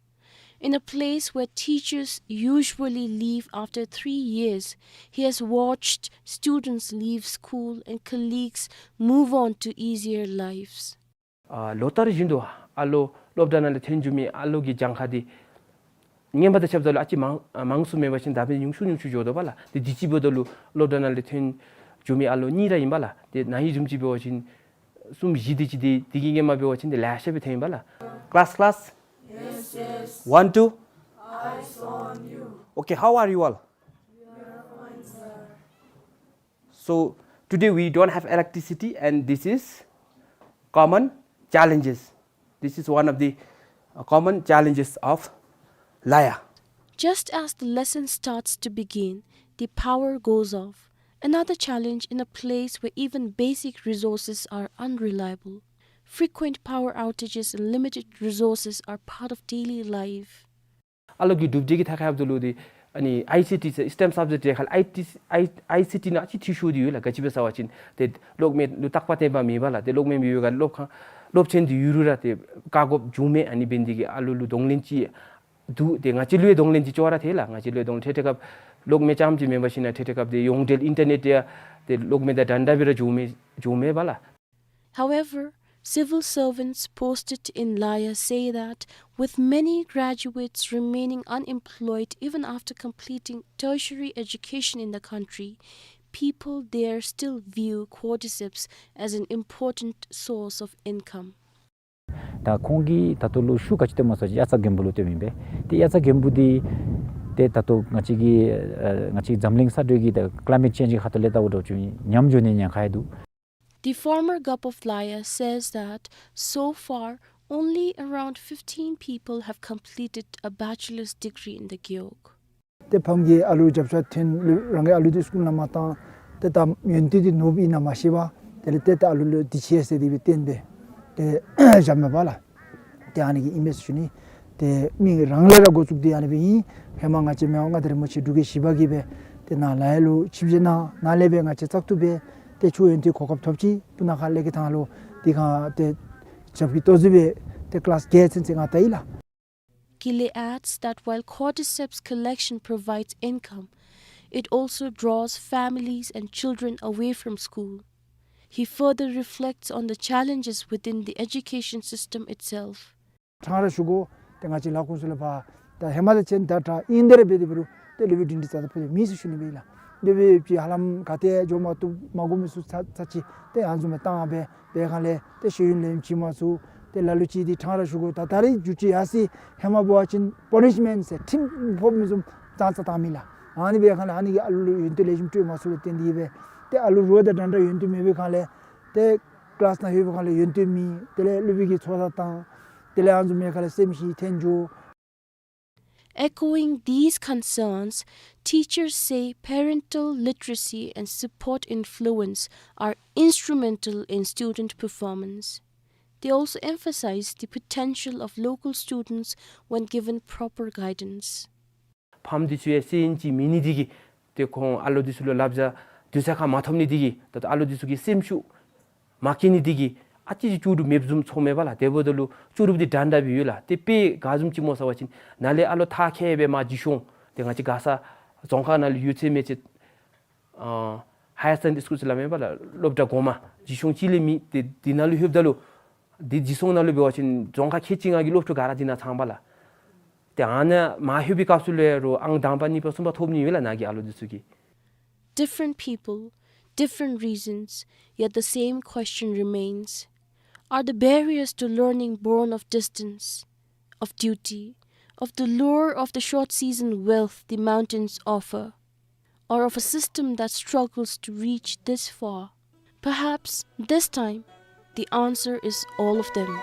In a place where teachers usually leave after three years, he has watched students leave school and colleagues move on to easier lives. ཨ་ལོ་ལྟར་བཞིན་དུ་ཨ་ལོ་སློབ་གྲྭ་ནང་ལས་ཐོན་འགྱོ་མི་ཨ་ལོ་གི་གྱངས་ཁ་འདི་སྔོན་མ་དང་ཕྱདཔ་ད་ལུ་ཨ་ཙི་མང་ཨ་མང་སུ་མེད་པ་ཅིན་ད་འབདན་ཉུང་སུ་ཉུང་སུ་འགྱོ་དོ་བ་ལགས། ཏེ་དུས་ཅི་འབདཝ་ད་ལུ་སློབ་གྲྭ་ནང་ལས་ཐོན་འགྱོ་མི་ཨ་ལོ་གཉིས་ར་ཨིན་པ་ལགས། ཏེ་ན་ཧིང་བཟུམ་ཅིག་འབད་བ་ཅིན་གསུམ་བཞི་དེ་ཅིག་འདི་འདི་གི་སྔོན་མ་འབད་བ་ཅིན་ཏེ་ལེ་ཤ་སྦེ་ཐོན་ཨིན་པ་ལགས། Class, class. Yes, yes. One, two. Eyes on you. Okay, how are you all? We are fine, sir. So today we don't have electricity, and this is common challenges. This is one of the, uh, common challenges of Laya. Just as the lesson starts to begin, the power goes off. Another challenge in a place where even basic resources are unreliable. Frequent power outages and limited resources are part of daily life. ཨ་ལོ་གི་གྲུབ་འབྲས་ཀྱི་ཐད་ཁར་འབདཝ་ད་ལུ་འདི་ཨ་ནི་ཨའི་སི་ཊི་ཟེར་སི་ཊེམ་སབ་ཇེཀཊ་དེ་ཁར་ལས་ཨའི་ཊི་ཨའི་ཨའི་སི་ཊི་ནང་ཨ་ཙི་འཐུས་ཤོར་ཏེ་ཡོད་ལགས། ག་ཅི་སྦེ་ཟེར་བ་ཅིན་ཏེ་གློག་མེ་ལུ་རྟག་པ་བརྟན་པ་མེད་པ་ལགས། ཏེ་གློག་མེ་མེད་པའི་སྒང་སློབ་ཁང་སློབ་ཚན་འདི་ཡུན་རིང་ར་ཏེ་བཀག་དགོཔ་བྱུང་མས། ཨ་ནི་འབད་ནི་འདི་གིས་ཨ་ལོ་ལུ་གདོང་ལེན་ཅིག་འདུག། ཏེ་ང་བཅས་ལུ་ཡང་གདོང་ལེན་ཅིག་ཅོག་ར་ཐལ་ལགས། ང་བཅས་ལུ་ཡང་གདོང་ལེན་ཏེ་ཏེ་སྐབས་གློག་མེ་རྐྱངམ་ཅིག་མེན་པར་ཞིན་ན་ཏེ་ཏེ་སྐབས་འདི་ཡོངས་འབྲེལ་ཨིན་ཊར་ནེཊ་ཡང་ཏེ་གློག་མེ་དང་འདྲན་འདྲ་སྦེ་ར་བྱུང་མས་བྱུང་མས་པ་ལགས། However, civil servants posted in Laya say that with many graduates remaining unemployed even after completing tertiary education in the country, people there still view cordyceps as an important source of income. ད་ཁོང་གིས་ད་ལྟོ་ལུ་ཤུགས་ག་ཅི་བཏོནམ་སྨོ་ཟེར་བ་ཅིན་དབྱར་རྩྭ་དགུན་འབུ་ལུ་བཏོནམ་ཨིན་པས། ཏེ་དབྱར་རྩྭ་དགུན་འབུ་འདི་ཏེ་ད་ལྟོ་ང་བཅས་ཀྱི་ཨ་ང་བཅས་འཛམ་གླིང་ས་བགྲོད་ཀྱི་ད་ཀླའི་མེཊ་ཅེནཇ་གི་ཁ་ཐུག་ལས་བལྟཝ་ད་ཅིག་ཉམས་འགྱོ་ནིའི་ཉེན་ཁ་ཡང་འདུག། The former Gup of Laya says that so far, only around fifteen people have completed a bachelor's degree in the Gewog. ཏེ་ཕམ་གྱིས་ཨ་ལུ་རྒྱབ་ཤ་ཐོན་ལུ་རང་གི་ཨ་ལུ་འདི་སི་ཀུལ་ནང་མ་བཏང་། ཏེ་ད་ཡོན་ཏན་འདི་ནོར་བ་ཨིན་ན་མ་ཤེས་པར་དེ་ལས་ཏེ་ད་ཨ་ལུ་ལུ་འདི་ཆེ་ཟེར་དེ་སྦེ་བསྟན་སྦེ་ཏེ་བཞགཔ་མས་པ་ལགས། ཏེ་ཨ་ནི་གི་ཨིན་མས་ཟེར་ཞུ་ནི། ཏེ་མི་རང་ལས་ར་འགོ་བཙུགས་ཏེ་ཨ་ནི་སྦེ་ཨིན། ཧེ་མ་ང་བཅས་མི་དབང་མངའ་བདག་རིན་པོ་ཆེ་འབྲུག་རྒྱལ་བཞི་པ་གིས་སྦེ་ཏེ་ནཱ་ལ་ཡ་ལུ་ཆིབས་བསྒྱུར་གནང་། ནཱ་ལས་སྦེ་ང་བཅས་བཙག་འཐུ་འབད་དེ་ཆོས་ཡོན་ཏན་གོ་སྐབས་ཐོབ་ཅི། སྤུ་ན་ཁ་ལས་ཀྱི་ཐང་ལུ་འདི་ཁར་ཏེ་རྒྱབ་ཀྱི་ལྟོ་ཟི་སྦེ་ཏེ་ཀི་ལཱསི་བརྒྱད་ཚུན་ཚོད་ང་བལྟ་ཡི་ལགས། Kile adds that while cordyceps collection provides income, it also draws families and children away from school. He further reflects on the challenges within the education system itself. ཕྲང་ར་ཞུ་དགོ། ཏེ་ང་བཅས་ལ་ཁོང་ཚུ་ལུ་ཕར་ད་ཧེ་མ་དང་གཅིག་ཁར་ད་ད་ཨིན་དེ་ར་འབད་དེ་འབད་རུང་ཏེ་སློབ་དཔོན་སྒྲིང་སྒྲི་རྩ་དང་ཕུད་དེ་མེད་ཟེར་ཞུ་ནི་སྦེ་ཨིན་ལགས། སློབ་དཔོན་ཅིག་ཧ་ལམ་ག་ཏེ་འགྱོ་མ་བཏུབ་མ་དགོ་མི་ཚུ་ཚར་ཚར་ཅིག་ཏེ་ཨ་ནི་བཟུམ་སྦེ་བཏང་སྦེ་འབད་སྒང་ལས་ཏེ་ཤེས་ཡོན་ལེན་ཅིག་མ་ཚུགས། ཏེ་ལ་ལུ་ཅིག་འདི་ཕྲང་ར་ཞུ་དགོ། ད་ད་རེས་འགྱུར་ཅིག་ཡར་སོ་ཡི། ཧེ་མ་འབད་བ་ཅིན་པ་ནིཤ་མེནཊ་ཟེར་ཁྲིམས་ཕོག་མི་བཟུམ་ཙང་ཙ་བཏང་མི་ལགས། ཨ་ནི་འབད་སྒང་ལས་ཨ་ནི་གིས་ཨ་ལུ་ལུ་ཡོན་ཏན་ལེགས་ཤོམ་སྤྲོད་མ་ཚུགས་ལས་བརྟེན་ཏེ་སྦེ་ཏེ་ཨ་ལུ་རོགས་དང་འདྲན་འདྲ་ཡོན་ཏན་མེད་པའི་སྒང་ལས་ཏེ་ཀི་ལཱསི་ནང་ལྷོད་པའི་སྒང་ལས་ཡོན་ཏན་མེད། དེ་ལས་སློབ་དཔོན་གྱིས་ཚོར་བ་བཏང་། དེ་ལས་ཨ་ནི་བཟུམ་མའི་སྒང་ལས་སེམས་ཤི་ཐོན་འགྱོ། Echoing these concerns, teachers say parental literacy and support influence are instrumental in student performance. They also emphasize the potential of local students when given proper guidance. ཕམ་འདི་ཚུ་ཡང་སེམས་ཤུགས་མེད་ནི་འདི་གིས་ཏེ་ཁོང་ཨ་ལོ་འདི་ཚུ་ལུ་བསླབ་བྱ་དུས་ཚོད་ཁར་མ་ཐོབ་ནི་འདི་གིས་ད་ལྟོ་ཨ་ལོ་འདི་ཚུ་གི་སེམས་ཤུགས་མ་སྐྱེ་ནི་འདི་གིས་ཨ་ཙི་ཅིག་ལྕོགས་གྲུབ་མེདཔ་བཟུམ་ཚོརཝ་མས་པ་ལགས། དེ་འབདཝ་ད་ལུ་ལྕོགས་གྲུབ་འདི་འདྲན་འདྲ་སྦེ་ཡོད་ལགས། ཏེ་དཔེ་ག་བཟུམ་ཅིག་སྨོ་ཟེར་བ་ཅིན་ནཱ་ལས་ཨ་ལོ་མཐར་འཁྱོལ་སྦེ་མར་འགྱོ་ཞིནམ་ཏེ་ང་བཅས་མགར་ས་རྫོང་ཁག་ནང་ལུ་ཡོད་ཚད་མེད་ཚད་ཨ་ཧ་ཡར་སེ་ཀེན་ཌ་རི་སི་ཀུལ་ཟེར་སླབ་མས་པ་ལགས། སློབ་གྲྭ་གོང་མ་འགྱོ་ཞིནམ་ཅིག་ལས་མི་ཏེ་འདི་ནང་ལུ་ལྷོདཔ་ད་ལུ་འདི་འགྱོ་སོང་ནང་ལུ་འབད་བ་ཅིན་རྫོང་ཁག་ཁལ་གཅིག་ལྔ་གི་སློབ་ཕྲུག་ག་ར་འདི་ནང་ཚང་པ་ལགས། ཏེ་ཨ་ནཱ་མར་ལྷོད་པའི་སྐབས་སུ་ལས་རུང་ཨང་དང་པ་གཉིས་པ་གསུམ་པ་ཐོབ་ནི་ཡོད་ལགས་ནཱ་གི་ཨ་ལོ་འདི་ཚུ་གིས། Different people, different reasons, yet the same question remains. Are the barriers to learning born of distance, of duty, of the lure of the short season wealth the mountains offer, or of a system that struggles to reach this far? Perhaps this time, the answer is all of them.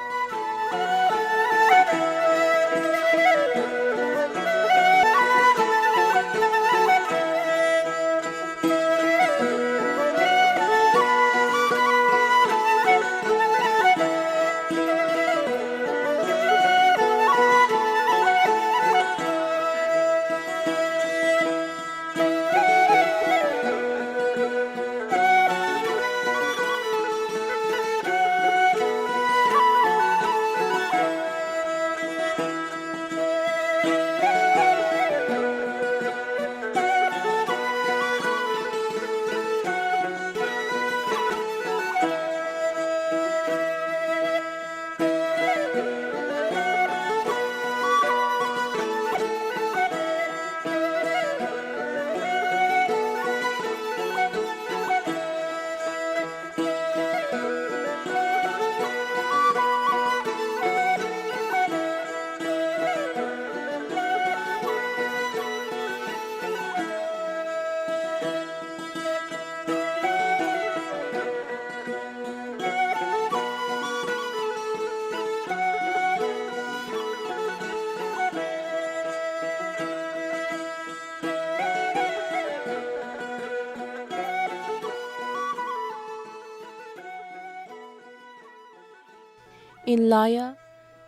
In Laya,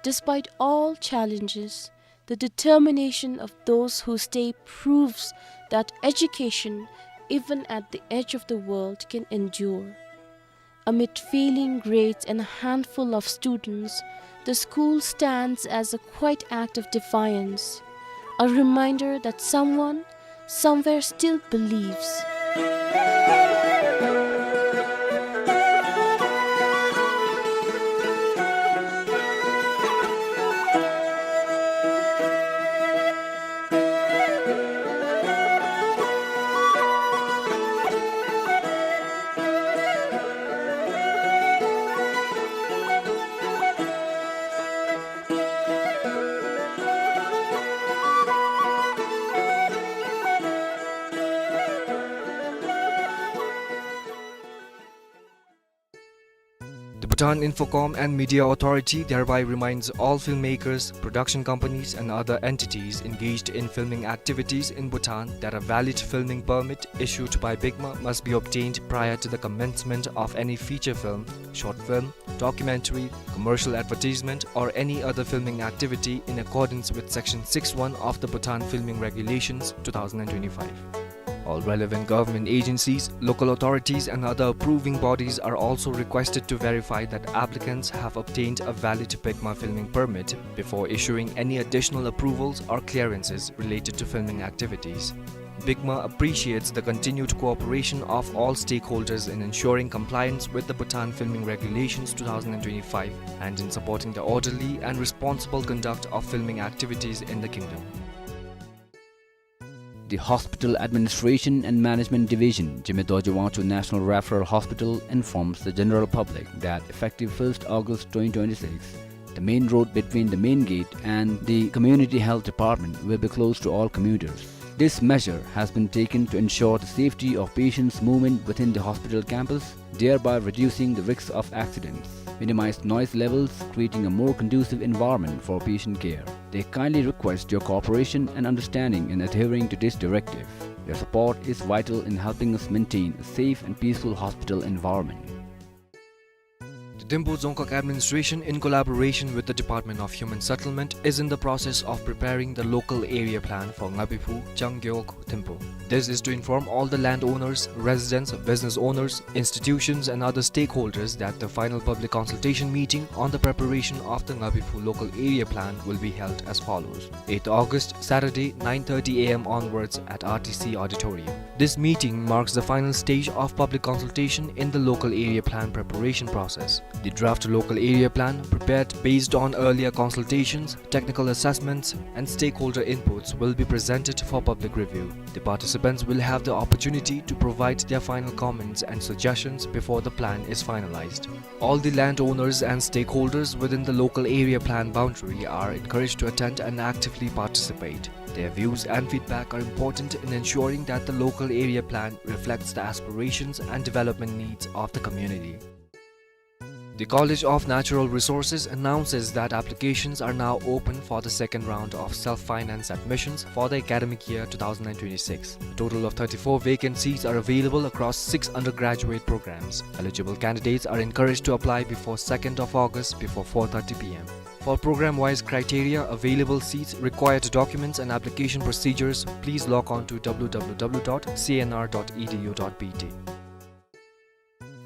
despite all challenges, the determination of those who stay proves that education, even at the edge of the world, can endure. Amid failing grades and a handful of students, the school stands as a quiet act of defiance, a reminder that someone somewhere still believes. The Bhutan Infocom and Media Authority thereby reminds all filmmakers, production companies and other entities engaged in filming activities in Bhutan that a valid filming permit issued by BICMA must be obtained prior to the commencement of any feature film, short film, documentary, commercial advertisement or any other filming activity in accordance with Section six one of the Bhutan Filming Regulations two thousand and twenty-five. All relevant government agencies, local authorities and other approving bodies are also requested to verify that applicants have obtained a valid BICMA filming permit before issuing any additional approvals or clearances related to filming activities. BICMA appreciates the continued cooperation of all stakeholders in ensuring compliance with the Bhutan Filming Regulations two thousand and twenty-five and in supporting the orderly and responsible conduct of filming activities in the kingdom. The Hospital Administration and Management Division, Zeme Dorje Wangchuk National Referral Hospital, informs the general public that effective first August twenty twenty-six, the main road between the main gate and the Community Health Department will be closed to all commuters. This measure has been taken to ensure the safety of patients' movement within the hospital campus, thereby reducing the risks of accidents, minimize noise levels, creating a more conducive environment for patient care. They kindly request your cooperation and understanding in adhering to this directive. Your support is vital in helping us maintain a safe and peaceful hospital environment. The Thimphu Dzongkhag Administration, in collaboration with the Department of Human Settlement, is in the process of preparing the local area plan for Ngabiphu, Changgyok, Thimphu. This is to inform all the landowners, residents, business owners, institutions and other stakeholders that the final public consultation meeting on the preparation of the Ngabiphu local area plan will be held as follows. Eighth August, Saturday, nine thirty A M onwards at R T C Auditorium. This meeting marks the final stage of public consultation in the local area plan preparation process. The draft local area plan, prepared based on earlier consultations, technical assessments, and stakeholder inputs, will be presented for public review. The participants will have the opportunity to provide their final comments and suggestions before the plan is finalized. All the landowners and stakeholders within the local area plan boundary are encouraged to attend and actively participate. Their views and feedback are important in ensuring that the local area plan reflects the aspirations and development needs of the community. The College of Natural Resources announces that applications are now open for the second round of self-finance admissions for the academic year two thousand and twenty-six. A total of thirty-four vacant seats are available across six undergraduate programs. Eligible candidates are encouraged to apply before second of August before four thirty P M. For program-wise criteria, available seats, required documents and application procedures, please log on to W W W dot C N R dot E D U dot B T.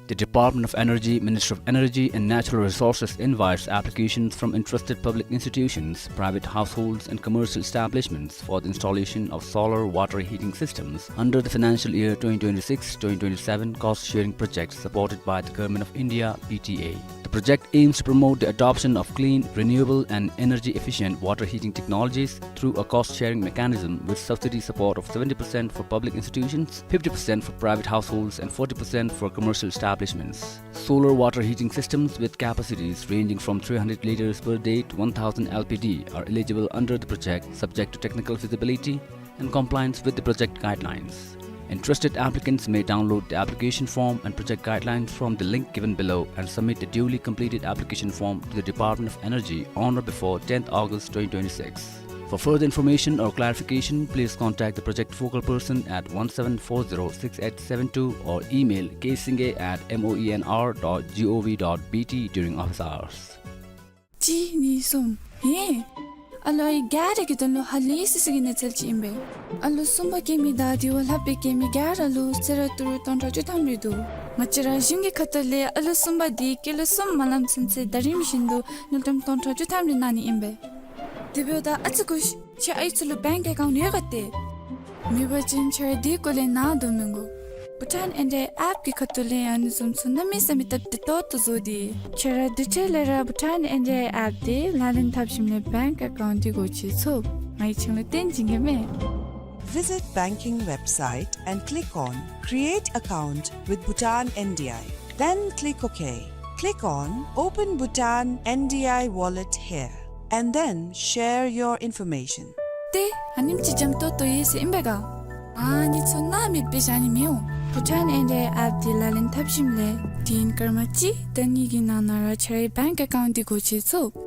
The Department of Energy, Ministry of Energy and Natural Resources invites applications from interested public institutions, private households and commercial establishments for the installation of solar water heating systems under the financial year twenty twenty-six twenty twenty-seven cost sharing project supported by the Government of India, P T A. The project aims to promote the adoption of clean, renewable and energy efficient water heating technologies through a cost-sharing mechanism with subsidy support of seventy percent for public institutions, fifty percent for private households and forty percent for commercial establishments. Solar water heating systems with capacities ranging from three hundred liters per day to one thousand L P D are eligible under the project, subject to technical feasibility and compliance with the project guidelines. Interested applicants may download the application form and project guidelines from the link given below and submit the duly completed application form to the Department of Energy on or before tenth August twenty twenty-six. For further information or clarification, please contact the project focal person at one seven four zero six eight seven two or email ksingye at moenr dot gov dot bt during office hours. གཅིག་གཉིས་གསུམ། ཧེ། ཨ་ལོ་ཨའི་ག་ར་གི་དོན་ལུ་ཧ་ལས་སི་སི་གི་གནས་ཚུལ་ཅིག་ཨིན་པས། ཨ་ལོ་གསུམ་པ་སྐྱེ་མི་དང་དེ་བ་ལྷག་པའི་སྐྱེ་མི་ག་ར་ལུ་གསོལ་རས་ཏི་རུ་སྟོང་ཕྲག་བཅུ་ཐམ་རེ་འདུག། ང་བཅས་ར་གཞུང་གི་ཁ་ཐུག་ལས་ཨ་ལོ་གསུམ་པ་དེ་སྐྱེས་ལོ་གསུམ་མ་ལངམ་ཚུན་ཚོད་ཟླ་རིམ་བཞིན་དུ་དངུལ་ཀྲམ་སྟོང་ཕྲག་བཅུ་ཐམ་རེ་གནང་ནི་ཨིན་པས། དེ་འབདཝ་ད་ཨ་ཙི་སྒུག་ཤིག། ཁྱེད་ཨའི་ཚུ་ལུ་bank account ཡོད་ག་ཏེ། མེད་པ་ཅིན་ཁྱེད་ར་དེ་སྐོར་ལས་ནཱ་དོ་མི་དགོ། Bhutan N D I app གི་ཁ་ཐུག་ལས་ཨ་ནི་བཟུམ་ཚུ་གནམ་མེད་ས་མེད་སྟབས་བདེ་ཏོག་ཏོ་བཟོ་སྟེ། ཁྱེད་ར་དེ་འཕྲལ་ལས་ར་Bhutan N D I app དེ་ལག་ལེན་འཐབ་ཞིནམ་ལས་bank account དེ་སྒོ་ཕྱེ་ཚུགས། ང་གིས་ཁྱེད་ལུ་སྟོན་བྱིན་གེ་མས། Visit banking website and click on Create Account with Bhutan N D I. Then click OK. Click on Open Bhutan N D I Wallet here, and then share your information. ཏེ་ཨ་ནེམ་ཅིག་འཇམ་ཏོང་ཏོ་ཡོད་ཟེར་ཨིན་པས་ག། ཨ་ནི་ཚུ་ནཱ་མེདཔ་སྦེ་བཞག་ནི་མི་འོང་། Bhutan N D I app དེ་ལག་ལེན་འཐབ་ཞིནམ་ལས་དུས་ཡུན་སྐར་མ་གཅིག་དང་གཉིས་ཀྱི་ནང་ན་ར་ཁྱེད་རའི་bank account དེ་སྒོ་ཕྱེ་ཚུགས།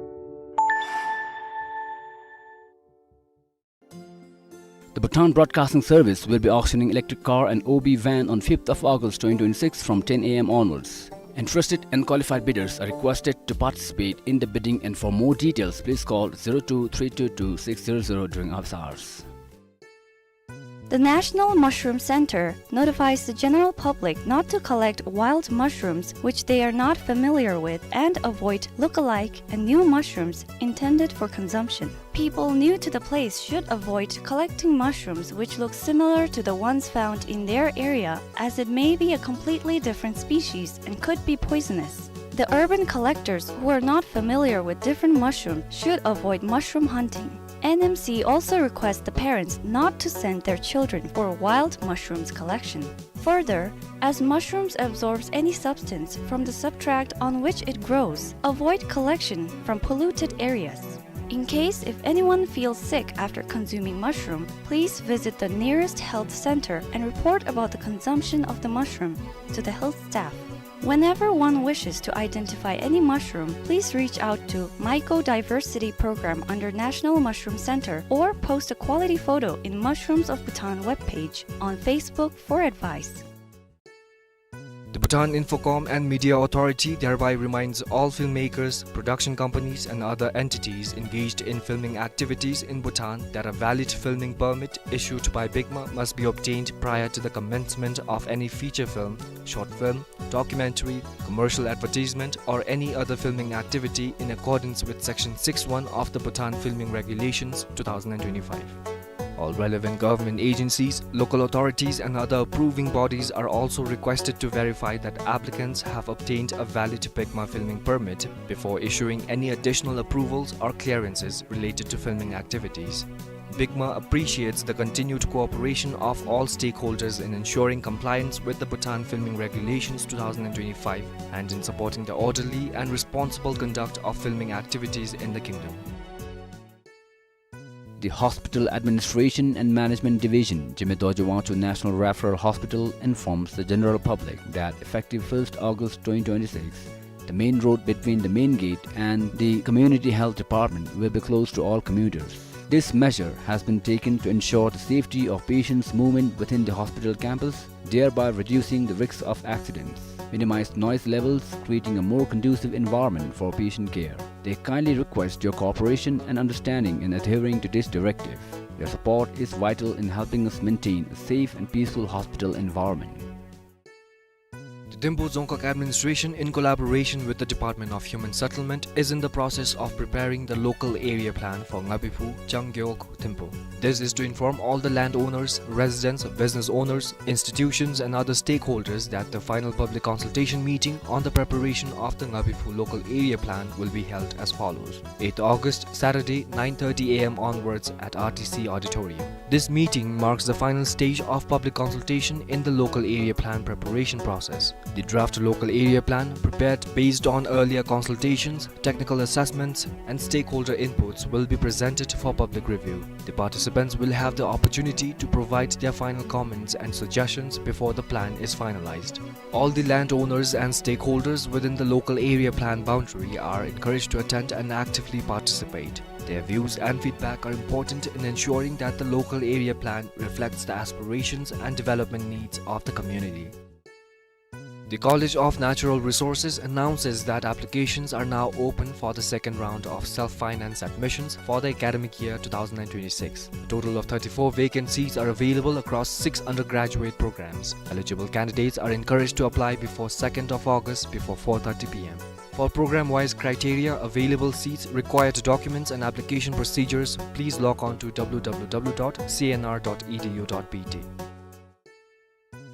The Bhutan Broadcasting Service will be auctioning electric car and O B van on fifth of August twenty twenty-six from ten A M onwards. Interested and qualified bidders are requested to participate in the bidding, and for more details, please call zero two three two two six zero zero during office hours. The National Mushroom Center notifies the general public not to collect wild mushrooms which they are not familiar with and avoid look-alike and new mushrooms intended for consumption. People new to the place should avoid collecting mushrooms which look similar to the ones found in their area, as it may be a completely different species and could be poisonous. The urban collectors who are not familiar with different mushrooms should avoid mushroom hunting. N M C also requests the parents not to send their children for wild mushrooms collection. Further, as mushrooms absorbs any substance from the substrate on which it grows, avoid collection from polluted areas. In case if anyone feels sick after consuming mushroom, please visit the nearest health center and report about the consumption of the mushroom to the health staff. Whenever one wishes to identify any mushroom, please reach out to Mycodiversity Program under National Mushroom Center or post a quality photo in Mushrooms of Bhutan webpage on Facebook for advice. The Bhutan Infocom and Media Authority thereby reminds all filmmakers, production companies and other entities engaged in filming activities in Bhutan that a valid filming permit issued by BICMA must be obtained prior to the commencement of any feature film, short film, documentary, commercial advertisement, or any other filming activity in accordance with Section six one of the Bhutan Filming Regulations two thousand and twenty-five. All relevant government agencies, local authorities, and other approving bodies are also requested to verify that applicants have obtained a valid BICMA filming permit before issuing any additional approvals or clearances related to filming activities. BICMA appreciates the continued cooperation of all stakeholders in ensuring compliance with the Bhutan Filming Regulations two thousand and twenty-five and in supporting the orderly and responsible conduct of filming activities in the kingdom. The Hospital Administration and Management Division, Jigme Dorji Wangchuk National Referral Hospital, informs the general public that effective first August twenty twenty-six, the main road between the main gate and the community health department will be closed to all commuters. This measure has been taken to ensure the safety of patients' movement within the hospital campus, thereby reducing the risks of accidents, minimize noise levels, creating a more conducive environment for patient care. They kindly request your cooperation and understanding in adhering to this directive. Your support is vital in helping us maintain a safe and peaceful hospital environment. The Thimphu Dzongkhag Administration, in collaboration with the Department of Human Settlement, is in the process of preparing the local area plan for Ngabiphu, Changyok, Thimphu. This is to inform all the landowners, residents, business owners, institutions and other stakeholders that the final public consultation meeting on the preparation of the Ngabiphu local area plan will be held as follows. Eighth August, Saturday, nine thirty A M onwards at R T C Auditorium. This meeting marks the final stage of public consultation in the local area plan preparation process. The draft local area plan, prepared based on earlier consultations, technical assessments, and stakeholder inputs, will be presented for public review. The participants will have the opportunity to provide their final comments and suggestions before the plan is finalized. All the landowners and stakeholders within the local area plan boundary are encouraged to attend and actively participate. Their views and feedback are important in ensuring that the local area plan reflects the aspirations and development needs of the community. The College of Natural Resources announces that applications are now open for the second round of self-finance admissions for the academic year two thousand and twenty-six. A total of thirty-four vacant seats are available across six undergraduate programs. Eligible candidates are encouraged to apply before second of August before four thirty p m. For program-wise criteria, available seats, required documents and application procedures, please log on to w w w dot c n r dot e d u dot b t.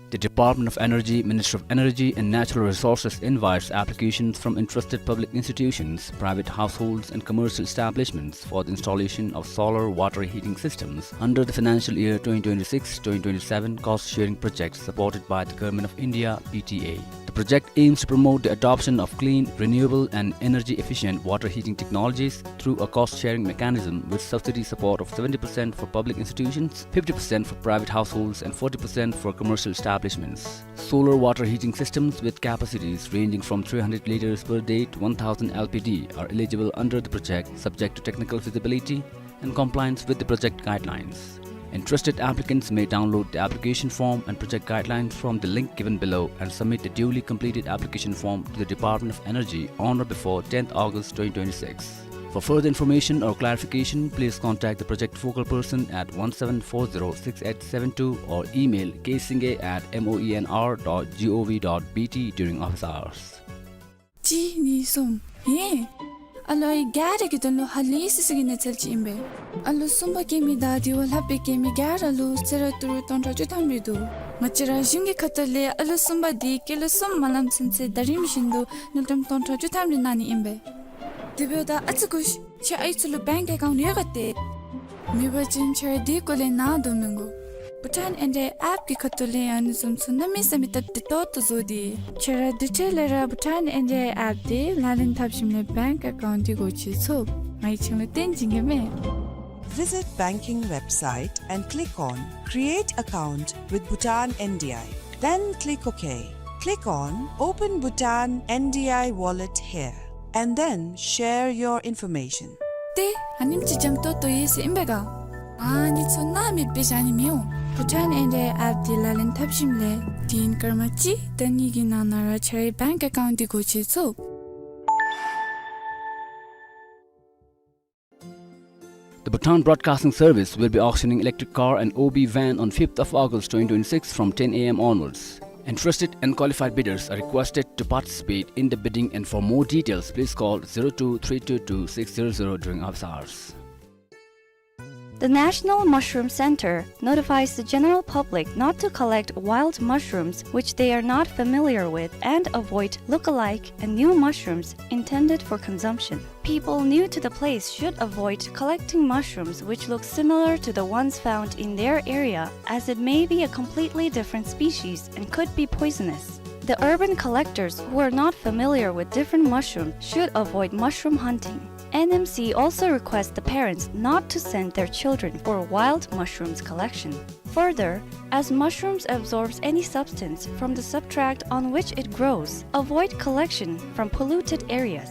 The Department of Energy, Ministry of Energy and Natural Resources invites applications from interested public institutions, private households and commercial establishments for the installation of solar water heating systems under the financial year twenty twenty-six twenty twenty-seven cost sharing project supported by the Government of India, P T A. The project aims to promote the adoption of clean, renewable and energy efficient water heating technologies through a cost sharing mechanism with subsidy support of seventy percent for public institutions, fifty percent for private households and forty percent for commercial establishments. Solar water heating systems with capacities ranging from three hundred liters per day to one thousand L P D are eligible under the project, subject to technical feasibility and compliance with the project guidelines. Interested applicants may download the application form and project guidelines from the link given below and submit the duly completed application form to the Department of Energy on or before tenth August twenty twenty-six. For further information or clarification, please contact the project focal person at one seven four zero six eight seven two or email k singay at m o e n r dot g o v dot b t during office hours. གཅིག་གཉིས་གསུམ། ཧེ། ཨ་ལོ་ཨའི་ག་ར་གི་དོན་ལུ་ཧ་ལས་སི་སི་གི་གནས་ཚུལ་ཅིག་ཨིན་པས། ཨ་ལོ་གསུམ་པ་སྐྱེ་མི་དང་དེ་བ་ལྷག་པའི་སྐྱེ་མི་ག་ར་ལུ་གསོལ་རས་ཏི་རུ་སྟོང་ཕྲག་བཅུ་ཐམ་རེ་འདུག། ང་བཅས་ར་གཞུང་གི་ཁ་ཐུག་ལས་ཨ་ལོ་གསུམ་པ་དེ་སྐྱེས་ལོ་གསུམ་མ་ལང་ཚུན་ཚོད་ཟླ་རིམ་བཞིན་དུ་དངུལ་ཀྲམ་སྟོང་ཕྲག་བཅུ་ཐམ་རེ་གནང་ནི་ཨིན་པས། དེ་འབདཝ་ད་ཨ་ཙི་སྒུག་ཤིག། ཁྱེད་ཨའི་ཚུ་ལུ་བེངཀ་ཨེ་ཀའུནཊ་ཡོད་ག་ཏེ། མེད་པ་ཅིན་ཁྱེད་ར་དེ་སྐོར་ལས་ནཱ་དོ་མི་དགོ། བྷུ་ཊཱན་ཨེན་ཌི་ཨའི་ཨེཔ་གི་ཁ་ཐུག་ལས་ཨ་ནི་བཟུམ་ཚུ་གནམ་མེད་ས་མེད་སྟབས་བདེ་ཏོག་ཏོ་བཟོ་སྟེ། ཁྱེད་ར་དེ་འཕྲལ་ལས་ར་བྷུ་ཊཱན་ཨེན་ཌི་ཨའི་ཨེཔ་དེ་ལག་ལེན་འཐབ་ཞིནམ་ལས་བེངཀ་ཨེ་ཀའུནཊ་དེ་སྒོ་ཕྱེ་ཚུགས། ང་གིས་ཁྱེད་ལུ་སྟོན་བྱིན་གེ་མས། Visit banking website and click on Create Account with Bhutan N D I. Then click OK. Click on Open Bhutan N D I Wallet here, and then share your information. ཏེ་ཨ་ནེམ་ཅིག་འཇམ་ཏོང་ཏོ་ཡོད་ཟེར་ཨིན་པས་ག། ཨ་ནི་ཚུ་ནཱ་མེདཔ་སྦེ་བཞག་ནི་མི་འོང་། བྷུ་ཊཱན་ཨེན་ཌི་ཨའི་ཨེཔ་དེ་ལག་ལེན་འཐབ་ཞིནམ་ལས་དུས་ཡུན་སྐར་མ་གཅིག་དང་གཉིས་ཀྱི་ནང་ན་ར་ཁྱེད་རའི་བེངཀ་ཨེ་ཀའུནཊ་དེ་སྒོ་ཕྱེ་ཚུགས། The Bhutan Broadcasting Service will be auctioning electric car and O B van on fifth of August twenty twenty-six from ten A M onwards. Interested and qualified bidders are requested to participate in the bidding, and for more details, please call zero two three two two six zero zero during office hours. The National Mushroom Center notifies the general public not to collect wild mushrooms which they are not familiar with and avoid look-alike and new mushrooms intended for consumption. People new to the place should avoid collecting mushrooms which look similar to the ones found in their area, as it may be a completely different species and could be poisonous. The urban collectors who are not familiar with different mushrooms should avoid mushroom hunting. N M C also requests the parents not to send their children for wild mushrooms collection. Further, as mushrooms absorbs any substance from the substrate on which it grows, avoid collection from polluted areas.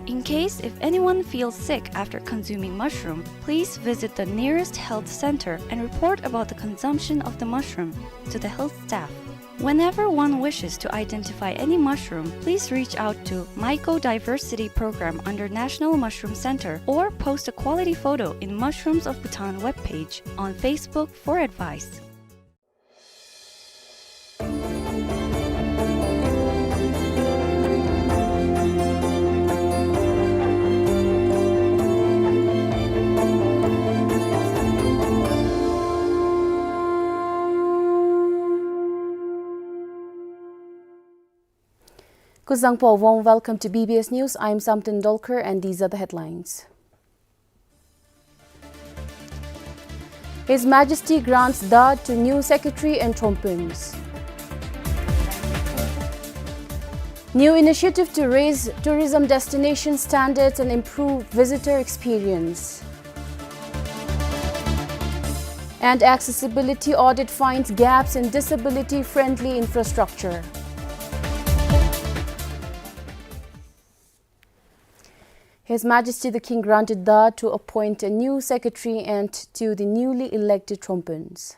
In case if anyone feels sick after consuming mushroom, please visit the nearest health center and report about the consumption of the mushroom to the health staff. Whenever one wishes to identify any mushroom, please reach out to Mycodiversity Program under National Mushroom Center or post a quality photo in Mushrooms of Bhutan webpage on Facebook for advice. Kuzuzangpo, warm welcome to B B S News. I'm Samten Dolkar and these are the headlines. His Majesty grants daad to new secretary and trompuns. New initiative to raise tourism destination standards and improve visitor experience. And accessibility audit finds gaps in disability-friendly infrastructure. His Majesty the King granted daad to appoint a new secretary and to the newly elected trompuns.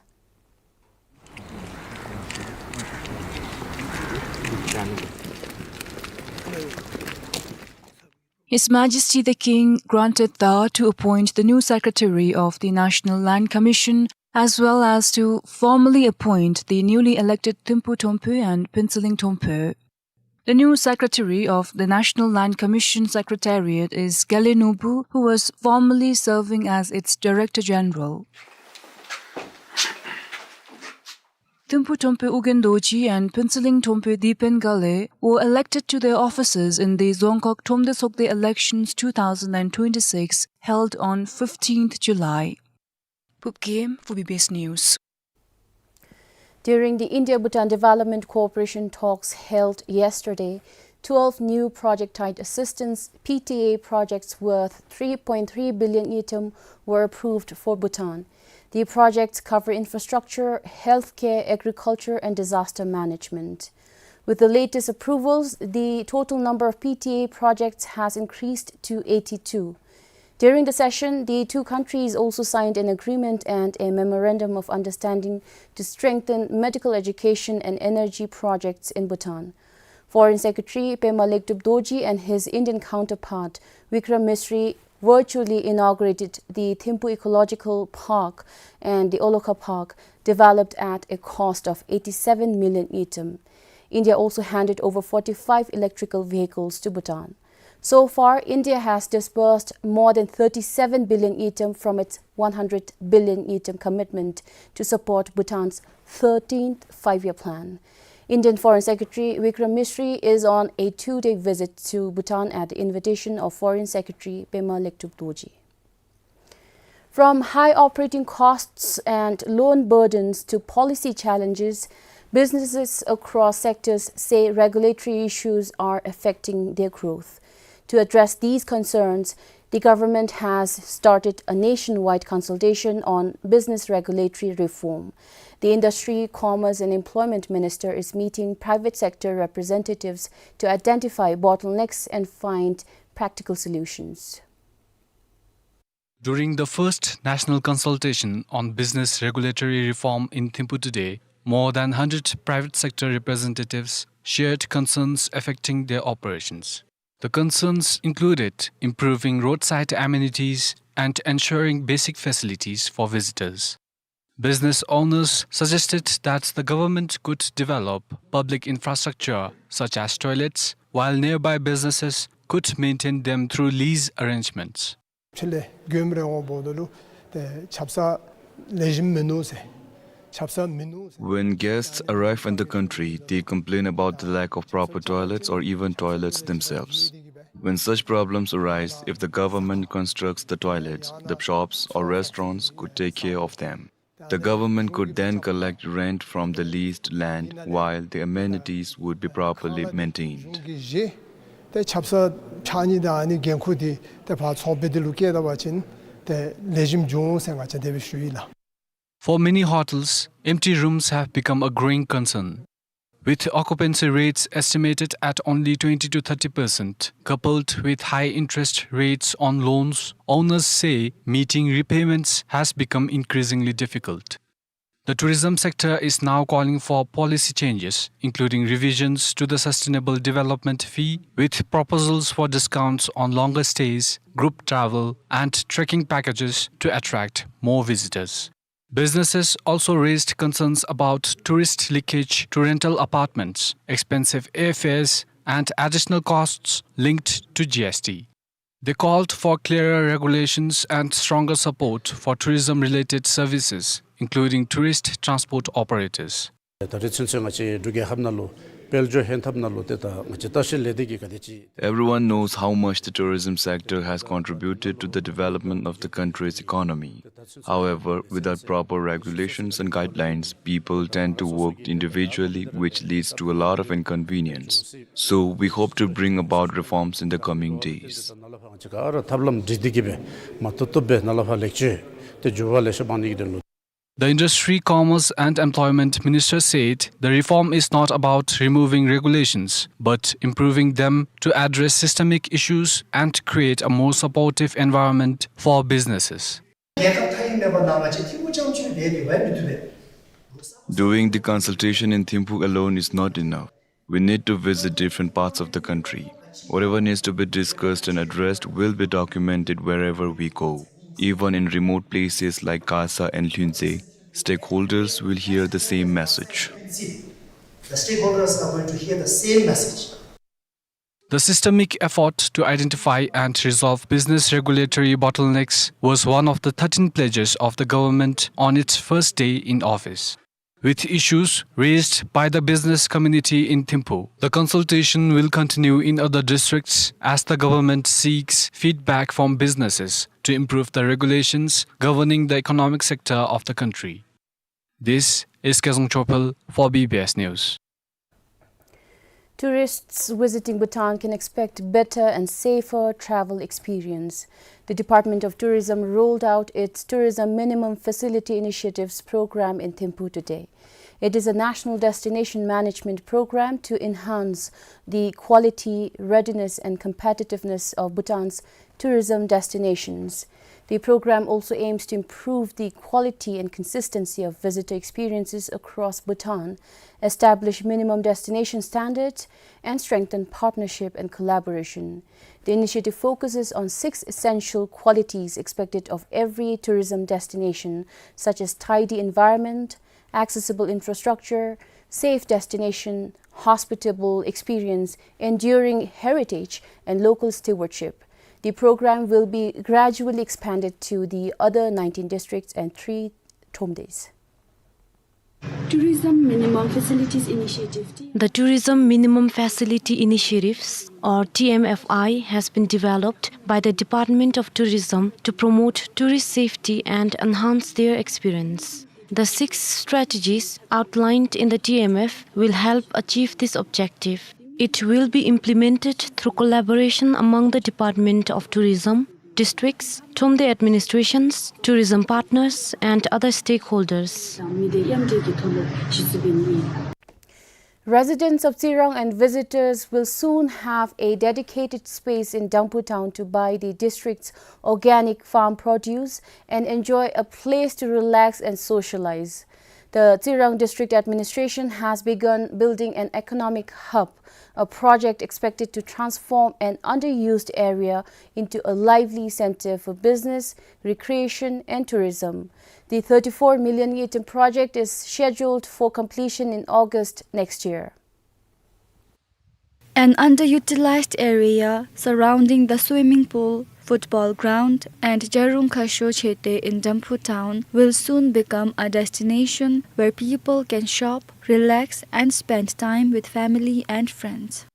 His Majesty the King granted the to appoint the new Secretary of the National Land Commission, as well as to formally appoint the newly elected Thimphu Thomphe and Phuentsholing Thomphe. The new Secretary of the National Land Commission Secretariat is Gale Nubhu, who was formerly serving as its Director General. Thimphu Thomphe Ugyen Dorji and Phuentsholing Thomphe Dipen Gale were elected to their offices in the Dzongkhag Thromde Tsokde elections two thousand and twenty-six, held on fifteenth July. Pupgem for B B S News. During the India-Bhutan Development Cooperation talks held yesterday, twelve new project-tied assistance, P T A, projects worth three point three billion ngultrum were approved for Bhutan. The projects cover infrastructure, healthcare, agriculture, and disaster management. With the latest approvals, the total number of P T A projects has increased to eighty-two. During the session, the two countries also signed an agreement and a memorandum of understanding to strengthen medical education and energy projects in Bhutan. Foreign Secretary Pema Lektup Dorji and his Indian counterpart Vikram Misri virtually inaugurated the Thimphu Ecological Park and the Olokha Park, developed at a cost of eighty-seven million ngultrum. India also handed over forty-five electrical vehicles to Bhutan. So far, India has disbursed more than thirty-seven billion ngultrum from its one hundred billion ngultrum commitment to support Bhutan's thirteenth Five-Year Plan. Indian Foreign Secretary Vikram Misri is on a two-day visit to Bhutan at the invitation of Foreign Secretary Pema Lektup Dorji. From high operating costs and loan burdens to policy challenges, businesses across sectors say regulatory issues are affecting their growth. To address these concerns, the government has started a nationwide consultation on business regulatory reform. The Industry, Commerce and Employment Minister is meeting private sector representatives to identify bottlenecks and find practical solutions. During the first national consultation on business regulatory reform in Thimphu today, more than hundred private sector representatives shared concerns affecting their operations. The concerns included improving roadside amenities and ensuring basic facilities for visitors. Business owners suggested that the government could develop public infrastructure such as toilets, while nearby businesses could maintain them through lease arrangements. ཕྱི་ལས་མགྱོནམ་རེ་འོངམ་ད་ལུ་ཏེ་ཆབ་གསང་ལེགས་ཤོམ་མིན་ནུག་ཟེར། ཆབ་གསང་མིན་ནུག་ཟེར། When guests arrive in the country, they complain about the lack of proper toilets or even toilets themselves. When such problems arise, if the government constructs the toilets, the shops or restaurants could take care of them. The government could then collect rent from the leased land while the amenities would be properly maintained. ཏེ་ཆབ་གསང་ཕྱགས་སྙིགས་དང་ཨ་ནི་འགན་ཁུར་འདི་ཏེ་ཕར་ཚོགས་སྦེ་འདི་ལུ་བསྐྱལ་ད་པ་ཅིན་ཏེ་ལེགས་ཤོམ་འགྱོ་འོང་ཟེར་ང་བཅས་དེ་སྦེ་ཞུ་ཡི་ལགས། For many hotels, empty rooms have become a growing concern. With occupancy rates estimated at only twenty to thirty percent, coupled with high interest rates on loans, owners say meeting repayments has become increasingly difficult. The tourism sector is now calling for policy changes, including revisions to the Sustainable Development Fee, with proposals for discounts on longer stays, group travel, and trekking packages to attract more visitors. Businesses also raised concerns about tourist leakage to rental apartments, expensive airfares, and additional costs linked to G S T. They called for clearer regulations and stronger support for tourism-related services, including tourist transport operators. ད་རེས་ཚུན་ཚོད་ང་བཅས་འབྲུག་རྒྱལ་ཁབ་ནང་ལུ་དཔལ་འབྱོར་ཧན་ཐབས་ནང་ལུ་ཏེ་ད་ང་བཅས་ལྟ་བཤལ་ལས་སྡེ་གིས་ག་དེ་ཅིག Everyone knows how much the tourism sector has contributed to the development of the country's economy. However, without proper regulations and guidelines, people tend to work individually, which leads to a lot of inconvenience. So, we hope to bring about reforms in the coming days. ནཱ་ལས་ཕར་ང་བཅས་ག་ར་ཐབས་ལམ་སྒྲིག་སྟེ་གི་སྦེ་མ་བཏུབ་བཏུབ་སྦེ་ནཱ་ལས་ཕར་ལེགས་བཅོས་ཏེ་འགྱུར་བ་ལེ་ཤ་འབག་ནི་གི་དོན་ལུ། The Industry, Commerce and Employment Minister said the reform is not about removing regulations, but improving them to address systemic issues and create a more supportive environment for businesses. རྒྱལ་ཁབ་མཐའ་དབུས་མེད་པ་ནང་ང་བཅས་ཐིམ་ཕུག་རྐྱངམ་ཅིག་ལས་དེ་བ་མི་བཏུབ་པས། Doing the consultation in Thimphu alone is not enough. We need to visit different parts of the country. Whatever needs to be discussed and addressed will be documented wherever we go. Even in remote places like Kasa and Lhuentse, stakeholders will hear the same message. The stakeholders are going to hear the same message. The systemic effort to identify and resolve business regulatory bottlenecks was one of the thirteen pledges of the government on its first day in office. With issues raised by the business community in Thimphu, the consultation will continue in other districts as the government seeks feedback from businesses to improve the regulations governing the economic sector of the country. This is Kezang Chopel for B B S News. Tourists visiting Bhutan can expect better and safer travel experience. The Department of Tourism rolled out its Tourism Minimum Facility Initiatives program in Thimphu today. It is a national destination management program to enhance the quality, readiness, and competitiveness of Bhutan's tourism destinations. The program also aims to improve the quality and consistency of visitor experiences across Bhutan, establish minimum destination standards, and strengthen partnership and collaboration. The initiative focuses on six essential qualities expected of every tourism destination, such as tidy environment, accessible infrastructure, safe destination, hospitable experience, enduring heritage, and local stewardship. The program will be gradually expanded to the other nineteen districts and three Thromdeys. Tourism Minimum Facilities Initiative. The Tourism Minimum Facility Initiatives, or T M F I, has been developed by the Department of Tourism to promote tourist safety and enhance their experience. The six strategies outlined in the T M F will help achieve this objective. It will be implemented through collaboration among the Department of Tourism, districts, Thromde administrations, tourism partners, and other stakeholders. Residents of Tsirang and visitors will soon have a dedicated space in Damphu town to buy the district's organic farm produce and enjoy a place to relax and socialize. The Tsirang District Administration has begun building an economic hub, a project expected to transform an underused area into a lively center for business, recreation, and tourism. The thirty-four million ngultrum project is scheduled for completion in August next year. An underutilized area surrounding the swimming pool, football ground, and Jarung Khasho Chete in Damphu town will soon become a destination where people can shop, relax, and spend time with family and friends.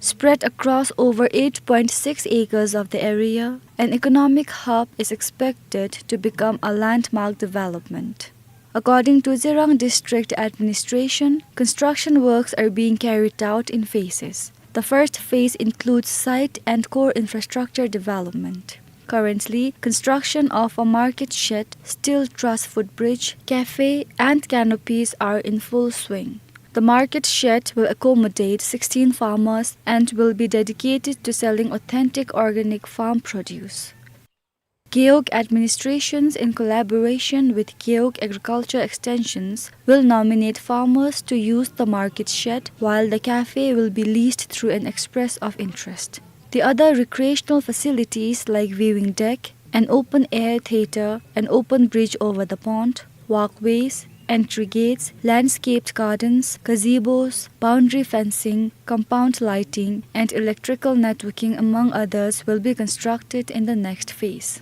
Spread across over eight point six acres of the area, an economic hub is expected to become a landmark development. According to Tsirang District Administration, construction works are being carried out in phases. The first phase includes site and core infrastructure development. Currently, construction of a market shed, steel truss footbridge, cafe, and canopies are in full swing. The market shed will accommodate sixteen farmers and will be dedicated to selling authentic organic farm produce. Gewog administrations, in collaboration with Gewog Agriculture Extensions, will nominate farmers to use the market shed, while the cafe will be leased through an express of interest. The other recreational facilities like viewing deck, an open-air theater, an open bridge over the pond, walkways, entry gates, landscaped gardens, gazebos, boundary fencing, compound lighting, and electrical networking, among others, will be constructed in the next phase.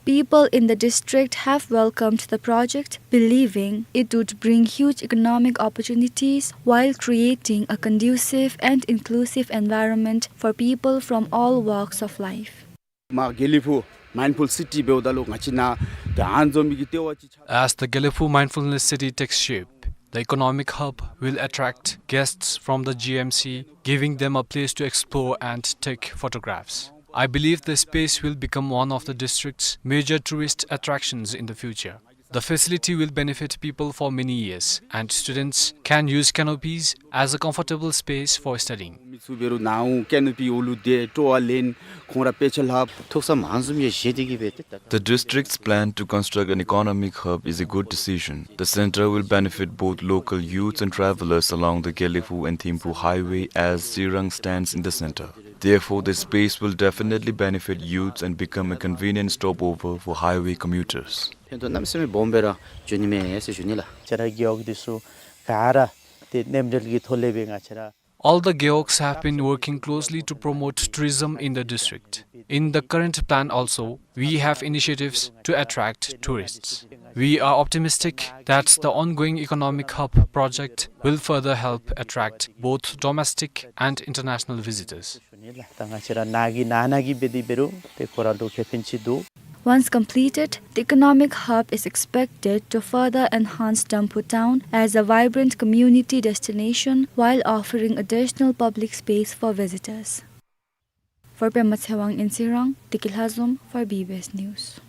People in the district have welcomed the project, believing it would bring huge economic opportunities while creating a conducive and inclusive environment for people from all walks of life. མ་དགེ་ལེགས་ཕུག་མའིནཌ་ཕུལ་སི་ཊི་འབདཝ་ད་ལུ་ང་བཅས་ནང་ཏེ་ཨ་ནི་བཟུམ་མའི་གི་ལྟེ་བ་ཅིག་ཆགས། As the Gelephu Mindfulness City takes shape, the economic hub will attract guests from the G M C, giving them a place to explore and take photographs. I believe the space will become one of the district's major tourist attractions in the future. The facility will benefit people for many years, and students can use canopies as a comfortable space for studying. མི་ཚུ་འབད་རུང་ནཱ་ཀེ་ནོ་པི་འོག་ལུ་ཏེ་སྤྲོ་བ་ལེན། ཁོང་ར་དཔེ་ཆ་ལྷབ། ཐུགས་བསམ་ཨ་ནི་བཟུམ་ཡང་བཞེས་ཏེ་གི་སྦེ་ཏེ་ད། The district's plan to construct an economic hub is a good decision. The center will benefit both local youths and travelers along the Gelephu and Thimphu highway, as Tsirang stands in the center. Therefore, this space will definitely benefit youths and become a convenient stopover for highway commuters. ཕན་ཐོགས་གནམ་མེད་ས་མེད་སྦོམ་སྦེ་ར་འབྱུང་ནི་མས་ཟེར་ཞུ་ནི་ལགས། ང་བཅས་ར་རྒེད་འོག་འདི་ཚུ་ག་ར་ཏེ་མཉམ་འབྲེལ་གྱི་ཐོག་ལས་སྦེ་ང་བཅས་ར། All the gewogs have been working closely to promote tourism in the district. In the current plan also, we have initiatives to attract tourists. We are optimistic that the ongoing economic hub project will further help attract both domestic and international visitors. ད་ང་བཅས་ར་ནཱ་གི་ནང་ན་གི་འབད་དེ་འབད་རུང་ཏེ་ཁོ་ར་ལུ་ཁེ་ཕན་ཅིག་འདུག། Once completed, the economic hub is expected to further enhance Damphu town as a vibrant community destination while offering additional public space for visitors. For Pema Tshewang in Tsirang, Tiki Lhazom for B B S News.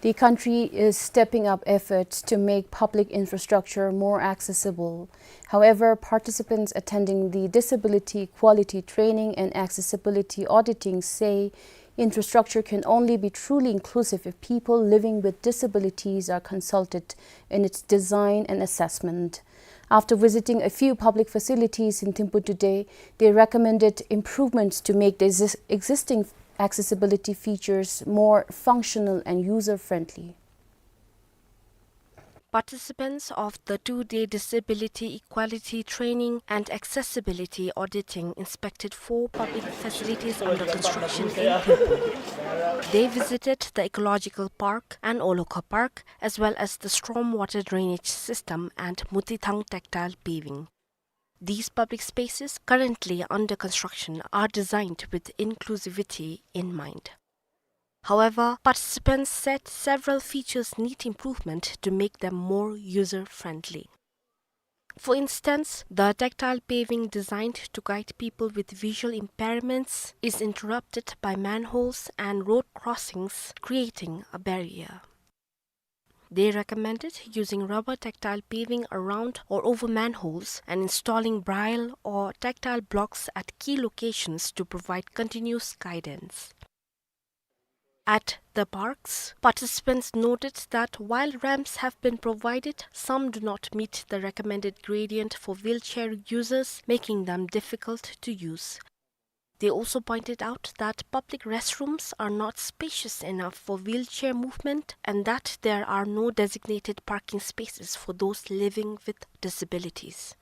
The country is stepping up efforts to make public infrastructure more accessible. However, participants attending the Disability Equality Training and Accessibility Auditing say infrastructure can only be truly inclusive if people living with disabilities are consulted in its design and assessment. After visiting a few public facilities in Thimphu today, they recommended improvements to make the exis-, existing accessibility features more functional and user-friendly. Participants of the two-day Disability Equality Training and Accessibility Auditing inspected four public facilities under construction in Thimphu. They visited the Ecological Park and Olokha Park, as well as the stormwater drainage system and Mutithang tactile paving. These public spaces currently under construction are designed with inclusivity in mind. However, participants said several features need improvement to make them more user-friendly. For instance, the tactile paving designed to guide people with visual impairments is interrupted by manholes and road crossings, creating a barrier. They recommended using rubber tactile paving around or over manholes and installing braille or tactile blocks at key locations to provide continuous guidance. At the parks, participants noted that while ramps have been provided, some do not meet the recommended gradient for wheelchair users, making them difficult to use. They also pointed out that public restrooms are not spacious enough for wheelchair movement and that there are no designated parking spaces for those living with disabilities.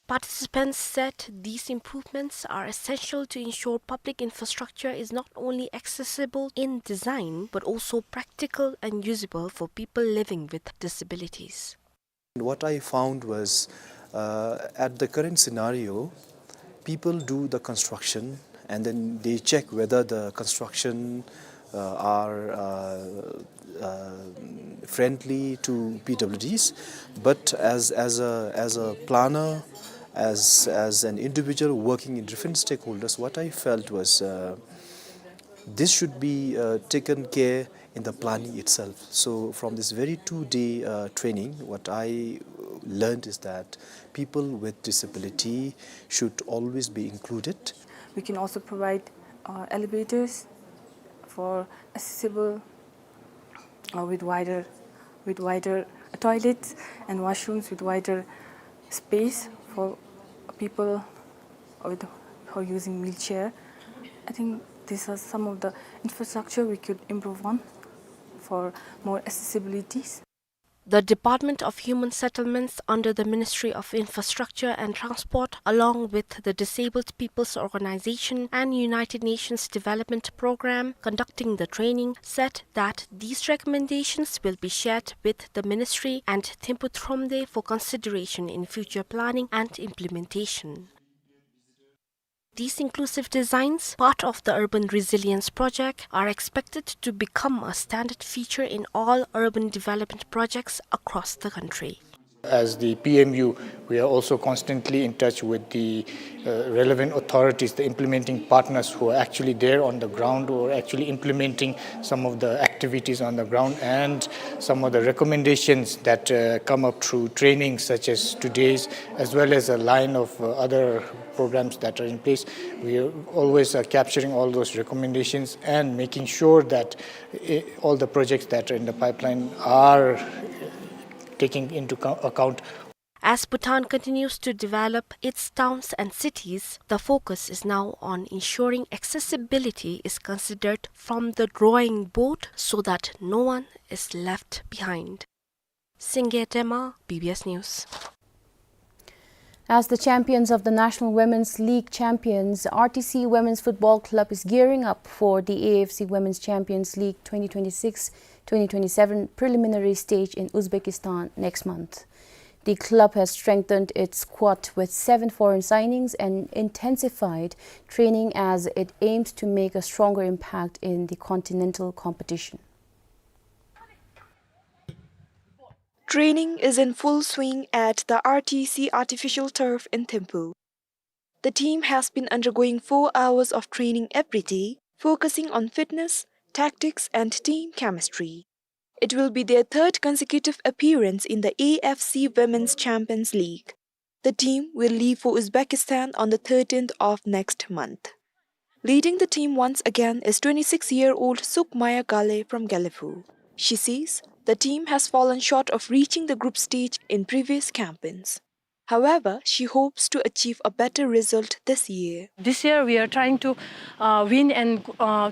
Participants said these improvements are essential to ensure public infrastructure is not only accessible in design, but also practical and usable for people living with disabilities. What I found was, uh, at the current scenario, people do the construction and then they check whether the construction, uh, are, uh, uh, friendly to P W Ds. But as, as a, as a planner, as, as an individual working in different stakeholders, what I felt was, uh, this should be, uh, taken care in the planning itself. So from this very two-day, uh, training, what I learned is that people with disability should always be included. We can also provide, uh, elevators for accessible, uh, with wider, with wider toilets and washrooms with wider space for people with, who are using wheelchair. I think these are some of the infrastructure we could improve on for more accessibilities. The Department of Human Settlements under the Ministry of Infrastructure and Transport, along with the Disabled People's Organization and United Nations Development Programme conducting the training, said that these recommendations will be shared with the ministry and Thimphu Thromde for consideration in future planning and implementation. These inclusive designs, part of the Urban Resilience Project, are expected to become a standard feature in all urban development projects across the country. As the P M U, we are also constantly in touch with the, uh, relevant authorities, the implementing partners who are actually there on the ground, who are actually implementing some of the activities on the ground, and some of the recommendations that, uh, come up through training such as today's, as well as a line of, uh, other programs that are in place. We are always, uh, capturing all those recommendations and making sure that, uh, all the projects that are in the pipeline are taking into co-, account. As Bhutan continues to develop its towns and cities, the focus is now on ensuring accessibility is considered from the drawing board so that no one is left behind. Singye Tema, B B S News. As the champions of the National Women's League champions, R T C Women's Football Club is gearing up for the A F C Women's Champions League twenty twenty-six twenty twenty-seven preliminary stage in Uzbekistan next month. The club has strengthened its squad with seven foreign signings and intensified training as it aims to make a stronger impact in the continental competition. Training is in full swing at the R T C artificial turf in Thimphu. The team has been undergoing four hours of training every day, focusing on fitness, tactics, and team chemistry. It will be their third consecutive appearance in the A F C Women's Champions League. The team will leave for Uzbekistan on the thirteenth of next month. Leading the team once again is twenty-six-year-old Sukhmaya Ghale from Gelephu. She says the team has fallen short of reaching the group stage in previous campaigns. However, she hopes to achieve a better result this year. This year we are trying to, uh, win and, uh,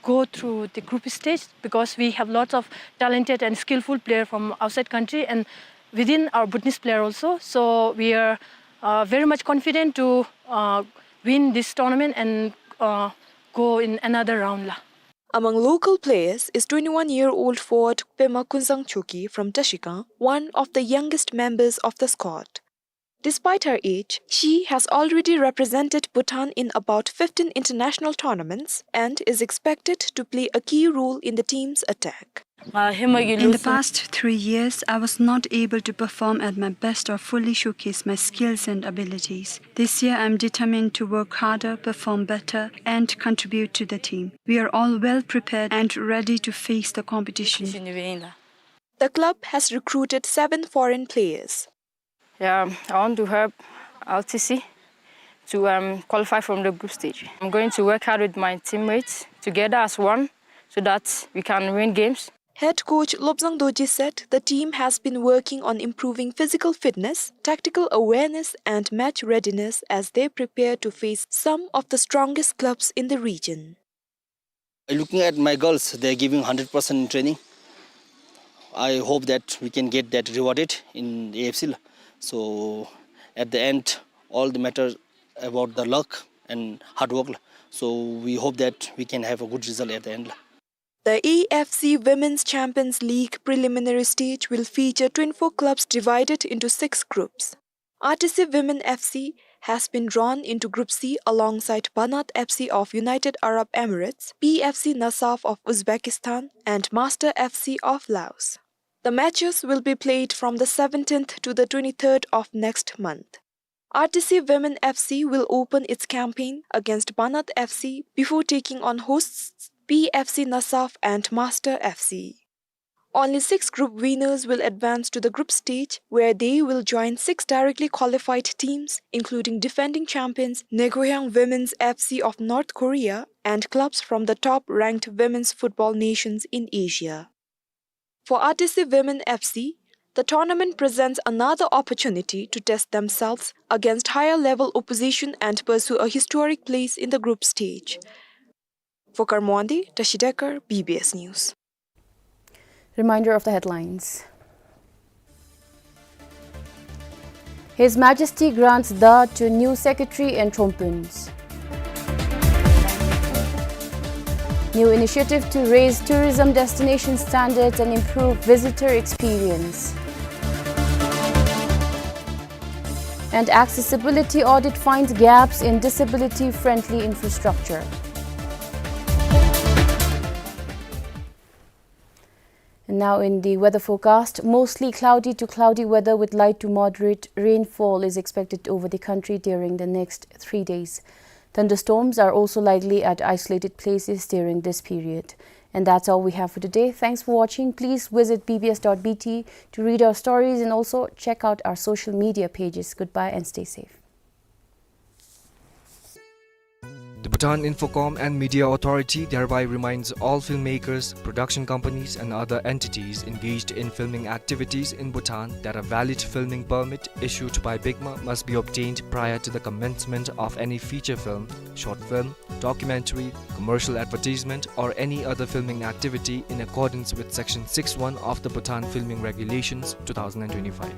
go through the group stage because we have lots of talented and skillful player from outside country and within our Bhutanese player also. So we are, uh, very much confident to, uh, win this tournament and, uh, go in another round la. Among local players is twenty-one-year-old forward Pema Kunzang Choki from Trashigang, one of the youngest members of the squad. Despite her age, she has already represented Bhutan in about fifteen international tournaments and is expected to play a key role in the team's attack. In the past three years, I was not able to perform at my best or fully showcase my skills and abilities. This year, I'm determined to work harder, perform better, and contribute to the team. We are all well prepared and ready to face the competition. The club has recruited seven foreign players. Yeah, I want to help R T C to, um, qualify from the group stage. I'm going to work hard with my teammates together as one so that we can win games. Head coach Lobzang Dorji said the team has been working on improving physical fitness, tactical awareness, and match readiness as they prepare to face some of the strongest clubs in the region. Looking at my girls, they are giving hundred percent in training. I hope that we can get that rewarded in A F C. So at the end, all the matter about the luck and hard work. So we hope that we can have a good result at the end. The A F C Women's Champions League preliminary stage will feature twenty-four clubs divided into six groups. R T C Women F C has been drawn into Group C alongside Banat F C of United Arab Emirates, P F C Nasaf of Uzbekistan, and Master F C of Laos. The matches will be played from the seventeenth to the twenty-third of next month. R T C Women F C will open its campaign against Banat F C before taking on hosts P F C Nasaf and Master F C. Only six group winners will advance to the group stage, where they will join six directly qualified teams, including defending champions Naegohyang Women's F C of North Korea and clubs from the top-ranked women's football nations in Asia. For R T C Women F C, the tournament presents another opportunity to test themselves against higher-level opposition and pursue a historic place in the group stage. For Karmo Wangdi, Tashi Dekar, B B S News. Reminder of the headlines. His Majesty grants Dawa to new secretary in Trompuns. New initiative to raise tourism destination standards and improve visitor experience. And accessibility audit finds gaps in disability-friendly infrastructure. And now in the weather forecast, mostly cloudy to cloudy weather with light to moderate rainfall is expected over the country during the next three days. Thunderstorms are also likely at isolated places during this period. And that's all we have for today. Thanks for watching. Please visit B B S dot B T to read our stories and also check out our social media pages. Goodbye and stay safe. The Bhutan Infocom and Media Authority thereby reminds all filmmakers, production companies, and other entities engaged in filming activities in Bhutan that a valid filming permit issued by BIGMA must be obtained prior to the commencement of any feature film, short film, documentary, commercial advertisement, or any other filming activity in accordance with Section six one of the Bhutan Filming Regulations two thousand and twenty-five.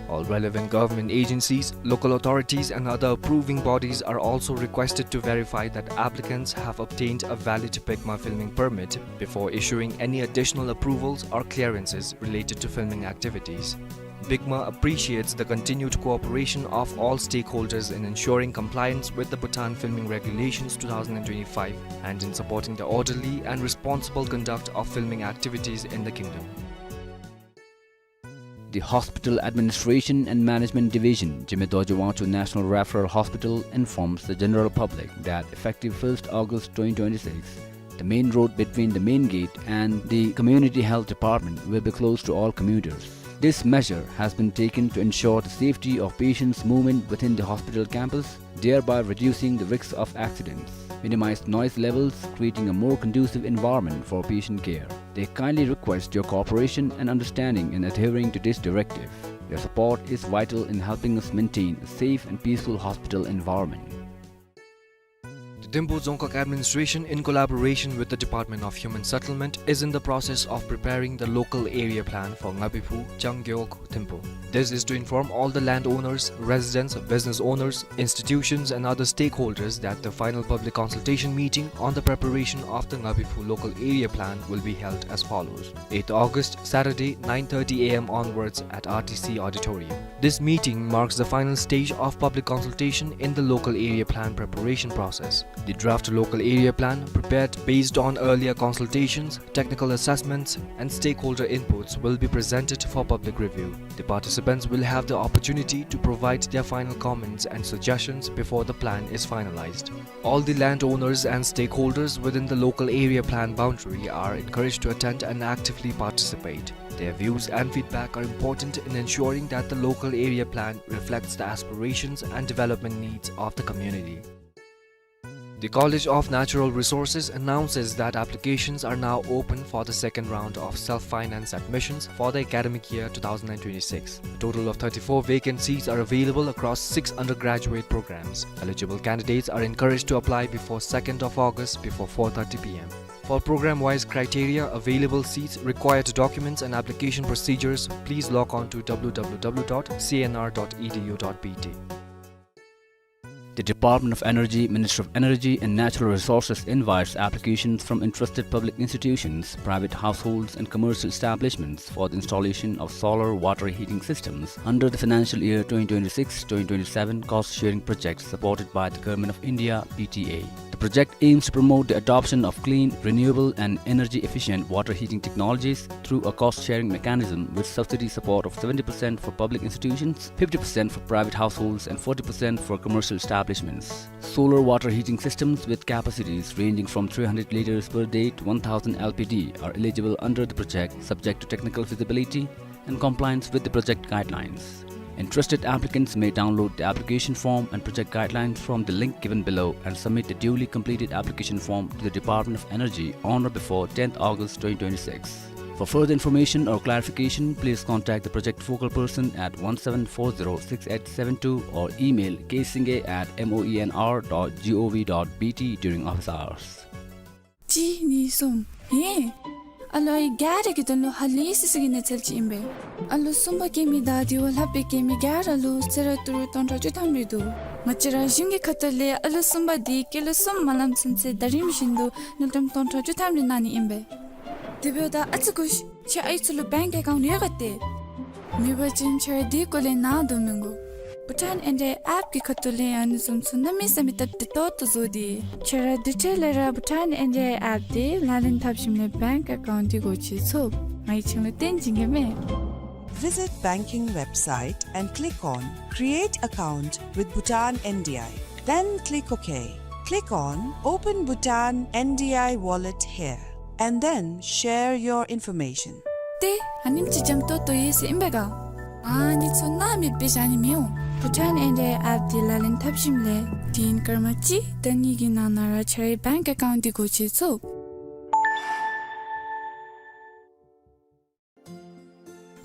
All relevant government agencies, local authorities, and other approving bodies are also requested to verify that applicants have obtained a valid BIGMA filming permit before issuing any additional approvals or clearances related to filming activities. BIGMA appreciates the continued cooperation of all stakeholders in ensuring compliance with the Bhutan Filming Regulations two thousand and twenty-five and in supporting the orderly and responsible conduct of filming activities in the kingdom. The Hospital Administration and Management Division, Jigme Dorji Wangchuk National Referral Hospital, informs the general public that effective first August twenty twenty-six, the main road between the main gate and the Community Health Department will be closed to all commuters. This measure has been taken to ensure the safety of patients' movement within the hospital campus, thereby reducing the risks of accidents, minimize noise levels, creating a more conducive environment for patient care. They kindly request your cooperation and understanding in adhering to this directive. Your support is vital in helping us maintain a safe and peaceful hospital environment. The Thimphu Dzongkhag Administration, in collaboration with the Department of Human Settlement, is in the process of preparing the local area plan for Ngabiphu, Changgeok, Thimphu. This is to inform all the landowners, residents, business owners, institutions, and other stakeholders that the final public consultation meeting on the preparation of the Ngabiphu local area plan will be held as follows. Eighth August, Saturday, nine thirty A M onwards at R T C Auditorium. This meeting marks the final stage of public consultation in the local area plan preparation process. The draft local area plan, prepared based on earlier consultations, technical assessments, and stakeholder inputs, will be presented for public review. The participants will have the opportunity to provide their final comments and suggestions before the plan is finalized. All the landowners and stakeholders within the local area plan boundary are encouraged to attend and actively participate. Their views and feedback are important in ensuring that the local area plan reflects the aspirations and development needs of the community. The College of Natural Resources announces that applications are now open for the second round of self-finance admissions for the academic year two thousand and twenty-six. A total of thirty-four vacant seats are available across six undergraduate programs. Eligible candidates are encouraged to apply before second of August before four thirty P M. For program-wise criteria, available seats, required documents and application procedures, please log on to W W W dot C N R dot E D U dot B T. The Department of Energy, Ministry of Energy and Natural Resources invites applications from interested public institutions, private households and commercial establishments for the installation of solar water heating systems under the financial year twenty twenty-six twenty twenty-seven cost sharing project supported by the Government of India, P T A. The project aims to promote the adoption of clean, renewable and energy efficient water heating technologies through a cost sharing mechanism with subsidy support of seventy percent for public institutions, fifty percent for private households and forty percent for commercial establishments. Solar water heating systems with capacities ranging from three hundred liters per day to one thousand L P D are eligible under the project, subject to technical feasibility and compliance with the project guidelines. Interested applicants may download the application form and project guidelines from the link given below and submit the duly completed application form to the Department of Energy on or before tenth August twenty twenty-six. For further information or clarification, please contact the project focal person at one seven four zero six eight seven two or email ksingye at moenr dot gov dot bt during office hours. གཅིག་གཉིས་གསུམ། ཧེ། ཨ་ལོ་ཨའི་ག་ར་གི་དོན་ལུ་ཧ་ལས་སི་སི་གི་གནས་ཚུལ་ཅིག་ཨིན་པས། ཨ་ལོ་གསུམ་པ་སྐྱེ་མི་དང་དེ་བ་ལྷག་པའི་སྐྱེ་མི་ག་ར་ལུ་གསོལ་རས་ཏི་རུ་སྟོང་ཕྲག་བཅུ་ཐམ་རེ་འདུག། ང་བཅས་ར་གཞུང་གི་ཁ་ཐུག་ལས་ཨ་ལོ་གསུམ་པ་འདི་སྐྱེས་ལོ་གསུམ་མ་ལང་ཚུན་ཚོད་ཟླ་རིམ་བཞིན་དུ་དངུལ་ཀྲམ་སྟོང་ཕྲག་བཅུ་ཐམ་རེ་གནང་ནི་ཨིན་པས། དེ་འབདཝ་ད་ཨ་ཙི་སྒུག་ཤིག། ཁྱོད་ཨའི་ཚུ་ལུ་བེངཀ་ཨེ་ཀའུནཊ་ཡོད་ག་ཏེ། མེད་པ་ཅིན་ཁྱོད་ར་དེ་སྐོར་ལས་ནཱ་སྡོད་མི་དགོ། བྷུ་ཊཱན་ཨེན་ཌི་ཨའི་ཨེཔ་ཀྱི་ཁ་ཐུག་ལས་ཨ་ནི་བཟུམ་ཚུ་གནམ་མེད་ས་མེད་སྟབས་བདེ་ཏོག་ཏོ་བཟོ་སྟེ། ཁྱོད་ར་དེ་འཕྲལ་ལས་ར་བྷུ་ཊཱན་ཨེན་ཌི་ཨའི་ཨེཔ་དེ་ལག་ལེན་འཐབ་ཞིནམ་ལས་བེངཀ་ཨེ་ཀའུནཊ་དེ་སྒོ་ཕྱེ་ཚུགས། ང་གིས་ཁྱོད་ལུ་སྟོན་བྱིན་གེ་མས། Visit banking website and click on Create Account with Bhutan N D I. Then click OK. Click on Open Bhutan N D I Wallet here and then share your information. ཏེ་ཨ་ནེམ་ཅིག་འཇམ་ཏོང་ཏོ་ཡོད་ཟེར་ཨིན་པས་ག། ཨ་ནི་ཚུ་སྣང་མེད་སྦེ་བཞག་ནི་མི་འོང་། བྷུ་ཊཱན་ཨེན་ཌི་ཨའི་ཨེཔ་དེ་ལག་ལེན་འཐབ་ཞིནམ་ལས་ དེ་ཡན་སྐར་མ་གཅིག་དང་གཉིས་ཀྱི་ནང་ན་ར་ཁྱེད་རའི་བེངཀ་ཨེ་ཀའུནཊ་འདི་སྒོ་ཕྱེ་ཚུགས།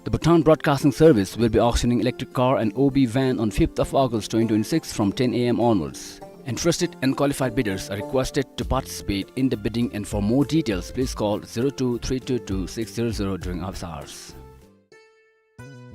The Bhutan Broadcasting Service will be auctioning electric car and O B van on fifth of August twenty twenty-six from ten A M onwards. Interested and qualified bidders are requested to participate in the bidding, and for more details, please call zero two three two two six zero zero during office hours.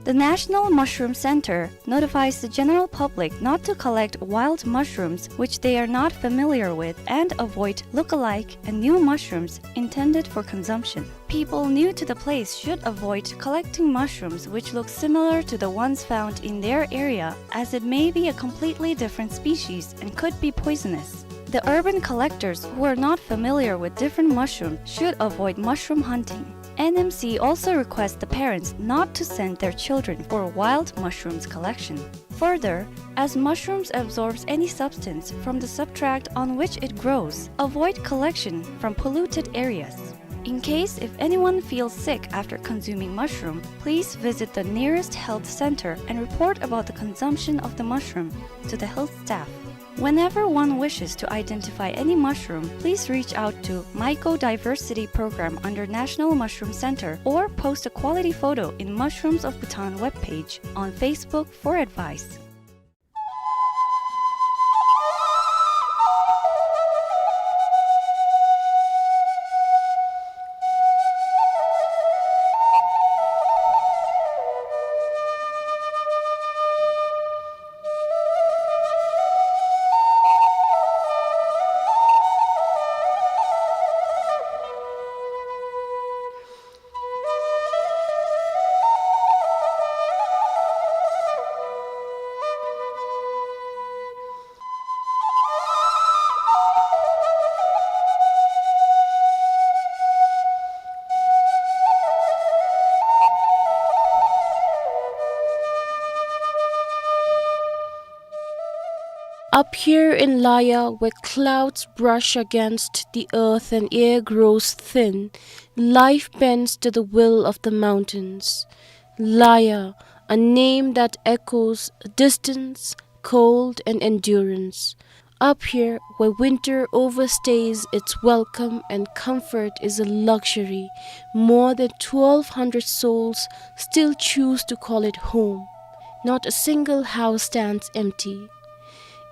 The National Mushroom Center notifies the general public not to collect wild mushrooms which they are not familiar with and avoid look-alike and new mushrooms intended for consumption. People new to the place should avoid collecting mushrooms which look similar to the ones found in their area, as it may be a completely different species and could be poisonous. The urban collectors who are not familiar with different mushrooms should avoid mushroom hunting. N M C also requests the parents not to send their children for wild mushrooms collection. Further, as mushrooms absorbs any substance from the substrate on which it grows, avoid collection from polluted areas. In case if anyone feels sick after consuming mushroom, please visit the nearest health center and report about the consumption of the mushroom to the health staff. Whenever one wishes to identify any mushroom, please reach out to Mycodiversity Program under National Mushroom Center or post a quality photo in Mushrooms of Bhutan webpage on Facebook for advice. Up here in Laya, where clouds brush against the earth and air grows thin, life bends to the will of the mountains. Laya, a name that echoes distance, cold, and endurance. Up here, where winter overstays its welcome and comfort is a luxury, more than twelve hundred souls still choose to call it home. Not a single house stands empty.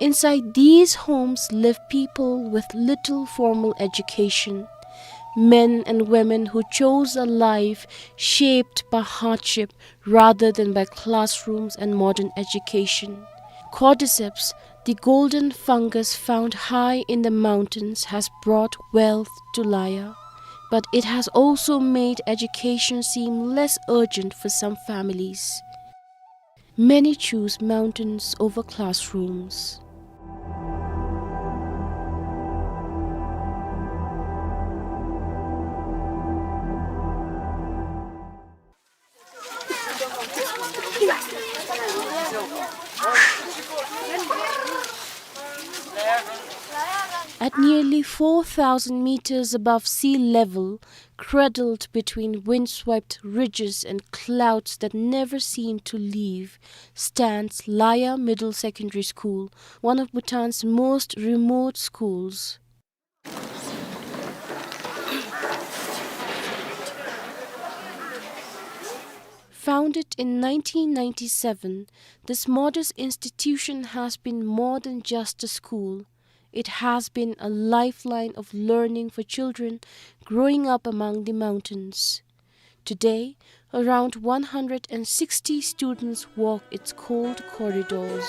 Inside these homes live people with little formal education, men and women who chose a life shaped by hardship rather than by classrooms and modern education. Cordyceps, the golden fungus found high in the mountains, has brought wealth to Laya, but it has also made education seem less urgent for some families. Many choose mountains over classrooms. At nearly four thousand meters above sea level, cradled between windswept ridges and clouds that never seem to leave, stands Laya Middle Secondary School, one of Bhutan's most remote schools. Founded in nineteen ninety-seven, this modest institution has been more than just a school. It has been a lifeline of learning for children growing up among the mountains. Today, around one hundred and sixty students walk its cold corridors.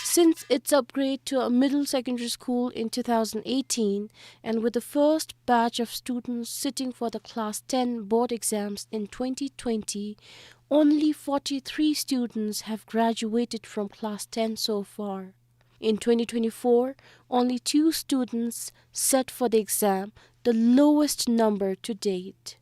Since its upgrade to a middle secondary school in two thousand eighteen, and with the first batch of students sitting for the Class ten board exams in twenty twenty, only forty-three students have graduated from Class ten so far. In twenty twenty-four, only two students sat for the exam, the lowest number to date.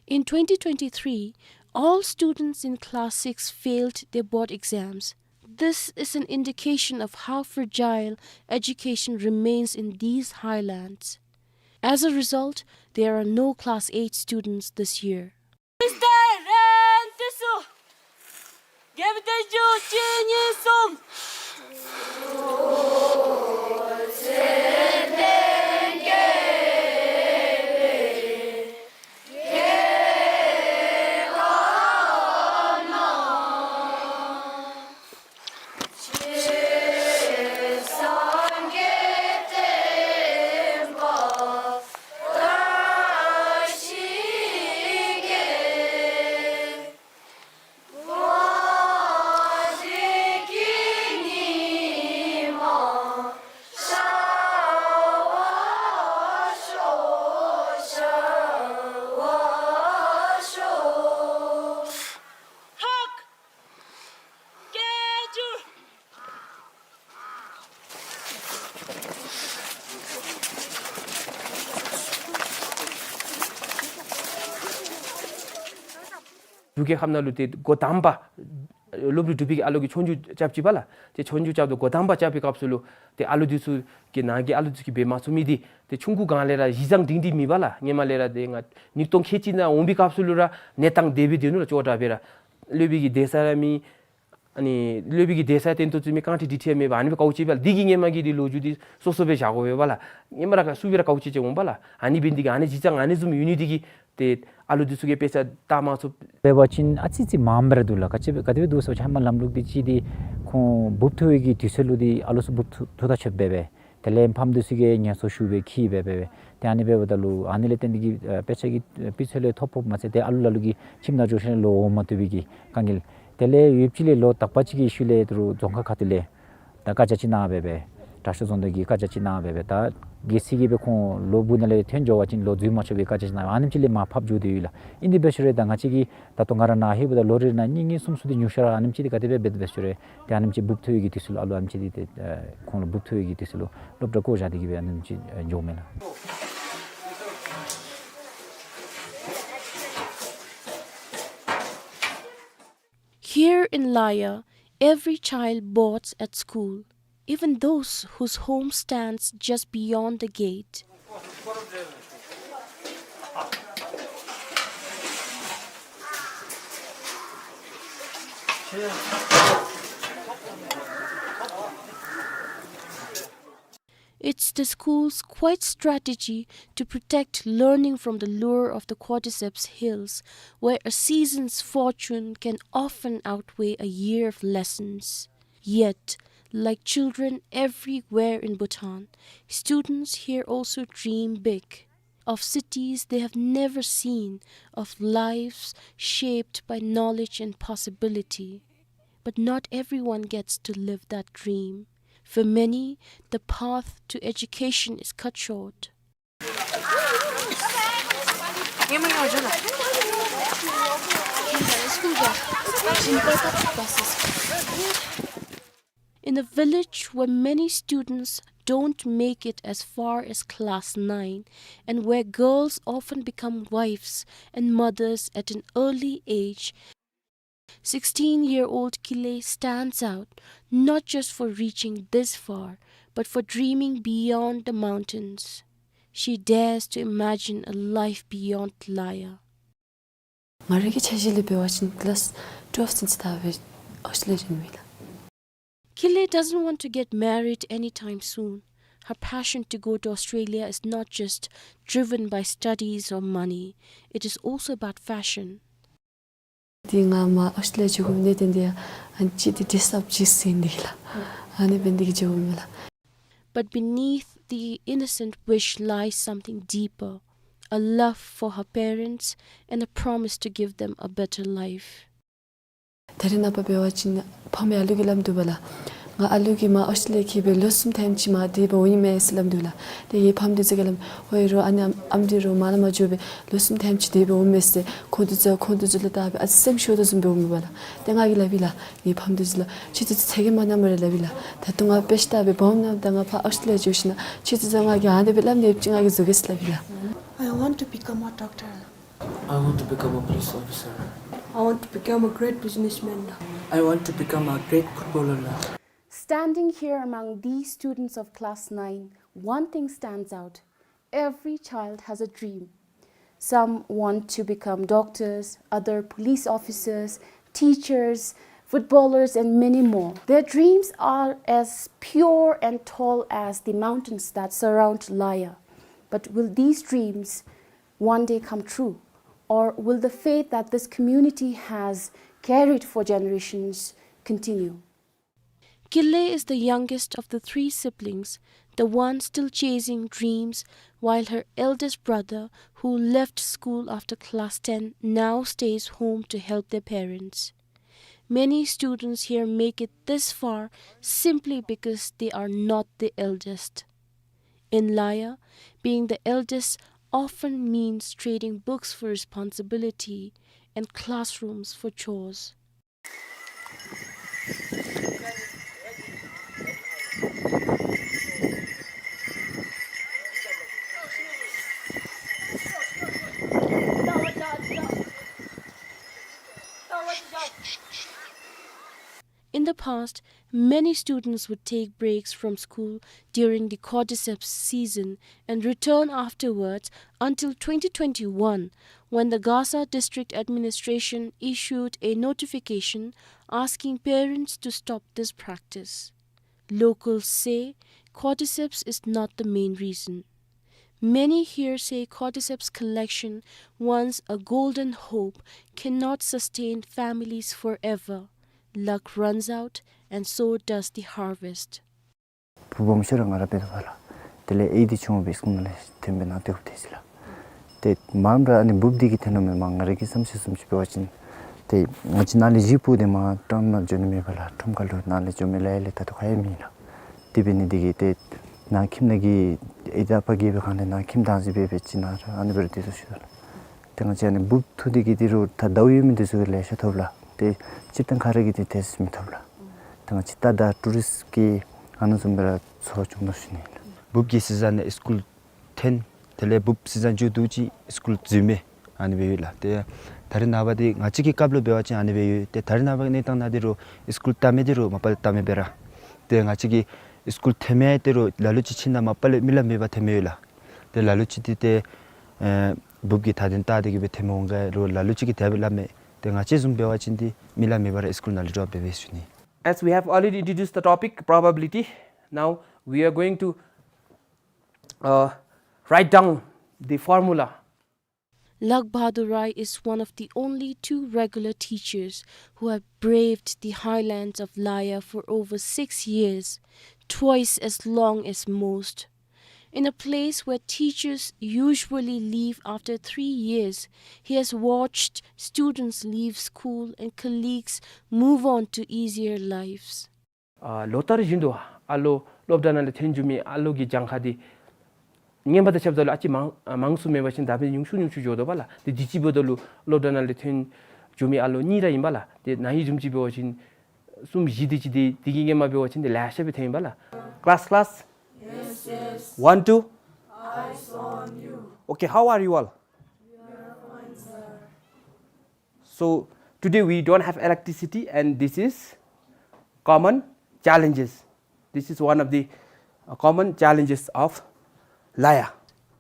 In twenty twenty-three, all students in Class six failed their board exams. This is an indication of how fragile education remains in these highlands. As a result, there are no Class eight students this year. འབྲུག་རྒྱལ་ཁབ་ནང་ལུ་ཏེ་འགོ་དང་པ་སློབ་གྲྭ་འགྲུབ་པའི་གི་ཨ་ལོ་གིས་ཆོས་རྒྱུགས་རྐྱབ་ཅི་པ་ལགས། ཏེ་ཆོས་རྒྱུགས་རྐྱབ་དོ་འགོ་དང་པ་རྐྱབ་པའི་སྐབས་སུ་ལུ་ཏེ་ཨ་ལོ་འདི་ཚུ་གི་ནང་གི་ཨ་ལོ་འདི་ཚུ་གིས་འབད་མ་ཚུགས་མི་འདི་ཏེ་ཆུང་ཀུ་སྒང་ལས་ར་གཞི་བཟང་སྒྲིང་སྒྲི་མེད་པ་ལགས། ཧེ་མ་ལས་ར་ཏེ་ང་ཉིས་སྟོང་ཁལ་གཅིག་ནང་འོང་པའི་སྐབས་སུ་ལུ་ར་གནས་སྟངས་དེ་སྦེ་སྡོད་ནུག་ལགས། ཅོག་འཐདཔ་སྦེ་ར་སློབ་དཔོན་གྱི་གདན་ས་ར་མེད། ཨ་ནི་སློབ་དཔོན་གྱི་གདན་ས་སྟོན་ཏོ་བཙུགས་མི་རྐང་ཁྲི་དྲི་ཁྲི་མེད་པར་ཨ་ནི་སྦེ་དཀའཝ་སྤྱད་པས་ལགས། འདི་གི་ཧེ་མ་གི་འདི་ལོ་རྒྱུས་འདི་སོ་སོ་སྦེ་བཞག་དགོ་པས་ལགས། ཧེ་མ་ར་ག་སུ་སྦེ་ར་དཀའཝ་སྤྱད་སྤྱད་འོང་པས་ལགས། ཨ་ནི་འབད་ནི་འདི་གིས་ཨ་ནི་གཞི་བཟང་ཨ་ནི་བཟུམ་ཡོད་ནི་འདི་གིས་ཏེ་ཨ་ལོ་འདི་ཚུ་གིས་དཔེ་ཆ་བལྟ་མ་ཚུགས། འབད་བ་ཅིན་ཨ་ཙི་ཅིག་མངམ་སྦེ་ར་འདུག་ལགས། ག་ཅི་སྦེ་ག་དེ་སྦེ་འདུག་ཟེར་བ་ཅིན་ཧེ་མ་ལམ་ལུགས་འདི་ཅིག་འདི་ཁོང་འབུཔ་འཐུ་བའི་གི་དུས་ཚོད་ལུ་འདི་ཨ་ལོ་ཚུ་འབུཔ་འཐུ་འཐུ་ད་ཆོགཔ་སྦེ་སྦེ། དེ་ལས་ཕམ་འདི་ཚུ་གིས་ངལ་གསོ་ཞུ་སྦེ་འཁྱིད་སྦེ་སྦེ་སྦེ། ཏེ་ཨ་ནི་འབདཝ་ད་ལུ་ཨ་ནི་ལས་བརྟེན་ཏེ་གིས་ཨ་དཔེ་ཆ་གི་ཨ་སྤུས་ཚད་ལུ་ཐོ་ཕོགཔ་མ་ཚད་ཏེ་ཨ་ལོ་ལ་ལུ་གིས་ཁྱིམ་ནང་འགྱོ་ཞིནམ་ལས་ལོག་འོང་མ་བཏུབ་པའི་གི་དཀའ་ངལ། དེ་ལས་ཡུདཔ་ཅིག་ལས་ལོ་དག་པ་ཅིག་གི་ཤུལ་ལས་ད་རུང་རྫོང་ཁག་ཁ་ཐུག་ལས་ད་བཀའ་རྒྱ་ཅིག་གནང་སྦེ་སྦེ་དྲག་ཤོས་རྫོང་བདག་གིས་བཀའ་རྒྱ་ཅིག་གནང་སྦེ་སྦེ་ད་གལ་སྲིད་ཀྱི་སྦེ་ཁོང་ལོག་སྦུག་ནང་ལས་ཐོན་འགྱོ་བ་ཅིན་ལོག་འཛུལ་མ་ཆོག་པའི་བཀའ་རྒྱ་ཅིག་གནང་སྦེ་ཨ་ནེམ་ཅིག་ལས་མར་ཕབ་འགྱོ་དེས་ཡོད་ལགས། ཨིན་དེ་འབད་ཞུ་རུང་ད་ང་བཅས་ཀྱི་ད་ལྟོ་ང་ར་ནཱ་ལྷོདཔ་ད་ལོ་རེ་ནང་གཉིས་གཉིས་གསུམ་གསུམ་འདི་ཉུང་ཤོས་ར་ཨ་ནེམ་ཅིག་འདི་ག་དེ་སྦེ་འབད་འབད་ཞུ་རུང་ཏེ་ཨ་ནེམ་ཅིག་འབུཔ་འཐུ་བའི་གི་དུས་ཚོད་ལུ་ཨ་ལོ་ཨ་ནེམ་ཅིག་འདི་ཏེ་ཨེ་ཁོང་ལུ་འབུཔ་འཐུ་བའི་གི་དུས་ཚོད་ལུ་སློབ་གྲྭ་བཀོ་བཞག་སྟེ་གིས་སྦེ་ཨ་ནེམ་ཅིག་ཨེ་འགྱོཝ་མས་ལགས། Here in Laya, every child boards at school, even those whose home stands just beyond the gate. It's the school's quiet strategy to protect learning from the lure of the Cordyceps Hills, where a season's fortune can often outweigh a year of lessons. Yet, like children everywhere in Bhutan, students here also dream big, of cities they have never seen, of lives shaped by knowledge and possibility. But not everyone gets to live that dream. For many, the path to education is cut short. In a village where many students don't make it as far as class nine, and where girls often become wives and mothers at an early age, sixteen-year-old Kile stands out, not just for reaching this far, but for dreaming beyond the mountains. She dares to imagine a life beyond Laya. ང་རའི་གི་འཆར་གཞི་ལས་འབད་བ་ཅིན་ཀི་ལཱསི་ཊུ་ཝེལབ་ཚུན་ཚོད་ད་སྦེ་ཨོསི་ཊྲེ་ལི་ཡ་འགྱོ་ནི་ཨིན་ལགས། Kile doesn't want to get married anytime soon. Her passion to go to Australia is not just driven by studies or money. It is also about fashion. ཏེ་ང་མར་ཨོསི་ཊྲེ་ལི་ཡ་འགྱོ་དགོ་མི་འདི་ཏེ་ཨ་ནི་ཅིག་ཏེ་ཌེ་རེསི་ཨཔ་ཅིག་ཟེར་ནི་ལགས། ཨ་ནི་འབད་ནི་འདི་གིས་འགྱོ་དགོ་མས་ལགས། But beneath the innocent wish lies something deeper, a love for her parents and a promise to give them a better life. ད་རེས་ནངས་པ་འབད་བ་ཅིན་ཕམ་ཡར་ལུ་གི་ལམ་འདུག་པ་ལགས། ང་ཨ་ལུ་གིས་མར་ཨོསི་ཊེ་ལི་ཡ་འཁྱིད་སྦེ་ལོ་གསུམ་ཐེངས་ཅིག་མར་དེ་སྦེ་འོང་ནི་མས་ཟེར་སླབ་འདུག་ལགས། ཏེ་ངེའི་ཕམ་འདི་ཚུ་གིས་སླབ་མས། ཨོ་ཨིན་རུང་ཨ་ནི་ཨམ་འདི་རུང་མར་ལས་མར་འགྱོ་སྦེ་ལོ་གསུམ་ཐེངས་ཅིག་དེ་སྦེ་འོང་མས་ཟེར། ཁོང་འདི་ཚུ་ཁོང་འདི་ཚུ་ལུ་བལྟ་སྦེ་ཨ་ཙི་སེམས་ཤོར་དོ་བཟུམ་སྦེ་འོང་མས་པ་ལགས། ཏེ་ང་གིས་སླབ་ཡི་ལགས། ངེའི་ཕམ་འདི་ཚུ་ལུ་ཁྱེད་ཚུ་ཚ་གྱང་མ་མནོ་སྨ་རེ་སླབ་ཡི་ལགས། ད་ལྟོ་ང་དཔེ་ཆ་ལྟ་སྦེ་སྦོམ་ནམ་ད་ང་ཕར་ཨོསི་ཊེ་ལི་ཡ་འགྱོ་ཞིན་ན་ཁྱེད་ཚུ་ཚུ་ང་གིས་ཨ་ནི་སྦེ་སླབ་ནི་ཡོདཔ་ཅིག་ང་གིས་བཟོ་གེ་ཟེར་སླབ་ཡི་ལགས། I want to become a doctor. I want to become a police officer. I want to become a great businessman. I want to become a great footballer. Standing here among these students of class nine, one thing stands out. Every child has a dream. Some want to become doctors, other police officers, teachers, footballers, and many more. Their dreams are as pure and tall as the mountains that surround Laya. But will these dreams one day come true? Or will the faith that this community has carried for generations continue? Kile is the youngest of the three siblings, the one still chasing dreams, while her eldest brother, who left school after class ten, now stays home to help their parents. Many students here make it this far simply because they are not the eldest. In Laya, being the eldest often means trading books for responsibility and classrooms for chores. In the past, many students would take breaks from school during the cordyceps season and return afterwards until twenty twenty-one, when the Gasa District Administration issued a notification asking parents to stop this practice. Locals say cordyceps is not the main reason. Many here say cordyceps collection, once a golden hope, cannot sustain families forever. Luck runs out, and so does the harvest. བུ་སྦོམ་ཤོས་ར་ང་ར་འབད་དོ་བ་ལགས། དེ་ལས་ཨའི་འདི་ཆུང་སྦེ་སི་ཀུལ་ནང་ལས་ཐོན་སྦེ་ནཱ་སྡོད་དེས་ལགས། ཏེ་མངམ་ར་ཨ་ནི་འབུཔ་འདི་གིས་འཐོན་ནུག་མས། མ་ང་ར་གི་བསམ་ཤེས་བཟུམ་ཅིག་འབད་བ་ཅིན་ཏེ་ང་བཅས་ནཱ་ལས་གཞིས་སྤོ་སྟེ་མར་ཊའུན་ནང་འགྱོ་ནི་མེད་པ་ལགས། ཁྲོམ་ཁ་ལུ་ནཱ་ལས་འགྱོ་མི་ལ་ཡ་ལས་ད་ལྟོ་ཁ་ཡང་མེད་ལགས། དེ་འབད་ནི་འདི་གིས་ཏེ་ནཱ་ཁྱིམ་ནང་གི་ཨའི་དང་ཨ་པ་གིས་འབད་གང་ལས་ནཱ་ཁྱིམ་བདག་འཛིན་འབད་འབད་ཅིག་ནཱ་ར་ཨ་ནི་སྦེ་ར་སྡོད་དོ་ཞུ་དོ་ལགས། ཏེ་ང་བཅས་ཨ་ནི་འབུཔ་འཐུ་སྟེ་གི་འདི་རུང་ད་ཟླཝ་ཡོད་མི་འདི་ཚུ་གིས་ལེ་ཤ་ཐོབ་ལགས། ཏེ་སྤྱིར་བཏང་ཁ་ར་གིས་འདི་ཏེ་མི་ཐོབ་ལགས། ཏེ་ང་བཅས་ད་ད་ཊུ་རིསཊ་གི་ཨ་ནི་བཟུམ་སྦེ་ར་འཚོ་བ་སྐྱོང་དོ་ཞུ་ནི་ལགས། འབུཔ་གི་སི་ཛན་ནང་སི་ཀུལ་འཐོན། དེ་ལས་འབུཔ་སི་ཛན་མཇུག་བསྡུ་ཅིག་སི་ཀུལ་འཛུལ་མི་ཨ་ནི་སྦེ་ཡོད་ལགས། ཏེ་ད་རེས་ནངས་པ་འདི་ང་བཅས་ཀྱི་སྐབས་ལུ་འབད་བ་ཅིན་ཨ་ནི་སྦེ་ཡོད། ཏེ་ད་རེས་ནངས་པ་གི་གནས་སྟངས་ནང་འདི་རུང་སི་ཀུལ་བལྟ་མི་འདི་རུང་མ་པ་ལས་བལྟ་མི་སྦེ་ར། ཏེ་ང་བཅས་ཀྱི་སི་ཀུལ་འཐོན་མི་འདི་རུང་ལ་ལུ་ཅིག་ཕྱིན་ན་མ་པ་ལས་མི་ལ་མེད་པར་འཐོན་མི་ཡོད་ལགས། ཏེ་ལ་ལུ་ཅིག་འདི་ཏེ་ཨེ་འབུཔ་གིས་ད་དོན་བལྟ་སྟེ་གི་སྦེ་འཐོན་མི་འོང་ག་རུང་ལ་ལུ་ཅིག་གིས་དེ་སྦེ་སླབ་མས། ཏེ་ང་བཅས་བཟུམ་འབད་བ་ཅིན་འདི་མི་ལ་མེད་པར་སི་ཀུལ་ནང་ལས་ཌོབ་འབད་འབད་ཞུ་ནི། As we have already introduced the topic probability, now we are going to, uh, write down the formula. Lak Bahadur Rai is one of the only two regular teachers who have braved the highlands of Laya for over six years, twice as long as most. In a place where teachers usually leave after three years, he has watched students leave school and colleagues move on to easier lives. ཨ་ལོ་ལྟར་བཞིན་དུ་ཨ་ལོ་སློབ་གྲྭ་ནང་ལས་ཐོན་འགྱོ་མི་ཨ་ལོ་གི་གྱངས་ཁ་འདི་སྔོན་མ་དང་ཕྱདཔ་ད་ལུ་ཨ་ཙི་མང་ཨ་མང་སུ་མེད་པ་ཅིན་ད་འབདན་ཉུང་སུ་ཉུང་སུ་འགྱོ་དོ་བ་ལགས། ཏེ་དུས་ཅི་འབདཝ་ད་ལུ་སློབ་གྲྭ་ནང་ལས་ཐོན་འགྱོ་མི་ཨ་ལོ་གཉིས་ར་ཨིན་པ་ལགས། ཏེ་ན་ཧིང་བཟུམ་ཅིག་འབད་བ་ཅིན་གསུམ་བཞི་དེ་ཅིག་འདི་འདི་གི་སྔོན་མ་འབད་བ་ཅིན་འདི་ལེ་ཤ་སྦེ་ཐོན་ཨིན་པ་ལགས། Class, class? Yes, yes. One, two? Eyes on you. Okay, how are you all? We are fine, sir. So today we don't have electricity, and this is common challenges. This is one of the, uh, common challenges of Laya.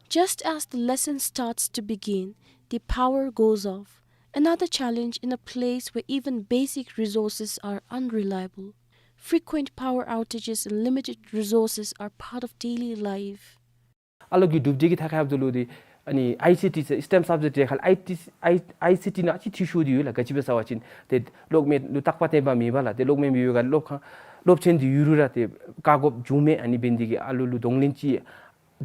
Just as the lesson starts to begin, the power goes off. Another challenge in a place where even basic resources are unreliable. Frequent power outages and limited resources are part of daily life. ཨ་ལོ་གིས་གྲུབ་འབྲས་ཀྱི་ཐད་ཁར་འབདཝ་ད་ལུ་འདི་ཨ་ནི་ཨའི་སི་ཊི་ས་སི་ཊེམ་སབ་ཇེཀཊ་ཁར་ལས་ཨའི་ཊི་ཨའི་ཨའི་སི་ཊི་ནང་ཨ་ཙི་འཐུས་ཤོར་ཏེ་ཡོད་ལགས། ག་ཅི་སྦེ་ཟེར་བ་ཅིན་ཏེ་གློག་མེ་ལུ་རྟག་པ་བརྟན་པ་མེད་པ་ལགས། ཏེ་གློག་མེ་མེད་པའི་སྒང་སློབ་ཁང་སློབ་ཆེན་འདི་ཡུན་རིང་ར་ཏེ་བཀག་དགོཔ་བྱུང་མས། ཨ་ནི་འབད་ནི་འདི་གིས་ཨ་ལོ་ལུ་གདོང་ལེན་ཅིག་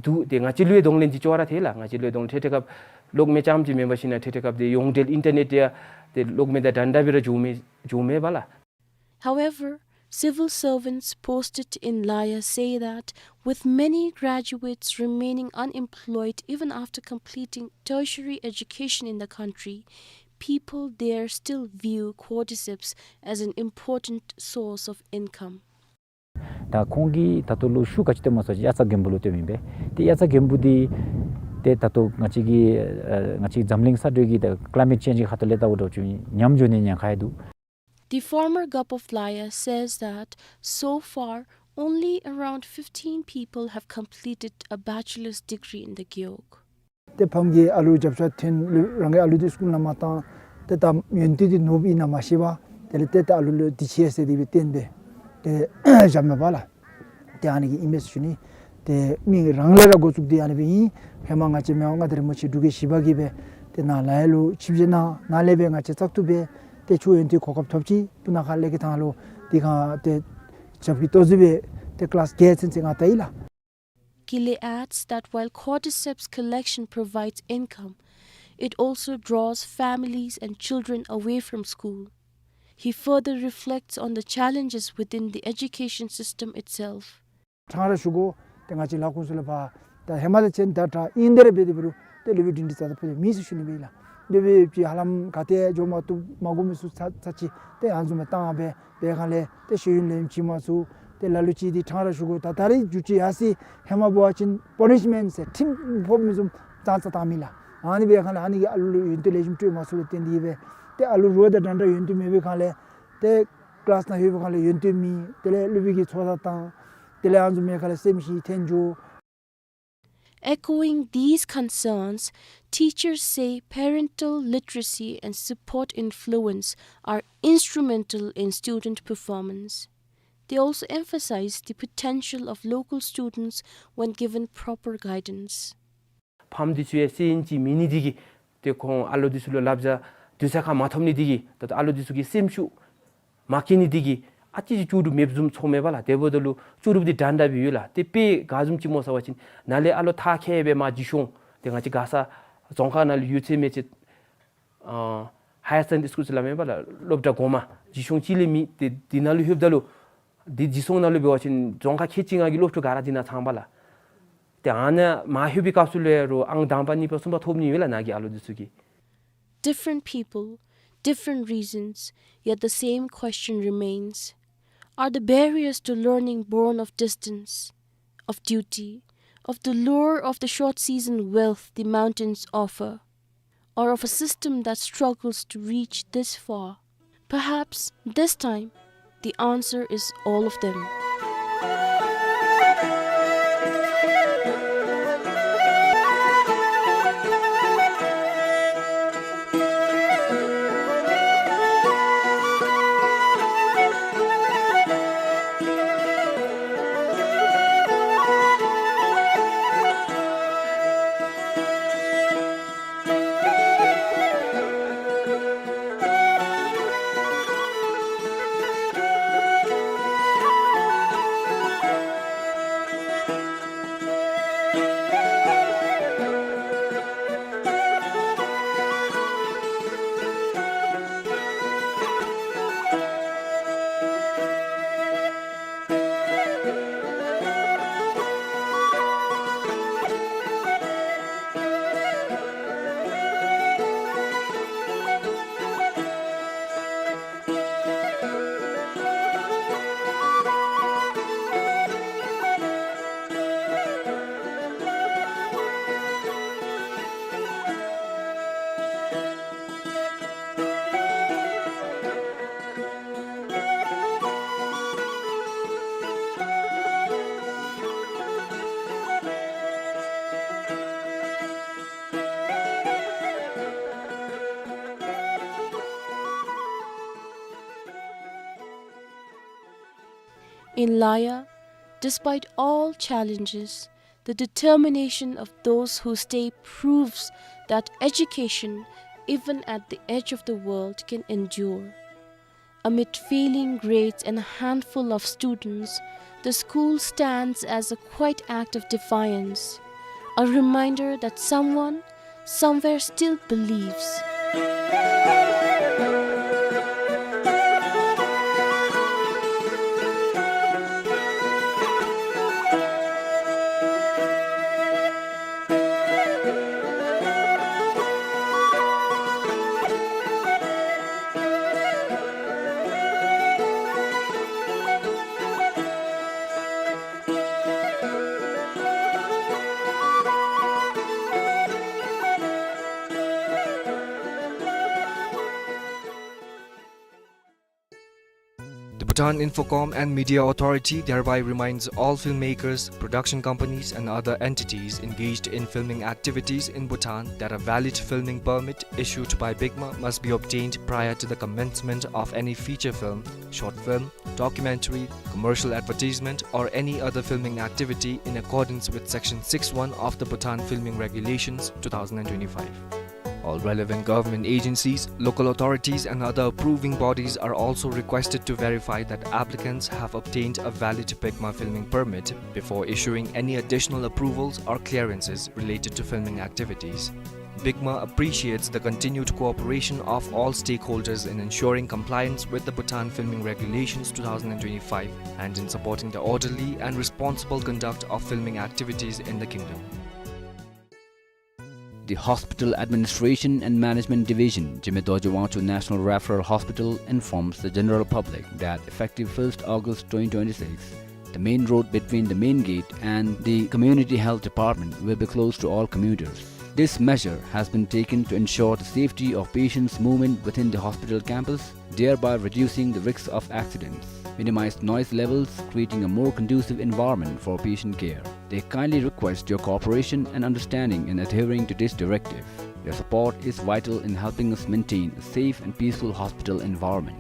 འདུག། ཏེ་ང་བཅས་ལུ་ཡང་གདོང་ལེན་ཅིག་ཅོག་ར་འཐད་ལགས། ང་བཅས་ལུ་ཡང་གདོང་ལེན་འཐད་འཐད་སྐབས་གློག་མེ་རྐྱངམ་ཅིག་མེན་པར་ཞིན་ན་འཐད་འཐད་སྐབས་ཏེ་ཡོངས་འབྲེལ་ཨིན་ཊར་ནེཊ་ཡང་ཏེ་གློག་མེ་དང་འདྲན་འདྲ་སྦེ་ར་འགྱོ་མི་འགྱོ་མས་པ་ལགས། However, Civil servants posted in Laya say that, with many graduates remaining unemployed even after completing tertiary education in the country, people there still view cordyceps as an important source of income. ད་ཁོང་གིས་ད་ལྟོ་ལུ་ཤུགས་ག་ཅི་བཏོན་མ་ཚུགས་ཅིག་དབྱར་རྩྭ་དགུན་འབུ་ལུ་བཏོན་མི་སྦེ། ཏེ་དབྱར་རྩྭ་དགུན་འབུ་འདི་ཏེ་ད་ལྟོ་ང་བཅས་ཀྱི་ཨ་ང་བཅས་འཛམ་གླིང་ས་བགྲོད་ཀྱི་ད་ཀླའི་མེཊ་ཅེནཇ་གི་ཁ་ཐུག་ལས་ལྟཝ་ད་ཅིག་ཉམས་འགྱོ་ནི་ཉེན་ཁ་ཡང་འདུག། The former gup of Laya says that so far only around fifteen people have completed a bachelor's degree in the gewog. ཏེ་ཕམ་གྱིས་ཨ་ལུ་རྒྱབ་ཤ་འཐེན་ལུ་རང་གི་ཨ་ལུ་འདི་སི་ཀུལ་ནང་མ་བཏང་། ཏེ་ད་ཡོན་ཏན་འདི་ནོར་བའི་ནང་མ་ཤེས་པར་དེ་ལས་ཏེ་ད་ཨ་ལུ་ལུ་འདི་ཆེ་ཟེར་དེ་སྦེ་བསྟན་སྦེ་ཏེ་བཞག་མས་པ་ལགས། ཏེ་ཨ་ནི་གི་ཨིན་མས་ཟེར་ཞུ་ནི། ཏེ་མི་རང་ལས་ར་འགོ་བཙུགས་ཏེ་ཨ་ནི་སྦེ་ཨིན། ཧེ་མ་ང་བཅས་མི་དབང་མངའ་བདག་རིན་པོ་ཆེ་འབྲུག་རྒྱལ་བཞི་པ་གིས་སྦེ་ཏེ་ནཱ་ལ་ཡ་ལུ་ཆིབས་བསྒྱུར་གནང་། ནཱ་ལས་སྦེ་ང་བཅས་བཙག་འཐུ་འབད་ཏེ་ཆོས་ཡོན་ཏན་གོ་སྐབས་ཐོབ་ཅི། སྤུ་ན་ཁ་ལས་ཀྱི་ཐང་ལུ་འདི་ག་ཏེ་ཞབས་ཀྱིས་ལྟོ་བཟི་སྦེ་ཏེ་ཀི་ལཱསི་བརྒྱད་ཚུན་ཚོད་ང་བལྟ་ཡི་ལགས། Kile adds that while cordyceps collection provides income, it also draws families and children away from school. He further reflects on the challenges within the education system itself. ཕྲང་ར་ཞུ་དགོ། ཏེ་ང་བཅས་ལ་ཁོང་ཚུ་ལས་ཕར་ད་ཧེ་མ་དང་གཅིག་ཁར་ད་ཨིན་དེ་ར་འབད་དེ་འབད་རུང་ཏེ་སློབ་དཔོན་སྒྲིང་སྒྲི་རྩ་དང་ཕུད་མེད་ཟེར་ཞུ་ནི་སྦེ་ལགས། སློབ་དཔོན་ཅིག་ཧ་ལམ་ག་ཏེ་འགྱོ་མ་བཏུབ་མ་དགོ་མི་ཚུ་ཚར་ཚར་ཅིག་ཏེ་ཨ་ནི་བཟུམ་སྦེ་བཏང་སྦེ་འབད་སྒང་ལས་ཏེ་ཤེས་ཡོན་ལེན་ཅི་མ་ཚུགས། ཏེ་ལ་ལུ་ཅིག་འདི་ཕྲང་ར་ཞུ་དགོ། ད་ད་རེས་འགྱོ་ཅི་ཡར་སོང་ཧེ་མ་འབད་བ་ཅིན་པ་ནིཤ་མེནཊ་ཟེར་ཁྲིམས་ཕོག་མི་བཟུམ་ཙང་ཙང་བཏང་མི་ལགས། ཨ་ནི་འབད་སྒང་ལས་ཨ་ནི་གིས་ཨ་ལུ་ལུ་ཡོན་ཏན་ལེགས་ཤོམ་སྤྲོད་མ་ཚུགས་ལས་བརྟེན་ཏེ་འབད་ཏེ་ཨ་ལུ་རོགས་དང་འདྲན་འདྲ་ཡོན་ཏན་མེད་པའི་སྒང་ལས་ཏེ་ཀི་ལཱསི་ནང་ལྷོད་པའི་སྒང་ལས་ཡོན་ཏན་མེད། དེ་ལས་སློབ་དཔོན་གྱིས་ཚོར་བ་བཏང་། དེ་ལས་ཨ་ནི་བཟུམ་མའི་སྒང་ལས་སེམས་ཤི་འཐོན་འགྱོ། Echoing these concerns, teachers say parental literacy and support influence are instrumental in student performance. They also emphasize the potential of local students when given proper guidance. ཕམ་འདི་ཚུ་ཡང་སེམས་ཅན་ཅིག་མེད་ནི་འདི་གིས་ཏེ་ཁོང་ཨ་ལོ་འདི་ཚུ་ལུ་བསླབ་བྱ་དུས་ཚོད་ཁར་མ་ཐོབ་ནི་འདི་གིས་ད་ལྟོ་ཨ་ལོ་འདི་ཚུ་གི་སེམས་ཤུགས་མ་སྐྱེ་ནི་འདི་གིས་ཨ་ཙི་ཅིག་ལྕོགས་གྲུབ་མེདཔ་བཟུམ་ཚོརཝ་མས་པ་ལགས། དེ་འབདཝ་ད་ལུ་ལྕོགས་གྲུབ་འདི་འདྲན་འདྲ་སྦེ་ཡོད་ལགས། ཏེ་དཔེ་ག་བཟུམ་ཅིག་སྨོ་ཟེར་བ་ཅིན་ནཱ་ལས་ཨ་ལོ་མཐར་འཁྱོལ་སྦེ་མར་རྗེས་ཤུལ་ཏེ་ང་བཅས་མགར་ས་རྫོང་ཁག་ནང་ལུ་ཡོད་ཚད་མེད་ཚད་ཨ་ཧ་ཡར་སེ་ཀེན་ཌ་རི་སི་ཀུལ་ཟེར་སླབ་མས་པ་ལགས། སློབ་གྲྭ་གོང་མ་རྗེས་ཤུལ་ཅིག་ལས་མེད། ཏེ་འདི་ནང་ལུ་ལྷོདཔ་ད་ལུ་འདི་རྗེས་ཤུལ་ནང་ལུ་འབད་བ་ཅིན་རྫོང་ཁག་ཁལ་གཅིག་ལྔ་གི་སློབ་ཕྲུག་ག་ར་འདི་ནང་ཚང་པ་ལགས། ཏེ་ཨ་ནཱ་མར་ལྷོད་པའི་སྐབས་སུ་ལས་རུང་ཨང་དང་པ་གཉིས་པ་གསུམ་པ་ཐོབ་ནི་ཡོད་ལགས་ནཱ་གི་ཨ་ལོ་འདི་ཚུ་གིས། Different people, different reasons, yet the same question remains. Are the barriers to learning born of distance, of duty, of the lure of the short season wealth the mountains offer, or of a system that struggles to reach this far? Perhaps this time, the answer is all of them. In Laya, despite all challenges, the determination of those who stay proves that education, even at the edge of the world, can endure. Amid failing grades and a handful of students, the school stands as a quiet act of defiance, a reminder that someone somewhere still believes. Bhutan Infocom and Media Authority thereby reminds all filmmakers, production companies and other entities engaged in filming activities in Bhutan that a valid filming permit issued by BICMA must be obtained prior to the commencement of any feature film, short film, documentary, commercial advertisement or any other filming activity in accordance with Section six one of the Bhutan Filming Regulations two thousand and twenty-five. All relevant government agencies, local authorities and other approving bodies are also requested to verify that applicants have obtained a valid BICMA filming permit before issuing any additional approvals or clearances related to filming activities. BICMA appreciates the continued cooperation of all stakeholders in ensuring compliance with the Bhutan Filming Regulations two thousand and twenty-five and in supporting the orderly and responsible conduct of filming activities in the kingdom. The Hospital Administration and Management Division, Zeme Dorje Wangchuk National Referral Hospital, informs the general public that effective first August twenty twenty-six, the main road between the main gate and the Community Health Department will be closed to all commuters. This measure has been taken to ensure the safety of patients' movement within the hospital campus, thereby reducing the risks of accidents, minimize noise levels, creating a more conducive environment for patient care. They kindly request your cooperation and understanding in adhering to this directive. Your support is vital in helping us maintain a safe and peaceful hospital environment.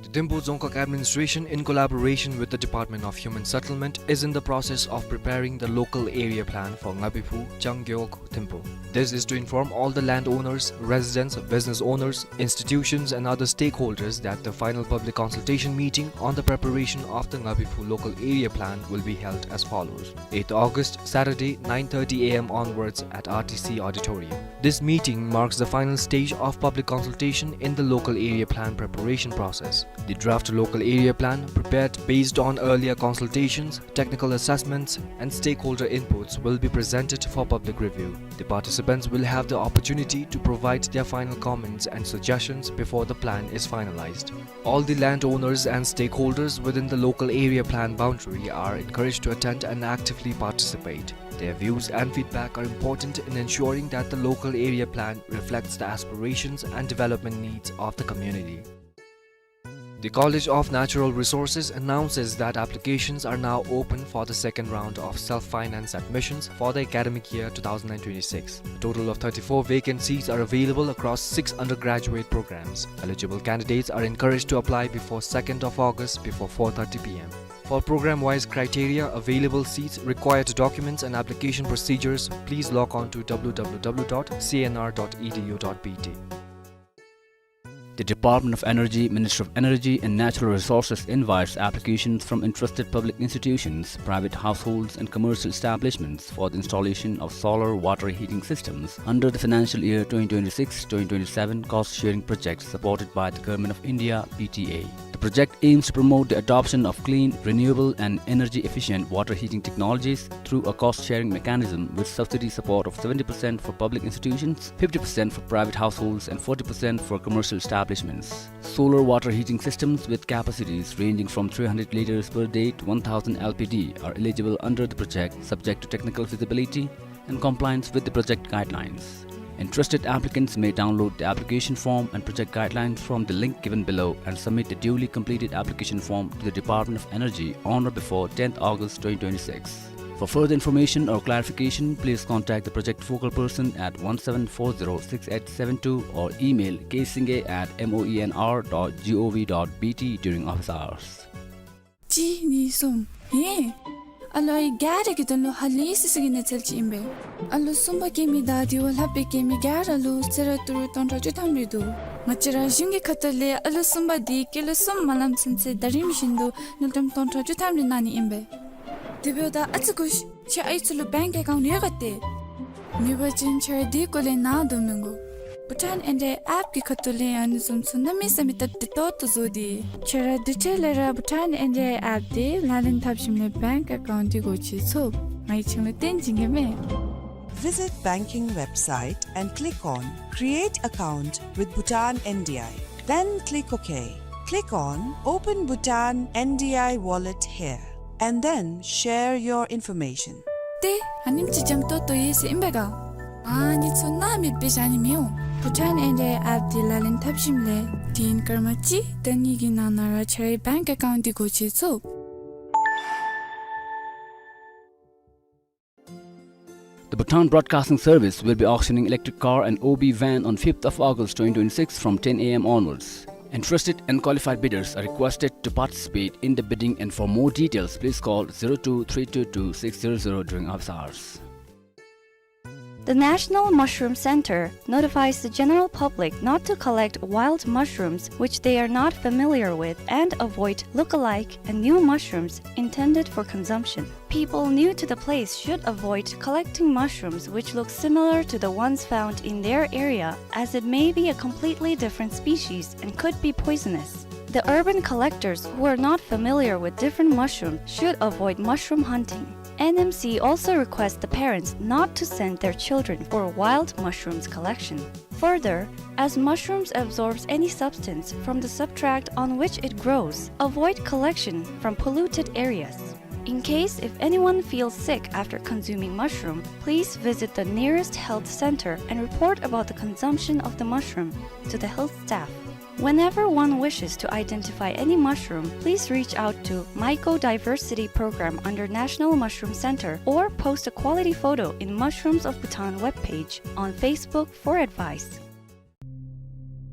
The Thimphu Dzongkhag Administration, in collaboration with the Department of Human Settlement, is in the process of preparing the local area plan for Ngabiphu, Changkyok, Thimphu. This is to inform all the landowners, residents, business owners, institutions and other stakeholders that the final public consultation meeting on the preparation of the Ngabiphu local area plan will be held as follows. Eighth August, Saturday, nine thirty A M onwards at R T C Auditorium. This meeting marks the final stage of public consultation in the local area plan preparation process. The draft local area plan, prepared based on earlier consultations, technical assessments, and stakeholder inputs, will be presented for public review. The participants will have the opportunity to provide their final comments and suggestions before the plan is finalized. All the landowners and stakeholders within the local area plan boundary are encouraged to attend and actively participate. Their views and feedback are important in ensuring that the local area plan reflects the aspirations and development needs of the community. The College of Natural Resources announces that applications are now open for the second round of self-finance admissions for the academic year two thousand and twenty-six. A total of thirty-four vacant seats are available across six undergraduate programs. Eligible candidates are encouraged to apply before second of August before four thirty P M. For program-wise criteria, available seats, required documents and application procedures, please log on to W W W dot C N R dot E D U dot B T. The Department of Energy, Ministry of Energy and Natural Resources invites applications from interested public institutions, private households and commercial establishments for the installation of solar water heating systems under the financial year twenty twenty-six twenty twenty-seven cost sharing project supported by the Government of India, P T A. The project aims to promote the adoption of clean, renewable and energy efficient water heating technologies through a cost sharing mechanism with subsidy support of seventy percent for public institutions, fifty percent for private households and forty percent for commercial establishments. Solar water heating systems with capacities ranging from three hundred liters per day to one thousand L P D are eligible under the project, subject to technical feasibility and compliance with the project guidelines. Interested applicants may download the application form and project guidelines from the link given below and submit the duly completed application form to the Department of Energy on or before tenth August twenty twenty-six. For further information or clarification, please contact the project focal person at one seven four zero six eight seven two or email ksingye at moenr dot gov dot bt during office hours. གཅིག་གཉིས་གསུམ། ཧེ། ཨ་ལོ་ཨའི་ག་ར་གི་དོན་ལུ་ཧ་ལས་སི་སི་གི་གནས་ཚུལ་ཅིག་ཨིན་པས། ཨ་ལོ་གསུམ་པ་སྐྱེ་མི་དང་དེ་བ་ལྷག་པའི་སྐྱེ་མི་ག་ར་ལུ་གསོལ་རས་ཏི་རུ་སྟོང་ཕྲག་བཅུ་ཐམ་རེ་འདུག། ང་བཅས་ར་གཞུང་གི་ཁ་ཐུག་ལས་ཨ་ལོ་གསུམ་པ་དེ་སྐྱེས་ལོ་གསུམ་མ་ལངམ་ཚུན་ཚོད་ཟླ་རིམ་བཞིན་དུ་དངུལ་ཀྲམ་སྟོང་ཕྲག་བཅུ་ཐམ་རེ་གནང་ནི་ཨིན་པས། དེ་འབདཝ་ད་ཨ་ཙི་གོ་ཤིག། ཁྱོད་ཨའི་ཚུ་ལུ་བེངཀ་ཨེ་ཀའུནཊ་ཡོད་ག་ཏེ། མེད་པ་ཅིན་ཁྱོད་ར་དེ་སྐོར་ལས་ནཱ་དོ་མི་དགོ། བྷུ་ཊཱན་ཨེན་ཌི་ཨའི་ཨེཔ་གི་ཁ་ཐུག་ལས་ཨ་ནི་བཟུམ་ཚུ་གནམ་མེད་ས་མེད་ཏ་ཏེ་ཏོག་ཏོ་བཟོ་སྟེ། ཁྱོད་ར་དུས་ཚོད་ལས་ར་བྷུ་ཊཱན་ཨེན་ཌི་ཨའི་ཨེཔ་དེ་ལག་ལེན་འཐབ་ཞིནམ་ལས་བེངཀ་ཨེ་ཀའུནཊ་དེ་སྒོ་ཕྱེ་ཚུགས། ང་གིས་ཁྱོད་ལུ་སྟོན་བྱིན་གེ་མས། Visit banking website and click on Create Account with Bhutan N D I. Then click OK. Click on Open Bhutan N D I Wallet here, and then share your information. ཏེ་ཨ་ནེམ་ཅིག་འཇམ་ཏོང་ཏོ་ཡོད་ཟེར་ཨིན་པས་ག། ཨ་ནི་ཚུ་གནམ་མེད་པའི་ཤ་ནི་མི་འོང་། བྷུ་ཊཱན་ཨེན་ཌི་ཨའི་ཨེཔ་དེ་ལག་ལེན་འཐབ་ཞིནམ་ལས་ དེ་ཨིན་སྐར་མ་གཅིག་དང་གཉིས་ཀྱི་ནང་ན་ར་ཁྱེད་རའི་བེངཀ་ཨེ་ཀའུནཊ་འདི་སྒོ་ཕྱེ་ཚུགས། The Bhutan Broadcasting Service will be auctioning electric car and O B van on fifth of August twenty twenty-six from ten A M onwards. Interested and qualified bidders are requested to participate in the bidding, and for more details, please call zero two three two two six zero zero during office hours. The National Mushroom Center notifies the general public not to collect wild mushrooms which they are not familiar with and avoid look-alike and new mushrooms intended for consumption. People new to the place should avoid collecting mushrooms which look similar to the ones found in their area, as it may be a completely different species and could be poisonous. The urban collectors who are not familiar with different mushrooms should avoid mushroom hunting. N M C also requests the parents not to send their children for wild mushrooms collection. Further, as mushrooms absorbs any substance from the substrate on which it grows, avoid collection from polluted areas. In case if anyone feels sick after consuming mushroom, please visit the nearest health center and report about the consumption of the mushroom to the health staff. Whenever one wishes to identify any mushroom, please reach out to Mycodiversity Program under National Mushroom Center or post a quality photo in Mushrooms of Bhutan webpage on Facebook for advice.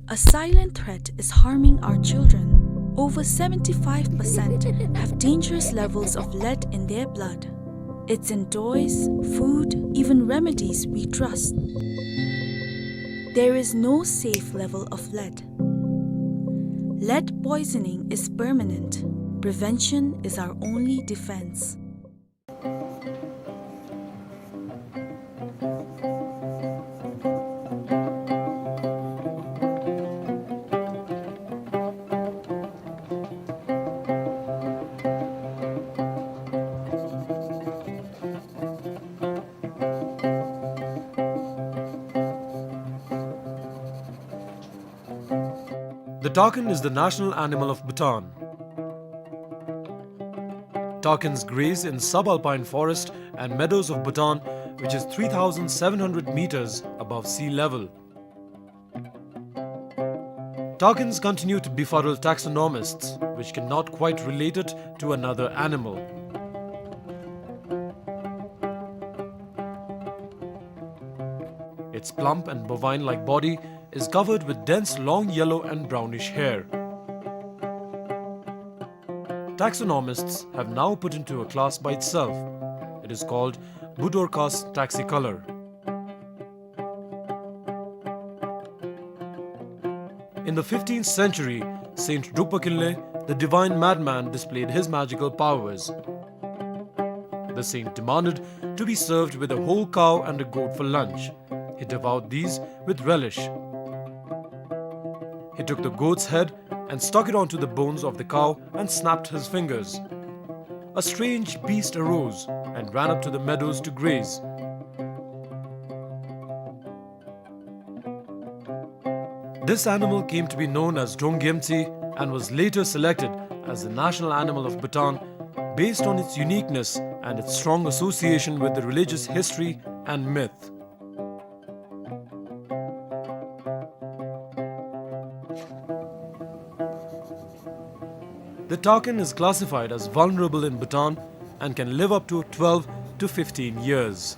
A silent threat is harming our children. Over seventy-five percent have dangerous levels of lead in their blood. It's in toys, food, even remedies we trust. There is no safe level of lead. Lead poisoning is permanent. Prevention is our only defense. The takin is the national animal of Bhutan. Takins graze in subalpine forest and meadows of Bhutan, which is three thousand seven hundred meters above sea level. Takins continue to befuddle taxonomists, which cannot quite relate it to another animal. Its plump and bovine-like body is covered with dense long yellow and brownish hair. Taxonomists have now put into a class by itself. It is called Budorcas taxicolor. In the fifteenth century, Saint Drukpa Kinley, the divine madman, displayed his magical powers. The saint demanded to be served with a whole cow and a goat for lunch. He devoured these with relish. He took the goat's head and stuck it onto the bones of the cow and snapped his fingers. A strange beast arose and ran up to the meadows to graze. This animal came to be known as Drongyemtsi and was later selected as the national animal of Bhutan based on its uniqueness and its strong association with the religious history and myth. The takin is classified as vulnerable in Bhutan and can live up to twelve to fifteen years.